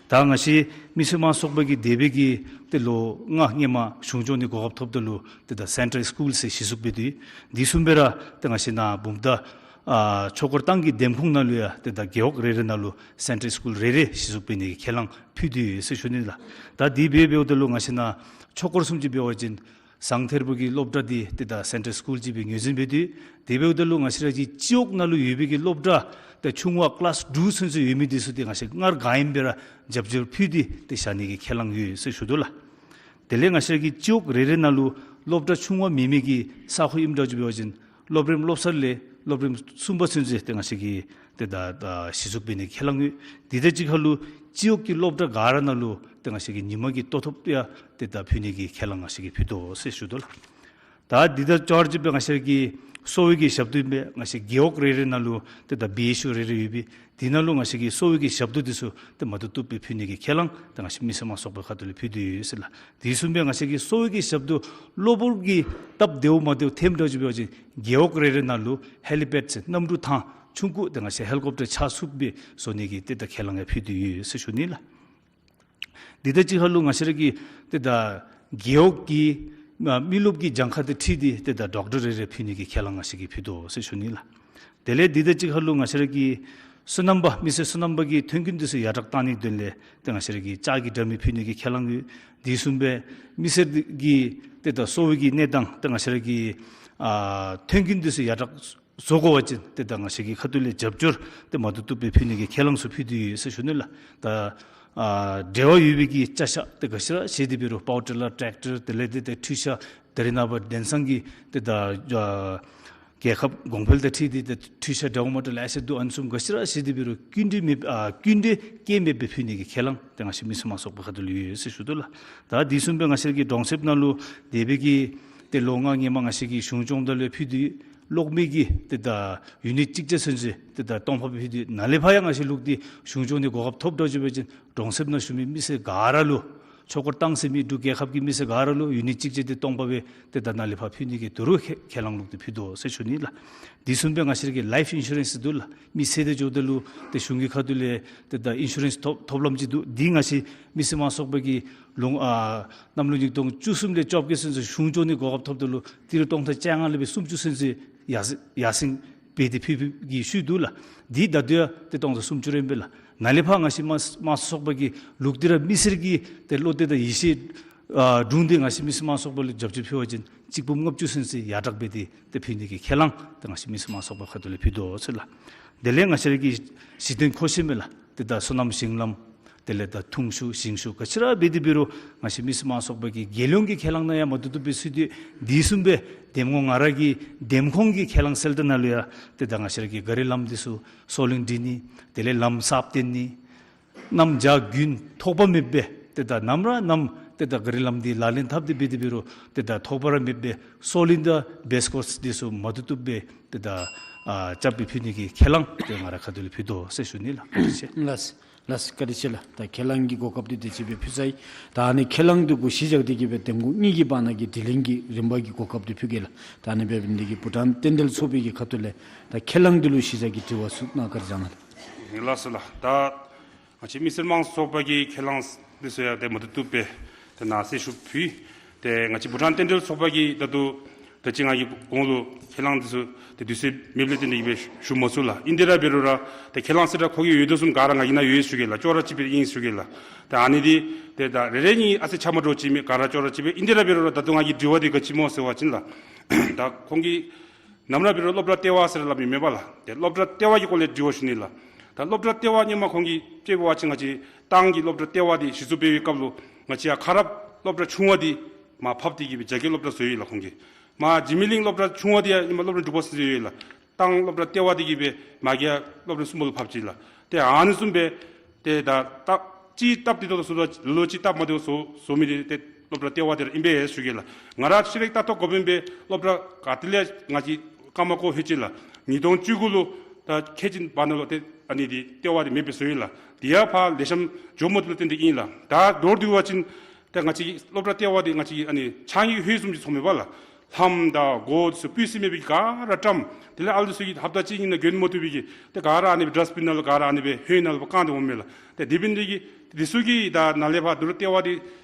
ད་ང་བཅས་མི་སེར་དམངས་གཙོ་ཚོགས་པ་གིས་འདས་པའི་གི་ཏེ་ལོ་ལྔ་སྔོན་མ་གཞུང་སྐྱོང་ནི་གོ་སྐབས་ཐོབ་ད་ལུ་ཏེ་ད་སེན་ཊལ་སི་ཀུལ་ཟེར་གཞི་བཙུགས་འབད་དེ་ཡོད། དེ་བཟུམ་སྦེ་ར་ཏེ་ང་བཅས་ནཱ་བུམ་ཐང་ཨ་ཆོས་འཁོར་ཏང་གི་འདེམས་ཁོངས་ནང་ལུ་ཡང་ཏེ་ད་རྒེད་འོག་རེ་རེ་ནང་ལུ་སེན་ཊལ་སི་ཀུལ་རེ་རེ་གཞི་བཙུགས་འབད་ནི་གི་ཁས་བླངས་ཕུལ་ཏེ་ཡོད་ཟེར་ཞུ་ནི་ལགས། ད་དེ་སྦེ་འབདཝ་ད་ལུ་ང་བཅས་ནཱ་ཆོས་འཁོར་སུམ་ཅུ་འབད་བ་ཅིན་ཟངས་ཐེར་པོ་གི་སློབ་གྲྭ་འདི་ཏེ་ད་སེན་ཊལ་སི་ཀུལ་ཅིག་སྦེ་ངོས་འཛིན་འབད་དེ་ཡོད། དེ་འབདཝ་ད་ལུ་ང་བཅས་ར་གི་སྤྱི་འོག་ནང་ལུ་ཡོད་པའི་གི་སློབ་གྲྭ་ཏེ་ཆུང་བ་ཀི་ལཱསི་ཊུ་ཚུན་ཚོད་ཡོད་མི་འདི་ཚུ་ཏེ་ང་བཅས་སྔར་ག་ཨིནམ་སྦེ་ར་རྒྱབ་སྐྱོར་ཕུལ་ཏེ་ཏེ་བཞག་ནི་གི་ཁས་བླངས་ཡོད་ཟེར་ཞུ་དོ་ལགས། དེ་ལས་ང་བཅས་ར་གི་སྤྱི་འོག་རེ་རེ་ནང་ལུ་སློབ་གྲྭ་ཆུང་བ་མེད་མི་གི་ས་ཁོངས་ཨིནམ་འདྲཝ་ཅིག་འབད་བ་ཅིན་སློབ་རིམ་སློབ་གསར་ལས་སློབ་རིམ་གསུམ་པ་ཚུན་ཚོད་ཏེ་ང་བཅས་ཀྱིས་ཏེ་ད་ད་གཞི་བཙུགས་འབད་ནི་ཁས་བླངས་ཡོད། དེ་དང་གཅིག་ཁར་ལུ་སྤྱི་འོག་གི་སློབ་གྲྭ་ག་ར་ནང་ལུ་ཏེ་ང་བཅས་ཀྱིས་ཉིན་མ་གི་ལྟོ་ཐབས་ཡང་ཏེ་ད་ཕུལ་ནི་གི་ཁས་བླངས་ང་བཅས་ཀྱིས་ཕུལ་དོ་ཟེར་ཞུ་དོ་ལགས། ད་འདི་དང་ཅོག་ར་འཐདཔ་སྦེ་ང་བཅས་ཀྱི་གསོ་བའི་གི་ཞབས་ཏོག་ཨིན་པས། ང་བཅས་རྒེད་འོག་རེ་རེ་ནང་ལུ་ཏེ་ད་བི་ཨེཆ་ཡུ་རེ་རེ་ཡོད་པས། དེ་ནང་ལུ་ང་བཅས་ཀྱི་གསོ་བའི་གི་ཞབས་ཏོག་འདི་ཚུ་ཏེ་མ་བཏུབ་བཏུབ་སྦེ་ཕུལ་ནི་གི་ཁས་བླངས་ཏེ་ང་བཅས་མི་སེར་དམངས་གཙོ་ཚོགས་པའི་ཁ་ཐུག་ལས་ཕུལ་ཏེ་ཡོད་ཟེར་ལགས། དེ་བཟུམ་སྦེ་ང་བཅས་ཀྱི་གསོ་བའི་གི་ཞབས་ཏོག་གློ་བུར་གྱི་སྟབས་བདེཝ་མ་བདེཝ་ཐོནམ་འདྲཝ་ཅིག་འབད་བ་ཅིན་རྒེད་འོག་རེ་རེ་ནང་ལུ་ཧེ་ལི་པེཌ་ཟེར་གནམ་གྲུ་ཐང་ཆུང་ཀུ་ཏེ་ང་བཅས་ཧེ་ལི་ཀོབ་ཊར་ཆ་ཚུགསཔ་སྦེ་བཟོ་ནི་གི་ཏེ་ད་ཁས་བླངས་ཡང་ཕུལ་ཏེ་ཡོད་ཟེར་ཞུ་ནི་ལགས། དེ་དང་གཅིག་ཁར་ལུ་ང་བཅས་ར་གི་ཏེ་ད་རྒེད་འོག་གི་མ་མི་རློབས་ཀྱི་གྱངས་ཁ་དང་འཁྲིལ་ཏེ་ཏེ་ད་ཌོག་ཊར་རེ་རེ་ཕུལ་ནི་གི་ཁས་བླངས་ང་བཅས་ཀྱིས་ཕུལ་དོ་ཟེར་ཞུ་ནི་ལགས། དེ་ལས་དེ་དང་གཅིག་ཁར་ལུ་ང་བཅས་ར་གི་སོ་ནམ་པ་མི་སེར་སོ་ནམ་པ་གི་ཐོན་ཁུངས་འདི་ཚུ་ཡར་དྲགས་གཏང་ནིའི་དོན་ལས་ཏེ་ང་བཅས་ར་གི་ལྕགས་ཀྱི་དྲ་མིག་ཕུལ་ནི་གི་ཁས་བླངས་ཡོད། དེ་བཟུམ་སྦེ་མི་སེར་གྱི་ཏེ་ད་གསོ་བའི་གི་གནས་སྟངས་ཏེ་ང་བཅས་ར་གི་ཨ་ཐོན་ཁུངས་འདི་ཚུ་ཡར་དྲགས་བཟོ་དགོ་པ་ཅིན་ཏེ་ད་ང་བཅས་ཀྱི་ཁ་ཐུག་ལས་རྒྱབ་སྐྱོར་ཏེ་མ་བཏུབ་བཏུབ་སྦེ་ཕུལ་ནི་གི་ཁས་བླངས་ཚུ་ཕུལ་ཏེ་ཡོད་ཟེར་ཞུ་ནི་ལགས། ད་ཨ་འབྲེལ་བ་ཡོད་པའི་གི་ཅ་ཆས་ཏེ་ག་ཅི་ར་བཞེས་ཏེ་འབད་རུང་པའོ་ཊར་ལགས་ཊེཀ་ཊར་དེ་ལས་ཏེ་ད་འཕྲུལ་ཆས་ད་རེས་ནངས་པ་དེང་སང་གི་ཏེ་ད་ཨ་རྒྱལ་ཁབ་གོང་འཕེལ་དང་འཁྲིལ་ཏེ་ད་འཕྲུལ་ཆས་འདྲཝ་མ་འདྲཝ་ལེ་ཤ་འདུག། ཨ་ནི་བཟུམ་ག་ཅི་ར་བཞེས་ཏེ་འབད་རུང་སྐྱིན་འགྲུལ་མེད་ཨ་སྐྱིན་འགྲུལ་རྐྱེན་མེད་པར་ཕུལ་ནི་གི་ཁས་བླངས་ཏེ་ང་བཅས་མི་སེར་དམངས་གཙོ་ཚོགས་པའི་ཁ་ཐུག་ལས་ཡོད་ཟེར་ཞུ་དོ་ལགས། ད་དེ་བཟུམ་སྦེ་ང་བཅས་ཀྱི་གྲོང་གསེབ་ནང་ལུ་འདས་པའི་གི་ཏེ་ལོ་ལྔ་སྔོན་མ་ང་བཅས་ཀྱི་གཞུང་སྐྱོང་དང་ལས་ཕུལ་ཏེ་གློག་མེ་གི་ཏེ་ད་ཡུ་ནིཊ་གཅིག་བརྒྱ་ཚུན་ཚོད་ཏེ་ད་སྟོང་པ་སྦེ་ཕུལ་ཏེ་ནཱ་ལས་ཕར་ཡང་ང་བཅས་ལུགས་འདི་གཞུང་སྐྱོང་ནི་གོ་སྐབས་ཐོབ་འདྲཝ་ཅིག་འབད་བ་ཅིན་གྲོང་གསེབ་ནང་བཞུགས་མི་མི་སེར་ག་ར་ལུ་ཆོས་འཁོར་ཏང་ཟེར་མི་འབྲུག་རྒྱལ་ཁབ་ཀྱི་མི་སེར་ག་ར་ལུ་ཡུ་ནིཊ་གཅིག་བརྒྱ་དེ་སྟོང་པ་སྦེ་ཏེ་ད་ནཱ་ལས་ཕར་ཕུལ་ནི་གི་དོ་རུང་ཁས་ཁས་བླངས་ལུགས་འདི་ཕུལ་དོ་ཟེར་ཞུ་ནི་ལགས། དེ་བཟུམ་སྦེ་ང་བཅས་ཀྱི་ལའིཕ་ཨིན་ཤུ་རེནསི་འདུག་ལགས། མི་ཚེ་འདི་འགྱོཝ་ད་ལུ་ཏེ་གཞུང་གི་ཁ་ཐུག་ལས་ཏེ་ད་ཨིན་ཤུ་རེནསི་ཐོབ་ཐོབ་ལམ་ཅིག་འདུག། འདི་ང་བཅས་མི་སེར་དམངས་གཙོ་ཚོགས་པ་གིས་ལོ་ཨ་གནམ་ལོ་ཉིས་སྟོང་བཅུ་གསུམ་ལས་བཅོ་བརྒྱད་ཚུན་ཚོད་གཞུང་སྐྱོང་ནི་གོ་སྐབས་ཐོབ་ད་ལུ་ཏི་རུ་སྟོང་ཕྲག་བཅོ་ལྔ་ལས་སྦེ་སུམ་ཅུ་ཚུན་ཚོད་ཡར་སེང་ཡར་སེང་འབད་དེ་ཕུལ་ཕུལ་གྱི་ཤུལ་འདུག་ལགས། འདི་ད་ལྟོ་ཡང་ཏེ་སྟོང་ཕྲག་སུམ་ཅུ་རེ་ཨིན་པས་ལགས། ནཱ་ལས་ཕར་ང་བཅས་དམངས་དམངས་གཙོ་ཚོགས་པ་གིས་ལུགས་འདི་ར་མི་སེར་གྱི་ཏེ་བློ་གཏད་དང་ཡིད་ཆེས་ཨ་དྲུང་སྟེ་ང་བཅས་མི་སེར་དམངས་གཙོ་ཚོགས་པ་ལུ་རྒྱབ་སྐྱོར་ཕུལ་བ་ཅིན་གཅིག་འབུམ་ལྔ་བཅུ་ཚུན་ཚོད་ཡར་དྲགས་འབད་དེ་ཏེ་ཕུལ་ནི་གི་ཁས་བླངས་ཏེ་ང་བཅས་མི་སེར་དམངས་གཙོ་ཚོགས་པའི་ཁ་ཐུག་ལས་ཕུལ་དོ་ཟེར་ལགས། དེ་ལས་ང་བཅས་ར་གི་གཞི་རྟེན་མཁོ་ཆས་མས་ལགས། ཏེ་ད་སོ་ནམ་ཞིང་ལམ་དེ་ལས་ད་འཐུང་ཆུ་ཞིང་ཆུ་ག་ཅི་ར་འབད་དེ་འབད་རུང་ང་བཅས་མི་སེར་དམངས་གཙོ་ཚོགས་པ་གིས་རྒྱལ་ཡོངས་ཀྱི་ཁས་བླངས་ནང་ཡང་མ་བཏུབ་བཏུབ་སྦེ་ཚུད་དེ་དེ་བཟུམ་སྦེ་འདེམས་ངོ་ང་ར་གི་འདེམས་ཁོངས་ཀྱི་ཁས་བླངས་གསལ་བསྒྲགས་ནང་ལུ་ཡང་ཏེ་ད་ང་བཅས་ར་གི་ག་རི་ལམ་འདི་ཚུ་སོ་གླིང་འདྲེན་ནི་དེ་ལས་ལམ་གསརཔ་བཏོན་ནི་གནམ་བྱཱར་དགུན་ཐོགས་པ་མེད་པར་ཏེ་ད་ནམ་ར་ནམ་ཏེ་ད་ག་རི་ལམ་འདི་ལག་ལེན་འཐབ་སྟེ་འབད་དེ་འབད་རུང་ཏེ་ད་ཐོགས་པ་ར་མེད་པར་སོ་གླིང་དང་བེསི་ཀོརསི་འདི་ཚུ་མ་བཏུབ་བཏུབ་སྦེ་ཏེ་ད་ཨ་རྐྱབ་སྦེ་ཕུལ་ནི་གི་ཁས་བླངས་ཏེ་ང་རའི་ཁ་ཐུག་ལས་ཕུལ་དོ་ཟེར་ཞུ་ནི་ལགས། བཀའ་དྲིན་ཆེ། ལགས་ལགས་བཀའ་དྲིན་ཆེ་ལགས། ད་ཁས་བླངས་ཀྱི་གོ་སྐབས་འདི་དེ་ཅིག་སྦེ་ཕུལ་ཚར་ཡི། ད་ཨ་ནི་ཁས་བླངས་འདི་གུ་གཞི་བཞག་སྟེ་གིས་སྦེ་འདེམས་ངོ་གཉིས་ཀྱི་བར་ན་གི་དྲི་ལན་གྱི་རིམ་པ་གི་གོ་སྐབས་འདི་ཕུལ་གེ་ལགས། ད་ཨ་ནི་འབད་བ་ཅིན་འདི་གིས་བྷུ་ཊཱན་རྟེན་འབྲེལ་ཚོགས་པའི་གི་ཁ་ཐུག་ལས་ད་ཁས་བླངས་འདི་ལུ་གཞི་བཞག་གི་དྲི་བ་ཚུ་གནང་བཀའ་དྲིན་བསྐྱང་གནང་། ལགས་སོ་ལགས། ད་ང་བཅས་མི་སེར་དམངས་གཙོ་ཚོགས་པ་གི་ཁས་བླངས་འདི་ཚུ་ཡང་ཏེ་མ་བཏུབ་བཏུབ་སྦེ་ཏེ་ནཱ་གསལ་ཞུ་ཕུལ་ཡི། ཏེ་ང་བཅས་བྷུ་ཊཱན་རྟེན་འབྲེལ་ཚོགས་པ་གིས་ད་ལྟོ་ད་ཅི་ང་གིས་གོང་ལུ་ཁས་བླངས་འདི་ཚུ་ཏེ་དུས་ཚོད་མེདཔ་ལས་བརྟེན་ཏེ་གིས་སྦེ་ཞུ་མ་ཚུགས་ལགས། ཨིན་ཏེ་ར་འབད་རུང་ར་ཏེ་ཁས་བླངས་ཟེར་ར་ཁོ་གི་ཡོད་དོ་བཟུམ་ག་ར་ང་གི་ནང་ཡོད་ཟེར་ཞུ་གེ་ལགས། ཅོག་ར་གཅིག་སྦེ་ཨིན་ཟེར་ཞུ་གེ་ལགས། ཏེ་ཨ་ནི་འདི་ཏེ་ད་རེ་རེ་གཉིས་ཨ་ཙི་ཆ་མ་འདྲཝ་ཅིག་མས། ག་ར་ཅོག་ར་གཅིག་སྦེ་ཨིན་ཏེ་ར་འབད་རུང་ར་ད་ལྟོ་ང་གི་དྲི་བ་འདི་ག་ཅི་སྨོ་ཟེར་བ་ཅིན་ལགས། ད་ཁོང་གིས་ནམ་ར་འབད་རུང་སློབ་གྲྭ་ལྟེ་བ་ཟེར་སླབ་མི་མེན་པ་ལགས། ཏེ་སློབ་གྲྭ་ལྟེ་བ་གི་སྐོར་ལས་དྲི་བ་ཞུ་ནི་ལགས། ད་སློབ་གྲྭ་ལྟེ་བ་སྔོན་མ་ཁོང་གིས་དཔྱེ་འབད་བ་ཅིན་ང་བཅས་ཏང་གི་སློབ་གྲྭ་ལྟེ་བ་འདི་གཞི་བཙུགས་འབད་བའི་སྐབས་ལུ་ང་བཅས་ཡར་ཁ་རགཔ་སློབ་གྲྭ་ཆུང་བ་འདི་མར་ཕབ་སྟེ་གིས་སྦེ་རྒྱ་སྐྱེད་སློབ་གྲྭ་བཟོ་ཡི་ལགས་ཁོང་གིས། མར་འཇིགས་མེད་གླིང་སློབ་གྲྭ་ཆུང་བ་འདི་ཡང་སྔོན་མ་སློབ་གྲྭ་དྲུག་པ་ཟེར་ཡོད་ལགས། ཏང་སློབ་གྲྭ་ལྟེ་བ་འདི་གིས་སྦེ་མར་རྒྱ་སློབ་གྲྭ་གསུམ་པ་ལུ་ཕབ་ཅི་ལགས། ཏེ་ཨ་ནི་བཟུམ་སྦེ་ཏེ་ད་སྟབས་ཅིག་སྟབས་བདེ་ཏོག་ཏོ་བཟོ་ད་ལོ་ཅིག་སྟབས་མ་བདེཝ་བཟོ་བཟོ་མི་འདི་ཏེ་སློབ་གྲྭ་ལྟེ་བ་འདི་ར་ཨིན་པས་ཟེར་ཞུ་གེ་ལགས། ང་ར་ཤེས་རིག་ལྟ་རྟོག་འགོ་དཔོན་སྦེ་སློབ་གྲྭ་ག་ཏེ་ལས་ང་བཅས་བཀའ་མ་བསྐོ་ལྷོད་ཅི་ལགས། ཉིས་སྟོང་བཅུ་དགུ་ལུ་ད་ཁལ་གཅིག་བར་ན་ལུ་ཏེ་ཨ་ནི་འདི་ལྟེ་བ་འདི་མེདཔ་སྦེ་བཟོ་ཡི་ལགས། དེ་ཡང་ཕར་ལེགས་ཤོམ་འགྱོ་མ་བཏུབ་ལས་བརྟེན་ཏེ་ཨིན་ལགས། ད་མདོར་བསྡུ་བ་ཅིན་ཏེ་ང་བཅས་ཀྱི་སློབ་གྲྭ་ལྟེ་བ་འདི་ང་བཅས་ཀྱི་ཨ་ནི་ཕྱགས་སྙིགས་ལྷོད་བཟུམ་ཅིག་ཚོར་མས་པ་ལགས། ལྷམ་དང་གོ་ཚུ་སྤུས་ཚད་མེད་པའི་ག་ར་བཀྲམ། དེ་ལས་ཨ་ལུ་ཚུ་གིས་ཧབ་ཏ་གཅིག་གཉིས་ནང་གྱོན་མ་བཏུབ་པའི་གི་ཏེ་ག་ར་ཨ་ནི་སྦེ་ཌསཊ་བིན་ནང་ལུ་ག་ར་ཨ་ནི་སྦེ་ཧོད་ནང་ལུ་བཀང་སྟེ་འོངམ་མས་ལགས། ཏེ་དེ་འབད་ནི་དེ་གིས་དེ་ཚུ་གིས་ད་ནཱ་ལས་ཕར་དོ་རུང་ལྟེ་བ་འདི་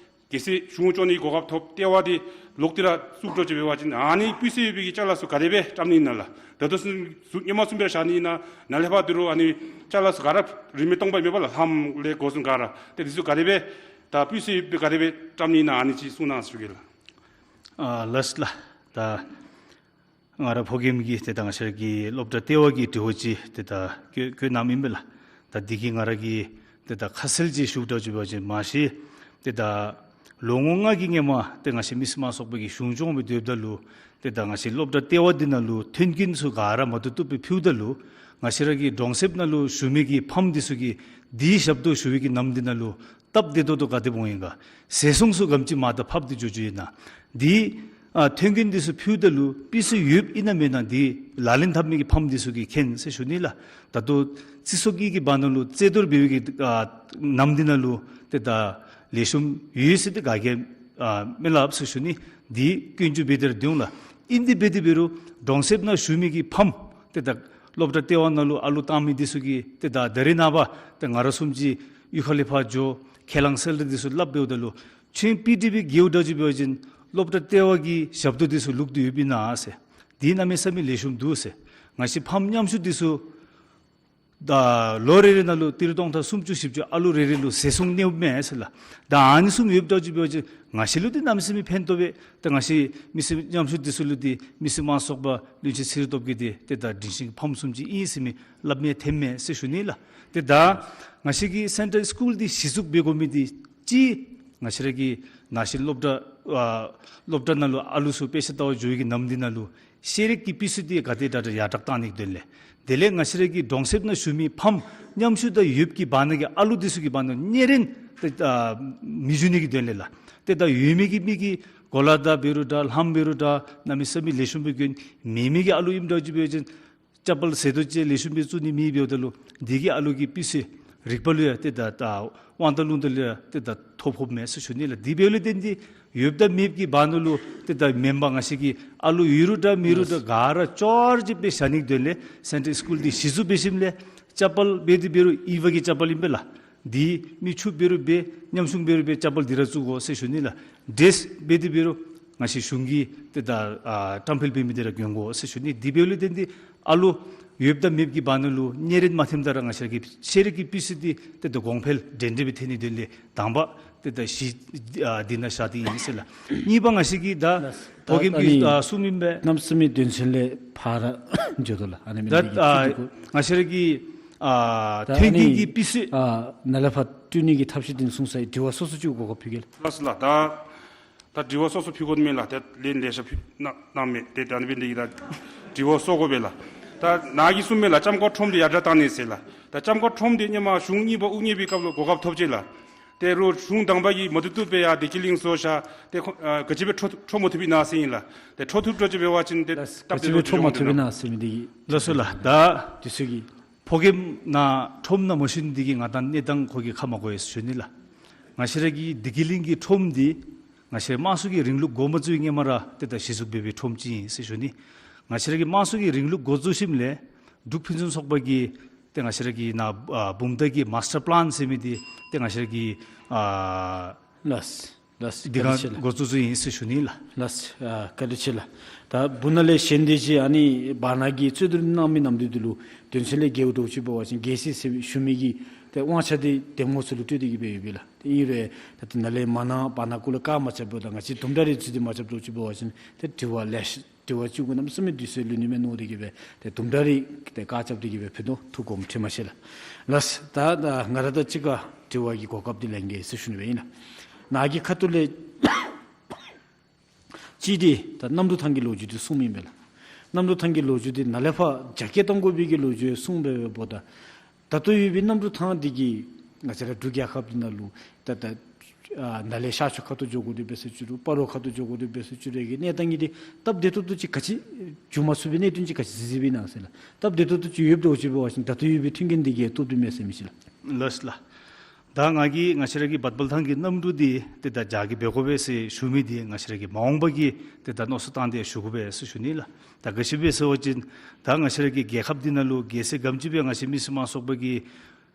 གལ་སྲིད་གཞུང་སྐྱོང་ནི་གོ་སྐབས་ཐོབ་ལྟེ་བ་འདི་ལོག་སྟེ་ར་བཙུགས་འགྱོ་ཅི་འབད་བ་ཅིན་ཨ་ནི་སྤུས་ཚད་ཡོད་པའི་གི་ཅ་ལ་ཚུ་ག་དེ་སྦེ་བཀྲམ་ནི་ཨིན་ན་ལགས། ད་ལྟོ་ཚུན་ཚོད་སྔོན་མ་བཟུམ་སྦེ་བཞག་ནི་ཨིན་ན་ནཱ་ལས་ཕར་དོ་རུང་ཨ་ནི་ཅ་ལ་ཚུ་ག་ར་རིན་མེད་སྟོང་པ་མེད་པ་ལགས། ལྷམ་ལས་གོ་ཚུ་ག་ར་ཏེ་དེ་ཚུ་ག་དེ་སྦེ་ད་སྤུས་ཚད་ཡོད་པའི་ག་དེ་སྦེ་བཀྲམ་ནི་ཨིན་ན་ཨ་ནི་ཅིག་གསུང་གནང་ཞུ་གེ་ལགས། ཨ་ལགས་ལགས། ད་ང་ར་ཕོ་རྒནམ་གིས་ཏེ་ད་ང་བཅས་ར་གི་སློབ་གྲྭ་ལྟེ་བ་གི་དྲི་བ་ཅིག་ཏེ་ད་བཀོད་བཀོད་གནངམ་ཨིན་པས་ལགས། ད་འདི་གིས་ང་ར་གིས་ཏེ་ད་ཁ་གསལ་ཅིག་ཞུཝ་ད་ཅིག་འབད་བ་ཅིན་མ་གཞི་ཏེ་ད་ལོ་ངོ་ལྔ་གི་སྔོན་མ་ཏེ་ང་བཅས་མི་སེར་དམངས་ཚོགས་པ་གིས་གཞུང་སྐྱོང་སྦེ་སྡོདཔ་ད་ལུ་ཏེ་ད་ང་བཅས་སློབ་གྲྭ་ལྟེ་བ་འདི་ནང་ལུ་མཐུན་རྐྱེན་ཚུ་ག་ར་མ་བཏུབ་བཏུབ་སྦེ་ཕུལཝ་ད་ལུ་ང་བཅས་ར་གི་གྲོང་གསེབ་ནང་ལུ་བཞུགས་མི་གི་ཕམ་འདི་ཚུ་གིས་འདི་ཞབས་ཏོག་ཞུ་བའི་གི་ནམ་འདི་ནང་ལུ་སྟབས་བདེ་ཏོག་ཏོ་ག་དེ་སྦེ་འོང་ཡི་ག། ཟད་སོང་ཚུ་ག་དེམ་ཅིག་མར་ད་ཕབ་སྟེ་འགྱོ་འགྱོཝ་ཨིན་ན། འདི་ཨ་མཐུན་རྐྱེན་འདི་ཚུ་ཕུལཝ་ད་ལུ་སྤུས་ཚད་ཡོདཔ་ཨིན་ན་མེན་ན་འདི་ལག་ལེན་འཐབ་མི་གི་ཕམ་འདི་ཚུ་གིས་མཁྱེན་ཟེར་ཞུ་ནི་ལགས། ད་ལྟོ་རྩིས་ཚོགས་ཀྱི་གི་བར་ན་ལུ་རྩོད་བསྡུར་འབད་བའི་གི་ཨ་ནམ་འདི་ནང་ལུ་ཏེ་ད་ལེགས་ཤོམ་ཡོད་ཟེར་ཏེ་ག་གིས་ཨ་མི་སླབ་ཟེར་ཞུ་ནི། འདི་སྐྱོན་བརྗོད་འབད་དེ་ར་སྡོད་འོང་ལགས། ཨིན་དེ་འབད་དེ་འབད་རུང་གྲོང་གསེབ་ནང་བཞུགས་མི་གི་ཕམ་ཏེ་ད་སློབ་གྲྭ་ལྟེ་བ་ནང་ལུ་ཨ་ལུ་བཏང་མི་འདི་ཚུ་གིས་ཏེ་ད་ད་རེས་ནངས་པ་ཏེ་ང་ར་བཟུམ་ཅིག་གཡུས་ཁ་ལས་ཕར་འགྱོ་ཁས་བླངས་གསོལ་རས་འདི་ཚུ་སླབ་འབདཝ་ད་ལུ་ཁྱོད་པི་ཊི་བི་རྒེད་འོག་འདྲཝ་ཅིག་འབད་བ་ཅིན་སློབ་གྲྭ་ལྟེ་བ་གི་ཞབས་ཏོག་འདི་ཚུ་ལུགས་འདི་ཡོདཔ་ཨིན་ན་ཟེར། འདི་གནམ་མེད་ས་མེད་ལེགས་ཤོམ་འདུག་ཟེར། ང་བཅས་ཕམ་ཉམ་ཆུང་འདི་ཚུ་ད་ལོ་རེ་རེ་ནང་ལུ་ཏི་རུ་སྟོང་ཕྲག་སུམ་ཅུ་བཞི་བཅུ་ཨ་ལུ་རེ་རེ་ལུ་ཟད་སོང་ནི་ཡོདཔ་མས་ཟེར་ལགས། ད་ཨ་ནི་བཟུམ་ཡོདཔ་འདྲཝ་ཅིག་འབད་བ་ཅིན་ང་བཅས་ལུ་འདི་གནམ་མེད་ས་མེད་ཕན་ཐོགས་པས། ད་ང་བཅས་མི་སེར་ཉམ་ཆུང་འདི་ཚུ་ལུ་འདི་མི་སེར་དམངས་ཚོགས་པ་བློན་ཆེན་ཚེ་རིང་སྟོབས་རྒྱས་འདི་ཏེ་ད་དྲིན་ཅན་ཕམ་བཟུམ་ཅིག་ཨིན་ཟེར་མི་སླབ་མི་ཐོནམ་མས་ཟེར་ཞུ་ནི་ལགས། ཏེ་ད་ང་བཅས་ཀྱི་སེན་ཊལ་སི་ཀུལ་འདི་གཞི་བཙུགས་འབད་དགོ་མི་འདི་གཅིག་ང་བཅས་ར་གི་ན་གཞོན་སློབ་གྲྭ་ཨ་སློབ་གྲྭ་ནང་ལུ་ཨ་ལུ་ཚུ་དཔེ་ཆ་ལྟ་བར་འགྱོ་བའི་གི་ནམ་འདི་ནང་ལུ་ཤེས་རིག་གི་སྤུས་ཚད་འདི་ག་དེ་དྲག་དྲག་ཡར་དྲག་གཏང་ནི་གི་དོན་ལས། དེ་ལས་ང་བཅས་ར་གི་གྲོང་གསེབ་ནང་བཞུགས་མི་ཕམ་ཉམ་ཆུང་དང་ཡོདཔ་གི་བར་ན་གི་ཨ་ལུ་འདི་ཚུ་གི་བར་ན་གཉེན་རིན་ཏེ་ཨ་མི་འགྱོ་ནི་གི་དོན་ལས་ལགས། ཏེ་ད་ཡོད་མི་གི་མི་གིས་གོ་ལ་དང་འབད་རུང་འདྲ་ལྷམ་འབད་རུང་འདྲ་གནམ་མེད་ས་མེད་ལེགས་ཤོམ་སྦེ་གྱོན། མེད་མི་གི་ཨ་ལུ་ཨིནམ་འདྲཝ་ཅིག་འབད་བ་ཅིན་ཅ་པཱལ་ཟད་འགྲོ་ཅིག་ལེགས་ཤོམ་སྦེ་བཙུགས་ནི་མེདཔ་འབདཝ་ད་ལུ་འདི་གིས་ཨ་ལུ་གི་སྤུས་ཚད་རིག་པ་ལུ་ཡང་ཏེ་ད་ད་དབང་ཐང་ལུང་བསྟན་ལུ་ཡང་ཏེ་ད་ཐོ་ཕོགཔ་མས་ཟེར་ཞུ་ནི་ལགས། དེ་འབདཝ་ལས་བརྟེན་ཏེ་ཡོདཔ་དང་མེདཔ་གི་བར་ན་ལུ་ཏེ་ད་མེན་པར་ང་བཅས་ཀྱི་ཨ་ལུ་ཡོད་རུང་འདྲ་མེད་རུང་འདྲ་ག་ར་ཅོག་ར་ཅིག་སྦེ་བཞག་ནི་གི་དོན་ལས་སེན་ཊལ་སི་ཀུལ་འདི་གཞི་བཙུགས་འབད་ཞིནམ་ལས་ཅ་པཱལ་འབད་དེ་འབད་རུང་ཨའི་བ་གི་ཅ་པཱལ་ཨིན་པས་ལགས། འདི་མི་ཕྱུགཔོ་འབད་རུང་འབད་ཉམ་ཆུང་འབད་རུང་འབད་ཅ་པཱལ་འདི་ར་བཙུགས་དགོ་ཟེར་ཞུ་ནི་ལགས། ཌེ་རེསི་འབད་དེ་འབད་རུང་ང་བཅས་གཞུང་གིས་ཏེ་ད་ཨ་བཀྲམ་སྤེལ་འབད་མི་འདི་ར་གྱོན་དགོ་ཟེར་ཞུ་ནི། དེ་འབདཝ་ལས་བརྟེན་ཏེ་ཨ་ལུ་ཡོདཔ་དང་མེདཔ་གི་བར་ན་ལུ་གཉེན་རིན་མ་ཐོནམ་ད་ར་ང་བཅས་ཀྱི་ཤེས་རིག་གི་སྤུས་ཚད་འདི་ཏེ་ད་གོང་འཕེལ་འདྲན་འདྲ་སྦེ་ཐོན་ནི་དོན་ལས་དང་པ་ཏེ་ད་གཞི་ཨ་འདི་ནང་བཞག་སྟེ་ཨིན་ཟེར་ལགས། གཉིས་པ་ང་བཅས་ཀྱི་ད་ལགས། ད་ཕོ་རྒནམ་གྱིས་ཨ་ནི་ཨ་གསུངམ་ཨིན་པས། གནམ་མེད་ས་མེད་དོན་ཚན་ལས་ཕར་འགྱོ་དོ་ལགས། ཨ་ནི་ད་མི་འདི་གི་ཨ་ཚིག་འདི་གུ་ང་བཅས་ར་གི་ཨ་ད་ཐོན་ཨ་ནི་སྐྱེད་ཀྱི་སྤུས་ཚད་ཨ་ནཱ་ལས་ཕར་སྤྲོད་ནི་གི་ཐབས་ཤེས་འདི་གསུངས་ཚར་ཡི། དྲི་བ་སོ་སོ་ཅིག་གུ་གོ་སྐབས་ཕུལ་གེ་ལགས། ལགས་སོ་ལགས། ད་ད་དྲི་བ་སོ་སོ་ཕུལ་དགོཔ་མེད་ལགས། ད་ལན་ལེ་ཤ་ཕུལ་གནང་གནངམ་མས། ཏེ་ད་ཨ་ནི་འབད་ནི་དེ་གིས་ད་དྲི་བ་སོར་དགོ་པས་ལགས། ད་ནཱ་གིས་གསུངམ་མས་ལགས། ལྕམ་མཁར་ཁྲོམ་འདི་ཡར་དྲག་གཏང་ནི་ཟེར་ལགས། ད་ལྕམ་མཁར་ཁྲོམ་འདི་སྔོན་མ་གཞུང་གཉིས་པ་དབུ་བརྙེས་པའི་སྐབས་ལུ་གོ་སྐབས་ཐོབ་ཅི་ལགས། ཏེ་རུང་གཞུང་དང་པ་གིས་མ་བཏུབ་བཏུབ་སྦེ་ཡར་བདེ་སྐྱིད་གླིང་བཟོ་བཞག། ཏེ་ཁོ་ཨ་ག་ཅི་སྦེ་འཕྲོ་འཕྲོ་མ་མཐུད་པའི་ནང་ཟེར་ཨིན་ལགས། ཏེ་འཕྲོ་མཐུད་འགྱོ་ཅི་འབད་བ་ཅིན་ཏེ་ལགས། ག་ཅི་སྦེ་འཕྲོ་མ་མཐུད་པའི་ནང་ཟེར་མི་འདི་ལགས་སོ་ལགས། ད་དུས་ཚོད་ཀྱིས་ཕོ་རྒནམ་ནཱ་ཁྲོམ་ནང་མ་ཞུ་ནི་འདི་གིས་ང་ད་གནས་སྟངས་ཁོ་གིས་ཁ་མ་གོ་བས་ཞུ་ནི་ལགས། ང་བཅས་ར་གི་བདེ་སྐྱིད་གླིང་གི་ཁྲོམ་འདི་ང་བཅས་དམངས་གཙོ་གི་རིང་ལུགས་འགོ་མ་བཙུགས་པའི་སྔོན་མ་ར་ཏེ་ད་གཞི་བཙུགས་འབད་བའི་ཁྲོམ་ཅིག་ཨིན་ཟེར་ཞུ་ནི། ང་བཅས་ར་གི་དམངས་གཙོ་གི་རིང་ལུགས་འགོ་བཙུགས་ཞིནམ་ལས་འབྲུག་ཕུན་སུམ་ཚོགས་པ་གིས་ཏེ་ང་བཅས་ར་གི་ནཱ་ཨ་བུམ་ཐང་གི་མཱས་ཊར་པི་ལཱན་ཟེར་མི་འདི་ཏེ་ང་བཅས་ར་གི་ཨ་ལགས། ལགས། འདི་བཀའ་དྲིན་ཆེ་ལགས། ག་འགོ་བཙུགས་བཙུགསཔ་ཨིན་ཟེར་ཞུ་ནི་ལགས། ལགས། ཨ་བཀའ་དྲིན་ཆེ་ལགས། ད་སྦུག་ན་ལས་གཞན་འདི་ཅིག་ཨ་ནི་བར་ན་གི་རྩོད་བསྡུར་གནང་མི་ནམ་འདི་འདི་ལུ་དོན་ཚན་ལས་འགལཝ་འདྲཝ་ཅིག་འབད་བ་ཅིན་འགལ་སྲིད་ཟེར་ཞུ་མི་གི་ཏེ་དབང་ཆ་འདི་འདེམས་ངོ་ཚུ་ལུ་སྤྲོད་དེ་གི་སྦེ་ཡོད་པས་ལགས། ཏེ་ཨིན་རུང་ད་ཏེ་ནཱ་ལས་མ་གནང་བར་ན་གུ་ལུ་བཀག་མ་རྐྱབ་པར་ད་ང་བཅས་དུམ་གྲ་རེ་ཚུད་དེ་མ་རྐྱབ་འདྲཝ་ཅིག་འབད་བ་ཅིན་ཏེ་དྲི་བ་ལེ་ཤ་དྲི་བ་བཅུ་དགུ་གནམ་མེད་ས་མེད་དུས་ཚོད་ལུས་ནི་མས་མནོ་སྟེ་གི་སྦེ་ཏེ་དུམ་གྲ་རེ་ཏེ་བཀག་རྐྱབ་སྟེ་གི་སྦེ་ཕུལ་དོ། ཐུགས་དགོངསམ་ཁྲེལ་མ་བཞེས་ལགས། ལགས། ད་ད་ང་ར་དང་གཅིག་ཁར་དྲི་བ་གི་གོ་སྐབས་འདི་ལེན་གེ་ཟེར་ཞུ་ནི་སྦེ་ཨིན་ལགས། ནཱ་གི་ཁ་ཐུག་ལས་གཅིག་འདི་ད་གནམ་གྲུ་ཐང་གི་ལོ་རྒྱུས་འདི་གསུངམ་ཨིན་པས་ལགས། གནམ་གྲུ་ཐང་གི་ལོ་རྒྱུས་འདི་ནཱ་ལས་ཕར་རྒྱ་སྐྱེད་གཏང་དགོ་པའི་གི་ལོ་རྒྱུས་གསུངས་པས་འབདཝ་ད་ད་ལྟོ་ཡོད་པའི་གནམ་གྲུ་ཐང་འདི་གིས་ང་བཅས་ར་འབྲུག་རྒྱལ་ཁབ་འདི་ནང་ལུ་ད་ད་ཨ་ནཱ་ལས་ཤར་ཕྱོགས་ཁ་ཐུག་འགྱོ་དགོ་དེ་སྦེ་ཟེར་ཞུ་རུང་སྤ་རོ་ཁ་ཐུག་འགྱོ་དགོ་དེ་སྦེ་ཟེར་ཞུ་རུང་གི་གནས་སྟངས་ཀྱི་འདི་སྟབས་བདེ་ཏོག་ཏོ་ཅིག་ག་ཅི་འགྱོ་མ་ཚུགས་པའི་གནད་དོན་ཅིག་ག་ཅི་གཟིགས་གཟིགསཔ་ཨིན་ན་ཟེར་ལགས། སྟབས་བདེ་ཏོག་ཏོ་ཅིག་ཡོདཔ་འདྲཝ་ཅིག་འབད་བ་ཅིན་ད་ལྟོ་ཡོད་པའི་མཐུན་རྐྱེན་འདི་གིས་བཏུབ་སྟེ་མས་ཟེར་མི་ཅིག་ལགས། ལགས་ལགས། ད་ང་གིས་ང་བཅས་ར་གི་བ་དཔལ་ཐང་གི་གནམ་གྲུ་འདི་ཏེ་ད་རྒྱ་སྐྱེད་འབད་དགོ་པས་ཟེར་ཞུ་མི་འདི་ང་བཅས་ར་གི་མ་འོངས་པ་གི་ཏེ་ད་མནོ་བསམ་བཏང་སྟེ་ཞུ་དགོ་པས་ཟེར་ཞུ་ནི་ལགས། ད་ག་ཅི་སྦེ་ཟེར་བ་ཅིན་ད་ང་བཅས་ར་གི་རྒྱལ་ཁབ་འདི་ནང་ལུ་རྒྱལ་སྲས་སྒམ་ཅིག་སྦེ་ང་བཅས་མི་སེར་དམངས་ཚོགས་པ་གིས་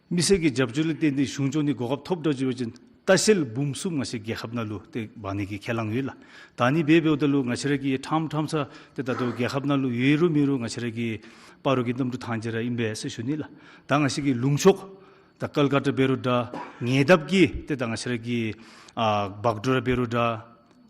མི་སེར་གྱི་རྒྱབ་སྐྱོར་ལུ་བརྟེན་ཏེ་གཞུང་སྐྱོང་ནི་གོ་སྐབས་ཐོབ་དོ་ཟེར་བ་ཅིན་ལྟ་བཤལ་འབུམ་གསུམ་ང་བཅས་རྒྱལ་ཁབ་ནང་ལུ་ཏེ་འབག་ནི་གི་ཁས་བླངས་ཡོད་ལགས། ད་ཨ་ནི་སྦེ་འབདཝ་ད་ལུ་ང་བཅས་ར་གི་ཕྲངམ་ཕྲངམ་ས་ཏེ་ད་ལྟོ་རྒྱལ་ཁབ་ནང་ལུ་ཡོད་རུང་མེད་རུང་ང་བཅས་ར་གི་སྤ་རོ་གི་གནམ་གྲུ་ཐང་རྐྱབ་ར་ཨིན་པས་ཟེར་ཞུ་ནི་ལགས། ད་ང་བཅས་ཀྱི་ལུང་ཕྱོགས་ད་ཀལ་ཀ་ཏ་འབད་རུང་འདྲ་ཉེ་འདབས་ཀྱི་ཏེ་ད་ང་བཅས་ར་གི་ཨ་བག་གྲོ་ར་འབད་རུང་འདྲ་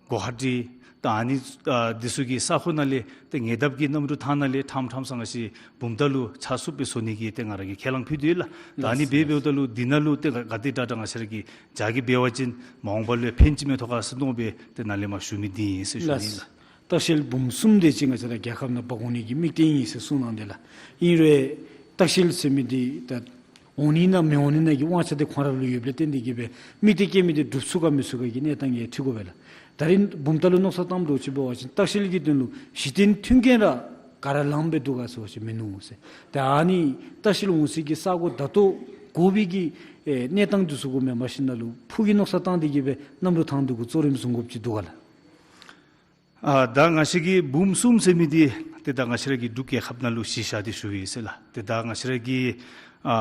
གོ་ཧ་ཊི་ད་ཨ་ནི་ཨ་འདི་ཚུ་གི་ས་ཁོངས་ནང་ལས་ཏེ་ཉེ་འདབས་ཀྱི་གནམ་གྲུ་ཐང་ནང་ལས་ཕྲངམ་ཕྲངམ་ས་ང་བཅས་བུམ་ཐང་ལུ་ཆ་ཚུགསཔ་སྦེ་བཟོ་ནི་གི་ཏེ་ང་ར་གིས་ཁས་བླངས་ཕུལ་ཏེ་ཡོད་ལགས། ད་ཨ་ནི་སྦེ་འབདཝ་ད་ལུ་འདི་ནང་ལུ་ཏེ་ག་དེ་དྲག་དྲག་ང་བཅས་ར་གིས་རྒྱ་སྐྱེད་འབད་བ་ཅིན་མ་འོངས་པ་ལུ་ཕན་ཅིག་མས་ཐོག་ཁར་ཟེར་མནོ་སྦེ་ཏེ་ནཱ་ལས་མར་ཞུ་མི་འདི་ཨིན་ཟེར་ཞུ་ནི་ལགས། ལགས། ལྟ་བཤལ་འབུམ་གསུམ་དེ་ཅིག་ང་བཅས་ར་རྒྱལ་ཁབ་ནང་འབག་འོང་ནི་གི་དམིགས་གཏད་ཨིན་ཟེར་གསུངས་གནང་དེས་ལགས། ཨིན་རུང་ལྟ་བཤལ་ཟེར་མི་འདི་ད་འོང་ནི་ན་མི་འོང་ནི་ན་གི་དབང་ཆ་དེ་ཁོང་ར་ལུ་ཡོདཔ་ལས་བརྟེན་ཏེ་གིས་སྦེ་དམིགས་གཏད་བསྐྱེད་མི་དེ་འགྲུབ་ཚུགས་ག་མི་ཚུགས་ག་གི་གནས་སྟངས་ཡང་འཁྲིལ་དགོ་པས་ལགས། ད་རིས་བུམ་ཐང་ལུ་མནོ་བསམ་བཏངམ་འདྲཝ་ཅིག་འབད་བ་ཅིན་ལྟ་བཤལ་གྱི་དོན་ལུ་གཞི་རྟེན་མཐུན་རྐྱེན་ར་ག་ར་ལངམ་སྦེ་འདུག་ག་ཟེར་བ་ཅིན་མིན་ནུག་ཟེར། ད་ཨ་ནི་ལྟ་བཤལ་འོང་སའི་གི་ས་གོ་ད་ལྟོ་དགོ་པའི་གི་ཨེ་གནས་སྟངས་འདི་ཚུ་གུ་མེན་པར་ཞིནམ་ལས་ཕུགས་ཀྱི་མནོ་བསམ་བཏང་སྟེ་གིས་སྦེ་གནམ་གྲུ་ཐང་འདི་གུ་གཙོ་རིམ་བཟུང་དགོཔ་ཅིག་འདུག་ག་ལགས། ཨ་ད་ང་བཅས་ཀྱི་འབུམ་གསུམ་ཟེར་མི་འདི་ཏེ་ད་ང་བཅས་ར་གི་འབྲུག་རྒྱལ་ཁབ་ནང་ལུ་གཞི་བཞག་སྟེ་ཞུ་ཡི་ཟེར་ལགས། ཏེ་ད་ང་བཅས་ར་གི་ཨ་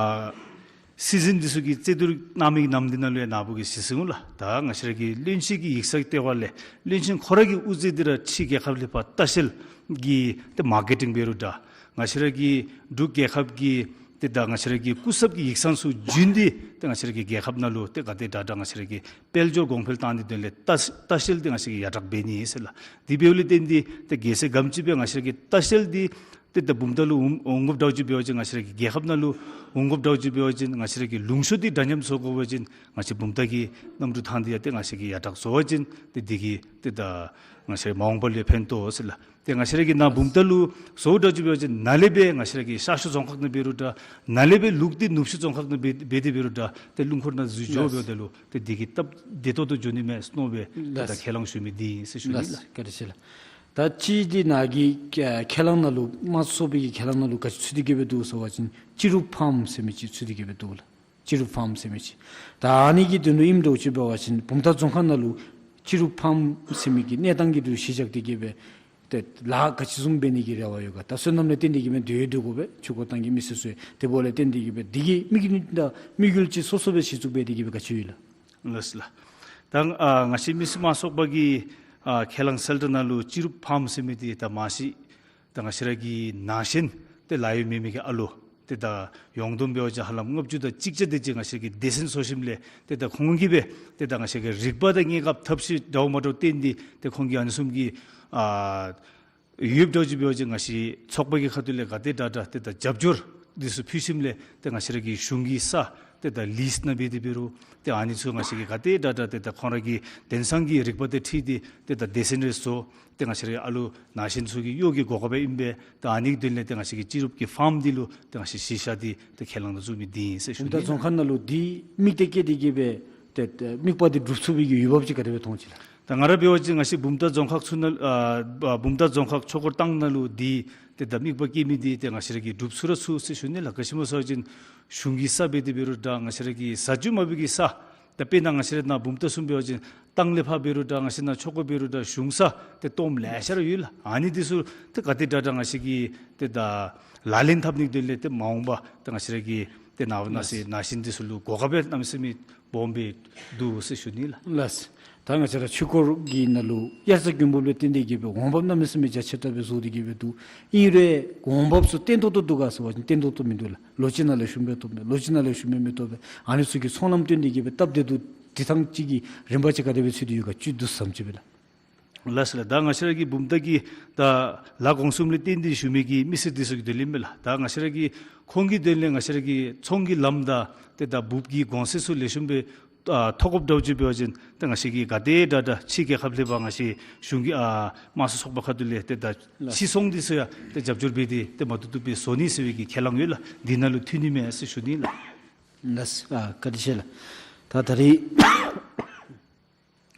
སྲིད་འཛིན་འདི་ཚུ་གིས་རྩོད་བསྡུར་གནང་མི་གི་ནམ་འདི་ནང་ལུ་ཡང་ནཱ་བུ་གིས་གཟིགས་ཅི་ལགས། ད་ང་བཅས་ར་གི་བློན་ཆེན་གྱི་ཡིག་ཚང་ལྟེ་བ་ལས་བློན་ཆེན་ཁོ་ར་གི་དབུ་མཛད་འདི་ར་ཕྱི་རྒྱལ་ཁབ་ལས་ཕར་ལྟ་བཤལ་གྱི་ཏེ་མར་ཀེ་ཊིང་འབད་རུང་འདྲ་ང་བཅས་ར་གི་འབྲུག་རྒྱལ་ཁབ་ཀྱི་ཏེ་ད་ང་བཅས་ར་གི་སྐུ་ཚབ་ཀྱི་ཡིག་ཚང་ཚུ་བྱོན་ཏེ་ཏེ་ང་བཅས་ར་གི་རྒྱལ་ཁབ་ནང་ལུ་ཏེ་ག་དེ་དྲག་དྲག་ང་བཅས་ར་གི་དཔལ་འབྱོར་གོང་འཕེལ་བཏང་ནི་དོན་ལས་ལྟ་ལྟ་བཤལ་འདི་ང་བཅས་ཀྱིས་ཡར་དྲག་འབད་ནི་ཨིན་ཟེར་ལགས། དེ་འབདཝ་ལས་བརྟེན་ཏེ་ཏེ་རྒྱལ་སྲས་སྒམ་ཅིག་སྦེ་ང་བཅས་ར་གི་ལྟ་བཤལ་འདི་ཏེ་ད་བུམ་ཐང་ལུ་འོང་འོང་དགོཔ་འདྲཝ་ཅིག་འབད་བ་ཅིན་ང་བཅས་ར་གི་རྒྱལ་ཁབ་ནང་ལུ་འོང་དགོཔ་འདྲཝ་ཅིག་འབད་བ་ཅིན་ང་བཅས་ར་གི་ལུང་ཕྱོགས་འདི་འདྲ་མཉམ་བཟོ་དགོ་པ་ཅིན་ང་བཅས་བུམ་ཐང་གི་གནམ་གྲུ་ཐང་འདི་ཡང་ཏེ་ང་བཅས་ཀྱིས་ཡར་དྲག་བཟོ་བ་ཅིན་ཏེ་འདི་གིས་ཏེ་ད་ང་བཅས་མ་འོངས་པ་ལུ་ཕན་ཐོགས་ཟེར་ལགས། ཏེ་ང་བཅས་ར་གིས་ནཱ་བུམ་ཐང་ལུ་བཟོཝ་འདྲཝ་ཅིག་འབད་བ་ཅིན་ནཱ་ལས་སྦེ་ང་བཅས་ར་གི་ཤར་ཕྱོགས་རྫོང་ཁག་ནང་འབད་རུང་འདྲ་ནཱ་ལས་སྦེ་ལུག་འདི་ནུབ་ཕྱོགས་རྫོང་ཁག་ནང་འབད་འབད་དེ་འབད་རུང་འདྲ་ཏེ་རླུང་འཁོར་ནང་འཛུལ་འགྱོ་ལགས། འབདཝ་ད་ལུ་ཏེ་འདི་གིས་སྟབས་བདེ་ཏོག་ཏོ་འགྱོ་ནི་མས་མནོ་སྦེ་ཏེ་ད་ལགས། ཁས་བླངས་ཞུ་མི་འདི་ཨིན་ཟེར་ཞུ་ནི་ལགས། ལགས། བཀའ་དྲིན་ཆེ་ལགས། ད་ཅི་འདི་ནཱ་གི་ཁས་ཁས་བླངས་ནང་ལུ་དམངས་གཙོ་ཚོགས་པའི་གི་ཁས་བླངས་ནང་ལུ་ག་ཅི་ཚུད་དེ་གིས་སྦེ་འདུག་ཟེར་བ་ཅིན་ཅི་རུབ་ཕཱམ་ཟེར་མི་ཅིག་ཚུད་དེ་གིས་སྦེ་འདུག་ལགས། ཅི་རུབ་ཕཱམ་ཟེར་མི་ཅིག། ད་ཨ་ནི་གི་དོན་ལུ་ཨིནམ་འདྲཝ་ཅིག་འབད་བ་ཅིན་བུམ་ཐང་རྫོང་ཁག་ནང་ལུ་ཅི་རུབ་ཕཱམ་ཟེར་མི་གི་གནས་སྟངས་ཀྱི་འདི་གཞི་བཞག་སྟེ་གིས་སྦེ་ཏེ་ལཱ་ག་ཅི་བཟུམ་འབད་ནི་གི་རེ་བ་ཡོད་ག། ད་སོ་ནམ་ལས་བརྟེན་ཏེ་གིས་སྦེ་སྡོད་སྡོད་དགོ་པས་ཆུ་འགོ་ཐང་གི་མི་སེར་ཚུ་ཡང་། དེ་འབདཝ་ལས་བརྟེན་ཏེ་གིས་སྦེ་འདི་གི་དམིགས་ཡུལ་དང་དམིགས་ཡུལ་ཅིག་སོ་སོ་སྦེ་གཞི་བཙུགས་འབད་དེ་གིས་སྦེ་ག་ཅི་ཡོད་ལགས། ལགས་ལགས། ད་ཨ་ང་བཅས་མི་སེར་དམངས་ཚོགས་པ་གི་ཨ་ཁས་བླངས་གསལ་བསྒྲགས་ནང་ལུ་ཅི་རུབ་ཕཱམ་ཟེར་མི་འདི་ད་མ་གཞི་ད་ང་བཅས་ར་གི་ན་གཞོན་ཏེ་ལཱ་གཡོག་མེད་མི་གི་ཨ་ལོ་ཏེ་ད་ཡོངས་བསྡོམས་འབད་བ་ཅིན་ཧ་ལམ་ལྔ་བཅུ་དང་གཅིག་བརྒྱ་དེ་ཅིག་ང་བཅས་ཀྱིས་སྡེ་ཚན་ཚོགས་ཞིནམ་ལས་ཏེ་ད་ཁོང་གིས་སྦེ་ཏེ་ད་ང་བཅས་ཀྱི་རིག་པ་དང་གནས་སྐབས་ཐབས་ཤེས་འདྲཝ་མ་འདྲཝ་བཏོན་ཏེ་ཏེ་ཁོང་གིས་ཨ་ནི་བཟུམ་གྱི་ཨ་ཡོདཔ་འདྲཝ་ཅིག་འབད་བ་ཅིན་ང་བཅས་ཚོགས་པ་གི་ཁ་ཐུག་ལས་ག་དེ་དྲག་དྲག་ཏེ་ད་རྒྱབ་སྐྱོར་འདི་ཚུ་ཕུལ་ཞིནམ་ལས་ཏེ་ང་བཅས་ར་གི་གཞུང་གི་ས་ཏེ་ད་ལིསི་ནང་འབད་དེ་འབད་རུང་ཏེ་ཨ་ནི་ཚུ་ང་བཅས་ཀྱིས་ག་དེ་དྲག་དྲག་ཏེ་ད་ཁོང་ར་གི་དེང་སང་གི་རིག་པ་དང་འཁྲིལ་ཏེ་ཏེ་ད་སྡེ་ཚན་རེ་བཟོ་ཏེ་ང་བཅས་ར་གི་ཨ་ལོ་ན་གཞོན་ཚུ་གི་གཡོག་གི་གོ་སྐབས་ཨིན་པས། ད་ཨ་ནི་གི་དོན་ལས་ཏེ་ང་བཅས་ཀྱིས་ཅི་རུབ་ཀྱི་ཕཱམ་འདི་ལུ་ཏེ་ང་བཅས་གཞི་བཞག་སྟེ་ཏེ་ཁས་བླངས་ནང་བཙུགས་མི་འདི་ཨིན་ཟེར་ཞུ་ནི་ལགས། བུམ་ཐང་རྫོང་ཁག་ནང་ལུ་འདི་དམིགས་གཏད་བསྐྱེད་དེ་གིས་སྦེ་ཏེ་ཏེ་དམིགས་པ་འདི་འགྲུབ་ཚུགས་པའི་གི་འོས་འབབ་ཅིག་ག་དེ་སྦེ་མཐོང་ཅི་ལགས། ད་ང་ར་འབད་བ་ཅིན་ང་བཅས་བུམ་ཐང་རྫོང་ཁག་ཚུ་ནང་ཨ་བུམ་ཐང་རྫོང་ཁག་ཆོས་འཁོར་ཏང་ནང་ལུ་འདི་ཏེ་ད་དམིགས་པ་བསྐྱེད་མི་འདི་ཏེ་ང་བཅས་ར་གིས་འགྲུབ་ཚུགས་ར་ཚུགས་ཟེར་ཞུ་ནི་ལགས། ག་ཅི་སྨོ་ཟེར་བ་ཅིན་གཞུང་གི་ས་འབད་དེ་འབད་རུང་འདྲ་ང་བཅས་ར་གི་ས་རྒྱུས་མ་བུ་གི་ས་ད་དཔེར་ན་ང་བཅས་ར་ནཱ་བུམ་ཐང་བཟུམ་འབད་བ་ཅིན་ཏང་ལས་ཕར་འབད་རུང་འདྲ་ང་བཅས་ནཱ་ཆོས་འཁོར་འབད་རུང་འདྲ་གཞུང་ས་ཏེ་སྟོངམ་ལེ་ཤ་ར་ཡོད་ལགས། ཨ་ནི་འདི་ཚུ་ཏེ་ག་དེ་དྲག་དྲག་ང་བཅས་ཀྱིས་ཏེ་ད་ལག་ལེན་འཐབ་ནི་གི་དོན་ལས་ཏེ་མ་འོངས་པ་ཏེ་ང་བཅས་ར་གི་ཏེ་ནཱ་ནཱ་ཟེར་ན་གཞོན་འདི་ཚུ་ལུ་གོ་སྐབས་གནམ་མེད་ས་མེད་སྦོམ་སྦེ་འདུག་ཟེར་ཞུ་ནི་ལགས། ལགས། ད་ང་བཅས་ར་ཆོས་འཁོར་གྱི་ནང་ལུ་དབྱར་རྩྭ་དགུན་འབུབ་ལས་བརྟེན་ཏེ་གིས་སྦེ་འོང་འབབ་གནམ་མེད་ས་མེད་རྒྱ་ཆེ་དྲགས་སྦེ་བཟོ་སྟེ་གིས་སྦེ་འདུག། ཨིན་རུང་འོང་འབབ་ཚུ་བརྟན་ཏོག་ཏོ་འདུག་ག་ཟེར་བ་ཅིན་བརྟན་ཏོག་ཏོ་མིན་འདུག་ལགས། ལོ་གཅིག་ནང་ལས་ཤུལ་མ་སྦེ་ཐོབ་མས། ལོ་གཅིག་ནང་ལས་ཤུལ་མ་མི་ཐོབ་པས། ཨ་ནི་ཚུ་གི་ཚོང་ལམ་བཏོན་ཏེ་གིས་སྦེ་སྟབས་བདེ་ཏོག་ཏོ་འབྲི་ཐངས་ཅིག་གི་རིམ་པ་ཅིག་ག་དེ་སྦེ་ཚུད་དེ་ཡོད་ག་ཅིག་འདུག་བསམ་ཅི་སྦེ་ལགས། ལགས་ལགས། ད་ང་བཅས་ར་གི་བུམ་ཐང་གི་ད་ལཱ་འགོ་བཟུམ་ལས་བརྟེན་ཏེ་བཞུགས་མི་གི་མི་སེར་འདི་ཚུ་གི་དོན་ལས་མས་ལགས། ད་ང་བཅས་ར་གི་ཁོང་གི་དོན་ལས་ང་བཅས་ར་གི་ཚོང་གི་ལམ་དང་ཏེ་ད་འབུབ་ཀྱི་གོང་ཚད་ཚུ་ལེགས་ཤོམ་སྦེ་ཨ་ཐོབ་དགོཔ་འདྲཝ་ཅིག་འབད་བ་ཅིན་ཏེ་ང་བཅས་ཀྱིས་ག་དེ་དྲག་དྲག་ཕྱི་རྒྱལ་ཁབ་ལས་ཕར་ང་བཅས་གཞུང་གི་ཨ་དམངས་གཙོ་ཚོགས་པ་ཁ་ཐུག་ལས་ཏེ་ད་ཕྱི་ཚོང་འདི་ཚུ་ཡང་ཏེ་རྒྱབ་སྐྱོར་འབད་དེ་ཏེ་མ་བཏུབ་བཏུབ་སྦེ་བཟོ་ནི་ཟེར་བའི་གི་ཁས་བླངས་ཡོད་ལགས། འདི་ནང་ལུ་འཐུས་ནི་མས་ཟེར་ཞུ་ནི་ལགས། ལགས། ཨ་བཀའ་དྲིན་ཆེ་ལགས། ད་ད་རིས་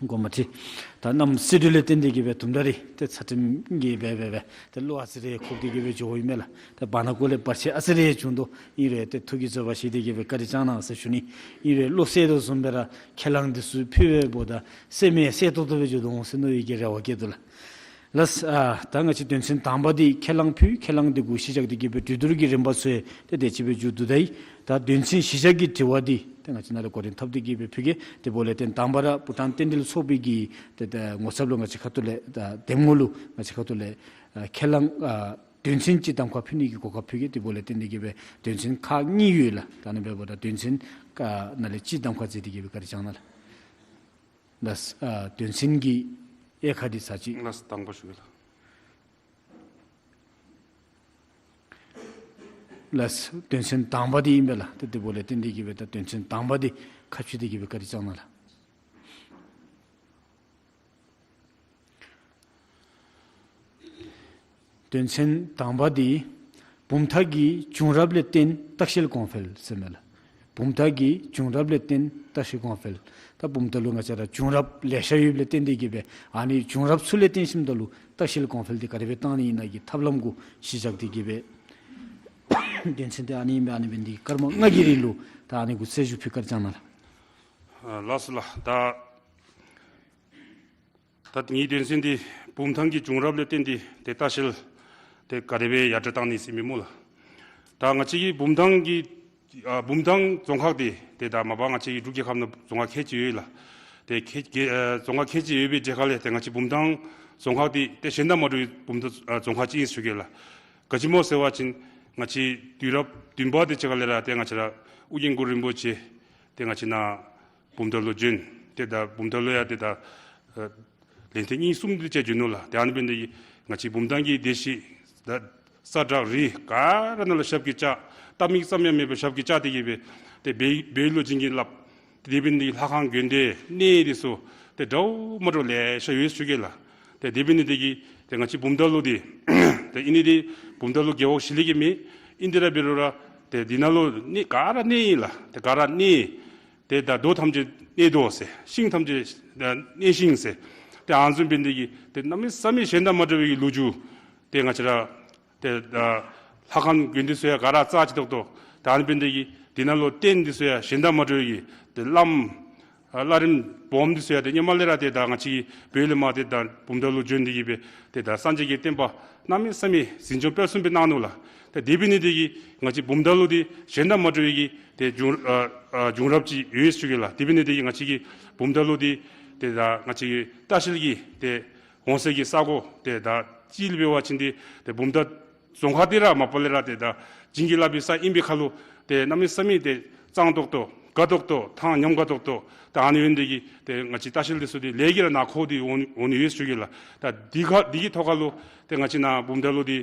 དགོངསམ་མ་ཁྲེལ། ད་གནམ་བསིལ་དྲོད་ལས་བརྟེན་ཏེ་གི་སྦེ་དུམ་གྲ་རེ་ཏེ་ཚ་ཁྲིམས་ཀྱིས་སྦེ་སྦེ་སྦེ་ཏེ་གློ་ཨ་ཙི་རེ་ཁུག་སྟེ་གི་སྦེ་འགྱོཝ་ཨིན་མས་ལགས། ཏེ་བར་ན་ཀོ་ལས་བར་ཆད་ཨ་ཙི་རེ་བྱུང་དོ་ཨིན་རུང་ཏེ་ཐུགས་ཀྱི་བཟོད་པ་བཞེས་ཏེ་གི་སྦེ་བཀའ་དྲིན་བསྐྱང་གནང་ཟེར་ཞུ་ནི། ཨིན་རུང་བློ་གསལ་དོ་བཟུམ་སྦེ་ར་ཁས་བླངས་འདི་ཚུ་ཕུལ་བའི་འབདཝ་ད་སེམས་ཡང་གསལ་ཏོག་ཏོ་སྦེ་འགྱོ་དོ་འོང་ཟེར་མནོ་བའི་གི་རེ་བ་བསྐྱེད་དོ་ལགས། ལགས། ཨ་ད་ང་བཅས་དོན་ཚན་དང་པ་འདི་ཁས་བླངས་ཕུལ། ཁས་བླངས་འདི་གུ་གཞི་བཞག་སྟེ་གི་སྦེ་གྲོས་བསྡུར་གྱི་རིམ་པ་ཚུ་ཡང་ཏེ་དེ་ཅིག་སྦེ་མཇུག་བསྡུ་ད་ཡི། ད་དོན་ཚན་གཞི་བཞག་གི་དྲི་བ་འདི་ཏེ་ང་བཅས་ནཱ་ལས་གོ་རིམ་འཐབ་སྟེ་གི་སྦེ་ཕུལ་གེ། དེ་འབདཝ་ལས་ཏེ་དང་པ་ར་བྷུ་ཊཱན་རྟེན་འབྲེལ་ཚོགས་པའི་གི་ཏེ་ཏེ་ངོ་ཚབ་ལུ་ང་བཅས་ཁ་ཐུག་ལས་ད་འདེམས་ངོ་ལུ་ང་བཅས་ཁ་ཐུག་ལས་ཨ་ཁས་བླངས་ཨ་དོན་ཚན་གཅིག་གདམ་ཁ་ཕུལ་ནི་གི་གོ་སྐབས་ཕུལ་གེ། དེ་འབདཝ་ལས་བརྟེན་ཏེ་གི་སྦེ་དོན་ཚན་ཁག་གཉིས་ཡོད་ལགས། ད་ཨ་ནི་འབདཝ་ད་དོན་ཚན་ཁག་ནང་ལས་གཅིག་གདམ་ཁ་མཛད་དེ་གི་སྦེ་བཀའ་དྲིན་བསྐྱང་གནང་ལགས། ལགས། ཨ་དོན་ཚན་གྱི་དབྱེ་ཁག་འདི་ཚར་གཅིག། ལགས། དང་པ་ཞུ་གེ་ལགས། ལགས། དོན་ཚན་དང་པ་འདི་ཨིན་པས་ལགས། ཏེ་དེ་འབདཝ་ལས་བརྟེན་ཏེ་གི་སྦེ་ད་དོན་ཚན་དང་པ་འདི་ཁ་ཕྱེ་སྟེ་གི་སྦེ་བཀའ་དྲིན་བསྐྱང་གནང་ལགས། དོན་ཚན་དང་པ་འདི་བུམ་ཐང་གི་བྱུང་རབས་ལས་བརྟེན་ལྟ་བཤལ་གོང་འཕེལ་ཟེར་མས་ལགས། བུམ་ཐང་གི་བྱུང་རབས་ལས་བརྟེན་ལྟ་བཤལ་གོང་འཕེལ། ད་བུམ་ཐང་ལུ་ང་བཅས་ར་བྱུང་རབས་ལེ་ཤ་ཡོདཔ་ལས་བརྟེན་ཏེ་གི་སྦེ་ཨ་ནི་བྱུང་རབས་ཚུ་ལས་བརྟེན་ཞིནམ་ད་ལུ་ལྟ་བཤལ་གོང་འཕེལ་འདི་ག་དེ་སྦེ་བཏང་ནི་ཨིན་ན་གི་ཐབས་ལམ་གུ་གཞི་བཞག་སྟེ་གི་སྦེ་དོན་ཚན་འདི་ཨ་ནི་ཨིན་པས། ཨ་ནི་འབད་ནི་འདི་སྐར་མ་ལྔ་གི་རིང་ལུ་ད་ཨ་ནི་གུ་རྩད་ཞུ་ཕུལ་བཀའ་དྲིན་བསྐྱང་གནང་ལགས། ཨ་ལགས་སོ་ལགས། ད་ད་ངེའི་དོན་ཚན་འདི་བུམ་ཐང་གི་བྱུང་རབས་ལས་བརྟེན་ཏེ་ཏེ་ལྟ་བཤལ་ཏེ་ག་དེ་སྦེ་ཡར་དྲག་བཏང་ནི་ཟེར་མི་སྨོ་ལགས། ད་ང་བཅས་ཀྱི་བུམ་ཐང་གི་ཨ་བུམ་ཐང་རྫོང་ཁག་འདི་ཏེ་ད་མ་པ་ང་བཅས་ཀྱི་འབྲུག་རྒྱལ་ཁབ་ནང་རྫོང་ཁག་ཁལ་གཅིག་ཡོད་ལགས། ཏེ་ཁལ་གཅིག་ཨ་རྫོང་ཁག་ཁལ་གཅིག་ཡོད་པའི་གྲས་ཁ་ལས་ཏེ་ང་བཅས་བུམ་ཐང་རྫོང་ཁག་འདི་ཏེ་གཞན་དང་མ་འདྲ་བའི་བུམ་ཐང་ཨ་རྫོང་ཁག་ཅིག་ཨིན་ཟེར་ཞུ་གེ་ལགས། ག་ཅི་སྨོ་ཟེར་བ་ཅིན་ང་བཅས་དུས་རབས་བདུན་པ་དེ་ཅིག་ཁ་ལས་ར་ཏེ་ང་བཅས་ར་ཨོ་རྒྱན་གུ་རུ་རིན་པོ་ཆེ་ཏེ་ང་བཅས་ནཱ་བུམ་ཐང་ལུ་བྱོན། ཏེ་ད་བུམ་ཐང་ལུ་ཡང་ཏེ་ད་ཨ་ལན་ཐེངས་གཉིས་གསུམ་དེ་ཅིག་བྱོན་ནུག་ལགས། ཏེ་ཨ་ནི་འབད་ནི་དེ་གིས་ང་བཅས་བུམ་ཐང་གི་སྡེ་བཞི་ད་ས་བྲག་རི་ག་ར་ནང་ལུ་ཞབས་ཀྱིས་བཅགས། ལྟ་མི་ཙམ་ཡང་མེད་པར་ཞབས་ཀྱིས་བཅགས་ཏེ་གི་སྦེ་ཏེ་བལ་བལ་ལུ་བྱིན་གྱིས་བརླབས། ཏེ་དེ་འབད་ནི་དེ་གིས་ལྷ་ཁང་དགོན་སྡེ་གནས་འདི་ཚུ་ཏེ་འདྲཝ་མ་འདྲཝ་ལེ་ཤ་ཡོད་ཟེར་ཞུ་གེ་ལགས། ཏེ་དེ་འབད་ནི་དེ་གིས་ཏེ་ང་བཅས་བུམ་ཐང་ལུ་འདི་ཏེ་ཨིན་ནི་འདི་བུམ་ཐང་ལུ་རྒེད་འོག་གཞི་ལས་ཀྱི་མེད། ཨིན་དེ་ར་འབད་རུང་ར་ཏེ་འདི་ནང་ལུ་གནས་ག་ར་གནས་ཨིན་ལགས། ཏེ་ག་ར་གནས། ཏེ་ད་རྡོ་ཐམས་ཅད་གནས་རྡོ་ཟེར། ཤིང་ཐམས་ཅད་ཨ་གནས་ཤིང་ཟེར། ཏེ་ཨ་ནི་བཟུམ་འབད་ནི་དེ་གིས་ཏེ་གནམ་མེད་ས་མེད་གཞན་དང་མ་འདྲ་བའི་གི་ལོ་རྒྱུས་ཏེ་ང་བཅས་ར་ཏེ་ཨ་ལྷ་ཁང་དགོན་སྡེ་ཚུ་ཡང་ག་ར་རྩ་ཅིག་ཏོག་ཏོ། ད་ཨ་ནི་འབད་ནི་དེ་གིས་འདི་ནང་ལུ་རྟེན་འདི་ཚུ་ཡང་གཞན་དང་མ་འདྲ་བའི་གི་ཏེ་བླམ་ཨ་བླ་རིམ་སྦོམ་འདི་ཚུ་ཡང་ཏེ་སྔོན་མ་ལས་ར་ཏེ་ད་ང་བཅས་ཀྱི་བོད་ལས་མར་ཏེ་ད་བུམ་ཐང་ལུ་བྱོན་ཏེ་གི་སྦེ་ཏེ་ད་སངས་རྒྱས་ཀྱི་བསྟན་པ་གནམ་མེད་ས་མེད་འཛིན་སྐྱོང་སྤེལ་གསུམ་སྦེ་གནང་ནུག་ལགས། ཏེ་དེ་འབད་ནི་དེ་གིས་ང་བཅས་བུམ་ཐང་ལུ་འདི་གཞན་དང་མ་འདྲ་བའི་གི་ཏེ་བྱུང་ཨ་ཨ་བྱུང་རབས་ཅིག་ཡོད་ཟེར་ཞུ་གེ་ལགས། དེ་འབད་ནི་དེ་གིས་ང་བཅས་ཀྱི་བུམ་ཐང་ལུ་འདི་ཏེ་ད་ང་བཅས་ཀྱི་ལྟ་བཤལ་གྱི་ཏེ་འོང་སའི་གི་ས་གོ་ཏེ་ད་སྤྱིར་འབད་བ་ཅིན་འདི་ཏེ་བུམ་ཐང་རྫོང་ཁག་འདི་ར་མ་པ་ལས་ར་ཏེ་ད་བྱིན་གྱིས་བརླབས་པའི་ས་ཨིན་པའི་ཁར་ལུ་ཏེ་གནམ་མེད་ས་མེད་ཏེ་གཙང་ཏོག་ཏོ་དགའ་ཏོག་ཏོ་ཐང་ཉམས་དགའ་ཏོག་ཏོ། ད་ཨ་ནི་འབད་ནི་དེ་གིས་ཏེ་ང་བཅས་ལྟ་བཤལ་འདི་ཚུ་འདི་ལས་ཀྱིས་ར་ནཱ་འཁོར་ཏེ་འོང་འོང་ནི་ཡོད་ཟེར་ཞུ་གེ་ལགས། ད་འདི་ཁར་འདི་གི་ཐོག་ཁར་ལུ་ཏེ་ང་བཅས་ནཱ་བུམ་ཐང་ལུ་འདི་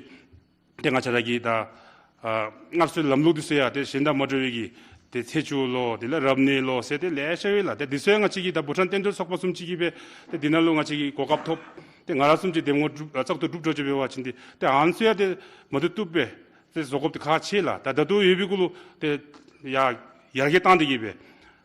ཏེ་ང་བཅས་ར་གི་ད་ཨ་སྔར་སྲོལ་ལམ་ལུགས་འདི་ཚུ་ཡང་ཏེ་གཞན་དང་མ་འདྲ་བའི་གི་ཏེ་ཚེས་བཅུ་ལོ་དེ་ལས་རབ་གནས་ལོ་ཟེར་ཏེ་ལེ་ཤ་ཡོད་ལགས། ཏེ་འདི་ཚུ་ཡང་ང་བཅས་ཀྱི་ད་བྷུ་ཊཱན་རྟེན་འབྲེལ་ཚོགས་པ་བཟུམ་ཅིག་གིས་སྦེ་ཏེ་འདི་ནང་ལུ་ང་བཅས་ཀྱིས་གོ་སྐབས་ཐོབ། ཏེ་ང་ར་བཟུམ་ཅིག་འདེམས་ངོ་གྲུབ་ཨ་བཙག་འཐུ་གྲུབ་འགྱོ་ཅི་འབད་བ་ཅིན་ཏེ་ཏེ་ཨ་ནི་ཚུ་ཡང་ཏེ་མ་བཏུབ་བཏུབ་སྦེ་ཏེ་བཟོ་དགོཔ་འདི་ཁག་ཆེ་ལགས། ད་ད་ལྟོ་ཡོད་པའི་གུ་ལུ་ཏེ་ཡར་ཡར་རྒྱས་བཏང་སྟེ་གི་སྦེ་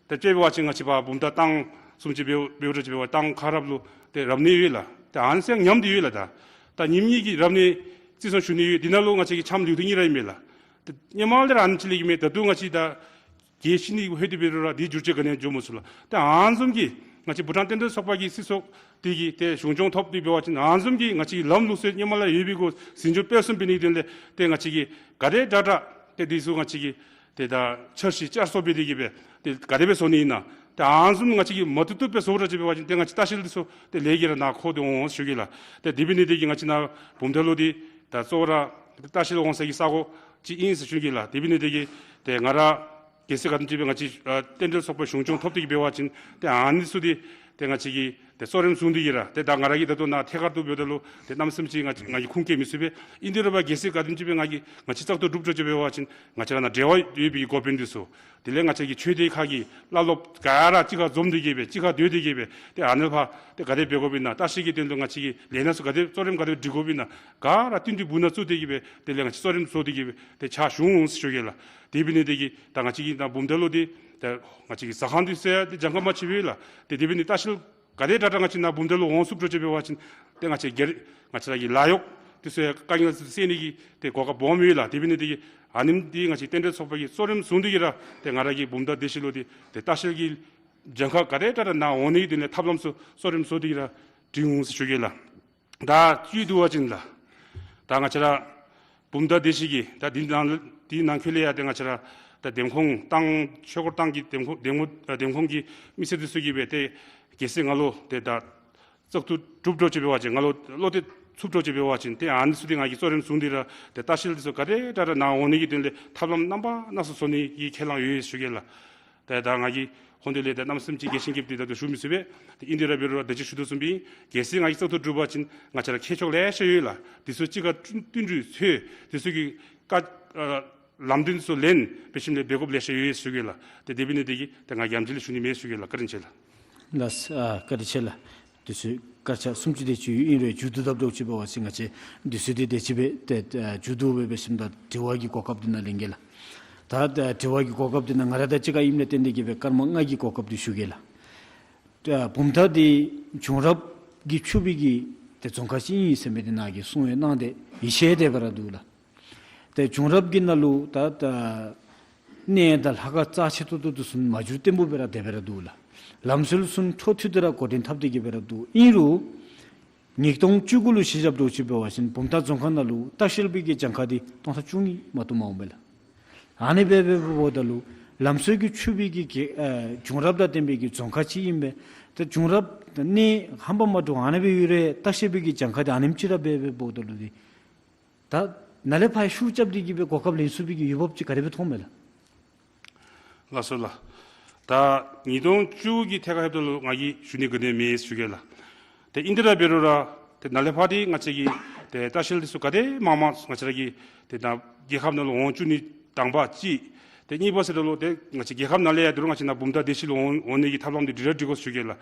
ཏེ་དཔྱེ་འབད་བ་ཅིན་ང་བཅས་པ་བུམ་ཐང་ཐང་བཟུམ་ཅིག་འབད་འབད་རུང་ཅིག་འབད་བ་ཐང་ཁ་རོག་ལུ་ཏེ་རབ་གནས་ཡོད་ལགས། ཏེ་ཨ་ནི་ཚུ་ཡང་ཉམས་ཏེ་ཡོད་ལགས། ད་ད་ཉིནམ་གཉིས་ཀྱི་རབ་གནས་རྩིས་སོང་ཞུ་ནི་ཡོད། འདི་ནང་ལུ་ང་བཅས་ཀྱི་འཆམ་ལུགས་འདི་གཉིས་ར་ཨིན་མས་ལགས། ཏེ་སྔོན་མ་ལས་ར་ཨ་ནི་ཅིག་ལས་ཀྱི་མས། ད་ལྟོ་ང་བཅས་ད་རྒྱལ་སྤྱི་ནང་ལྷོད་དེ་འབད་རུང་ར་འདི་བསྒྱུར་བཅོས་ག་ནི་ཡང་འགྱོ་མ་ཚུགས་ལགས། ཏེ་ཨ་ནི་བཟུམ་གྱི་ང་བཅས་བྷུ་ཊཱན་རྟེན་འབྲེལ་ཚོགས་པ་གི་སྲིད་ཚོགས་འདི་གིས་ཏེ་གཞུང་སྐྱོང་ཐོབ་སྟེ་འབད་བ་ཅིན་ཨ་ནི་བཟུམ་གྱི་ང་བཅས་ཀྱི་ལམ་ལུགས་སྲོལ་སྔོན་མ་ལས་ཡོད་པའི་གུ་འཛིན་སྐྱོང་སྤེལ་གསུམ་འབད་ནིའི་དོན་ལས་ཏེ་ང་བཅས་ཀྱིས་ག་དེ་དྲག་དྲག་ཏེ་འདི་ཚུ་ང་བཅས་ཀྱིས་ཏེ་ད་འཆར་གཞི་བསྐྱར་གསོ་འབད་དེ་གི་སྦེ་ཏེ་ག་དེ་སྦེ་བཟོ་ནི་ཨིན་ན། ཏེ་ཨ་ནི་བཟུམ་ང་བཅས་ཀྱིས་མ་བཏུབ་བཏུབ་སྦེ་བཟོ་ར་ཅིག་འབད་བ་ཅིན་ཏེ་ང་བཅས་ལྟ་བཤལ་འདི་ཚུ་ཏེ་ལས་ཀྱིས་ར་ནཱ་འཁོར་ཏེ་འོང་ཟེར་ཞུ་གེ་ལགས། ཏེ་དེ་འབད་ནི་དེ་གིས་ང་བཅས་ནཱ་བུམ་ཐང་ལུ་འདི་ད་གཙོ་བོ་ར་ལྟ་བཤལ་འོང་སའི་གི་ས་གོ་ཅིག་ཨིན་ཟེར་ཞུ་གེ་ལགས། དེ་འབད་ནི་དེ་གིས་ཏེ་ང་ར་གལ་སྲིད་ག་དེམ་ཅིག་སྦེ་ང་བཅས་ཨ་རྟེན་འབྲེལ་ཚོགས་པ་གཞུང་སྐྱོང་ཐོབ་སྟེ་གི་འབད་བ་ཅིན་ཏེ་ཨ་ནི་ཚུ་འདི་ཏེ་ང་བཅས་ཀྱིས་ཏེ་གཙོ་རིམ་བཟུང་སྟེ་གི་ར་ཏེ་ད་ང་ར་གིས་ད་ལྟོ་ནཱ་ཐད་ཀར་དུ་འབདཝ་ད་ལུ་ཏེ་གནམ་མེད་ས་མེད་ཅིག་ང་ང་གིས་ཁུངས་སྐྱེལ་མི་ཚུགས་པས། ཨིན་དེ་རུང་འབད་གལ་སྲིད་ག་དེམ་ཅིག་སྦེ་ང་གིས་ང་བཅས་བཙག་འཐུ་གྲུབ་འགྱོ་ཅི་འབད་བ་ཅིན་ང་བཅས་ར་ནཱ་འབྲེལ་བ་ཡོད་པའི་འགོ་དཔོན་འདི་ཚུ་དེ་ལས་ང་བཅས་ཀྱི་ཆོས་སྡེ་ཁག་གི་བླ་སློབ་ག་ར་གཅིག་ཁར་འཛོམས་ཏེ་གི་སྦེ་གཅིག་ཁར་སྡོད་དེ་གི་སྦེ་ཏེ་ཨ་ནི་ཕར་ཏེ་ག་དེ་འབད་དགོཔ་ཨིན་ན་ལྟ་བཤལ་གྱི་དོན་ལུ་ང་བཅས་ཀྱི་ལས་སྣ་ཚུ་ག་དེ་གཙོ་རིམ་ག་དེ་སྒྲིག་དགོཔ་ཨིན་ན་ག་ར་བསྟུན་གྲོས་སྦུག་ནང་བཙུགས་ཏེ་གི་སྦེ་དེ་ལས་ང་བཅས་གཙོ་རིམ་བཟོ་སྟེ་གི་སྦེ་ཏེ་ཕྱག་ཞུ་འོང་ཟེར་ཞུ་གེ་ལགས། དེ་འབད་ནི་དེ་གིས་ད་ང་བཅས་ཀྱི་ད་བུམ་ཐང་ལུ་འདི་ད་ང་བཅས་ཀྱི་ཟ་ཁང་འདི་ཚུ་ཡང་ཏེ་གྱངས་ཁ་མ་ཆེ་བས་ལགས། ཏེ་དེ་འབད་ནི་ལྟ་བཤལ་ ག་དེ་དྲག་དྲག་ང་བཅས་ནཱ་བུམ་ཐང་ལུ་འོང་ཚུགསཔ་འདྲཝ་ཅིག་འབད་བ་ཅིན་ཏེ་ང་བཅས་སྒེར་ང་བཅས་ར་གི་ལཱ་གཡོག་འདི་ཚུ་ཡང་དཀའ་ངལ་འདི་ཚུ་སེལ་ནི་གི་ཏེ་གོ་སྐབས་སྦོམ་ཡོད་ལགས། དེ་འབད་ནི་དེ་གིས་ཨ་ནེམ་འདི་ང་བཅས་རྟེན་འབྲེལ་ཚོགས་པ་གིས་གཙོ་རིམ་བཟུང་སྟེ་གིས་ར་ཏེ་ང་ར་གི་བུམ་ཐང་སྡེ་བཞི་ལུ་ཏེ་ཏེ་ལྟ་བཤལ་གྱི་གྱངས་ཁ་ག་དེ་དྲག་དྲག་ནཱ་འོང་ནི་གི་དོན་ལས་ཐབས་ལམ་ཚུ་གཙོ་རིམ་བཟུང་སྟེ་གིས་ར་སྒྲིག་འོང་ཟེར་ཞུ་གེ་ལགས། ད་བཅུད་བསྡུ་བ་ཅིན་ལགས། ད་ང་བཅས་ར་བུམ་ཐང་སྡེ་བཞི་གི་ད་འདི་ནང་འདི་ནང་འཁོད་ལས་ཡང་ཏེ་ང་བཅས་ར་ད་འདེམས་ཁོངས་ཏང་ཆོས་འཁོར་ཏང་གི་འདེམས་ཁོངས་འདེམས་ཁོངས་འདེམས་ཁོངས་ཀྱི་མི་སེར་འདི་ཚུ་གིས་འབད་ཏེ་གལ་སྲིད་ང་ལུ་ཏེ་ད་བཙག་འཐུ་གྲུབ་འདྲཝ་ཅིག་འབད་བ་ཅིན་ང་ལུ་བློ་གཏད་ཚུགསཔ་འདྲཝ་ཅིག་འབད་བ་ཅིན་ཏེ་ཨ་ནི་ཚུ་འདི་ང་གིས་གཙོ་རིམ་བཟུང་སྟེ་ར་ཏེ་ལྟ་བཤལ་འདི་ཚུ་ག་དེ་དྲག་དྲག་ནཱ་འོང་ནི་གི་དོན་ལས་ཐབས་ལམ་རྣམ་པ་སྣ་ཚོགས་བཟོ་ནི་གི་ཁས་བླངས་ཡོད་ཞུ་གེ་ལགས། ཏེ་ད་ང་གིས་ཧོན་ཏེ་ལས་ཏེ་གནམ་མེད་ས་མེད་ཅིག་རྒྱས་ཤིང་རྒྱསཔ་འདི་ད་ལྟོ་ཞུ་མི་ཚུགས་པས། ཏེ་ཨིན་དེ་ར་འབད་རུང་ར་ད་ཅི་ཞུ་དོ་བཟུམ་སྦེ་གལ་སྲིད་ང་གིས་བཙག་འཐུ་གྲུབ་པ་ཅིན་ང་བཅས་ར་མཁས་མཆོག་ལེ་ཤ་ཡོད་ལགས། འདི་ཚུ་གཅིག་ཁར་བསྟུན་བསྟུན་གྲོས་ཚུ་འདི་ཚུ་གི་བཀའ་ཨ་ལམ་སྟོན་ཚུ་ལེན་འབད་ཞིནམ་ལས་འབད་དགོཔ་ལེ་ཤ་ཡོད་ཞུ་གེ་ལགས། ཏེ་དེ་འབད་ནི་དེ་གིས་ཏེ་ང་ཡང་ཅིན་ལས་ཞུ་ནི་མེད་ཞུ་གེ་ལགས། བཀའ་དྲིན་ཆེ་ལགས། ལགས་ཨ་བཀའ་དྲིན་ཆེ་ལགས། འདི་ཚུ་སྐར་ཆ་སུམ་ཅུ་དེ་ཅིག་ཨིན་རུང་མཇུག་བསྡུ་དཔ་འདྲཝ་ཅིག་འབད་བ་ཅིན་ང་བཅས་འདི་ཚུ་འདི་དེ་ཅིག་སྦེ་ཏེ་ཨ་མཇུག་བསྡུ་སྦེ་འབད་ཞིནམ་ད་དྲི་བ་གི་གོ་སྐབས་འདི་ནཱ་ལེན་གེ་ལགས། ད་ད་དྲི་བ་གི་གོ་སྐབས་འདི་ནཱ་ང་ར་དང་གཅིག་ཁར་ཨིནམ་ལས་བརྟེན་ཏེ་གིས་སྦེ་སྐར་མ་ལྔ་གི་གོ་སྐབས་འདི་ཞུ་གེ་ལགས། ད་བུམ་ཐང་འདི་བྱུང་རབས་ཀྱིས་ཕྱུག་པའི་གི་ཏེ་རྫོང་ཁག་ཅིག་ཨིན་ཟེར་མི་འདི་ནཱ་གིས་གསུངས་ཡོད་གནང་སྟེ་ཡིད་ཆེས་དེ་སྦེ་ར་འདུག་ལགས། ཏེ་བྱུང་རབས་ཀྱི་ནང་ལུ་ད་ད་གནས་དང་ལྷ་ཁང་རྩ་ཆེ་ཏོག་ཏོ་འདི་ཚུ་མ་འགྱུར་བརྟན་པོ་སྦེ་ར་དེ་སྦེ་ར་འདུག་ལགས། ལམ་སྲོལ་ཚུ་འཕྲོ་མཐུད་དེ་ར་འགོ་འདྲེན་འཐབ་སྟེ་གིས་སྦེ་ར་འདུག། ཨིན་རུང་ཉིས་སྟོང་བཅུ་དགུ་ལུ་གཞི་བཞགཔ་འདྲཝ་ཅིག་འབད་བ་ཅིན་བུམ་ཐང་རྫོང་ཁག་ནང་ལུ་ལྟ་བཤལ་པའི་གི་གྱངས་ཁ་འདི་སྟོང་ཕྲག་བཅུ་གཉིས་མ་གཏོགས་མ་འོང་པས་ལགས། ཨ་ནི་སྦེ་འབད་འབདཝ་ད་ལུ་ལམ་སྲོལ་གྱིས་ཕྱུག་པའི་གི་གི་ཨ་བྱུང་རབས་དང་ལྡན་པའི་གི་རྫོང་ཁག་ཅིག་ཨིན་པས། ཏེ་བྱུང་རབས་གནས་ཧམ་པ་མ་འདྲཝ་ཨ་ནི་སྦེ་ཡོད་རུང་ལྟ་བཤལ་པའི་གི་གྱངས་ཁ་འདི་ཨ་ནེམ་ཅིག་ར་སྦེ་འབད་འབདཝ་ད་ལུ་འདི་ད་ནཱ་ལས་ཕར་ཤུགས་རྐྱབ་སྟེ་གིས་སྦེ་གོ་སྐབས་ལེན་ཚུགས་པའི་གི་འོས་འབབ་ཅིག་ག་དེ་སྦེ་མཐོངམ་མས་ལགས། ལགས་སོ་ལགས། ད་ཉིས་སྟོང་བཅུ་དགུ་གི་ཐད་ཁར་ལྷོདཔ་ད་ལུ་ང་གིས་ཞུ་ནི་ག་ནི་མེད་ཞུ་གེ་ལགས། ཏེ་ཨིན་དེ་ར་འབད་རུང་ར་ཏེ་ནཱ་ལས་ཕར་འདི་ང་བཅས་ཀྱི་ཏེ་ལྟ་བཤལ་འདི་ཚུ་ག་དེ་མང་མང་ང་བཅས་ར་གི་ཏེ་ད་རྒྱལ་ཁབ་ནང་ལུ་འོང་བཅུག་ནི་དང་པ་གཅིག། ཏེ་གཉིས་པ་ཟེརཝ་ད་ལུ་ཏེ་ང་བཅས་རྒྱལ་ཁབ་ནང་ལས་ཡང་དོ་རུང་ང་བཅས་ནཱ་བུམ་ཐང་སྡེ་བཞི་ལུ་འོང་འོང་ནི་གི་ཐབས་ལམ་འདི་སྒྲིག་ར་སྒྲིག་དགོ་ཞུ་གེ་ལགས།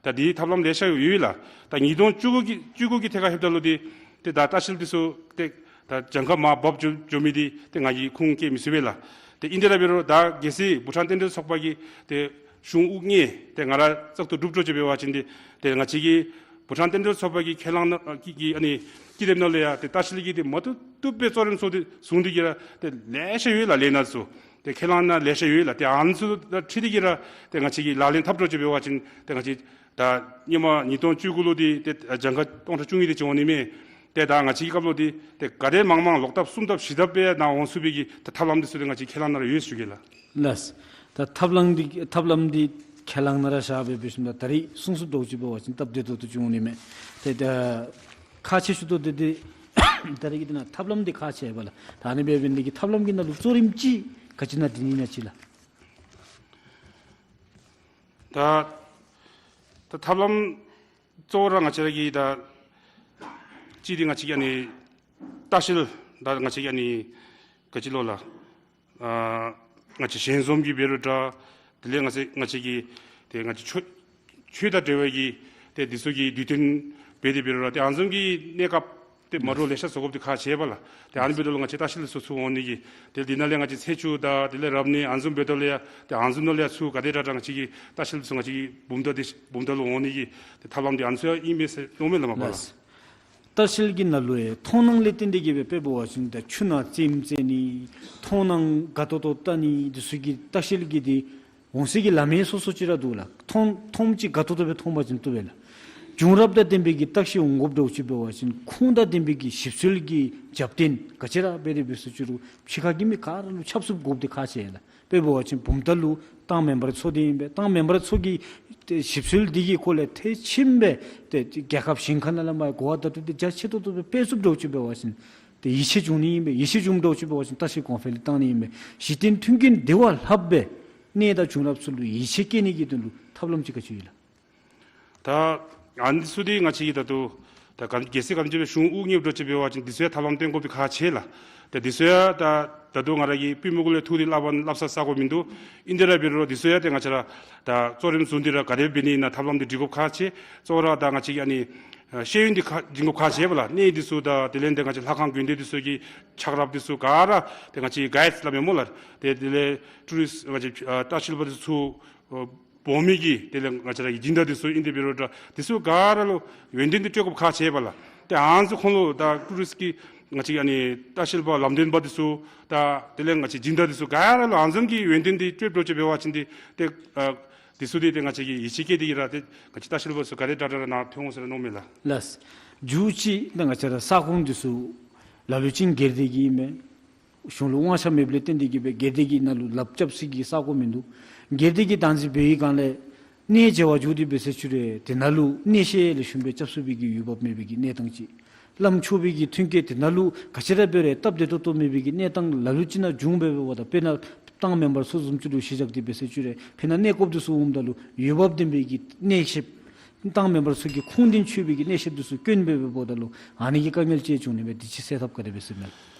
ད་འདི་ཐབས་ལམ་ལེ་ཤ་ཡོད་ཡོད་ལགས། ད་ཉིས་སྟོང་བཅུ་དགུ་གི་བཅུ་དགུ་གི་ཐད་ཁར་ལྷོདཔ་ད་ལུ་འདི་ཏེ་ད་ལྟ་བཤལ་འདི་ཚུ་ཏེ་ད་གྱངས་ཁ་མར་འབབ་འགྱོ་འགྱོ་མི་འདི་ཏེ་ང་གིས་ཁུངས་བཀལ་མི་ཚུགས་པས་ལགས། ཏེ་ཨིན་དེ་ར་འབད་རུང་ད་གལ་སྲིད་བུ་ཊཱན་རྟེན་འབྲེལ་ཚོགས་པ་གི་ཏེ་གཞུང་དབུ་བརྙེས་ཏེ་ང་ར་བཙག་འཐུ་གྲུབ་འདྲཝ་ཅིག་འབད་བ་ཅིན་འདི་ཏེ་ང་བཅས་ཀྱི་བུ་ཊཱན་རྟེན་འབྲེལ་ཚོགས་པ་གི་ཁས་བླངས་ནང་གི་གི་ཨ་ནི་ཅིག་དེ་ནང་ལས་ཡང་ཏེ་ལྟ་བཤལ་གྱི་འདི་མ་བཏུབ་བཏུབ་སྦེ་གཙོ་རིམ་བཟུང་སྟེ་བཟུང་སྟེ་གིས་ར་ཏེ་ལེ་ཤ་ཡོད་ལགས། ལས་སྣ་ཚུ་ཏེ་ཁས་བླངས་ནང་ལེ་ཤ་ཡོད་ལགས། ཏེ་ཨ་ནི་ཚུ་དང་འཁྲིལ་ཏེ་གིས་ར་ཏེ་ང་བཅས་ཀྱིས་ལག་ལེན་འཐབ་འདྲཝ་ཅིག་འབད་བ་ཅིན་ཏེ་ང་བཅས་ད་སྔོན་མ་ཉིས་སྟོང་བཅུ་དགུ་ལུ་འདི་ཏེ་གྱངས་ཁ་སྟོང་ཕྲག་བཅུ་གཉིས་དེ་ཅིག་འོང་ནི་མས། ཏེ་ད་ང་བཅས་ཀྱི་སྐབས་ལུ་འདི་ཏེ་ག་དེ་མང་མང་ལོག་ལྟབ་གསུམ་ལྟབ་བཞི་ལྟབ་སྦེ་ནཱ་འོང་ཚུགས་པའི་གི་ད་ཐབས་ལམ་འདི་ཚུ་འདི་ང་བཅས་ཁས་བླངས་ནང་ར་ཡོད་ཞུ་གེ་ལགས། ལགས། ད་ཐབས་ལམ་འདི་ཐབས་ལམ་འདི་ཁས་བླངས་ནང་ར་བཞག་སྦེ་འབད་ཞིནམ་ད་ད་རིས་གསུངས་གསུངསམ་འདྲཝ་ཅིག་འབད་བ་ཅིན་སྟབས་བདེ་ཏོག་ཏོ་ཅིག་འོང་ནི་མས། ཏེ་ད་ཁག་ཆེ་ཤོས་ཏོག་ཏོ་འདི་ད་རིས་ཀྱི་འདི་ནང་ཐབས་ལམ་འདི་ཁག་ཆེ་བས་ལགས། ད་ཨ་ནི་སྦེ་འབད་ནི་གི་ཐབས་ལམ་གྱི་ནང་ལུ་གཙོ་རིམ་ཅིག་ག་ཅི་ནང་འདི་ནི་ནང་ཅིག་ལགས། ད་ད་ཐབས་ལམ་གཙོ་བོ་ར་ང་བཅས་ར་གི་ད་གཅིག་འདི་ང་བཅས་ཀྱི་ཨ་ནི་ལྟ་བཤལ་ད་ང་བཅས་ཀྱི་ཨ་ནི་ག་ཅི་ལོ་ལགས། ཨ་ང་བཅས་ཞལ་འཛོམས་ཀྱི་འབད་རུང་འདྲ། དེ་ལས་ང་བཅས་ང་བཅས་ཀྱི་ཏེ་ང་བཅས་ཆོས་ཆོས་དང་འབྲེལ་བའི་གི་ཏེ་འདི་ཚུ་གི་དུས་སྟོན་འབད་དེ་འབད་རུང་འདྲ། ཏེ་ཨ་ནི་བཟུམ་གྱི་གནས་སྐབས་ཏེ་མ་འདྲཝ་ལེ་ཤ་བཟོ་དགོཔ་འདི་ཁག་ཆེ་བས་ལགས། ཏེ་ཨ་ནི་འབདཝ་ད་ལུ་ང་བཅས་ལྟ་བཤལ་འདི་ཚུ་ཚུར་འོང་ནི་གི་ཏེ་འདི་ནང་ལས་ང་བཅས་ཚེས་བཅུ་དང་དེ་ལས་རབ་གནས་ཨ་ནི་བཟུམ་འབདཝ་ད་ལུ་ཡང་ཏེ་ཨ་ནི་བཟུམ་ནང་ལས་ཡང་ཚུར་ག་དེ་དྲག་དྲག་ང་བཅས་ཀྱི་ལྟ་བཤལ་འདི་ཚུ་ང་བཅས་ཀྱི་བུམ་ཐང་འདི་བུམ་ཐང་ལུ་འོང་ནི་གི་ཏེ་ཐབས་ལམ་འདི་ཨ་ནི་ཚུ་ཡང་ཨིན་མས་ཟེར་མནོཝ་མས་ལགས་མ་པ་ལགས། ལགས། ལྟ་བཤལ་གྱི་ནང་ལུ་ཡང་མཐོང་སྣང་ལས་བརྟེན་ཏེ་གིས་སྦེ་དཔེ་འབད་བ་ཅིན་ད་ཆུ་ནང་རྩེདམོ་རྩེ་ནི་མཐོང་སྣང་དགའ་ཏོག་ཏོ་བལྟ་ནི་འདི་ཚུ་གི་ལྟ་བཤལ་གྱི་འདི་འོང་ས་གི་ལམ་ཡང་སོ་སོ་ཅིག་ར་འདུག་ལགས། མཐོང་མཐོངམ་ཅིག་དགའ་ཏོག་ཏོ་སྦེ་མཐོང་པ་ཅིན་བཏུབ་པས་ལགས། བྱུང་རབས་དང་ལྡན་པའི་གི་ལྟ་བཤལ་འོང་དགོཔ་འདྲཝ་ཅིག་འབད་བ་ཅིན་ཁུངས་དང་ལྡན་པའི་གི་ཞིབ་འཚོལ་གྱི་རྒྱབ་རྟེན་ག་ཅི་ར་འབད་དེ་འབད་སོང་ཅི་རུང་ཕྱི་ཁ་གི་མི་ག་ར་ལུ་ཁྱབ་ཚུགསཔ་དགོཔ་འདི་ཁག་ཆེ་ལགས། དཔེ་འབད་བ་ཅིན་བུམ་ཐང་ལུ་ཏང་མེམ་བར་ཚོགས་འདི་ཨིན་པས། ཏང་མེམ་བར་ཚོགས་ཀྱི་ཏེ་ཞིབ་འཚོལ་འདི་གི་སྐོར་ལས་ཐེ་ཚོམ་སྦེ་ཏེ་རྒྱལ་ཁབ་གཞན་ཁ་ནང་ལས་མར་གོ་བ་བརྡ་སྤྲོད་འདི་རྒྱ་ཆེ་ཏོག་ཏོ་སྦེ་སྤེལ་ཚུགསཔ་འདྲཝ་ཅིག་འབད་བ་ཅིན་ཏེ་ཡིད་ཆེས་འབྱུང་ནི་ཨིན་པས། ཡིད་ཆེས་འབྱུངམ་འདྲཝ་ཅིག་འབད་བ་ཅིན་ལྟ་བཤལ་གོང་འཕེལ་བཏང་ནི་ཨིན་པས། གཞི་རྟེན་མཐུན་རྐྱེན་དེ་བ་ལྷགཔ་སྦེ་གནས་དང་བྱུང་རབས་ཚུ་ལུ་ཡིད་ཆེས་བསྐྱེད་ནི་གི་དོན་ལུ་ཐབས་ལམ་ཅིག་ག་ཅི་ཡོད་ལགས། ད་ཨ་ནི་ཚུ་འདི་ང་བཅས་ཀྱིས་ད་ལྟོ་ད་ག་གལ་སྲིད་ག་ཅི་སྦེ་གཞུང་དབུ་བརྙེས་འདྲཝ་ཅིག་འབད་བ་ཅིན་འདི་ཚུ་ཡང་ཐབས་ལམ་སྟོན་དགོཔ་འདི་ཁག་ཆེ་ལགས། ཏེ་འདི་ཚུ་ཡང་ད་ད་ལྟོ་ང་ར་གིས་པུས་མོ་གུ་ལས་ཐུག་སྟེ་སླབ་པ་སླབ་ས་ས་གོ་མིན་འདུག། ཨིན་དེ་ར་འབད་རུང་འདི་ཚུ་ཡང་ཏེ་ང་བཅས་ར་ད་གཙོ་རིམ་བཟུང་སྟེ་ར་ག་དེ་འབད་ནི་ཨིན་ན་ཐབས་ལམ་འདི་སྒྲིག་དགོཔ་ཁག་ཆེ། གཙོ་བོ་ར་ད་ང་བཅས་ཀྱིས་ཨ་ནི་ཤེས་ཡོན་འདི་ཁག་སྦྱིན་དགོཔ་ཁག་ཆེ་བས་ལགས། གནས་འདི་ཚུ་དང་དེ་ལས་ཏེ་ང་བཅས་ལྷ་ཁང་དགོན་སྡེ་འདི་ཚུ་གི་ཆགས་རབས་འདི་ཚུ་ག་ར་ཏེ་ང་བཅས་གཱའིཌ་སླབ་མས་སྨོ་ལགས། ཏེ་དེ་ལས་ཊུ་རིསཊ་ང་བཅས་ཨ་ལྟ་བཤལ་པ་འདི་ཚུ་ཨ་ འབོ་མི་གི་དེ་ལས་ང་བཅས་ར་གི་སྦྱིན་བདག་འདི་ཚུ་ཨིན། དེ་འབད་རུང་ད་འདི་ཚུ་ག་ར་ལུ་ཡོན་ཏན་འདི་སྤྲོད་དགོཔ་ཁག་ཆེ་བས་ལགས། ཏེ་ཨ་ནི་ཚུ་ཁོང་ལུ་ད་ཊུ་རིསཊ་གི་ང་བཅས་ཀྱི་ཨ་ནི་ལྟ་བཤལ་པ་ལམ་སྟོན་པ་འདི་ཚུ་ད་དེ་ལས་ང་བཅས་སྦྱིན་བདག་འདི་ཚུ་ག་ར་ལུ་ཨ་ནི་བཟུམ་གྱི་ཡོན་ཏན་འདི་སྤྲོད་སྤྲོད་ཅིག་འབད་བ་ཅིན་འདི་ཏེ་ཨ་འདི་ཚུ་འདི་ཏེ་ང་བཅས་ཀྱིས་ཡིད་ཆེས་བསྐྱེད་དེ་གི་ར་ཏེ་ང་བཅས་ལྟ་བཤལ་པ་ཚུ་ག་དེ་དྲག་དྲག་ར་ནཱ་ཐོན་འོང་ཟེར་མནོཝ་མས་ལགས། ལགས། མཇུག་ཅིག་ད་ང་བཅས་ར་ས་ཁོངས་འདི་ཚུ་ལ་ལུ་ཅིག་སྒེར་སྡེ་གི་ཨིན་མས། གཞུང་ལུ་དབང་ཆ་མེདཔ་ལས་བརྟེན་ཏེ་གི་སྦེ་སྒེར་སྡེ་གི་ནང་ལུ་ལགཔ་རྐྱབ་ས་གི་ས་གོ་མིན་འདུག། སྒེར་སྡེ་གིས་བདག་འཛིན་འབད་བའི་སྒང་ལས་གནས་མཇལ་བར་འགྱོ་སྟེ་འབད་ཟེར་ཞུ་རུང་དེ་ནང་ལུ་གནས་བཤད་ལེགས་ཤོམ་སྦེ་རྐྱབ་ཚུགས་པའི་གི་འོས་འབབ་མེད་པའི་གི་གནས་སྟངས་ཅིག། བླམ་ཆོས་པའི་གི་མཐུན་རྐྱེན་དེ་ནང་ལུ་ག་ཅི་ར་འབད་རུང་སྟབས་བདེ་ཏོག་ཏོ་མེད་པའི་གི་གནས་སྟངས་ལ་ལུ་ཅིག་ནང་བྱུང་སྦེ་འབདཝ་ད་དཔེར་ན་ཏང་མེམ་བར་ཚུ་བཟུམ་ཅིག་ལུ་གཞི་བཞག་སྟེ་འབད་ཟེར་ཞུ་རུང་དཔེར་ན་གནས་སྐབས་འདི་ཚུ་འོངམ་ད་ལུ་འོས་འབབ་ལྡན་པའི་གི་གནས་བཤད་ཏང་མེམ་བར་ཚུ་གི་ཁུངས་ལྡན་ཆོས་པའི་གི་གནས་བཤད་འདི་ཚུ་དཀོན་སྦེ་འབདཝ་ད་ལུ་ཨ་ནི་གི་དཀའ་ངལ་ཅིག་བྱུང་ནི་མས། དེ་ཅིག་སེལ་ཐབས་ག་དེ་སྦེ་ཟེར་མས།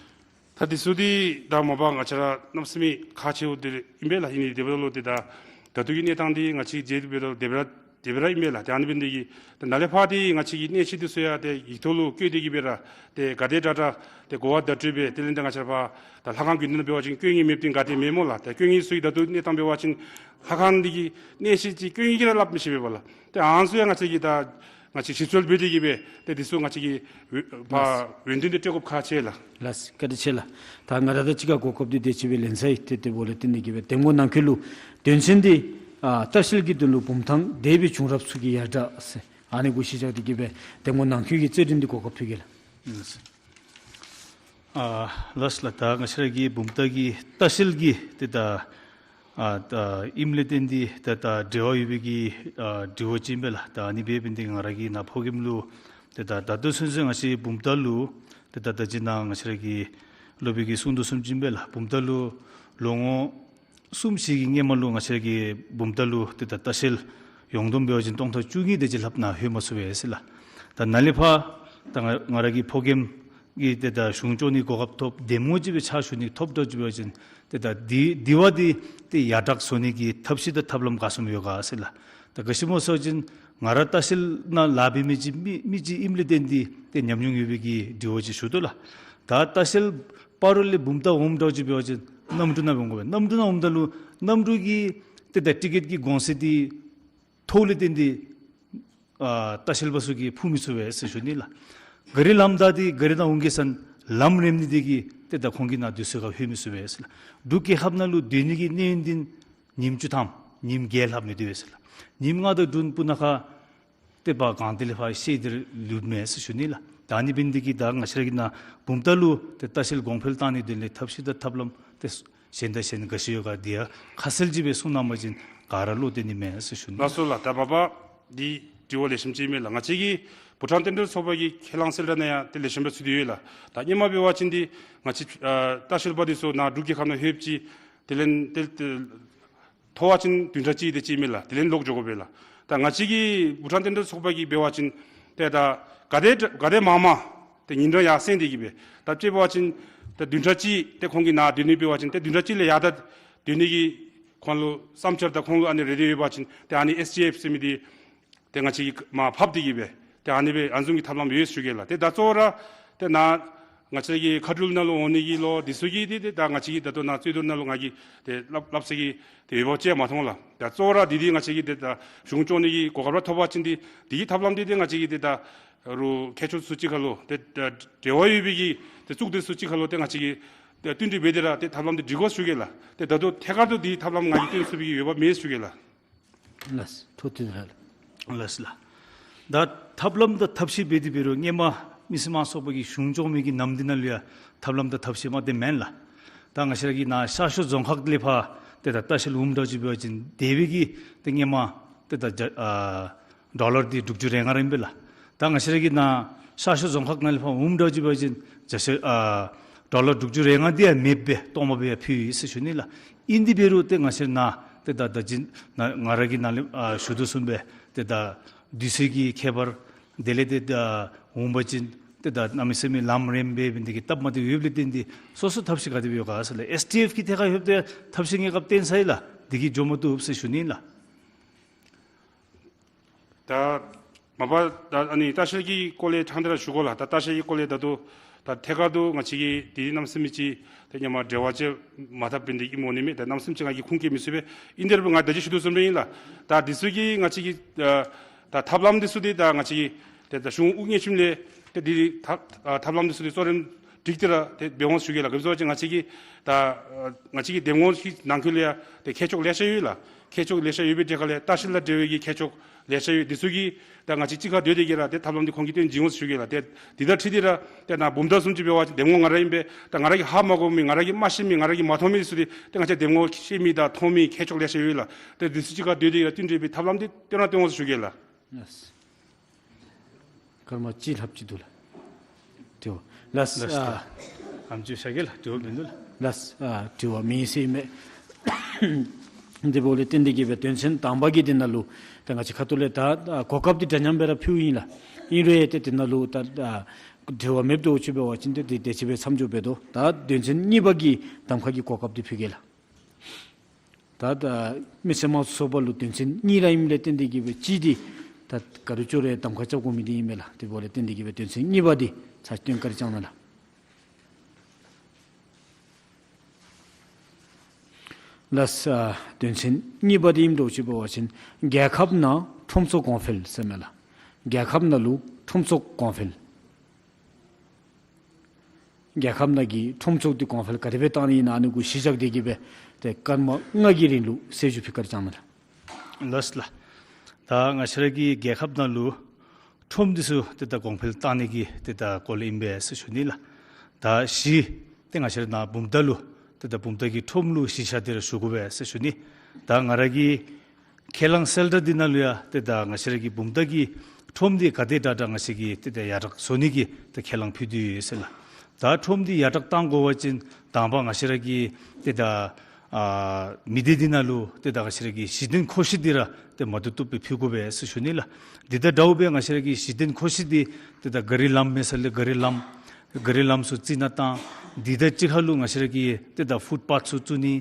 ད་འདི་ཚུ་འདི་ད་མ་པ་ང་བཅས་ར་གནམ་མེད་ས་མེད་ཁག་ཆེཝ་འདི་ཨིན་པས་ལགས། ཨིན་ནི་དེ་འབདཝ་ད་ལུ་ཏེ་ད་ད་ལྟོ་གི་གནས་སྟངས་འདི་ང་བཅས་མཇལ་དེ་འབདཝ་ད་དེ་སྦེ་ར་དེ་སྦེ་ར་ཨིན་པས་ལགས། ཏེ་ཨ་ནི་འབད་ནི་དེ་གིས་ད་ནཱ་ལས་ཕར་འདི་ང་བཅས་ཀྱི་གནས་བཤད་འདི་ཚུ་ཡང་ཏེ་ཡིག་ཐོག་ལུ་བཀོད་དེ་གི་སྦེ་ར་ཏེ་ག་དེ་དྲག་དྲག་ཏེ་གོ་བ་བརྡ་སྤྲོད་འབད་དེ་ལས་ཏེ་ང་བཅས་ར་ཕར་ད་ལྷ་ཁང་དགོན་སྡེ་ནང་འབད་བ་ཅིན་བཀོད་ངེས་མེདཔ་འདི་ག་ཏེ་མེད་སྨོ་ལགས། ཏེ་བཀོད་ངེས་ཚུ་གི་ད་ལྟོ་གནས་སྟངས་འབད་བ་ཅིན་ལྷ་ཁང་འདི་གི་གནས་བཤད་ཅིག་བཀོད་ངེས་ཀྱི་ར་སླབ་མི་ཤེས་པས་ལགས། ཏེ་ཨ་ནི་ཚུ་ཡང་ང་བཅས་ཀྱིས་ད་ང་བཅས་ཞིབ་འཚོལ་འབད་དེ་གི་སྦེ་ཏེ་འདི་ཚུ་ང་བཅས་ཀྱིས་འོས་ཕར་འོས་འདེམས་འདི་སྤྲོད་དགོཔ་ཁག་ཆེ་ལགས། ལགས་སོ། བཀའ་དྲིན་ཆེ་ལགས། ད་ང་ར་དང་གཅིག་ཁར་གོ་སྐབས་འདི་དེ་ཅིག་སྦེ་ལེན་ས་ཨིན། ཏེ་དེ་འབདཝ་ལས་བརྟེན་ཏེ་གི་སྦེ་འདེམས་ངོ་ནང་འཁོད་ལུ་དོན་ཚན་འདི་ཨ་ལྟ་བཤལ་གྱི་དོན་ལུ་བུམ་ཐང་འདས་པའི་བྱུང་རབས་ཚུ་གི་ཡར་དྲག་ཟེར་ཨ་ནི་གུ་གཞི་བཞག་སྟེ་གི་སྦེ་འདེམས་ངོ་ནང་འཁོད་ཀྱི་རྩོད་འགྲན་འདི་གོ་སྐབས་ཕུལ་གེ་ལགས། ལགས་སོ། ཨ་ལགས་སོ་ལགས། ད་ང་བཅས་ར་གི་བུམ་ཐང་གི་ལྟ་བཤལ་གྱི་ཏེ་ད་ཨ་ད་ཨིནམ་ལས་བརྟེན་ཏེ་ཏེ་ད་འབྲེལ་བ་ཡོད་པའི་གི་ཨ་དྲི་བ་ཅིག་ཨིན་པས་ལགས། ད་ཨ་ནི་འབད་བའི་འདི་ང་ར་གི་ནཱ་ཕོ་རྒནམ་ལུ་ཏེ་ད་ད་ལྟོ་ཚུན་ཚོད་ང་བཅས་བུམ་ཐང་ལུ་ཏེ་ད་ད་ཅི་ནཱ་ང་བཅས་ར་གི་སློབ་དཔོན་གྱིས་གསུང་དོ་བཟུམ་ཅིག་ཨིན་པས་ལགས། བུམ་ཐང་ལུ་ལོ་ངོ་གསུམ་བཞི་གི་སྔོན་མ་ལུ་ང་བཅས་ར་གི་བུམ་ཐང་ལུ་ཏེ་ད་ལྟ་བཤལ་ཡོངས་བསྡོམས་འབད་བ་ཅིན་སྟོང་ཕྲག་བཅུ་གཉིས་དེ་ཅིག་ལྷགཔ་ནཱ་ལྷོད་མ་ཚུགས་པས་ཟེར་ལགས། ད་ནཱ་ལས་ཕར་ད་ང་ང་ར་གི་ཕོ་རྒནམ་གིས་ཏེ་ད་གཞུང་སྐྱོང་ནི་གོ་སྐབས་ཐོབ་འདེམས་ངོ་ཅིག་སྦེ་ཕྱག་ཞུ་ནི་ཐོབ་འགྱོ་ཅི་འབད་བ་ཅིན་ཏེ་ད་འདི་འདི་བ་འདི་ཏེ་ཡར་དྲག་བཟོ་ནི་གི་ཐབས་ཤེས་དང་ཐབས་ལམ་ག་བཟུམ་ཡོད་ག་ཟེར་ལགས། ད་ག་ཅི་སྨོ་ཟེར་བ་ཅིན་ང་ར་ལྟ་བཤལ་ནང་ལཱ་འབད་མི་ཅིག་མི་མི་ཅིག་ཨིནམ་ལས་བརྟེན་ཏེ་ཏེ་ཉམས་མྱོང་ཡོད་པའི་གི་དྲི་བ་ཅིག་ཞུ་དོ་ལགས། ད་ལྟ་བཤལ་ཕར་ལས་བུམ་ཐང་འོངམ་འདྲཝ་ཅིག་འབད་བ་ཅིན་གནམ་གྲུ་ནང་འོང་དགོ་པས། གནམ་གྲུ་ནང་འོངམ་ད་ལུ་གནམ་གྲུ་གི་ཏེ་ད་ཊི་ཀེཊ་གི་གོང་ཚད་འདི་མཐོ་ལས་བརྟེན་ཏེ་ཨ་ལྟ་བཤལ་པ་ཚུ་གིས་ཕུལ་མི་ཚུགས་པས་ཟེར་ཞུ་ནི་ལགས། ག་རི་ལམ་བདའ་སྟེ་ག་རི་ནང་འོང་གེ་ཟེར་ན་ལམ་རེངམ་ནི་དེ་གིས་ཏེ་ད་ཁོང་གི་ནང་དུས་ཚོད་ཁར་ལྷོད་མི་ཚུགས་པས་ཟེར་ལགས། འབྲུག་རྒྱལ་ཁབ་ནང་ལུ་སྡོད་ནི་གི་གནས་ཡུན་འདི་ཉིནམ་བཅུ་ཐམ་ཉིནམ་བརྒྱད་ལྷག་མི་སྡོད་པས་ཟེར་ལགས། ཉིནམ་ལྔ་དང་བདུན་སྤུ་ན་ཁ་ཏེ་ཕར་སྒང་སྟེང་ལས་ཕར་ཤེད་དེ་ལུས་མས་ཟེར་ཞུ་ནི་ལགས། ད་ཨ་ནི་འབད་ནི་དེ་གིས་ད་ང་བཅས་ར་གི་ནཱ་བུམ་ཐང་ལུ་ཏེ་ལྟ་བཤལ་གོང་འཕེལ་བཏང་ནིའི་དོན་ལས་ཐབས་ཤེས་དང་ཐབས་ལམ་ཏེ་གཞན་དང་གཞན་ག་ཅི་ཡོད་ག་འདི་ཡང་ཁ་གསལ་ཅིག་སྦེ་གསུང་གནང་བ་ཅིན་ག་ར་བློ་གཏད་ནི་མས་ཟེར་ཞུ་ནི། ལགས་སོ་ལགས། ད་མ་པ་འདི་དྲི་བ་ལེགས་ཤོམ་ཅིག་མས་ལགས། ང་བཅས་ཀྱི་བུ་ཊཱན་རྟེན་འབྲེལ་ཚོགས་པ་གི་ཁས་བླངས་གསལ་བསྒྲགས་ནང་ཡང་ཏེ་ལེགས་ཤོམ་སྦེ་ཚུད་དེ་ཡོད་ལགས། ད་སྔོན་མ་འབད་བ་ཅིན་འདི་ང་བཅས་ཨ་ལྟ་བཤལ་པ་འདི་ཚུ་ནཱ་འབྲུག་རྒྱལ་ཁབ་ནང་ལྷོདཔ་ཅིག་དེ་ལས་ཏེ་ཏེ་མཐོ་བ་ཅིན་བདུན་ཕྲག་གཅིག་དེ་ཅིག་མས་ལགས། དེ་ལས་ལོག་འགྱོ་དགོ་པས་ལགས། ད་ང་བཅས་ཀྱི་བུ་ཊཱན་རྟེན་འབྲེལ་ཚོགས་པ་གིས་འབད་བ་ཅིན་ཏེ་ད་ག་དེ་ག་དེ་མང་མང་ཏེ་ཉིན་གྲངས་ཡར་སེང་སྟེ་གི་སྦེ་ད་དཔྱེ་འབད་བ་ཅིན་ཏེ་བདུན་ཕྲག་གཅིག་ཏེ་ཁོང་གིས་ནཱ་སྡོད་ནི་འབད་བ་ཅིན་ཏེ་བདུན་ཕྲག་གཅིག་ལས་ཡར་ད་སྡོད་ནི་གི་ཁོང་ལུ་བསམ་འཆར་དང་ཁོང་ལུ་ཨ་ནི་རེ་འདོད་ཡོད་པ་ཅིན་ཏེ་ཨ་ནི་ཨེསི་ཌི་ཨེཕ་ཟེར་མི་འདི་ཏེ་ང་བཅས་ཀྱིས་མར་ཕབ་སྟེ་གི་སྦེ་ཏེ་ཨ་ནི་སྦེ་ཨ་ནི་བཟུམ་གྱི་ཐབས་ལམ་ཡོད་ཟེར་ཞུ་གེ་ལགས། ཏེ་ད་གཙོ་བོ་ར་ཏེ་ནཱ་ང་བཅས་ཀྱི་མཁའ་འགྲུལ་ནང་ལུ་འོང་ནི་གི་ལོ་འདི་ཚུ་གི་ཏེ་ཏེ་ད་ང་བཅས་ཀྱིས་ད་ལྟོ་ནཱ་རྩོད་དོ་ནང་ལུ་ང་གིས་ཏེ་སླབ་སླབ་ས་གི་ཏེ་འོས་འབབ་ཅིག་མ་མཐོང་ལགས། ད་གཙོ་བོ་ར་འདི་འདི་ང་བཅས་ཀྱིས་ཏེ་ད་གཞུང་སྐྱོང་ནི་གི་གོ་སྐབས་ར་ཐོབ་པ་ཅིན་འདི་འདི་གི་ཐབས་ལམ་འདི་ཏེ་ང་བཅས་ཀྱིས་ཏེ་ད་རུང་མཁས་མཆོག་ཚུ་གཅིག་ཁར་ལུ་ཏེ་ད་འབྲེལ་བ་ཡོད་པའི་གི་ཏེ་གཙུག་སྡེ་ཚུ་གཅིག་ཁར་ལུ་ཏེ་ང་བཅས་ཀྱིས་ཏེ་བསྟུན་གྲོས་འབད་དེ་ར་ཏེ་ཐབས་ལམ་འདི་སྒྲིག་དགོ་ཟེར་ཞུ་གེ་ལགས། ཏེ་ད་ལྟོ་ཐད་ཀར་དུ་འདི་ཐབས་ལམ་ང་གིས་སྟོན་ཚུགས་པའི་གི་འོས་འབབ་མེད་ཟེར་ཞུ་གེ་ལགས། ལགས་སོ། ཐུགས་རྗེ་ཆེ་ལགས། ལགས་སོ་ལགས། ད་ཐབས་ལམ་དང་ཐབས་ཤེས་འབད་དེ་འབད་རུང་སྔོན་མ་མི་སེར་དམངས་ཚོགས་པ་གིས་གཞུང་སྐྱོང་མི་གི་ནམ་འདི་ནང་ལུ་ཡང་ཐབས་ལམ་དང་ཐབས་ཤེས་མ་སྟོནམ་མེན་ལགས། ད་ང་བཅས་ར་གི་ནཱ་ཤར་ཕྱོགས་རྫོང་ཁག་ལས་ཕར་ཏེ་ད་ལྟ་བཤལ་འོངམ་འདྲཝ་ཅིག་འབད་བ་ཅིན་དེ་སྦེ་གི་ཏེ་སྔོན་མ་ཏེ་ད་ཨ་ཌོ་ལར་འདི་དྲུག་ཅུ་རེ་ལྔ་ར་ཨིན་པས་ལགས། ད་ང་བཅས་ར་གི་ནཱ་ཤར་ཕྱོགས་རྫོང་ཁག་ནང་ལས་ཕར་འོངམ་འདྲཝ་ཅིག་འབད་བ་ཅིན་ཇ་ཤ་ཨ་ཌོ་ལར་དྲུག་ཅུ་རེ་ལྔ་འདི་ཡང་མེདཔ་སྦེ་སྟོངམ་སྦེ་ཡང་ཕུལ་ཡི་ཟེར་ཞུ་ནི་ལགས། ཨིན་དེ་འབད་རུང་ཏེ་ང་བཅས་ནཱ་ཏེ་ད་ད་ཅི་ནཱ་ང་ར་གིས་ནཱ་ལས་ཨ་ཞུ་དོ་བཟུམ་སྦེ་ཏེ་ད་དུས་ཚོད་ཀྱི་ཁྱད་པར་དེ་ལས་ཏེ་ད་འོང་པ་ཅིན་ཏེ་ད་གནམ་མེད་ས་མེད་ལམ་རིངམོ་སྦེ་འབད་ནི་དེ་གིས་སྟབས་མ་བདེཝ་ཡོདཔ་ལས་བརྟེན་ཏེ་སོ་སོ་ཐབས་ཤེས་ག་དེ་སྦེ་ཡོད་ག་ཟེར་ལགས། ཨེསི་ཌི་ཨེཕ་གི་ཐད་ཁར་ལྷོདཔ་ད་ཐབས་ཤེས་གནས་སྐབས་བཏོན་ཚར་ཡི་ལགས། དེ་གིས་འགྱོ་མ་བཏུབ་ཟེར་ཞུ་ནི་ལགས། ད་ མ་པ་ད་ཨ་ནི་ལྟ་བཤལ་གྱི་སྐོར་ལས་ཕྲང་སྟེ་ར་ཞུ་དགོ་ལགས། ད་ལྟ་བཤལ་གྱི་སྐོར་ལས་ད་ལྟོ་ད་ཐད་ཀར་དུ་ང་བཅས་ཀྱིས་དེ་གནམ་མེད་ས་མེད་ཅིག་ཏེ་ཧེ་མ་འབྲེལ་བ་ཅིག་མ་འཐབ་པའི་འདི་གི་མོ་ནི་མེད། ད་གནམ་མེད་ས་མེད་ཅིག་ང་གིས་ཁུངས་སྐྱེལ་མི་ཚུགས་པས། ཨིན་དེ་ར་ང་ད་ཅི་ཞུ་དོ་བཟུམ་སྦེ་ཨིན་ལགས། ད་འདི་ཚུ་གི་ང་བཅས་ཀྱི་ད་ད་ཐབས་ལམ་འདི་ཚུ་འདི་ད་ང་བཅས་ཀྱི་ཏེ་ད་གཞུང་དབུ་བརྙེས་ཞིནམ་ལས་ཏེ་འདི་ཐབས་ཨ་ཐབས་ལམ་འདི་ཚུ་འདི་གཙོ་རིམ་སྒྲིག་སྟེ་ར་ཏེ་འབད་འོང་ཞུ་གེ་ལགས། ག་ཅི་སྨོ་ཟེར་བ་ཅིན་ང་བཅས་ཀྱི་ད་ཨ་ང་བཅས་ཀྱི་འདེམས་ངོ་གི་ནང་འཁོད་ལུ་ཡང་ཏེ་མཁས་མཆོག་ལེ་ཤ་ཡོད་ལགས། མཁས་མཆོག་ལེ་ཤ་ཡོད་པའི་གྲས་ཁ་ལས་ལྟ་བཤལ་དང་འབྲེལ་བའི་གི་མཁས་མཆོག་ལེ་ཤ་ཡོད། འདི་ཚུ་གིས་ད་ང་བཅས་གཅིག་ཁར་སྡོད་དེ་གིས་ར་ཏེ་ཐབས་ལམ་འདི་ཁོང་གིས་སྟོན་བྱིན་འོང་ཞུ་གེ་ལགས། ཏེ་འདི་དང་འཁྲིལ་ཏེ་ར་ཏེ་ནཱ་བུམ་ཐང་བཟུམ་ཅིག་འབད་བ་ཅིན་འདེམས་ངོ་ང་ར་ཨིན་པས། ད་ང་ར་གིས་ཧ་མ་གོ་མི་ང་ར་གིས་མ་ཤེས་མི་ང་ར་གིས་མ་མཐོང་མི་ཚུ་འདི་ཏེ་ང་བཅས་འདེམས་ངོ་ཤེས་མི་དང་མཐོང་མི་མཁས་མཆོག་ལེ་ཤ་ཡོད་ལགས། ཏེ་འདི་ཚུ་གཅིག་ཁར་སྡོད་དེ་གིས་ར་བསྟུན་གྲོས་འབད་ཐབས་ལམ་འདི་སྟོན་ར་སྟོན་འོང་ཞུ་གེ་ལགས། ལགས། སྐར་མ་གཅིག་ལྷགཔ་ཅིག་འདུག་ལགས། ཏེ་ལགས། ལགས། ཨ་ཨམ་ཅོག་བཞག་གེ་ལགས། དྲི་བ་མིན་འདུག་ལགས། ལགས། ཨ་དྲི་བ་མེད་ཟེར་མས། དེ་འབདཝ་ལས་བརྟེན་ཏེ་གིས་སྦེ་དོན་ཚན་དང་པ་གི་འདི་ནང་ལུ་ད་ང་བཅས་ཁ་ཐུག་ལས་ད་ཨ་གོ་སྐབས་འདི་འདྲ་མཉམ་སྦེ་ར་ཕུལཝ་ཨིན་ལགས། ཨིན་རུང་ཡང་ཏེ་དེ་ནང་ལུ་ད་ཨ་དྲི་བ་མེདཔ་འདྲཝ་ཅིག་འབད་བ་ཅིན་ཏེ་དེ་དེ་ཅིག་སྦེ་མཚམས་འཇོག་འབད་དོ། ད་དོན་ཚན་གཉིས་པ་གི་གདམ་ཁ་གི་གོ་སྐབས་འདི་ཕུལ་གེ་ལགས། ད་ད་མི་སེར་དམངས་གཙོའི་ཚོགས་པ་ལུ་དོན་ཚན་གཉིས་ར་ཨིནམ་ལས་བརྟེན་ཏེ་གིས་སྦེ་གཅིག་འདི་ད་ག་ར་ཅོག་ར་གདམ་ཁ་རྐྱབ་དགོ་མི་འདི་ཨིན་མས་ལགས། དེ་འབདཝ་ལས་བརྟེན་ཏེ་གིས་སྦེ་དོན་ཚན་གཉིས་པ་འདི་ཚར་སྟོན་བཀའ་དྲིན་བསྐྱང་གནང་ལགས། ལགས། ཨ་དོན་ཚན་གཉིས་པ་འདི་ཨིནམ་འདྲཝ་ཅིག་འབད་བ་ཅིན་རྒྱལ་ཁབ་ནང་ཁྲོམ་ཚོགས་གོང་འཕེལ་ཟེར་མས་ལགས། རྒྱལ་ཁབ་ནང་ལུ་ཁྲོམ་ཚོགས་གོང་འཕེལ། རྒྱལ་ཁབ་ནང་གི་ཁྲོམ་ཚོགས་འདི་གོང་འཕེལ་ག་དེ་སྦེ་བཏང་ནི་ཨིན་ན་ཨ་ནི་གུ་གཞི་བཞག་སྟེ་གིས་སྦེ་ཏེ་སྐར་མ་ལྔ་གི་རིང་ལུ་གསལ་ཞུ་ཕུལ་བཀའ་དྲིན་བསྐྱང་གནང་ལགས། ལགས་ལགས། ད་ང་བཅས་ར་གི་རྒྱལ་ཁབ་ནང་ལུ་ཁྲོམ་འདི་ཚུ་ཏེ་ད་གོང་འཕེལ་བཏང་ནི་གི་ཏེ་ད་སྐོར་ལས་ཨིན་པས་ཟེར་ཞུ་ནི་ལགས། ད་གཞི་ཏེ་ང་བཅས་ར་ནཱ་བུམ་ཐང་ལུ་ཏེ་ད་བུམ་ཐང་གི་ཁྲོམ་ལུ་གཞི་བཞག་སྟེ་ར་ཞུ་དགོ་པས་ཟེར་ཞུ་ནི། ད་ང་ར་གི་ཁས་བླངས་གསལ་བསྒྲགས་འདི་ནང་ལུ་ཡང་ཏེ་ད་ང་བཅས་ར་གི་བུམ་ཐང་གི་ཁྲོམ་འདི་ག་དེ་དྲག་དྲག་ང་བཅས་ཀྱིས་ཏེ་ད་ཡར་དྲག་བཟོ་ནི་གི་ཏེ་ཁས་བླངས་ཕུལ་ཏེ་ཡོད་ཟེར་ལགས། ད་ཁྲོམ་འདི་ཡར་དྲག་བཏང་དགོ་པ་ཅིན་དང་པ་ང་བཅས་ར་གི་ཏེ་ད་ཨ་མི་སྡེ་འདི་ནང་ལུ་ཏེ་ད་ང་བཅས་ར་གི་གཞི་རྟེན་མཁོ་གཞི་འདི་ར་ཏེ་མ་བཏུབ་བཏུབ་སྦེ་ཕུལ་དགོ་པས་ཟེར་ཞུ་ནི་ལགས། འདི་དང་འདྲཝ་སྦེ་ང་བཅས་ར་གི་གཞི་རྟེན་མཁོ་གཞི་འདི་ཏེ་ད་ག་རི་ལམ་མེད་ས་ལས་ག་རི་ལམ་ག་རི་ལམ་ཚུ་བརྩི་ནི་དང་འདི་དང་གཅིག་ཁར་ལུ་ང་བཅས་ར་གི་ཏེ་ད་ཕུཊ་པཱཐ་ཚུ་བཙུགས་ནི།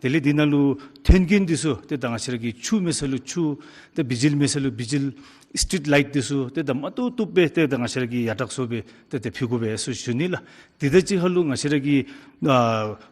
དེ་ལས་འདི་ནང་ལུ་ཐོན་སྐྱེད་འདི་ཚུ་ཏེ་ད་ང་བཅས་ར་གི་ཆུ་མེད་ས་ལུ་ཆུ་ཏེ་བི་ཇི་ལི་མེད་ས་ལུ་བི་ཇི་ལི་སི་ཊྲིཊ་ལའིཊ་འདི་ཚུ་ཏེ་ད་མ་བཏུབ་བཏུབ་སྦེ་ཏེ་ད་ང་བཅས་ར་གིས་ཡར་དྲག་བཟོ་སྦེ་ཏེ་ཏེ་ཕུལ་དགོ་པས་ཟེར་ཞུ་ནི་ལགས། འདི་དང་གཅིག་ཁར་ལུ་ང་བཅས་ར་གི་ཨ་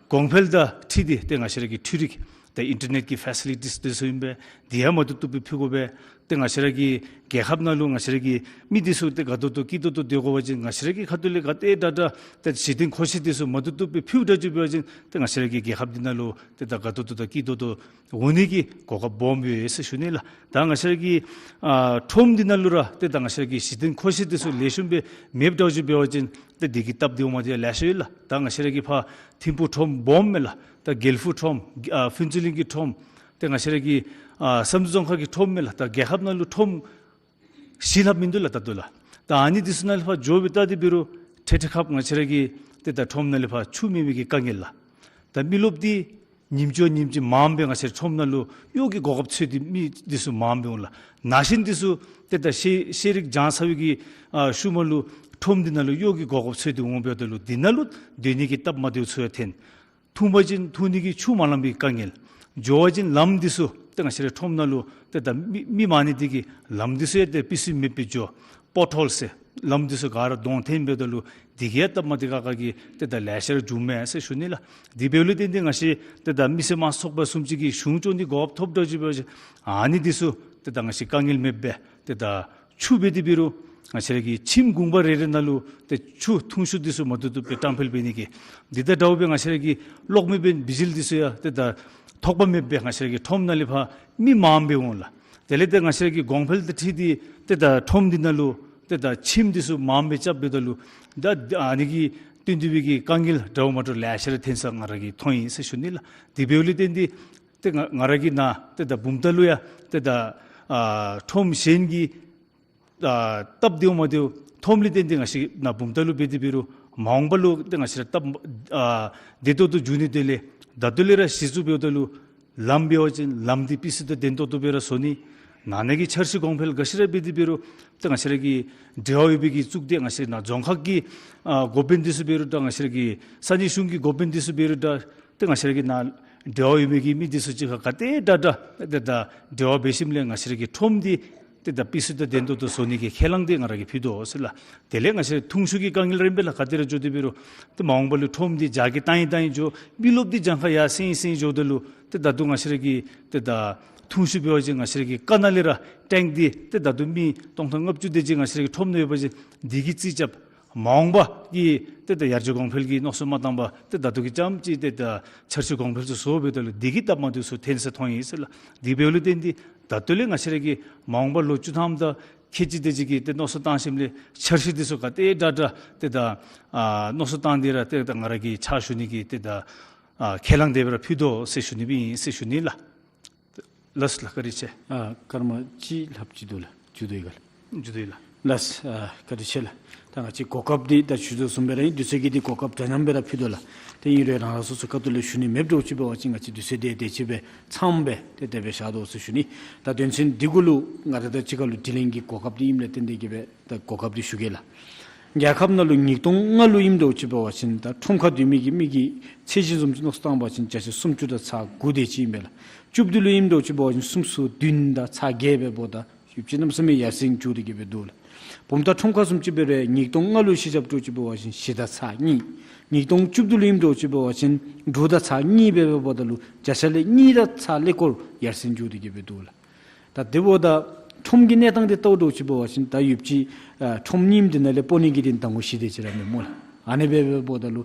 གོང་འཕེལ་དང་འཁྲིལ་ཏེ་ཏེ་ང་བཅས་ར་གི་འཕྲུལ་རིག་ཏེ་ཨིན་ཊར་ནེཊ་གི་ཕེ་སི་ལི་ཊིས་འདི་ཚུ་ཨིན་པས། འདི་ཡང་མ་བཏུབ་བཏུབ་སྦེ་ཕུལ་དགོ་པས། ཏེ་ང་བཅས་ར་གི་རྒྱལ་ཁབ་ནང་ལུ་ང་བཅས་ར་གི་མི་འདི་ཚུ་ཏེ་དགའ་ཏོག་ཏོ་སྐྱིད་ཏོག་ཏོ་སྡོད་དགོ་པ་ཅིན་ང་བཅས་ར་གི་ཁ་ཐུག་ལས་ག་དེ་དྲག་དྲག་ཏེ་གཞི་རྟེན་མཁོ་གཞི་འདི་ཚུ་མ་བཏུབ་བཏུབ་སྦེ་ཕུལཝ་འདྲཝ་ཅིག་འབད་བ་ཅིན་ཏེ་ང་བཅས་ར་གི་རྒྱལ་ཁབ་འདི་ནང་ལུ་ཏེ་ད་དགའ་ཏོག་ཏོ་དང་སྐྱིད་ཏོག་ཏོ་འོང་ནི་གི་གོ་སྐབས་སྦོམ་ཡོད་ཟེར་ཞུ་ནི་ལགས། ད་ང་བཅས་ར་གི་ཨ་ཁྲོམ་འདི་ནང་ལུ་ར་ཏེ་ད་ང་བཅས་ར་གི་གཞི་རྟེན་མཁོ་གཞི་འདི་ཚུ་ལེགས་ཤོམ་སྦེ་མེདཔ་འདྲཝ་ཅིག་འབད་བ་ཅིན་ཏེ་འདི་གིས་སྟབས་བདེཝ་མ་བདེཝ་ལེ་ཤ་ཡོད་ལགས། ད་ང་བཅས་ར་གི་ཕར་ཐིམ་ཕུག་ཁྲོམ་སྦོམ་མས་ལགས། ད་དགེ་ལེགས་ཕུག་ཁྲོམ་ཨ་ཕུན་ཚོགས་གླིང་གི་ཁྲོམ་ཏེ་ང་བཅས་ར་གི་ཨ་བསམ་གྲུབ་རྫོང་ཁག་གི་ཁྲོམ་མས་ལགས། ད་རྒྱལ་ཁབ་ནང་ལུ་ཁྲོམ་བཞི་ལྷག་མིན་འདུག་ལགས་ད་ལྟོ་ལགས། ད་ཨ་ནི་འདི་ཚུ་ནང་ལས་ཕར་འགྱོ་སྦེ་བལྟ་སྟེ་འབད་རུང་ཁྲེ་ཁྲེ་ཁབ་ང་བཅས་ར་གི་ཏེ་ད་ཁྲོམ་ནང་ལས་ཕར་ཆུ་མེད་མི་གི་དཀའ་ངལ་ལགས། ད་མི་རློབས་འདི་ཉིནམ་ཅིག་ཉིནམ་ཅིག་མངམ་སྦེ་ང་བཅས་ཁྲོམ་ནང་ལུ་གཡོག་གི་གོ་སྐབས་འཚོལ་ཏེ་མི་འདི་ཚུ་མངམ་སྦེ་འོང་ལགས། ན་གཞོན་འདི་ཚུ་ཏེ་ད་ཤེས་ཤེས་རིག་སྦྱང་ཚར་བའི་གི་ཨ་ཤུལ་མ་ལུ་ཁྲོམ་འདི་ནང་ལུ་གཡོག་གི་གོ་སྐབས་འཚོལ་ཏེ་འོང་འབདཝ་ད་ལུ་འདི་ནང་ལུ་སྡོད་ནི་གི་སྟབས་མ་བདེཝ་ཚུ་ཡང་ཐོན། འཐུང་པ་ཅིན་འཐུང་ནི་གི་ཆུ་མ་ལང་པའི་དཀའ་ངལ། འགྱོ་བ་ཅིན་ལམ་འདི་ཚུ་ཏེ་ང་བཅས་རའི་ཁྲོམ་ནང་ལུ་ཏེ་ད་མི་མི་མང་ནི་འདི་གིས་ལམ་འདི་ཚུ་ཡང་ཏེ་པི་སི་མེདཔ་སྦེ་འགྱོ། པོཊ་ཧོལ་ཟེར་ལམ་འདི་ཚུ་ག་ར་དོང་འཐེན་འབདཝ་ད་ལུ་འདི་གིས་ཡང་སྟབས་མ་བདེ་ཁག་ཁ་གི་ཏེ་ད་ལེ་ཤ་ར་འབྱུངམ་མས་ཟེར་ཞུ་ནི་ལགས། དེ་འབདཝ་ལས་བརྟེན་ཏེ་ང་བཅས་ཏེ་ད་མི་སེར་དམངས་གཙོའི་ཚོགས་པ་བཟུམ་ཅིག་གིས་གཞུང་སྐྱོང་ནི་གོ་སྐབས་ཐོབ་འདྲཝ་ཅིག་འབད་བ་ཅིན་ཨ་ནི་འདི་ཚུ་ཏེ་ད་ང་བཅས་དཀའ་ངལ་མེདཔ་སྦེ་ཏེ་ད་ཆུ་འབད་དེ་འབད་རུང་ང་བཅས་ར་གི་ཁྱིམ་གུང་པ་རེ་རེ་ནང་ལུ་ཏེ་ཆུ་འཐུང་ཆུ་འདི་ཚུ་མ་བཏུབ་བཏུབ་སྦེ་བཀྲམ་སྤེལ་འབད་ནི་གི། འདི་དང་འདྲཝ་སྦེ་ང་བཅས་ར་གི་གློག་མེ་འབད་བི་ཇི་ལི་འདི་ཚུ་ཡང་ཏེ་ད་ཐོགས་པ་མེདཔ་སྦེ་ང་བཅས་ར་གི་ཁྲོམ་ནང་ལས་ཕར་མི་མངམ་སྦེ་འོང་ལགས། དེ་ལས་ཏེ་ང་བཅས་ར་གི་གོང་འཕེལ་དང་འཁྲིལ་ཏེ་ཏེ་ད་ཁྲོམ་འདི་ནང་ལུ་ཏེ་ད་ཁྱིམ་འདི་ཚུ་མངམ་སྦེ་རྐྱབ་འབདཝ་ད་ལུ་ད་ཨ་ནི་གིས་བསྟུན་ཏེ་སྦེ་གི་དཀའ་ངལ་འདྲཝ་མ་འདྲཝ་ལེ་ཤ་ར་ཐོན་ས་ང་ར་གིས་མཐོང་ཡི་ཟེར་ཞུ་ནི་ལགས། དེ་འབདཝ་ལས་བརྟེན་ཏེ་ཏེ་ང་ང་ར་གིས་ནཱ་ཏེ་ད་བུམ་ཐང་ལུ་ཡང་ཏེ་ད་ཨ་ཁྲོམ་གཞན་གྱི་ཨ་སྟབས་བདེཝ་མ་བདེཝ་ཐོནམ་ལས་བརྟེན་ཏེ་ང་བཅས་ནཱ་བུམ་ཐང་ལུ་འབད་དེ་འབད་རུང་མ་འོངས་པ་ལུ་ཏེ་ང་བཅས་ར་སྟབས་ཨ་བདེ་ཏོག་ཏོ་འགྱོ་ནི་དེ་ལས་ད་ལྟོ་ལས་ར་གཞི་བཙུགས་འབདཝ་ད་ལུ་ལམ་འབད་བ་ཅིན་ལམ་འདི་པི་སི་དང་ལྡན་ཏོག་ཏོ་སྦེ་ར་བཟོ་ནི། ནང་ན་གི་འཆར་གཞི་གོང་འཕེལ་ག་ཅི་ར་འབད་དེ་འབད་རུང་ཏེ་ང་བཅས་ར་གི་འབྲེལ་བ་ཡོད་པའི་གི་གཙུག་སྡེ་ང་བཅས་ནཱ་རྫོང་ཁག་གི་ཨ་འགོ་དཔོན་འདི་ཚུ་འབད་རུང་ད་ང་བཅས་ར་གི་ས་གནས་གཞུང་གི་འགོ་དཔོན་འདི་ཚུ་འབད་རུང་ད་ཏེ་ང་བཅས་ར་གི་ནཱ་འབྲེལ་བ་ཡོད་མི་གི་མི་འདི་ཚུ་གཅིག་ཁར་ག་དེ་དྲག་དྲག་ཏེ་ད་འབྲེལ་བ་འབད་ཞིནམ་ལས་ང་བཅས་ར་གི་ཁྲོམ་འདི་ ཏེ་ད་སྤུས་ཚད་དང་ལྡན་ཏོག་ཏོ་བཟོ་ནི་གི་ཁས་བླངས་འདི་ང་ར་གིས་ཕུལ་དོ་ཟེར་ལགས། དེ་ལས་ང་བཅས་འཐུང་ཆུ་གི་དཀའ་ངལ་ར་ཨིན་པས་ལགས། ག་དེ་ར་འགྱོ་དེ་འབད་རུང་ཏེ་མ་འོངས་པ་ལུ་ཁྲོམ་འདི་རྒྱ་གིས་བཏང་ཡི་བཏང་ཡི་འགྱོ། མི་རློབས་འདི་གྱངས་ཁ་ཡར་སེང་ཡི་སེང་ཡི་འགྱོཝ་ད་ལུ་ཏེ་ད་ལྟོ་ང་བཅས་ར་གི་ཏེ་ད་འཐུང་ཆུ་འབད་བ་ཅིན་ང་བཅས་ར་གི་ཀ་ན་ལས་ར་ཊེངཀ་འདི་ཏེ་ད་ལྟོ་མི་སྟོང་ཕྲག་ལྔ་བཅུ་དེ་ཅིག་ང་བཅས་ར་གི་ཁྲོམ་ནང་ཡོད་པ་ཅིན་འདི་གིས་རྩིས་རྐྱབ། མ་འོངས་པ་གི་ཏེ་ད་ཡར་རྒྱས་གོང་འཕེལ་གྱི་མནོ་བསམ་མ་བཏང་པར་ཏེ་ད་ལྟོ་གི་རྐྱངམ་ཅིག་ཏེ་ད་འཆར་གཞི་གོང་འཕེལ་ཚུ་བཟོ་འབདཝ་ད་ལུ་འདི་གིས་སྟབས་མ་བདེཝ་ཚུ་ཐོན་ས་མཐོང་ཡི་ཟེར་ལགས། དེ་འབདཝ་ལས་བརྟེན་ཏེ་ད་ལྟོ་ལས་ང་བཅས་ར་གི་མ་འོངས་པ་ལོ་བཅུ་ཐམ་དང་ཁལ་གཅིག་དེ་ཅིག་གི་ཏེ་མནོ་བསམ་བཏང་ཞིནམ་ལས་འཆར་གཞི་འདི་ཚུ་ག་དེ་དྲག་དྲག་ཏེ་ད་ཨ་མནོ་བསམ་བཏང་སྟེ་ར་ཏེ་ད་ང་ར་གིས་ཕྱག་ཞུ་ནི་གི་ཏེ་ད་ཨ་ཁས་བླངས་དེ་སྦེ་ར་ཕུལ་དོ་ཟེར་ཞུ་ནི་སྦེ་ཨིན་ཟེར་ཞུ་ནི་ལགས། ལགས་ལགས། བཀའ་དྲིན་ཆེ། ཨ་སྐར་མ་གཅིག་ལྷགཔ་ཅིག་འདུག་ལགས། མཇུག་བསྡུ་ཡི་ག་ལགས། མཇུག་བསྡུ་ཡི་ལགས། ལགས། ཨ་བཀའ་དྲིན་ཆེ་ལགས། ད་ང་བཅས་གོ་སྐབས་འདི་ད་ཞུ་དོ་བཟུམ་སྦེ་ར་ཨིན། དུས་ཚོད་ཀྱི་འདི་གོ་སྐབས་འདྲ་མཉམ་སྦེ་ར་ཕུལ་དོ་ལགས། ཏེ་ཨིན་རུང་རང་རང་སོ་སོ་ཁ་ཐུག་ལས་ཞུ་ནི་མེདཔ་འདྲཝ་ཅིག་འབད་བ་ཅིན་ང་བཅས་དུས་ཚོད་དེ་དེ་ཅིག་སྦེ་ཚངམ་སྦེ་ཏེ་དེ་སྦེ་བཞག་དོ་ཟེར་ཞུ་ནི། ད་དོན་ཚན་འདི་གུ་ལུ་ང་ར་དང་གཅིག་ཁར་ལུ་དྲི་ལན་གྱི་གོ་སྐབས་འདི་ཨིནམ་ལས་བརྟེན་ཏེ་གིས་སྦེ་ད་གོ་སྐབས་འདི་ཞུ་གེ་ལགས། རྒྱལ་ཁབ་ནང་ལུ་ཉིས་སྟོང་ལྔ་ལུ་ཨིནམ་འདྲཝ་ཅིག་འབད་བ་ཅིན་ད་ཁྲོམ་ཁར་སྡོད་མི་གི་མི་གི་ཚད་གཞི་བཟུམ་ཅིག་མནོ་བསམ་བཏང་བ་ཅིན་བརྒྱ་ཆ་སུམ་ཅུ་དང་ཚག་དགུ་དེ་ཅིག་ཨིན་པས་ལགས། བཅུ་བདུན་ལུ་ཨིནམ་འདྲཝ་ཅིག་འབད་བ་ཅིན་སུམ་ཅུ་སོ་བདུན་དང་ཚག་བརྒྱད་སྦེ་འབདཝ་ད་ཡོདཔ་ཅིག་གནམ་མེད་ས་མེད་ཡར་སེང་འགྱོ་སྟེ་གིས་སྦེ་འདུག་ལགས། བུམ་ཐང་ཁྲོམ་ཁ་བཟུམ་ཅིག་འབད་རུང་ཉིས་སྟོང་ལྔ་ལུ་གཞི་བཞགཔ་འདྲཝ་ཅིག་འབད་བ་ཅིན་བཞི་དང་ཚག་གཉིས། ཉིས་སྟོང་བཅུ་བདུན་ལུ་ཨིནམ་འདྲཝ་ཅིག་འབད་བ་ཅིན་དྲུག་དང་ཚག་གཉིས་སྦེ་འབདཝ་ད་ལུ་བརྒྱ་ཆ་ལས་གཉིས་དང་ཚག་ཀླད་ཀོར་ཡར་སེང་འགྱོ་སྟེ་གིས་སྦེ་འདུག་ལགས། ད་དེ་འབདཝ་ད་ཁྲོམ་གྱི་གནས་སྟངས་འདི་བལྟཝ་འདྲཝ་ཅིག་འབད་བ་ཅིན་ད་ཡོདཔ་ཅིག་ཨ་ཁྲོམ་རྙིངམ་འདི་ནང་ལས་སྤོ་ནི་གི་འདི་ནང་ད་ངོ་ཤེས་དེ་ཅིག་ར་མེད་སྨོ་ལགས། ཨ་ནི་སྦེ་འབདཝ་ད་ལུ་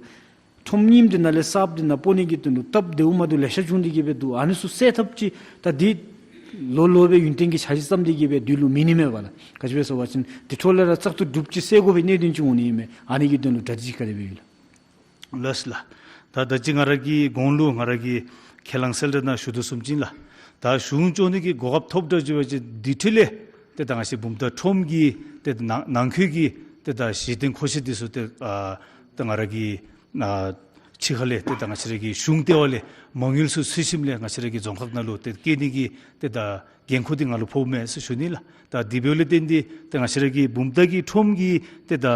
ཁྲོམ་རྙིངམ་འདི་ནང་ལས་གསརཔ་འདི་ནང་སྤོ་ནི་གི་དོན་ལུ་སྟབས་བདེཝ་མ་བདེཝ་ལེ་ཤ་བྱུང་སྟེ་གིས་སྦེ་འདུག། ཨ་ནི་ཚུ་སེལ་ཐབས་ཅིག་ད་འདི་ལོ་ལོ་སྦེ་ཡུན་བརྟན་གྱི་འཆར་གཞི་བརྩམས་ཏེ་གིས་སྦེ་དུས་ལུ་མེད་ནི་མས་པ་ལགས། ག་ཅི་སྦེ་ཟེར་བ་ཅིན་དེ་འཕྲོ་ལས་ར་བཙག་འཐུ་གྲུབ་ཅིག་སེལ་དགོ་པའི་གནད་དོན་ཅིག་འོང་ནི་ཨིན་མས། ཨ་ནི་གི་དོན་ལུ་གྲ་སྒྲིག་ག་དེ་སྦེ་ཡོད་ལགས། ལགས་ལགས། ད་ད་ཅི་ང་ར་གི་གོང་ལུ་ང་ར་གི་ཁས་བླངས་གསལ་བསྒྲགས་ནང་ཞུ་དོ་བཟུམ་ཅིག་ལགས། ད་གཞུང་བཅོ་ནི་གི་གོ་སྐབས་ཐོབ་འདྲཝ་ཅིག་འབད་བ་ཅིན་དེ་འཕྲོ་ལས་ཏེ་ད་ང་བཅས་བུམ་ཐང་ཁྲོམ་གྱི་ཏེ་ནང་ནང་འཁོད་ཀྱི་ཏེ་ད་གཞི་རྟེན་མཁོ་ཆས་འདི་ཚུ་ཏེ་ཨ་ད་ང་ར་གི་ཨ་ཕྱི་ཁ་ལས་ཏེ་ད་ང་བཅས་ར་གི་གཞུང་ལྟེ་བ་ལས་མ་དངུལ་ཚུ་ཚུད་ཞིནམ་ལས་ང་བཅས་ར་གི་རྫོང་ཁག་ནང་ལུ་ཏེ་བསྐྱལ་ནི་གི་ཏེ་ད་འགན་ཁུར་འདི་ང་ལུ་ཕོགཔ་མས་ཟེར་ཞུ་ནི་ལགས། ད་དེ་འབདཝ་ལས་བརྟེན་ཏེ་ཏེ་ང་བཅས་ར་གི་བུམ་ཐང་གི་ཁྲོམ་གྱི་ཏེ་ད་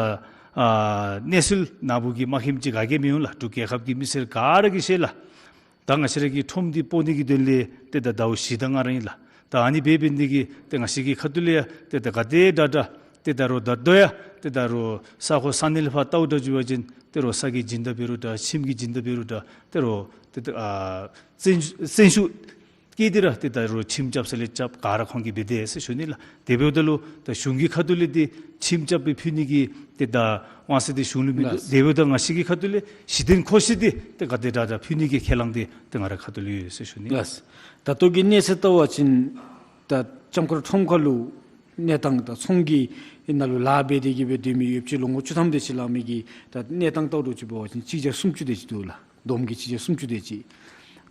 ཨ་གནས་ཚུལ་ནཱ་བུ་གིས་མ་མཁྱེནམ་ཅིག་ག་གིས་མི་འོང་ལགས། འབྲུག་རྒྱལ་ཁབ་ཀྱི་མི་སེར་ག་ར་གིས་ཤེས་ལགས། ད་ང་བཅས་ར་གི་ཁྲོམ་འདི་སྤོ་ནི་གི་དོན་ལས་ཏེ་ད་ཟླཝ་བཞི་དང་ལྔ་ར་ཨིན་ལགས། ད་ཨ་ནི་འབད་འབད་ནི་དེ་གིས་ཏེ་ང་བཅས་ཀྱི་ཁ་ཐུག་ལས་ཡང་ཏེ་ད་ག་དེ་དྲག་དྲག་ཏེ་ད་རུང་ད་ལྟོ་ཡང་ཏེ་ད་རུང་ས་གོ་ས་གནས་ལས་ཕར་བལྟཝ་འདྲཝ་ཅིག་འབད་བ་ཅིན་ཏེ་རུང་ས་གི་སྦྱིན་བདག་འབད་རུང་འདྲ་ཁྱིམ་གྱི་སྦྱིན་བདག་འབད་རུང་འདྲ་ཏེ་རུང་ཏེ་ད་ཨ་བཙན་བཙན་ཤུགས་བསྐྱེད་དེ་ར་ཏེ་ད་རུང་ཁྱིམ་རྐྱབ་ས་ལས་རྐྱབ་ག་ར་ཁོང་གིས་འབད་དེས་ཟེར་ཞུ་ནི་ལགས། དེ་འབདཝ་ད་ལུ་ད་གཞུང་གི་ཁ་ཐུག་ལས་ཏེ་ཁྱིམ་རྐྱབ་སྦེ་ཕུལ་ནི་གི་ཏེ་ད་དབང་ཚད་འདི་གཞུང་ལུ་མིན་འདུག། ལགས། དེ་འབདཝ་ད་ང་བཅས་ཀྱི་ཁ་ཐུག་ལས་གཞི་རྟེན་མཁོ་ཆས་འདི་ཏེ་ག་དེ་དྲག་དྲག་ཕུལ་ནི་གི་ཁས་བླངས་འདི་ཏེ་ང་རའི་ཁ་ཐུག་ལས་ཡོད་ཟེར་ཞུ་ནི། ལགས། ད་ལྟོ་གི་གནས་ཚད་བལྟ་བ་ཅིན་ད་ལྕམ་མཁར་ཁྲོམ་ཁ་ལུ་གནས་སྟངས་ད་ཚོང་གི་ནང་ལུ་ལཱ་འབད་དེ་གིས་སྦེ་སྡོད་མི་ཡོདཔ་ཅིག་ལོ་ངོ་བཅུ་ཐམ་དེ་ཅིག་ལང་མི་གི་ད་གནས་སྟངས་བལྟཝ་འདྲཝ་ཅིག་འབད་བ་ཅིན་གཅིག་བརྒྱ་སུམ་ཅུ་དེ་ཅིག་འདུག་ལགས། བསྡོམས་ཀྱིས་གཅིག་བརྒྱ་སུམ་ཅུ་དེ་ཅིག།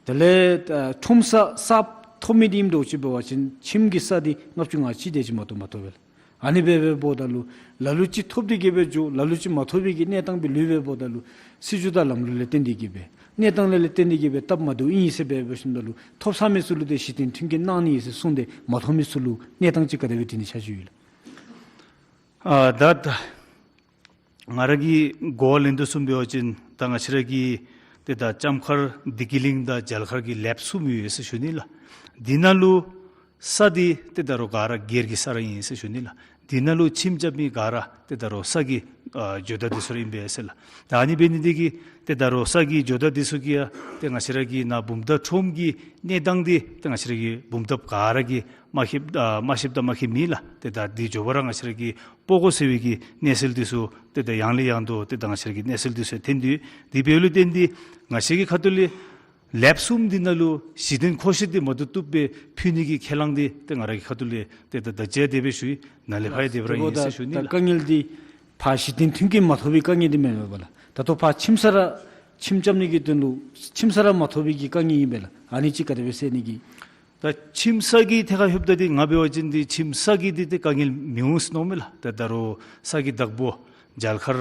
དེ་ལས་ཨ་ཁྲོམ་ས་གསརཔ་ཐོབ་མི་འདི་ཨིནམ་འདྲཝ་ཅིག་འབད་བ་ཅིན་ཁྱིམ་གྱི་ས་འདི་ལྔ་བཅུ་ང་གཅིག་དེ་ཅིག་མ་གཏོགས་མ་ཐོབ་པས་ལགས། ཨ་ནི་སྦེ་འབདཝ་ད་ལུ་ལ་ལུ་ཅིག་ཐོབ་སྟེ་གིས་སྦེ་འགྱོ། ལ་ལུ་ཅིག་མ་ཐོབ་པའི་གི་གནས་སྟངས་སྦེ་ལུས་སྦེ་འབདཝ་ད་ལུ་སྲིད་བྱུས་དང་ལམ་ལུགས་ལས་བརྟེན་ཏེ་གིས་སྦེ་གནས་སྟངས་ལས་ལས་བརྟེན་ཏེ་གིས་སྦེ་སྟབས་མ་བདེཝ་ཨིན་ཟེར་སྦེ་འབད་ཞིནམ་ད་ལུ་ཐོབ་ཚར་མི་ཚུ་ལུ་ཏེ་གཞི་རྟེན་མཐུན་རྐྱེན་གནང་ནི་ཟེར་གསུངས་ཏེ་མ་ཐོབ་མི་ཚུ་ལུ་གནས་སྟངས་ཅིག་ག་དེ་སྦེ་འདི་ནི་ཆ་འཇོག་ཡོད་ལགས། ཨ་ད་ད་ང་ར་གིས་གོ་བ་ལེན་དོ་བཟུམ་འབད་བ་ཅིན་ད་ང་བཅས་ར་གི་ཏེ་ད་ལྕམ་མཁར་བདེ་སྐྱིད་གླིང་དང་མཇལ་མཁར་གྱི་ལེབ་གསུམ་ཡོད་ཟེར་ཞུ་ནི་ལགས། འདི་ནང་ལུ་ས་འདི་ཏེ་ད་རུང་ག་ར་སྒེར་གྱི་ས་ར་ཨིན་ཟེར་ཞུ་ནི་ལགས། འདི་ནང་ལུ་ཁྱིམ་རྐྱབ་མི་ག་ར་ཏེ་ད་རུང་ས་གི་ཨ་ཇོ་བདག་འདི་ཚུ་ར་ཨིན་པས་ཟེར་ལགས། ད་ཨ་ནི་འབད་ནི་འདི་གིས་ཏེ་ད་རུང་ས་གི་ཇོ་བདག་འདི་ཚུ་གིས་ཡང་ཏེ་ང་བཅས་ར་གི་ནཱ་བུམ་ཐང་ཁྲོམ་གྱི་གནས་སྟངས་འདི་ཏེ་ང་བཅས་ར་གི་བུམ་ཐངཔ་ག་ར་གིས་མ་ཤེསཔ་ཨ་མ་ཤེསཔ་དང་མ་ཤེས་མེད་ལགས། ཏེ་ད་འདི་མགྱོགས་པ་ར་ང་བཅས་ར་གིས་སྤོ་དགོ་ཟེར་བའི་གི་གནས་ཚུལ་འདི་ཚུ་ཏེ་ད་ཡང་ལས་ཡང་དུ་ཏེ་ད་ང་བཅས་ར་གི་གནས་ཚུལ་འདི་ཚུ་ཐོན་དོ། དེ་འབདཝ་ལས་བརྟེན་ཏེ་ང་བཅས་ཀྱི་ཁ་ཐུག་ལས་ལེབ་གསུམ་འདི་ནང་ལུ་གཞི་རྟེན་མཁོ་ཆས་འདི་མ་བཏུབ་བཏུབ་སྦེ་ཕུལ་ནི་གི་ཁས་བླངས་འདི་ཏེ་ང་ར་གི་ཁ་ཐུག་ལས་ཏེ་ད་ད་ཅི་དེ་སྦེ་ཞུ་ཡི། ནཱ་ལས་ཕར་ཡང་དེ་སྦེ་ར་ཨིན་ཟེར་ཞུ་ནི་ལགས། དཀའ་ངལ་འདི་ཕར་གཞི་རྟེན་མཐུན་རྐྱེན་མ་ཐོབ་པའི་དཀའ་ངལ་འདི་མེན་མས་པ་ལགས། ད་ལྟོ་ཕར་ཁྱིམ་ས་ར་ཁྱིམ་རྐྱབ་ནི་གི་དོན་ལུ་ཁྱིམ་ས་ར་མ་ཐོབ་པའི་གི་དཀའ་ངལ་ཨིན་པས་ལགས། ཨ་ནི་ཅིག་ག་དེ་སྦེ་སེལ་ནི་གི། ད་ཁྱིམ་ས་གི་ཐད་ཁར་ལྷོདཔ་ད་འདི་ང་འབད་བ་ཅིན་འདི་ཁྱིམ་ས་གི་འདི་ཏེ་དཀའ་ངལ་མི་འོང་ཟེར་མནོཝ་མས་ལགས། ད་ད་རུང་ས་གི་བདག་པོ་མཇལ་མཁར་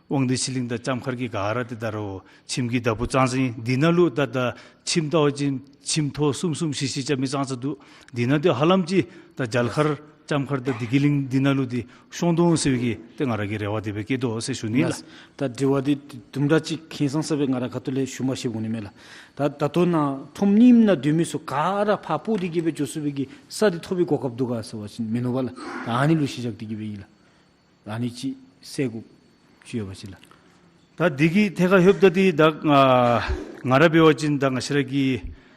དབང་འདུས་ཆོས་གླིང་དང་ལྕམ་མཁར་གྱི་ག་ར་ཏེ་ད་རུང་ཁྱིམ་གྱི་བདག་པོ་ཙང་ཙང་ཨིན། འདི་ནང་ལུ་ད་ད་ཁྱིམ་བལྟ་བ་ཅིན་ཁྱིམ་ཐོག་གསུམ་གསུམ་བཞི་བཞི་རྐྱབ་མི་ཙང་ཙང་འདུག། འདི་ནང་ཏེ་ཧ་ལམ་ཅིག་ད་མཇལ་མཁར་ ལྕམ་མཁར་དང་བདེ་སྐྱིད་གླིང་འདི་ནང་ལུ་འདི་ཤོང་དོ་འོང་ཟེར་བའི་གི་ཏེ་ང་ར་གི་རེ་བ་དེ་སྦེ་བསྐྱེད་དོ་ཟེར་ཞུ་ནི་ལགས། ལགས། ད་དྲི་བ་འདི་དུམ་གྲ་ཅིག་ཁེངས་སང་ས་སྦེ་ང་ར་ཁ་ཐུག་ལས་ཞུ་མ་ཤེས་འོང་ནི་མས་ལགས། ད་ད་ལྟོ་ནཱ་ཁྲོམ་རྙིངམ་ནང་སྡོད་མི་ཚུ་ག་ར་ཕར་སྤོ་སྟེ་གི་སྦེ་འགྱོ་ཚུགས་པའི་གི་ས་འདི་ཐོབ་པའི་གོ་སྐབས་འདུག་ག་ཟེར་བ་ཅིན་མིན་ནུག་པ་ལགས། ད་ཨ་ནི་ལུ་གཞི་བཞག་སྟེ་གི་སྦེ་ཨིན་ལགས། ཨ་ནི་ཅིག་གསལ་དགོཔ་ཅིག་ཡོད་པ་ཅིན་ལགས། ད་འདི་གི་ཐད་ཁར་ལྷོདཔ་ད་འདི་ད་ང་ང་ར་འབད་བ་ཅིན་ད་ང་བཅས་ར་གི་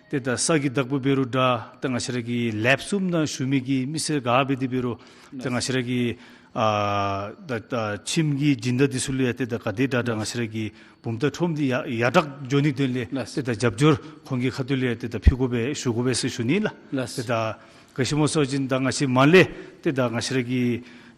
ཏེ་ད་ས་གི་བདག་པོ་འབད་རུང་འདྲ་ད་ང་བཅས་ར་གི་ལེབ་གསུམ་ནང་བཞུགས་མི་གི་མི་སེར་ག་འབད་དེ་འབད་རུང་ད་ང་བཅས་ར་གི་ཨ་ད་ད་ཁྱིམ་གྱི་སྦྱིན་བདག་འདི་ཚུ་ལུ་ཡང་ཏེ་ད་ག་དེ་དྲག་དྲག་ང་བཅས་ར་གི་བུམ་ཐང་ཁྲོམ་འདི་ཡར་ཡར་དྲག་འགྱོ་ནིའི་དོན་ལས་ལགས། ཏེ་ད་རྒྱབ་སྐྱོར་ཁོང་གི་ཁ་ཐུག་ལས་ཏེ་ད་ཕུལ་དགོ་པས་ཞུ་དགོ་པས་ཟེར་ཞུ་ནི་ལགས། ལགས། ཏེ་ད་ག་ཅི་སྨོ་ཟེར་བ་ཅིན་ད་ང་བཅས་མར་ལས་ཏེ་ད་ང་བཅས་ར་གི་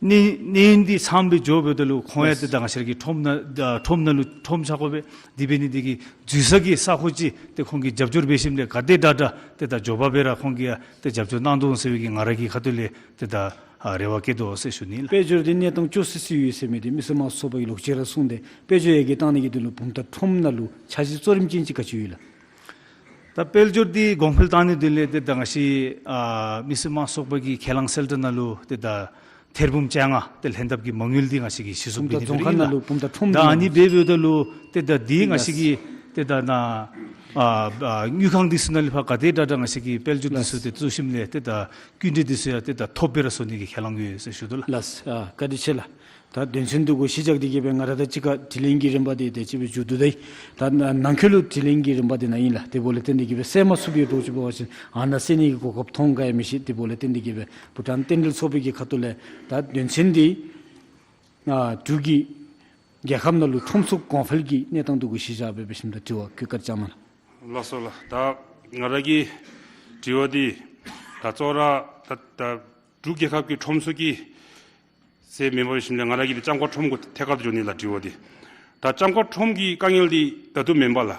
གནས་གནས་ཡུན་འདི་ཚངམ་སྦེ་འགྱོཝ་ད་ལུ་ཁོང་ཡང་ཏེ་ད་ང་བཅས་ར་གི་ཁྲོམ་ནང་ད་ཁྲོམ་ནང་ལུ་ཁྲོམ་ཆགས་དགོ་པས། དེ་འབད་ནི་འདི་གིས་འཛུལ་ས་གི་ས་ཁོངས་ཅིག་ཏེ་ཁོང་གིས་རྒྱབ་སྐྱོར་འབད་ཞིནམ་ལས་ག་དེ་དྲག་དྲག་ཏེ་ད་མགྱོགས་པ་སྦེ་ར་ཁོང་གིས་ཡང་ཏེ་རྒྱབ་སྐྱོར་གནང་དོ་འོང་ཟེར་བའི་གི་ང་ར་གི་ཁ་ཐུག་ལས་ཏེ་ད་ཨ་རེ་བ་བསྐྱེད་དོ་ཟེར་ཞུ་ནི་ལགས། དཔལ་འབྱོར་འདི་གནས་སྟངས་སྐྱོ་སི་སི་ཡོད་ཟེར་མི་འདི་མི་སེར་དམངས་གཙོ་ཚོགས་པ་གི་ལོགས་གཅིག་ར་གསུངས་ཏེ་དཔལ་འབྱོར་ཡར་རྒྱས་གཏང་ནི་གི་དོན་ལུ་བུམ་ཐང་ཁྲོམ་ནང་ལུ་འཆར་གཞི་གཙོ་རིམ་ཅན་ཅིག་ག་ཅི་ཡོད་ལགས། ད་དཔལ་འབྱོར་འདི་གོང་འཕེལ་གཏང་ནིའི་དོན་ལས་ཏེ་ད་ང་བཅས་ཨ་མི་སེར་དམངས་གཙོ་ཚོགས་པ་གི་ཁས་བླངས་གསལ་བསྒྲགས་ནང་ལུ་ཏེ་ད་ཐེར་འབུམ་བཅོ་ལྔ་ཏེ་ལྷན་ཐབས་ཀྱི་མ་དངུལ་འདི་ང་བཅས་ཀྱིས་གཞི་བཙུགས་འབད་ནི་འབད་རུང་ཨིན་ལགས། བུམ་ཐང་ཁྲོམ་ད་ཨ་ནི་འབད་འབདཝ་ད་ལུ་ཏེ་ད་འདི་ང་བཅས་ཀྱི་ཏེ་ད་ནཱ་ཨ་ཨ་དངུལ་ཁང་འདི་ཚུ་ནང་ལས་ཕར་ག་དེ་དྲག་དྲག་ང་བཅས་ཀྱིས་དཔལ་འབྱོར་འདི་ཚུ་ཏེ་བཙུགས་ཞིནམ་ལས་ཏེ་ད་སྐྱིན་འགྲུལ་འདི་ཚུ་ཡང་ཏེ་ད་ཐོབ་སྦེ་ར་བཟོ་ནི་གི་ཁས་བླངས་ཡོད་ཟེར་ཞུ་དོ་ལགས། ལགས། ཨ་བཀའ་དྲིན་ཆེ་ལགས། ད་དོན་ཚན་འདི་གུ་གཞི་བཞག་སྟེ་གི་སྦེ་ང་ར་དང་གཅིག་ཁར་དྲི་ལན་གྱི་རིམ་པ་འདི་དེ་ཅིག་སྦེ་མཇུག་བསྡུ་ད་ཡི། ད་ནང་འཁོད་ལུ་དྲི་ལན་གྱི་རིམ་པ་འདི་ནཱ་ཨིན་ལགས། དེ་འབདཝ་ལས་བརྟེན་ཏེ་གི་སྦེ་གསན་མ་ཚུགས་པའི་འདྲཝ་ཅིག་འབད་བ་ཅིན་ཨ་ནཱ་གསན་ནི་གི་གོ་སྐབས་ཐོབ་ག་ཡང་མི་ཤེས། དེ་འབདཝ་ལས་བརྟེན་ཏེ་གི་སྦེ་བྷུ་ཊཱན་རྟེན་འབྲེལ་ཚོགས་པའི་གི་ཁ་ཐུག་ལས་ད་དོན་ཚན་འདི་ཨ་འབྲུག་གི་རྒྱལ་ཁབ་ནང་ལུ་ཁྲོམ་ཚུ་གོང་འཕེལ་གྱི་གནས་སྟངས་འདི་གུ་གཞི་བཞག་སྦེ་འབད་ཞིནམ་ད་དྲི་བ་བཀོད་བཀའ་དྲིན་བསྐྱང་གནང་ལགས། ལགས་སོ་ལགས། ད་ང་ར་གི་དྲི་བ་འདི་ད་གཙོ་བོ་ར་ད་ད་འབྲུག་རྒྱལ་ཁབ་ཀྱི་ཁྲོམ་ཚུ་གི་ཟེར་མེན་པར་ཞིནམ་ལས་ང་ར་གི་འདི་ལྕམ་མཁར་ཁྲོམ་གུ་ཐད་ཀར་དུ་འགྱོ་ནི་ལགས་དྲི་བ་འདི། ད་ལྕམ་མཁར་ཁྲོམ་གྱི་དཀའ་ངལ་འདི་ད་ལྟོ་མེན་པ་ལགས།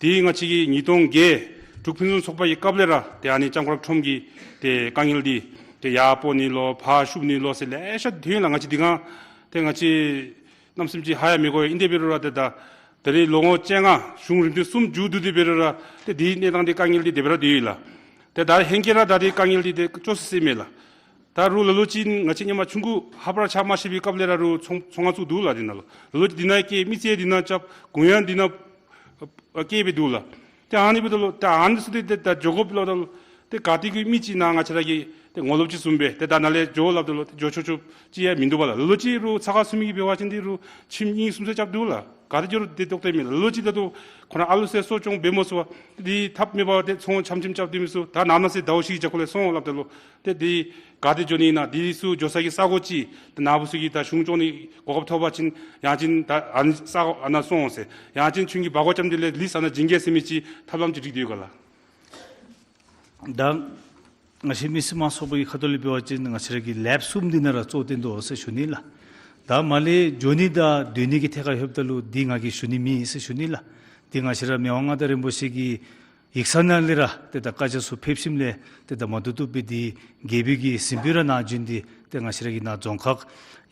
དེ་ང་བཅས་ཀྱིས་ཉིས་སྟོང་བརྒྱད་འབྲུག་ཕུན་སུམ་ཚོགས་པ་གི་སྐབས་ལས་ར་ཏེ་ཨ་ནི་ལྕམ་མཁར་ཁྲོམ་གྱི་ཏེ་དཀའ་ངལ་འདི་ཏེ་ཡར་སྤོ་ནི་ལོ་ཕར་བཤུབ་ནི་ལོ་ཟེར་ལེ་ཤ་ཐོན་ལགས། ང་བཅས་འདི་གང་ཏེ་ང་བཅས་གནམ་མེད་ས་མེད་ཧ་ཡང་མི་གོ་ཡི། ཨིན་དེ་འབད་རུང་ར་ཏེ་ད་ད་རེས་ལོ་ངོ་བཅོ་ལྔ་གཞུང་རིམ་བདུན་གསུམ་མཇུག་བསྡུ་སྟེ་འབད་རུང་ར་ཏེ་འདི་གནས་སྟངས་འདི་དཀའ་ངལ་འདི་དེ་སྦེ་ར་སྡོད་ཡི་ལགས། ཏེ་ད་ཧེང་སྐལ་ར་ད་འདི་དཀའ་ངལ་འདི་ཏེ་སྐྱོ་སི་སི་མས་ལགས། ད་རུང་ལ་ལུ་ཅིག་ང་བཅས་ཧེ་མ་ཆུང་ཀུ་ཧ་པར་ཆ་མ་ཤེས་པའི་སྐབས་ལས་ར་རུང་ཚོང་ཚོང་ཁང་བཙུགས་འདུག་ལགས། འདི་ནང་ལུ་ལ་ལུ་ཅིག་འདི་ནང་སྐྱེལ་མི་ཚེ་འདི་ནང་རྐྱབ་གུང་ཡང་འདི་ནང་སྐྱེལ་སྦེ་འདུག་ལགས། ཏེ་ཨ་ནི་འབདཝ་ད་ལུ་ད་ཨ་ནི་ཚུ་འདི་ཏེ་ད་འགྱོ་དགོཔ་ལུ་ད་ལུ་ཏེ་ག་ཏེ་གི་མི་ཅིག་ནཱ་ང་བཅས་ར་གི་ཏེ་ངོ་ལོག་ཅིག་བཟུམ་སྦེ་ཏེ་ད་ནཱ་ལས་འགྱོ་སླབ་ད་ལུ་ཏེ་འགྱོ་ཆོག་ཆོག་ཅིག་ཡང་མིན་འདུག་པ་ལགས། ལ་ལུ་ཅིག་རུང་ཚ་ཁ་ཚུད་མི་གིས་འབད་བ་ཅིན་འདི་རུང་ཁྱིམ་གཉིས་གསུམ་ཟེར་རྐྱབ་འདུག་ལགས། ག་ཏེ་འགྱོ་རུང་ཏེ་ཏོག་ཏེ་མེད་ལགས། ལ་ལུ་ཅིག་ད་ལྟོ་ཁོ་ར་ཨ་ལུ་ཟེར་གསོ་སྐྱོང་འབད་མ་ཚུགས་པར་འདི་ཐབས་མེད་པར་ཏེ་ཚོང་ཆམ་ཆིམ་རྐྱབ་སྡོད་མི་ཚུ་ད་ནངས་པ་གནངས་ཚེ་ཟླཝ་བཞི་གི་རྒྱབ་ཁ་ལས་སོང་སླབ་ད་ལུ་ཏེ་འདི་ག་ཏེ་འགྱོ་ནི་ཨིན་ན། འདི་ཚུ་འགྱོ་ས་གི་ས་གོ་ཅིག་ཏེ་ནཱ་བུ་ཚུ་གིས་ད་གཞུང་སྐྱོང་ནི་གོ་སྐབས་ཐོབ་པ་ཅིན་ཡང་ཅིན་ད་ཨ་ནི་ས་གོ་ཨ་ནཱ་སོང་ཟེར་ཡང་ཅིན་ཁྱོད་ཀྱིས་སྦ་སྒོར་རྐྱབ་སྟེ་ལས་ལིསི་ཨ་ནཱ་བྱིན་གེ་ཟེར་མི་ཅིག་ཐབས་ལམ་ཅིག་སྒྲིག་སྡོད་ག་ལགས། ད་ང་བཅས་མི་སེར་དམངས་གཙོ་ཚོགས་པ་གི་ཁ་ཐུག་ལས་འབད་བ་ཅིན་ང་བཅས་ར་གི་ལེབ་གསུམ་འདི་ནང་ར་གཙོ་བོ་བཏོན་དོ་ཟེར་ཞུ་ནི་ལགས། ད་མར་ལས་འགྱོ་ནི་དང་སྡོད་ནི་གི་ཐད་ཁར་ལྷོདཔ་ད་ལུ་འདི་ང་གིས་ཞུ་ནི་མེད་ཟེར་ཞུ་ནི་ལགས། འདི་ང་བཅས་ར་མི་དབང་མངའ་བདག་རིན་པོ་ཆེ་གི་ཡིག་ཚང་ནང་ལས་ར་ཏེ་ད་བཀའ་རྒྱ་ཚུ་ཕེབས་ཞིནམ་ལས་ཏེ་ད་མ་བཏུབ་བཏུབ་སྦེ་འདི་རྒྱལ་པོའི་གི་ཟིན་བྲིས་ར་ནཱ་བྱིན་ཏེ་ཏེ་ང་བཅས་ར་གི་ནཱ་རྫོང་ཁག་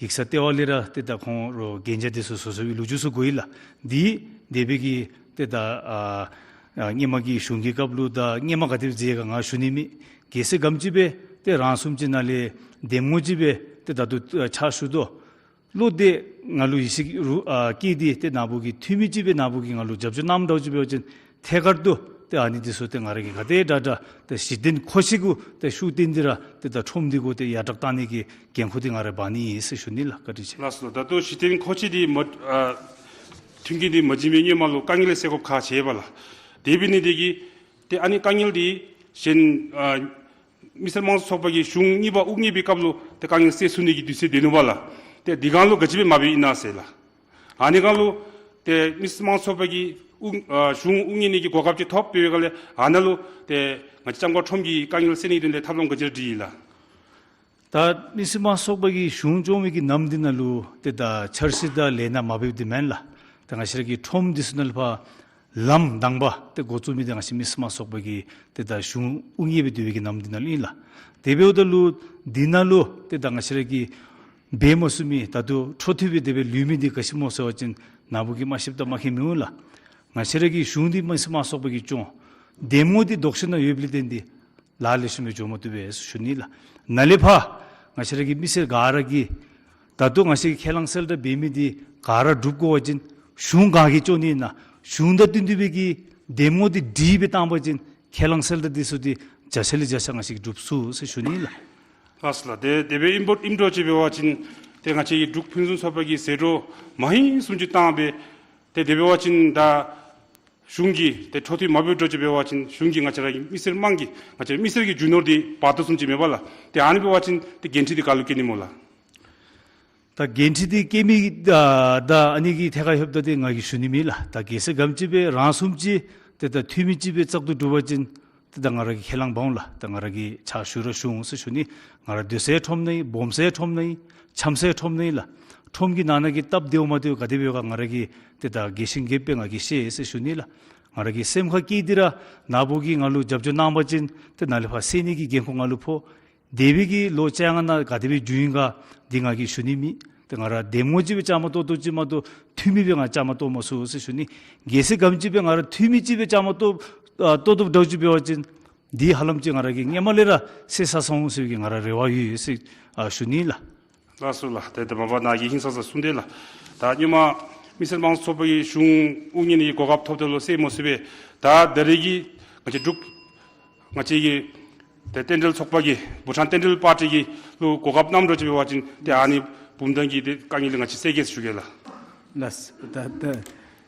ཡིག་ཚང་ལྟེ་བ་ལས་ར་ཏེ་ད་ཁོང་ར་གན་རྒྱ་འདི་ཚུ་བཟོ་བཟོ་བའི་ལོ་རྒྱུས་ཚུ་གོ་ཡི་ལགས། འདི་འདས་པའི་གི་ཏེ་ད་ཨ་ཨ་སྔོན་མ་གི་གཞུང་གི་སྐབས་ལུ་ད་སྔོན་མ་ག་དེ་མཛད་ག་ང་ཞུ་ནི་མེད། གལ་སྲིད་ག་དེམ་ཅིག་སྦེ་ཏེ་རང་སུམ་ཅིག་ནང་ལས་འདེམས་ངོ་ཅིག་སྦེ་ཏེ་ད་ལྟོ་ཕྱག་ཞུ་དོ། ལོག་སྟེ་ང་ལུ་ཡིད་ཆེས་རུ་ཨ་བསྐྱེད་དེ་ཏེ་ནཱ་བུ་གི་འཐུས་མི་ཅིག་སྦེ་ནཱ་བུ་གིས་ང་ལུ་རྒྱབ་སྐྱོར་གནངམ་འདྲཝ་ཅིག་འབད་བ་ཅིན་ཐད་ཀར་དུ་ཏེ་ཨ་ནི་འདི་ཚུ་ཏེ་ང་ར་གིས་ག་དེ་དྲག་དྲག་ཏེ་གཞི་རྟེན་མཁོ་ཆས་གུ་ཏེ་ཤུགས་བཏོན་ཏེ་ར་ཏེ་ད་ཁྲོམ་འདི་གུ་ཏེ་ཡར་དྲག་གཏང་ནི་གི་འགན་ཁུར་འདི་ང་ར་འབག་ནི་ཨིན་ཟེར་ཞུ་ནི་ལགས། བཀའ་དྲིན་ཆེ། ལགས་སོ། ད་ལྟོ་གཞི་རྟེན་མཁོ་ཆས་འདི་མ་ཨ་མཐུན་རྐྱེན་འདི་མ་བྱིན་པའི་སྔོན་མ་ལུ་དཀའ་ངལ་སེལ་དགོཔ་ཁག་ཆེ་བས་ལགས། དེ་འབད་ནི་དེ་གིས་ཏེ་ཨ་ནི་དཀའ་ངལ་འདི་གཞན་ཨ་མི་སེར་དམངས་གཙོ་ཚོགས་པ་གིས་གཞུང་གཉིས་པ་དབུ་བརྙེས་པའི་སྐབས་ལུ་ཏེ་དཀའ་ངལ་སེལ་ཚུགས་ནི་གི་དུས་ཚོད་སྡོད་ནུག་པ་ལགས། ཏེ་དེ་སྒང་ལུ་ག་ཅི་སྦེ་མ་འབད་ཨིན་ན་ཟེར་ལགས། ཨ་ནི་སྒང་ལུ་ཏེ་མི་སེར་དམངས་གཙོ་ཚོགས་པ་གིས་དབུ་ཨ་གཞུང་དབུ་བརྙེས་ནི་གི་གོ་སྐབས་ཅིག་ཐོབ་པའི་སྒང་ལས་ཨ་ནཱ་ལུ་ཏེ་ང་བཅས་ལྕམ་མཁར་ཁྲོམ་གྱི་དཀའ་ངལ་སེལ་ནི་དོན་ལས་ཐབས་ལམ་ག་ཅི་ར་སྒྲིག་ཡི་ལགས། ད་མི་སེར་དམངས་གཙོ་ཚོགས་པ་གིས་གཞུང་སྐྱོང་བའི་གི་ནམ་འདི་ནང་ལུ་ཏེ་ད་འཆར་གཞི་དང་ལས་སྣ་མ་འབདཝ་འདི་མེན་ལགས། ད་ང་བཅས་ར་གི་ཁྲོམ་འདི་ཚུ་ནང་ལུ་ཕར་ལམ་དང་པ་ཏེ་འགོ་བཙུགས་མི་འདི་ང་བཅས་མི་སེར་དམངས་གཙོ་ཚོགས་པ་གིས་ཏེ་ད་གཞུང་དབུ་བརྙེས་སྦེ་སྡོད་པའི་གི་ནམ་འདི་ནང་ལུ་ཨིན་ལགས། དེ་འབདཝ་ད་ལུ་འདི་ནང་ལུ་ཏེ་ད་ང་བཅས་ར་གིས་འབད་མ་ཚུགས་མི་ད་ལྟོ་འཕྲོ་མཐུད་སྦེ་དེ་སྦེ་ལུས་མི་འདི་ག་ཅི་སྨོ་ཟེར་བ་ཅིན་ནཱ་བུ་གིས་མ་ཤེསཔ་ད་མ་མཁྱེན་མི་འོང་ལགས། ང་བཅས་ར་གི་གཞུང་འདི་མི་སེར་དམངས་གཙོ་ཚོགས་པ་གིས་སྐྱོང་། འདེམས་ངོ་འདི་ལྡོག་ཕྱོགས་ནང་ཡོདཔ་ལས་བརྟེན་ཏེ་ལཱ་ལེགས་ཤོམ་སྦེ་འགྱོ་མ་བཏུབ་པས་ཟེར་ཞུ་ནི་ལགས། ནཱ་ལས་ཕར་ ང་བཅས་ར་གི་མི་སེར་ག་ར་གིས་ད་ལྟོ་ང་བཅས་ཀྱིས་ཁས་བླངས་གསལ་བསྒྲགས་འབད་མི་འདི་ག་ར་སྒྲུབ་དགོ་པ་ཅིན་གཞུང་ག་གིས་འགྱོ་ནི་ཨིན་ན། གཞུང་དང་བསྟུན་ཏེ་སྦེ་གི་འདེམས་ངོ་འདི་སྒྲིག་སྦེ་བཏང་པ་ཅིན་ཁས་བླངས་གསལ་བསྒྲགས་འདི་ཚུ་འདི་བརྒྱ་ཆ་ལས་བརྒྱ་ཆ་ང་བཅས་ཀྱིས་སྒྲུབ་ཚུགས་ཟེར་ཞུ་ནི་ལགས། ལགས་སོ་ལགས། དེ་དེ་སྦེ་ཨིན་པ་ཨིནམ་འདྲཝ་ཅིག་འབད་བ་ཅིན་ཏེ་ང་བཅས་ཀྱི་འབྲུག་ཕུན་སུམ་ཚོགས་པ་གིས་ཟད་འགྲོ་མ་ཧིང་སུམ་ཅུ་བཏང་སྦེ་ཏེ་དེ་འབད་བ་ཅིན་ད་གཞུང་གིས་ཏེ་འཕྲོ་མཐུད་མ་འབད་འདྲཝ་ཅིག་འབད་བ་ཅིན་གཞུང་གིས་ང་བཅས་ར་གི་མི་སེར་དམངས་ཀྱི་ང་བཅས་མི་སེར་གྱི་རྒྱུ་ནོར་འདི་འབག་དོ་བཟུམ་ཅིག་མེན་པ་ལགས། ཏེ་ཨ་ནི་འབད་བ་ཅིན་ཏེ་འགན་འཁྲི་འདི་ག་ལུ་བཀལ་ནི་སྨོ་ལགས། ད་འགན་འཁྲི་འདི་བཀལ་མི་ད་ད་ཨ་ནི་གི་ཐད་ཁར་ལྷོདཔ་ད་ཏེ་ང་གིས་ཞུ་ནི་མེད་ལགས། ད་གལ་སྲིད་ག་དེམ་ཅིག་སྦེ་རང་བཟུམ་ཅིག་ཏེ་ད་འཐུས་མི་ཅིག་སྦེ་བཙག་འཐུ་གྲུབ་པ་ཅིན་ཏེ་ད་ང་ར་གིས་ཁས་བླངས་འབག་འོང་ལགས། ད་ང་ར་གིས་ཕྱག་ཞུ་ར་ཞུ་འོང་ཟེར་ཞུ་ནི། ང་ར་སྡོད་སའི་ཁྲོམ་ནང་ཨིན། སྦོམ་སའི་ཁྲོམ་ནང་ཨིན། འཁྱམ་སའི་ཁྲོམ་ནང་ཨིན་ལགས། ཁྲོམ་གྱི་ནང་ན་གི་སྟབས་བདེཝ་མ་བདེཝ་ག་དེ་སྦེ་ཡོད་ག་ང་ར་གིས་ཏེ་ད་རྒྱས་ཤིང་རྒྱསཔ་སྦེ་ང་གིས་ཤེས་ཟེར་ཞུ་ནི་ལགས། ང་ར་གི་སེམས་ཁར་བསྐྱེད་དེ་ར་ནཱ་བུ་གིས་ང་ལུ་རྒྱབ་སྐྱོར་གནང་པ་ཅིན་ཏེ་ནཱ་ལས་ཕར་སེལ་ནི་གི་འགན་ཁུར་ང་ལུ་ཕོག། འདས་པའི་གི་ལོ་བཅོ་ལྔ་ནང་ག་དེ་སྦེ་འགྱོ་ཡི་ག་འདི་ང་གིས་ཞུ་ནི་མེད། ཏེ་ང་ར་འདེམས་ངོ་ཅིག་སྦེ་བཅའ་མར་གཏོགས་གཏོགསཔ་ཅིག་མ་གཏོགས་འཐུས་མི་སྦེ་ང་བཅའ་མར་གཏོགས་མ་ཚུགས་ཟེར་ཞུ་ནི། གལ་སྲིད་ག་དེམ་ཅིག་སྦེ་ང་ར་འཐུས་མི་ཅིག་སྦེ་བཅའ་མར་གཏོགས་ཨ་གཏོགས་གཏོགསཔ་འདྲཝ་ཅིག་འབད་བ་ཅིན་འདི་ཧ་ལམ་ཅིག་ང་ར་གིས་སྔོན་མ་ལས་ར་སེལ་ཚར་སོང་ཟེར་བའི་གི་ང་ར་རེ་བ་ཡོད་ཟེར་ཨ་ཞུ་ནི་ལགས། ལགས་སོ་ལགས། ཏེ་ད་མ་པ་ནཱ་གིས་ཧིང་སངས་ས་གསུངས་ཏེ་ལགས། ད་སྔོན་མ་མི་སེར་དམངས་གཙོའི་ཚོགས་པ་གིས་གཞུང་དབུ་བརྙེས་ནི་གི་གོ་སྐབས་ཐོབ་ད་ལུ་སེལ་མ་ཚུགས་པས། ད་ད་རེས་ཀྱི་ང་བཅས་འབྲུག་ང་བཅས་ཀྱི་ཏེ་རྟེན་འབྲེལ་ཚོགས་པ་གིས་བྷུ་ཊཱན་རྟེན་འབྲེལ་པར་ཊི་གི་ལུ་གོ་སྐབས་གནངམ་འདྲཝ་ཅིག་འབད་བ་ཅིན་ཏེ་ཨ་ནི་བུམ་ཐང་གི་ཏེ་དཀའ་ངལ་འདི་ང་བཅས་སེལ་གེ་ཟེར་ཞུ་གེ་ལགས། ལགས། ད་ད་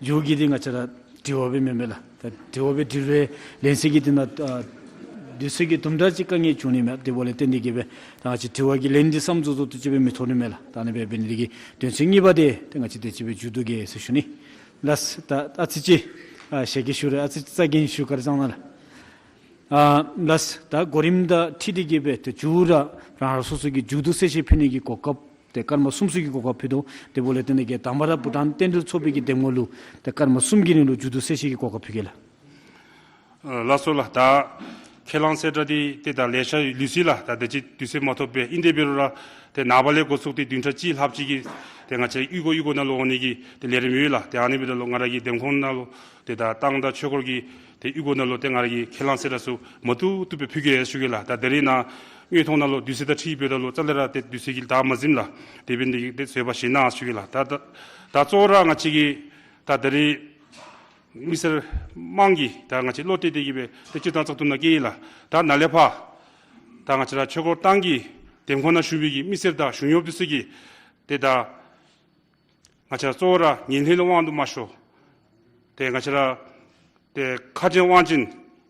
མཇུག་གི་འདི་ང་བཅས་ར་དྲི་བ་སྦེ་མེན་མས་ལགས། ད་དྲི་བ་སྦེ་དྲི་བའི་ལན་གསལ་གྱི་འདི་ནང་ཨ་དུས་ཚོད་ཀྱི་དུམ་གྲ་ཅིག་དཀའ་ངལ་བྱུང་ནི་མས། དེ་འབདཝ་ལས་བརྟེན་ཏེ་གིས་སྦེ་ད་ང་བཅས་དྲི་བ་གི་ལན་འདི་ས་མཚམས་རྫོགས་རྫོགས་ཏེ་ཅིག་སྦེ་མི་ཐོབ་ནི་མས་ལགས། ད་ཨ་ནི་སྦེ་འབད་ནི་འདི་གིས་དོན་ཚན་གཉིས་པ་འདི་ཏེ་ང་བཅས་དེ་ཅིག་སྦེ་མཇུག་བསྡུ་གེ་ཟེར་ཞུ་ནི། ལགས། ད་ཨ་ཙི་ཅིག་ཨ་ཞལ་གྱིས་ཞུ་རུང་ཨ་ཙི་ཅིག་རྩ་འགེངས་ཞུ། ག་ར་ཙང་ན་ལགས། ཨ་ལགས། ད་གོ་རིམ་དང་འཁྲིལ་ཏེ་གིས་སྦེ་ཏེ་མཇུག་ར་རང་རང་སོ་སོ་གི་མཇུག་བསྡུ་གསལ་བཤད་ཕུལ་ནི་གི་གོ་སྐབས་ཏེ་སྐར་མ་གསུམ་ཙམ་གྱི་གོ་སྐབས་ཕུལ་དོ། དེ་འབདཝ་ལས་བརྟེན་ཏེ་གིས་དང་པ་ར་བྷུ་ཊཱན་རྟེན་འབྲེལ་ཚོགས་པའི་གི་འདེམས་ངོ་ལུ་ཏེ་སྐར་མ་གསུམ་གྱི་རིང་ལུ་མཇུག་བསྡུ་གསལ་བཤད་ཀྱི་གོ་སྐབས་ཕུལ་གེ་ལགས། ཨ་ལགས་སོ་ལགས། ད་ཁས་བླངས་གསལ་བསྒྲགས་འདི་ཏེ་ད་ལེ་ཤ་ལུས་ཅི་ལགས། ད་དེ་ཅིག་དུས་ཚོད་མ་ཐོབ་པས། ཨིན་དེ་འབད་རུང་ར་ཏེ་ནངས་པ་ལས་འགོ་བཙུགས་ཏེ་བདུན་ཕྲག་གཅིག་ལྷགཔ་ཅིག་གི་ཏེ་ང་བཅས་གཡུས་སྒོ་གཡུས་སྒོ་ནང་ལུ་འོང་ནི་གི་ཏེ་ལས་རིམ་ཡོད་ལགས། ཏེ་ཨ་ནི་འབདཝ་ད་ལུ་ང་ར་གི་འདེམས་ཁོངས་ནང་ལུ་ཏེ་ད་ཏང་དང་ཆོས་འཁོར་གྱི་ཏེ་གཡུས་སྒོ་ནང་ལུ་ཏེ་ང་ར་གི་ཁས་བླངས་གསལ་བསྒྲགས་ཚུ་མ་བཏུབ་བཏུབ་སྦེ་ཕུལ་གེ་ཟེར་ཞུ་གེ་ལགས། ད་དེ་རིང་ནཱ་དངོས་མཐོང་ནང་ལུ་དུས་ཚོད་དང་འཁྲིལ་འབདཝ་ད་ལུ་རྩ་ལས་ར་ཏེ་དུས་ཚོད་ཀྱིས་ད་མ་ཟིནམ་ལགས། དེ་འབད་ནི་འདི་གིས་ཏེ་བཟོད་པ་བཞེས་གནང་ཟེར་ཞུ་གེ་ལགས། ད་ད་ད་གཙོ་བོ་ར་ང་བཅས་ཀྱི་ད་དེ་རིང་མི་སེར་དམངས་ཀྱིས་ད་ང་བཅས་བློ་གཏད་དེ་གིས་སྦེ་ཏེ་སྤྱིར་བཏང་བཙག་འཐུ་ནང་བཀལ་ཡི་ལགས། ད་ནཱ་ལས་ཕར་ད་ང་བཅས་ར་ཆོས་འཁོར་ཏང་གི་འདེམས་ཁོངས་ནང་བཞུགས་པའི་གི་མི་སེར་དང་གཞུང་གཡོགཔ་འདི་ཚུ་གིས་ཏེ་ད་ང་བཅས་ར་གཙོ་བོ་ར་ངན་ལྷད་ལུ་དབང་དུ་མ་ཤོར། ཏེ་ང་བཅས་ར་ཏེ་ཁ་འདྲེན་དབང་ཅན་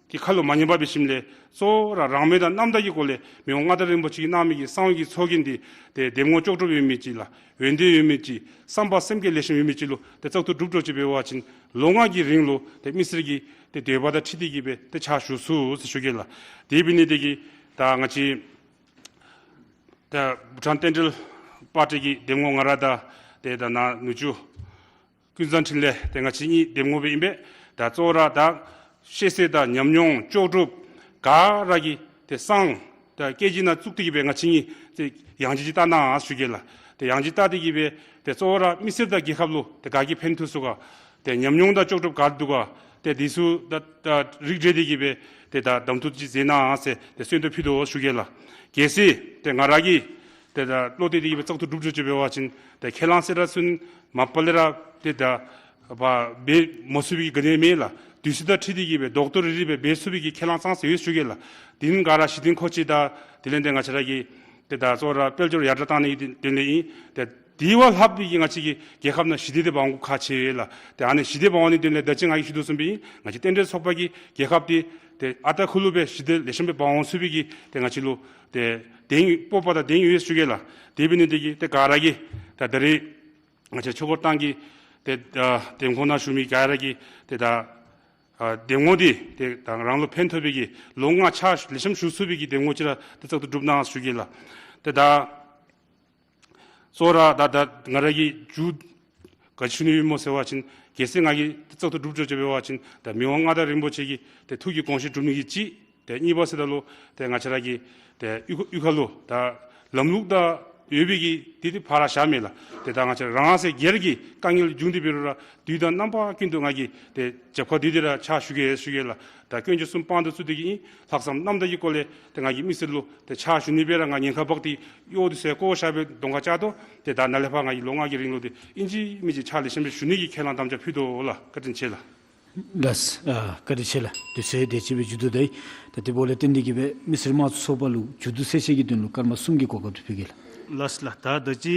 གྱི་ཁ་ལུ་མ་ཉན་པར་འབད་ཞིནམ་ལས་གཙོ་བོ་ར་རང་མོས་དང་རྣམ་དག་གི་སྒོ་ལས་མི་དབང་མངའ་བདག་རིན་པོ་ཆེ་གིས་གནང་མི་གི་གསང་བའི་གི་ཚོགས་རྒྱན་འདི་ཏེ་འདེམས་ངོ་ལྕོགས་གྲུབ་ཡོད་མི་ཅིག་ལགས། འོས་འདེམས་ཡོད་མི་ཅིག། བསམ་པ་སེམས་བསྐྱེད་ལེགས་ཤོམ་ཡོད་མི་ཅིག་ལུ་ཏེ་བཙག་འཐུ་གྲུབ་འདྲཝ་ཅིག་འབད་བ་ཅིན་ལོ་ལྔ་གི་རིང་ལུ་ཏེ་མི་སེར་གྱི་ཏེ་འདོད་པ་དང་འཁྲིལ་ཏེ་གིས་སྦེ་ཏེ་ཕྱག་ཞུ་ཚུགས་ཟེར་ཞུ་གེ་ལགས། དེ་འབད་ནི་འདི་གིས་ད་ང་བཅས་ད་བྷུ་ཊཱན་རྟེན་འབྲེལ་པར་ཊི་གི་འདེམས་ངོ་ང་ར་དང་ཏེ་ད་ནཱ་ནུ་གཅུང་ཀུན་བཟང་འཕྲིན་ལས་ཏེ་ང་བཅས་གཉིས་འདེམས་ངོ་སྦེ་ཨིན་པས། ད་གཙོ་བོ་ར་ད་ཤེས་ཚད་དང་ཉམས་མྱོང་ལྕོགས་གྲུབ་ག་ར་གིས་ཏེ་གསང་ད་སྐད་ཅིག་ནང་བཙུགས་ཏེ་གིས་སྦེ་ང་བཅས་གཉིས་ཏེ་ཡང་ཅིག་ཅིག་བལྟ་གནང་ཟེར་ཞུ་གེ་ལགས། ཏེ་ཡང་ཅིག་བལྟ་སྟེ་གིས་སྦེ་ཏེ་གཙོ་བོ་ར་མི་སེར་དང་རྒྱལ་ཁབ་ལུ་ཏེ་ག་གིས་ཕན་ཐོགས་ཚུགས་ག། ཏེ་ཉམས་མྱོང་དང་ལྕོགས་གྲུབ་ག་འདུག་ག། ཏེ་འདི་ཚུ་ད་ད་རིགས་བསྒྲེས་ཏེ་གིས་སྦེ་ཏེ་ད་གདམ་འཐུ་ཅིག་མཛད་གནང་ཟེར་ཏེ་གསོལ་འདེབས་ཕུལ་དོ་ཞུ་གེ་ལགས། གལ་སྲིད་ཏེ་ང་ར་གིས་ཏེ་ད་བློ་གཏད་དེ་གིས་སྦེ་བཙག་འཐུ་གྲུབ་འདྲཝ་ཅིག་འབད་བ་ཅིན་ཏེ་ཁས་བླངས་གསལ་བསྒྲགས་ཚུན་མ་པ་ལས་ར་ཏེ་ད་འབད་མ་ཚུགས་པའི་གི་ག་ནི་མེད་ལགས། དུས་ཚོད་དང་འཁྲིལ་ཏེ་གིས་སྦེ་རྡོག་རྡོག་རིལ་རིལ་སྦེ་འབད་ཚུགས་པའི་གི་ཁས་བླངས་ཙང་ཙ་ཡོད་ཞུ་གེ་ལགས། དེ་ནི་ག་ར་གཞི་རྟེན་མཁོ་ཆས་དང་དེ་ལས་ཏེ་ང་བཅས་ར་གི་ཏེ་ད་གཙོ་བོ་ར་དཔལ་འབྱོར་ཡར་དྲག་བཏང་ནི་གི་དོན་ལས་ཨིན། ཏེ་དེ་བ་ལྷག་པའི་གི་ང་བཅས་ཀྱི་རྒྱལ་ཁབ་ནང་ཞི་བདེ་འདི་འབག་འོང་དགོཔ་ཁག་ཆེ་བས་ལགས། ཏེ་ཨ་ནི་ཞི་བདེ་འབག་འོང་ནིའི་དོན་ལས་ད་ཅི་ང་གིས་ཞུ་དོ་བཟུམ་སྦེ་ཨིན། ང་བཅས་རྟེན་འབྲེལ་ཚོགས་པ་གིས་རྒྱལ་ཁབ་འདི་ཏེ་ཨ་རྟག་ཁུ་ལུ་སྦེ་ཞི་བདེ་ལེགས་ཤོམ་སྦེ་འབག་འོང་ཚུགས་པའི་གི་ཏེ་ང་བཅས་ལུ་ཏེ་གདེང་སྤོབས་པ་དང་གདེང་ཡོད་ཞུ་གེ་ལགས། དེ་འབད་ནི་འདི་གིས་ཏེ་ག་ར་གིས་ད་ད་རེས་ང་བཅས་ཆོས་འཁོར་ཏང་གི་ཏེ་ཨ་འདེམས་ཁོངས་ནང་བཞུགས་མི་ག་ར་གིས་ཏེ་ད་ཨ་འདེམས་ངོ་འདི་ཏེ་ད་རང་ལུ་ཕན་ཐོགས་པའི་གི་ལོ་ལྔ་ཕྱག་ལེགས་ཤོམ་ཞུ་ཚུགས་པའི་གི་འདེམས་ངོ་ཅིག་ར་ཏེ་བཙག་འཐུ་གྲུབ་གནང་ཞུ་གེ་ལགས། ཏེ་ད་གཙོ་བོ་ར་ད་ད་ང་ར་གིས་མཇུག་ག་ཅི་ཞུ་ནི་ཡོད་སྨོ་ཟེར་བ་ཅིན་གལ་སྲིད་ང་གིས་ཏེ་བཙག་འཐུ་གྲུབ་འདྲཝ་ཅིག་འབད་བ་ཅིན་ད་མི་དབང་མངའ་བདག་རིན་པོ་ཆེ་གི་ཏེ་ཐུགས་ཀྱི་དགོངས་བཞེད་སྒྲུབ་ནི་གི་གཅིག། ཏེ་གཉིས་པ་ཟེརཝ་ད་ལུ་ཏེ་ང་བཅས་ར་གི་ཏེ་གཡུས་ཁ་གཡུས་ཁ་ལུ་ད་ལམ་ལུགས་དང་ ཡོད་པའི་གི་དེ་དེ་ཕར་བཞག་མེད་ལགས། ཏེ་ད་ང་བཅས་རང་སོའི་སྒེར་གྱི་དཀའ་ངལ་བྱུང་སྟེ་འབད་རུང་ར་དུས་དང་རྣམ་པ་ཀུན་ཏུ་ང་གིས་ཏེ་རྒྱབ་ཁ་བསྡུ་སྟེ་ར་ཕྱག་ཞུ་གེ་ཞུ་གེ་ལགས། ད་སྐྱོན་བརྗོད་གསུམ་དཔང་དུ་བཙུགས་ཏེ་གི་ཨིན། ལྷག་བསམ་རྣམ་དག་གི་སྒོ་ལས་ཏེ་ང་གིས་མི་སེར་ལུ་ཏེ་ཕྱག་ཞུ་ནི་སྦེ་ར་ང་ཉེན་ཁ་འབག་སྟེ་གཡོག་འདི་ཚུ་བཀོ་བཞག་སྦེ་གདོང་ཁར་བཅར་དོ། ཏེ་ད་ནཱ་ལས་ཕར་ང་གིས་ལོ་ལྔ་གི་རིང་ལུ་ཏེ་ཨིན་ཅི་མིན་ཅི་ཕྱག་ལེགས་ཤོམ་སྦེ་ཞུ་ནི་གི་ཁས་བླངས་དམ་བཅའ་ཕུལ་དོ་ལགས། བཀའ་དྲིན་ཆེ་ལགས། ལགས། ཨ་བཀའ་དྲིན་ཆེ་ལགས། དུས་ཚོད་དེ་ཅིག་སྦེ་མཇུག་བསྡུ་ད་ཡི། ད་དེ་འབདཝ་ལས་བརྟེན་ཏེ་གི་སྦེ་མི་སེར་དམངས་གཙོ་ཚོགས་པ་ལུ་མཇུག་བསྡུ་གསལ་བཤད་ཀྱི་དོན་ལུ་སྐར་མ་གསུམ་གྱི་གོ་སྐབས་དེ་ཕུལ་གེ་ལགས། ལགས་ལགས། ད་ད་ཅི་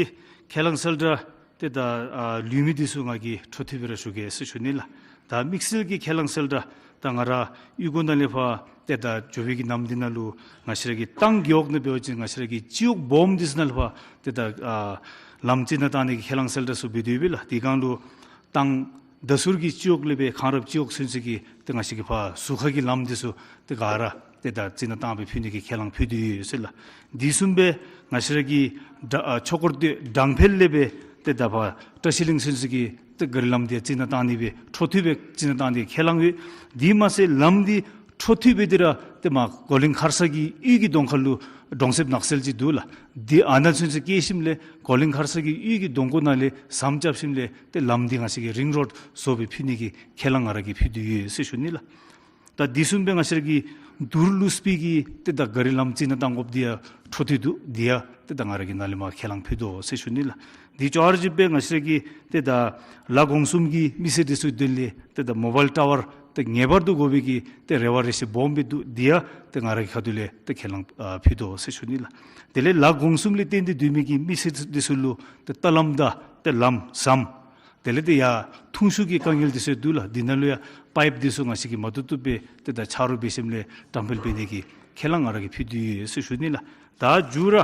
ཁས་བླངས་གསལ་བསྒྲགས་ཏེ་ད་ཨ་ལུས་མི་འདི་ཚུ་ང་གིས་འཕྲོ་མཐུད་སྦེ་ར་ཞུ་གེ་ཟེར་ཞུ་ནི་ལགས། ད་དམིགས་བསལ་གྱི་ཁས་བླངས་གསལ་བསྒྲགས་ད་ང་ར་གཡུས་སྒོ་ནང་ལས་ཕར་ཏེ་ད་འགྱོ་བའི་གི་ལམ་འདི་ནང་ལུ་ང་བཅས་ར་གི་ཏང་རྒེད་འོག་ནང་འབད་བ་ཅིན་ང་བཅས་ར་གི་སྤྱི་འོག་སྦོམ་འདི་ཚུ་ནང་ལས་ཕར་ཏེ་ད་ཨ་ལམ་རྩི་ནག་བཏང་ནི་གི་ཁས་བླངས་གསལ་བསྒྲགས་ཚུ་འབད་དེ་ཡོད་པས་ལགས། དེ་སྒང་ལུ་ཏང་བརྡ་ཟུར་གྱི་སྤྱི་འོག་ལས་སྦེ་གངས་རབ་སྤྱི་འོག་ཚུན་ཚོད་ཀྱི་ཏེ་ང་བཅས་ཀྱི་ཕར་ཟུར་ཁ་གི་ལམ་འདི་ཚུ་ཏེ་ག་ར་ཏེ་ད་རྩི་ནག་བཏང་སྦེ་ཕུལ་ནི་གི་ཁས་བླངས་ཕུལ་དོ་ཡོད་ཟེར་ལགས། དེ་བཟུམ་སྦེ་ང་བཅས་ར་གི་ད་ཨ་ཆོས་འཁོར་སྟོད་འབྲང་འཕེལ་ལས་སྦེ་ཏེ་ད་ཕར་བཀྲ་ཤིས་གླིང་ཚུན་ཚོད་ཀྱི་ཏེ་ག་རི་ལམ་འདི་རྩི་ནག་བཏང་ནི་སྦེ་འཕྲོ་མཐུད་སྦེ་རྩི་ནག་བཏང་ནི་ཁས་བླངས་ཡོད། དེ་མ་ཚད་ལམ་འདི་འཕྲོ་མཐུད་སྦེ་འདི་ར་ཏེ་མར་གོ་གླིང་ཁར་ས་གི་གཡུས་ཀྱི་གདོང་ཁ་ལུ་གྲོང་གསེབ་ནགས་ཚལ་ཅིག་འདུག་ལགས། འདི་ཨ་ནཱ་ཚུན་ཚོད་བསྐྱལ་ཞིནམ་ལས་གོ་གླིང་ཁར་ས་གི་གཡུས་ཀྱི་གདོང་ཁ་ནང་ལས་ཟམ་རྐྱབ་ཞིནམ་ལས་ཏེ་ལམ་འདི་ང་བཅས་ཀྱིས་རིང་རོཌ་བཟོ་སྦེ་ཕུལ་ནི་གི་ཁས་བླངས་ང་ར་གིས་ཕུལ་དོ་ཡོད་ཟེར་ཞུ་ནི་ལགས། ད་དེ་བཟུམ་སྦེ་ང་བཅས་ར་གི་དུར་ལུ་སྤི་གི་ཏེ་ད་ག་རི་ལམ་རྩི་ནག་བཏང་དགོཔ་འདི་ཡང་འཕྲོ་མཐུད་འདུག། འདི་ཡང་ཏེ་ད་ང་ར་གིས་ནཱ་ལས་མར་ཁས་བླངས་ཕུལ་དོ་ཟེར་ཞུ་ནི་ལགས། དེ་ཅོག་ར་འཐདཔ་སྦེ་ང་བཅས་ར་གི་ཏེ་ད་ལ་གོང་གསུམ་གྱི་མི་སེར་འདི་ཚུ་དོན་ལས་ཏེ་ད་མོ་བཱའིལ་ཊ་ཝར་ཏེ་ངེས་པར་དུ་དགོ་པའི་གི་ཏེ་རེ་བ་རེ་ཞིག་སྦོམ་སྦེ་འདུག། འདི་ཡང་ཏེ་ང་ར་གི་ཁ་ཐུག་ལས་ཏེ་ཁས་བླངས་ཨ་ཕུལ་དོ་ཟེར་ཞུ་ནི་ལགས། དེ་ལས་ལ་གོང་གསུམ་ལས་བརྟེན་ཏེ་སྡོད་མི་གི་མི་སེར་འདི་ཚུ་ལུ་ཏེ་ཏ་ལམ་དང་ཏེ་ལམ་ཟམ་དེ་ལས་ཏེ་ཡར་ཐུང་ཤོས་ཀྱི་དཀའ་ངལ་འདི་ཚུ་འདུག་ལགས། འདི་ནང་ལུ་ཡང་པའིཔ་འདི་ཚུ་ང་བཅས་ཀྱིས་མ་བཏུབ་བཏུབ་སྦེ་ཏེ་ད་ཆ་རོགས་འབད་ཞིནམ་ལས་དྲང་འཕེལ་འབད་ནི་གི་ཁས་བླངས་ང་ར་གིས་ཕུལ་དོ་ཡོད་ཟེར་ཞུ་ནི་ལགས། ད་མཇུག་ར་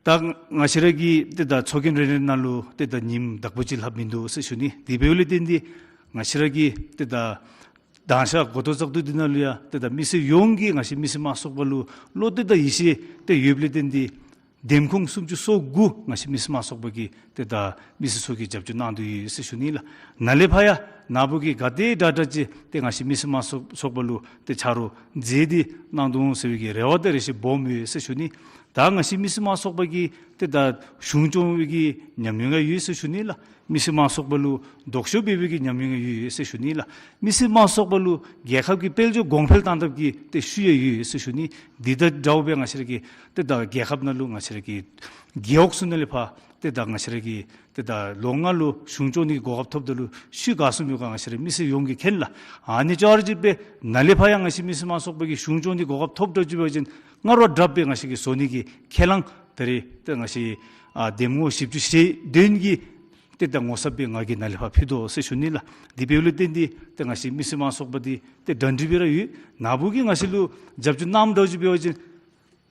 ད་ང་བཅས་ར་གི་ཏེ་ད་ཚོགས་རྒྱན་རེ་རེ་ནང་ལུ་ཏེ་ད་ཉིནམ་དག་པ་ཅིག་ལྷགཔ་མིན་འདུག་ཟེར་ཞུ་ནི། དེ་འབདཝ་ལས་བརྟེན་ཏེ་ང་བཅས་ར་གི་ཏེ་ད་དང་ཤ་འགོ་ཐོག་བཙག་འཐུ་འདི་ནང་ལུ་ཡང་ཏེ་ད་མི་སེར་ཡོངས་ཀྱིས་ང་བཅས་མི་སེར་དམངས་གཙོ་ཚོགས་པ་ལུ་བློ་གཏད་དང་ཡིད་ཆེས་ཏེ་ཡོདཔ་ལས་བརྟེན་ཏེ་འདེམས་ཁོངས་སུམ་ཅུ་སོ་དགུ་ང་བཅས་མི་སེར་དམངས་གཙོ་ཚོགས་པ་གིས་ཏེ་ད་མི་སེར་ཚུ་གིས་རྒྱབ་སྐྱོར་གནང་དོ་ཡོད་ཟེར་ཞུ་ནི་ལགས། ནཱ་ལས་ཕར་ཡང་ནཱ་བུ་གིས་ག་དེ་དྲག་དྲག་ཅིག་ཏེ་ང་བཅས་མི་སེར་དམངས་གཙོ་ཚོགས་པ་ལུ་ཏེ་ཆ་རོགས་མཛད་དེ་གནང་དོ་འོང་ཟེར་བའི་གི་རེ་བ་དང་རེ་ཞིག་སྦོམ་ཡོད་ཟེར་ཞུ་ནི། ད་ང་བཅས་མི་སེར་དམངས་གཙོ་ཚོགས་པ་གིས་ཏེ་ད་གཞུང་སྐྱོང་བའི་གི་ཉམས་མྱོང་ཡང་ཡོད་ཟེར་ཞུ་ནི་ལགས། མི་སེར་དམངས་གཙོ་ཚོགས་པ་ལུ་ལྡོག་ཕྱོགས་འབད་བའི་གི་ཉམས་མྱོང་ཡང་ཡོད་ཟེར་ཞུ་ནི་ལགས། མི་སེར་དམངས་གཙོ་ཚོགས་པ་ལུ་རྒྱལ་ཁབ་ཀྱི་དཔལ་འབྱོར་གོང་འཕེལ་གཏང་ཐབས་ཀྱི་ཏེ་ཤུགས་ཡང་ཡོད་ཟེར་ཞུ་ནི། འདི་དང་འདྲཝ་སྦེ་ང་བཅས་ར་གི་ཏེ་ད་རྒྱལ་ཁབ་ནང་ལུ་ང་བཅས་ར་གི་རྒེད་འོག་ཚུ་ནང་ལས་ཕར་ཏེ་ད་ང་བཅས་ར་གི་ཏེ་ད་ལོ་ལྔ་ལུ་གཞུང་སྐྱོང་ནི་གོ་སྐབས་ཐོབ་ད་ལུ་ཤུལ་ག་སོང་ཡོད་ག་ང་བཅས་ར་མི་སེར་ཡོངས་ཀྱིས་མཁྱེན་ལགས། ཨ་ནི་ཅོག་ར་འཐདཔ་སྦེ་ནཱ་ལས་ཕར་ཡང་ང་བཅས་མི་སེར་དམངས་གཙོ་ཚོགས་པ་གིས་གཞུང་སྐྱོང་ནི་གོ་སྐབས་ཐོབ་དྲགས་ཅིག་འབད་བ་ཅིན་སྔར་བ་དྲགཔ་སྦེ་ང་བཅས་ཀྱིས་བཟོ་ནི་གི་ཁས་བླངས་ད་རེས་ཏེ་ང་བཅས་ཨ་འདེམས་ངོ་བཞི་བཅུ་ཞེ་བདུན་གྱི་ཏེ་ད་ངོ་ཚབ་སྦེ་ང་གིས་ནཱ་ལས་ཕར་ཕུལ་དོ་ཟེར་ཞུ་ནི་ལགས། དེ་འབདཝ་ལས་བརྟེན་ཏེ་ཏེ་ང་བཅས་མི་སེར་དམངས་གཙོ་ཚོགས་པ་འདི་ཏེ་གྲ་སྒྲིག་སྦེ་ར་ཡོད། ནཱ་བུ་གིས་ང་བཅས་ལུ་རྒྱབ་སྐྱོར་གནངམ་འདྲཝ་ཅིག་འབད་བ་ཅིན་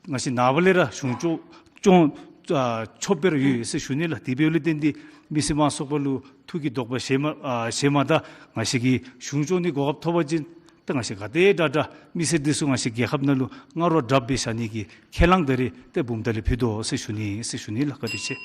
ང་བཅས་ནངས་པ་ལས་ར་གཞུང་སྐྱོང་སྐྱོང་ཨ་ཆོགཔ་སྦེ་ར་ཡོད་ཟེར་ཞུ་ནི་ལགས། དེ་འབདཝ་ལས་བརྟེན་ཏེ་མི་སེར་དམངས་གཙོ་ཚོགས་པ་ལུ་ཐུགས་ཀྱི་དོགས་པ་བཞེས་མ་ཨ་བཞེས་མ་ད། ང་བཅས་ཀྱིས་གཞུང་སྐྱོང་ནི་གོ་སྐབས་ཐོབ་པ་ཅིན་ད་ང་བཅས་ག་དེ་དྲག་དྲག་མི་སེར་འདི་ཚུ་ང་བཅས་རྒྱལ་ཁབ་ནང་ལུ་སྔར་བ་དྲགཔ་སྦེ་བཞག་ནི་གི་ཁས་བླངས་ད་རེས་ཏེ་བུམ་ཐང་ལས་ཕུལ་དོ་ཟེར་ཞུ་ནི་ཟེར་ཞུ་ནི་ལགས། བཀའ་དྲིན་ཆེ།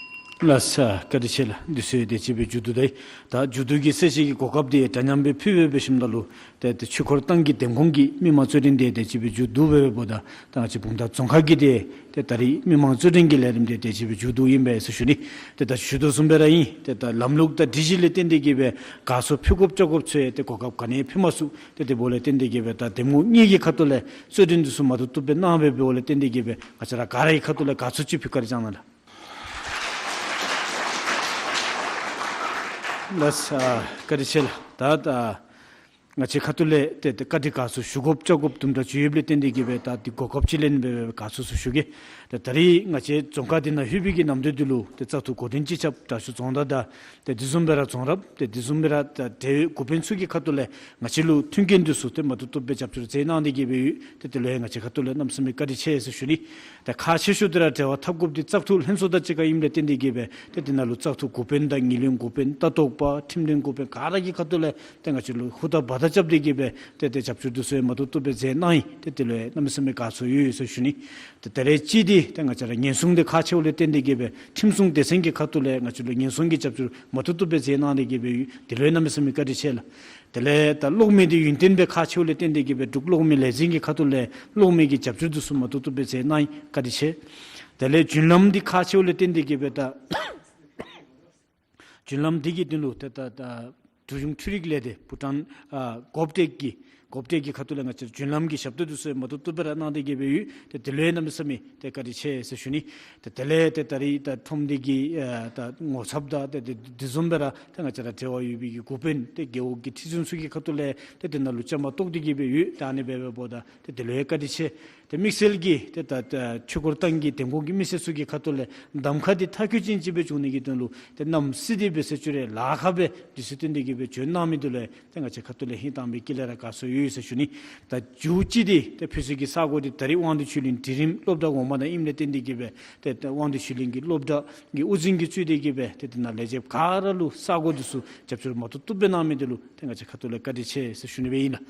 ལགས་སོ། བཀའ་དྲིན་ཆེ་ལགས། དུས་ཚོད་དེ་ཅིག་སྦེ་མཇུག་བསྡུ་ད་ཡི། ད་མཇུག་བསྡུ་གི་གསལ་བཤད་ཀྱི་གོ་སྐབས་འདི་འདྲ་མཉམ་སྦེ་ཕུལ་སྦེ་འབད་ཞིནམ་ད་ལུ་ཏེ་ཏེ་ཆོས་འཁོར་ཏང་གི་འདེམས་ཁོངས་ཀྱི་མི་དམངས་རྩོད་འགྲན་འདི་དེ་ཅིག་སྦེ་མཇུག་བསྡུ་སྦེ་འབདཝ་ད་ད་ང་བཅས་བུམ་ཐང་རྫོང་ཁག་གི་ཏེ་ཏེ་ད་རེས་མི་དམངས་རྩོད་འགྲན་གྱི་ལས་རིམ་འདི་དེ་ཅིག་སྦེ་མཇུག་བསྡུ་ཨིན་པས་ཟེར་ཞུ་ནི། ཏེ་ད་ཞུ་དོ་བཟུམ་སྦེ་ར་ཨིན། ཏེ་ད་ལམ་ལུགས་དང་སྒྲིག་གཞི་ལས་བརྟེན་ཏེ་གི་སྦེ་དགའ་ཚོར་ཕུལ་དགོཔ་བཅར་དགོཔ་ཚུ་ཡང་ཏེ་གོ་སྐབས་ག་ནི་ཡང་ཕུལ་མ་ཚུགས། ཏེ་དེ་འབདཝ་ལས་བརྟེན་ཏེ་གི་སྦེ་ད་འདེམས་ངོ་གཉིས་ཀྱི་ཁ་ཐུག་ལས་རྩོད་འགྲན་འདི་ཚུ་མ་བཏུབ་བཏུབ་སྦེ་གནང་སྦེ་འབདཝ་ལས་བརྟེན་ཏེ་གི་སྦེ་ང་བཅས་ར་ག་ར་གི་ཁ་ཐུག་ལས་དགའ་ཚོར་ཅིག་ཕུལ། བཀའ་དྲིན་བསྐྱང་གནང་ལགས། ལགས་སོ། བཀའ་དྲིན་ཆེ་ལགས། ད་ད་ང་བཅས་ཁ་ཐུག་ལས་ཏེ་ཏེ་བཀའ་དྲིན་དགའ་ཚོར་ཞུ་དགོཔ་བཅར་དགོཔ་དུམ་གྲ་ཅིག་ཡོདཔ་ལས་བརྟེན་ཏེ་གི་སྦེ་ད་འདི་གོ་སྐབས་ཅིག་ལེན་སྦེ་སྦེ་དགའ་ཚོར་ཚུ་ཞུ་གེ། ཏེ་ད་རེས་ང་བཅས་རྫོང་ཁག་འདི་ནང་ལྷོད་པའི་གི་གནམ་དུས་འདི་ལུ་ཏེ་བཙག་འཐུ་འགོ་འདྲེན་སྤྱི་ཁྱབ་དྲག་ཤོས་རྫོང་བདག་དང་ཏེ་དེ་བཟུམ་སྦེ་ར་རྫོང་རབ་ཏེ་དེ་བཟུམ་སྦེ་ར་ད་འབྲེལ་ཡོད་འགོ་དཔོན་ཚུ་གི་ཁ་ཐུག་ལས་ང་བཅས་ལུ་མཐུན་རྐྱེན་འདི་ཚུ་ཏེ་མ་བཏུབ་བཏུབ་སྦེ་རྒྱབ་སྐྱོར་མཛད་གནང་སྟེ་གི་སྦེ་ཡོད། ཏེ་དེ་ལུ་ཡང་ང་བཅས་ཁ་ཐུག་ལས་གནམ་མེད་ས་མེད་བཀའ་དྲིན་ཆེ་ཟེར་ཞུ་ནི། ཏེ་ཁག་ཆེ་ཤོས་འདི་ར་འབྲེལ་བ་འཐབ་དགོཔ་འདི་བཙག་འཐུ་ལྷན་ཚོགས་དང་གཅིག་ཁར་ཨིནམ་ལས་བརྟེན་ཏེ་གི་སྦེ་ཏེ་དེ་ནང་ལུ་བཙག་འཐུ་འགོ་དཔོན་དང་ངོས་ལེན་འགོ་དཔོན་ལྟ་རྟོག་པ་ཁྲིམས་དོན་འགོ་དཔོན་ག་ར་གི་ཁ་ཐུག་ལས་ཏེ་ང་བཅས་ལུ་ཧུར་ཐག་འབད་ཐག་རྐྱབ་སྟེ་གི་སྦེ་ཏེ་ཏེ་རྒྱབ་སྐྱོར་འདི་ཚུ་ཡང་མ་བཏུབ་བཏུབ་སྦེ་མཛད་གནང་ཡི། ཏེ་དེ་ལུ་ཡང་གནམ་མེད་ས་མེད་དགའ་ཚོར་ཡོད་ཡོད་ཟེར་ཞུ་ནི། ཏེ་ད་རེས་ཅིག་འདི་ཏེ་ང་བཅས་ར་ཉེན་སྲུང་འདི་ཁག་ཆེཝ་ལས་བརྟེན་ཏེ་གི་སྦེ་ཁྲིམས་སྲུང་སྡེ་ཚན་གྱི་ཁ་ཐུག་ལས་ང་བཅས་ལུ་ཉེན་སྲུང་གི་རྒྱབ་སྐྱོར་མ་བཏུབ་བཏུབ་སྦེ་མཛད་གནང་སྟེ་གི་སྦེ་ཡོད། དེ་ལུ་ཡང་གནམ་མེད་ས་མེད་བཀའ་དྲིན་ཆེ་ལགས། དེ་ལས་ད་གློག་མེ་འདི་ཡུན་བརྟན་སྦེ་ཁག་ཆེཝ་ལས་བརྟེན་ཏེ་གི་སྦེ་འབྲུག་གློག་མེ་ལས་འཛིན་གྱི་ཁ་ཐུག་ལས་གློག་མེ་གི་རྒྱབ་སྐྱོར་འདི་ཚུ་མ་བཏུབ་བཏུབ་སྦེ་མཛད་གནང་ཡི། བཀའ་དྲིན་ཆེ། དེ་ལས་རྒྱུན་ལམ་འདི་ཁག་ཆེཝ་ལས་བརྟེན་ཏེ་གི་སྦེ་ད་རྒྱུན་ལམ་འདི་གི་དོན་ལུ་ཏེ་ད་ད་འབྲུག་གཞུང་འཕྲུལ་རིག་ལས་སྡེ་བྷུ་ཊཱན་ཨ་གོབ་ཊེཀ་གི་གོབ་ཊེཀ་གི་ཁ་ཐུག་ལས་ང་བཅས་རྒྱུན་ལམ་གྱི་ཞབས་ཏོག་འདི་ཚུ་མ་ཐུབ་ཐུབ་སྦེ་ར་གནང་སྟེ་གི་སྦེ་ཡོད། ཏེ་དེ་ལུ་ཡང་གནམ་མེད་ས་མེད་ཏེ་བཀའ་དྲིན་ཆེ་ཟེར་ཞུ་ནི། ཏེ་དེ་ལས་ཏེ་ད་རིས་ད་ཁྲོམ་སྡེ་གི་ཨ་ད་ངོ་ཚབ་དང་ཏེ་དེ་དེ་བཟུམ་སྦེ་ར་ཏེ་ང་བཅས་ར་འབྲེལ་བ་ཡོད་པའི་གི་འགོ་དཔོན་ཏེ་རྒེད་འོག་གི་ཁྲི་འཛིན་ཚུ་གི་ཁ་ཐུག་ལས་ཏེ་དེ་ནང་ལུ་བཅའ་མར་གཏོགས་ཏེ་གི་སྦེ་ཡོད། ད་ཨ་ནི་སྦེ་འབདཝ་ད་ཏེ་དེ་ལུ་ཡང་བཀའ་དྲིན་ཆེ། ཏེ་དམིགས་བསལ་གྱིས་ཏེ་ད་ད་ཆོས་འཁོར་ཏང་གི་འདེམས་ཁོངས་ཀྱི་མི་སེར་ཚུ་གི་ཁ་ཐུག་ལས་གདམ་ཁ་འདི་མཐའ་འཁྱོལ་ཅན་ཅིག་སྦེ་འབྱུང་ནི་གི་དོན་ལུ་ཏེ་གནམ་སྲིད་དེ་སྦེ་ཟེར་ཅི་རུང་ལཱ་ཁག་སྦེ་དུས་ཚོད་བཏོན་ཏེ་གི་སྦེ་བྱོན་གནང་མི་འདི་ལུ་ཡང་ཏེ་ང་བཅས་ཁ་ཐུག་ལས་ཧིང་དྭངས་པའི་དཀྱིལ་ལས་ར་དགའ་ཚོར་ཡོད་ཟེར་ཞུ་ནི། ད་མཇུག་ཅིག་འདི་ཏེ་ཕུལ་ས་གི་ས་གོ་འདི་ད་རིས་དབང་འདུས་ཆོས་གླིང་འབྲིང་རིམ་སློབ་གྲྭ་འོག་མ་ནང་ཨིནམ་ལས་བརྟེན་ཏེ་གི་སྦེ་ཏེ་ད་དབང་འདུས་ཆོས་གླིང་གི་སློབ་གྲྭ་གི་དབུ་འཛིན་གྱིས་གཙོས་ཏེ་གི་སྦེ་ཏེ་དེ་ནང་ལས་བྱེདཔ་ག་ར་ལུ་ས་གོ་འདི་ཚུ་རྒྱབ་སྐྱོར་མ་ཐུབ་ཐུབ་སྦེ་གནང་མི་འདི་ལུ་ཏེ་ང་བཅས་ཁ་ཐུག་ལས་བཀའ་དྲིན་ཆེ་ཟེར་ཞུ་ནི་སྦེ་ཨིན་ལགས།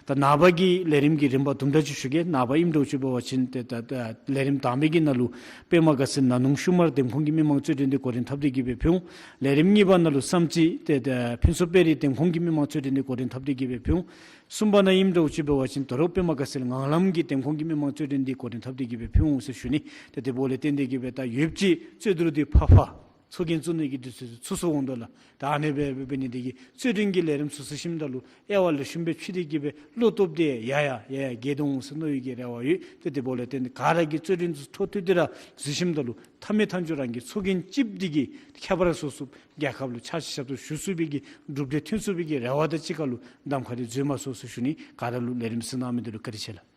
ད་ནངས་པ་གི་ལས་རིམ་གྱི་རིམ་པ་དུམ་གྲ་ཅིག་ཞུ་གེ། ནངས་པ་ཨིནམ་འདྲཝ་ཅིག་འབད་བ་ཅིན་ཏེ་ད་ད་ལས་རིམ་དང་པའི་གི་ནང་ལུ་པདྨ་དགའ་ཚལ་ན་ནུང་ཤུ་མར་འདེམས་ཁོངས་ཀྱི་མི་མང་རྩོད་འགྲན་འདི་འགོ་འདྲེན་འཐབ་སྟེ་གི་སྦེ་ཕུལ་འོང་། ལས་རིམ་གཉིས་པ་ནང་ལུ་བསམ་རྩེ་ཏེ་ད་ཕུན་ཚོགས་དཔལ་རི་འདེམས་ཁོངས་ཀྱི་མི་མང་རྩོད་འགྲན་འདི་འགོ་འདྲེན་འཐབ་སྟེ་གི་སྦེ་ཕུལ་འོང་། གསུམ་པ་ནང་ཨིནམ་འདྲཝ་ཅིག་འབད་བ་ཅིན་དོ་རུང་པདྨ་དགའ་ཚལ་ངང་ལམ་གྱི་འདེམས་ཁོངས་ཀྱི་མི་མང་རྩོད་འགྲན་འདི་འགོ་འདྲེན་འཐབ་སྟེ་གི་སྦེ་ཕུལ་འོང་ཟེར་ཞུ་ནི། ཏེ་དེ་འབདཝ་ལས་བརྟེན་ཏེ་གི་སྦེ་ད་ཡོདཔ་ཅིག་རྩོད་བསྡུར་འདི་ཕར་ཕར་ཚོགས་རྒྱན་བཙུགས་ནི་གི་དུས་ཚོད་ཚུན་ཚོད་འོང་དོ་ལགས། ད་ཨ་ནི་སྦེ་འབད་ནི་འདི་གིས་རྩོད་འགྲན་གྱི་ལས་རིམ་ཚུ་གཟིགས་ཞིནམ་ད་ལུ་དབྱེ་བ་ལེགས་ཤོམ་སྦེ་ཕྱེ་སྟེ་གི་སྦེ་བློ་སྟོབས་འདི་ཡར་ཡར་ཡར་ཡར་རྒྱས་འོང་ཟེར་མནོ་བའི་གི་རེ་བ་ཡོད། ཏེ་དེ་འབདཝ་ལས་བརྟེན་ག་ར་གིས་རྩོད་འགྲན་ཚུ་འཕྲོ་མཐུད་དེ་ར་གཟིགས་ཞིནམ་ད་ལུ་མཐའ་མའི་མཐའ་མཇུག་རང་གི་ཚོགས་རྒྱན་གཅིགཔོ་འདི་གིས་ཁྱད་པར་སོ་སོ་རྒྱལ་ཁབ་ལུ་ཕྱག་ཕྱི་ཞབས་ཏོག་ཞུ་ཚུགས་པའི་གི་གྲུབ་འབྲས་ཐོན་ཚུགས་པའི་གི་རེ་བ་དང་གཅིག་ཁར་ལུ་གདམ་ཁ་འདི་འཛོལ་མ་སོང་ཟེར་ཞུ་ནི། ག་ར་ལུ་ལས་རིམ་གཟིགས་གནང་མི་འདི་ལུ་བཀའ་དྲིན་ཆེ་ལགས།